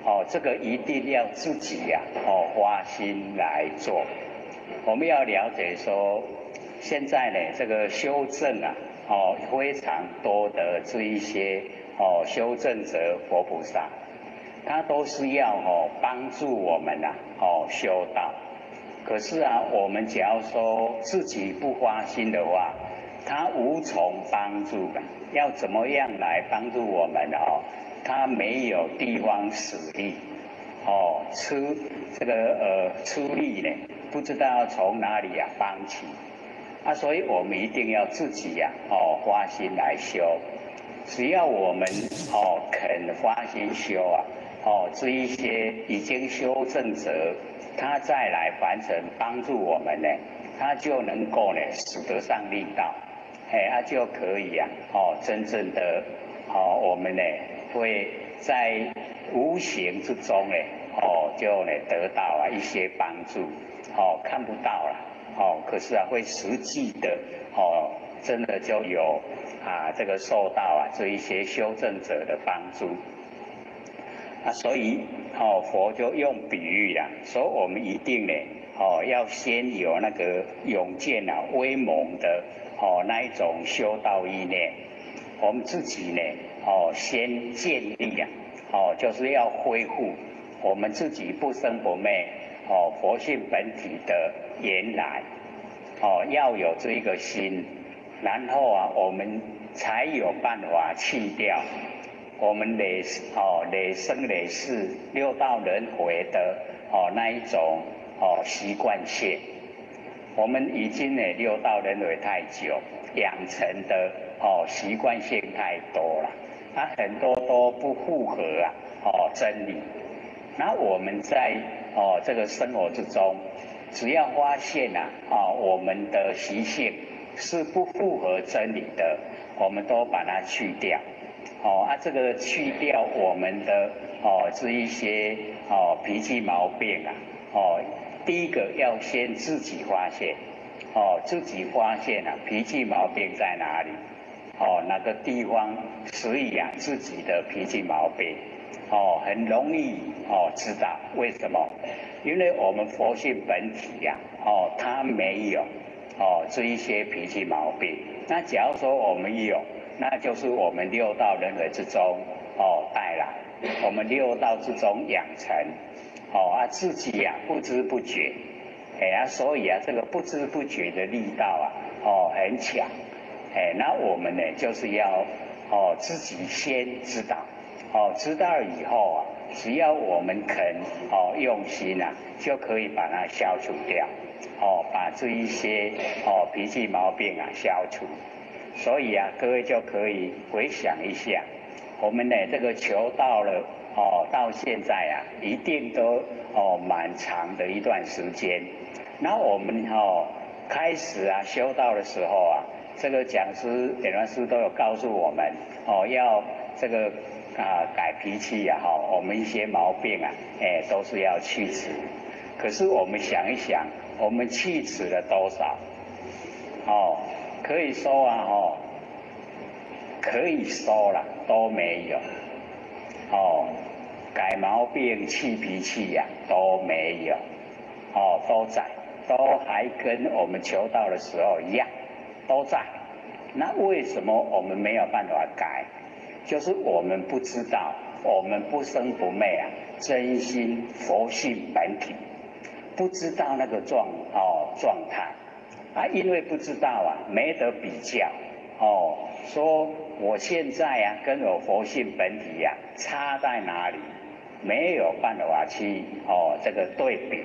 哦這個一定要自己呀哦發心來做，我們要了解說。現在呢，這個修正啊，哦，非常多的這一些哦，修正者佛菩薩，他都是要哦幫助我們吶，哦修道。可是啊，我們只要說自己不發心的話，他無從幫助的。要怎麼樣來幫助我們哦？他沒有地方使力，哦，出這個出力呢，不知道從哪裡啊幫起。啊，所以我們一定要自己呀，哦，發心來修。只要我們哦肯發心修啊，哦，這一些已經修正者，他再來凡塵幫助我們呢，他就能夠呢使得上力道，哎，他就可以啊，哦，真正的哦，我們呢會在無形之中呢，哦，就呢得到啊一些幫助，哦，看不到了。哦，可是啊，會實際的哦，真的就有啊，這個受到啊這一些修正者的幫助啊，所以佛就用比喻啦，说我们一定呢，要先有那个勇健啊、威猛的那一种修道意念，我们自己呢，先建立啊，就是要恢复我们自己不生不灭，佛性本体的原来，要有这一个心，然后啊，我们才有办法去掉我们累生累世六道轮回的那一种习惯性。我们已经呢六道轮回太久，养成的习惯性太多了，它很多都不符合啊真理。那我们在这个生活之中，只要发现啊我们的习性是不符合真理的，我们都把它去掉。这个去掉我们的这一些脾气毛病啊，第一个要先自己发现，自己发现啊脾气毛病在哪里，哪个地方所以啊自己的脾气毛病，很容易知道为什么？因为我们佛性本体呀，它没有这一些脾气毛病。那假如说我们有，那就是我们六道轮回之中带来，我们六道之中养成，自己呀不知不觉，哎呀，所以啊这个不知不觉的力道啊，很强，哎，那我们呢就是要自己先知道，知道以后啊，只要我们肯用心啊，就可以把它消除掉，把这一些脾气毛病啊消除。所以啊，各位就可以回想一下，我们呢这个求道了到现在啊，一定都蛮长的一段时间。那我们开始啊修道的时候啊，这个讲师、点传师都有告诉我们要这个啊改脾气呀哈，我们一些毛病啊，哎都是要去除。可是我们想一想，我们去除了多少？可以说啊，可以说了都没有，改毛病、去脾气呀都没有，都在，都还跟我们求道的时候一样，都在。那为什么我们没有办法改？就是我们不知道，我们不生不灭啊，真心佛性本体，不知道那个状态。啊，因为不知道啊，没得比较，说我现在啊，跟我佛性本体呀，差在哪里？没有办法去这个对比，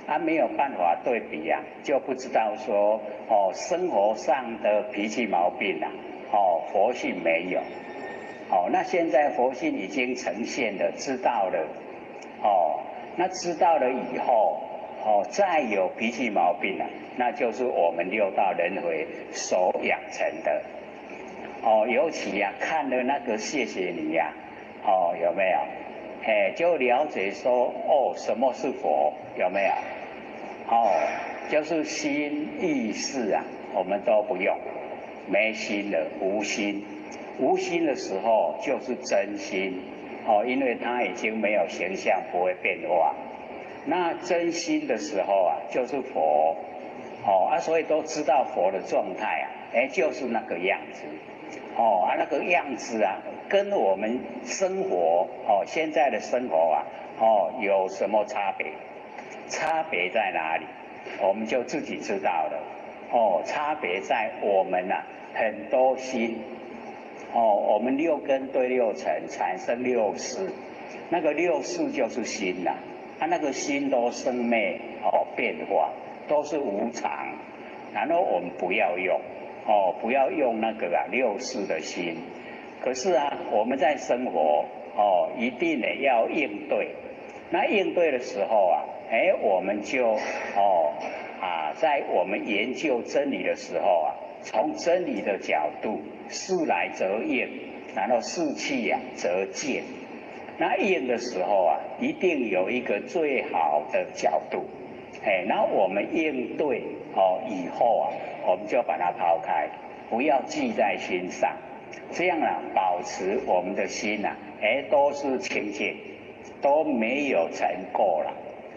啊，没有办法对比呀，就不知道说生活上的脾气毛病啊，佛性没有，那现在佛性已经呈现了，知道了，那知道了以后，再有脾气毛病了，那就是我们六道轮回所养成的。尤其呀，看了那个谢谢你呀，有没有？哎，就了解说，什么是佛？有没有？就是心意识啊，我们都不用，没心了，无心，无心的时候就是真心，因为它已经没有形象，不会变化。那真心的时候啊，就是佛，所以都知道佛的状态啊，哎，就是那个样子，那个样子啊，跟我们生活现在的生活啊，有什么差别？差别在哪里？我们就自己知道了，差别在我们啊，很多心，我们六根对六尘产生六识，那个六识就是心呐。他那个心都生灭变化，都是无常，然后我们不要用不要用那个啊六识的心。可是啊，我们在生活一定呢要应对。那应对的时候啊，哎，我们就在我们研究真理的时候啊，从真理的角度，事来则应，然后事去呀则见。那应的时候啊，一定有一个最好的角度，哎，那我们应对以后啊，我们就把它抛开，不要记在心上，这样啊，保持我们的心呐，哎，都是清净，都沒有塵垢了，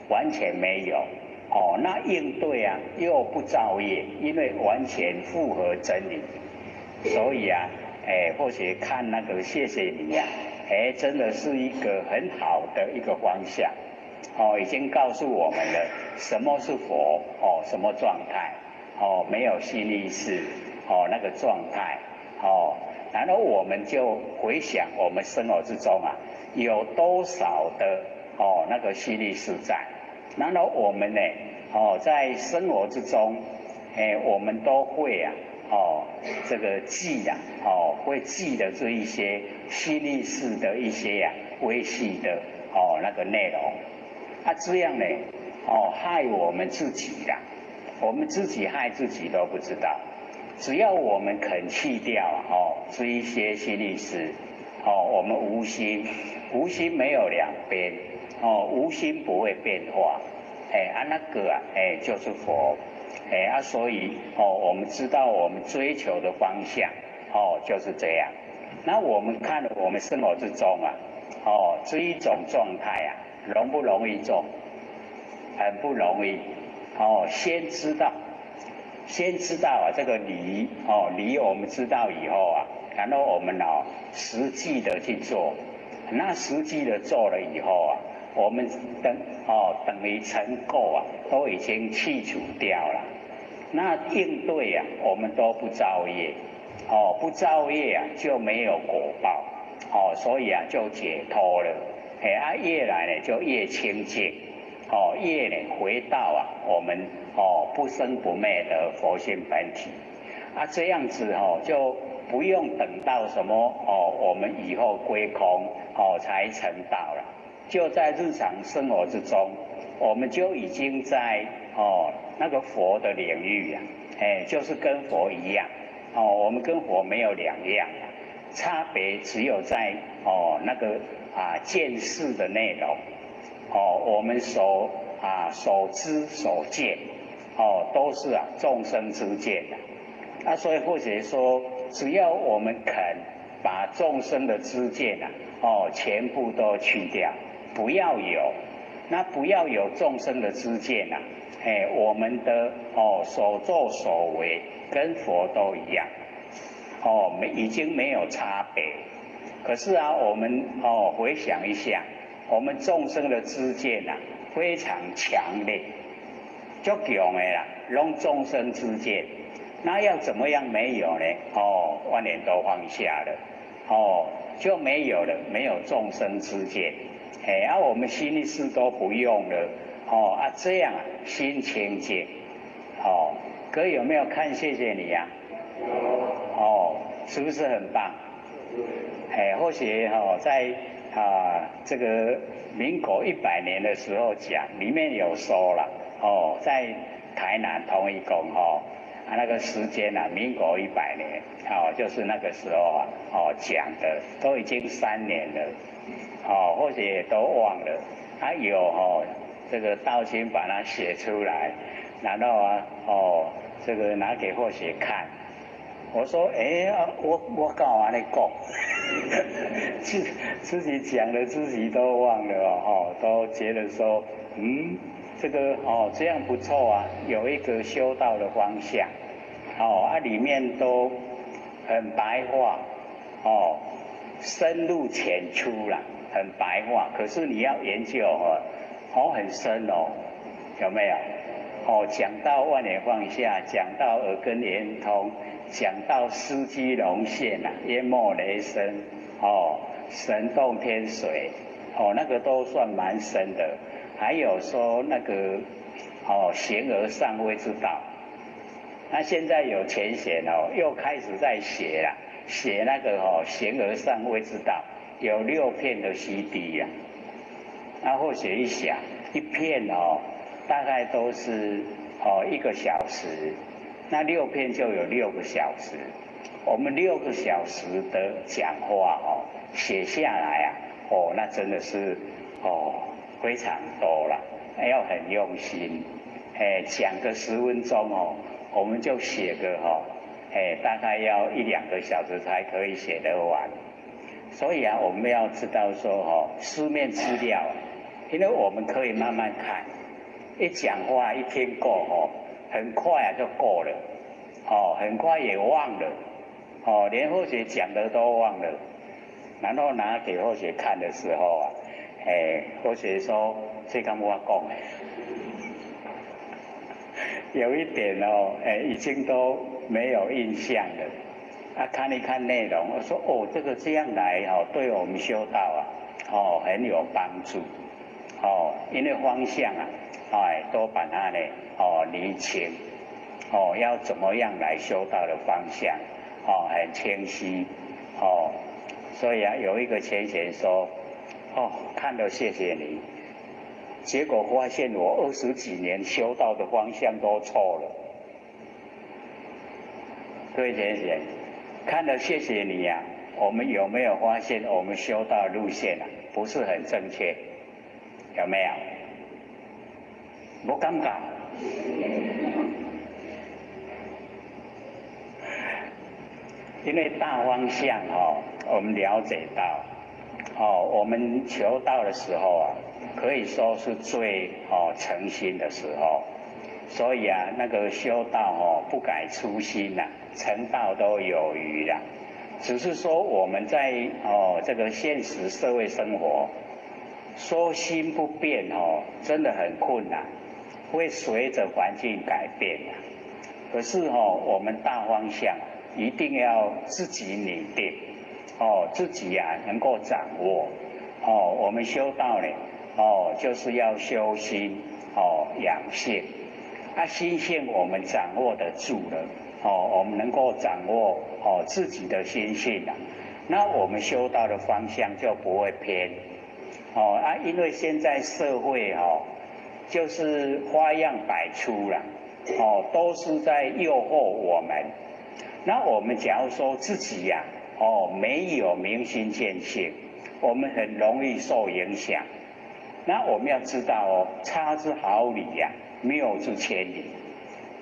完全沒有。哦，那應對啊又不造業，因為完全符合真理，所以啊，哎，或許看那個謝謝你呀，哎，真的是一個很好的一個方向，哦，已經告訴我們了什麼是佛，哦，什麼狀態，哦，沒有心意識，哦，那個狀態，哦，然後我們就回想我們生活之中啊，有多少的哦那個心意識在。然後我們呢，哦，在生活之中，哎，我們都會啊，哦，這個記呀，哦，會記得這一些心意識的一些呀微細的哦那個內容，啊，這樣呢，哦，害我們自己啦，我們自己害自己都不知道。只要我們肯去掉哦這一些心意識，哦，我們無心，無心沒有兩邊。哦，無心不會變化，哎啊那個啊，哎就是佛，哎啊所以哦，我們知道我們追求的方向，哦就是這樣。那我們看我們生活之中啊，哦這一種狀態啊，容不容易做？很不容易。哦，先知道，先知道啊這個理，哦理我們知道以後啊，然後我們哦實際的去做，那實際的做了以後啊。我們等哦，等於塵垢啊，都已經去除掉了。那應對啊，我們都不造業，哦，不造業啊，就沒有果報，哦，所以啊，就解脫了。哎啊，越來呢就越清淨，哦，越呢回到啊我們哦不生不滅的佛性本體。啊，這樣子哦，就不用等到什麼哦，我們以後歸空哦才成道了。就在日常生活之中，我們就已經在哦那個佛的領域啊，哎，就是跟佛一樣，哦，我們跟佛沒有兩樣，差別只有在哦那個啊見識的內容，哦，我們所啊所知所見，哦，都是啊眾生之見的，啊，所以或者說，只要我們肯把眾生的知見啊，哦，全部都去掉。不要有，那不要有眾生的知見呐，哎，我們的哦所作所為跟佛都一樣，哦沒已經沒有差別。可是啊，我們哦回想一下，我們眾生的知見呐非常強烈，足強的啦，攏眾生知見，那要怎麼樣沒有呢？哦，萬念都放下了，哦就沒有了，沒有眾生知見。哎，啊，我們心意識都不用了，哦啊，這樣啊，心清淨，哦，哥有沒有看？謝謝你呀。哦，是不是很棒？哎，或許哦，在啊這個民國100年的時候講，裡面有說了，哦，在台南同一宮哦，啊那個時間啊，民國一百年，哦，就是那個時候啊，哦講的都已經3年了。哦，或許也都忘了，啊有哦，這個道親把它寫出來，然後啊，哦，這個拿給或許看，我說，哎，我幹嘛咧講？自己講的自己都忘了哦，都覺得說，嗯，這個哦這樣不錯啊，有一個修道的方向，哦啊裡面都很白話，哦，深入淺出啦。很白話，可是你要研究哦，哦很深哦，有沒有？哦，講到萬念放下，講到耳根圓通，講到司機龍現啊，淹沒雷聲，哦，神動天水，哦，那個都算蠻深的。還有說那個哦，形而上未知道。那現在有淺顯哦，又開始在寫了，寫那個哦，形而上未知道。有六片的 CD 呀，那或許一想，一片哦，大概都是哦一個小時，那六片就有6個小時。我們6個小時的講話哦，寫下來啊，哦，那真的是哦非常多了，要很用心。哎，講個10分鐘哦，我們就寫個哦，哎，大概要一兩個小時才可以寫得完。所以啊，我們要知道說哦，書面資料，因為我們可以慢慢看，一講話一聽過哦，很快啊就過了，哦，很快也忘了，哦，連後學講的都忘了，然後拿給後學看的時候啊，哎，後學說這敢我講的，有一點哦，哎，已經都沒有印象了。啊，看一看內容，我說哦，這個這樣來哦，對我們修道啊，哦，很有幫助，哦，因為方向啊，哎，都把它呢，哦，釐清，哦，要怎麼樣來修道的方向，哦，很清晰，哦，所以啊，有一個前賢說，哦，看了謝謝你，結果發現我二十幾年修道的方向都錯了，各位前賢。看了謝謝你呀，我們有沒有發現我們修道路線啊不是很正確？有沒有？無感覺？因為大方向哦，我們了解到哦，我們求道的時候啊，可以說是最哦誠心的時候，所以啊，那個修道哦不改初心呐。成道都有餘啦，只是說我們在哦這個現實社會生活，說心不變哦，真的很困難，會隨着環境改變。可是哦，我們大方向一定要自己擬定，哦，自己呀能夠掌握，哦，我們修道呢，哦，就是要修心，哦，養性，啊，心性我們掌握得住了。哦，我們能夠掌握哦自己的心性啊，那我們修道的方向就不會偏。哦啊，因為現在社會哦，就是花樣百出啦，哦，都是在誘惑我們。那我們假如說自己呀，哦，沒有明心見性，我們很容易受影響。那我們要知道哦，差之毫厘呀，謬之千里。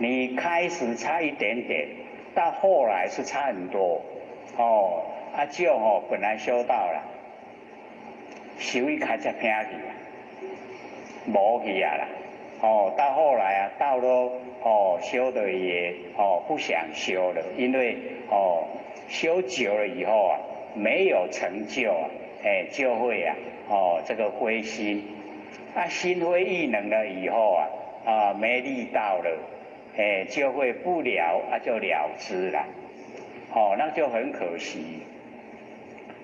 你開始差一點點，到後來是差很多，哦，啊就哦本來修道了，修一開才偏去啊，無去啊啦，哦，到後來啊，到了哦修的也哦不想修了，因為哦修久了以後啊沒有成就啊，哎就會啊哦這個灰心，啊心灰意冷了以後啊啊沒力道了。哎，就會不了啊，就了之了，哦，那就很可惜。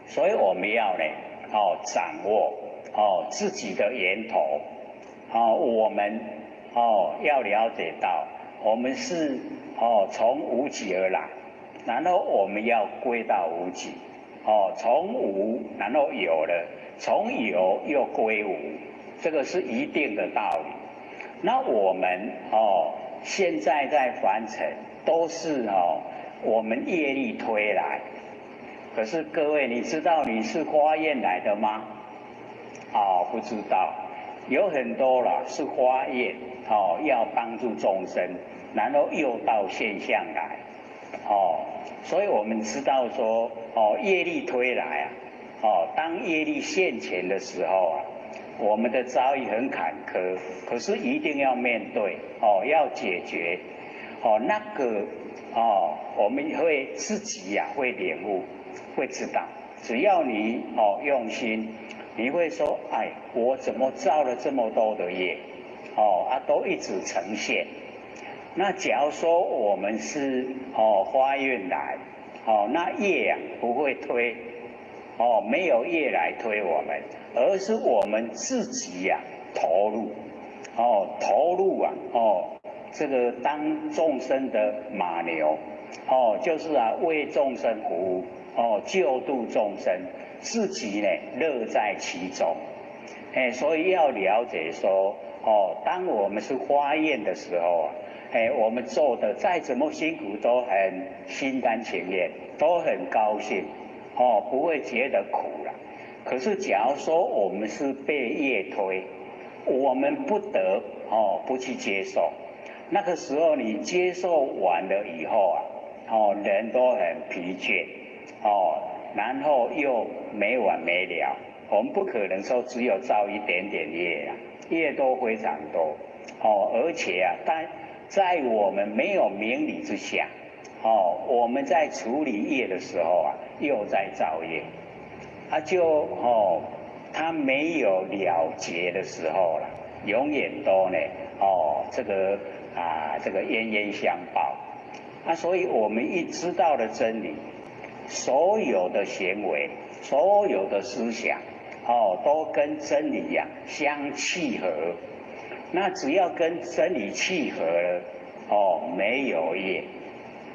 所以我們要呢，哦，掌握哦自己的源頭，哦，我們哦要了解到，我們是哦從無極而來，然後我們要歸到無極，哦，從無然後有了，從有又歸無，這個是一定的道理。那我們哦。現在在凡塵都是哦，我們業力推來。可是各位，你知道你是發願來的嗎？哦，不知道，有很多啦是發願哦，要幫助眾生，然後又到現象來，哦，所以我們知道說哦，業力推來啊，哦，當業力現前的時候啊。我們的遭遇很坎坷，可是一定要面對，哦，要解決，哦，那個，哦，我們會自己呀，會領悟，會知道，只要你哦用心，你會說，哎，我怎麼造了這麼多的業，哦，啊，都一直呈現。那假如說我們是哦發願來，哦，那業啊不會推。哦，沒有業來推我們，而是我們自己呀投入，哦投入啊，哦這個當眾生的馬牛，哦就是啊為眾生服務，哦救度眾生，自己呢樂在其中，哎，所以要了解說，哦當我們是發願的時候啊，哎我們做的再怎麼辛苦都很心甘情願，都很高興。哦，不會覺得苦了。可是，假如說我們是被業推，我們不得哦不去接受。那個時候，你接受完了以後啊，哦，人都很疲倦，哦，然后又没完没了。我们不可能说只有造一点点业啊，业都非常多哦，而且啊，但在我们没有明理之下，哦，我们在处理业的时候啊，又在造业，啊就哦，他没有了结的时候了，永远都呢，哦，这个啊，这个冤冤相报，啊，所以我们一知道了真理，所有的行为，所有的思想，哦，都跟真理呀相契合。那只要跟真理契合了，哦，没有业，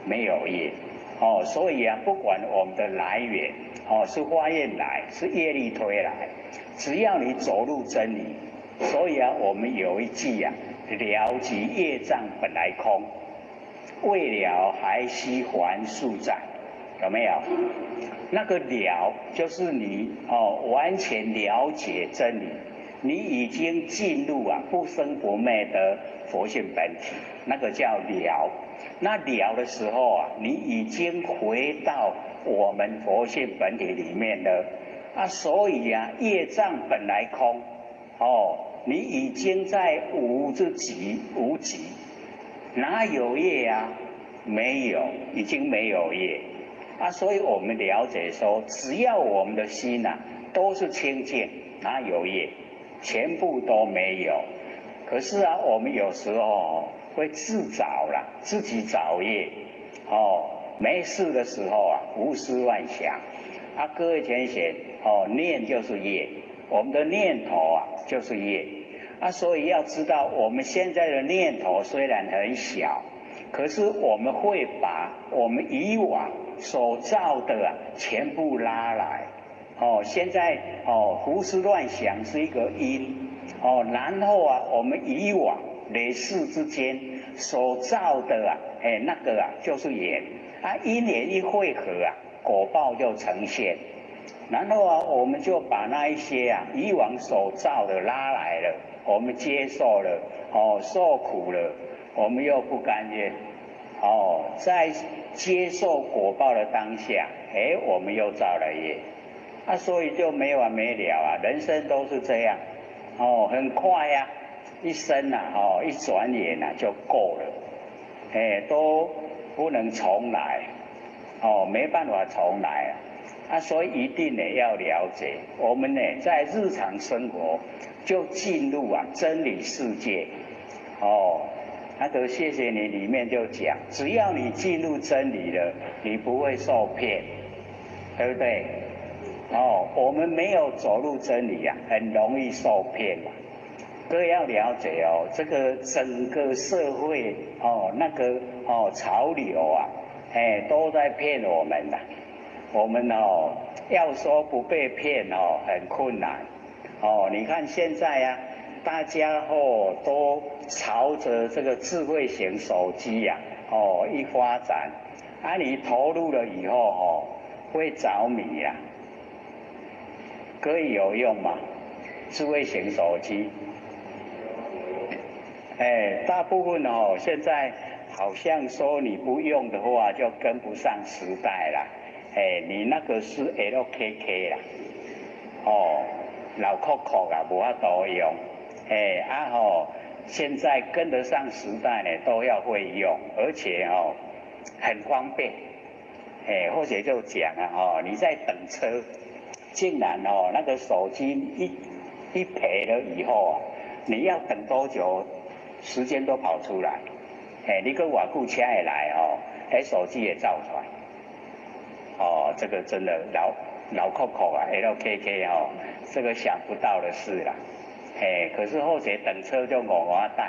没有业，哦，所以啊，不管我们的来源，哦，是发愿来，是业力推来，只要你走入真理，所以啊，我们有一句啊，了即业障本来空，未了还须还宿债，有没有？那个了就是你哦，完全了解真理。你已经进入啊不生不灭的佛性本体，那个叫了。那了的时候啊，你已经回到我们佛性本体里面了啊。所以啊，业障本来空哦，你已经在无之极无极，哪有业啊？没有，已经没有业啊。所以我们了解说，只要我们的心呐都是清净，哪有业？全部都没有，可是啊，我们有时候会自找了，自己找业，哦，没事的时候啊，胡思乱想，啊，各位浅显，哦，念就是业，我们的念头啊就是业，啊，所以要知道我们现在的念头虽然很小，可是我们会把我们以往所造的啊全部拉来。哦，现在哦，胡思乱想是一个因，哦，然后啊，我们以往累世之间所造的啊，哎，那个啊就是缘，啊，因缘一汇合啊，果报就呈现，然后啊，我们就把那一些啊以往所造的拉来了，我们接受了，哦，受苦了，我们又不甘愿，哦，在接受果报的当下，哎，我们又造了业。啊，所以就没完没了啊，人生都是这样，哦，很快呀，一生呐，哦，一转眼呐就过了，哎，都不能重来，哦，没办法重来啊，啊，所以一定呢要了解，我们呢在日常生活就进入啊真理世界，哦，那个谢谢你里面就讲，只要你进入真理了，你不会受骗，对不对？哦，我们没有走入真理啊，很容易受骗嘛。各位要了解哦，这个整个社会哦，那个哦潮流啊，哎，都在骗我们呐。我们哦，要说不被骗哦，很困难。哦，你看现在啊，大家哦都朝着这个智慧型手机呀，哦一发展，啊，你投入了以后哦，会着迷呀。可以有用吗？智慧型手机，哎，大部分哦，现在好像说你不用的话就跟不上时代了。哎，你那个是 LKK 啦，哦，老扣扣啊，无法度用。哎，啊吼，现在跟得上时代呢，都要会用，而且哦，很方便。哎，或者就讲啊，哦，你在等车，竟然哦，那个手机一一赔了以后啊，你要等多久，时间都跑出来。哎，你阁偌久车会来哦，哎，手机也照出来。哦，这个真的老老扣扣啊，LKK 哦，这个想不到的事啦。哎，可是后者等车就戆戆等，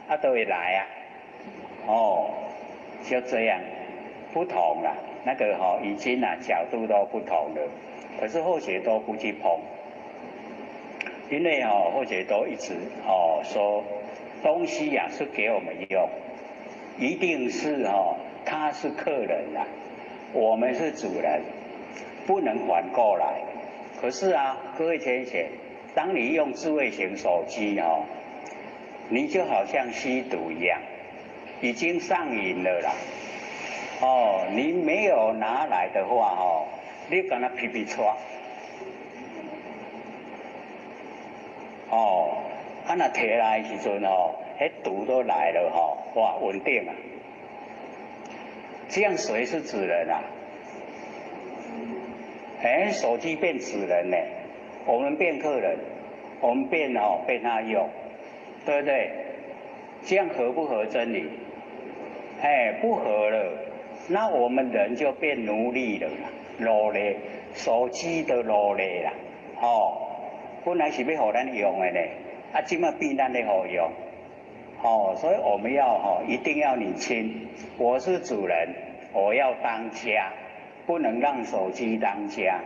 啊都会来啊。哦，就这样，不同了。那个哈，已经啊角度都不同了。可是后学都不去碰，因为哦后学都一直哦说东西呀是给我们用，一定是哦他是客人呐，我们是主人，不能反过来。可是啊，各位浅显，当你用智慧型手机哦，你就好像吸毒一样，已经上瘾了啦。哦，你没有拿来的话哦，你敢若皮皮掣，哦，啊若提來的時陣哦，彼毒都來了吼，哇，穩定啊！這樣誰是主人啊？哎，手機變主人呢，我們變客人，我們變哦被他用，對不對？這樣合不合真理？哎，不合了，那我們人就變奴隸了，奴隸，手機的奴隸啦，哦，本來是欲予咱用的呢，啊，這馬變咱咧予用，哦，所以我們要哦，一定要理清，我是主人，我要當家，不能讓手機當家。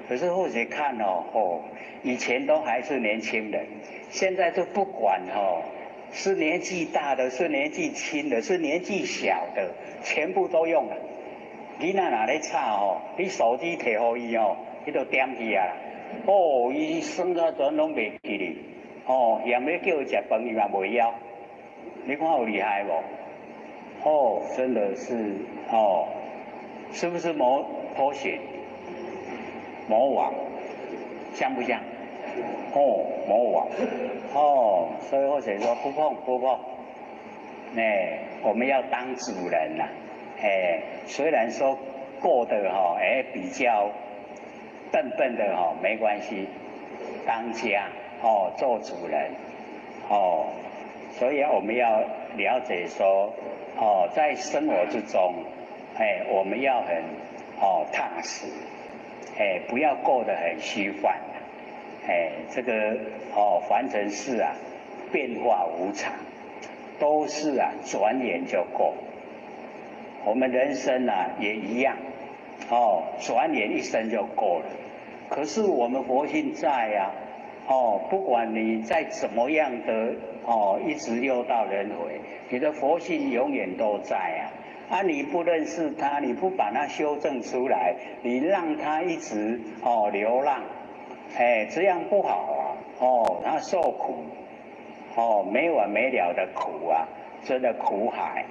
可是或許看哦，哦，以前都還是年輕人，現在就不管哦，是年紀大的，是年紀輕的，是年紀小的，全部都用了。你若若咧吵哦，你手機提予伊哦，伊就點去啊。哦，伊耍到全攏袂記哩。哦，嫌欲叫伊食飯，伊嘛袂枵。你看有厲害無？哦，真的是哦，是不是魔拖鞋？魔王像不像？哦，魔王哦，所以或者說不碰不碰，哎，我們要當主人呐，哎，雖然說過得哈，哎比較笨笨的哈，沒關係，當家哦，做主人哦，所以我們要了解說哦，在生活之中，哎，我們要很哦踏實。哎，不要過得很虛幻，哎，這個哦，凡塵事啊，變化無常，都是啊，轉眼就過。我們人生啊也一樣，哦，轉眼一生就過了。可是我們佛性在呀，哦，不管你再怎麼樣的哦，一直六道輪迴，你的佛性永遠都在啊。啊！你不認識他，你不把他修正出來，你讓他一直哦流浪，哎，這樣不好啊！哦，他受苦，哦，沒完沒了的苦啊，真的苦海，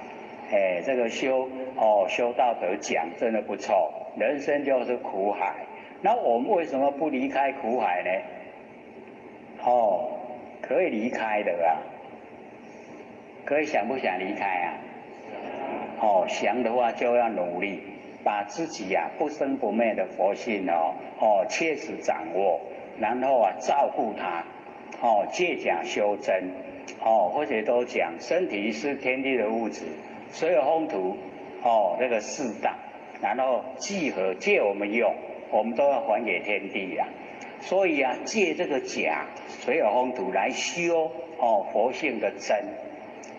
哎，這個修哦修道德講真的不錯，人生就是苦海。那我們為什麼不離開苦海呢？哦，可以離開的啊，可以想不想離開啊？哦，想的話就要努力，把自己呀不生不滅的佛性哦哦切實掌握，然後啊照顧他，哦借假修真，哦或者都講身體是天地的物質，所有風土哦那個適當，然後聚合借我們用，我們都要還給天地呀。所以啊借這個假所有風土來修哦佛性的真。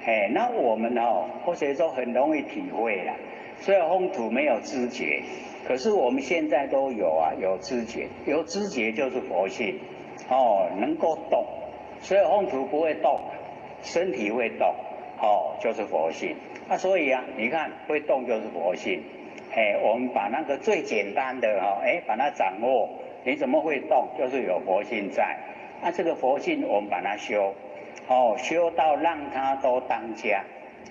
哎，那我們哦，或者說很容易體會啦。雖然風土沒有知覺，可是我們現在都有啊，有知覺，有知覺就是佛性，哦，能夠動。所以風土不會動，身體會動，哦，就是佛性。啊，所以啊，你看會動就是佛性。哎，我們把那個最簡單的哦，哎，把它掌握，你怎麼會動？就是有佛性在。啊，這個佛性我們把它修。哦，修到讓他都當家，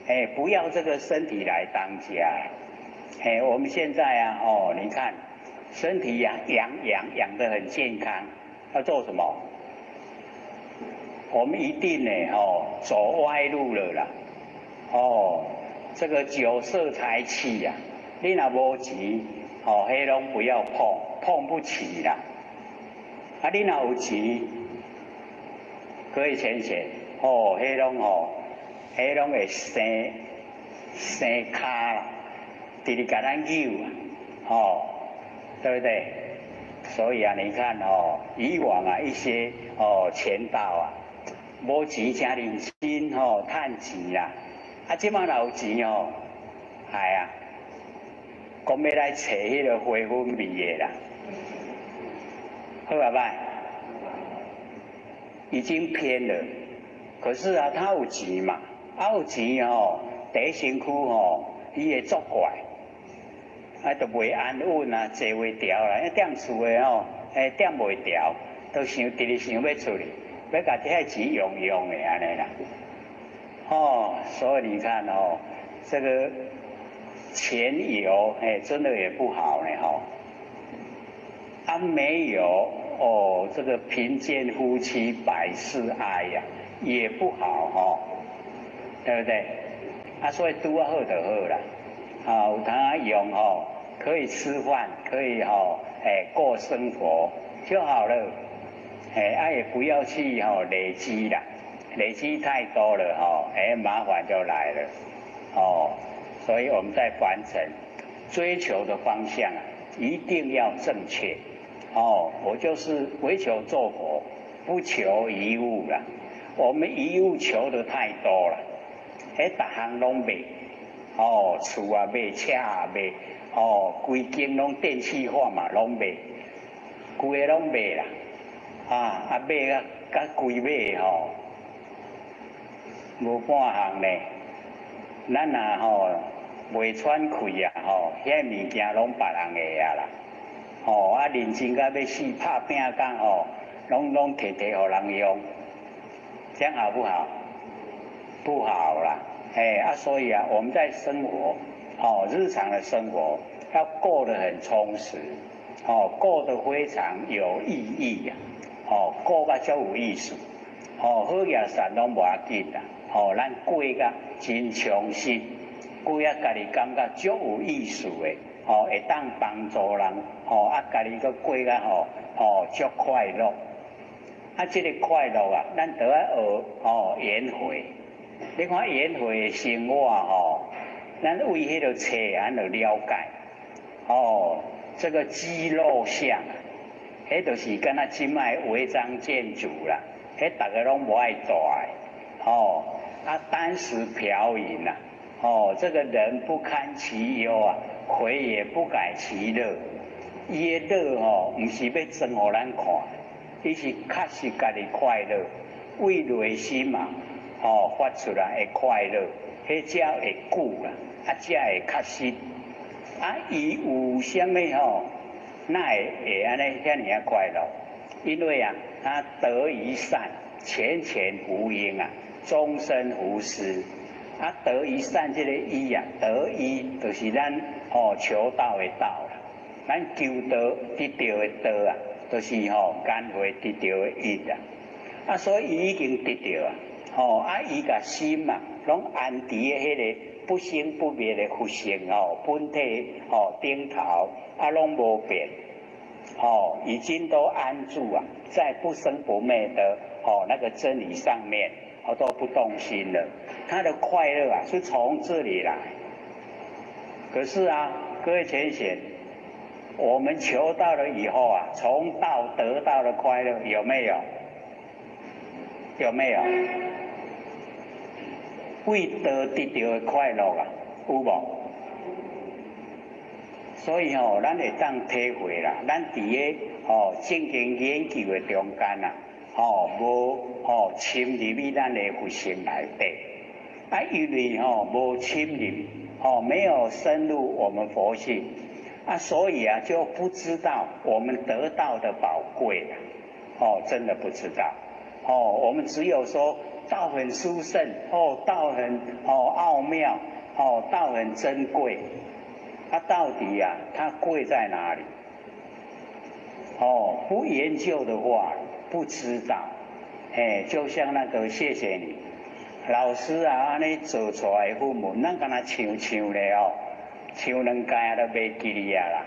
哎，不要這個身體來當家，哎，我們現在啊，哦，你看身體呀，養養養得很健康，要做什麼？我們一定呢，哦，走歪路了啦，哦，這個酒色財氣呀，你若無錢，哦，彼攏不要碰，碰不起啦。啊，你若有錢，可以淺淺，哦，彼攏哦，彼攏會生生跤啦，直直共咱扭啊，哦，對不對？所以啊，你看哦，以往啊一些哦錢道啊，無錢誠認真吼，趁錢啦，啊，這馬若有錢哦，係啊，講欲來揣彼個花粉味的啦，好啊歹？已經偏了，可是啊，他有錢嘛，啊有錢哦，佇身軀吼，伊會作怪，啊，就袂安穩啊，坐袂牢啦，因踮厝的吼，哎，踮袂牢，都想直直想欲出去，欲共這彼錢用用的按呢啦，哦，所以你看哦，這個錢有，哎，真的也不好呢，吼，啊，沒有哦，這個貧賤夫妻百事哀呀，也不好哦，對不對？啊，所以拄仔好就好啦，啊，有通用哦，可以吃飯，可以吼，哎，過生活就好了，哎，啊也不要去吼累積啦，累積太多了吼，哎，麻煩就來了，哦，所以我們在凡塵追求的方向啊，一定要正確。哦，我就是唯求做佛，不求一物啦。我們一物求的太多了，哎，逐項攏賣，哦，厝也賣，車也賣，哦，規間攏電氣化嘛，攏賣，規个攏賣啦，啊啊買啊，甲規尾吼，無半項呢。咱若吼袂喘氣啊吼，遐物件攏別人的啊啦。哦，啊，認真甲欲死，拍拚工吼，攏攏摕摕予人用，這樣好不好？不好啦，哎啊，所以啊，我們在生活，哦，日常的生活要過得很充實，哦，過得非常有意義呀，哦，過甲足有意思，哦，好野善攏無要緊啦，哦，咱過甲真充實，過啊家己感覺足有意思的。哦，會當幫助人，哦，啊，家己閣過甲吼，哦，足快樂。啊，這个快樂啊，咱著愛學哦，緣會。你看緣會的生活吼，咱為彼个冊咱就了解。哦，這個肌肉相，彼就是敢若這擺違章建築啦，彼逐个攏無愛住的。哦，啊，單時飄逸啦，哦，這個人不堪其憂啊。蝰也不改其樂，伊的樂吼，毋是欲裝予咱看，伊是確實家己快樂，為內心嘛，吼發出來的快樂，彼才會久啦，啊，才會確實。啊，伊有啥物吼，哪會會按呢遐爾仔快樂？因為啊，他得一善，淺淺無應啊，終身無私。啊，得一善這个一啊，得一就是咱吼求道的道啦。咱求道得著的道啊，就是吼緣會得著的一啊。啊，所以伊已經得著啊，吼啊，伊共心啊，攏安佇咧彼个不生不滅的佛性哦，本體吼頂頭啊，攏無變，吼已經都安住啊，在不生不滅的吼那個真理上面。我都不動心了，他的快樂啊是從這裡來。可是啊，各位淺顯，我們求道了以後啊，從道得到的快樂有沒有？有沒有？為道得著的快樂啊，有無？所以吼，咱會當體會啦，咱佇个吼正經研究的中間啊。吼，無吼深入去咱的佛性內底，啊，因為吼無深入，吼沒有深入我們佛性，啊，所以啊就不知道我們得到的寶貴啦，哦，真的不知道，哦，我們只有說道很殊勝，哦，道很哦奧妙，哦，道很珍貴，啊，到底啊它貴在哪裡？哦，不研究的話。不知道，哎，就像那個謝謝你，老師啊，按呢做出來的法門，咱敢若唱唱咧哦，唱兩擺都袂記得啊啦，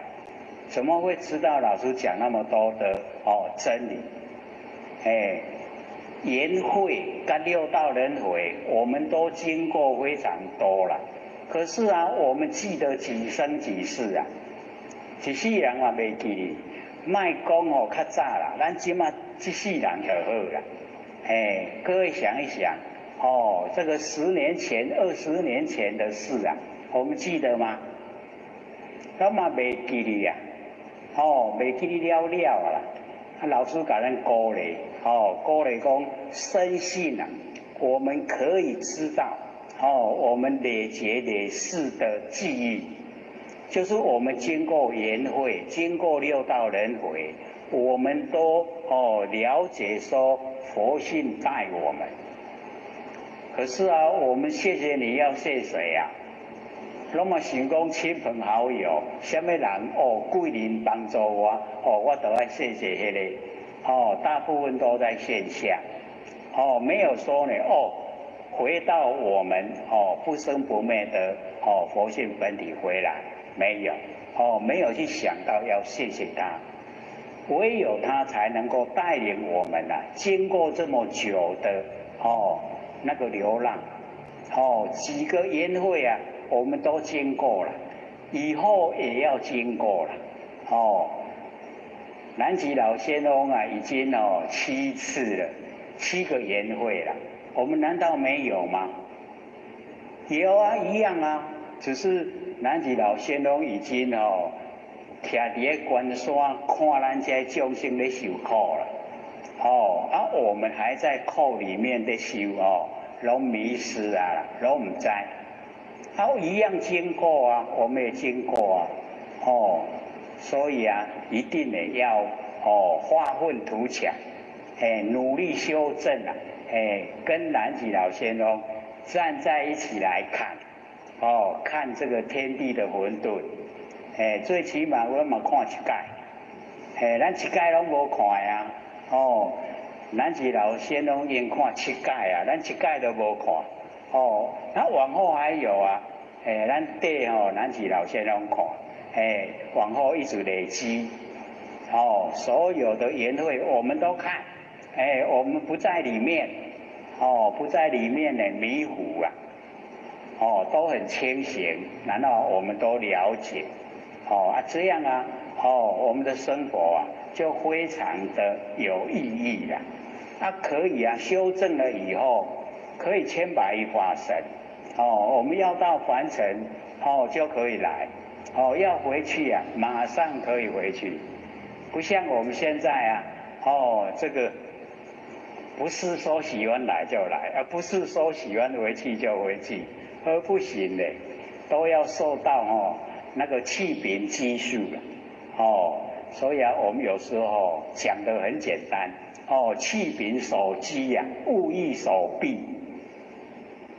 怎麼會知道老師講那麼多的哦真理？哎，緣會跟六道輪迴，我們都經過非常多了，可是啊，我們記得幾生幾世啊？一世人嘛袂記得。莫講哦，較早啦，咱這馬這世人就好啦。哎，各位想一想，哦，這個10年前、20年前的事啊，我們記得嗎？攏嘛袂記得啊，哦，袂記得了了啊啦。啊，老師共咱鼓勵，哦，鼓勵講深信啊，我們可以知道，哦，我們累劫累世的記憶。就是我們經過緣會，經過六道輪迴，我們都哦了解說佛性帶我們。可是啊，我們謝謝你要謝誰啊？攏嘛想講親朋好友，啥物人哦，貴人幫助我，哦，我都愛謝謝彼个，哦，大部分都在現下，哦，沒有說呢，哦，回到我們哦不生不滅的哦佛性本體回來，沒有，哦，沒有去想到要謝謝他，唯有他才能夠帶領我們啊，經過這麼久的哦那個流浪，哦幾個緣會啊。我們都經過了，以後也要經過了。哦，南極老仙翁啊，已經哦七次了，七個緣會了。我們難道沒有嗎？有啊，一樣啊，只是南極老仙翁已經哦，徛佇個關山看咱這眾生咧受苦了。哦，啊，我們還在苦裡面的受哦，攏迷失啊，攏毋知。啊，一樣經過啊，我們也經過啊，哦，所以啊，一定呢要哦發奮圖強，哎，努力修正啊，哎，跟南極老仙翁站在一起來看，哦，看這個天地的混沌，哎，最起碼我嘛看一擺，哎，咱一擺攏無看啊，哦，南極老仙翁已經看七擺啊，咱一擺都無看。哦，那往後還有啊，哎，咱綴吼南極老仙翁看，哎，往後一直累積，哦，所有的緣會我們都看，哎，我們不在裡面，哦，不在裡面呢迷糊啊，哦，都很清醒，然後我們都了解，哦啊這樣啊，哦，我們的生活啊就非常的有意義了，啊可以啊，修正了以後。可以千百億化身，哦，我們要到凡塵，哦就可以來，哦要回去啊，馬上可以回去，不像我們現在啊，哦這個不是說喜歡來就來，而不是說喜歡回去就回去，而不行的，都要受到哦那個氣柄拘束了，哦，所以啊，我們有時候講得很簡單，哦，氣柄所拘呀，物欲所蔽。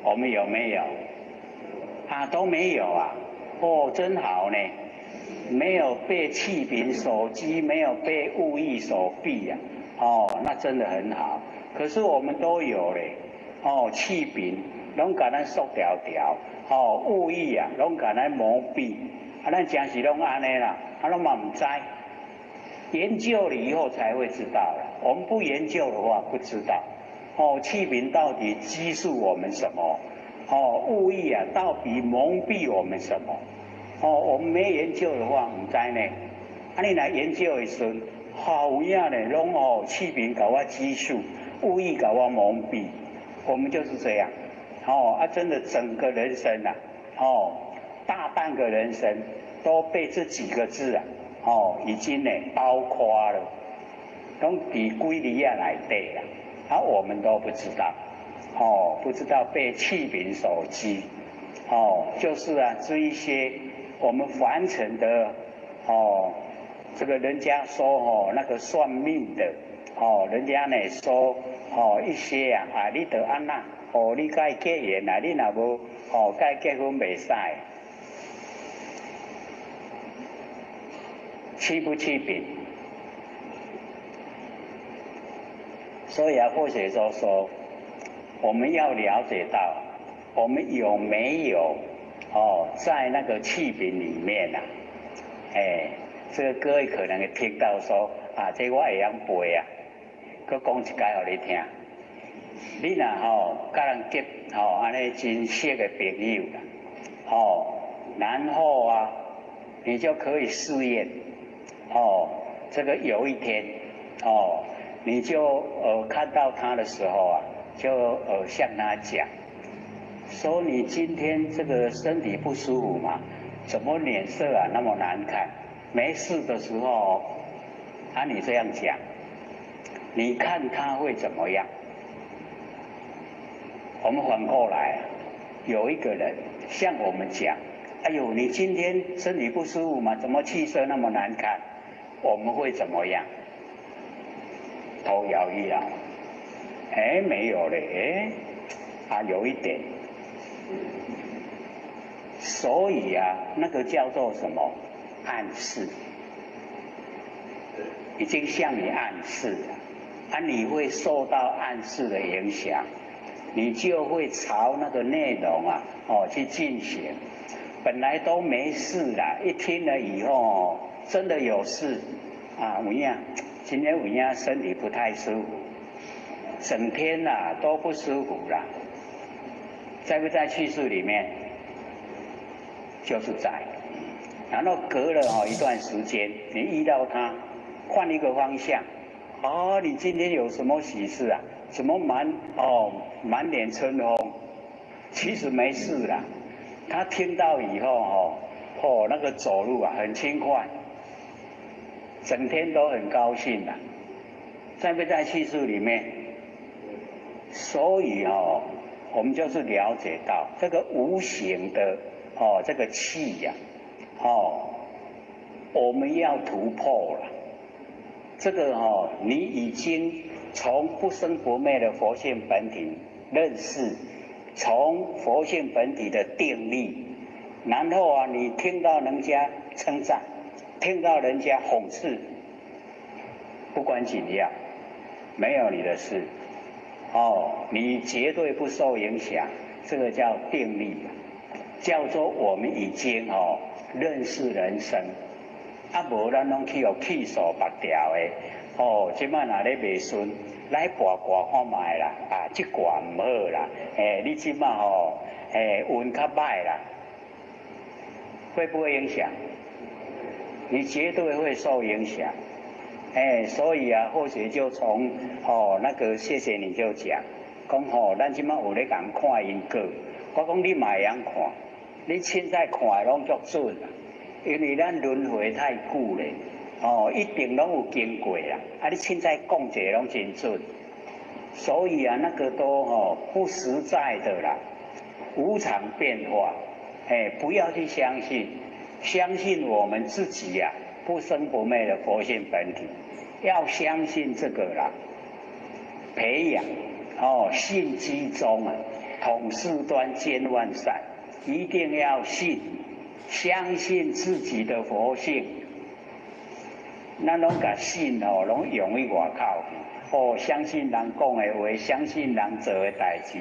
我們有沒有？啊，都沒有啊！哦，真好呢，沒有被氣柄所拘，沒有被物欲所蔽呀。哦，那真的很好。可是我們都有嘞，哦，氣柄攏共咱束牢牢，哦，物欲啊，攏共咱蒙蔽，啊，咱真是攏按呢啦，啊，攏嘛毋知。研究了以後才會知道了，我們不研究的話不知道。哦，氣柄到底拘束我們什麼？哦，物欲啊，到底蒙蔽我們什麼？哦，我們沒研究的話，毋知呢。啊，你來研究的時陣，好有影呢，攏哦氣柄共我拘束，物欲共我蒙蔽，我們就是這樣。哦，啊，真的整個人生啊，哦，大半個人生都被這幾個字啊，哦，已經呢包括了，攏佇幾字仔內底啦。啊，我們都不知道，哦，不知道被氣柄所拘，哦，就是啊，這一些我們凡塵的，哦，這個人家說哦，那個算命的，哦，人家呢說，哦，一些啊，啊，你著按怎，哦，你共伊結緣啊，你若無，哦，共伊結婚袂使，氣不氣柄？所以啊，或許就說，我們要了解到，我們有沒有哦，在那個氣柄裡面啊？哎，這個各位可能會聽到說啊，這我會曉背啊，閣講一擺予你聽。你若吼佮人結吼按呢真熟的朋友啦，哦，然後啊，你就可以試驗，哦，這個有一天，哦。你就看到他的時候啊，就向他講，說你今天這個身體不舒服嗎？怎麼臉色啊那麼難看？沒事的時候，啊你這樣講，你看他會怎麼樣？我們反過來，有一個人向我們講，哎呦，你今天身體不舒服嗎？怎麼氣色那麼難看？我們會怎麼樣？頭搖一搖，哎，沒有嘞，哎，啊，有一點，所以啊，那个叫做什么暗示？已经向你暗示了，啊，你会受到暗示的影响，你就会朝那个内容啊，哦去进行。本来都没事啦，一听了以后，真的有事啊！有影，今天有影身体不太舒服，整天呐都不舒服啦。在不在气势里面？就是在。然后隔了哦一段时间，你遇到他，换一个方向，哦，你今天有什么喜事啊？怎么满脸春风？其实没事啦。他听到以后哦，那个走路啊很轻快，整天都很高兴的，在不在气势里面？所以哦，我们就是了解到这个无形的哦这个气呀，哦，我们要突破了。这个哦，你已经从不生不灭的佛性本体认识。从佛性本体的定力，然后啊，你听到人家称赞，听到人家讽刺，不关紧要，没有你的事，哦，你绝对不受影响，这个叫定力，叫做我们已经哦认识人生，啊，无咱拢去予气数缚牢的，哦，这摆若咧袂顺。来跋卦看觅啦，啊，这卦毋好啦，哎，你这摆吼，哎，运较歹啦，会不会影响？你绝对会受影响，哎，所以啊，或许就从哦那个谢谢你就讲，讲吼，咱这摆有咧共看因果，我讲你嘛会晓看，你凊彩看的拢足准啦，因为咱轮回太久咧。哦，一定拢有经过啦，啊，你凊彩讲一个拢真准，所以啊，那个都哦不实在的啦，无常变化，哎，不要去相信，相信我们自己呀，不生不灭的佛性本体，要相信这个啦，培养哦信机中啊，统四端兼万善，一定要信，相信自己的佛性。咱拢共信哦，拢用去外口去哦，相信人讲的话，相信人做的代志，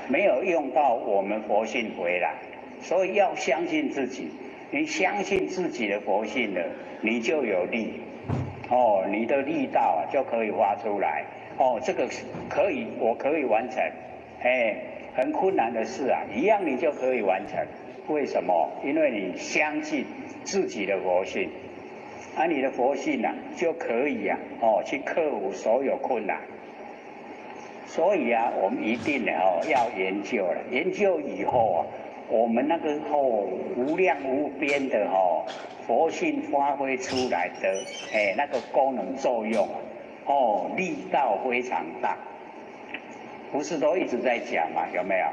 没有用到我们佛性回来，所以要相信自己。你相信自己的佛性了，你就有力哦，你的力道啊就可以发出来哦，这个可以，我可以完成，哎，很困难的事啊，一样你就可以完成。为什么？因为你相信自己的佛性。啊，你的佛性啊，就可以啊，哦，去克服所有困难。所以啊，我们一定哦要研究了，研究以后啊，我们那个哦无量无边的哦佛性发挥出来的哎那个功能作用啊，哦力道非常大。不是都一直在讲嘛？有没有？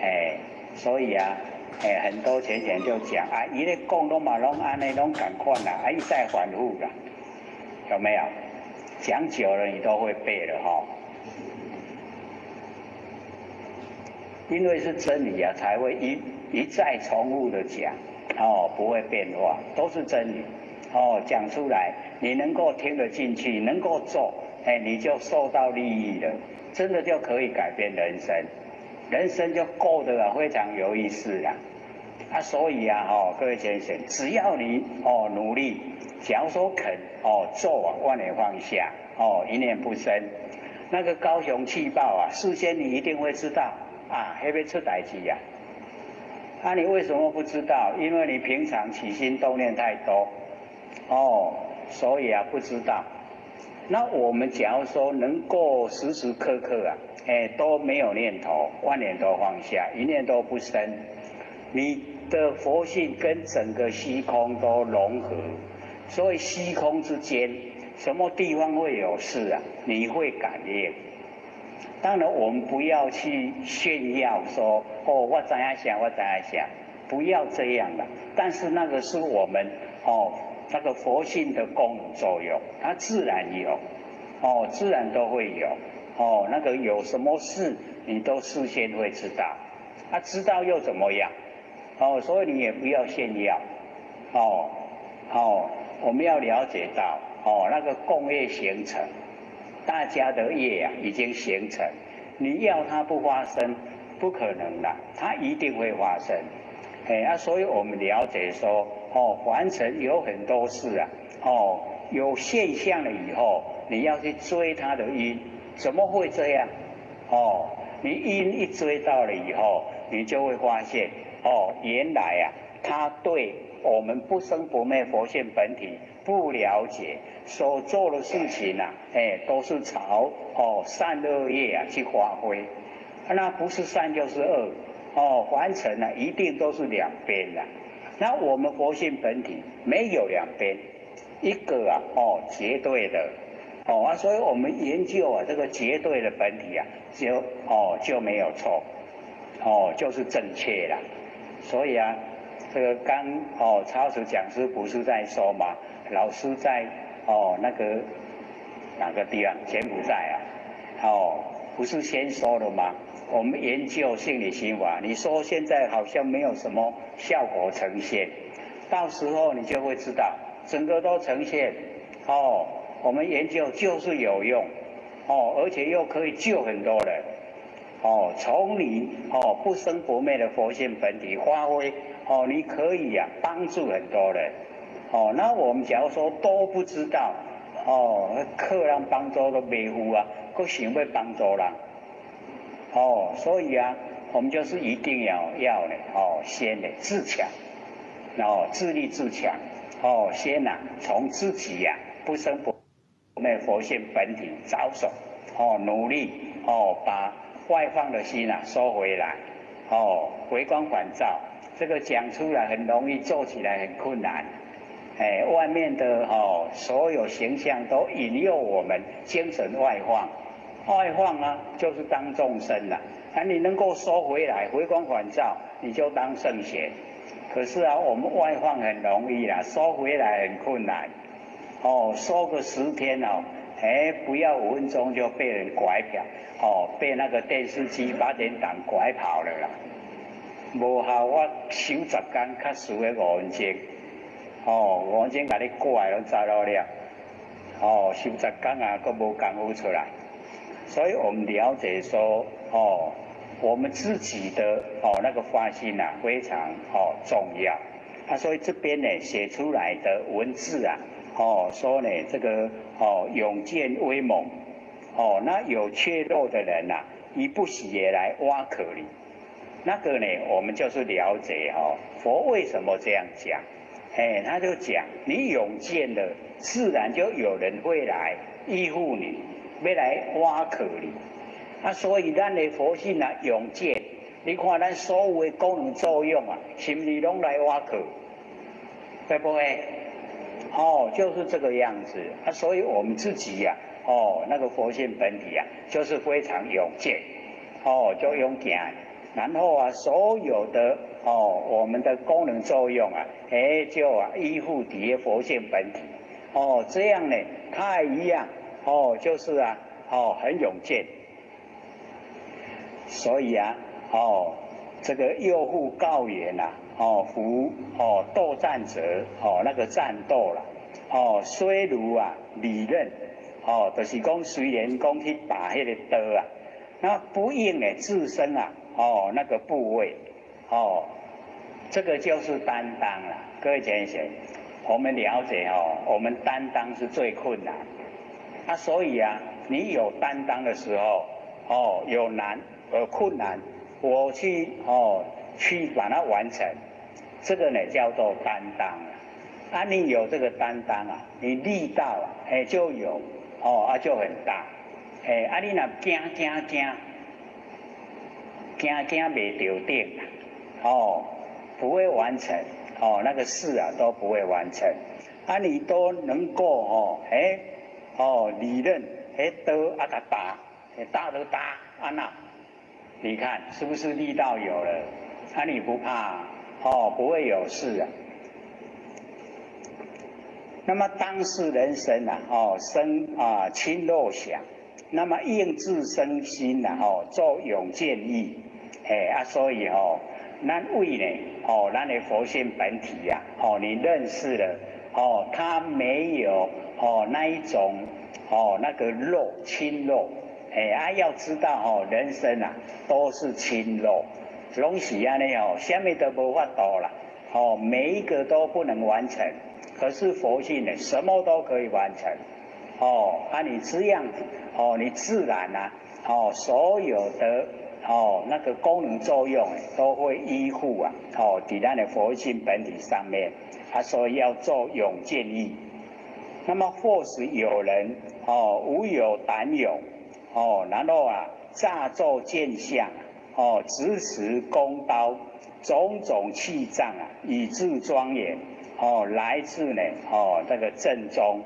哎，所以啊。哎，很多前贤就讲啊，伊咧讲拢嘛拢按呢，拢仝款啦，啊一再反复啦，有没有？讲久了你都会背了哈。因为是真理啊，才会一再重复的讲，哦，不会变化，都是真理，哦，讲出来你能够听得进去，能够做，哎，你就受到利益了，真的就可以改变人生。人生就过得啊非常有意思啦，啊，所以啊，哦，各位先生，只要你哦努力，假如说肯哦做啊，万念放下，哦一念不生，那个高雄气爆啊，事先你一定会知道啊，会不会出代志呀？啊，你为什么不知道？因为你平常起心动念太多，哦，所以啊不知道。那我们假如说能够时时刻刻啊，哎都没有念头，万念都放下，一念都不生，你的佛性跟整个虚空都融合，所以虚空之间什么地方会有事啊？你会感应。当然我们不要去炫耀说哦，我知影啥，我知影啥，不要这样的。但是那个是我们哦。那个佛性的功能作用，它自然有，哦，自然都会有，哦，那个有什么事，你都事先会知道，他知道又怎么样？哦，所以你也不要炫耀，哦哦，我们要了解到，哦，那个共业形成，大家的业啊已经形成，你要它不发生，不可能的，它一定会发生。哎啊，所以我们了解说，哦，凡尘有很多事啊，哦，有现象了以后，你要去追它的因，怎么会这样？哦，你因一追到了以后，你就会发现，哦，原来啊，他对我们不生不灭佛性本体不了解，所做的事情啊，哎，都是朝善恶业啊去发挥，那不是善就是恶。哦，凡尘呢，一定都是两边的。那我们佛性本体没有两边，一个啊，哦，绝对的，哦啊，所以我们研究啊，这个绝对的本体啊，就没有错，哦，就是正确的。所以啊，这个刚超时讲师不是在说吗？老师在那个哪个地方？柬埔寨啊，哦，不是先说了吗？我们研究心理心法，你说现在好像没有什么效果呈现，到时候你就会知道，整个都呈现。哦，我们研究就是有用，哦，而且又可以救很多人。哦，从你不生不灭的佛性本体发挥，哦，你可以啊帮助很多人。哦，那我们假如说都不知道，哦，客人帮助都袂赴啊，阁想欲帮助人。哦，所以啊，我们就是一定要呢，哦，先呢自强，然后自立自强，哦，先呐从自己呀不生不灭佛性本体着手，哦，努力哦把外放的心啊收回来，哦，回光返照，这个讲出来很容易，做起来很困难。哎，外面的所有形象都引诱我们精神外放。外放啊，就是当众生了。那你能够收回来，回光返照，你就当圣贤。可是啊，我们外放很容易啦，收回来很困难。哦，收个10天哦，哎，不要5分钟就被人拐跑，哦，被那个电视机八点档拐跑了啦。无效，我收10天，较输个五分钟。哦，五分钟共你拐拢走落了。哦，收10天啊，阁无功夫出来。所以我们了解说，哦，我们自己的那个发心呐，非常重要。啊，所以这边呢写出来的文字啊，哦，说呢这个勇健威猛，哦，那有怯弱的人呐，伊不喜也来挖苦你。那个呢，我们就是了解哦，佛为什么这样讲？哎，他就讲你勇健了，自然就有人会来依附你。欲来挖苦你，啊，所以咱的佛性啊，勇健，你看咱所有的功能作用啊，是毋是拢来挖苦？会不会？哦，就是这个样子啊，所以我们自己呀，哦，那个佛性本体啊，就是非常勇健，哦，就勇健，然后啊，所有的我们的功能作用啊，哎，就啊依附伫佛性本体，哦，这样呢，它也一样。哦，就是啊，哦，很勇健，所以啊，哦，这个又复告言呐，哦，夫斗战者，哦，那个战斗了，哦，虽如啊利刃，哦，就是讲虽然讲去拔彼个刀啊，那不应呢自身啊，哦，那个部位，哦，这个就是担当了。各位浅显，我们了解哦，我们担当是最困难。啊，所以啊，你有担当的时候，哦，有难有困难，我去去把它完成，这个呢叫做担当啊。你有这个担当啊，你力道啊，哎就有哦啊就很大，哎啊你若惊惊惊，惊惊袂著顶，哦，不会完成，哦那个事啊都不会完成，啊你都能够哦，哎。哦，利刃，哎刀啊，共打，打都打，啊那，你看是不是力道有了？啊你不怕，哦，不会有事啊。那么当事人生啊，哦生啊轻弱想，那么应自生心呐，哦做勇健意，哎啊所以哦，咱為呢，哦，咱的佛性本體呀，哦，你認識了，哦，它沒有哦那一種哦那個漏輕漏，哎啊，要知道哦，人生啊都是輕漏，攏是按呢哦，啥物都無法度啦，哦，每一個都不能完成，可是佛性呢，什麼都可以完成，哦，啊，你這樣子，哦，你自然啊，哦，所有的。哦，那個功能作用都會依附啊，哦，佇咱的佛性本體上面，啊，所以要做勇健義。那麼或是有人哦，無有膽勇，哦，然後啊，詐作見相，哦，執持弓刀，種種器杖啊，以自莊嚴，哦，來自呢，哦，這個正宗，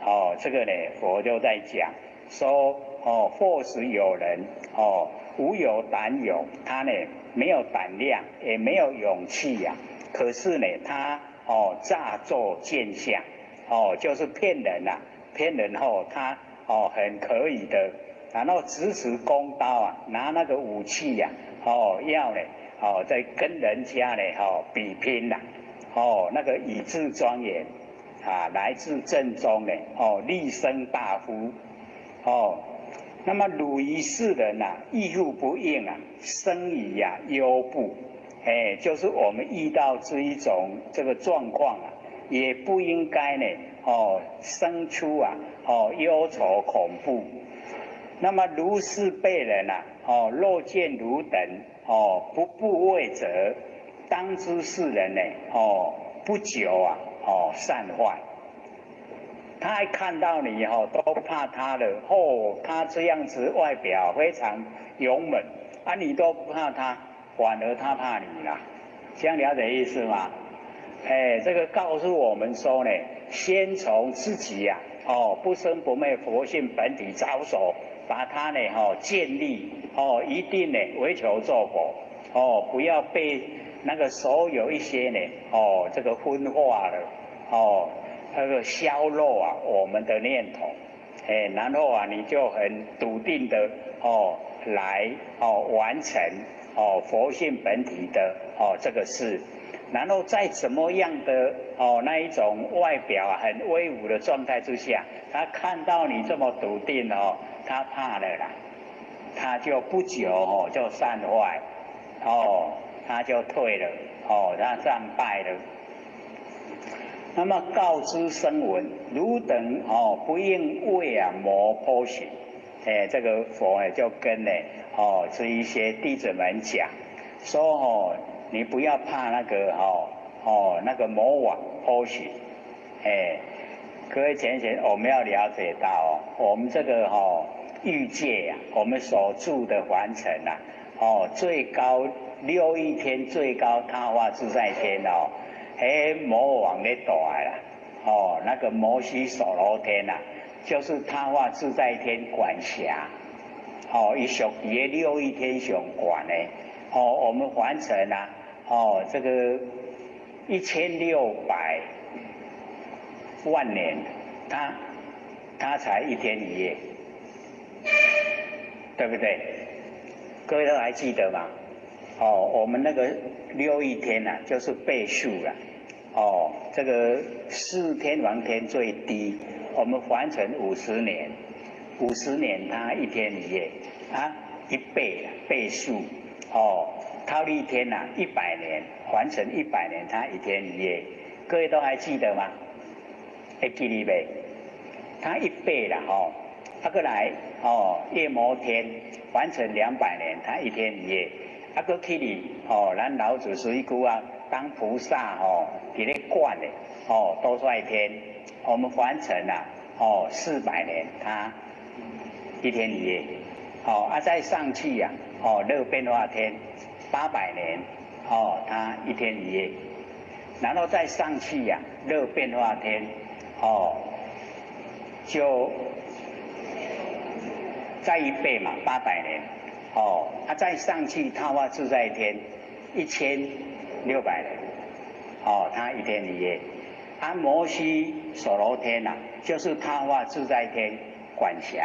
哦，這個呢，佛就在講說，哦，或是有人，哦。無有膽勇，他呢沒有膽量，也沒有勇氣呀。可是呢，他哦詐作見相，哦就是騙人呐，騙人後他哦很可以的，然後執持弓刀啊，拿那個武器呀，哦要呢哦在跟人家呢哦比拼呐，哦那個以自莊嚴啊，來自正宗呢哦立身大夫哦。那麼汝於世人呐，亦復不應啊，生以呀憂怖，哎，就是我們遇到這一種這個狀況啊，也不應該呢，哦，生出啊，哦，憂愁恐怖。那麼如是輩人呐，哦，若見汝等，哦，不怖畏者，當知是人呢，哦，不久啊，哦，散壞。他一看到你哦，都怕他了哦。他這樣子外表非常勇猛啊，你都不怕他，反而他怕你啦。這樣了解意思嗎？哎，這個告訴我們說呢，先從自己呀，哦，不生不滅佛性本體着手，把它呢，哦，建立哦，一定呢，為求做佛哦，不要被那個所有一些呢，哦，這個分化了哦。那個削弱啊，我們的念頭，哎，然後啊，你就很篤定的哦，來哦完成哦佛性本體的哦這個事，然後在怎麼樣的哦那一種外表啊很威武的狀態之下，他看到你這麼篤定哦，他怕了啦，他就不久哦就散壞，哦，他就退了，哦，他戰敗了。那麼告知聲聞，汝等哦不應畏啊魔波旬，哎，這個佛呢就跟呢哦這一些弟子們講，說哦你不要怕那個哦哦那個魔王波旬，哎，各位淺顯，我們要了解到哦，我們這個哦欲界啊，我們所住的凡塵啊，哦最高六欲天最高他化自在天哦。嘿，魔王咧帶啦，哦，那個摩醯首羅天呐，就是他化自在天管轄，哦，伊屬佇六欲天上管的，哦，我們凡塵啊，哦，這個1600萬年，他才一天一夜，對不對？各位都還記得嗎？哦，我們那個六欲天呐，就是倍數了。哦，這個四天王天最低，我們凡塵五十年，五十年他一天一夜，啊，一倍倍數，哦，忉利天呐，100年，凡塵100年，他一天一夜，各位都還記得嗎？會記得袂？他一倍了哦，啊閣來哦，夜摩天凡塵200年，他一天一夜，啊閣起哩哦，咱老祖師一句啊。當菩薩哦，佇咧管的哦，兜率天，我們凡塵啊，哦，400年，他一天一夜，哦啊再上去呀，哦，樂變化天，800年，哦，他一天一夜，然後再上去呀，樂變化天，哦，就再一倍嘛，800年，哦，啊再上去他化自在天，1600年，哦，他一天一夜。啊，摩醯首羅天呐，就是他化自在天管轄，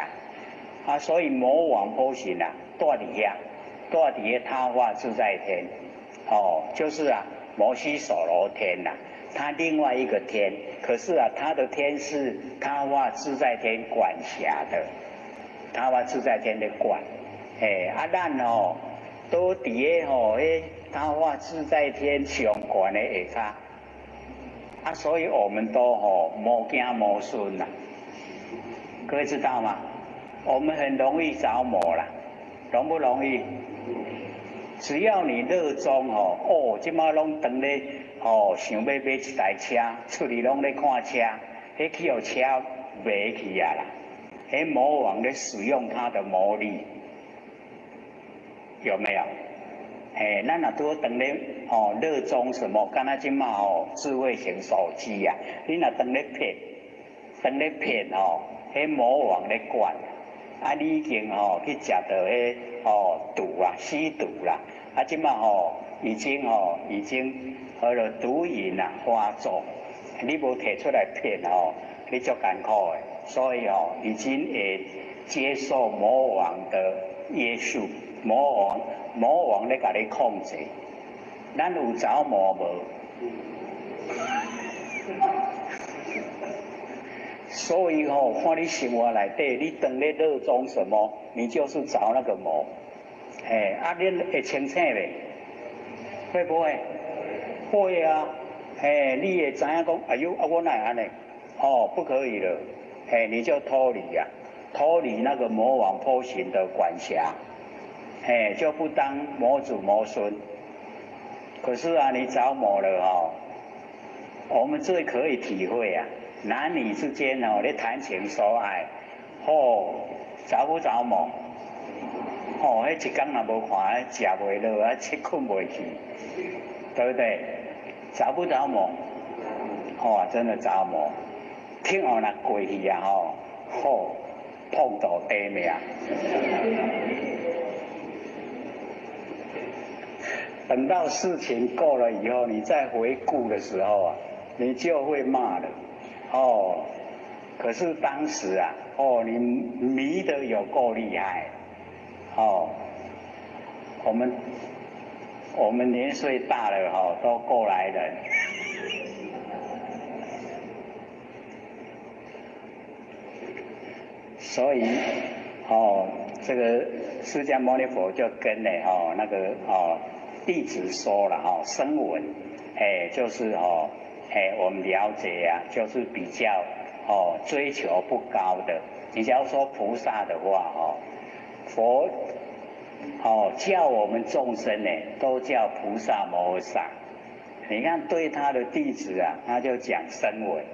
啊，所以魔王波旬啊，蹛佇遐，蹛佇咧他化自在天，哦，就是啊，摩醯首罗天呐，他另外一个天，可是啊，他的天是他化自在天管辖的，他化自在天的管，哎，啊，咱哦，都伫个吼，彼他化自在天上悬的下跤，啊，所以我们都吼魔囝魔孙呐，各位知道吗？我们很容易着魔啦，容不容易？只要你热衷吼，哦，这马拢当咧哦，想欲买一台车，出去拢咧看车，彼去予车迷去啊啦！彼魔王咧使用他的魔力，有没有？哎，咱若拄当咧哦，热衷什么？敢若这马吼智慧型手机啊，你若当咧骗，当咧骗吼，彼魔王咧管。啊，你已经吼去食著彼哦毒啊，吸毒啦！啊，这马吼已经吼已经彼个毒瘾啊发作，你无提出来骗吼，你足艰苦的。所以哦，已经会接受魔王的约束，魔王咧共你控制。咱有着魔无？所以吼，看你生活内底，你当咧热衷什么，你就是着那个魔。哎，啊，你会清醒袂？会不会？会啊！哎，你会知影讲，哎哟，啊，我哪会按呢？哦，不可以了。哎，你就脱离呀，脱离那个魔王波旬的管辖，哎，就不当魔子魔孙。可是啊，你着魔了哦，我们最可以体会啊。男女之间哦，咧谈情说爱，哦，着不着魔？哦，彼一工若无看，食袂落啊，七睏袂去，对不对？着不着魔？哦，真的着魔。听哦，若过去啊，吼，好，碰到短命。等到事情过了以后，你再回顾的时候啊，你就会骂了。哦，可是当时啊，哦，你迷得有够厉害，哦，我们年岁大了哈，都过来人，所以哦，这个释迦牟尼佛就跟呢哦那个哦弟子说了哦，声闻，哎，就是哦。哎，我们了解啊，就是比较哦追求不高的。你假如说菩萨的话哦，佛哦叫我们众生呢，都叫菩萨摩诃萨。你看对他的弟子啊，他就讲声闻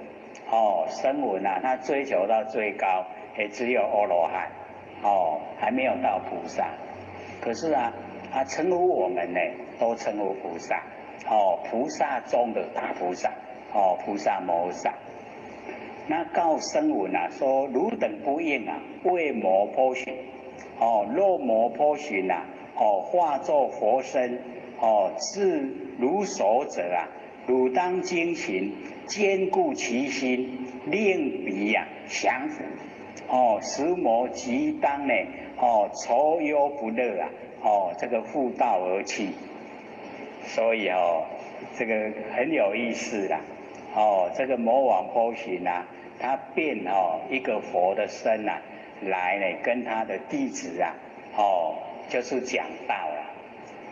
哦，声闻啊，他追求到最高也只有阿罗汉哦，还没有到菩萨。可是啊，他称呼我们呢，都称呼菩萨哦，菩萨中的大菩萨。哦，菩萨摩诃萨，那告声闻啊，说汝等不应啊，为魔波旬。哦，若魔波旬啊，哦，化作佛身，哦，自如所者啊，汝当精勤，坚固其心，令彼啊降伏。哦，实魔即当呢，哦，愁忧不乐啊，哦，这个复道而去。所以哦，这个很有意思啦。哦，这个魔王波旬啊，他变哦一个佛的身啊，来呢跟他的弟子啊，哦就是讲道了。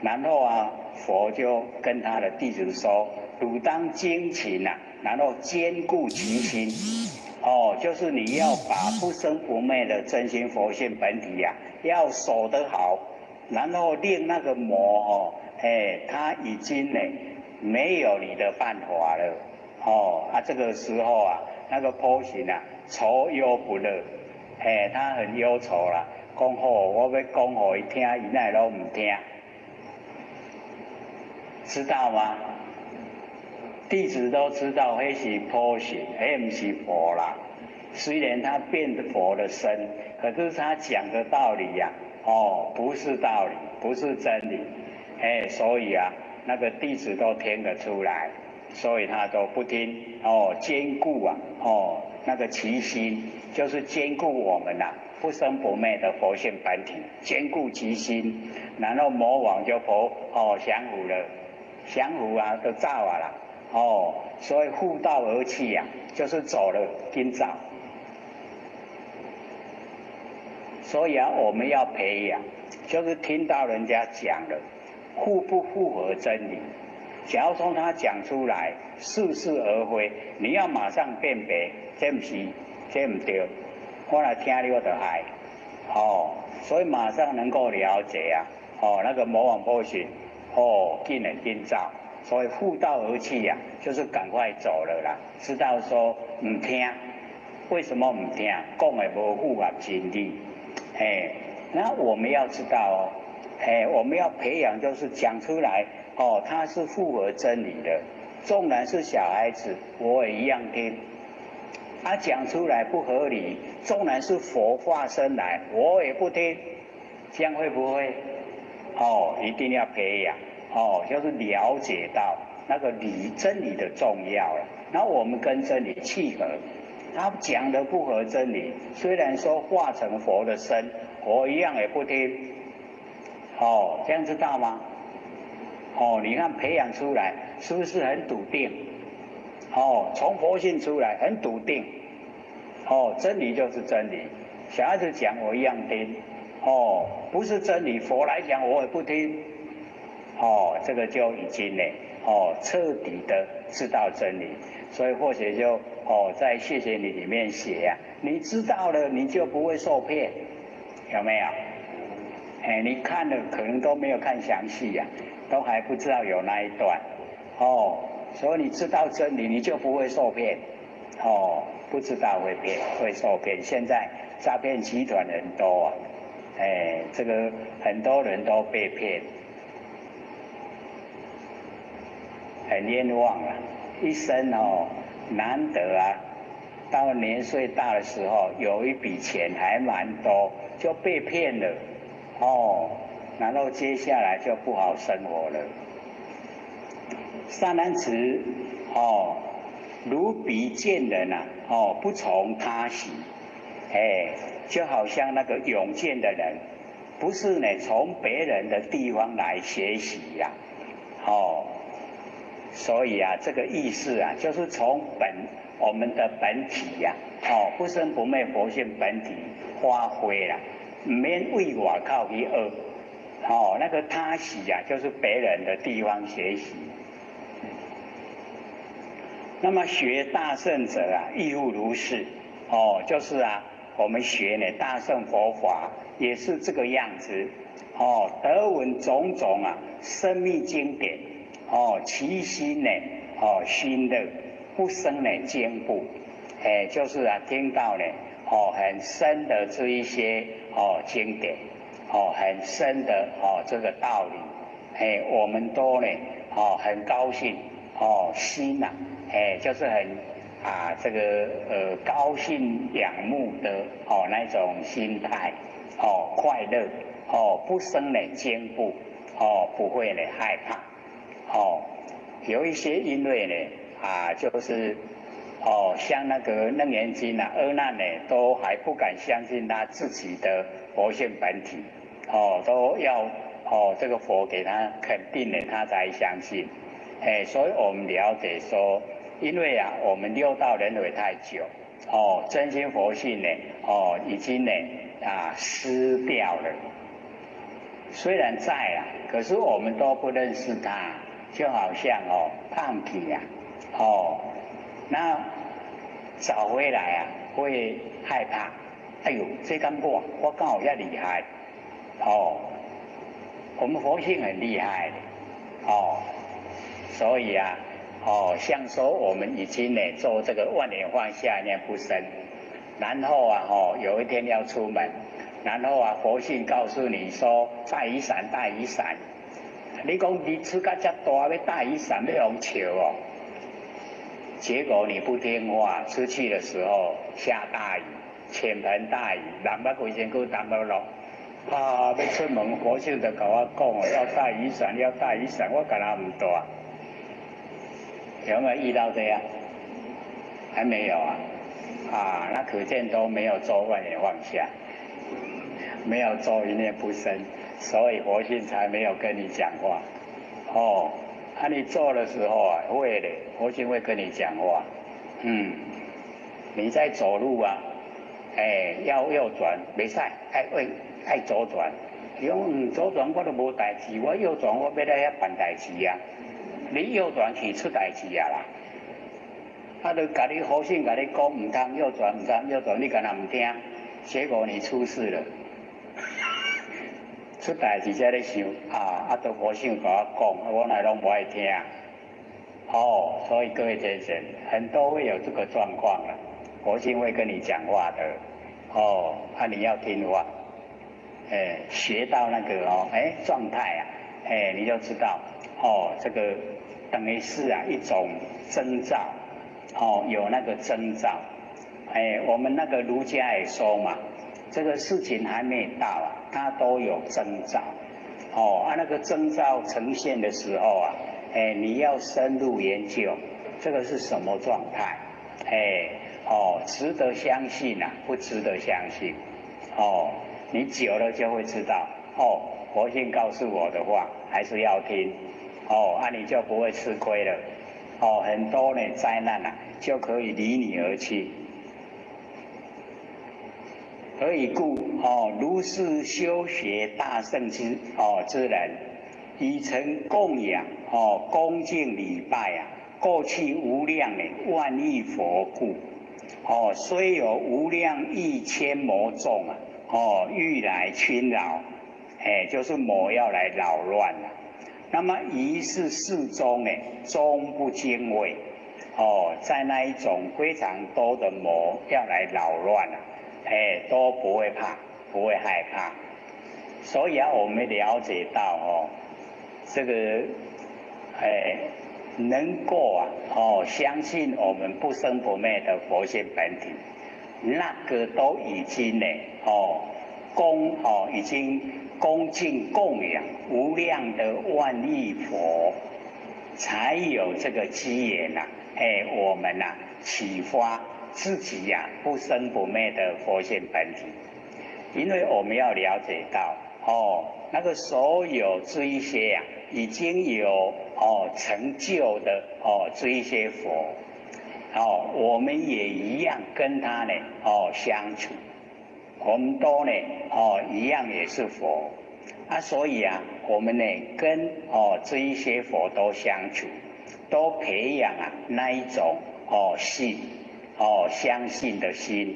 然后啊，佛就跟他的弟子说：“汝当精勤啊，然后坚固其心。哦，就是你要把不生不灭的真心佛性本体呀，要守得好，然后令那个魔哦，哎，他已经呢没有你的办法了。”哦啊，这个时候啊，那个波旬啊，愁忧不乐，哎，他很忧愁啦。讲好，我欲讲予伊听，伊哪会拢毋听，知道吗？弟子都知道，彼是波旬，彼毋是佛啦。虽然他变佛的身，可是他讲的道理呀，哦，不是道理，不是真理，哎，所以啊，那个弟子都听得出来。所以他都不听哦，坚固啊哦，那个其心就是坚固我们呐，不生不灭的佛性本体，坚固其心，然后魔王就佛哦降伏了。降伏啊，都走啊啦，哦，所以復道而去呀，就是走了，緊走。所以啊，我們要培養，就是聽到人家講了，符不符合真理？假如說他講出來似是而非，你要馬上辨別，這毋是，這毋對，我來聽你我就愛，哦，所以馬上能夠了解啊，哦，那個魔王波旬，哦，緊來緊走，所以復道而去呀，就是趕快走了啦，知道說毋聽，為什麼毋聽？講的無符合真理。哎，那我們要知道哦，哎，我們要培養，就是講出來哦，它是符合真理的。縱然是小孩子，我也一樣聽。他講出來不合理，縱然是佛化身來，我也不聽。這樣會不會？哦，一定要培養哦，就是了解到那個理真理的重要了。那我們跟真理契合。他講的不合真理，雖然說化成佛的身，我一樣也不聽。哦，這樣知道嗎？哦，你看培養出來是不是很篤定？哦，從佛性出來很篤定。哦，真理就是真理，小孩子講我一樣聽。哦，不是真理，佛來講我也不聽。哦，這個就已經呢，哦，徹底的知道真理。所以或許就哦，在謝謝你裡面寫啊，你知道了，你就不會受騙，有沒有？哎，你看了可能都沒有看詳細呀，都還不知道有那一段，哦，所以你知道真理，你就不會受騙，哦，不知道會騙，會受騙。現在詐騙集團很多啊，哎，這個很多人都被騙，很冤枉啊。一生哦，難得啊，到年歲大的時候，有一筆錢還蠻多，就被騙了，哦，然後接下來就不好生活了。善男子，哦，如彼見人啊，哦，不從他習，哎，就好像那個勇健的人，不是呢從別人的地方來學習呀，哦。所以啊，這個意思啊，就是從本我們的本體呀，哦，不生不滅佛性本體發揮啦，毋免為外口去學，哦，那個他習啊，就是別人的地方學習。那麼學大乘者啊，亦復如是，哦，就是啊，我們學呢大乘佛法也是這個樣子，哦，得聞種種啊，深密經典。哦，其心呢？哦，欣樂不生呢驚怖，哎，就是啊，聽到呢，哦，很深的這一些哦經典，哦，很深的哦這個道理，哎，我們都呢，哦，很高興，哦，心呐，哎，就是很啊這個高興仰慕的哦那種心態，哦，快樂，哦，不生呢驚怖，哦，不會呢害怕。哦，有一些因為呢，啊，就是哦，像那個《楞嚴經》啊，阿難呢，都還不敢相信他自己的佛性本體，哦，都要哦這個佛給他肯定了，他才相信。哎，所以我們了解說，因為啊，我們六道輪迴太久，哦，真心佛性呢，哦，已經呢啊失掉了。雖然在啊，可是我們都不認識他。就好像哦，放棄呀，哦，那找回來啊，會害怕。哎呦，這敢我，我敢有遐厲害？哦，我們佛性很厲害的，哦，所以啊，哦，像說我們已經呢做這個萬念放下，一念不生，然後啊，哦，有一天要出門，然後啊，佛性告訴你說帶雨傘，帶雨傘。你講你出甲遮大，欲帶雨傘，欲予笑哦。結果你不聽話，出去的時候下大雨，傾盆大雨，淋啊規身軀澹落落。啊，欲出門，佛性就共我講哦，要帶雨傘，要帶雨傘，我敢若毋帶。有沒有遇到這樣？還沒有啊？啊，那可見都沒有做萬念放下，沒有做一念不生。所以佛性才沒有跟你講話，哦，啊，你做的时候啊，会的，佛性会跟你讲话。你在走路啊，哎，要右转，袂使，爱会爱左转。伊讲左转我都无代志，我右转我欲来遐办代志啊。你右转去出代志啊啦！啊，就共你佛性共你讲毋通右转，毋通右转，你敢若毋听，结果你出事了。出代志才咧想啊，啊，都佛性共我讲，我哪拢无爱听。哦，所以各位先生，很多会有这个状况了，佛性会跟你讲话的。哦，啊，你要听话，哎，学到那个哦，哎，状态啊，哎，你就知道，哦，这个等于是啊一种征兆，哦，有那个征兆，哎，我们那个儒家也说嘛，这个事情还没到啊，它都有征兆，哦，啊，那个征兆呈现的时候啊，哎，你要深入研究这个是什么状态，哎，哦，值得相信啊，不值得相信，哦，你久了就会知道，哦，佛性告诉我的话还是要听，哦，啊，你就不会吃亏了，哦，很多呢灾难啊就可以离你而去。何以故？哦，如是修学大乘之哦之人，已曾供养哦恭敬礼拜啊，过去无量的万亿佛故，哦，虽有无量亿千魔众啊，哦，欲来侵扰，哎，就是魔要来扰乱了。那么于是世中呢，终不惊畏，哦，在那一种非常多的魔要来扰乱了。哎，都不会怕，不会害怕，所以啊，我们了解到哦，这个哎，能够啊哦，相信我们不生不灭的佛性本体，那个都已经呢哦，恭哦，已经恭敬供养无量的万亿佛，才有这个机缘呐，哎，我们呐启发自己呀，不生不灭的佛性本体，因为我们要了解到哦，那个所有这一些呀，已经有哦成就的哦这一些佛，哦，我们也一样跟他呢哦相处，我们都呢哦一样也是佛啊，所以啊，我们呢跟哦这一些佛都相处，都培养啊那一种哦信。哦，相信的心，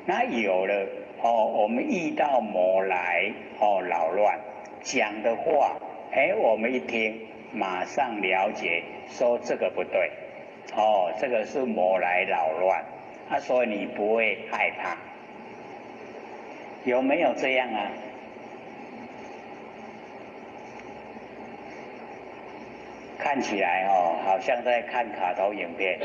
那有了哦，我们遇到魔来哦扰乱，讲的话，哎，我们一听，马上了解，说这个不对，哦，这个是魔来扰乱，啊，所以你不会害怕，有没有这样啊？看起来哦，好像在看卡通影片。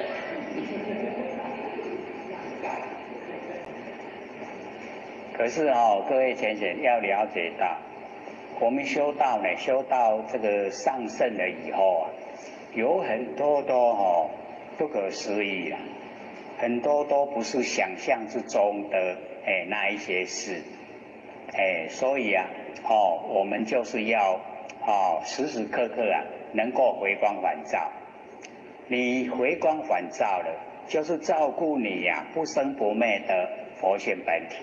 可是哦，各位浅浅要了解到，我们修道呢，修到这个上乘了以后啊，有很多都哦不可思议啊，很多都不是想象之中的哎那一些事，哎，所以啊哦，我们就是要哦时时刻刻啊能够回光返照。你回光返照了，就是照顾你呀不生不灭的佛性本体。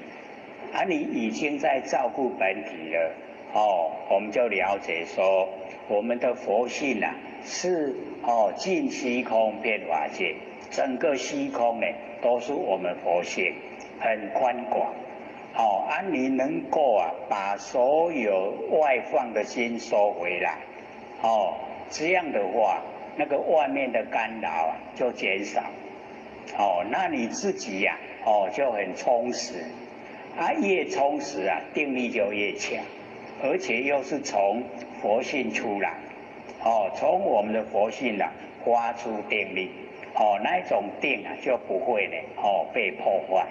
啊，你已经在照顾本体了，哦，我们就了解说，我们的佛性啊，是哦尽虚空遍法界，整个虚空呢都是我们佛性，很宽广，哦，啊，你能够啊把所有外放的心收回来，哦，这样的话，那个外面的干扰啊就减少，哦，那你自己呀，哦就很充实。啊，越充实啊，定力就越强，而且又是从佛性出来，哦，从我们的佛性啊发出定力，哦，那一种定啊就不会呢，哦被破坏。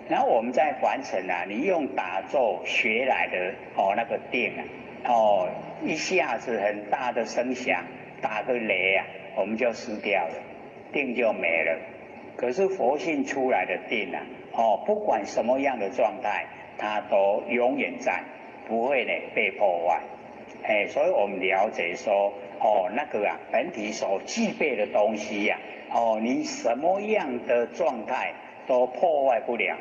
然后我们在凡尘啊，你用打坐学来的哦那个定啊，哦一下子很大的声响，打个雷啊，我们就失掉了，定就没了。可是佛性出来的定啊，哦，不管什么样的状态，它都永远在，不会呢被破坏。哎，所以我们了解说，哦，那个啊本体所具备的东西呀，哦，你什么样的状态都破坏不了。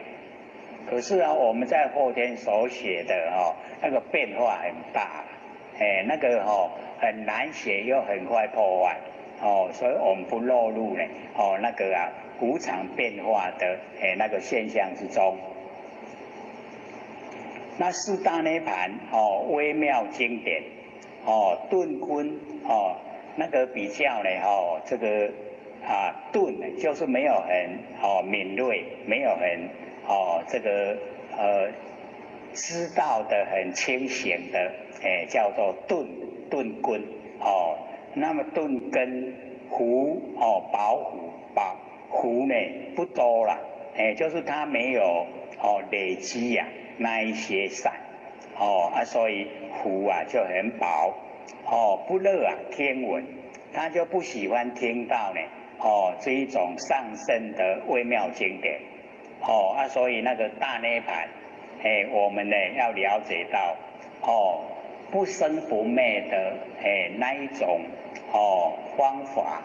可是啊，我们在后天所写的哦，那个变化很大，哎，那个哦很难写又很快破坏，哦，所以我们不落入呢，哦那个啊无常变化的哎那个现象之中。那四大涅槃哦，微妙经典哦，顿根哦，那个比较呢哦，这个啊顿呢就是没有很哦敏锐，没有很哦这个知道的很清醒的，哎叫做顿顿根哦。那么顿根糊哦薄糊薄糊呢不多了，哎就是它没有哦累积呀。那一些散，哦啊，所以糊啊就很薄，哦不乐啊听闻，他就不喜欢听到呢，哦这一种上升的微妙经典，哦啊，所以那个大涅槃，哎，我们呢要了解到，哦不生不灭的哎那一种哦方法，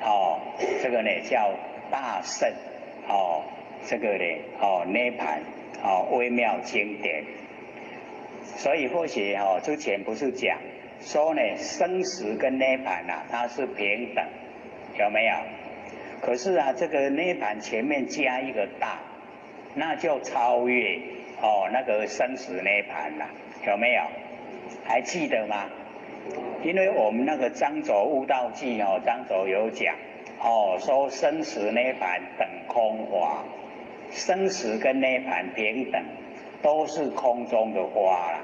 哦这个呢叫大圣，哦这个呢哦涅槃。哦，微妙经典，所以或许哦，之前不是讲说呢，生死跟涅槃呐，它是平等，有没有？可是啊，这个涅槃前面加一个大，那就超越哦那个生死涅槃了，有没有？还记得吗？因为我们那个张左悟道记哦，张左有讲哦，说生死涅槃等空华。生死跟涅槃平等，都是空中的花啦。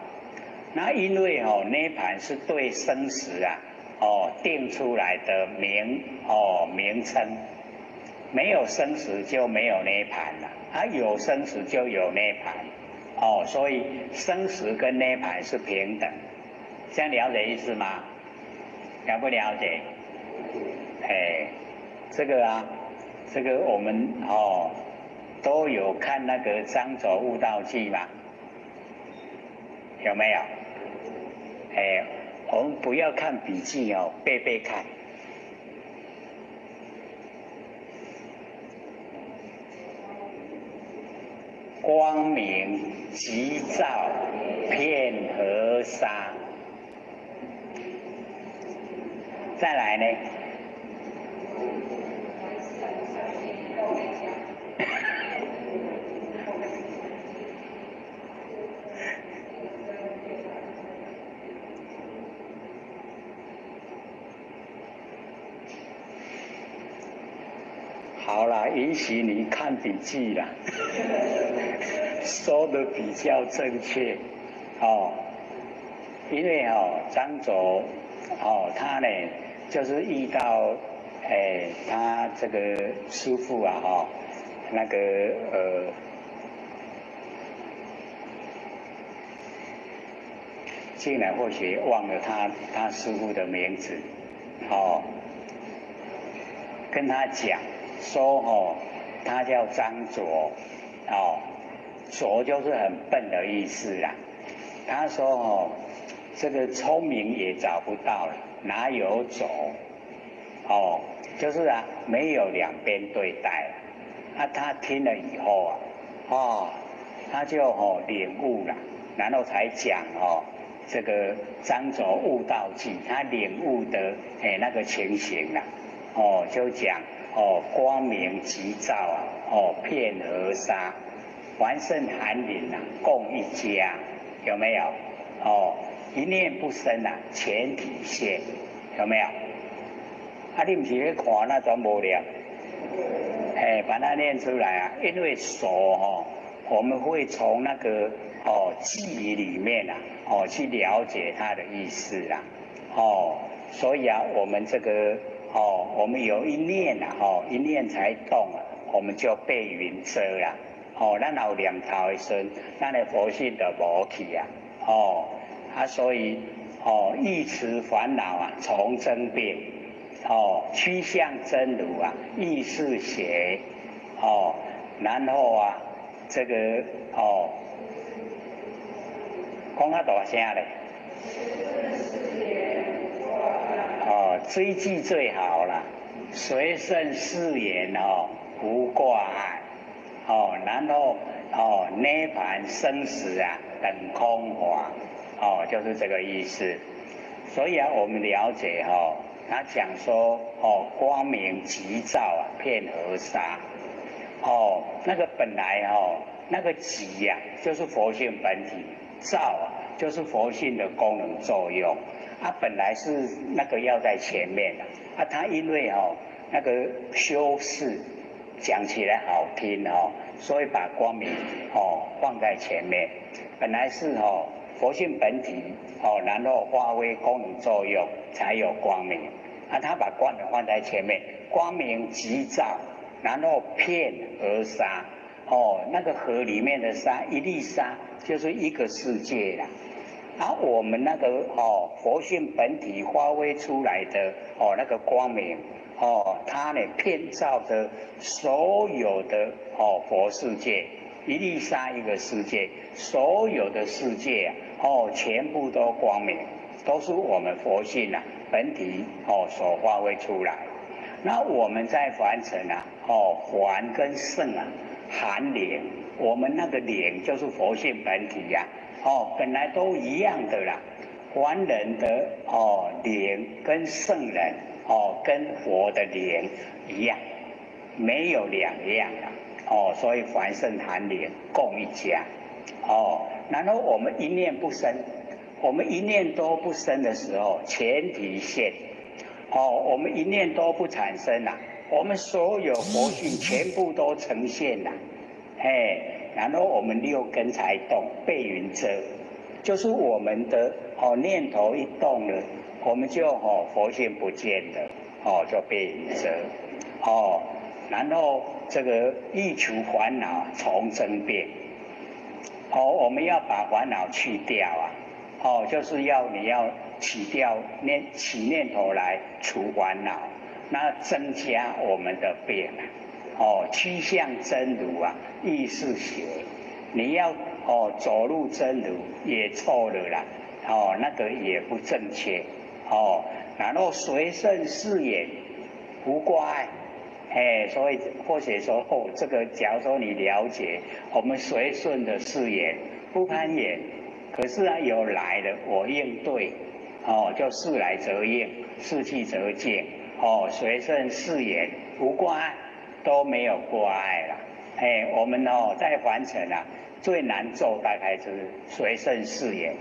那因为哦，涅槃是对生死啊哦定出来的名哦名称，没有生死就没有涅槃了，啊有生死就有涅槃，哦，所以生死跟涅槃是平等，这样了解意思吗？了不了解？哎，这个啊，这个我们哦。都有看那个张左悟道记吗？有没有？哎，我们不要看笔记哦，背背看。光明急照片河沙，再来呢？好啦，允许你看笔记啦，说的比较正确哦。因为哦，张左哦，他呢就是遇到哎，他这个师父啊哈，那个竟然或许忘了他师父的名字哦，跟他讲。说哦，他叫张左，哦，左就是很笨的意思啦。他说哦，这个聪明也找不到了，哪有左？哦，就是啊，没有两边对待。啊，他听了以后啊，哦，他就哦领悟了，然后才讲哦，这个张左悟道记，他领悟的哎那个情形啦，哦，就讲。哦，光明急照啊！哦，片河沙，完胜寒林呐，共一家，有没有？哦，一念不生啊，全体现，有没有？啊，你不是咧看那种无聊？哎，把它念出来啊！因为手哦，我们会从那个哦记忆里面啊，哦去了解它的意思啦，哦，所以啊，我们这个。哦，我们有一念呐，哦，一念才动啊，我们就被云遮了。哦，咱有念头的时，咱的佛性就无去啊。哦，啊，所以哦，忆持烦恼啊，从真变。哦，趋向真如啊，意识邪。哦，然后啊，这个哦，讲较大声咧。哦，追记最好了，随顺誓言哦，无挂碍哦，然后哦，涅槃生死啊等空华哦，就是这个意思。所以啊，我们了解哈，他讲说哦，光明寂照啊，遍河沙哦，那个本来哦，那个寂呀，就是佛性本体，照啊，就是佛性的功能作用。啊，本来是那个要在前面的，啊，他因为哦那个修饰讲起来好听哦，所以把光明哦放在前面。本来是哦佛性本体哦，然后发挥功能作用才有光明。啊，他把光明放在前面，光明寂照，然后遍河沙哦，那个河里面的沙，一粒沙就是一个世界啦。而我们那个哦佛性本体发挥出来的哦那个光明哦，它呢遍照的所有的哦佛世界，一粒沙一个世界，所有的世界啊哦全部都光明，都是我们佛性啊本体哦所发挥出来。那我们在凡尘啊哦凡跟圣啊含灵，我们那个灵就是佛性本体呀。哦，本来都一样的啦，凡人的哦灵跟圣人哦跟佛的灵一样，没有两样啦。哦，所以凡圣含灵共一家。哦，然后我们一念不生，我们一念都不生的时候，全体现。哦，我们一念都不产生啦，我们所有佛性全部都呈现了，嘿。然后我们六根才动，被云遮，就是我们的哦念头一动了，我们就哦佛性不见了，哦就被云遮，哦，然后这个欲除烦恼从争辩，哦我们要把烦恼去掉啊，哦就是要你要起掉念起念头来除烦恼，那增加我们的变啊。哦，趋向真如啊，意识邪，你要哦走入真如也错了啦，哦那个也不正确，哦，然后随顺誓言无挂碍，哎，所以或者说哦，这个假如说你了解，我们随顺的誓言不攀缘，可是啊有来的我应对，哦就事来则应，事去则见，哦随顺誓言无挂碍。都没有挂碍了，哎，我们哦在凡尘啊最难做大概就是随顺誓言，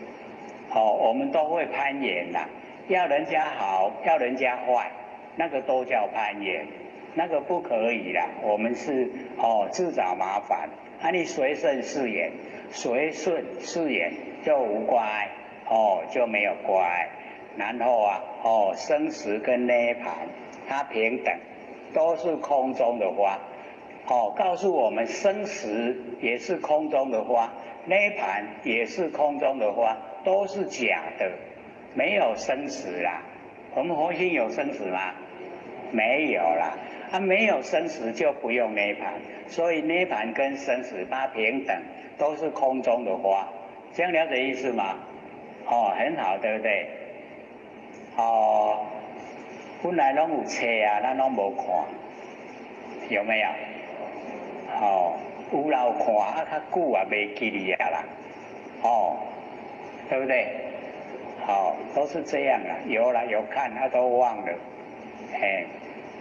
哦，我们都会攀缘呐，要人家好，要人家坏，那个都叫攀缘，那个不可以啦，我们是哦自找麻烦。啊，你随顺誓言，随顺誓言就无挂碍，哦就没有挂碍，然后啊哦生死跟涅槃它平等。都是空中的花，哦，告诉我们生死也是空中的花，涅槃也是空中的花，都是假的，没有生死啦。我们佛性有生死吗？没有啦，啊，没有生死就不用涅槃，所以涅槃跟生死它平等，都是空中的花，这样了解意思吗？哦，很好，对不对？哦。本来拢有册啊，咱拢无看，有没有？哦，有啦有看，啊较久啊袂记哩啊啦，哦，对不对？好，都是这样啊，有啦有看，啊都忘了，哎，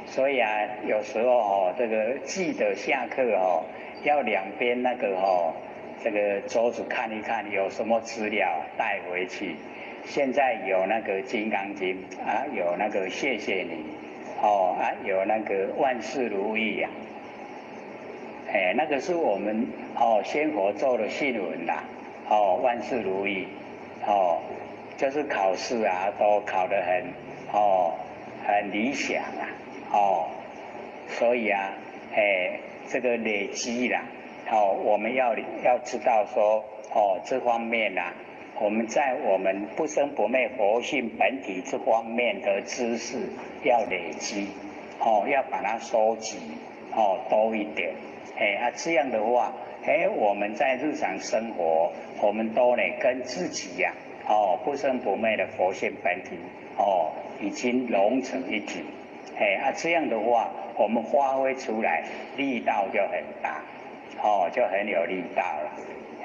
所以啊，有时候哦，这个记得下课哦，要两边那个哦，这个桌子看一看，有什么资料带回去。现在有那个《金刚经》啊，有那个谢谢你，哦啊，有那个万事如意呀，哎，那个是我们哦仙佛做的信文啦，哦万事如意，哦就是考试啊都考得很哦很理想啊，哦，所以啊，哎这个累积啦，哦我们要知道说哦这方面呐。我们在我们不生不灭佛性本体这方面的知识要累积，哦，要把它收集，哦，多一点，哎啊，这样的话，哎，我们在日常生活，我们都呢跟自己呀哦，不生不滅的佛性本體，哦，已經融成一體，哎啊，這樣的話，我們發揮出來力道就很大，哦，就很有力道了，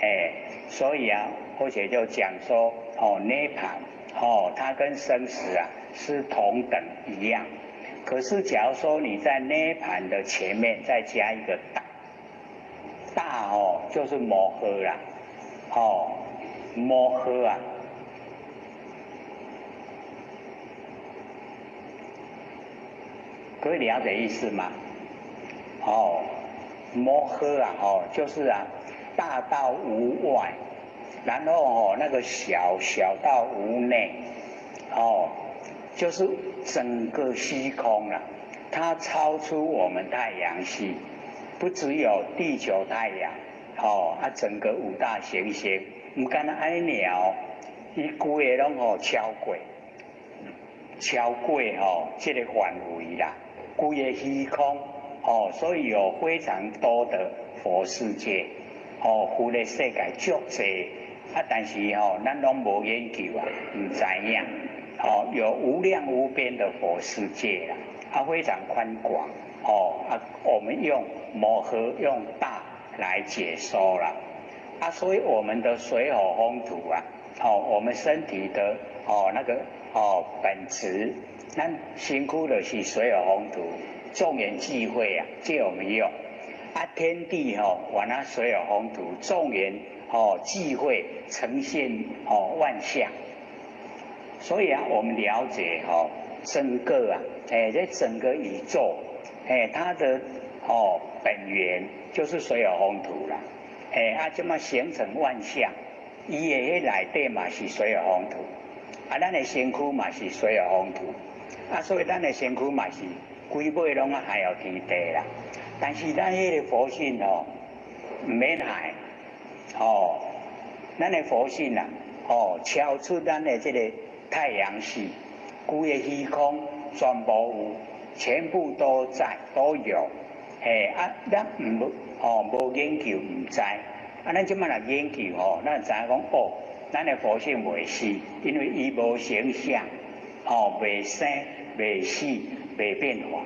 哎，所以啊，或者就講說，哦，涅槃，哦，它跟生死啊是同等一樣，可是假如說你在涅槃的前面再加一個大，大哦，就是摩訶啦，哦，摩訶啊。各位了解意思嗎？哦，摩訶啊，哦，就是啊，大到無外，然後哦，那個小小到無內，哦，就是整個虛空了，它超出我們太陽系，不只有地球、太陽，哦，啊，整個五大行星，毋干焦按呢爾，伊規個攏哦超過，超過吼這個範圍啦。規个虛空，哦，所以有非常多的佛世界，哦，佛的世界足濟，啊，但是吼，咱攏無研究啊，毋知影，哦，有無量無邊的佛世界啦，啊，非常寬廣，哦，啊，我們用摩訶用大來解說啦，啊，所以我們的水火風土啊，哦，我們身體的哦那個哦本質。咱身軀就是水火風土，眾緣聚會啊，借我們用。啊，天地吼，原來水火風土，眾緣哦聚會呈現哦萬象。所以啊，我們了解吼整個啊，哎，這整個宇宙，哎，它的哦本源就是水火風土啦。哎，啊，這麼形成萬象，伊的彼內底嘛是水火風土，啊，咱的身軀嘛是水火風土。啊，所以咱的身軀嘛是規尾攏啊害予天地啦。但是咱彼個佛性哦，毋免害，哦，咱的佛性啊，哦，超出咱的這個太陽系，規个虛空全部有，全部都在都有。嘿，啊，咱毋哦無研究毋知，啊，咱這擺若研究吼，咱知影講哦，咱的佛性袂死，因為伊無形相。哦，袂生、袂死、袂變化，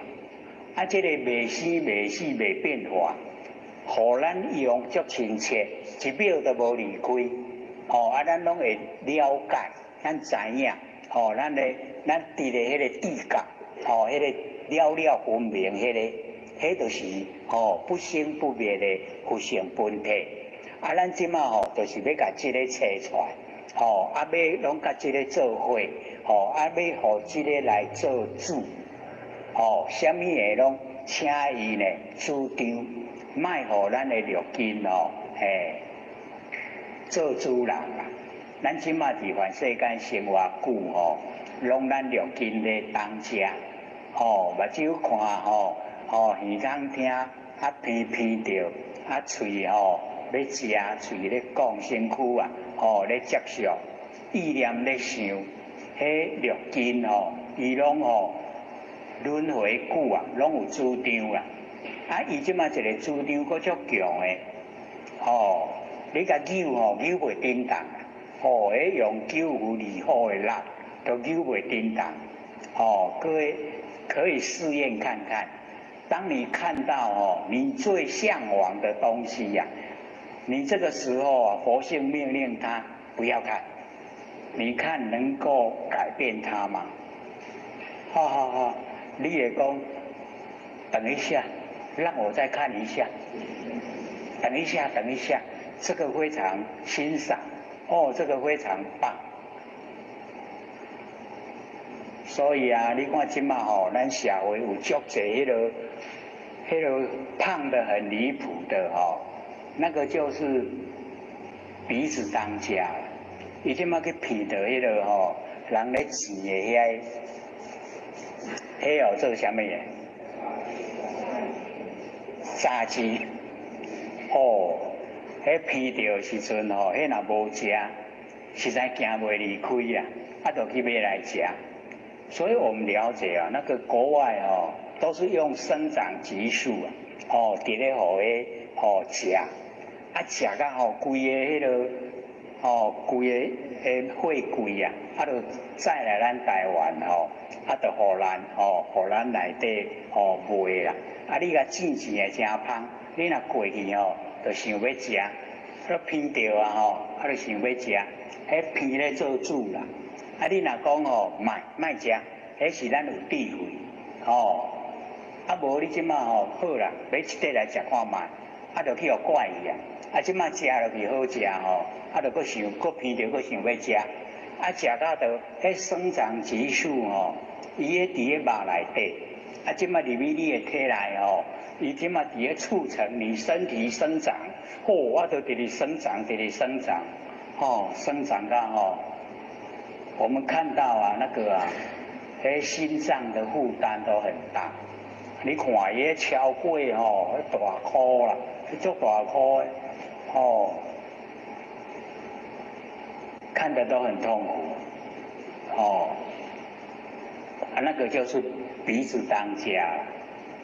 啊，這個袂生、袂死、袂變化，予咱用足親切，一秒都無離開。哦，啊，咱攏會了解，咱知影，哦，咱的咱佇咧彼個地覺，哦，彼個了了分明，彼個，彼就是哦不生不滅的佛性本體。啊，咱這馬吼，就是欲共這个揣出來。吼，啊，欲攏佮這个做伙，吼，啊，欲予這个來做主，吼，啥物的攏請伊呢主張，莫予咱的六根哦，嘿，做主人啦。咱這馬佇凡世間生活久吼，攏咱六根咧當家，吼，目睭看吼，吼耳孔聽，啊鼻鼻著，啊喙吼欲食，喙咧講，身軀啊。哦，咧接受，意念咧想，彼六根吼，伊攏吼輪迴久啊，攏有主張啦。啊，伊這馬一個主張閣足強的，吼，你共扭吼，扭袂振動，吼，彼用九有二虎的力都扭袂振動。哦，各位可以試驗看看，當你看到哦，你最嚮往的東西呀，你這個時候啊，佛性命令他不要看，你看能夠改變他嗎？好好好，你會講，等一下，讓我再看一下，等一下，等一下，這個非常欣賞，哦，這個非常棒。所以啊，你看這馬吼，咱社會有足濟彼個胖得很離譜的吼。那個就是鼻子當家，伊這馬去鼻著彼個吼，人咧錢的遐個，彼號做啥物的？炸雞。哦，彼鼻著時陣吼，彼若無食，實在行袂離開啊，啊，就去買來食。所以我們了解啊，那個國外哦，都是用生長激素啊，哦，佇咧予彼。哦，食啊食甲吼，規个彼個哦，规个的货柜啊，啊，就载来咱台湾吼，啊，就予咱吼，予咱内底吼卖啦。啊，你共煎煎的誠芳，你若過去吼，就想欲食，啊，闻著啊吼，啊，就想欲食，彼鼻咧做主啦。啊，你若講吼，莫莫食，彼是咱有智慧，吼。啊，無你這馬吼好啦，買一塊來食看覓，啊，就去予怪去啊。啊，這馬食落去好食吼，啊，就閣想，閣闻著閣想欲食，啊，食到就彼生長激素吼，伊咧佇咧肉內底，啊，這馬入去你的體內吼，伊這馬佇咧促成你身體生長，吼，我就佇咧生長，佇咧生長，吼，生長到吼，我們看到啊，那個啊，彼心臟的負擔都很大，你看伊超過吼，大顆啦，足大顆的。哦，看得都很痛苦，哦，啊，那個就是鼻子當家，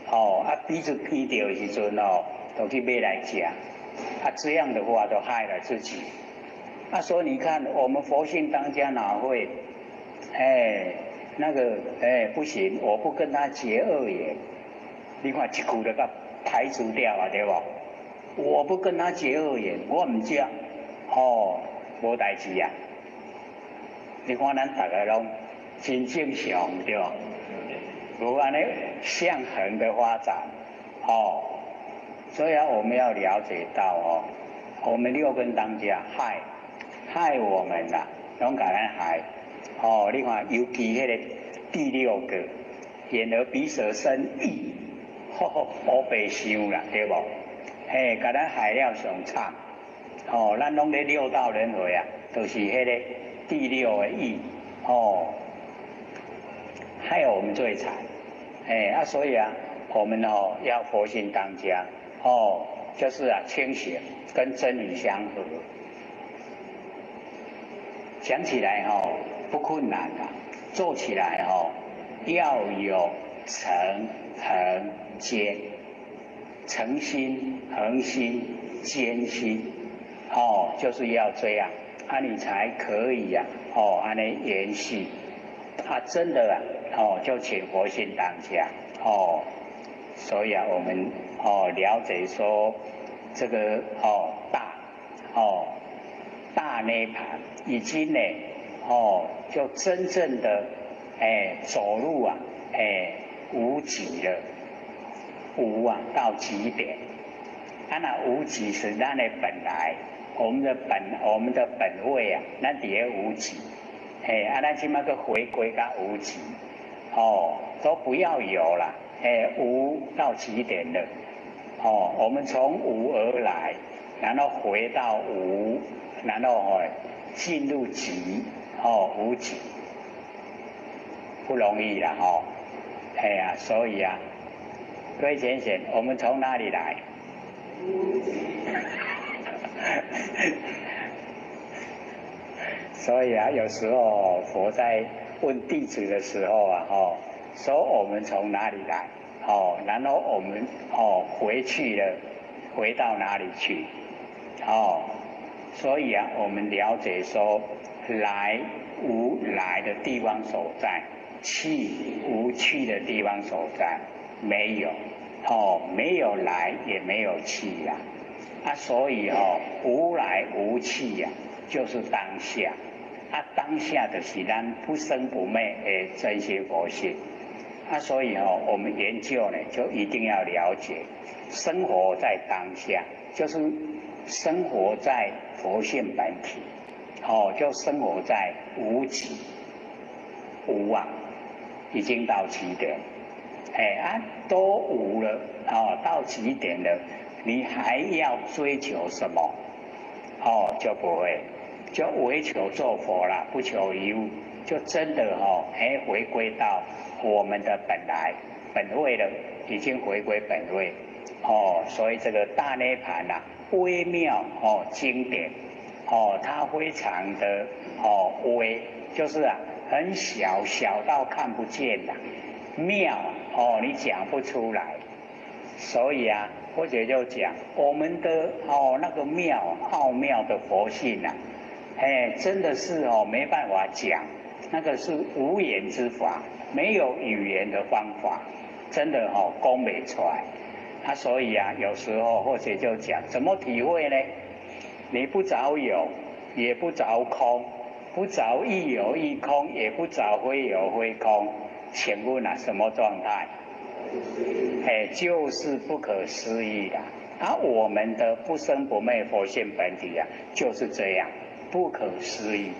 哦，啊，鼻子闻著的時陣哦，都去買來食，啊，這樣的話都害了自己。啊，所以你看，我們佛性當家哪會？哎，那個，哎，不行，我不跟他結惡緣。你看一句就共排除掉啊，對無？我不跟他結惡緣，我毋食，哦，無代誌啊！你看咱逐个攏真正常，對無？無按呢向橫的發展，哦，所以啊，我們要了解到哦，我們六根當家害害我們啦，攏共咱害。哦，你看，尤其彼个第六個眼耳鼻舌身意，吼吼，烏白想啦，對無？嘿，共咱害了上慘，哦，咱攏咧六道輪迴啊，就是彼个第六个意，哦，害我們最慘，哎啊，所以啊，我們哦要佛性當家，哦，就是啊清醒跟真理相合，講起來哦不困難啊，做起來哦要有誠恆堅。誠心、恆心、堅心，哦，就是要這樣，啊，你才可以呀，哦，按呢延續，啊，真的啊，哦，就請佛性當家，哦，所以啊，我們哦了解說這個哦大，哦大涅槃已經呢，哦，就真正的哎走入啊，哎無極了。無啊，到極點，啊那無極是咱的本來，我們的本位啊，咱佇咧無極，嘿，啊咱這馬閣回歸到無極，哦，都不要有了，哎，無到極點了，哦，我們從無而來，然後回到無，然後哦進入極，哦無極，不容易啦，哦，哎呀，所以啊。各位淺顯，我們從哪裡來？所以啊，有時候佛在問弟子的時候啊，哦，說我們從哪裡來？哦，然後我們哦回去了，回到哪裡去？哦，所以啊，我們了解說，來無來的地方所在，去無去的地方所在。沒有，哦，沒有來也沒有去呀，啊，所以哦，無來無去呀，就是當下，啊，當下就是咱不生不滅的真心佛性，啊，所以哦，我們研究呢，就一定要了解，生活在當下，就是生活在佛性本體，哦，就生活在無極無啊，已經到極點。哎啊，都無了哦，到極點了，你還要追求什麼？哦，就不會，就唯求做佛了，不求一物，就真的哦，哎，回歸到我們的本來本位了，已經回歸本位哦，所以這個大涅槃啊，微妙哦，經典哦，它非常的哦微，就是啊，很小，小到看不見的。妙哦，你講不出來，所以啊，或者就講我們的哦那個妙奧妙的佛性啊，哎，真的是哦，没办法讲，那个是无言之法，没有语言的方法，真的哦，讲袂出来。啊，所以啊，有时候或者就讲，怎么体会呢？你不着有，也不着空，不着亦有亦空，也不着非有非空，请问啊，什么状态？哎，就是不可思议的。啊，我们的不生不灭佛性本体啊，就是这样，不可思议。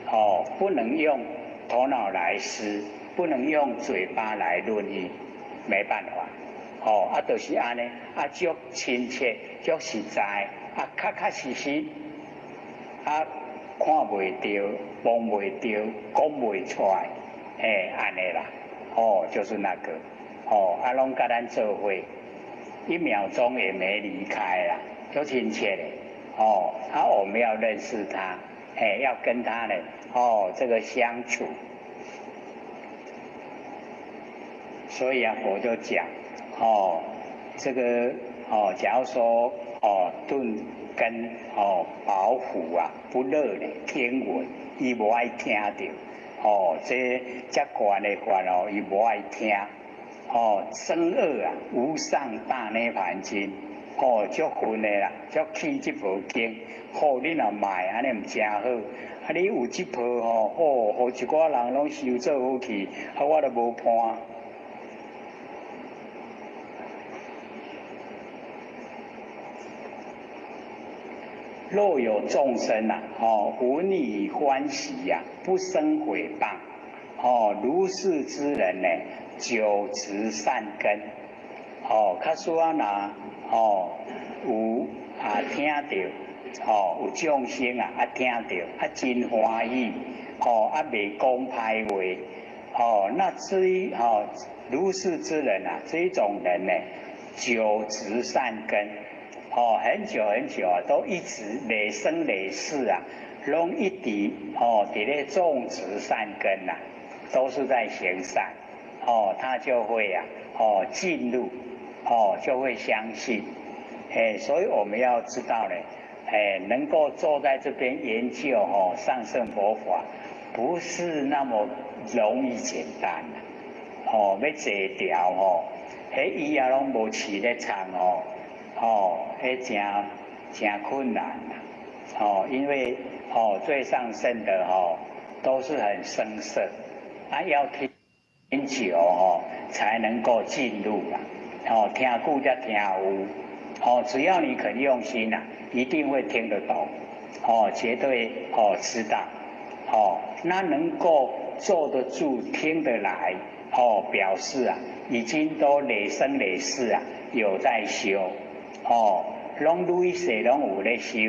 哦，不能用头脑来思，不能用嘴巴来论议，没办法。哦，啊，就是按呢，啊，足亲切，足实在，啊，确确实实，啊，看袂著，摸袂著，讲袂出来，嘿，按呢啦，哦，就是那个，哦，啊，攏佮咱做伙，一秒钟也没离开啦，足亲切的，哦，啊，我们要认识他，嘿，要跟他呢，哦，这个相处，所以啊，佛就讲。哦，这个哦，假如说哦，钝根哦，薄福啊，不乐呢，听闻伊无爱听著，哦，这遮悬的法哦，伊无爱听，哦，生恶啊，无上大涅槃经，哦，足恨的啦，足气这部经，好，你若卖按呢毋真好，啊，你有这部吼，哦，予一寡人拢修做好去，啊，我都无伴。若有众生啊，哦，闻已欢喜呀，不生毁谤，哦，如是之人呢，久植善根，哦，假使啊若，哦，有啊听著，哦，有众生啊啊听著啊真欢喜，哦，啊袂讲歹话，哦，那至于哦如是之人啊，这一种人呢，久植善根。哦，很久很久啊，都一直累生累世啊，拢一直哦，伫咧种植善根呐，都是在行善，哦，他就会啊，哦，进入，哦，就会相信，哎，所以我们要知道呢，哎，能够坐在这边研究哦上乘佛法，不是那么容易简单的，哦，欲坐牢哦，彼椅仔拢无饲咧藏哦。哦，彼真真困难啦，哦，因为哦最上乘的哦都是很生涩，啊要听久哦才能够进入啦，哦听久才听有，哦只要你肯用心呐，一定会听得懂，哦绝对哦知道，哦那能够坐得住、听得来，哦表示啊已经都累生累世啊有在修。哦，拢累世拢有咧修，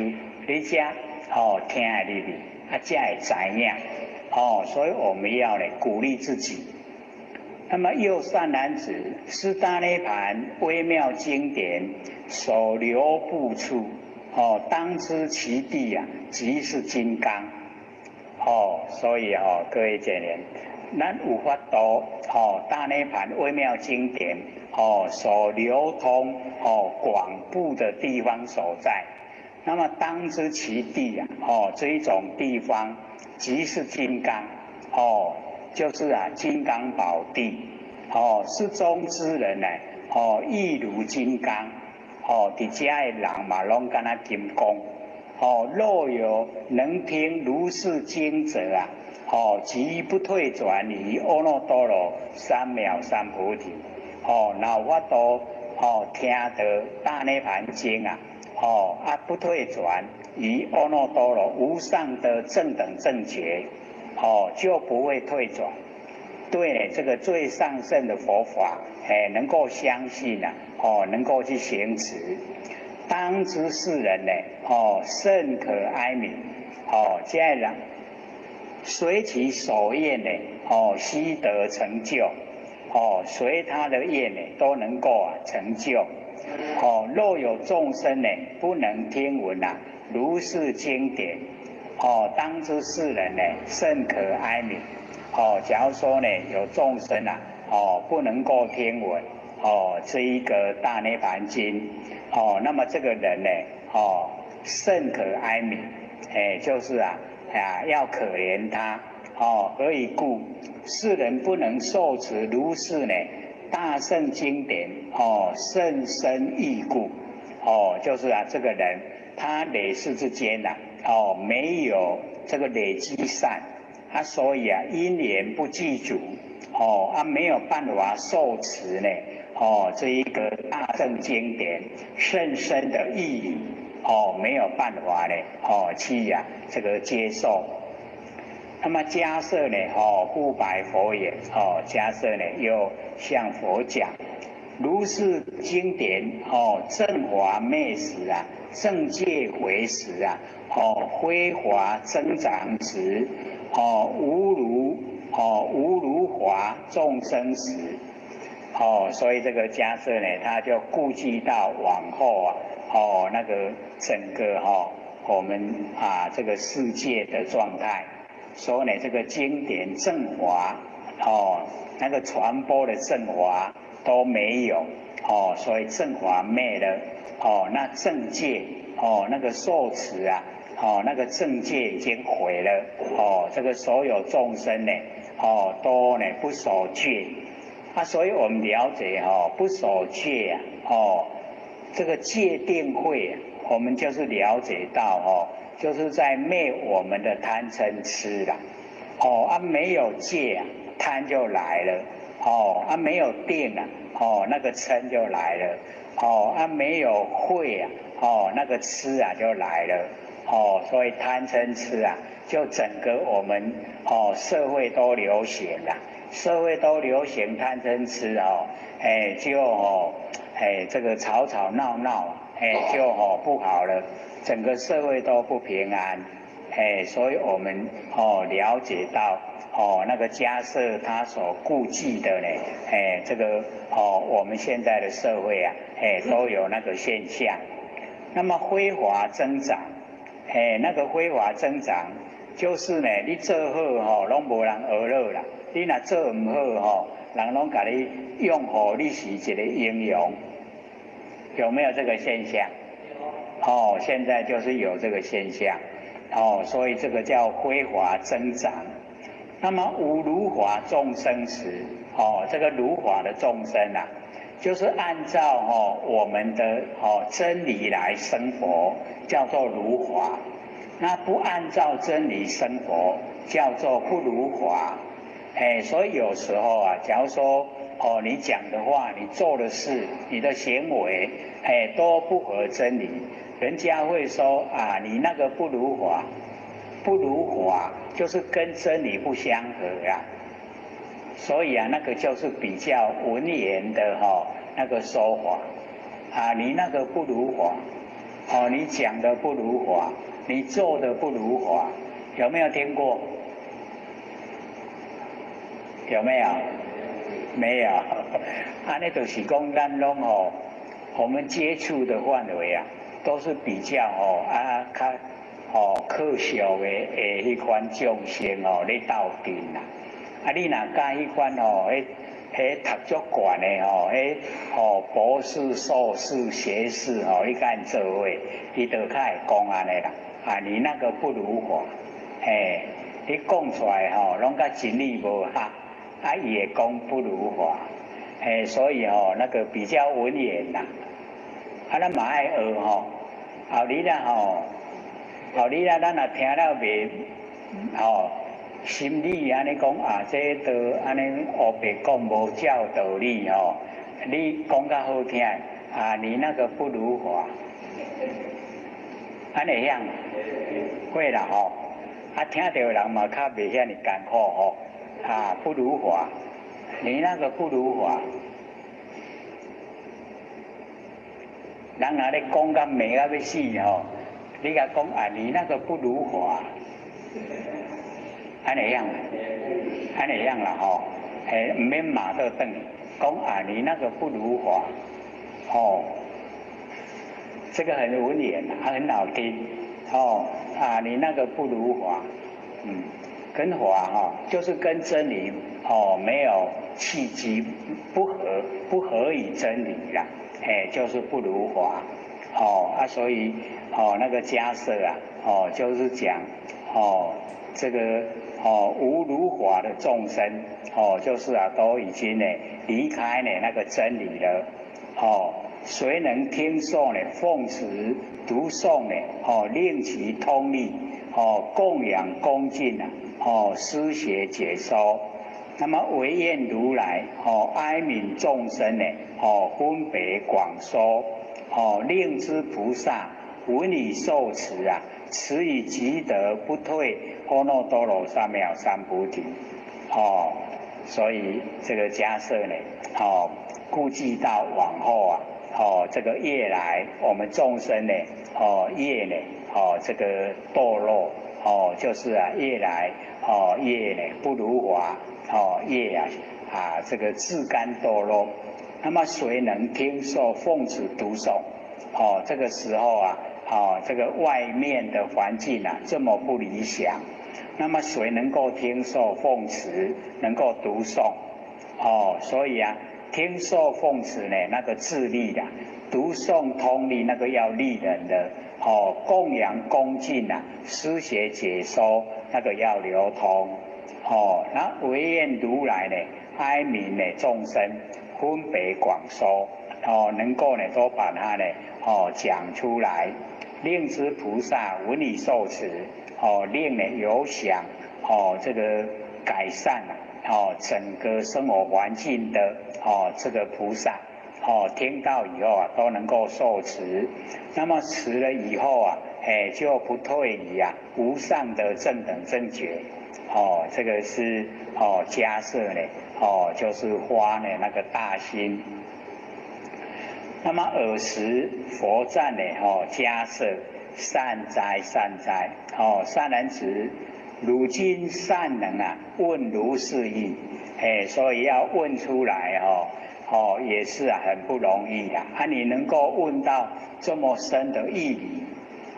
你才哦听会入去，啊才会知影。哦，所以我们要咧鼓励自己。那么又善男子，是大涅槃微妙经典所流布处，哦，当知其地啊，即是金刚。哦，所以哦，各位姐妹，咱有法度哦，大涅槃微妙经典。哦，所流通哦广布的地方所在，那么当知其地啊，哦这一种地方即是金刚，哦就是啊金刚宝地，哦是中之人呢，哦亦如金刚，哦伫遮的人嘛拢敢若金刚，哦若有能听如是经者啊，哦即不退转于阿耨多罗三藐三菩提。哦，若有法度哦，听著大涅槃经啊，哦啊不退转于阿耨多罗无上的正等正觉，哦就不会退转。对这个最上乘的佛法，哎，能够相信啊，哦，能够去行持，当知世人呢，哦，甚可哀悯，哦，这人随其所愿呢，哦，悉得成就。哦，随他的愿呢，都能够啊成就。哦，若有众生呢，不能听闻啊，如是经典，哦，当知世人呢，甚可哀悯。哦，假如说呢，有众生啊，哦，不能够听闻，哦，这一个大涅槃经，哦，那么这个人呢，哦，甚可哀悯。哎，就是啊啊要可怜他哦。何以故？世人不能受持如是呢？大乘经典哦，甚深义故哦，就是啊，这个人他累世之间呐哦，没有这个累积善，啊，所以啊，因缘不具足哦，啊，没有办法受持呢哦，这一个大乘经典甚深的义理哦，没有办法呢哦，去呀这个接受。那么迦叶呢？哦，复白佛言：哦，迦叶呢又向佛讲，如是经典哦，正法灭时啊，正戒毁时啊，哦，非法增长时，哦，无如哦无如法众生时，哦，所以这个迦叶呢，他就顾忌到往后啊，哦，那个整个哈我们啊这个世界的状态。所以呢，这个经典正法哦，那个传播的正法都没有哦，所以正法灭了哦，那正戒哦，那个受持啊哦，那个正戒已经毁了哦，这个所有众生呢哦，都呢不守戒啊，所以我们了解哦，不守戒啊哦，这个戒定慧，我们就是了解到哦，就是在灭我们的贪嗔痴啦，哦啊没有戒啊，贪就来了，哦啊没有定啊，哦那个嗔就来了，哦啊没有慧啊，哦那个痴啊就来了，哦所以贪嗔痴啊，就整个我们哦社会都流行了，社会都流行贪嗔痴哦，哎就哦哎这个吵吵闹闹，哎就哦不好了。整个社会都不平安，哎，所以我们哦了解到哦那个迦叶他所顾忌的呢，哎，这个哦我们现在的社会啊，哎都有那个现象。那么非法增长，哎，那个非法增长就是呢，你做好吼攏無人呵咾啦，你若做毋好吼，人攏共你用予你是一个英雄，有沒有這個現象？哦，現在就是有這個現象，哦，所以這個叫非法增長。那麼無如法眾生時，哦，這個如法的眾生啊，就是按照哦我們的哦真理來生活，叫做如法；那不按照真理生活，叫做不如法。哎，所以有時候啊，假如說哦你講的話、你做的事、你的行為，哎都不合真理，人家會說啊，你那個不如法，不如法就是跟真理不相合啊。所以啊，那個就是比較文言的哈那個說法啊，你那個不如法，哦，你講的不如法，你做的不如法，有沒有聽過？有沒有？沒有。按呢就是講咱攏哦，我們接觸的範圍啊，都是比較哦啊較哦可笑的的彼款眾生哦咧鬥陣啦。啊，你若佮彼款哦，彼彼讀足懸的吼，彼哦博士、碩士、學士吼，你共𪜶做伙，伊就較會講按呢啦。啊，你那個不如法，嘿，你講出來吼，攏佮真理無合，啊，伊會講不如法，嘿，所以吼那個比較文言啦。啊，咱嘛愛學吼，後日啦吼，後日啦，咱若聽了袂吼。心裡按呢講啊，這都按呢烏白講無照道理吼，你講較好聽啊，你那個不如法，按呢會曉？會啦吼，啊聽著人嘛較袂遐爾艱苦吼，啊不如法，你那個不如法，人若咧講甲罵甲欲死吼，你共講啊，你那個不如法。按呢會曉，按呢會曉啦吼，嘿，毋免罵倒轉，講啊，你那個不如法，哦，這個很文言，很好聽，哦，啊，你那個不如法，嗯，跟法哈，就是跟真理哦沒有契機，不合，不合於真理啦，嘿，就是不如法。哦啊，所以哦那个迦叶啊，哦就是讲哦这个哦无如法的众生，哦就是啊都已经呢离开呢那个真理了，哦谁能听受呢？奉持读诵呢？哦令其通利，哦供养恭敬啊，哦施学解说。那么唯愿如来哦哀悯众生呢，哦分别广说，哦令诸菩萨闻已受持啊，持以即得不退阿耨多罗三藐三菩提。哦，所以这个迦叶呢，哦顾忌到往后啊，哦这个业来我们众生呢，哦业呢，哦这个堕落，哦就是啊业来，哦业呢不如法。哦，业啊啊，这个自甘堕落。那么谁能听受奉持读诵？哦，这个时候啊，哦，这个外面的环境啊这么不理想，那么谁能够听受奉持，能够读诵？哦，所以啊，听受奉持呢，那个自利的，读诵通利那个要利人的，哦，供养恭敬啊，施学解说那个要流通。哦，那唯愿如来呢，哀悯呢众生，分别广说，哦，能够呢都把它呢，哦讲出来，令诸菩萨闻已受持，哦，令呢有想，哦这个改善啊，哦整个生活环境的，哦这个菩萨，哦听到以后啊都能够受持，那么持了以后啊，哎就不退于啊无上的正等正觉。哦，这个是哦，迦叶呢，哦，就是发呢那个大心。那么尔时佛赞呢，哦，迦叶善哉善哉，哦，善男子，汝今善能啊，问如是义，哎，所以要问出来哦，哦，也是啊，很不容易的啊，你能够问到这么深的义理，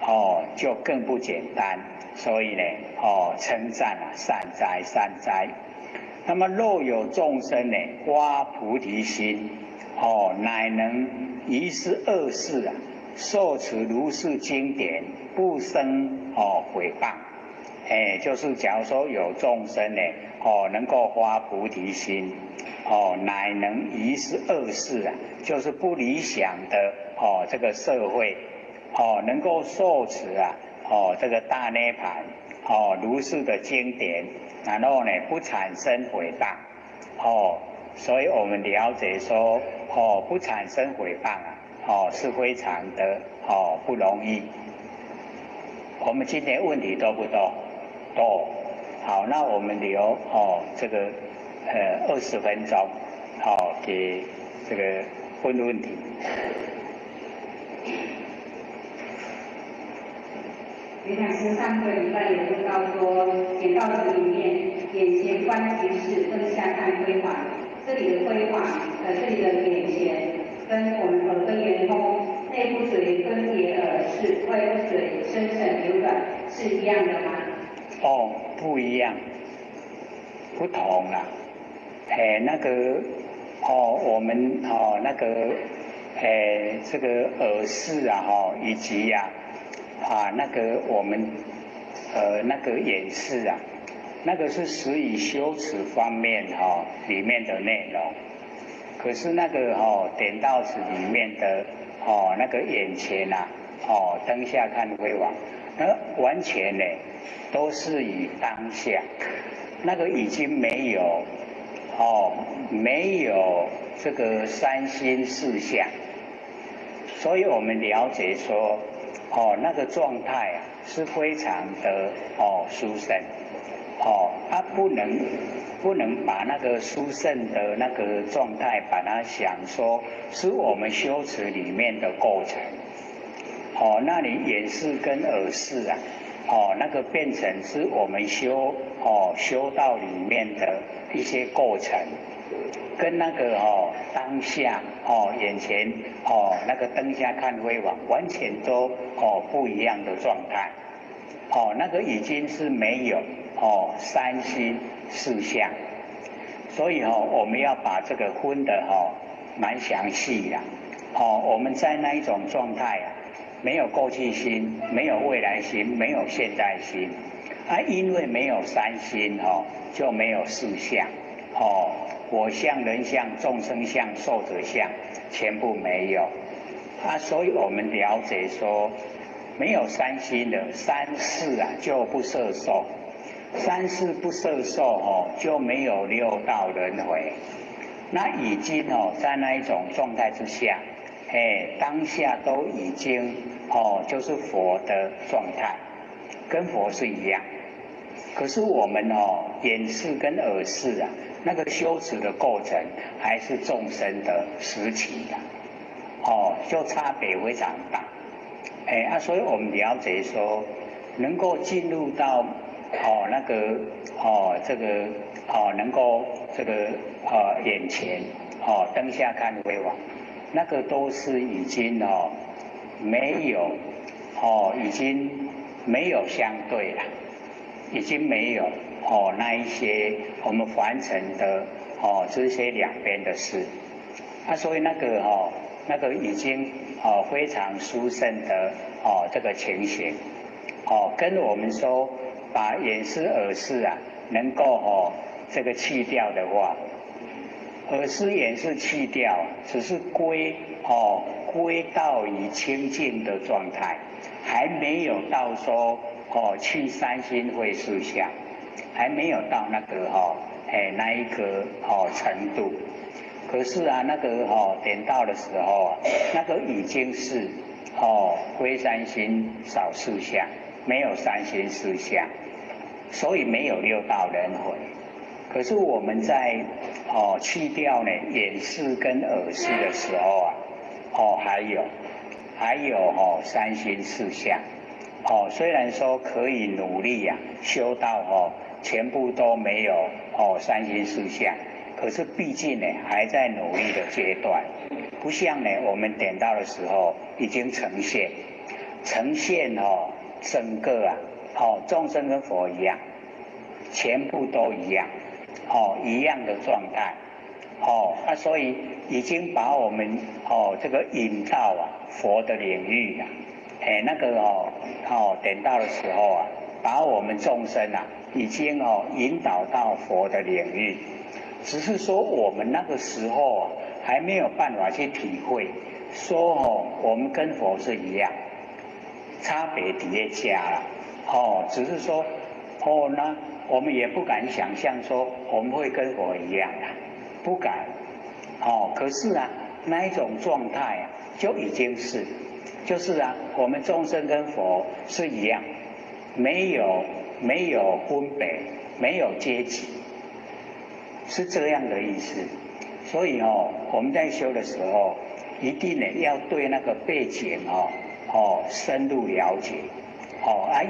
哦，就更不简单。所以呢，哦，称赞啊，善哉善哉。那么若有众生呢，发菩提心，哦，乃能于是恶世啊，受持如是经典，不生哦毁谤。哎，就是假如说有众生呢，哦，能够发菩提心，哦，乃能于是恶世啊，就是不理想的哦这个社会，哦，能够受持啊。哦，这个大涅槃，哦，如是的经典，然后呢，不产生毁谤，哦，所以我们了解说，哦，不产生毁谤啊，哦，是非常的哦不容易。我们今天问题多不多？多。好，那我们留哦这个20分钟，好给这个问问题。刘讲师上个礼拜有问到说，点到词里面，眼前观即是，灯下看辉煌。这里的辉煌，这里的眼前跟我们耳根圆通，内不随分别耳识，外不随生成流转，是一样的吗？哦，不一样，不同啦。哎，那个哦，我们哦那个哎，这个耳识啊，哈，以及呀，啊，那个我们那个眼识啊，那个是实以修持方面哈里面的内容。可是那个哦点到词里面的哦那个眼前呐，哦灯下看辉煌，那完全呢都是以当下，那个已经没有哦没有这个三心四相，所以我们了解说，哦，那个状态啊是非常的哦殊胜，哦，他不能把那个殊胜的那个状态把它想说是我们修持里面的过程，哦，那你眼识跟耳识啊，哦，那个变成是我们修哦修道里面的一些过程。跟那个哦当下哦眼前哦那个灯下看辉煌完全都哦不一样的状态，哦那个已经是没有哦三心四相，所以哦我们要把这个分的哦蛮详细的，哦我们在那一种状态啊没有过去心，没有未来心，没有现在心。啊，因为没有三心哦，就没有四相哦，我相、人相、众生相、寿者相，全部没有。啊，所以我们了解说，没有三心的三世啊，就不摄受；三世不摄受哦，就没有六道轮回。那已经哦，在那一种状态之下，哎，当下都已经哦，就是佛的状态，跟佛是一样。可是我们哦，眼识跟耳识啊，那个修持的过程还是众生的时期的，哦，就差别非常大。哎啊，所以我们了解说，能够进入到哦那个哦这个哦能够这个眼前哦灯下看为王，那个都是已经哦没有哦已经没有相对了，已经没有哦那一些我们凡尘的哦这些两边的事，啊，所以那个哦那个已经哦非常殊胜的哦这个情形，哦跟我们说把眼识耳识啊能够哦这个去掉的话，耳识眼识去掉，只是归哦归到于清净的状态，还没有到说哦去三心会四相，还没有到那个哦哎那一个哦程度。可是啊那个哦点到的时候啊，那个已经是哦归三心少四相，没有三心四相，所以没有六道轮回。可是我们在哦去掉呢眼识跟耳识的时候啊，哦还有哦三心四相，哦虽然说可以努力呀修到哦全部都没有哦三心四相，可是毕竟呢还在努力的阶段，不像呢我们点到的时候已经呈现，呈现哦整个啊哦众生跟佛一样，全部都一样。哦，一样的状态，哦，啊，所以已经把我们哦这个引到啊佛的领域啊，哎，那个哦哦点到的时候啊，把我们众生啊已经哦引导到佛的领域，只是说我们那个时候啊还没有办法去体会，说哦我们跟佛是一样，差别伫遮啦，哦，只是说哦那。我们也不敢想象说我们会跟佛一样啊，不敢。哦，可是啊，那一种状态啊，就已经是，就是啊，我们众生跟佛是一样，没有分别，没有阶级，是这样的意思。所以哦，我们在修的时候，一定呢要对那个背景哦哦深入了解，哦啊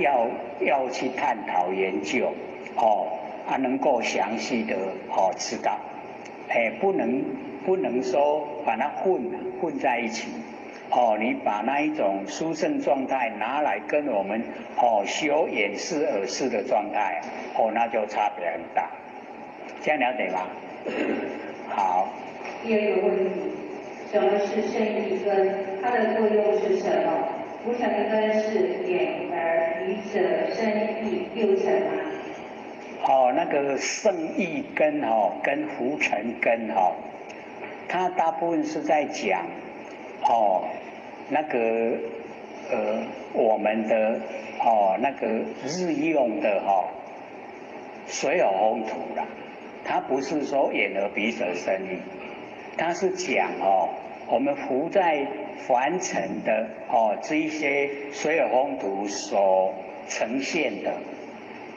要去探讨研究。哦，啊，能够详细的哦知道，哎，不能说把它混在一起，哦，你把那一种殊胜状态拿来跟我们哦修眼识耳识的状态，哦，那就差别很大，这样了解吗？好。第二个问题，什么是胜义根？它的作用是什么？浮尘根是眼耳鼻舌身意六尘吗？哦，那个胜义根哦，跟浮尘根哦，它大部分是在讲哦，那个我们的哦那个日用的哦随有风土啦，它不是说眼耳鼻舌身意，它是讲哦我们浮在凡尘的哦这一些随有风土所呈现的。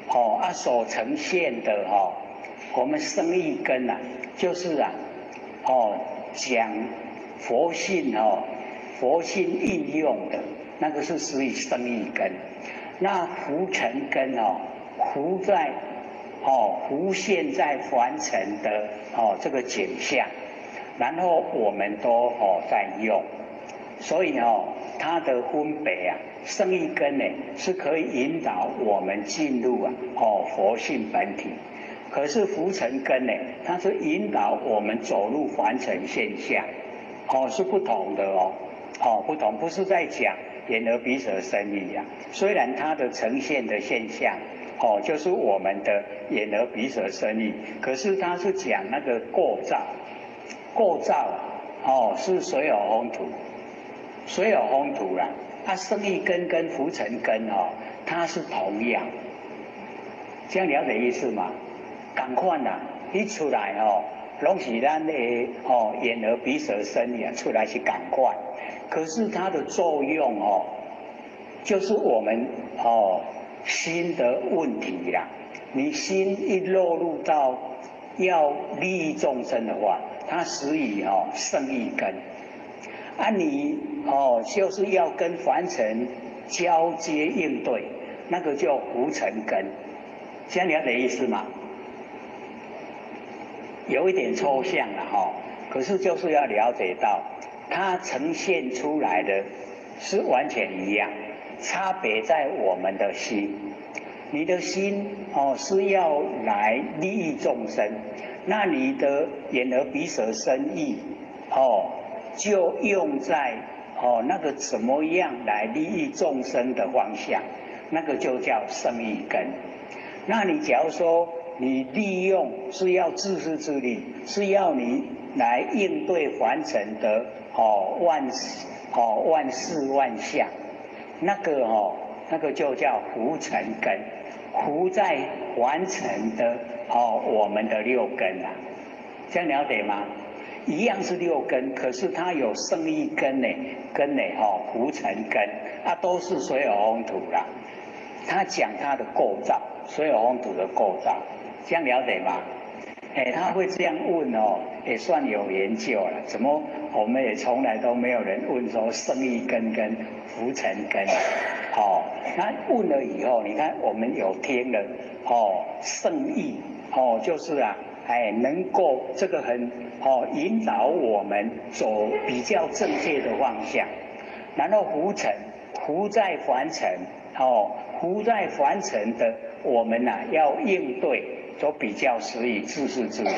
哦啊，所呈现的哦，我们胜义根呐，就是啊，哦讲佛性哦，佛性应用的那个是属于胜义根。那浮尘根哦，浮在哦浮现在凡尘的哦这个景象，然后我们都哦在用，所以哦它的分别啊。胜义根呢，是可以引导我们进入啊哦佛性本体，可是浮尘根呢，它是引导我们走入凡尘现象，哦是不同的哦，哦不同，不是在讲眼耳鼻舌身意呀。虽然它的呈现的现象，哦，就是我们的眼耳鼻舌身意，可是它是讲那个构造，构造哦是水火风土，水火风土啦，它胜义根跟浮尘根哦，它是同样，这样了解意思吗？仝款啦，一出来哦，攏是咱的哦眼耳鼻舌身意啊，出來是仝款，可是它的作用哦，就是我們哦心的問題啦。你心一落入到要利益眾生的話，它屬於哦勝義根。啊，你哦就是要跟凡塵交接應對，那個叫浮塵根。這樣了解意思嗎？有一點抽象了哈，可是就是要了解到，它呈現出來的是完全一樣，差別在我們的心。你的心哦是要來利益眾生，那你的眼耳鼻舌身意哦，就用在哦那個怎麼樣來利益眾生的方向，那個就叫勝義根。那你假如說你利用是要自私自利，是要你來應對凡塵的哦萬事哦萬事萬象，那個哦那個就叫浮塵根，浮在凡塵的哦我們的六根啊，這樣了解嗎？一樣是六根，可是它有勝義根呢，根呢哦浮塵根，啊都是水火風土啦。他講它的構造，水火風土的構造，這樣了解嗎？哎，他會這樣問哦，也算有研究了。怎麼我們也從來都沒有人問說勝義根跟浮塵根？哦，那問了以後，你看我們有聽了哦，勝義哦，就是啊，哎，能夠這個很哦引導我們走比較正確的方向。然後浮塵，浮在凡塵哦。浮在凡塵的我們吶，要應對，就比較適宜自私自利，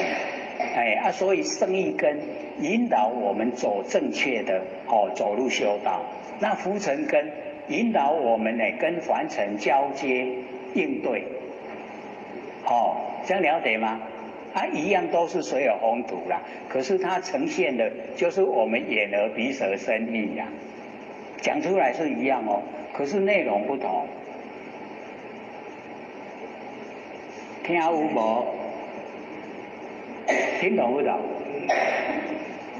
哎啊，所以勝義根引導我們走正確的哦，走路修道。那浮塵根引導我們呢，跟凡塵交接應對，哦，這樣了解嗎？啊，一樣都是水火風土啦，可是它呈現的就是我們眼耳鼻舌身意呀，講出來是一樣哦，可是內容不同。聽有無？聽懂不懂？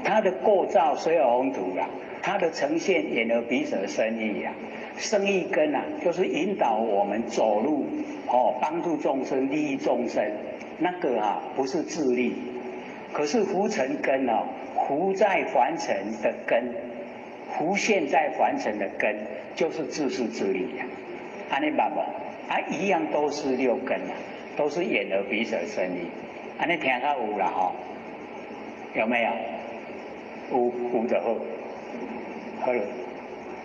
它的構造水火風土啦，它的呈現眼耳鼻舌身意啊，勝義根啊，就是引導我們走路哦，幫助眾生、利益眾生，那個啊不是自利，可是浮塵根哦，浮在凡塵的根，浮現在凡塵的根，就是自私自利呀。按呢捌無？啊，一樣都是六根啊。都是眼耳鼻舌身意，按呢聽較有啦吼，有沒有？有有就好，好了。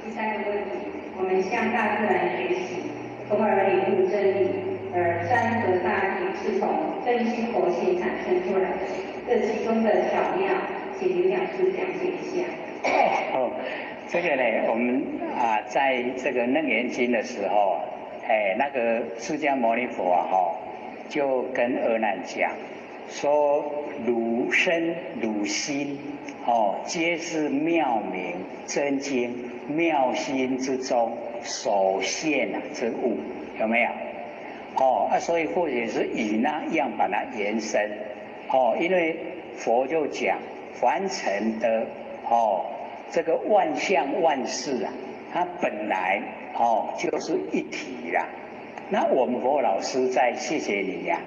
第三個問題，我們向大自然學習，從而領悟真理，而山河大地是從真心佛性產生出來的，這其中的巧妙，請劉講師講解一下。哦，這個呢，我們啊，在這個《楞嚴經》的時候，哎，那個釋迦牟尼佛啊，哈。就跟阿難講，說汝身汝心，哦，皆是妙明真經妙心之中所現啊之物，有沒有？哦啊，所以或者是以那樣把它延伸，哦，因為佛就講凡塵的哦，這個萬象萬事啊，它本來哦就是一體啦。那我們佛老師在謝謝你呀，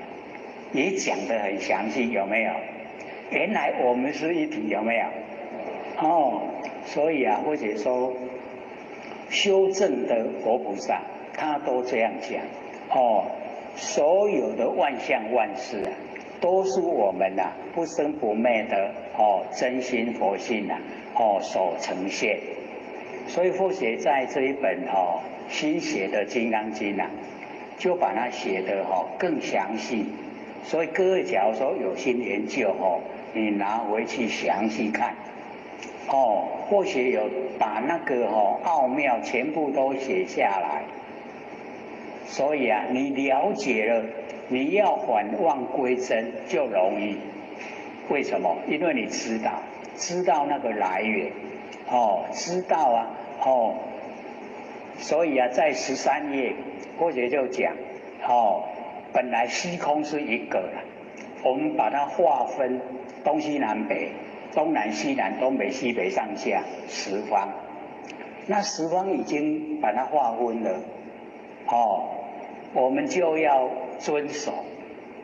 也講得很詳細，有沒有？原來我們是一體，有沒有？哦，所以啊，或者說修正的佛菩薩，他都這樣講。哦，所有的萬象萬事啊，都是我們啊不生不滅的哦真心佛性啊哦所呈現。所以佛學在這一本哦新寫的《金剛經》啊，就把它寫得哦更詳細。所以各位假如說有心研究哦，你拿回去詳細看，哦，或許有把那個奧妙全部都寫下來。所以啊，你了解了，你要返妄歸真就容易。為什麼？因為你知道，知道那個來源，哦，知道啊，哦，所以啊，在13頁，或者就講，哦，本來虛空是一個啦，我們把它劃分東西南北，東南西南東北西北上下十方，那十方已經把它劃分了，哦，我們就要遵守，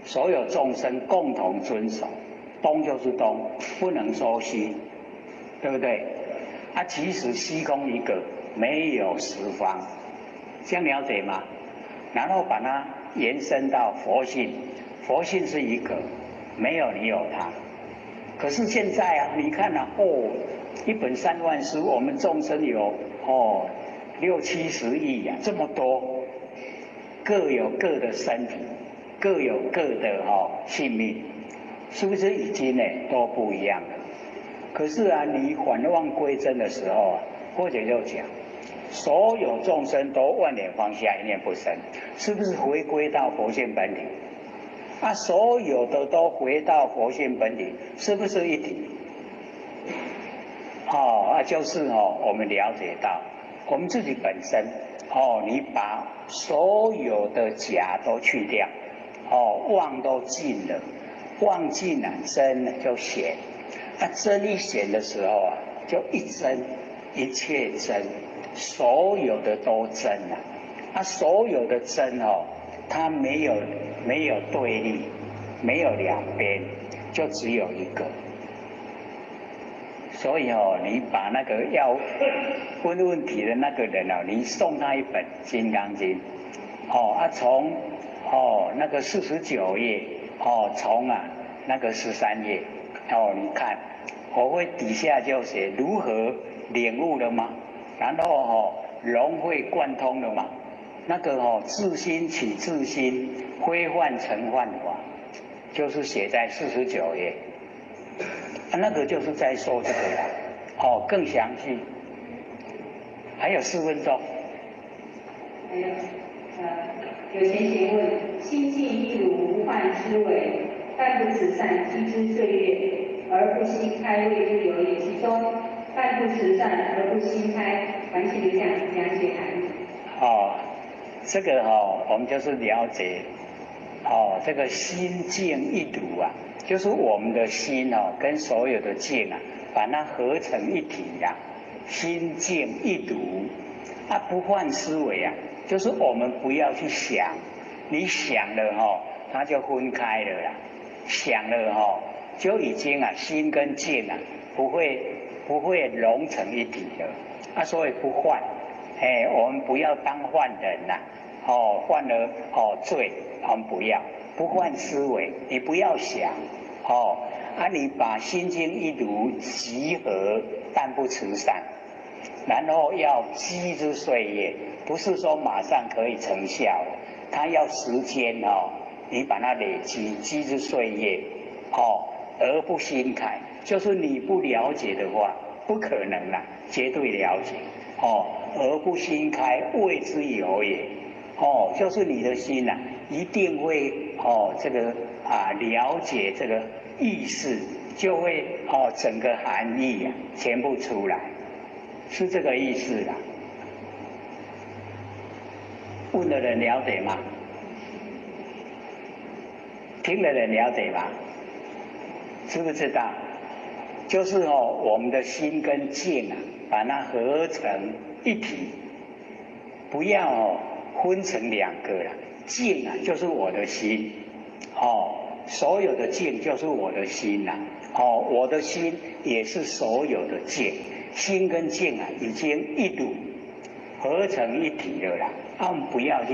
所有眾生共同遵守。東就是東，不能說西，對不對？啊，其實虛空一個，沒有十方，這樣了解嗎？然後把它延伸到佛性，佛性是一個，沒有你有他。可是現在啊，你看啊，哦，一本三萬書，我們眾生有哦六七十億呀，這麼多，各有各的身體，各有各的性命。是不是已經呢都不一樣了？可是啊，你返妄歸真的時候啊，或者就講，所有眾生都萬念放下，一念不生，是不是回歸到佛性本體？啊，所有的都回到佛性本體，是不是一體？哦，啊，就是哦，我們了解到我們自己本身，哦，你把所有的假都去掉，哦，妄都盡了。妄盡了，真就顯。啊，真一顯的時候啊，就一真，一切真，所有的都真啊。啊，所有的真哦，它沒有對立，沒有兩邊，就只有一個。所以哦，你把那個要問問題的那個人哦，你送他一本《金剛經》，哦啊，從哦那個49頁。哦，從啊那個13頁，哦，你看，我會底下就寫如何領悟了嗎？然後哦融會貫通了嗎？那個哦自心起自心，非幻成幻法，就是寫在49頁，啊，那個就是在說這個了，哦，更詳細。還有4分鐘。還有，有前請問，心淨一如無幻思維，但不慈善積之歲月，而不心開謂之有也。其中，但不慈善而不心開，還請你講講解含義。哦，這個哦，我們就是了解，哦，這個心淨一如啊，就是我們的心哦，跟所有的淨啊，把它合成一體呀，心淨一如，啊，不幻思維啊。就是我們不要去想，你想了吼，它就分開了啦。想了吼，就已經啊，心跟境啊，不會融成一體了。啊，所以不幻，哎，我們不要當幻人呐，哦，犯了哦罪，我們不要，不幻思維，你不要想，哦，啊，你把心淨一如集合，但不馳散，然後要積之歲月。不是說馬上可以成效，它要時間哦，你把它累積，積之歲月，哦，而不心開，就是你不了解的話，不可能啦，絕對了解，哦，而不心開，謂之有也，哦，就是你的心呐，一定會哦，這個啊了解這個意思，就會哦整個含義啊全部出來，是這個意思啦。問的人了解嗎？聽的人了解嗎？知不知道？就是哦，我們的心跟境啊，把它合成一體，不要哦分成兩個了。境啊，就是我的心，哦，所有的境就是我的心呐，哦，我的心也是所有的境，心跟境啊，已經一如合成一體了啦。啊，我們不要去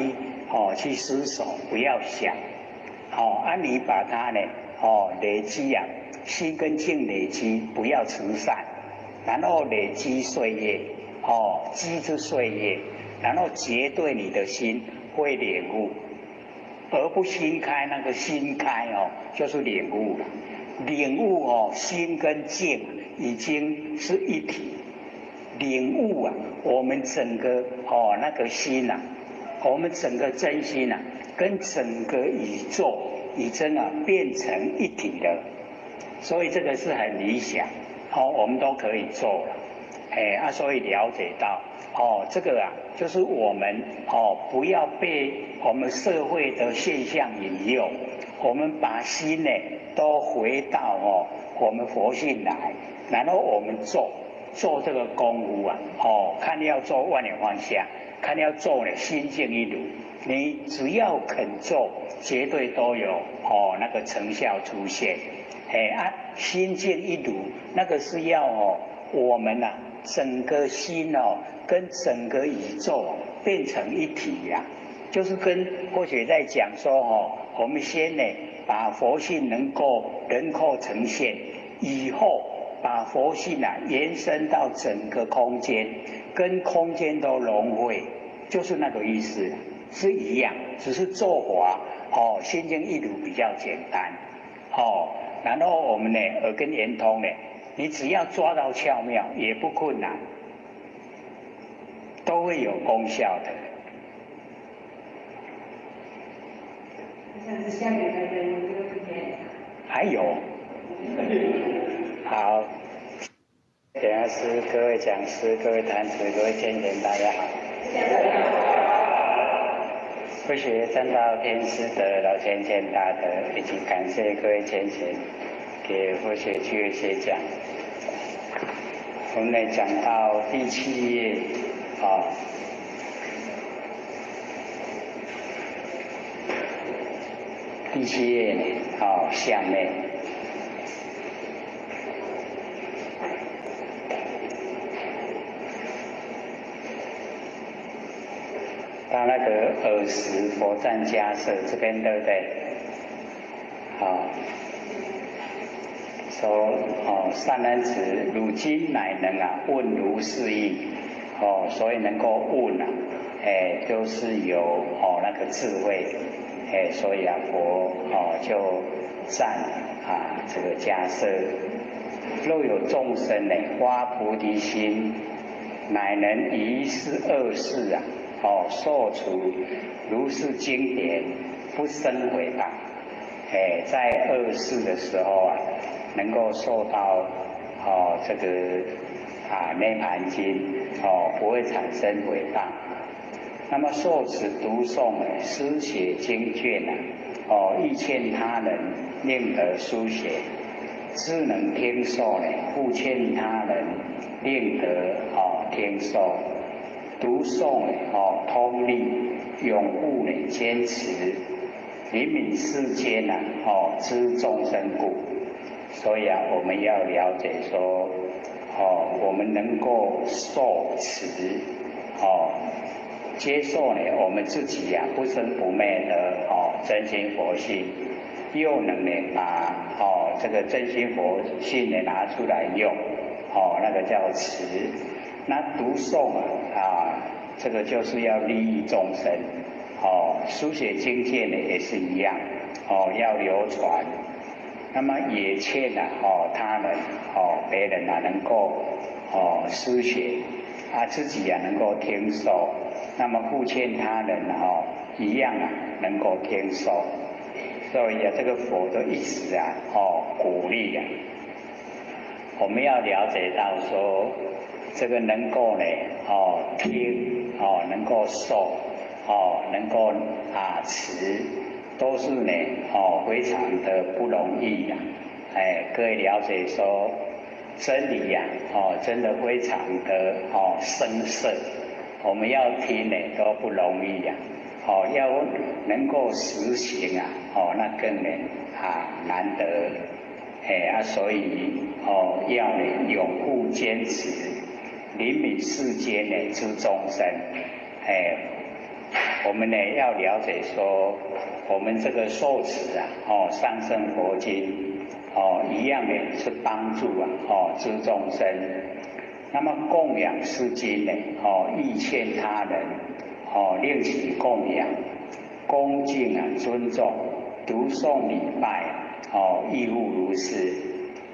哦去思索，不要想，哦，啊，你把它呢，哦累積啊，心跟境累積，不要馳散，然後累積歲月，哦積之歲月，然後絕對你的心會領悟，而不心開，那個心開哦，就是領悟了。领悟哦，心跟境已经是一体。领悟啊，我们整个哦那个心呐，我们整个真心呐，跟整个宇宙已经啊变成一体了。所以这个是很理想，哦，我们都可以做了。哎啊，所以了解到哦，这个啊，就是我们哦，不要被我们社会的现象引诱，我们把心呢都回到哦我们佛性来，然后我们做这个功夫啊，哦，看你要做万念放下，看你要做呢心静一如，你只要肯做，绝对都有哦那个成效出现。哎啊，心静一如，那个是要哦我们呐，整个心哦，跟整个宇宙变成一体呀，就是跟或许在讲说哦，我们先呢把佛性能够轮廓呈现，以后把佛性啊延伸到整个空间，跟空间都融汇，就是那个意思，是一样，只是做法哦，心静一如比较简单哦，然后我们呢耳根圆通呢，你只要抓到窍妙，也不困难，都会有功效的。还有，好，讲师、各位讲师、各位坛子、各位天贤，大家好。不学正道天师的老前贤大德，以及感谢各位前贤给佛学机会学讲。我们来讲到第七页，啊，第七页呢，好，下面到那个尔时佛赞迦叶这边，对不对？好。说哦，善男子，汝今乃能啊问如是义哦，所以能够问啊，哎，就是有哦那个智慧，哎，所以啊佛哦就赞啊这个迦叶，若有众生呢发菩提心，乃能一世二世啊哦受持如是经典，不生毁谤。哎，在二世的时候啊，能够受到哦这个啊涅槃经哦，不会产生毁谤。那么受持读诵书写经卷啊，哦欲劝他人令得书写，智能听受呢，复劝他人令得哦听受，读诵哦通力，永护呢坚持，怜悯世间呐哦知众生故。所以啊，我们要了解说，哦，我们能够受持，哦，接受呢，我们自己呀不生不灭的哦真心佛性，又能呢把哦这个真心佛性呢拿出来用，哦，那个叫持。那读诵啊，这个就是要利益众生，哦，书写经卷呢也是一样，哦，要流传。那么也劝啊，哦，他人，哦，别人啊，能够哦书写，啊，自己也能够听受。那么复劝他人哦，一样啊，能够听受。所以啊，这个佛都一直啊，哦，鼓励啊。我们要了解到说，这个能够呢，哦，听，哦，能够受，哦，能够啊持。都是呢，哦，非常的不容易呀！哎，各位了解说，真理呀，哦，真的非常的哦深涩，我们要听呢都不容易呀，哦，要能够实行啊，哦，那更呢啊难得，哎啊，所以哦要呢永护坚持，怜悯世间呢之众生，哎，我们呢要了解说，我们这个受持啊，哦，上乘佛经，哦，一样呢是帮助啊，哦，知众生。那么供养世经呢，哦，欲劝他人，哦，令其供养，恭敬啊，尊重，读诵礼拜，哦，亦复如是，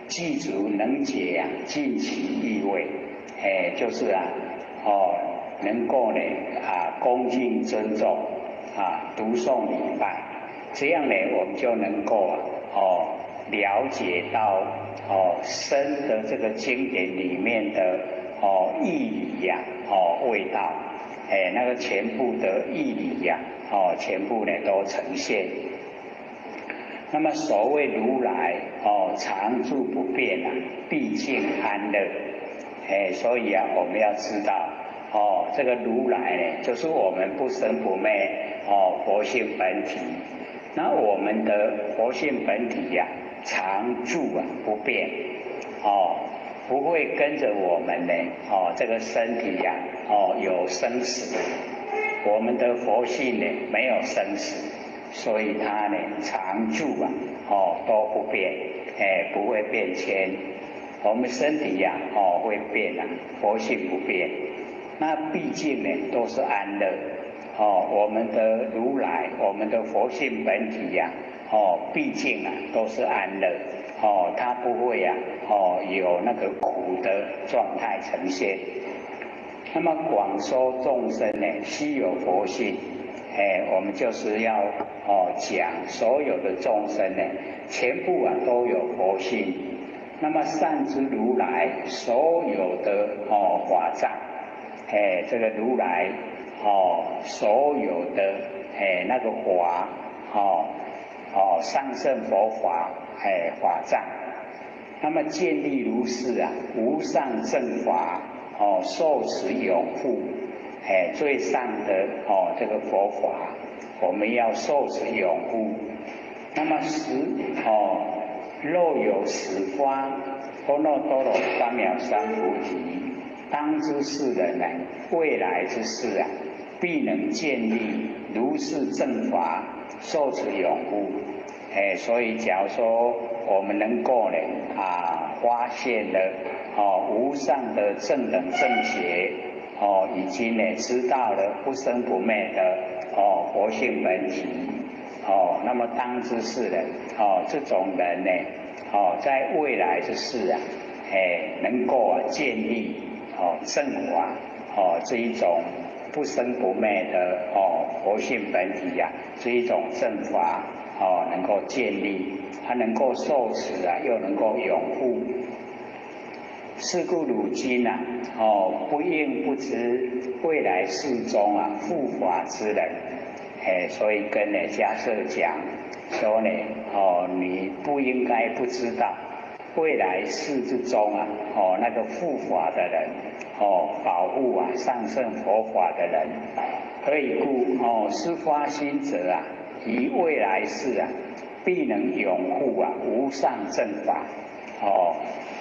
具足能解啊，尽其意味，哎，就是啊，哦，能够呢啊，恭敬尊重啊，读诵礼拜，这样呢，我们就能够啊，哦，了解到哦，深的这个经典里面的哦义理呀，哦味道，哎，那个全部的义理呀，哦，全部呢都呈现。那么所谓如来哦，常住不变啊，毕竟安乐。哎，所以啊，我们要知道哦，这个如来呢，就是我们不生不灭哦，佛性本体。那我们的佛性本体呀，常住啊不变哦，不会跟着我们呢哦，这个身体呀哦有生死。我们的佛性呢没有生死。所以它呢常住啊，哦都不变，哎不会变迁。我们身体呀，哦会变啊，佛性不变。那毕竟呢都是安乐，哦我们的如来，我们的佛性本体呀，哦毕竟啊都是安乐，哦它不会呀，哦有那个苦的状态呈现。那么广说众生呢，悉有佛性。哎，我们就是要哦讲所有的众生呢，全部啊都有佛性。那么善知如来所有的哦法藏，哎，这个如来哦所有的哎那个法哦哦上乘佛法哎法藏，那么建立如是啊无上正法哦受持拥护。哎，最上的哦，这个佛法，我们要受持拥护。那么十哦，若有始发阿耨多罗三藐三菩提，当知是人呢，未来之世啊，必能建立如是正法，受持拥护。哎，所以假如说我们能够呢啊，发现了哦无上的正等正觉。哦，已经呢知道了不生不灭的哦佛性本体哦，那么当知是人哦，这种人呢哦，在未来之世啊，哎，能够啊建立哦正法哦这一种不生不灭的哦佛性本体呀，这一种正法哦能够建立，他能够受持啊，又能够拥护。是故汝今啊，哦，不应不知未来世中啊，护法之人，哎，所以跟呢迦叶讲说呢，哦，你不应该不知道未来世之中啊，哦，那个护法的人，哦，保护啊上乘佛法的人，何以故？哦，是发心者啊，于未来世啊，必能拥护啊无上正法，哦。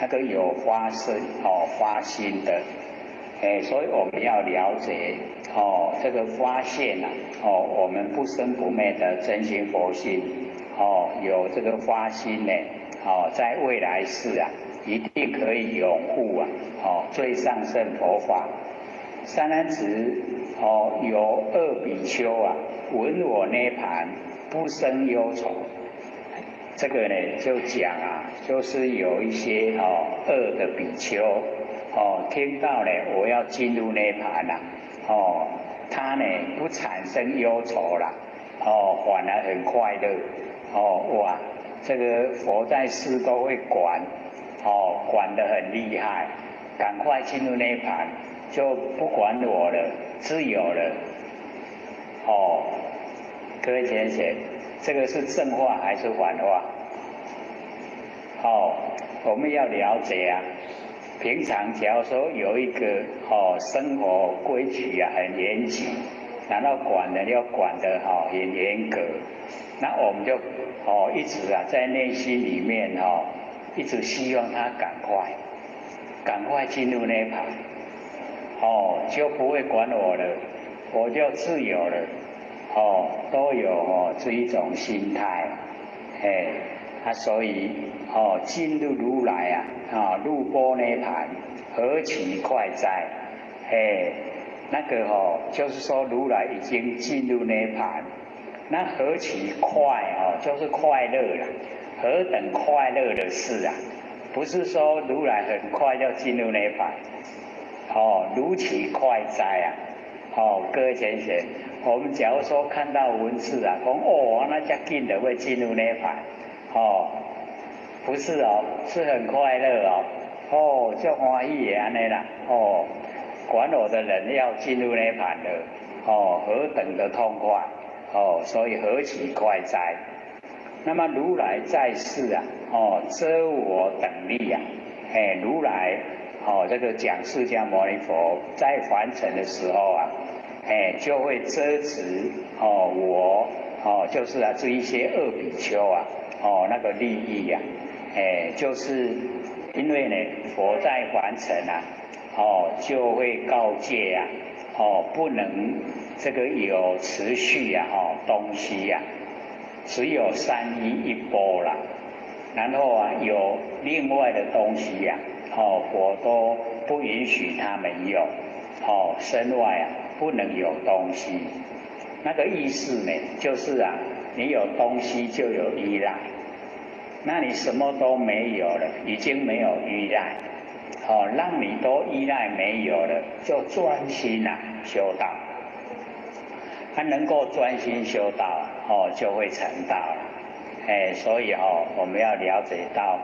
那个有发生哦发心的，哎，所以我们要了解哦，这个发现呐哦，我们不生不灭的真心佛性哦，有这个发心呢哦，在未来世啊，一定可以拥护啊哦最上乘佛法。善男子哦，有恶比丘啊，闻我涅槃，不生忧愁。这个呢，就讲啊，就是有一些哦恶的比丘哦，听到呢我要进入涅槃了哦，他呢不产生忧愁了哦，反而很快乐哦哇，这个佛在世都会管哦，管得很厉害，赶快进入涅槃，就不管我了，自由了哦，各位浅显。这个是正话还是反话？哦，我们要了解啊。平常假如说有一个哦生活规矩啊很严谨，然后管的要管得哈很严格，那我们就哦一直啊在内心里面哦一直希望他赶快赶快进入涅槃，哦就不会管我了，我就自由了。哦，都有哦这一种心态，哎，啊，所以哦进入如来啊，啊入般涅槃，何其快哉！哎，那个哦，就是说如来已经进入涅槃，那何其快哦，就是快樂了，何等快樂的事啊！不是說如來很快就進入涅槃，哦，如其快哉啊！哦，各位淺顯，我們假如說看到文字啊，講哦，那遮緊就會進入涅槃，哦，不是哦，是很快樂哦，哦，就歡喜的按呢啦，哦，管我的人要進入涅槃了，哦，何等的痛快，哦，所以何其快哉！那麼如來在世啊，哦，遮我等利啊，哎，如來哦，這個講釋迦牟尼佛在凡塵的時候啊，哎，就會遮止哦我哦，就是啊這一些惡比丘啊，哦那個利益呀，哎，就是因為呢佛在凡塵啊，哦就會告誡啊，哦不能這個有持續啊，哦東西呀。只有三衣一缽啦，然後啊有另外的東西呀，哦佛都不允許他們用，哦身外啊不能有東西，那個意思呢，就是啊你有東西就有依賴，那你什麼都沒有了，已經沒有依賴，哦讓你都依賴沒有了，就專心啊修道。他能夠專心修道，哦，就會成道了。哎，所以哦，我們要了解到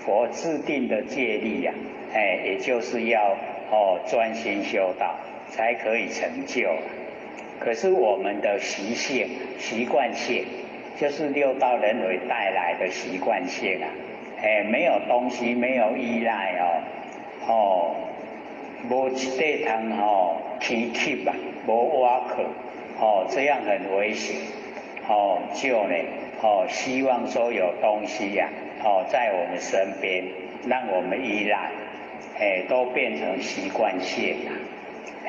佛制定的戒律呀，哎，也就是要哦專心修道，才可以成就。可是我們的習性、習慣性，就是六道輪迴帶來的習慣性啊，哎，沒有東西，沒有依賴哦，哦，無一塊通哦，牽吸啊，無倚靠。哦，這樣很危險。哦，就呢，哦，希望說有東西呀，哦，在我們身邊，讓我們依賴，哎，都變成習慣性了。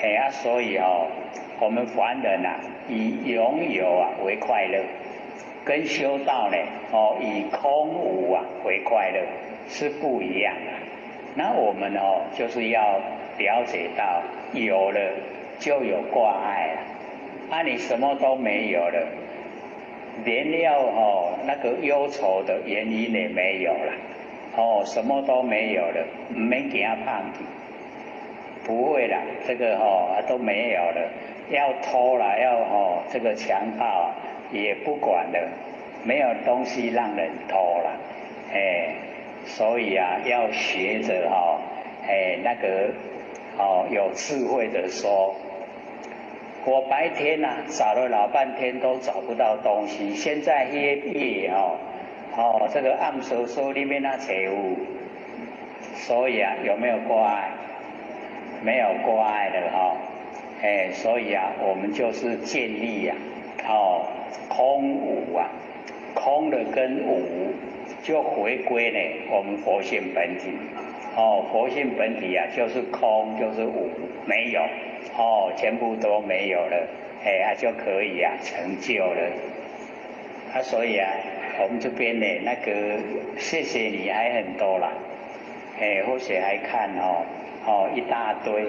哎啊，所以哦，我們凡人啊，以擁有啊為快樂，跟修道呢，哦，以空無啊為快樂是不一樣的。那我們哦，就是要了解到，有了就有掛礙了。啊，你什麼都沒有了，連要哦那個憂愁的原因也沒有了，哦，什麼都沒有了，毋免驚放棄，不會啦，這個哦都沒有了，要偷了要哦這個強盜啊也不管了，沒有東西讓人偷了，哎，所以啊要學着哦，哎那個哦有智慧的說。我白天呐找了老半天都找不到東西，現在黑夜哦，哦這個暗颼颼裡面那找有，所以啊有沒有掛礙？沒有掛礙的哈，哎，所以啊我們就是建立呀，哦空無啊，空的跟無就回歸呢我們佛性本體，哦佛性本體啊就是空就是無，沒有。哦，全部都沒有了，哎啊就可以啊成就了。啊，所以啊，我們這邊呢，那個謝謝你還很多啦，哎，或許還看哦，哦一大堆，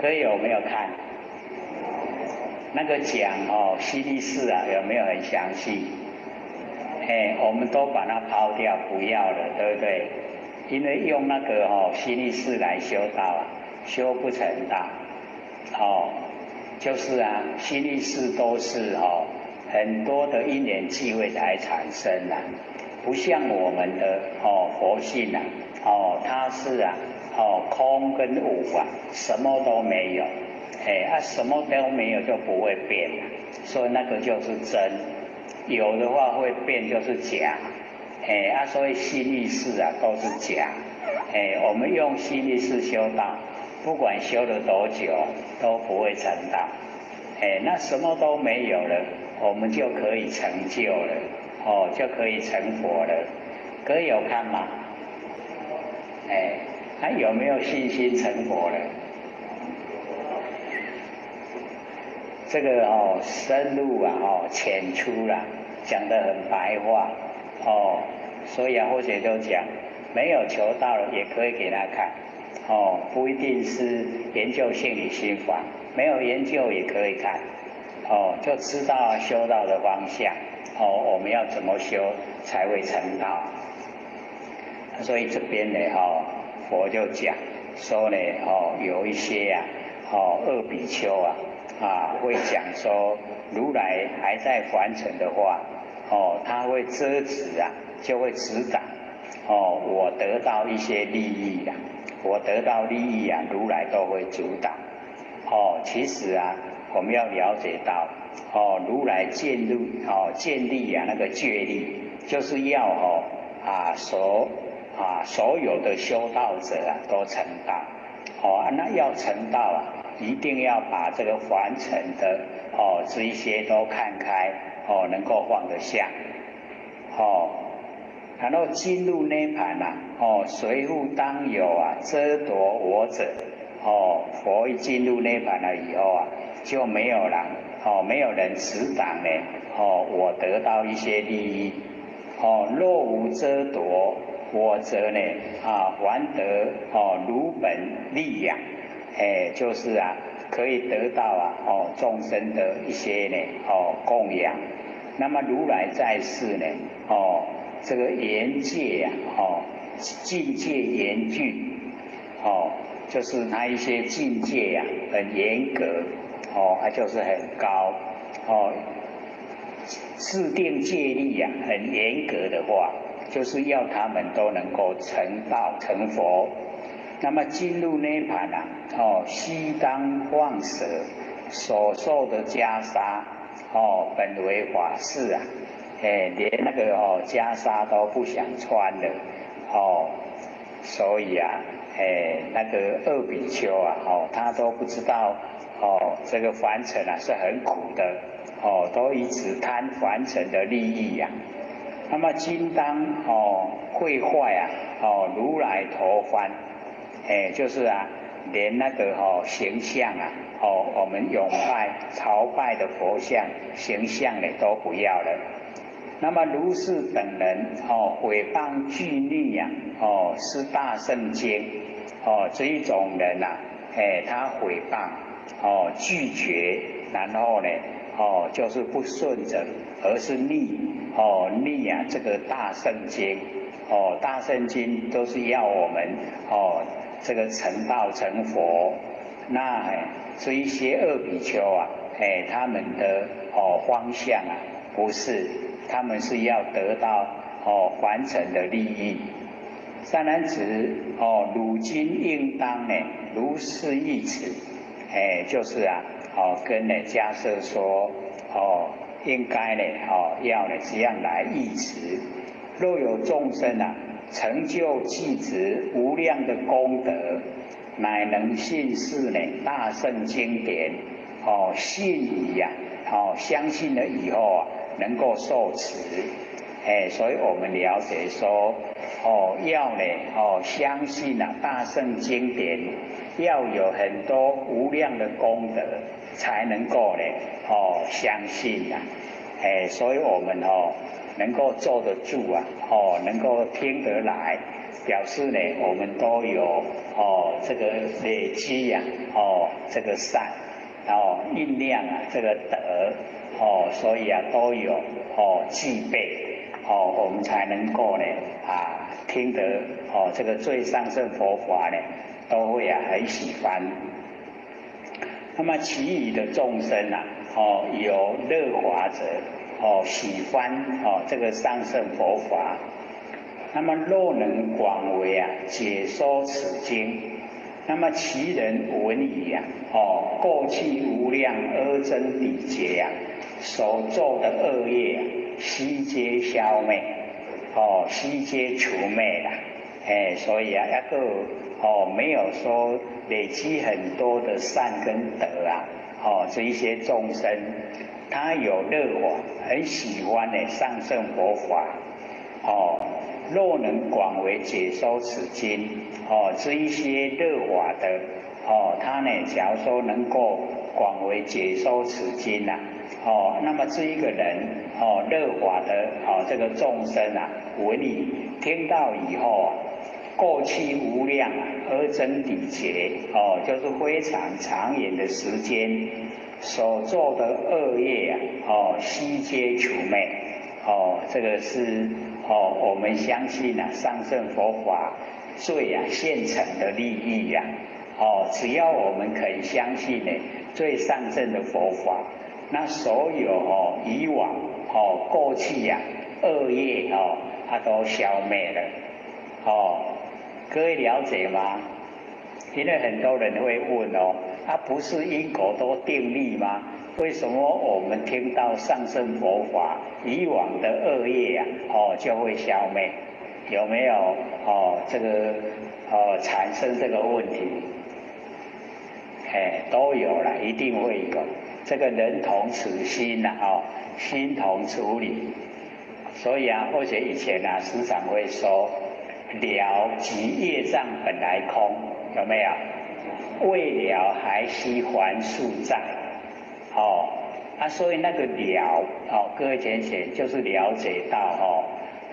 各位有沒有看？那個講哦，心意識啊，有沒有很詳細？哎，我們都把它拋掉不要了，對不對？因為用那個哦心意識來修道啊，修不成道。哦，就是啊，心意識都是哦，很多的因緣際會才產生的，不像我們的哦佛性啊，哦它是啊，哦空跟無啊，什麼都沒有，哎啊什麼都沒有就不會變了，所以那個就是真，有的話會變就是假，哎啊所以心意識啊都是假，哎我們用心意識修道。不管修了多久都不會成道，哎，那什麼都沒有了，我們就可以成就了，哦，就可以成佛了。各位有看嗎？哎，還有沒有信心成佛了？這個哦，深入啊，哦，淺出啦，講得很白話，哦，所以啊，或者都講，沒有求道了也可以給他看。哦，不一定是研究性理心法，沒有研究也可以看，哦，就知道修道的方向。哦，我們要怎麼修才會成道？所以這邊呢，哈，佛就講說呢，哦，有一些啊，哦，惡比丘啊，啊，會講說，如來還在凡塵的話，哦，他會遮止啊，就會阻擋，哦，我得到一些利益啊，我得到利益啊，如來都會阻擋。哦，其實啊，我們要了解到，哦，如來建立哦，建立啊那個戒律，就是要哦啊所有的修道者啊都成道。哦，那要成道啊，一定要把這個凡塵的哦這一些都看開，哦，能夠放得下。哦，然後進入涅槃啊，哦，隨復當有啊遮奪我者。哦，佛一進入涅槃了以後啊，就沒有人哦，沒有人阻擋呢。哦，我得到一些利益。哦，若無遮奪，我則呢啊，還得哦如本利養，哎，就是啊，可以得到啊哦眾生的一些呢哦供養。那麼如來在世呢，哦，這個嚴戒啊，哦，禁戒嚴峻，哦。就是他一些境界呀，很嚴格，哦，他就是很高，哦，制定戒律呀，很嚴格的話，就是要他們都能夠成道成佛。那麼進入涅槃啊，哦，須當放捨所受的袈裟，哦，本為法飾啊，哎，連那個哦袈裟都不想穿了，哦，所以啊。哎，那個惡比丘啊，哦，他都不知道，哦，這個凡塵啊是很苦的，哦，都一直貪凡塵的利益呀。那麼今當哦毀壞啊，哦如來頭幡，哎，就是啊，連那個哦形象啊，哦我們擁拜朝拜的佛像形象呢都不要了。那麼如是等人哦毀謗拒逆呀，哦是大乘經。哦，這一種人呐，哎，他毀謗，哦，拒絕，然後呢，哦，就是不順着，而是逆，哦，逆啊，這個大乘經，哦，大乘經都是要我們，哦，這個成道成佛，那這一些惡比丘啊，哎，他們的哦方向啊，不是，他們是要得到哦凡塵的利益。善男子，哦，汝今應當呢，如是憶持，哎，就是啊，哦，跟呢迦葉說，哦，應該呢，哦，要呢這樣來憶持。若有眾生啊，成就具足無量的功德，乃能信是呢大乘經典，哦，信已呀，哦，相信了以後啊，能夠受持。哎，所以我們了解說，哦，要呢，哦，相信啊，大乘經典，要有很多無量的功德，才能夠呢，哦，相信啊，哎，所以我們哦，能夠坐得住啊，哦，能夠聽得來，表示呢，我們都有哦，這個累積呀，哦，這個善，哦，醞釀啊，這個德，哦，所以啊，都有哦具備。哦，我們才能夠呢啊，聽得哦這個最上乘佛法呢，都會啊很喜歡。那麼其餘的眾生啊，哦有樂法者，哦喜歡哦這個上乘佛法。那麼若能廣為啊解說此經，那麼其人聞已啊，哦過去無量阿僧祇劫啊所造的惡業啊，悉皆消滅，哦，悉皆除滅啦，哎，所以啊，一個哦，沒有說累積很多的善跟德啊，哦，這一些眾生，他有樂法，很喜歡呢上乘佛法，哦，若能廣為解說此經，哦，這一些樂法的，哦，他呢，假如說能夠廣為解說此經啊，哦，那麼這一個人，哦，樂法的，哦，這個眾生啊，聞已聽到以後啊，過去無量啊，阿僧祇劫，哦，就是非常長遠的時間所做的惡業啊，哦，悉皆除滅，哦，這個是哦，我們相信啊，上乘佛法最啊現成的利益呀，哦，只要我們肯相信呢，最上乘的佛法，那所有哦以往哦過去呀惡業哦，它都消滅了，哦，各位了解嗎？因為很多人會問哦，啊不是因果都定律嗎？為什麼我們聽到上乘佛法，以往的惡業啊，哦就會消滅？有沒有哦這個哦產生這個問題？哎，都有了，一定會有。這個人同此心呐，哦，心同此理。所以啊，或者以前啊，時常會說了即業障本來空，有沒有？未了還須還宿債。哦，啊，所以那個了，哦，各位淺顯就是了解到哦，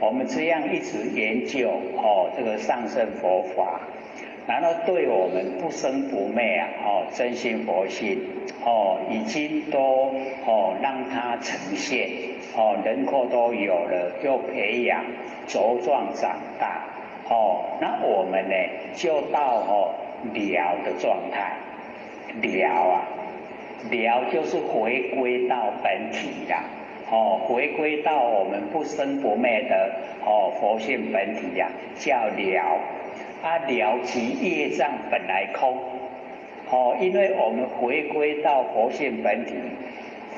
我們這樣一直研究哦，這個上乘佛法，然後對我們不生不滅啊，哦，真心佛性，哦，已經都哦讓它呈現，哦，輪廓都有了，又培養茁壯長大，哦，那我們呢就到哦了的狀態，了啊。了就是回歸到本體啦，哦，回歸到我們不生不滅的哦佛性本體呀，叫了。啊，了即業障本來空，哦，因為我們回歸到佛性本體，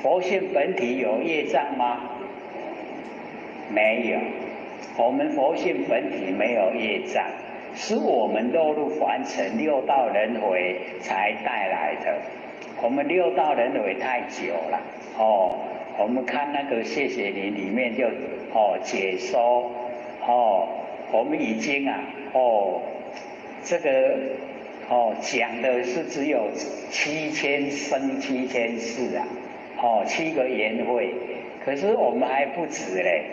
佛性本體有業障嗎？沒有，我們佛性本體沒有業障，是我們落入凡塵六道輪迴才帶來的。我們六道輪迴太久了，哦，我們看那個謝謝你裡面就哦解說，哦，我們已經啊，哦，這個哦講的是只有7000生7000世啊，哦七個緣會，可是我們還不止嘞，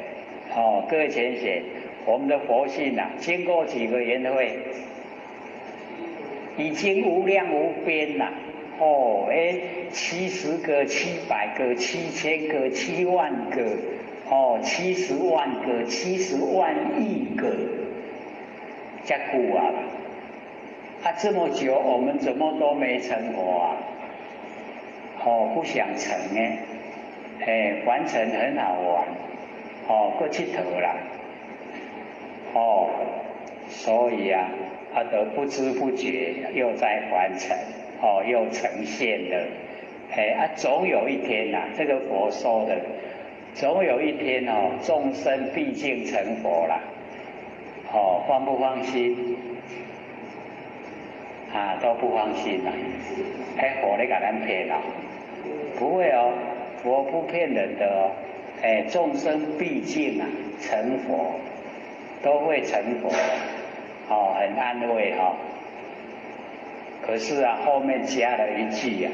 哦，各位淺顯，我們的佛性啊，經過幾個緣會，已經無量無邊啦。哦，哎，70個、700個、7000個、7萬個，哦，70萬個、70萬億個，遮久啊！啊，這麼久我們怎麼都沒成佛啊？哦，不想成呢，哎，凡塵很好玩，哦，閣𨑨迌啦，哦，所以啊，啊，都不知不覺又在凡塵。哦，又呈現了，哎啊，總有一天吶，這個佛說的，總有一天哦，眾生畢竟成佛啦，哦，放不放心？啊，都不放心啦，哎，佛咧共咱騙哦？不會哦，佛不騙人的哦，哎，眾生畢竟啊成佛，都會成佛，哦，很安慰哈。可是啊，後面加了一句啊，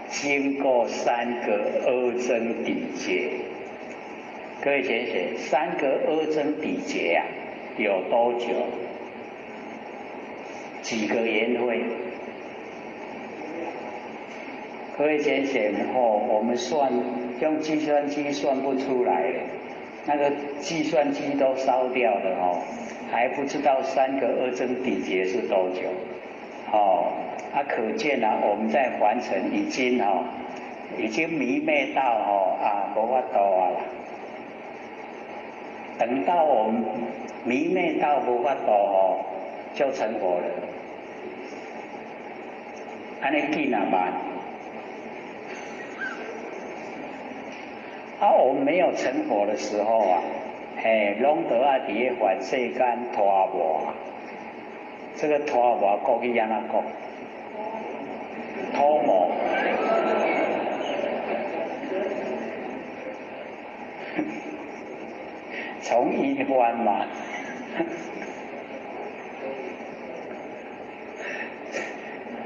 經過三個阿僧祇劫，各位淺顯，三個阿僧祇劫啊，有多久？幾個緣會？各位淺顯哦，我們算用計算機算不出來，那個計算機都燒掉了哦，還不知道三個阿僧祇劫是多久。哦，啊，可見啊，我們在凡塵已經哦，已經迷昧到哦啊，無法度啊啦。等到我們迷昧到無法度哦，就成佛了。按呢緊啊慢？啊，我們沒有成佛的時候啊，哎，攏都愛佇咧凡世間拖磨。這個拖磨國語按怎講？拖磨。從因翻嘛。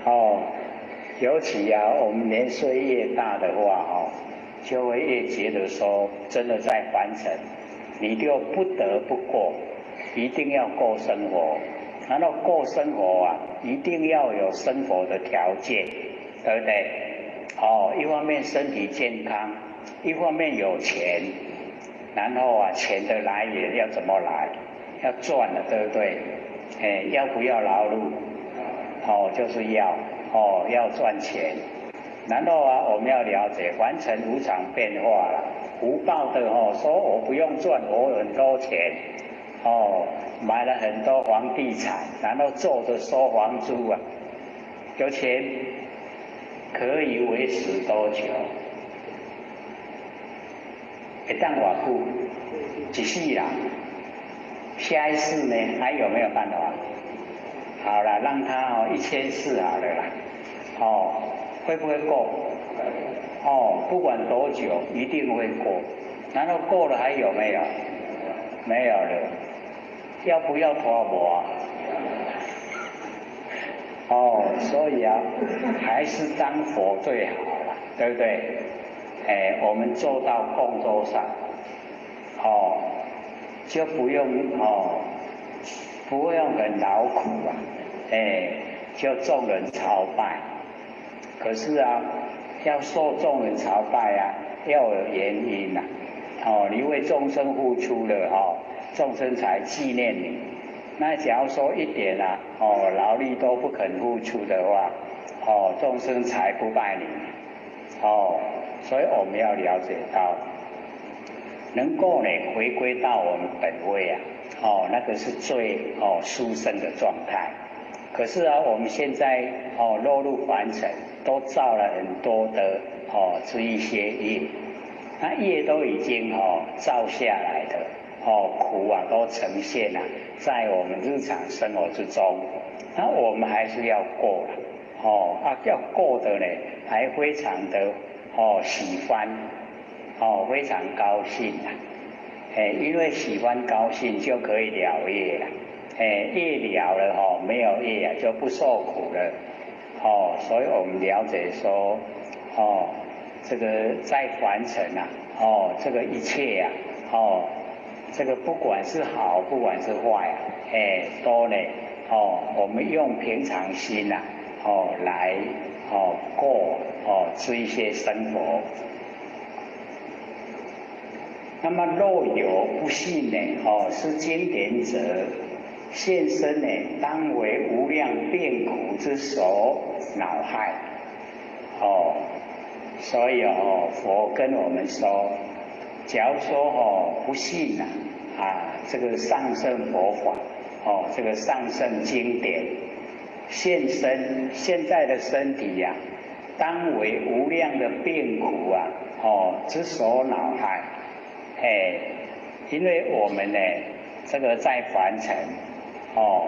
哦，尤其啊，我們年歲越大的話哦，就會越覺得說，真的在凡塵，你就不得不過，一定要過生活。然後過生活啊，一定要有生活的條件，對不對？哦，一方面身體健康，一方面有錢，然后啊，钱的来源要怎么来？要赚的，对不对？哎，要不要劳碌？哦，就是要哦，要赚钱。然后啊，我们要了解凡尘无常变化了，福报的哦，说我不用赚，我有很多钱，哦，买了很多房地产，然后坐着收房租啊，有钱可以维持多久？会当偌久？一世人，下一世呢？还有没有办法？好了，让他哦一千世好了啦，哦，会不会过？哦，不管多久，一定会过。然后过了还有没有？没有了。要不要拖磨？哦，所以啊，还是当佛最好了，对不对？哎，我们做到供桌上，哦，就不用哦，不用很劳苦啊，哎，就众人朝拜。可是啊，要受众人朝拜啊，要有原因呐。哦，你为众生付出了哦，众生才纪念你。那假如说一点啊，哦，劳力都不肯付出的话，哦，众生才不拜你。哦，所以我们要了解到，能够呢回归到我们本位啊，哦，那个是最哦殊胜的状态。可是啊，我们现在哦落入凡尘，都造了很多的哦这一些业，那业都已经哦造下来的哦苦啊都呈现了在我们日常生活之中，那我们还是要过了哦啊要过的呢，还非常的哦喜欢哦非常高兴啊，哎因为喜欢高兴就可以了业了。哎，业了了哈，没有业啊，就不受苦了。哦，所以我们了解说，哦，这个在凡尘啊，哦，这个一切呀，哦，这个不管是好，不管是坏啊，哎，都呢，哦，我们用平常心呐，哦，来，哦，过，哦，这一些生活。那么若有不信呢，哦，是经典者。现身呢，当为无量病苦之所恼害，哦，所以哦，佛跟我们说，假如说哦不信呐，啊，这个上乘佛法，哦，这个上乘经典，现身现在的身体呀，当为无量的病苦啊，哦之所恼害，哎，因为我们呢，这个在凡尘。哦，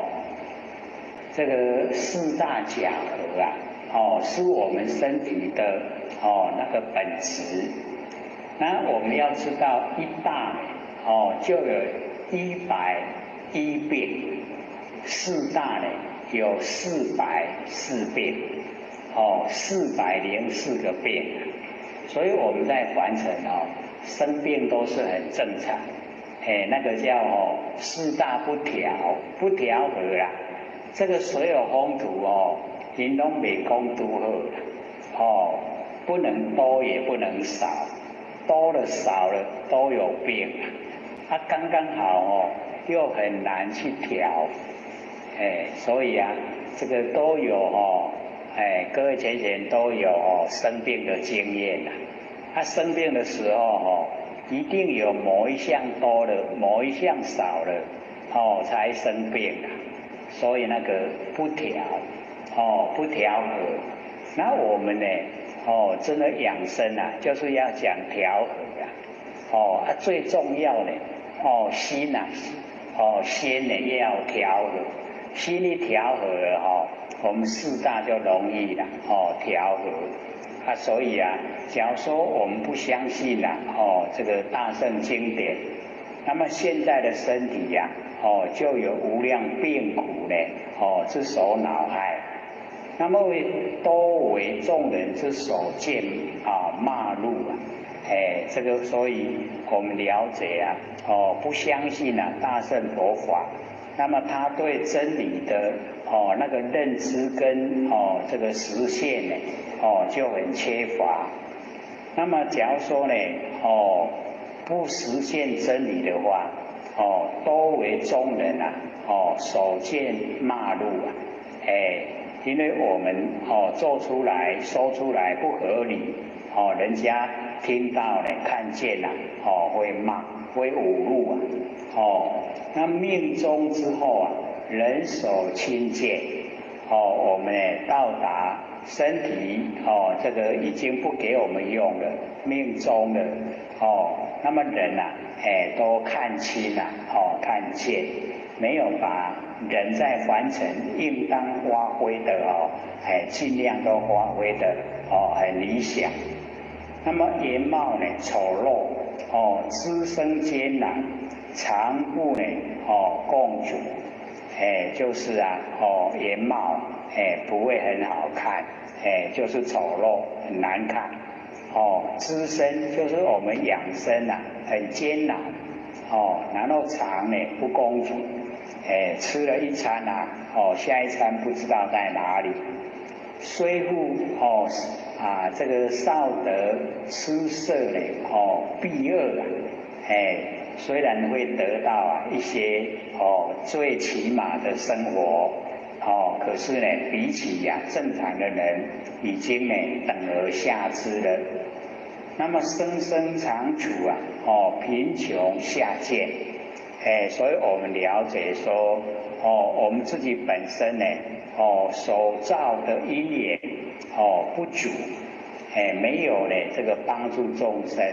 这个四大假合啊，哦，是我们身体的哦那个本质。那我们要知道一大哦就有101病，四大呢有404病，哦，404个病。所以我们在凡尘哦生病都是很正常。哎，那个叫哦四大不调，不调和啦。这个所有风土哦，𪜶攏袂讲拄好啦。哦，不能多也不能少，多了少了都有病啊。啊，刚刚好哦，又很难去调。哎，所以啊，这个都有哦，哎，各位浅浅都有哦生病的经验呐。他生病的时候哦，一定有某一项多了，某一项少了，哦，才生病啊。所以那个不调，哦，不调和。那我们呢，哦，真的养生啊，就是要讲调和啊。哦，啊，最重要的，哦，心呐，哦，心呢也要调和。心一调和了哈，我们四大就容易了，哦，调和。啊，所以啊，假如说我们不相信呐，哦，这个大乘经典，那么现在的身体呀，哦，就有无量病苦呢，哦，之所恼害，那么多为众人之所见啊，骂辱啊，哎，这个所以我们了解啊，哦，不相信啊大乘佛法，那么他对真理的哦那个认知跟哦这个实现呢，哦，就很缺乏。那么，假如说呢，哦，不實現真理的話，哦，多為眾人啊，哦，所見罵辱啊，哎，因為我們哦做出來說出來不合理，哦，人家聽到呢看見了，哦，會罵會侮辱啊，哦，那命終之後啊，人所輕賤，哦，我們呢到達身體哦，這個已經不給我們用了，命終了，哦，那麼人呐，哎，都看輕了，哦，看見，沒有把人在凡塵應當發揮的哦，哎，盡量都發揮的哦，很理想。那麼顏貌呢醜陋，哦，資生艱難，常不呢哦共處，哎，就是啊，哦，顏貌哎不會很好看，哎，就是醜陋很難看。哦，資生就是我們養生啊，很艱難，哦，然後常呢不供足，哎，吃了一餐啊，哦，下一餐不知道在哪裡。雖復哦啊，這個少得吃色呢，哦，鄙惡啊，哎，雖然會得到啊一些哦最起碼的生活，哦，可是呢，比起呀正常的人，已經呢等而下之了。那麼生生常處啊，哦，貧窮下賤，哎，所以我們了解說，哦，我們自己本身呢，哦，所造的因緣，哦，不足，哎，沒有呢這個幫助眾生，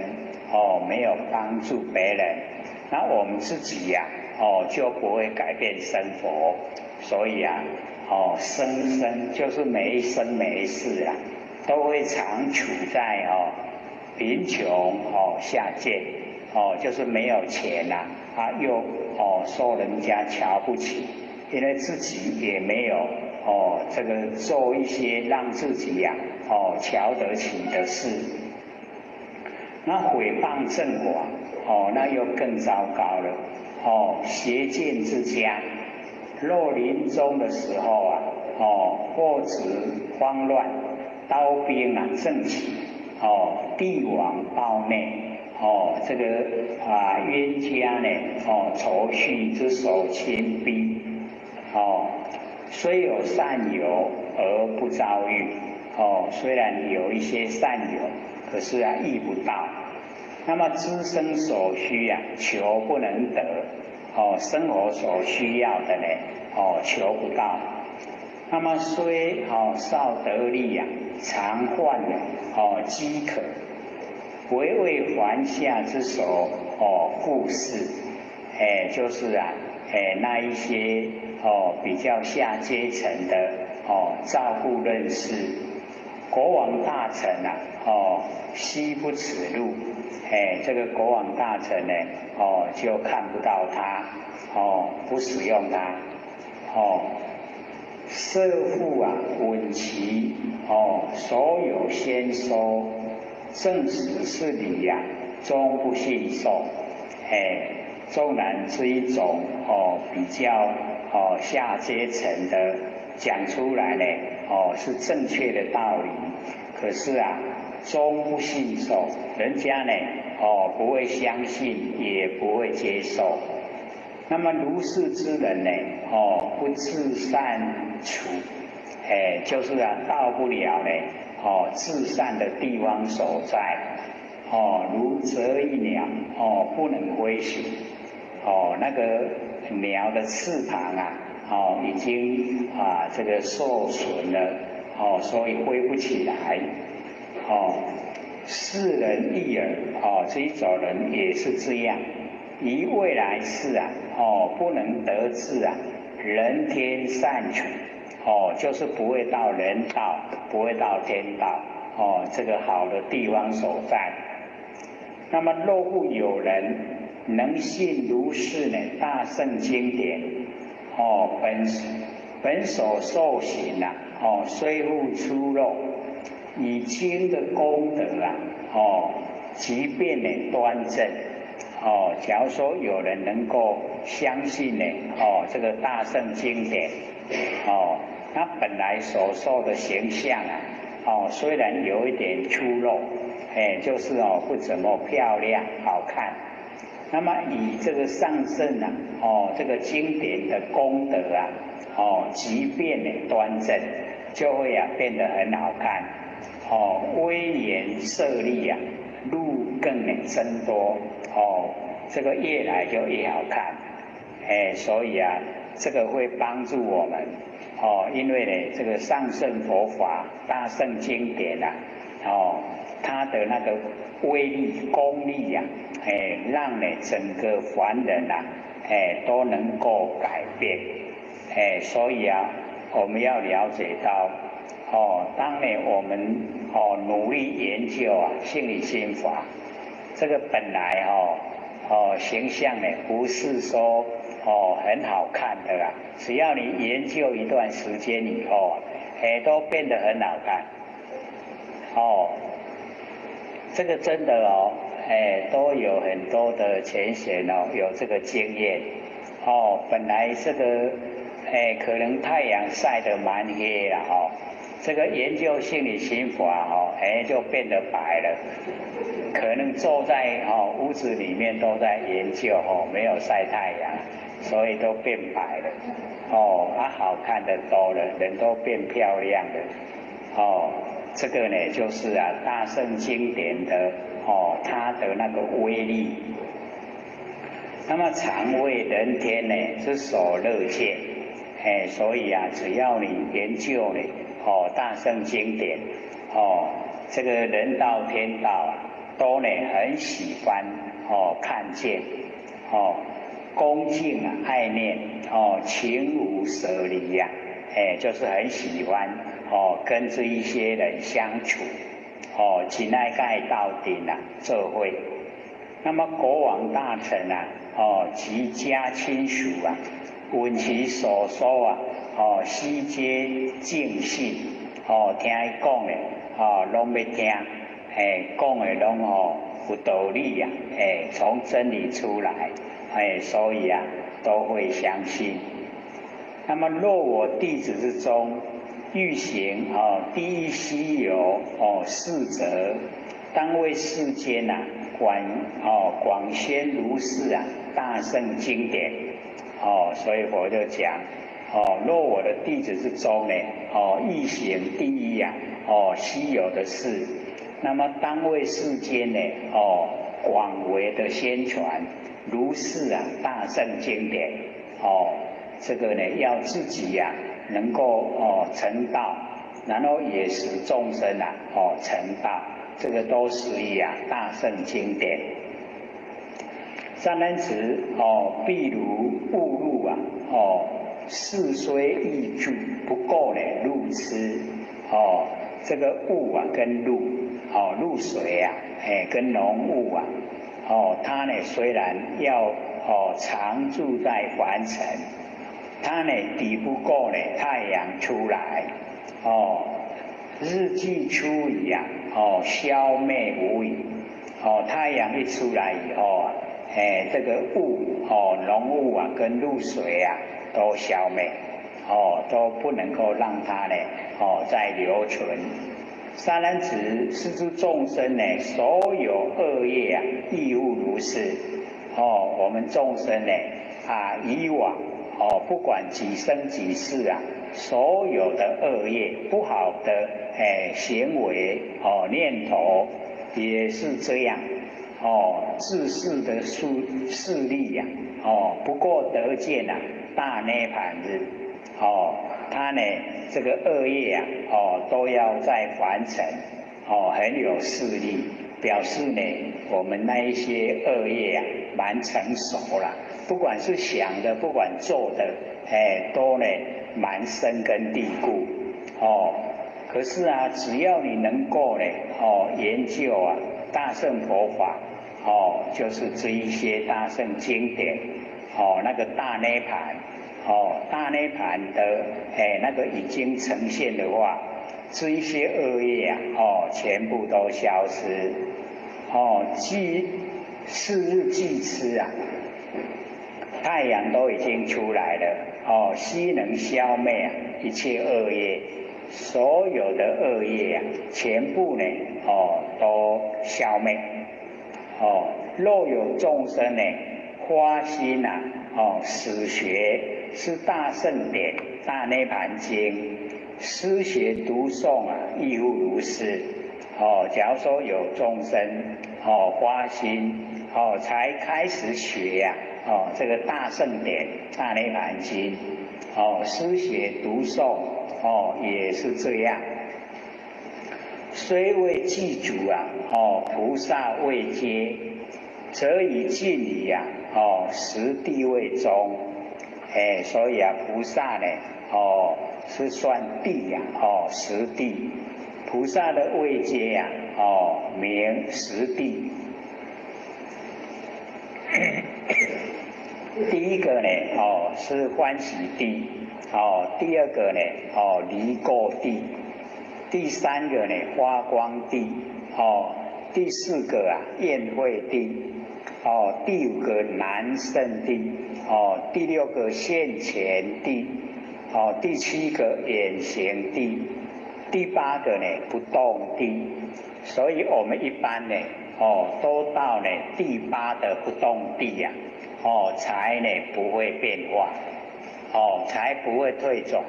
哦，沒有幫助別人，那我們自己呀，哦，就不會改變生活，所以啊，哦，生生就是每一生每一世啊，都會常處在哦貧窮哦下賤，哦，就是沒有錢呐，啊又哦受人家瞧不起，因為自己也沒有哦這個做一些讓自己呀哦瞧得起的事，那毀謗正法哦，那又更糟糕了哦，邪見之家，若臨終的時候啊，哦或值慌亂，刀兵啊正起。哦，帝王胞內，哦，這個啊冤家呢，哦仇婿之所親逼，哦，雖有善友而不遭遇，哦，雖然有一些善友，可是啊遇不到。那麼資生所需啊，求不能得，哦，生活所需要的呢，哦，求不到。那麼雖哦少得利呀，常患呢哦飢渴，唯為凡下之所哦顧視，哎，就是啊，哎那一些哦比較下階層的哦照顧認識，國王大臣啊哦悉不恥入，哎這個國王大臣呢哦就看不到他，哦不使用他，哦。設復啊，聞其哦，所有先說證實是理呀，終不信受。哎，縱然是一種哦比較哦下階層的講出來呢，哦是正確的道理，可是啊，終不信受，人家呢哦不會相信，也不會接受。那麼如是之人呢，哦，不至善處，哎，就是啊，到不了呢，哦，至善的地方所在，哦，如折翼鳥，哦，不能飛行，哦，那個鳥的翅膀啊，哦，已經啊這個受損了，哦，所以飛不起來，哦，是人亦爾，哦，這一種人也是這樣。於未來世啊，哦，不能得至啊，人天善處，哦，就是不會到人道，不會到天道，哦，這個好的地方所在。那麼若復有人能信如是呢，大乘經典，哦，本本所受行啊，哦，雖復粗陋，以經的功德啊，哦，即便呢端正。哦，假如說有人能夠相信呢，哦，這個大乘經典，哦，那本來所受的形象啊，哦，虽然有一点粗陋，哎，就是哦不怎么漂亮好看。那么以这个上乘啊，哦这个经典的功德啊，哦即便呢端正，就会啊变得很好看。哦，威严舍利啊，路更呢增多，哦，这个越来就越好看，哎，所以啊，这个会帮助我们，哦，因为呢，这个上乘佛法、大乘经典啊，哦，它的那个威力、功力呀，哎，让呢整个凡人呐，哎，都能够改变，哎，所以啊，我们要了解到。哦，当呢我们哦努力研究啊，性理心法，这个本来哦形象呢不是说哦很好看的啦，只要你研究一段时间以后啊，哎都变得很好看。哦，这个真的哦，哎都有很多的前贤哦有这个经验。哦，本来这个哎可能太阳晒得蛮黑了哦。这个研究性理心法哦，哎，就变得白了。可能坐在哦屋子里面都在研究哦，没有晒太阳，所以都变白了。哦，啊，好看的多了，人都变漂亮了。哦，这个呢，就是啊，大乘经典的哦，它的那个威力。那么常为人天呢之所乐见，哎，所以啊，只要你研究呢，哦，大乘经典，哦，这个人道天道啊，都呢很喜欢哦看见，哦，恭敬啊爱念，哦，情无舍离呀，哎，就是很喜欢哦跟这一些人相处，哦，真爱共伊斗阵啊，做伙。那么国王大臣啊，哦及家亲属啊，闻其所说啊，哦，悉皆敬信，哦，听伊讲的，哦，拢欲听，哎，讲的拢哦有道理呀，哎，从真理出来，哎，所以啊，都会相信。那么若我弟子之中，欲行哦，第一稀有哦事者，当为世间呐广哦广宣如是啊大乘经典哦，所以佛就讲哦，若我的弟子之中呢哦，欲行第一呀哦稀有的事，那么当为世间呢哦广为的宣传如是啊大乘经典哦，这个呢要自己呀能够哦成道，然后也使众生啊哦成道，这个都是以啊大乘经典。善男子哦，譬如雾露啊哦，势虽易住，不过呢露湿哦，这个雾啊跟露哦露水啊，哎跟浓雾啊哦，它呢虽然要哦常住在凡尘，它呢抵不过呢太阳出来哦，日既出矣啊哦，消灭无余哦，太阳一出来以后啊，哎这个雾哦浓雾啊跟露水啊都消灭哦，都不能够让它呢哦再留存。善男子，是诸众生呢，所有恶业啊，亦复如是。哦，我们众生呢啊，以往哦，不管几生几世啊，所有的恶业、不好的哎行为哦念头也是这样哦，自恃的势力呀哦，不过得见啊大涅槃日哦，他呢这个恶业啊哦都要在凡尘哦很有势力，表示呢我们那一些恶业啊蛮成熟了，不管是想的，不管做的，哎都呢蛮深根蒂固哦。可是啊，只要你能够呢哦研究啊大乘佛法哦，就是这一些大乘经典哦，那个大涅槃哦，大涅槃的哎那个已经呈现的话，这一些恶业啊哦全部都消失哦，即是日既出啊，太阳都已经出来了哦，悉能消灭啊一切恶业，所有的恶业啊，全部呢，都消灭。若有众生呢，发心啊，始学是大圣典《大涅槃经》，思学读诵啊，亦复如是。假如说有众生，发心，才开始学呀，这个大圣典《大涅槃经》，思学读诵，也是这样。虽未具足啊，菩萨位阶，则已尽于啊，十地位中，哎，所以啊，菩萨呢，是算地呀，十地，菩萨的位阶呀，名十地。第一个呢，是欢喜地，第二个呢，离垢地。第三个呢，发光地，第四个啊，焰慧地，第五个难胜地，第六个现前地，第七个远行地，第八个呢，不动地。所以我们一般呢，都到呢第八的不动地呀，才呢不会变化，才不会退转。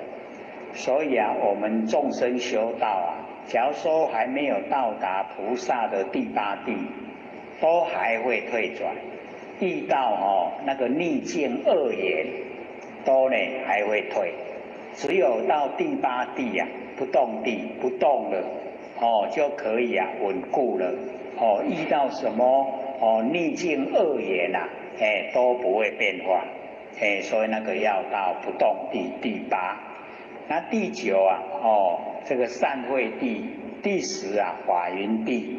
所以啊，我们众生修道啊，假如说还没有到达菩萨的第八地，都还会退转，遇到那个逆境恶缘，都呢还会退。只有到第八地呀，不动地不动了，就可以啊稳固了。遇到什么逆境恶缘呐，哎，都不会变化。哎，所以那个要到不动地第八。那第九啊，这个善慧地；第十啊，法云地。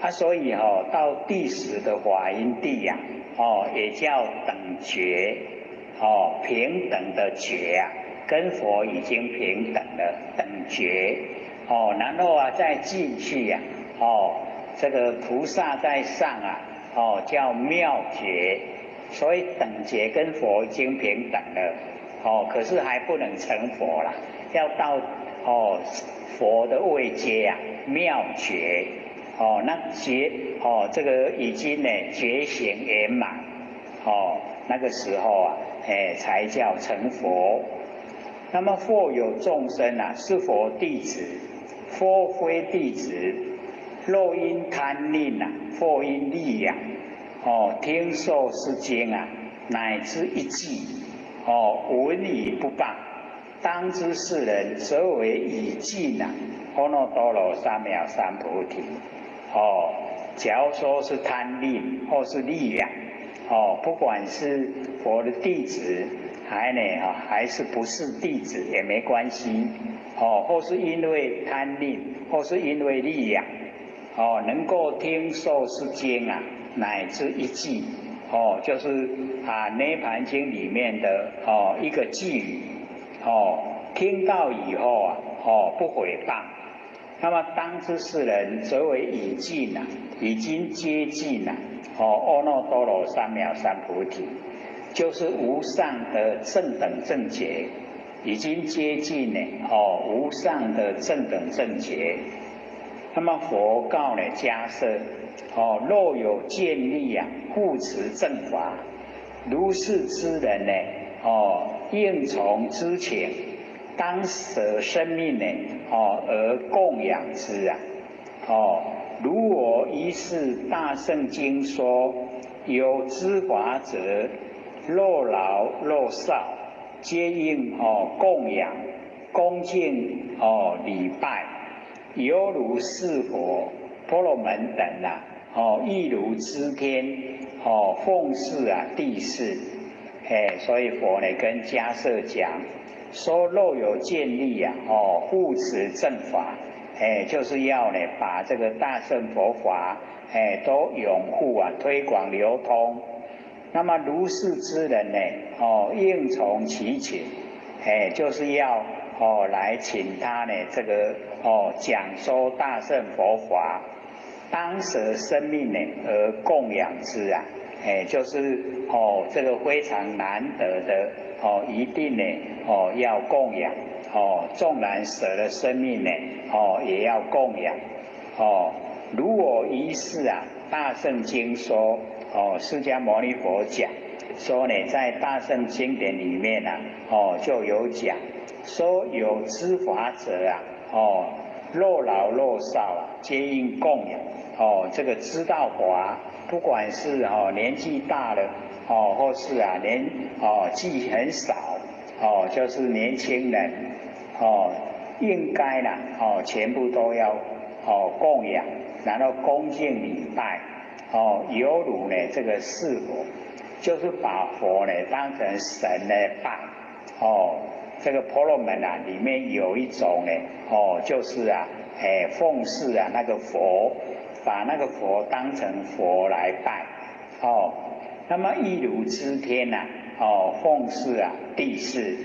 啊，所以到第十的法云地呀，也叫等觉，平等的觉啊，跟佛已经平等了，等觉。然后啊，再进去呀，这个菩萨在上啊，叫妙觉，所以等觉跟佛已经平等了。可是还不能成佛啦，要到佛的位阶啊，妙觉，那觉这个已经呢觉醒圆满，那个时候啊，哎，才叫成佛。那么或有众生啊，是佛弟子，或非弟子，若因贪吝啊，或因利养，听受是经啊，乃至一句。闻已不谤，当知是人，则为已尽啊，阿耨多罗三藐三菩提。假如说是贪吝或是利养，不管是佛的弟子，还呢还是不是弟子也没关系。或是因为贪吝，或是因为利养，能够听受是经啊，乃至一句。就是啊，《涅槃经》里面的一个偈语，听到以后啊，不毁谤。那么当知是人，则为已尽啊，已经接近了，阿耨多罗三藐三菩提，就是无上的正等正觉，已经接近呢，无上的正等正觉。那么佛告呢迦叶。若有见力啊，护持正法，如是之人呢，应从之请，当舍生命呢，而供养之啊，如我一世大圣经说，有知法者，若老若少，皆应供养、恭敬礼拜，犹如是佛、婆罗门等啊。亦如知天，奉事啊，帝释，哎，所以佛呢跟迦叶讲，说若有见力啊，护持正法，哎，就是要呢把这个大乘佛法，哎，都拥护啊，推广流通。那么如是之人呢，应从其请，哎，就是要来请他呢这个讲说大乘佛法。当舍生命呢而供养之啊，哎，就是哦，這個非常難得的哦，一定呢哦要供養哦，縱然捨了生命呢哦，也要供養哦。如我於是啊，大乘經說哦，釋迦牟尼佛講說呢，在大乘經典裡面啊哦，就有講說有知法者啊哦，若老若少啊，皆應供養哦。這個知道法，不管是哦年紀大了哦，或是啊年哦紀很少哦，就是年輕人哦，應該啦哦，全部都要哦供養，然後恭敬禮拜哦，猶如呢這個事佛，就是把佛呢當成神來拜哦。這個婆羅門啊，裡面有一種呢哦，就是啊，哎奉事啊那個佛，把那個佛當成佛來拜哦。那麼亦如諸天呐哦，奉事啊帝釋，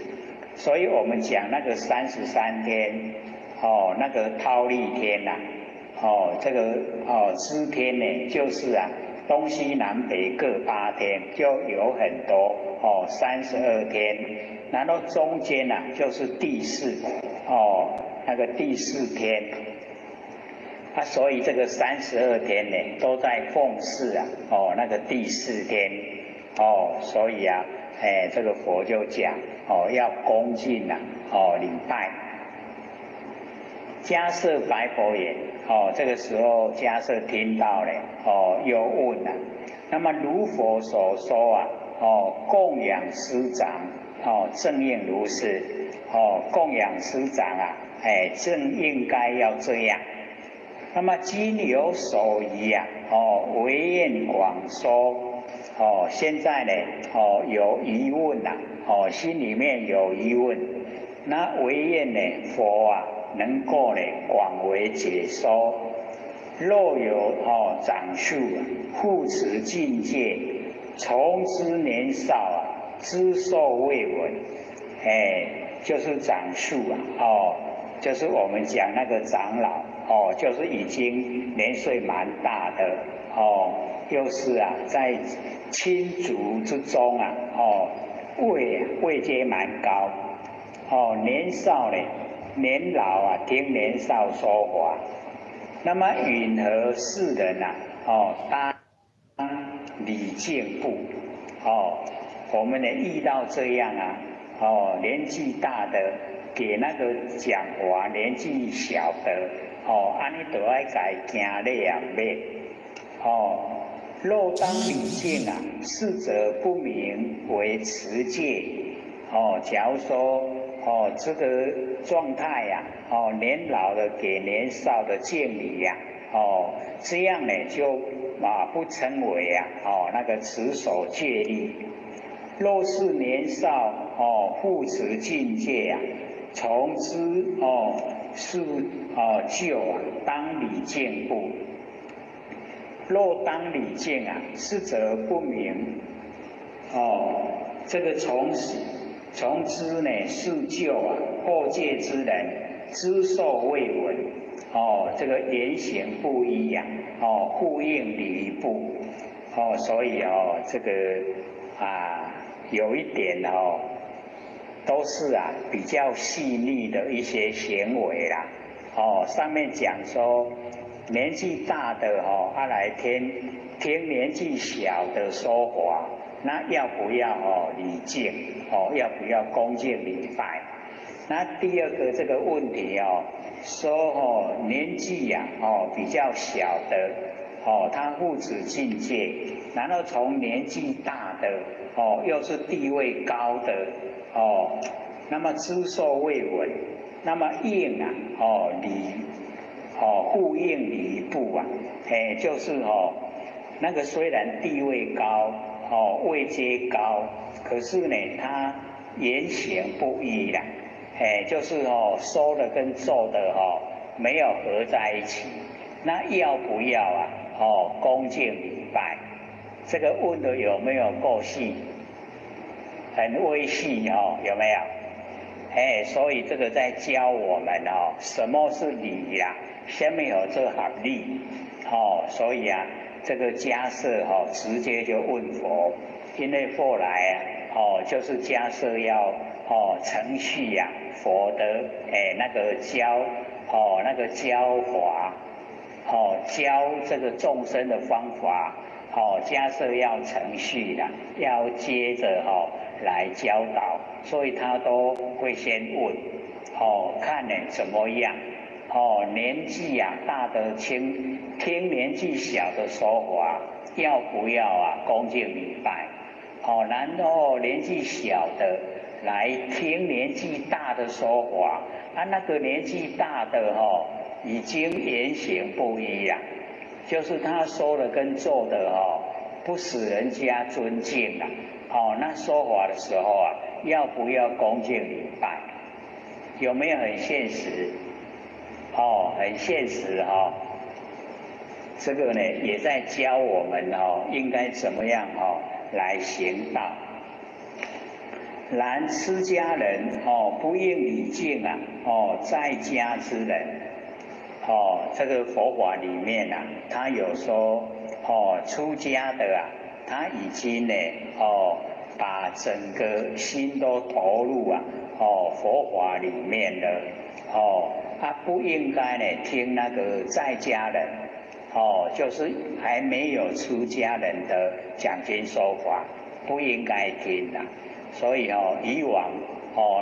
所以我們講那個33天哦，那個忉利天呐哦，這個哦諸天呢，就是啊東西南北各8天，就有很多哦32天，然後中間呐就是帝釋哦，那個第四天。啊，所以這個三十二天呢，都在奉事啊，哦，那個第四天，哦，所以啊，哎，這個佛就講，哦，要恭敬啊，哦，禮拜。迦葉白佛言，哦，這個時候迦葉聽到了，哦，又問了，那麼如佛所說啊，哦，供養師長，哦，正應如是，哦，供養師長啊，哎，正應該要這樣。那麼今有所疑啊，哦，唯願廣說，哦，現在呢，哦，有疑問呐，哦，心裡面有疑問，那唯願呢，佛啊，能夠呢廣為解說。若有哦長宿護持淨戒，從之年少啊，知受未聞，哎，就是長宿啊，哦，就是我們講那個長老。哦，就是已經年歲蠻大的哦，又是啊，在親族之中啊，哦，位階蠻高，哦，年少呢，年老啊，聽年少說法，那麼云何是人啊？哦，當禮敬故，哦，我們呢遇到這樣啊，哦，年紀大的給那個講話，年紀小的。哦，按呢就愛共伊行禮啊，袂？哦，若當禮敬啊，是則不名為持戒。哦，假如說哦這個狀態呀，哦年老的給年少的敬禮呀，哦這樣呢就啊不稱為啊哦那個持守戒律。若是年少哦護持淨戒啊，從之哦。是哦，舊啊，當禮敬故。若當禮敬啊，是則不名哦。這個從之呢是舊啊，破戒之人，知受未聞哦。這個言行不一呀，哦，呼應禮故哦，所以哦，這個啊，有一點哦，都是啊比較細膩的一些行為啦，哦，上面講說年紀大的哦，啊來聽聽年紀小的說話，那要不要哦禮敬？哦，要不要恭敬禮拜？那第二個這個問題哦，說哦年紀呀哦比較小的哦，他護持淨戒，然後從年紀大的哦又是地位高的。哦，那麼知受未聞，那麼應啊，哦禮，哦呼應禮故啊，哎就是哦，那個雖然地位高，哦位階高，可是呢他言行不一啦，哎就是哦說的跟做的哦沒有合在一起，那要不要啊？哦恭敬禮拜，這個問的有沒有夠細？很微細哦，有沒有？哎，所以這個在教我們哦，什麼是禮呀？什麼叫做合理？哦，所以啊，這個迦葉哈直接就問佛，因為後來啊，就是迦葉要承續呀佛的那個教那個教法，教這個眾生的方法，迦葉要承續的，要接着來教導，所以他都會先問，看你怎麼樣，年紀啊大的輕，聽年紀小的說法，要不要啊恭敬禮拜？然後年紀小的來聽年紀大的說法，啊，那個年紀大的已經言行不一樣，就是他說的跟做的不使人家尊敬了。那說法的時候啊，要不要恭敬禮拜？有沒有很現實？很現實哈。這個呢，也在教我們應該怎麼樣來行道。然出家人不應禮敬啊在家之人。這個佛法裡面啊，他有說出家的啊，他已經呢把整個心都投入啊佛法裡面了。他不應該呢聽那個在家人，就是還沒有出家人的講經說法，不應該聽的。所以以往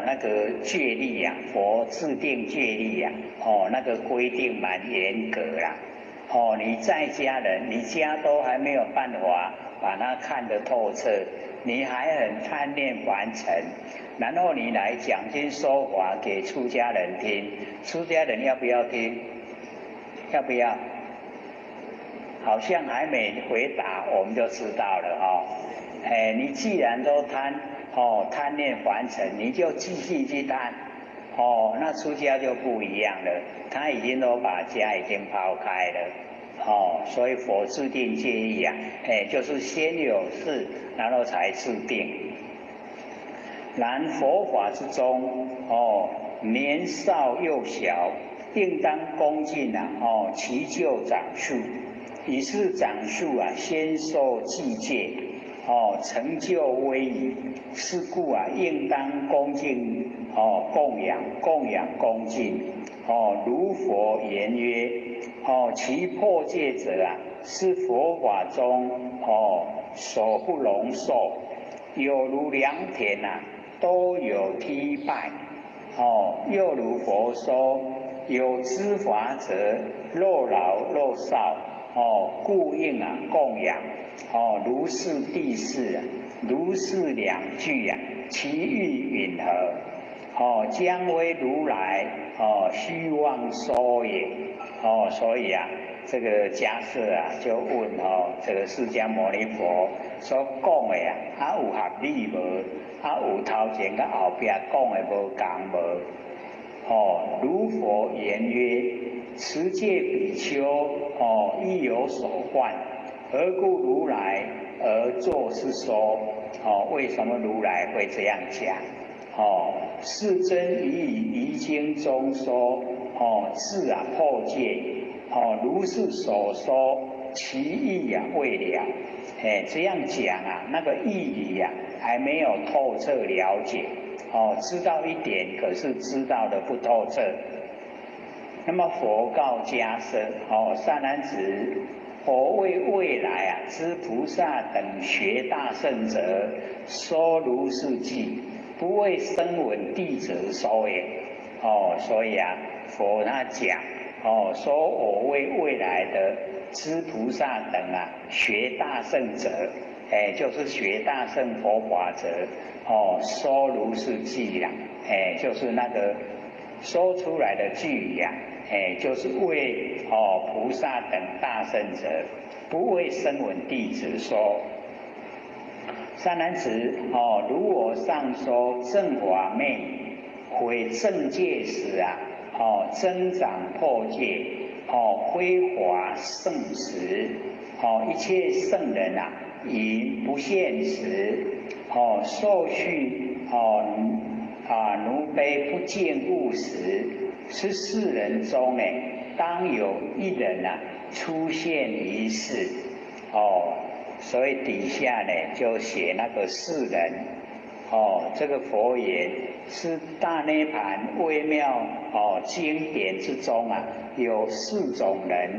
那個戒律呀，佛制定戒律呀，那個規定蠻嚴格啦。你在家人，你家都還沒有辦法把它看得透徹，你還很貪念凡塵，然後你來講經說法給出家人聽，出家人要不要聽？要不要？好像還沒回答，我們就知道了哦。哎，你既然都貪貪念凡塵，你就繼續去貪那出家就不一樣了，他已經都把家已經拋開了所以佛制定戒律啊，哎，就是先有事，然後才制定。然佛法之中年少幼小，應當恭敬啊其舊長庶，以是長庶啊，先受具戒，成就威儀，是故啊，應當恭敬供養，供養恭敬如佛言曰其破戒者啊，是佛法中所不容受，有如良田啊，都有梯敗又如佛說，有知法者，若老若少故應啊供養如是諦是啊，如是兩句啊，其義允何？將非如來虛妄說也。所以啊，這個迦葉啊就問這個釋迦牟尼佛所講的啊，啊有合理無？啊有頭前佮後壁講的無仝無？如佛言曰：持戒比丘亦有所犯，何故如來而作是說？為什麼如來會這樣講？世尊已於餘經中說，自啊破戒，如是所說，其義啊未了。哎，這樣講啊，那個義理啊還沒有透徹了解。知道一點，可是知道的不透徹。那麼佛告迦葉：善男子，我為未來啊之菩薩等學大乘者，說如是偈，不為聲聞弟子說也。所以啊，佛他講，說我為未來的之菩薩等啊學大乘者，哎，就是學大乘佛法者，說如是偈啦，哎，就是那個說出來的句呀，哎，就是為菩薩等大乘者，不為聲聞弟子說。善男子，如我上說正法昧，毀正戒時啊，增長破戒，非法聖時，一切聖人啊，以不現時，受訓，奴婢不見物時，是世人中呢，當有一人啊出現於世，哦，所以底下呢就寫那個四人，哦，這個佛言是大涅槃微妙哦經典之中啊，有四種人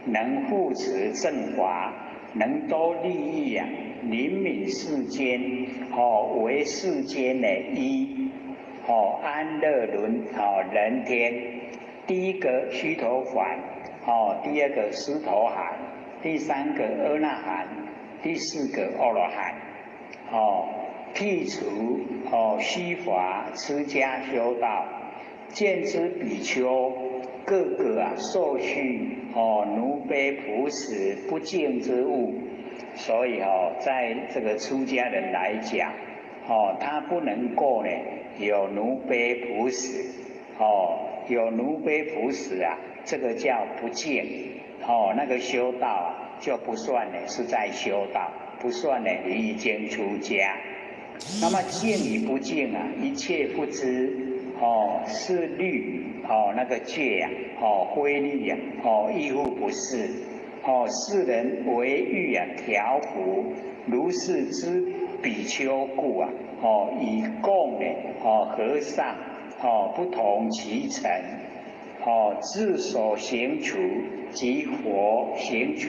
能護持正法，能多利益啊，憐憫世間，哦，為世間的依，哦，安樂輪哦人天。第一個須陀洹，哦，第二個斯陀含，第三個阿那含，第四個阿羅漢，哦，剔除哦虛華出家修道，見之比丘個個啊受續哦奴婢僕使不淨之物，所以哦，在這個出家人來講，哦，他不能夠呢有奴婢僕使，哦，有奴婢僕使啊，這個叫不淨，哦，那個修道啊就不算呢是在修道，不算呢你已經出家。那麼淨與不淨啊，一切不知，哦，是律，哦，那個戒啊，哦，規律啊，哦，亦復不是，哦，世人為欲啊調伏，如是之比丘故啊，哦，以共呢，哦，和尚，哦，不同其乘，哦，自所行處及佛行處，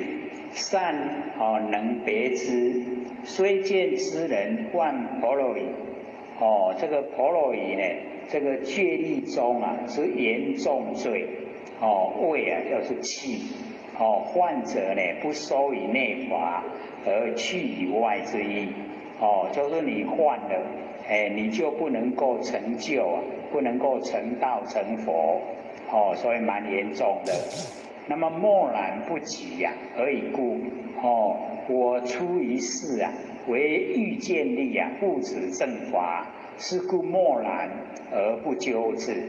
善哦能別之。雖見之人犯婆羅夷，哦，這個婆羅夷呢，這個戒律中啊是嚴重罪，哦，畏啊就是棄，哦，犯者呢不收於內法而去於外之意，哦，就是你犯了，哎，你就不能夠成就啊，不能夠成道成佛，哦，所以蠻嚴重的。那麼默然不及呀，何以故？哦，我出於世啊，為欲建立啊，護持正法，是故默然而不糾治。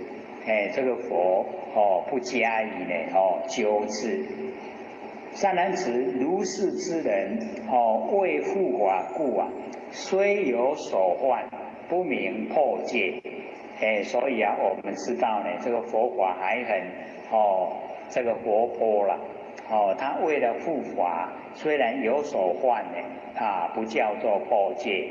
哎，這個佛哦，不加以呢哦糾治。善男子，如是之人哦，為護法故啊，雖有所犯，不名破戒。哎，所以啊，我們知道呢，這個佛法還很哦，這個活潑了。哦，他為了護法，雖然有所犯呢，啊，不叫做破戒。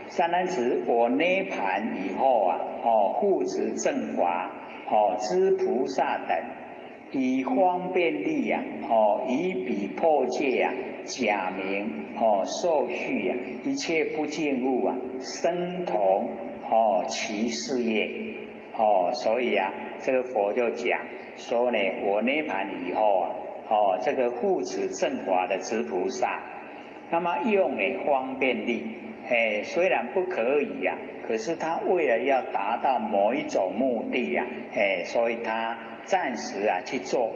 善男子，我涅槃以後啊，哦，護持正法，哦，知菩薩等，以方便力啊，哦，以彼破戒啊，假名哦，受續啊，一切不淨物啊，生同哦其事業，哦，所以啊，這個佛就講說呢，我涅槃以後啊，哦，這個護持正法的諸菩薩，那麼用呢方便力，哎，雖然不可以呀，可是他為了要達到某一種目的呀，哎，所以他暫時啊去做，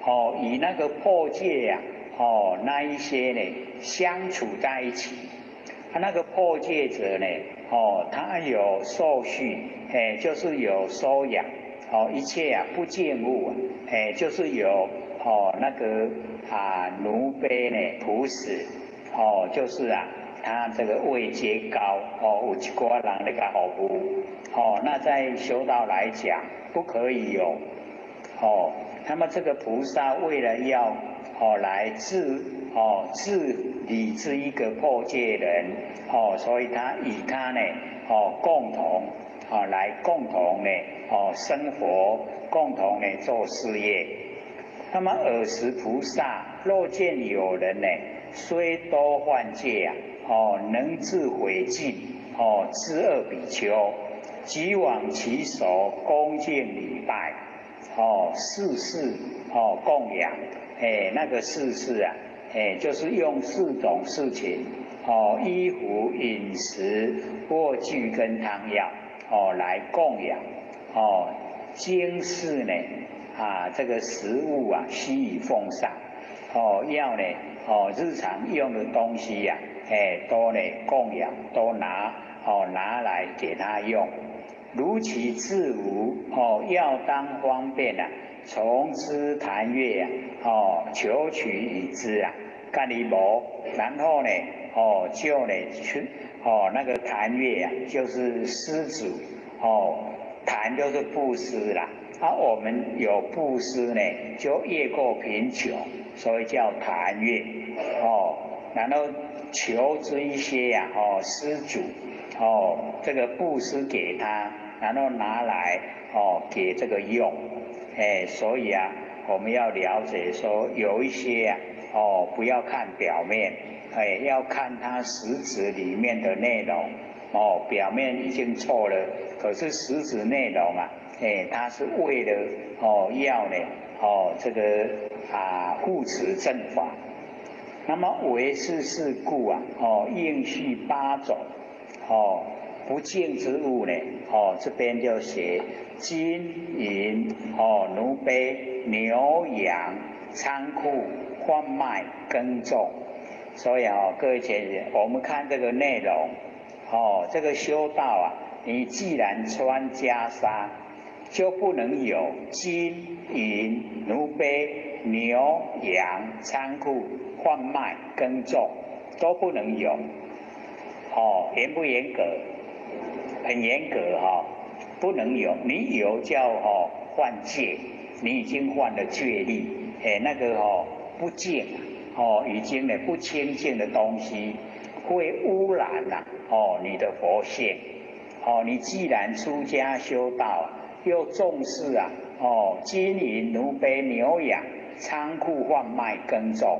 哦，以那個破戒呀，哦，那一些呢相處在一起，他那個破戒者呢，哦，他有受續，哎，就是有收養。哦，一切啊不淨物啊，哎，就是有哦那個啊奴婢呢僕使，哦，就是啊他這個位階高，哦，有一寡人咧共服務，哦，那在修道來講不可以有，哦，那麼這個菩薩為了要哦來治哦治理這一個破戒人，哦，所以他與他呢哦共同哦來共同呢哦生活，共同呢做事業。那麼爾時菩薩若見有人呢，雖多犯戒啊，哦能自悔盡，哦諸惡比丘，即往其所恭敬禮拜，哦四事哦供養，哎那個四事啊，哎就是用四種事情，哦衣服飲食臥具跟湯藥，哦來供養，哦經世呢啊這個食物啊悉以奉上，哦要呢哦日常用的東西呀，哎都呢供養，都拿哦拿來給他用。如其自無哦，要當方便啊，從之檀越啊，哦求取已之啊，家己無，然後呢，哦就呢去哦那個檀越啊，就是施主哦，檀就是布施啦。啊，我们有布施呢，就越过贫穷，所以叫檀越哦。然后求这一些呀，哦，施主哦，这个布施给他，然后拿来哦给这个用，哎，所以啊，我们要了解说，有一些啊，哦，不要看表面，哎，要看它实质里面的内容，哦，表面已经错了，可是实质内容啊，哎，他是为了哦要呢，哦这个啊护持正法。那么为是是故啊，哦应续八种哦不净之物呢，哦这边就写金银哦奴婢牛羊仓库贩卖耕种。所以啊，各位姐姐，我们看这个内容，哦这个修道啊，你既然穿袈裟，就不能有金银奴婢牛羊仓库贩卖耕种都不能有，哦，严不严格？很严格哈，不能有，你有叫哦犯戒，你已经犯了戒律，哎，那个哦不净，哦已经呢不清净的东西会污染呐，哦你的佛性，哦你既然出家修道，又重视啊，哦金银奴婢牛羊仓库贩卖耕种。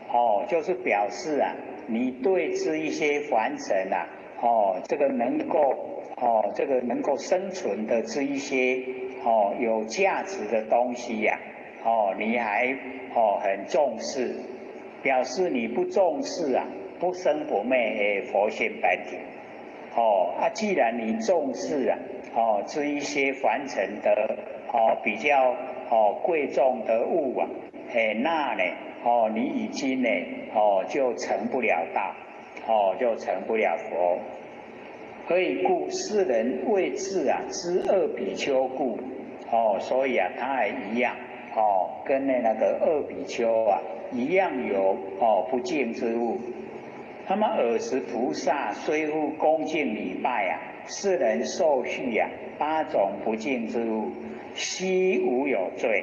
哦，就是表示啊，你对这一些凡尘啊，哦，这个能够哦，这个能够生存的这一些哦有价值的东西呀，哦，你还哦很重视，表示你不重视啊，不生不灭的佛性本体。哦啊，既然你重视啊，哦这一些凡尘的哦比较哦贵重的物啊，哎那呢？哦，你已经呢，哦，就成不了道，哦，就成不了佛。何以故？世人为治啊，知恶比丘故，哦，所以啊，他也一样，哦，跟那个恶比丘啊一样有哦不净之物。那么尔时菩萨虽复恭敬礼拜啊，世人受续啊八种不净之物，悉无有罪。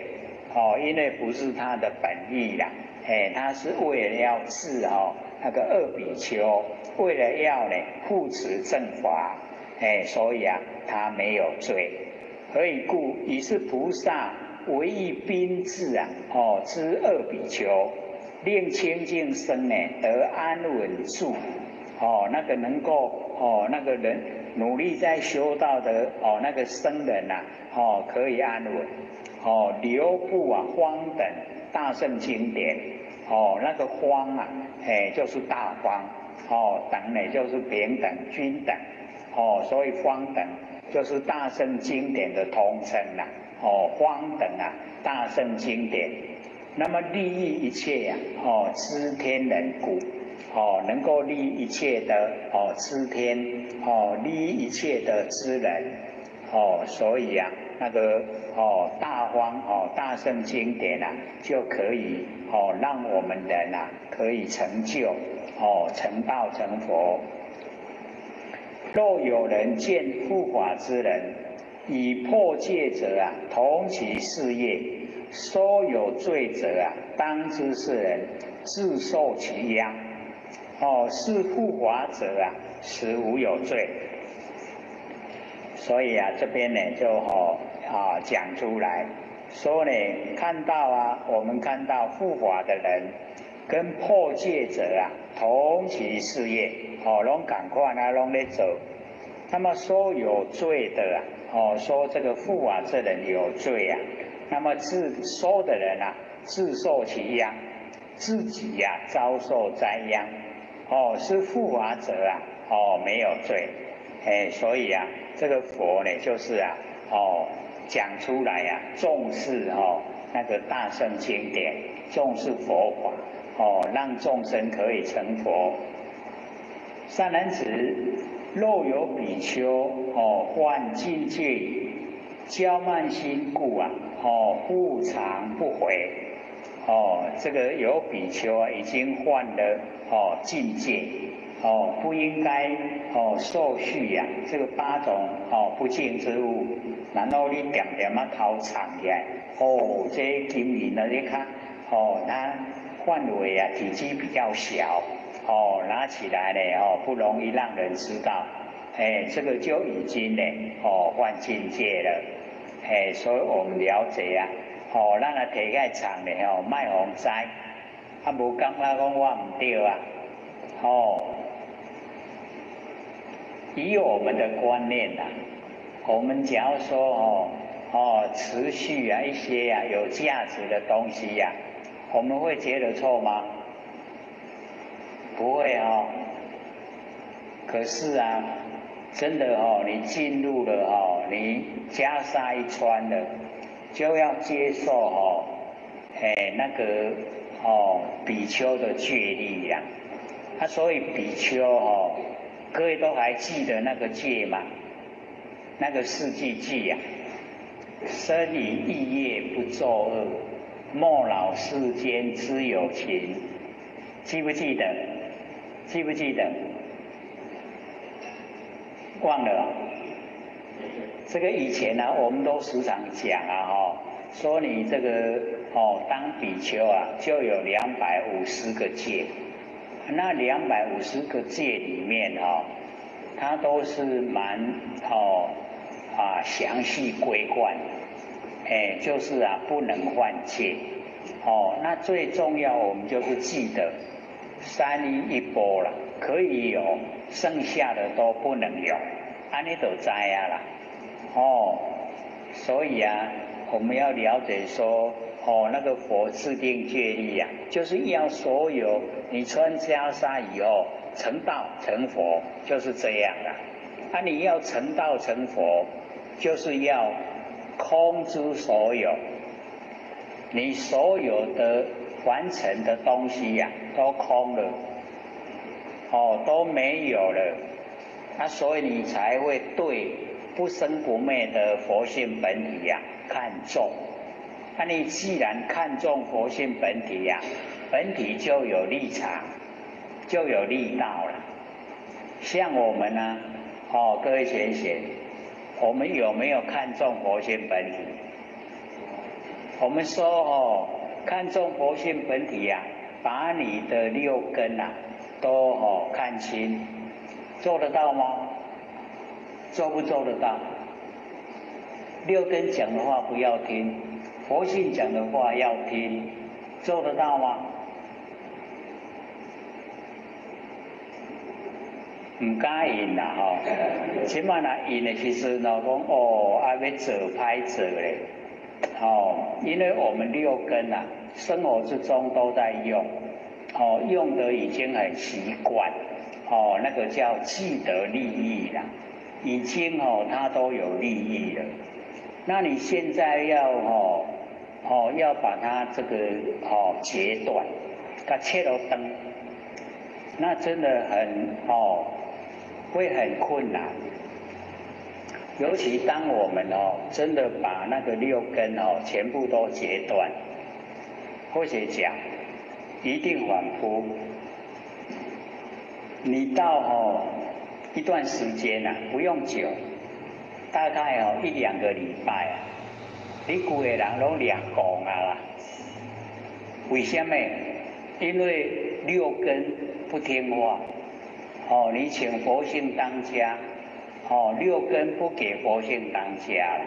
哦，因为不是他的本意啦。哎，他是为了要治哦那个恶比丘，为了要呢护持正法，哎，所以啊他没有罪。何以故？以是菩萨唯一宾至啊，哦之恶比丘，令清净身呢得安稳住，哦那个能够哦那个人努力在修道的哦那个僧人呐，哦可以安稳，哦流布啊方等大乘经典，哦，那个方啊，哎，就是大方，哦，等呢就是平等均等，哦，所以方等就是大乘经典的通称啦，哦，方等啊，大乘经典，那么利益一切呀，哦，知天人故，哦，能够利益一切的哦知天，哦，利益一切的知人，哦，所以啊，那个哦大方哦大乘经典啊，就可以哦让我们人啊可以成就哦成道成佛。若有人见护法之人，以破戒者啊同其事业，说有罪者啊，当知是人自受其殃。哦，是护法者啊，实无有罪。所以啊，这边呢就哦啊讲出来，说呢看到啊，我们看到护法的人跟破戒者啊同其事业，哦，拢共款啊，拢咧做。那么说有罪的啊，哦，说这个护法这人有罪啊，那么自说的人啊，自受其殃，自己呀遭受灾殃。哦，是护法者啊，哦没有罪，哎，所以啊，这个佛呢，就是啊，哦讲出来呀，重视哦那个大乘经典，重视佛法，哦让众生可以成佛。善男子，若有比丘哦犯禁戒，骄慢心故啊，哦复常不悔。哦，这个有比丘啊，已经犯了哦禁戒，哦，不應該哦受續呀，這個八種哦不淨之物，然後你恬恬仔偷藏起來，哦，這金銀啊，你看，哦，它範圍啊體積比較小，哦，拿起來呢，哦，不容易讓人知道，哎，這個就已經呢，哦，犯禁戒了，哎，所以我們了解啊，哦，咱若提起來藏呢，哦，莫予知，啊，無感覺講我毋對啊，哦。以我們的觀念呐，我們假如說哦哦持續啊一些啊有價值的東西呀，我們會覺得錯嗎？不會哦。可是啊，真的哦，你進入了哦，你袈裟一穿了，就要接受哦，哎那個哦比丘的戒律呀。啊，所以比丘哦。各位都還記得那個戒嗎？那個四句偈呀，身語意業不作惡，莫擾世間之有情。記不記得？記不記得？忘了。這個以前呢，我們都時常講啊，哈，說你這個哦，當比丘啊，就有250個戒。那兩百五十個戒裡面哦，它都是蠻哦啊詳細規範，哎，就是啊不能犯戒，哦，那最重要我們就是記得三衣一缽啦，可以有，剩下的都不能有，按呢就知啊啦，哦，所以啊，我們要了解說。哦，那個佛制定戒律呀，就是要所有你穿袈裟以後成道成佛，就是這樣的。啊，你要成道成佛，就是要空之所有，你所有的凡塵的東西呀，都空了，哦，都沒有了，啊，所以你才會對不生不滅的佛性本體呀看重。那你既然看重佛性本體呀，本體就有立場，就有力道了。像我們呢，哦，各位賢賢，我們有沒有看重佛性本體？我們說哦，看重佛性本體呀，把你的六根啊都哦看清，做得到嗎？做不做得到？六根講的話不要聽。佛性講的話要聽，做得到嗎？毋敢應啦吼，這擺若應的時陣哦，講哦，啊欲做歹做咧，哦，因為我們六根啊，生活之中都在用，哦，用得已經很習慣，哦，那個叫既得利益啦，已經哦，它都有利益了。那你現在要哦哦要把它這個哦截斷，它切了斷，那真的很哦會很困難。尤其當我們哦真的把那個六根哦全部都截斷，或者講一定反撲。你到哦一段時間啊，不用久。大概哦一兩個禮拜啊，你規个人攏掠狂啊啦。為什麼？因為六根不聽話。哦，你請佛性當家，哦，六根不給佛性當家了。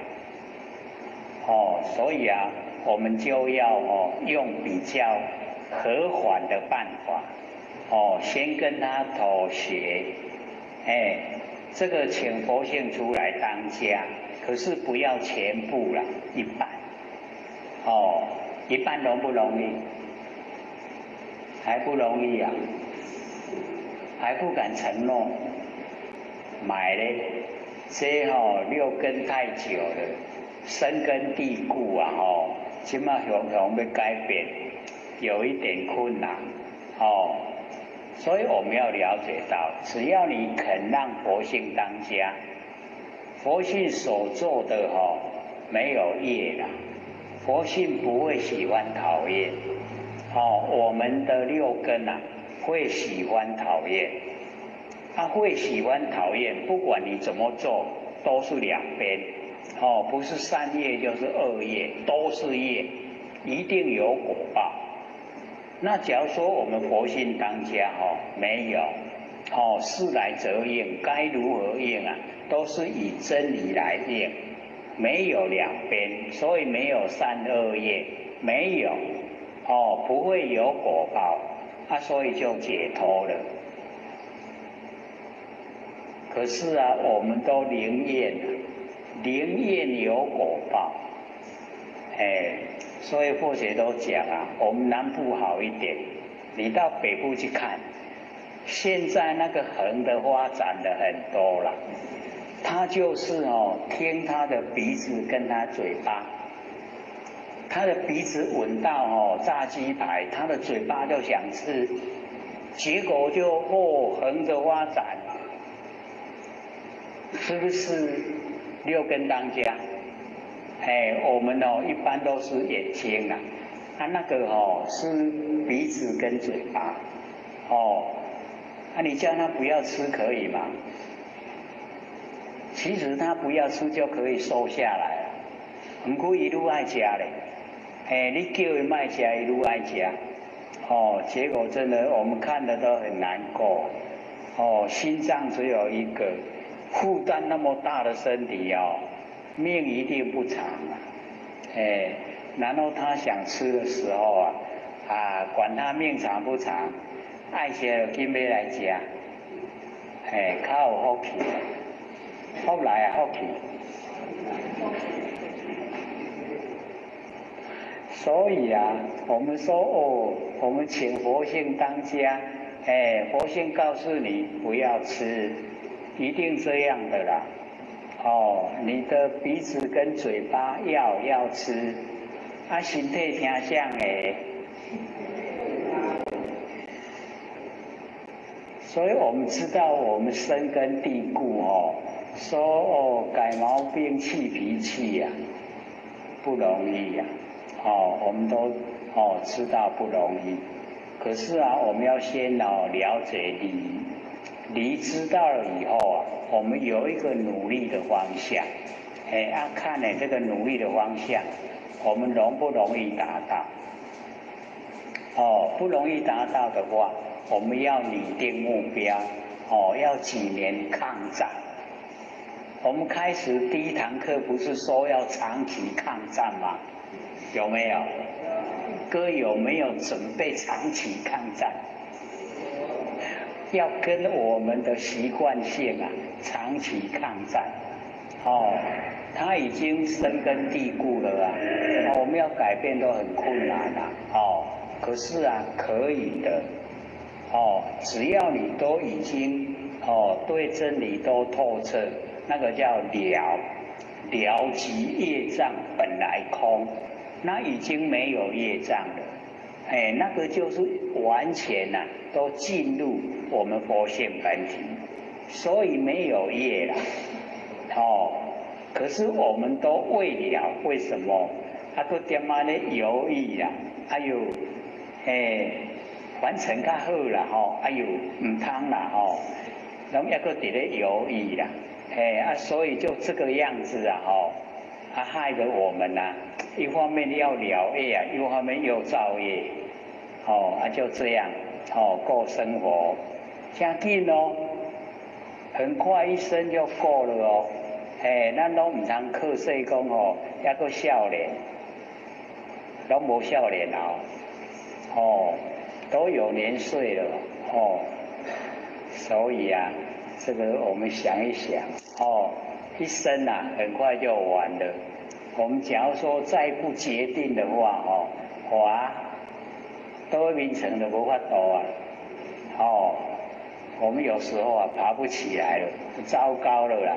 哦，所以啊，我們就要哦用比較和緩的辦法，哦，先跟他妥協，哎。這個請佛性出來當家，可是不要全部啦，一半。哦，一半容不容易？還不容易啊，還不敢承諾。買咧，這吼六根太久了，深根蒂固啊吼，這擺雄雄欲改變，有一點困難，哦。所以我們要了解到，只要你肯讓佛性當家，佛性所做的吼沒有業啦，佛性不會喜歡討厭，哦，我們的六根啊會喜歡討厭，他會喜歡討厭，不管你怎麼做，都是兩邊，哦，不是善業就是惡業，都是業，一定有果報。那假如說我們佛性當家，哦，沒有，哦，事來則應，該如何應啊？都是以真理來應，沒有兩邊，所以沒有善惡業，沒有，哦，不會有果報，啊，所以就解脫了。可是啊，我們都靈驗，靈驗有果報，哎，所以佛學都講啊，我們南部好一點，你到北部去看，現在那個橫的發展的很多了，他就是哦，聽他的鼻子跟他嘴巴，他的鼻子聞到哦炸雞排，他的嘴巴就想吃，結果就哦橫着發展。是不是六根當家？哎，我們哦一般都是眼睛啊，啊那個哦是鼻子跟嘴巴，哦，啊你叫他不要吃可以嗎？其實他不要吃就可以瘦下來了，毋過伊愈愛食咧，哎，你叫伊莫食，伊愈愛食，哦，結果真的我們看的都很難過，哦，心臟只有一個。負擔那麼大的身體哦，命一定不長啊！哎，然後他想吃的時候啊，啊，管他命長不長，愛食就緊買來食，哎，較有福氣，福來啊福氣。所以啊，我們說哦，我們請佛性當家，哎，佛性告訴你不要吃。一定這樣的啦，哦，你的鼻子跟嘴巴要吃，啊，身體聽啥的？所以我們知道我們深根蒂固哦，說哦改毛病氣脾氣呀，不容易呀，哦，我們都哦知道不容易，可是啊，我們要先哦了解理。理知道了以後啊，我們有一個努力的方向，哎，啊，看呢這個努力的方向，我們容不容易達到？哦，不容易達到的話，我們要擬定目標，哦，要幾年抗戰。我們開始第一堂課不是說要長期抗戰嗎？有沒有？哥有沒有準備長期抗戰？要跟我們的習慣性啊長期抗戰，哦，它已經深根蒂固了啊，我們要改變都很困難啊，哦，可是啊可以的，哦，只要你都已經哦對真理都透徹，那個叫了，了即業障本來空，那已經沒有業障了，哎，那個就是完全啊都進入我們佛性本體，所以沒有業啦，哦，可是我們都未了，為什麼？啊，閣踮仔咧猶豫啦，哎喲，哎，凡塵較好啦，吼，哎喲，毋通啦，吼，攏猶閣佇咧猶豫啦，哎啊，所以就這個樣子啊，吼，啊，害得我們啊，一方面要了業啊，一方面又造業，哦，啊，就這樣。哦，過生活，真緊哦，很快一生就過了哦。哎，咱攏毋通靠勢講哦，猶閣少年，攏無少年啊！哦，都有年歲了哦。所以啊，這個我們想一想哦，一生啊，很快就完了。我們假如說再不決定的話，哦，哇！都眠床都無法度啊！哦，我們有時候啊爬不起來了，糟糕了啦！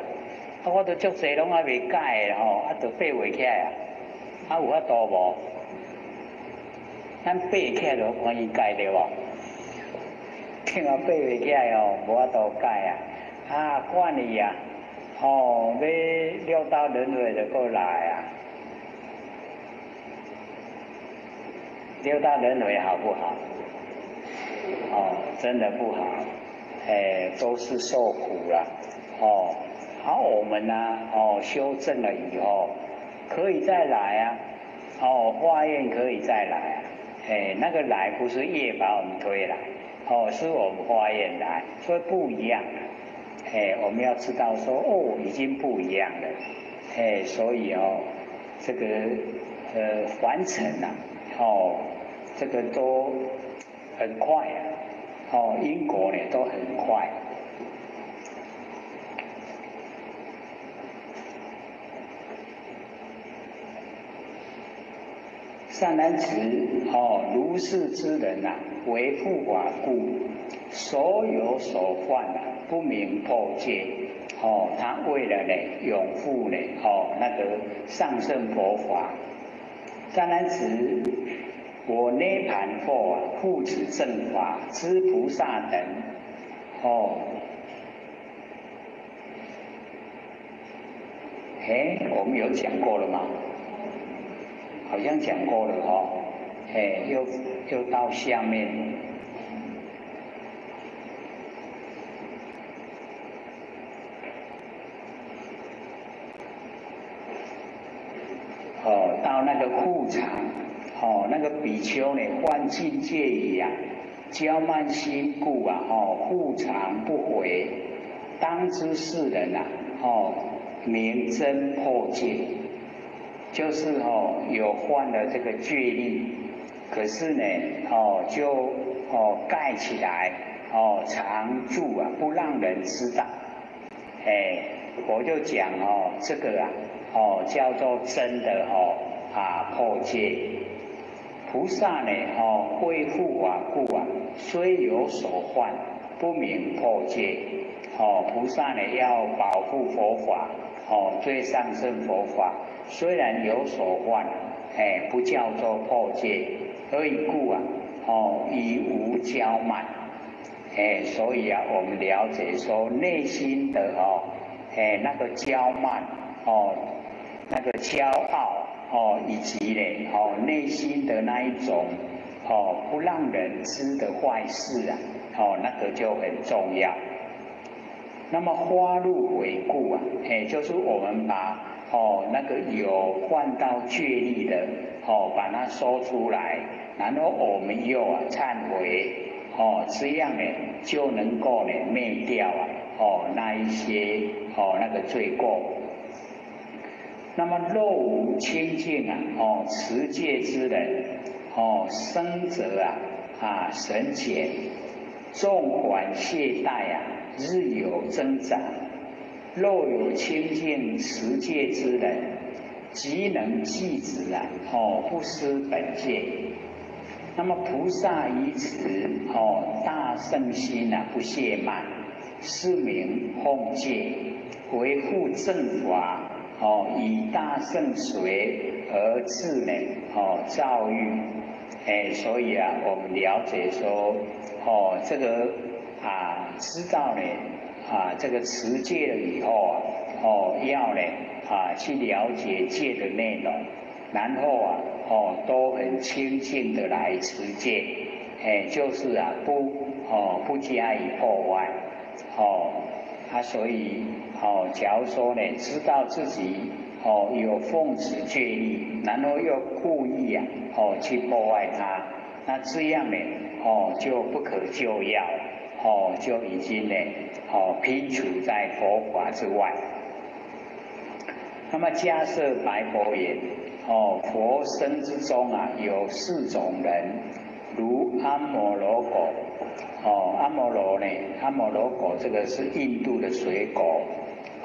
啊，我都足濟攏還未改的吼，啊，都爬袂起來啊！啊，有法度無？咱爬起來就歡喜改對無？聽啊爬袂起來哦，無法度改啊！啊，慣去啊！哦，欲六道輪迴就閣來啊！六道輪迴好不好？哦，真的不好，哎，哎，都是受苦了，哦，好，我们呢，哦，修正了以后，可以再来啊，哦，化验可以再来啊，哎，那个来不是业把我们推来，哦，是我们化验来，所以不一样，哎，我们要知道说，哦，已经不一样了，哎，所以哦，这个凡尘呐，哦，这个都很快啊。哦，因果呢都很快。善男子，哦，如是之人呐，为护法故，所有所犯啊，不明破戒。哦，他为了呢，拥护呢，哦，那个上乘佛法。善男子，我涅盘后啊，护持正法之菩萨等，哦，哎，我们有讲过了吗？好像讲过了哦，哎，又到下面，哦，到那个护场。哦，那个比丘呢，犯禁戒仪啊，骄慢心故啊，哦，护常不回，当知是人呐，哦，名真破戒，就是哦，有犯了这个戒律，可是呢，哦，就哦盖起来，哦，常住啊，不让人知道，哎，我就讲哦，这个啊，哦，叫做真的哦啊破戒。菩萨呢，哦，为护法故啊，虽有所犯，不名破戒。哦，菩萨呢要保护佛法，哦，最上乘佛法，虽然有所犯，哎，不叫做破戒。何以故啊？哦，以无骄慢。哎，所以啊，我们了解说内心的哦，哎，那个骄慢，哦，那个骄傲。哦，以及呢，哦，内心的那一种，哦，不让人知的坏事啊，哦，那个就很重要。那么花入回故啊，哎，就是我们把哦那个有犯到戒律的，哦，把它说出来，然后我们又啊忏悔，哦，这样呢就能够呢灭掉啊，哦那一些哦那个罪过。那么若无清净啊，哦，持戒之人，哦，生者啊，啊，神浅，纵管懈怠啊，日有增长。若有清净持戒之人，即能寂止啊，哦，不失本戒。那么菩萨以此哦大圣心啊，不懈慢，是名奉戒，维护正法。哦，以大圣随而自呢，哦，造遇，哎，所以啊，我们了解说，哦，这个啊，知道呢，啊，这个持戒了以后啊，哦，要呢，啊，去了解戒的内容，然后啊，哦，都很清净的来持戒，哎，就是啊，不，哦，不加以破坏，哦，啊，所以。哦，假如说呢，知道自己哦有奉持戒律，然后又故意啊哦去破坏它，那这样呢哦就不可救药，哦就已经呢哦摒除在佛法之外。那么迦叶白佛言：哦，佛身之中啊有四种人，如阿摩罗果。哦，阿摩罗呢？阿摩罗果这个是印度的水果。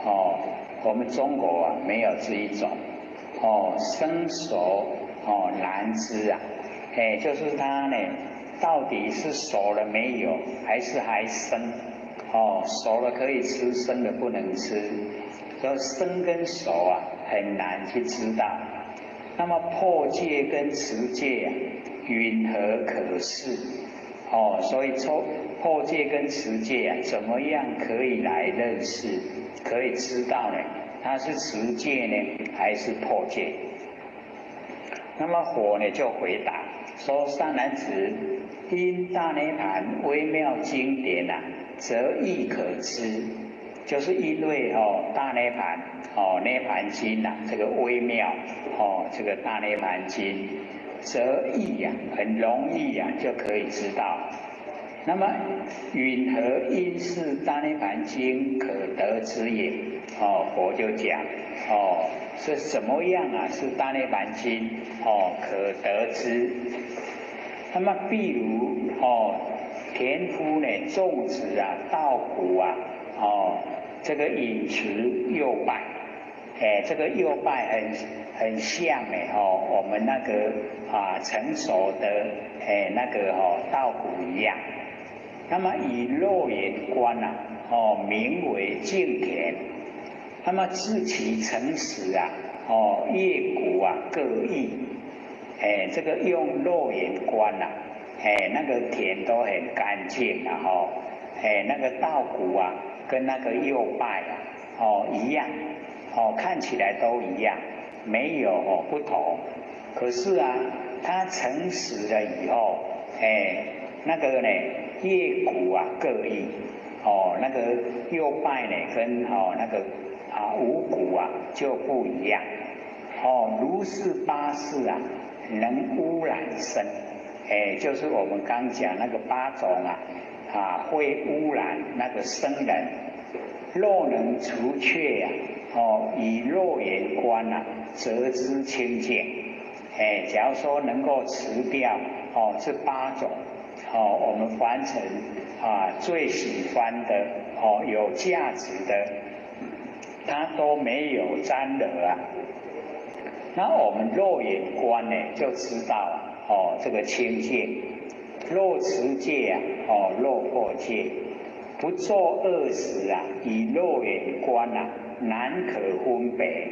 哦，我们中国啊没有这一种。哦，生熟哦难知啊，哎，就是它呢，到底是熟了没有，还是还生？哦，熟了可以吃，生的不能吃。所以生跟熟啊很难去知道。那么破戒跟持戒啊，云何可视？哦，所以破戒跟持戒啊，怎么样可以来认识？可以知道呢？它是持戒呢，还是破戒？那么佛呢就回答说：善男子，因大涅盘微妙经典啊，則亦可知，就是因為哦大涅槃哦涅槃經呐，這個微妙哦這個大涅槃經，則易呀，很容易呀就可以知道。那麼云何因是大涅槃經可得知也？哦，佛就講哦是怎麼樣啊？是大涅槃經哦可得知。那麼譬如哦田夫呢種植啊稻穀啊哦這個飲食幼稗，哎這個幼稗很像呢哦我們那個啊成熟的哎那個哦稻穀一樣。那麼以肉眼觀啊哦名為淨田。那麼至其成時啊哦葉穀啊各異。哎，這個用肉眼觀呐，哎，那個田都很乾淨然後，哎，那個稻穀啊，跟那個幼稗啊，哦一樣，哦看起來都一樣，沒有哦不同。可是啊，它成熟了以後，哎，那個呢葉穀啊各異，哦那個幼稗呢跟哦那個啊五穀啊就不一樣，哦如是八事啊。能污染身，哎，就是我們剛講那個八種啊，啊會污染那個生人。若能除卻呀，哦，以肉眼觀啊，則知清淨。哎，假如說能夠除掉哦這八種，哦，我們凡塵啊最喜歡的哦有價值的，它都沒有沾惹啊。那我們肉眼觀呢，就知道哦，這個清淨。若持戒啊，哦，若破戒，不作惡時啊，以肉眼觀啊，難可分別。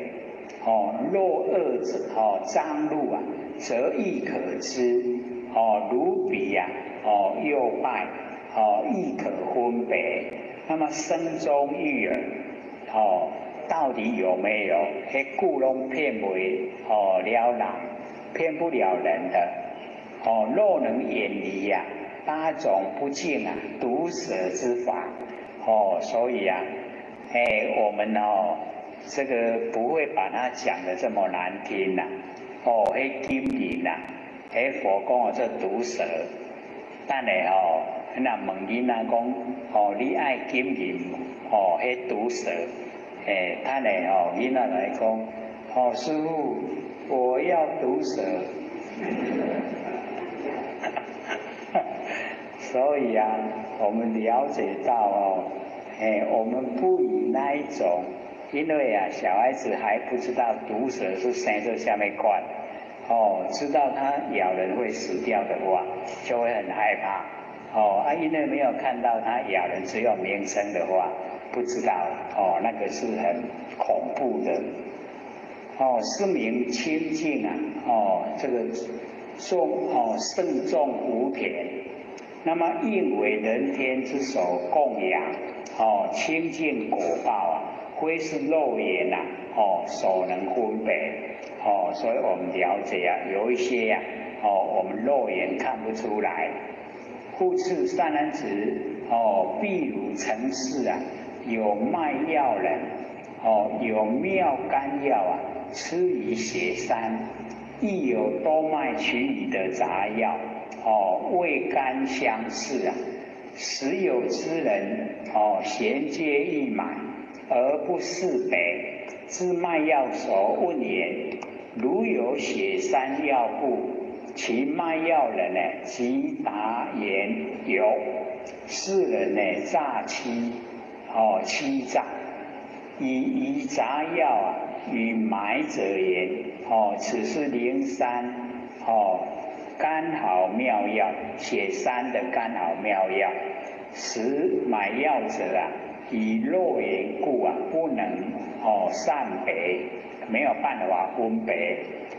哦，若惡者哦，髒入啊，則亦可知。哦，如彼呀，哦，幼稗，哦，亦可分別。那麼生中欲耳，哦。到底有沒有？彼久攏騙袂哦了人，騙不了人的。哦，若能遠離呀八種不淨啊毒蛇之法，哦，所以啊，哎，我們哦，這個不會把它講得這麼難聽啦。哦，彼金銀啦，彼佛講的這毒蛇，但係哦，若問囡仔講，哦，你愛金銀無？哦，彼毒蛇。哎，他呢？哦，囡仔來講，哦，師父，我要毒蛇。所以啊，我們了解到哦，哎，我們不以那一種，因為啊，小孩子還不知道毒蛇是生做啥物款，哦，知道它咬人會死掉的話，就會很害怕。哦，啊，因為沒有看到它咬人，只有名稱的話。不知道哦，那個是很恐怖的哦。是名清淨啊，哦，這個眾哦聖眾福田，那麼應為人天之所供養哦，清淨果報啊，非是肉眼呐哦所能分別哦，所以我們了解啊，有一些呀哦，我們肉眼看不出來。復次善男子哦，譬如城市啊。有賣藥人，哦，有妙甘藥啊，出於雪山；亦有多賣其餘的雜藥，哦，味甘相似啊。時有之人，哦，咸皆欲買，而不識別。至賣藥所問言：如有雪山藥不？其賣藥人呢，即答言有。是人呢，詐欺。哦，欺詐，以餘雜藥啊，與買者言：哦，此是靈山哦，甘好妙藥，雪山的甘好妙藥，使買藥者啊，以肉眼故啊，不能哦善別，沒有辦法分別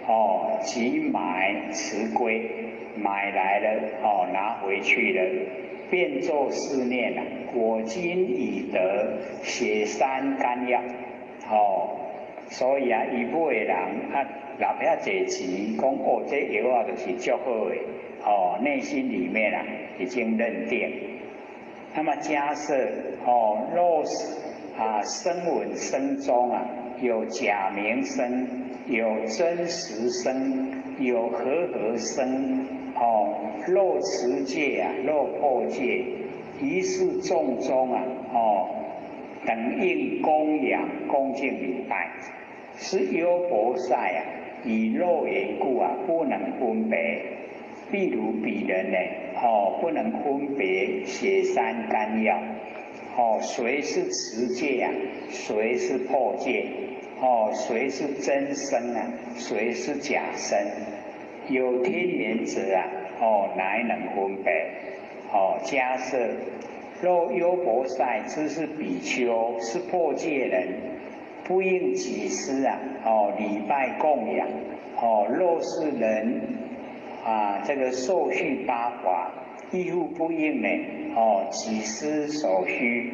哦，即買持歸，買來了哦，拿回去了。便作是念啊，我今已得雪山甘藥，哦，所以啊，伊買的人啊，納遐濟錢，講哦，這藥啊就是足好的，哦，內心裡面啊已經認定。那麼假設哦，若是啊聲聞僧中啊，有假名僧，有真實僧，有和合僧，哦，若持戒啊，若破戒，於是眾中啊，哦，等應供養恭敬禮拜，是優婆塞啊，以肉眼故啊，不能分別。譬如彼人呢，哦，不能分別雪山甘藥，哦，誰是持戒啊？誰是破戒？哦，誰是真僧啊？誰是假僧？有天眼者啊，哦，乃能分別。哦，假設若優婆塞知是比丘，是破戒人，不應給施啊，哦，禮拜供養。哦，若是人啊，這個受續八法，亦復不應呢，哦，給施所需，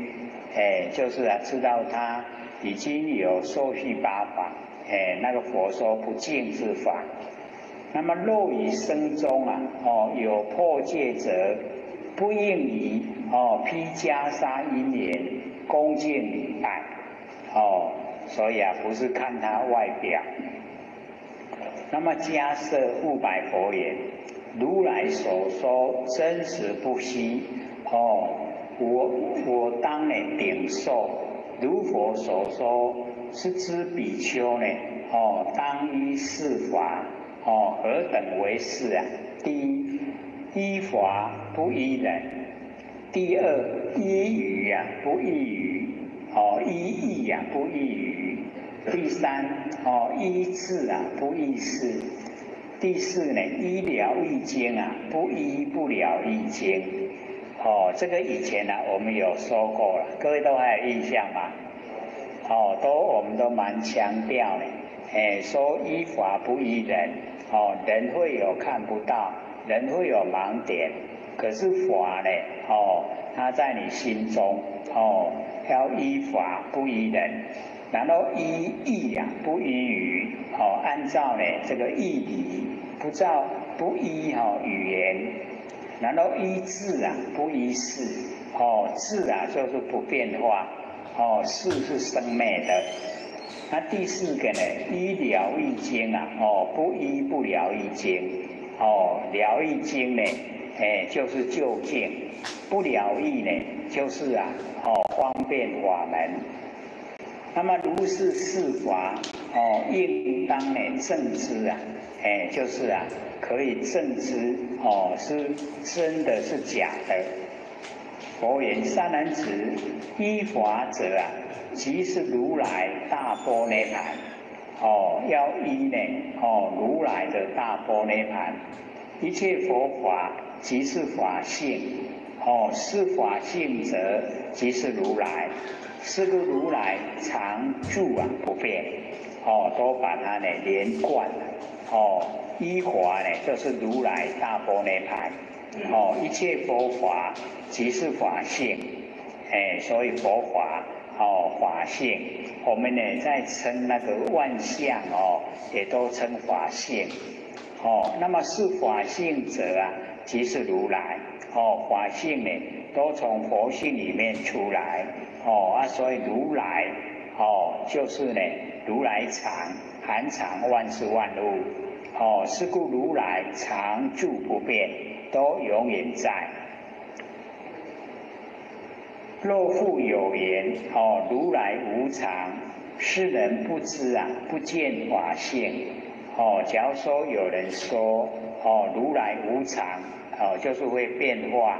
哎，就是啊，知道他已經有受續八法，哎，那個佛說不淨之法。那麼若於僧中啊，哦，有破戒者，不應以哦披袈裟因緣恭敬禮拜，哦，所以啊，不是看他外表。那麼迦葉復白佛言：如來所說真實不虛，哦，我當呢頂受。如佛所說是知比丘呢，哦，當依是法，哦，何等為是啊？第一，依法不依人；第二，依語啊不依語，哦，依義啊不依語；第三，哦，依智啊不依事；第四呢，依了義經啊不依不了義經。哦，這個以前呢，我們有說過了，各位都還有印象嗎？哦，都我們都蠻強調的，哎，說依法不依人，哦，人會有看不到，人會有盲點，可是法呢，哦，它在你心中，哦，要依法不依人，然後依義啊不依語，哦，按照呢這個義理，不照不依哈語言。然後依智啊，不依事，哦，智啊就是不變化，哦，事是生滅的。那第四個呢，依了義經啊，哦，不依不了義經，哦，了義經呢，哎，就是究竟；不了義呢，就是啊，哦，方便法門。那麼如是四法，哦，應當呢正知啊，哎，就是啊。可以證知哦，是真的是假的。佛言：善男子，依法者啊，即是如來大般涅槃。哦，要依呢，哦，如來的大般涅槃。一切佛法即是法性。哦，是法性者，即是如來。是故如來常住啊不變。哦，都把它呢連貫了。哦。依法呢，就是如來大般涅槃，哦，一切佛法即是法性，哎，所以佛法哦法性，我們呢在稱那個萬象哦，也都稱法性，哦，那麼是法性者啊，即是如來，哦，法性呢都從佛性裡面出來，哦啊，所以如來哦就是呢如來藏，含藏萬事萬物。哦，是故如來常住不變，都永遠在。若復有言，哦，如來無常，是人不知啊，不見法性。哦，假如說有人說，哦，如來無常，哦，就是會變化。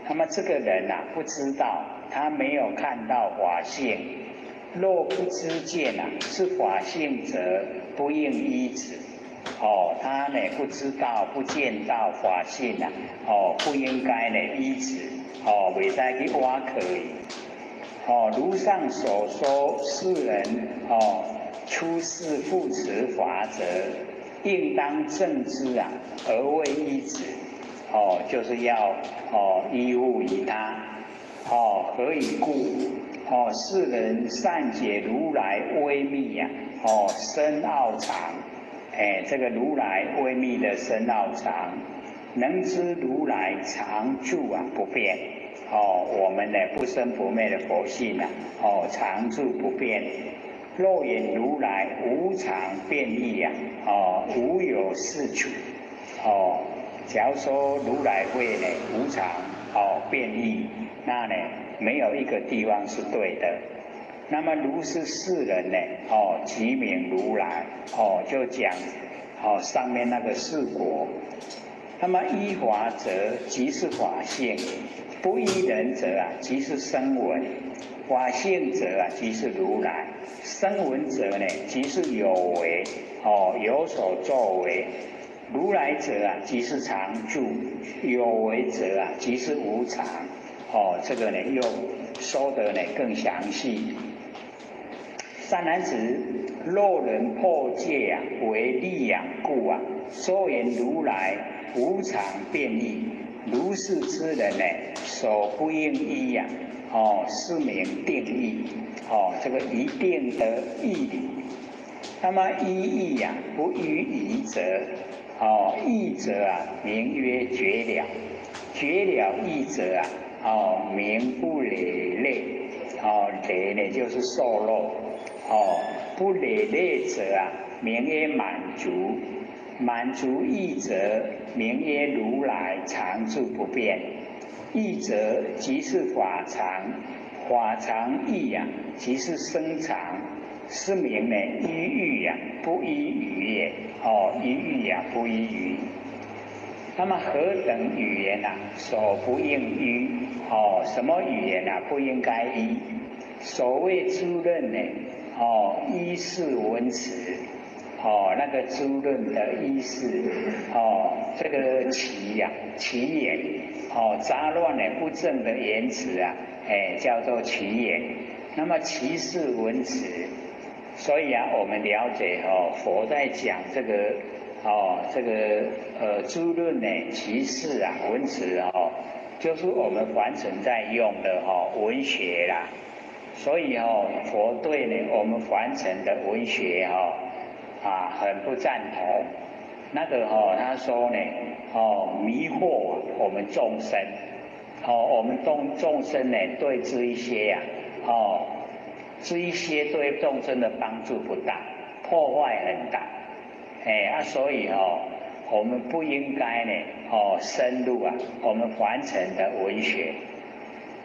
那麼這個人啊，不知道，他沒有看到法性。若不知見啊，是法性者，不應依止。哦，他呢不知道不見到法性啊，哦，不應該呢依止，哦，袂使去倚靠伊。哦，如上所說，世人哦，出世護持法者，應當正知啊，而為依止。哦，就是要哦依怙於他。哦，何以故？哦，世人善解如來微密呀，哦，深奧藏。哎，這個如來微密的深奧藏，能知如來常住啊不變。哦，我们呢不生不灭的佛性啊，哦，常住不变。若言如来无常变异呀，哦，无有是处，哦，假如说如来会呢无常哦变异，那呢没有一个地方是对的。那么如是世人呢，哦，即名如来，哦，就讲哦上面那个四果。那么依法者即是法性，不依人者啊，即是声闻；法性者啊，即是如来；声闻者呢，即是有为，哦，有所作为；如来者啊，即是常住；有为者啊，即是无常。哦，这个呢，又说得呢更详细。善男子，若人破戒啊，为利养故啊，说言如来无常变异，如是之人呢，所不应依呀，哦，是名定义，哦，这个一定的义理。那么依义呀，不依义者，哦，义者啊，名曰绝了；绝了义者啊，哦，名不累累，哦，累呢就是受漏，哦，不累累者啊，名曰满足。满足义者，名曰如来常住不变。义者即是法常，法常义呀，即是生常，是名呢依欲呀，不依语也。哦，依欲呀，不依语。那么何等语言呐？所不应依。哦，什么语言呐？不应该依。所谓诸论呢？哦，依事文辞。哦，那个诸论的意思，哦，这个奇呀，奇言，哦，杂乱的不正的言辞啊，哎，叫做奇言。那么奇事文辞，所以啊，我们了解哦，佛在讲这个哦，这个诸论呢，奇事啊，文辞哦，就是我们凡尘在用的哦文学啦。所以哦，佛对呢我们凡尘的文学哦，啊，很不赞同。那个哦，他说呢，哦，迷惑我们众生，哦，我们众生呢，对这一些呀，哦，这一些对众生的帮助不大，破坏很大，哎啊，所以哦，我们不应该呢，哦，深入啊，我们凡尘的文学，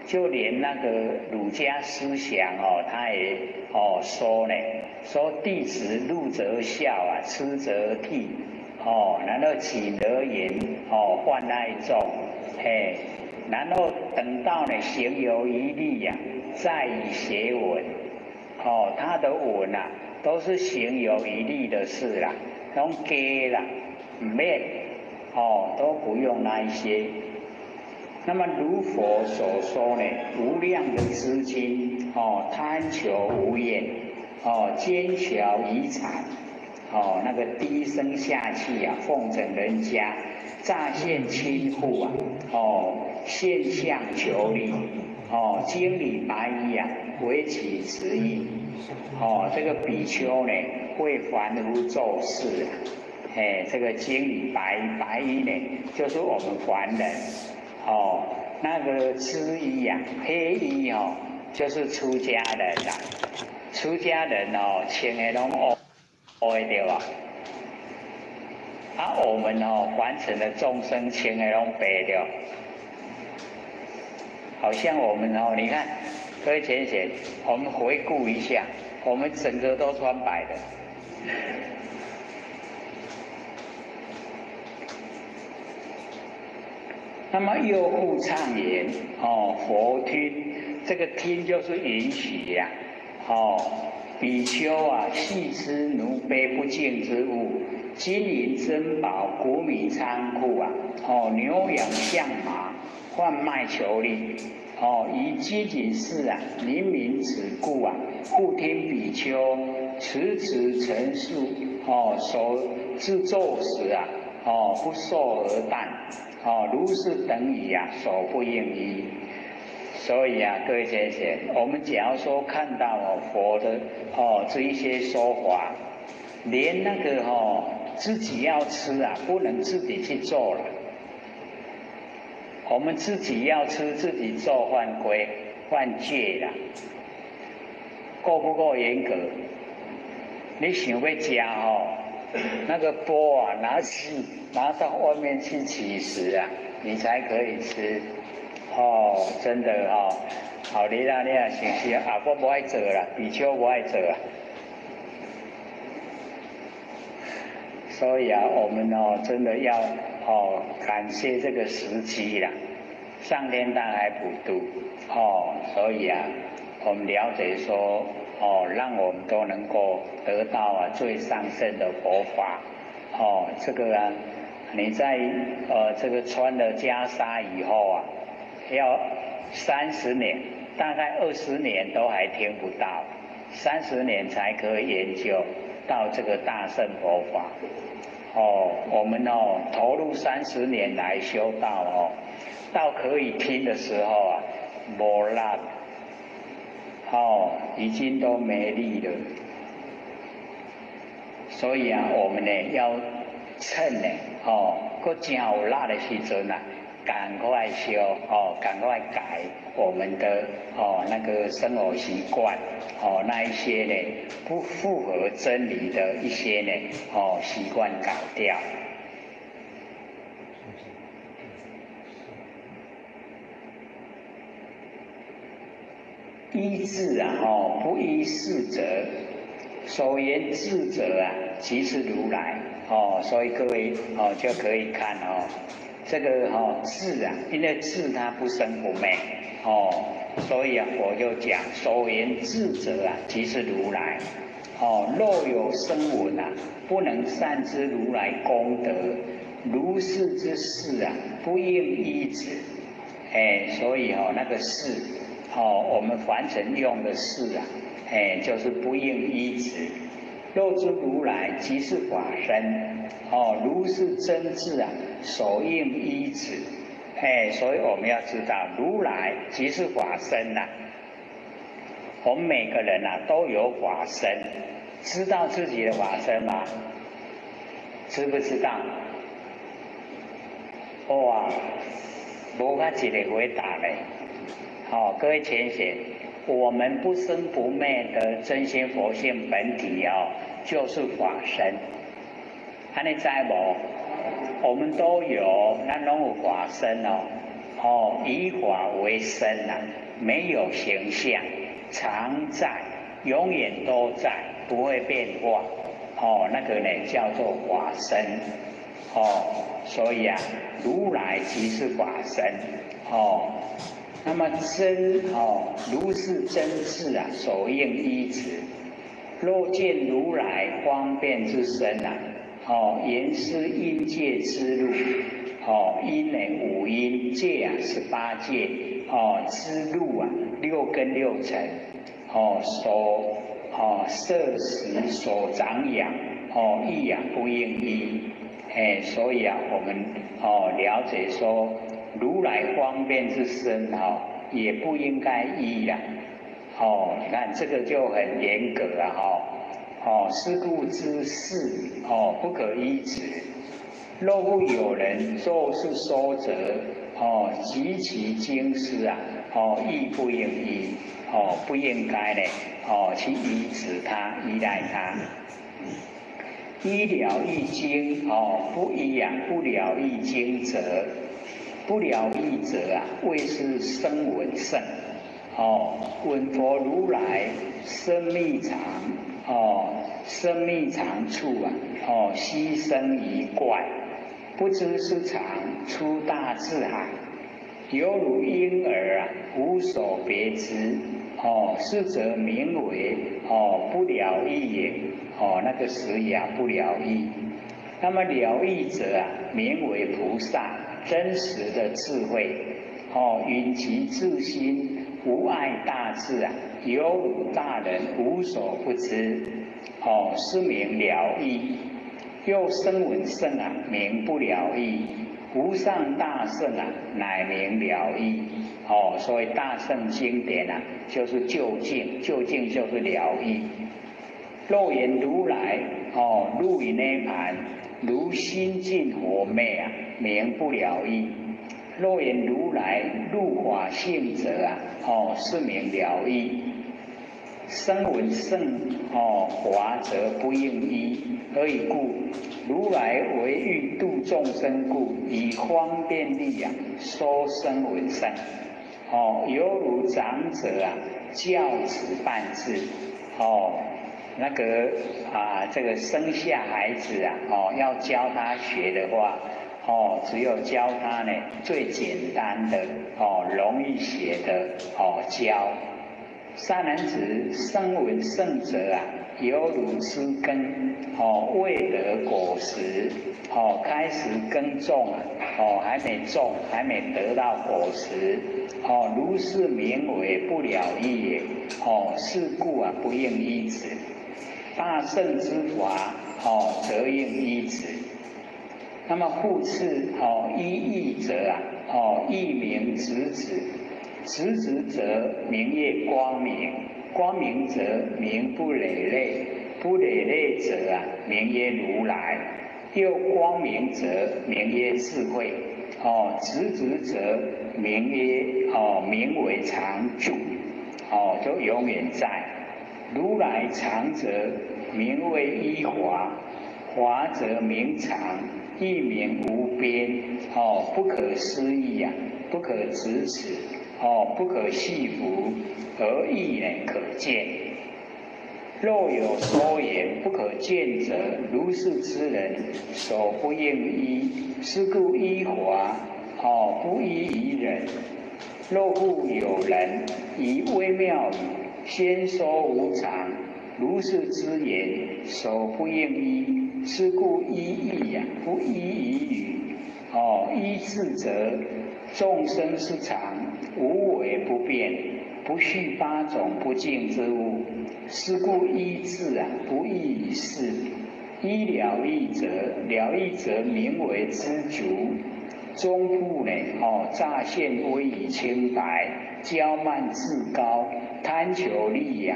就连那个儒家思想哦，他也哦说呢，说弟子入则孝啊，出则悌，哦，然后起而言哦，患爱众，嘿，然后等到呢行有余力呀，再以学文，哦，他的文啊，都是行有余力的事啦，拢假啦，毋免，哦，都不用那一些。那么如佛所说呢，无量的资金，哦，贪求无厌，哦，奸巧遗产，哦，那个低声下气啊，奉承人家，诈骗亲附啊，哦，现相求利，哦，经理白衣啊，为其职意，哦，这个比丘呢，会凡夫做事啊，哎，这个经理白衣呢，就是我们凡人。哦，那个痴衣呀，黑衣哦，就是出家人啦。出家人哦，穿的拢乌乌的对吧？啊，我们哦，凡尘的众生穿的拢白的。好像我们哦，你看，各位浅显，我们回顾一下，我们整个都穿白的。那么又复唱言哦，佛听这个听就是允许呀，哦，比丘啊，弃之奴卑不净之物，金银珍宝、谷米仓库啊，哦，牛羊象马，贩卖求利，哦，以积锦事啊，怜悯此故啊，复听比丘持此陈述哦，所制作时啊，哦，不受而啖。哦，如是等语啊，所不应依。所以啊，各位先生，我们假如说看到哦佛的哦这一些说法，连那个哦自己要吃啊，不能自己去做了。我们自己要吃，自己做犯规犯戒啦，够不够严格？你想欲食吼，那个钵啊，拿到外面去乞食啊，你才可以吃。哦，真的哦，好你啦，你也想吃啊？我无爱做啦，比丘无爱做啊。所以啊，我们哦，真的要哦感谢这个时机啦，上天大海普渡哦，所以啊，我们了解说哦，让我们都能够得到啊最上乘的佛法哦，这个啊，你在这个穿了袈裟以后啊，要三十年，大概20年都还听不到，三十年才可以研究到这个大乘佛法。哦，我们哦投入三十年来修道哦，到可以听的时候啊，无力，哦，已经都没力了。所以啊，我们呢要趁呢，哦，阁真有力的时阵啊，赶快修哦，赶快改我们的哦那个生活习惯哦，那一些呢不符合真理的一些呢哦习惯改掉。依智啊，哦，不依事者，所言智者啊，即是如来哦，所以各位哦就可以看哦，这个哦智啊，因为智它不生不灭哦，所以啊我就讲所言智者啊，即是如来哦。若有声闻啊，不能善知如来功德，如是之事啊，不应依止。哎，所以哦那个事哦，我们凡尘用的事啊，哎，就是不应依止。若知如来即是法身，哦，如是真智啊，所应依止。哎，所以我们要知道，如来即是法身呐。我们每个人啊都有法身，知道自己的法身吗？知不知道？哇，无较一个回答嘞。好，各位浅显，我们不生不灭的真心佛性本体哦，就是法身。按呢知无？我们都有，咱拢有法身哦。哦，以法为身呐，没有形象，常在，永远都在，不会变化。哦，那个呢叫做法身。哦，所以啊，如来即是法身。哦。那么真哦，如是真智啊，所应依止。若见如来方便之身啊，哦，言是因界之路，哦，因呢五阴界啊18界，哦之路啊六根六尘，哦所哦摄食所长养，哦亦养不应依，哎，所以啊，我们哦了解说，如来方便之身哦，也不应该依啦。哦，你看这个就很严格啊，哈。哦，是故之事哦，不可依止。若不有人作是说者，哦，及其经师啊，哦，亦不应依，哦，不应该呢，哦，去依止他，依赖他。依了义经哦，不依啊，不了义经者。不了义者啊，谓是声闻圣。哦，闻佛如来生密藏哦，生密藏处啊，哦，悉生一怪，不知是常出大智海，犹如婴儿啊，无所别知。哦，是则名为哦不了义也。哦，那个时也不了义。那么了义者啊，名为菩萨。真实的智慧，哦，允其自心无碍大智啊，犹如大人无所不知，哦，是名了义。又声闻圣啊，名不了义；无上大圣啊，乃名了义。哦，所以大乘经典啊，就是究竟，究竟就是了义。若言如来，哦，入于涅槃，如心净佛灭啊，名不了义。若言如來入法性者啊，是名了義。聲聞乘法則不應依，何以故？如來為欲度眾生故，以方便力啊，說聲聞乘。猶如長者啊，教子辦事。那個啊，這個生下孩子啊，要教他學的話，只有教他呢最簡單的，容易學的，教。善男子，聲聞乘者啊，猶如知耕，未得果實，開始耕種啊，還沒種，還沒得到果實，如是名為不了義也，是故啊，不應依止。大乘之法，則應依止。那麼復次，依義者啊，亦名直指。直指者名曰光明，光明者名不累累，不累累者啊，名曰如來。又光明者名曰智慧，直指者名曰名為常住，就永遠在。如來常者名為依華，華則名常，亦名無邊，不可思議啊，不可執持。不可繫縛，而義呢可見。若有說言不可見者，如是之人，所不應依。是故依法，不依於人。若復有人以微妙語宣說無常，如是之言，所不應依。是故依義呀，不依於語。依智者，眾生是常，無為不變，不續八種不淨之物。是故依智啊，不異於事。依了義者，了義者名為知足。終復呢？乍現威儀清白，驕慢自高，貪求利養。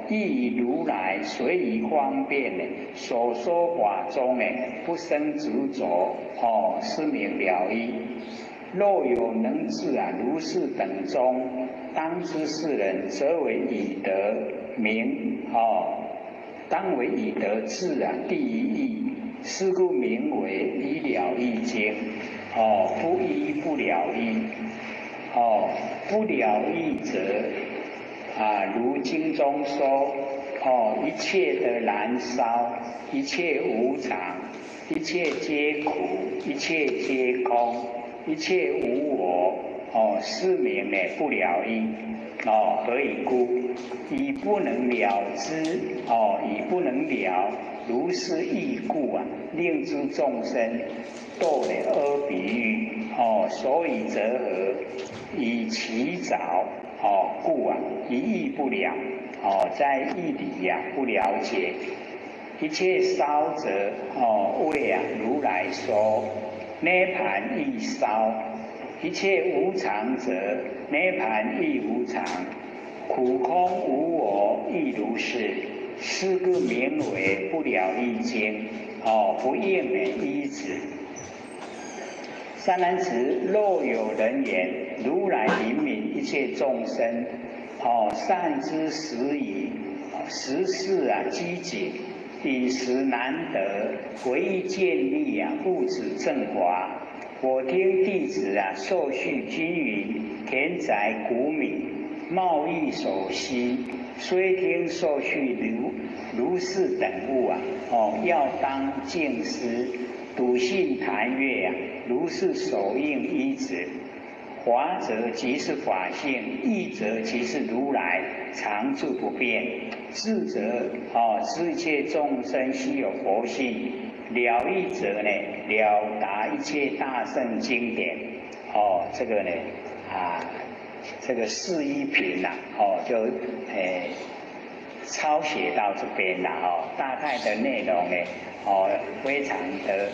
亦以如來隨以方便呢，所說法中呢，不生執着。是名了義。若有能至啊，如是等中，當知是人，則為已得名。當為已得智啊，第一義。是故名為依了義經。不依不了義。不了義者啊，如經中說，一切的燃燒，一切無常，一切皆苦，一切皆空，一切無我，是名呢不了義。何以故？以不能了知，以不能了，如是義故啊，令諸眾生墮呢阿鼻獄。所以者何？以其早，故啊，一義不了，在義理呀不了解。一切燒者，為啊如來說，涅槃亦燒；一切無常者，涅槃亦無常。苦空無我亦如是。是故名為不了義經。不應呢依止。善男子，若有人言：如來憐憫一切眾生，善知時宜，時事啊機警，飲食難得，唯欲建立啊，護持正法。我聽弟子啊，受續金銀，田宅穀米，貿易所需，雖聽受續如是等物啊，要當靜思，篤信檀越啊，如是所應依止。法者即是法性，義者即是如來常住不變。智者知一切眾生悉有佛性。了義者呢，了達一切大乘經典。這個呢，啊，這個四依品呐，就抄寫到這邊了。大概的內容呢，非常的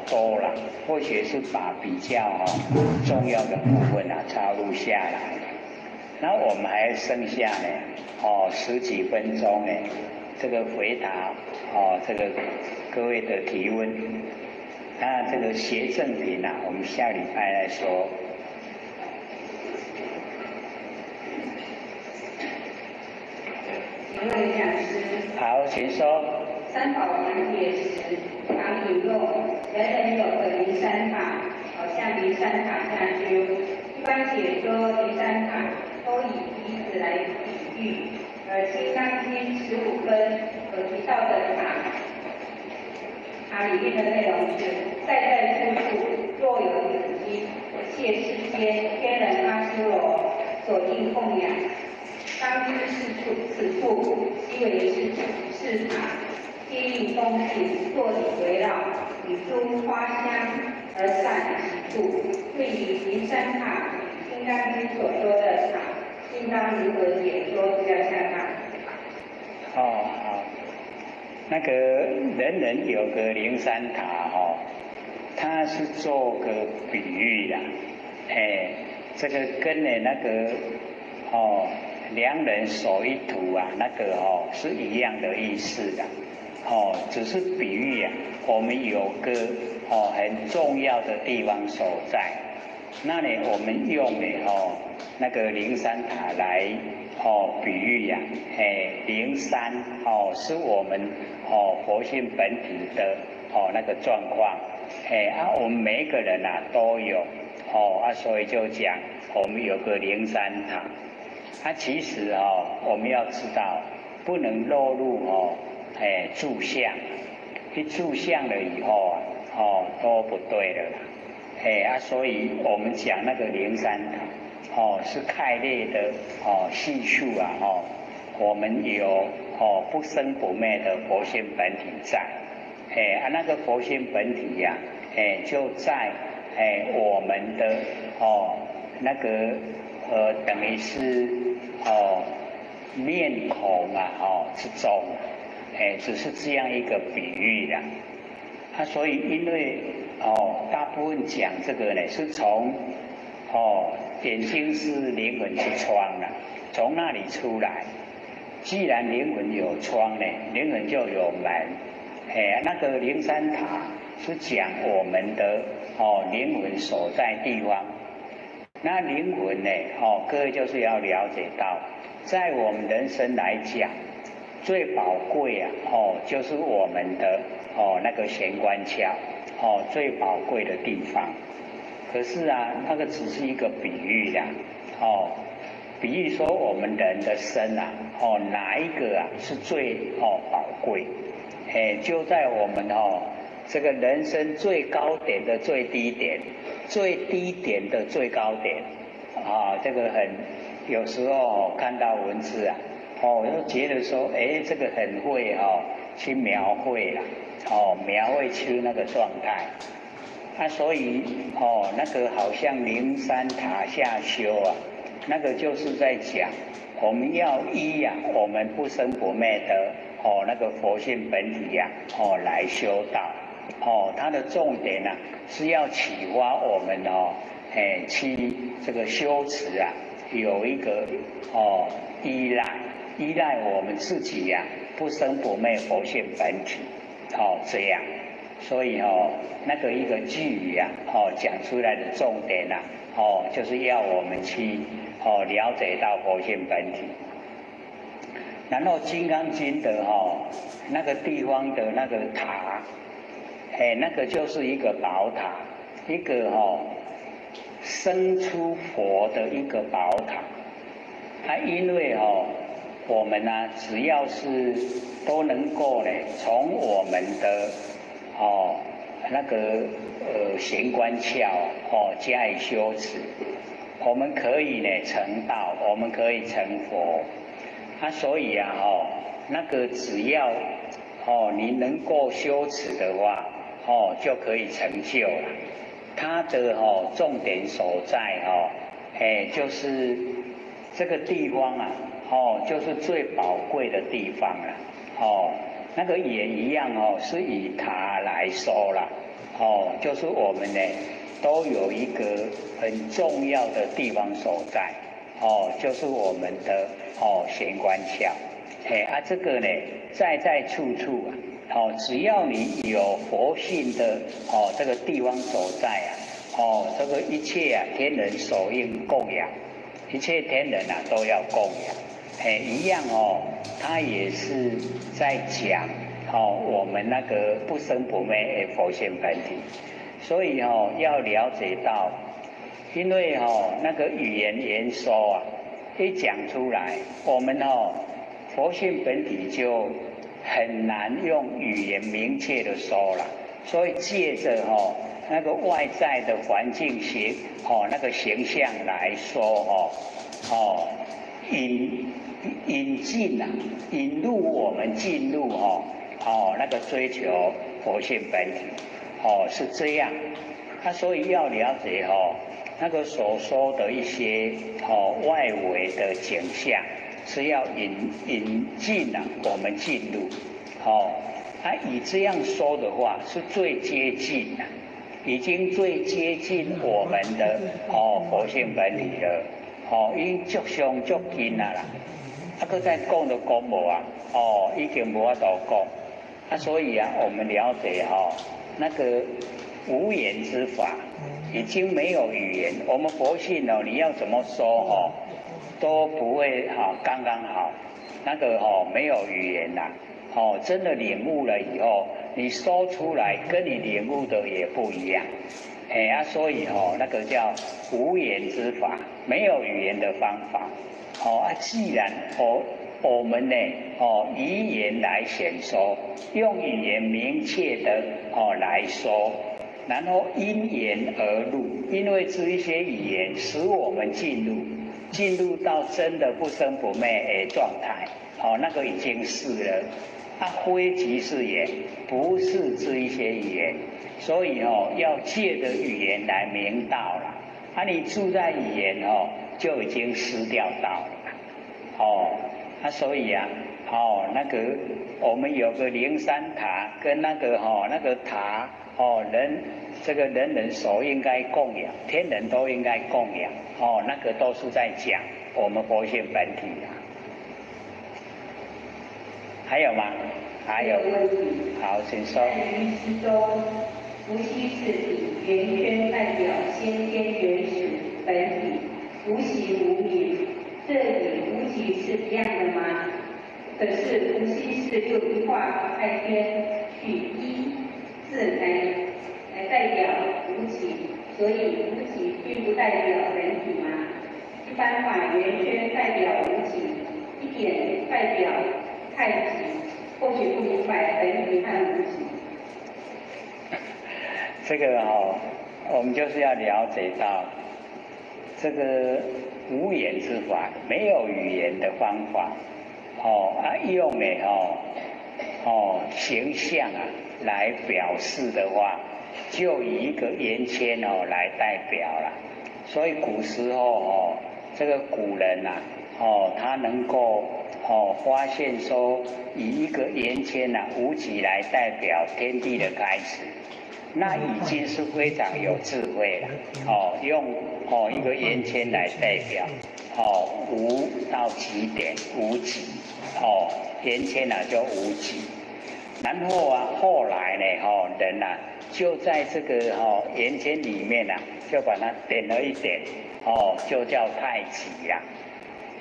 多了，或許是把比較重要的部分啊抄錄下來。那我們還剩下呢，十幾分鐘呢，這個回答這個各位的提問。那这个邪正品啊，我们下礼拜来说。请问讲师。好，请说。三宝讲解时，常引用人人有个灵山塔，好像灵山塔下修。一般解说灵山塔都以鼻子来比喻，而《金刚经》15分所提到的塔，塔里面的内容是在在处处若有紫金，一切世间天人阿修罗所应供养。当知是处，此处悉为是是塔，皆应恭敬作礼围绕，以诸花香而散其处。对于灵山塔与《金刚经》所说的塔，应当如何解说比较恰当？哦，好，那个人人有个灵山塔哦，它是做个比喻啦，哎，这个跟呢那个哦。两人手一图啊，那个哦是一样的意思的，哦，只是比喻啊，我们有个哦很重要的地方所在，那呢我们用的哦那个灵山塔来哦比喻呀，哎，灵山哦是我们哦佛性本体的哦那个状况，哎啊我们每一个人啊都有哦啊，所以就讲我们有个灵山塔。啊，其实哦，我们要知道，不能落入哦，哎，住相，一住相了以后啊，哦，都不对了啦，哎啊，所以我们讲那个灵山塔，哦，是开列的哦系数啊，哦，我们有哦不生不灭的佛性本体在，哎啊，那个佛性本体呀，哎就在哎我们的哦那个等于是哦面孔啊哦之中，哎，只是这样一个比喻啦。啊，所以因为哦，大部分讲这个呢，是从哦眼睛是灵魂之窗啊，从那里出来。既然灵魂有窗呢，灵魂就有门。哎，那个灵山塔是讲我们的哦灵魂所在地方。那灵魂呢？哦，各位就是要了解到，在我们人生来讲，最宝贵啊，哦，就是我们的哦那个玄关窍，哦最宝贵的地方。可是啊，那个只是一个比喻啦，哦，比喻说我们人的身啊，哦哪一个啊是最哦宝贵？哎，就在我们哦这个人生最高点的最低点，最低点的最高点，啊，这个很有时候看到文字啊，哦，我就觉得说，哎，这个很会哦去描绘啦，哦，描绘出那个状态。啊，所以哦，那个好像灵山塔下修啊，那个就是在讲我们要依呀，我们不生不灭的哦那个佛性本体呀，哦来修道，哦，它的重点呢是要启发我们哦，哎，去这个修持啊，有一个哦依赖，依赖我们自己呀，不生不灭佛性本体，哦这样。所以哦，那个一个句语啊，哦讲出来的重点呐，哦就是要我们去哦了解到佛性本体。然后《金刚经》的哦那个地方的那个塔，哎，那个就是一个宝塔，一个哦生出佛的一个宝塔。它因为哦我们呢，只要是都能够呢，从我们的哦，那个玄关窍哦加以修持，我们可以呢成道，我们可以成佛。啊，所以啊哦，那个只要哦你能够修持的话，哦就可以成就了。它的哦重点所在哦，哎就是这个地方啊，哦就是最宝贵的地方了，哦。那个也一样哦，是以塔来说啦，哦，就是我们呢都有一个很重要的地方所在，哦，就是我们的哦玄关窍，哎啊这个呢在在处处啊，哦，只要你有佛性的哦这个地方所在啊，哦，这个一切啊天人所应供养，一切天人啊都要供养，哎，一样哦，他也是在讲哦我们那个不生不灭的佛性本体，所以哦要了解到，因为哦那个语言言说啊，一讲出来，我们哦佛性本体就很难用语言明确的说了，所以借着哦那个外在的环境形哦那个形象来说哦哦引进呐，引入我们进入哦哦那个追求佛性本体哦是这样，啊所以要了解哦那个所说的一些哦外围的景象，是要引进啊，我们进入，哦，啊，以这样说的话，是最接近的，已经最接近我们的哦佛性本体了，哦，已經足上足近啊啦，啊，閣再講都講無啊，哦，已經無法度講，啊，所以啊，我們了解哈，那個無言之法，已經沒有語言，我們佛性哦，你要怎麼說哦？都不會哈，剛剛好，那個哦沒有語言呐，哦真的領悟了以後，你說出來跟你領悟的也不一樣，哎啊，所以哦那個叫無言之法，沒有語言的方法，哦啊，既然哦我們呢哦以言來顯說，用語言明確的哦來說，然後因言而入，因為這一些語言使我們進入。進入到真的不生不滅的狀態，哦，那個已經是了。啊，非即是言，不是這一些語言，所以哦，要借着語言來明道了。啊，你住在語言哦，就已經失掉道了。哦，啊，所以啊，哦，那個我們有個靈山塔，跟那個哦那個塔哦人。這個人人所應該供養，天人都應該供養，哦，那個都是在講我們佛性本體啊。還有嗎？還有。好，請說。在唯識中，伏羲氏以圓圈代表先天原始本體，無形無名，這與無極是一樣的嗎？可是伏羲氏又一畫開天，取一字來代表無極，所以無極並不代表本體嗎？一般把圓圈代表無極，一點代表太極，或許不明白本體和無極。這個哦，我們就是要了解到這個無言之法，沒有語言的方法，哦啊用的哦哦形象啊來表示的話，就以一個圓圈哦來代表了。所以古時候哦，這個古人呐哦，他能夠哦發現說，以一個圓圈呐無極來代表天地的開始，那已經是非常有智慧了。哦，用哦一個圓圈來代表哦無到極點無極，哦圓圈呐就無極。然後啊，後來呢，哦人呐就在這個哦圓圈裡面呐，就把它點了一點，哦就叫太極啦。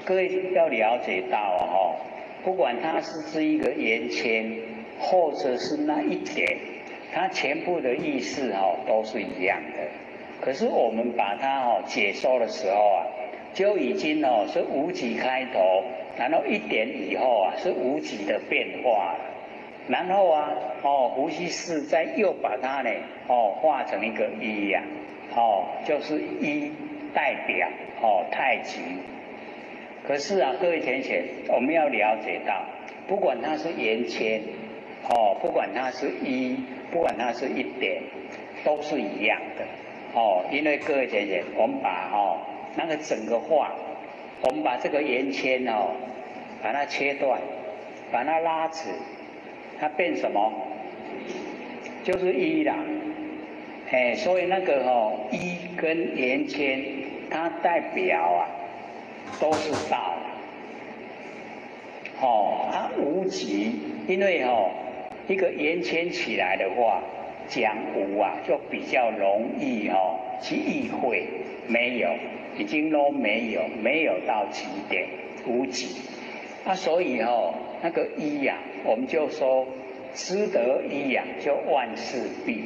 各位要了解到哦，不管它是一個圓圈，或者是那一點，它全部的意思哦都是一樣的。可是我們把它哦解說的時候啊，就已經哦是無極開頭，然後一點以後啊是無極的變化了。然後啊，哦，伏羲氏再又把它呢，哦，畫成一個一呀，哦，就是一代表哦太極。可是啊，各位淺顯，我們要了解到，不管它是圓圈，哦，不管它是一，不管它是一點，都是一樣的，哦，因為各位淺顯，我們把哦那個整個畫，我們把這個圓圈哦，把它切斷，把它拉直。它變什麼？就是一啦，哎，所以那個哦一跟圓圈，它代表啊都是道。哦，啊無極，因為哦一个圆圈起来的话，讲无啊，就比较容易哦去意会，没有，已经都没有，没有到极点，无极。啊，所以哦，那个一呀，我们就说知得一呀，就万事毕，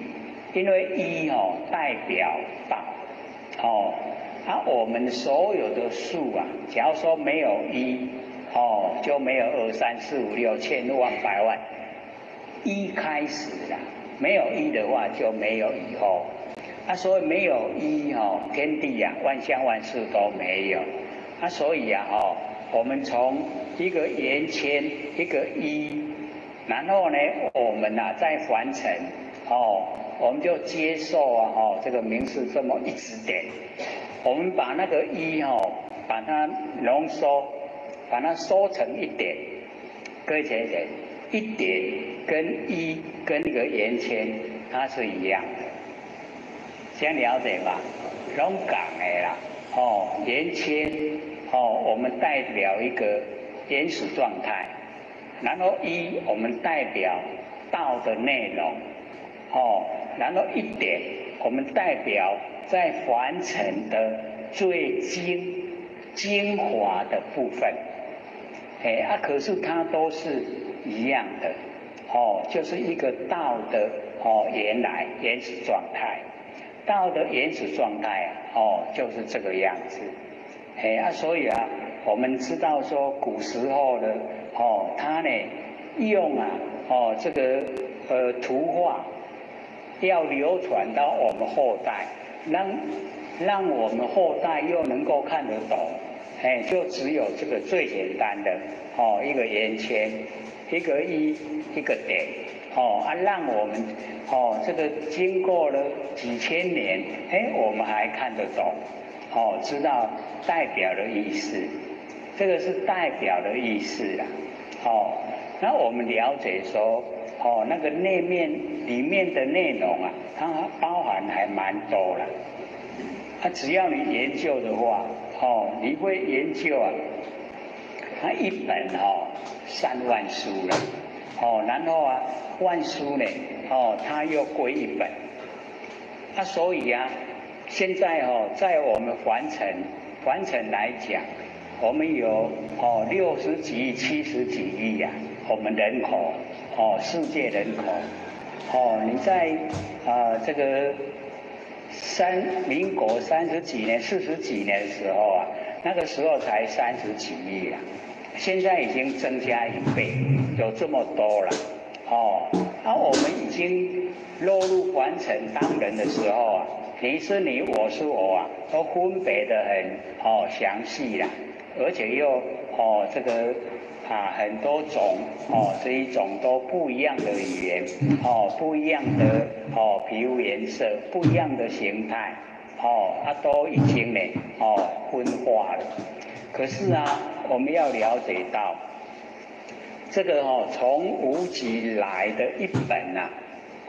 因为一哦代表道，哦，啊，我们所有的数啊，假如说没有一，哦，就没有二三四五六千万百万，一开始啦，没有一的话就没有以后，啊，所以没有一哦，天地呀，万象万事都没有，啊，所以啊，哦，我们从一个圆圈，一个一，然后呢，我们呐在凡尘，哦，我们就接受啊，哦，这个名词这么一指点，我们把那个一哦，把它浓缩，把它缩成一点，各位姐姐，一点跟一跟一个圆圈，它是一样的，先了解吧，拢仝的啦，哦，圆圈，哦，我们代表一个原始状态，然后一我们代表道的内容，哦，然后一点我们代表在凡尘的最精华的部分，哎啊，可是它都是一样的，哦，就是一个道的哦原来原始状态，道的原始状态啊，哦，就是这个样子，哎啊，所以啊，我们知道说古时候的哦，他呢用啊哦这个图画要流传到我们后代，让我们后代又能够看得懂，哎，就只有这个最简单的哦，一个圆圈，一个一，一个点，哦啊，让我们哦这个经过了几千年，哎，我们还看得懂，哦，知道代表的意思，这个是代表的意思啦，哦，那我们了解说，哦，那个内面里面的内容啊，它包含还蛮多了。啊，只要你研究的话，哦，你会研究啊，它一本哦3万书了，哦，然后啊万书呢，哦，它又归一本，啊，所以啊，现在哦，在我们凡尘来讲，我们有哦60几亿、70几亿呀，我们人口，哦，世界人口，哦，你在啊这个民国30几年、40几年的时候啊，那个时候才30几亿啊，现在已经增加一倍，有这么多了，哦，那我们已经落入凡尘当人的时候啊，你是你，我是我啊，都分别的很哦详细啦，而且又哦这个啊很多种哦这一种都不一样的语言哦，不一样的哦皮肤颜色，不一样的形态哦，它都已经呢哦分化了。可是啊，我们要了解到这个哦从无极来的一本呐，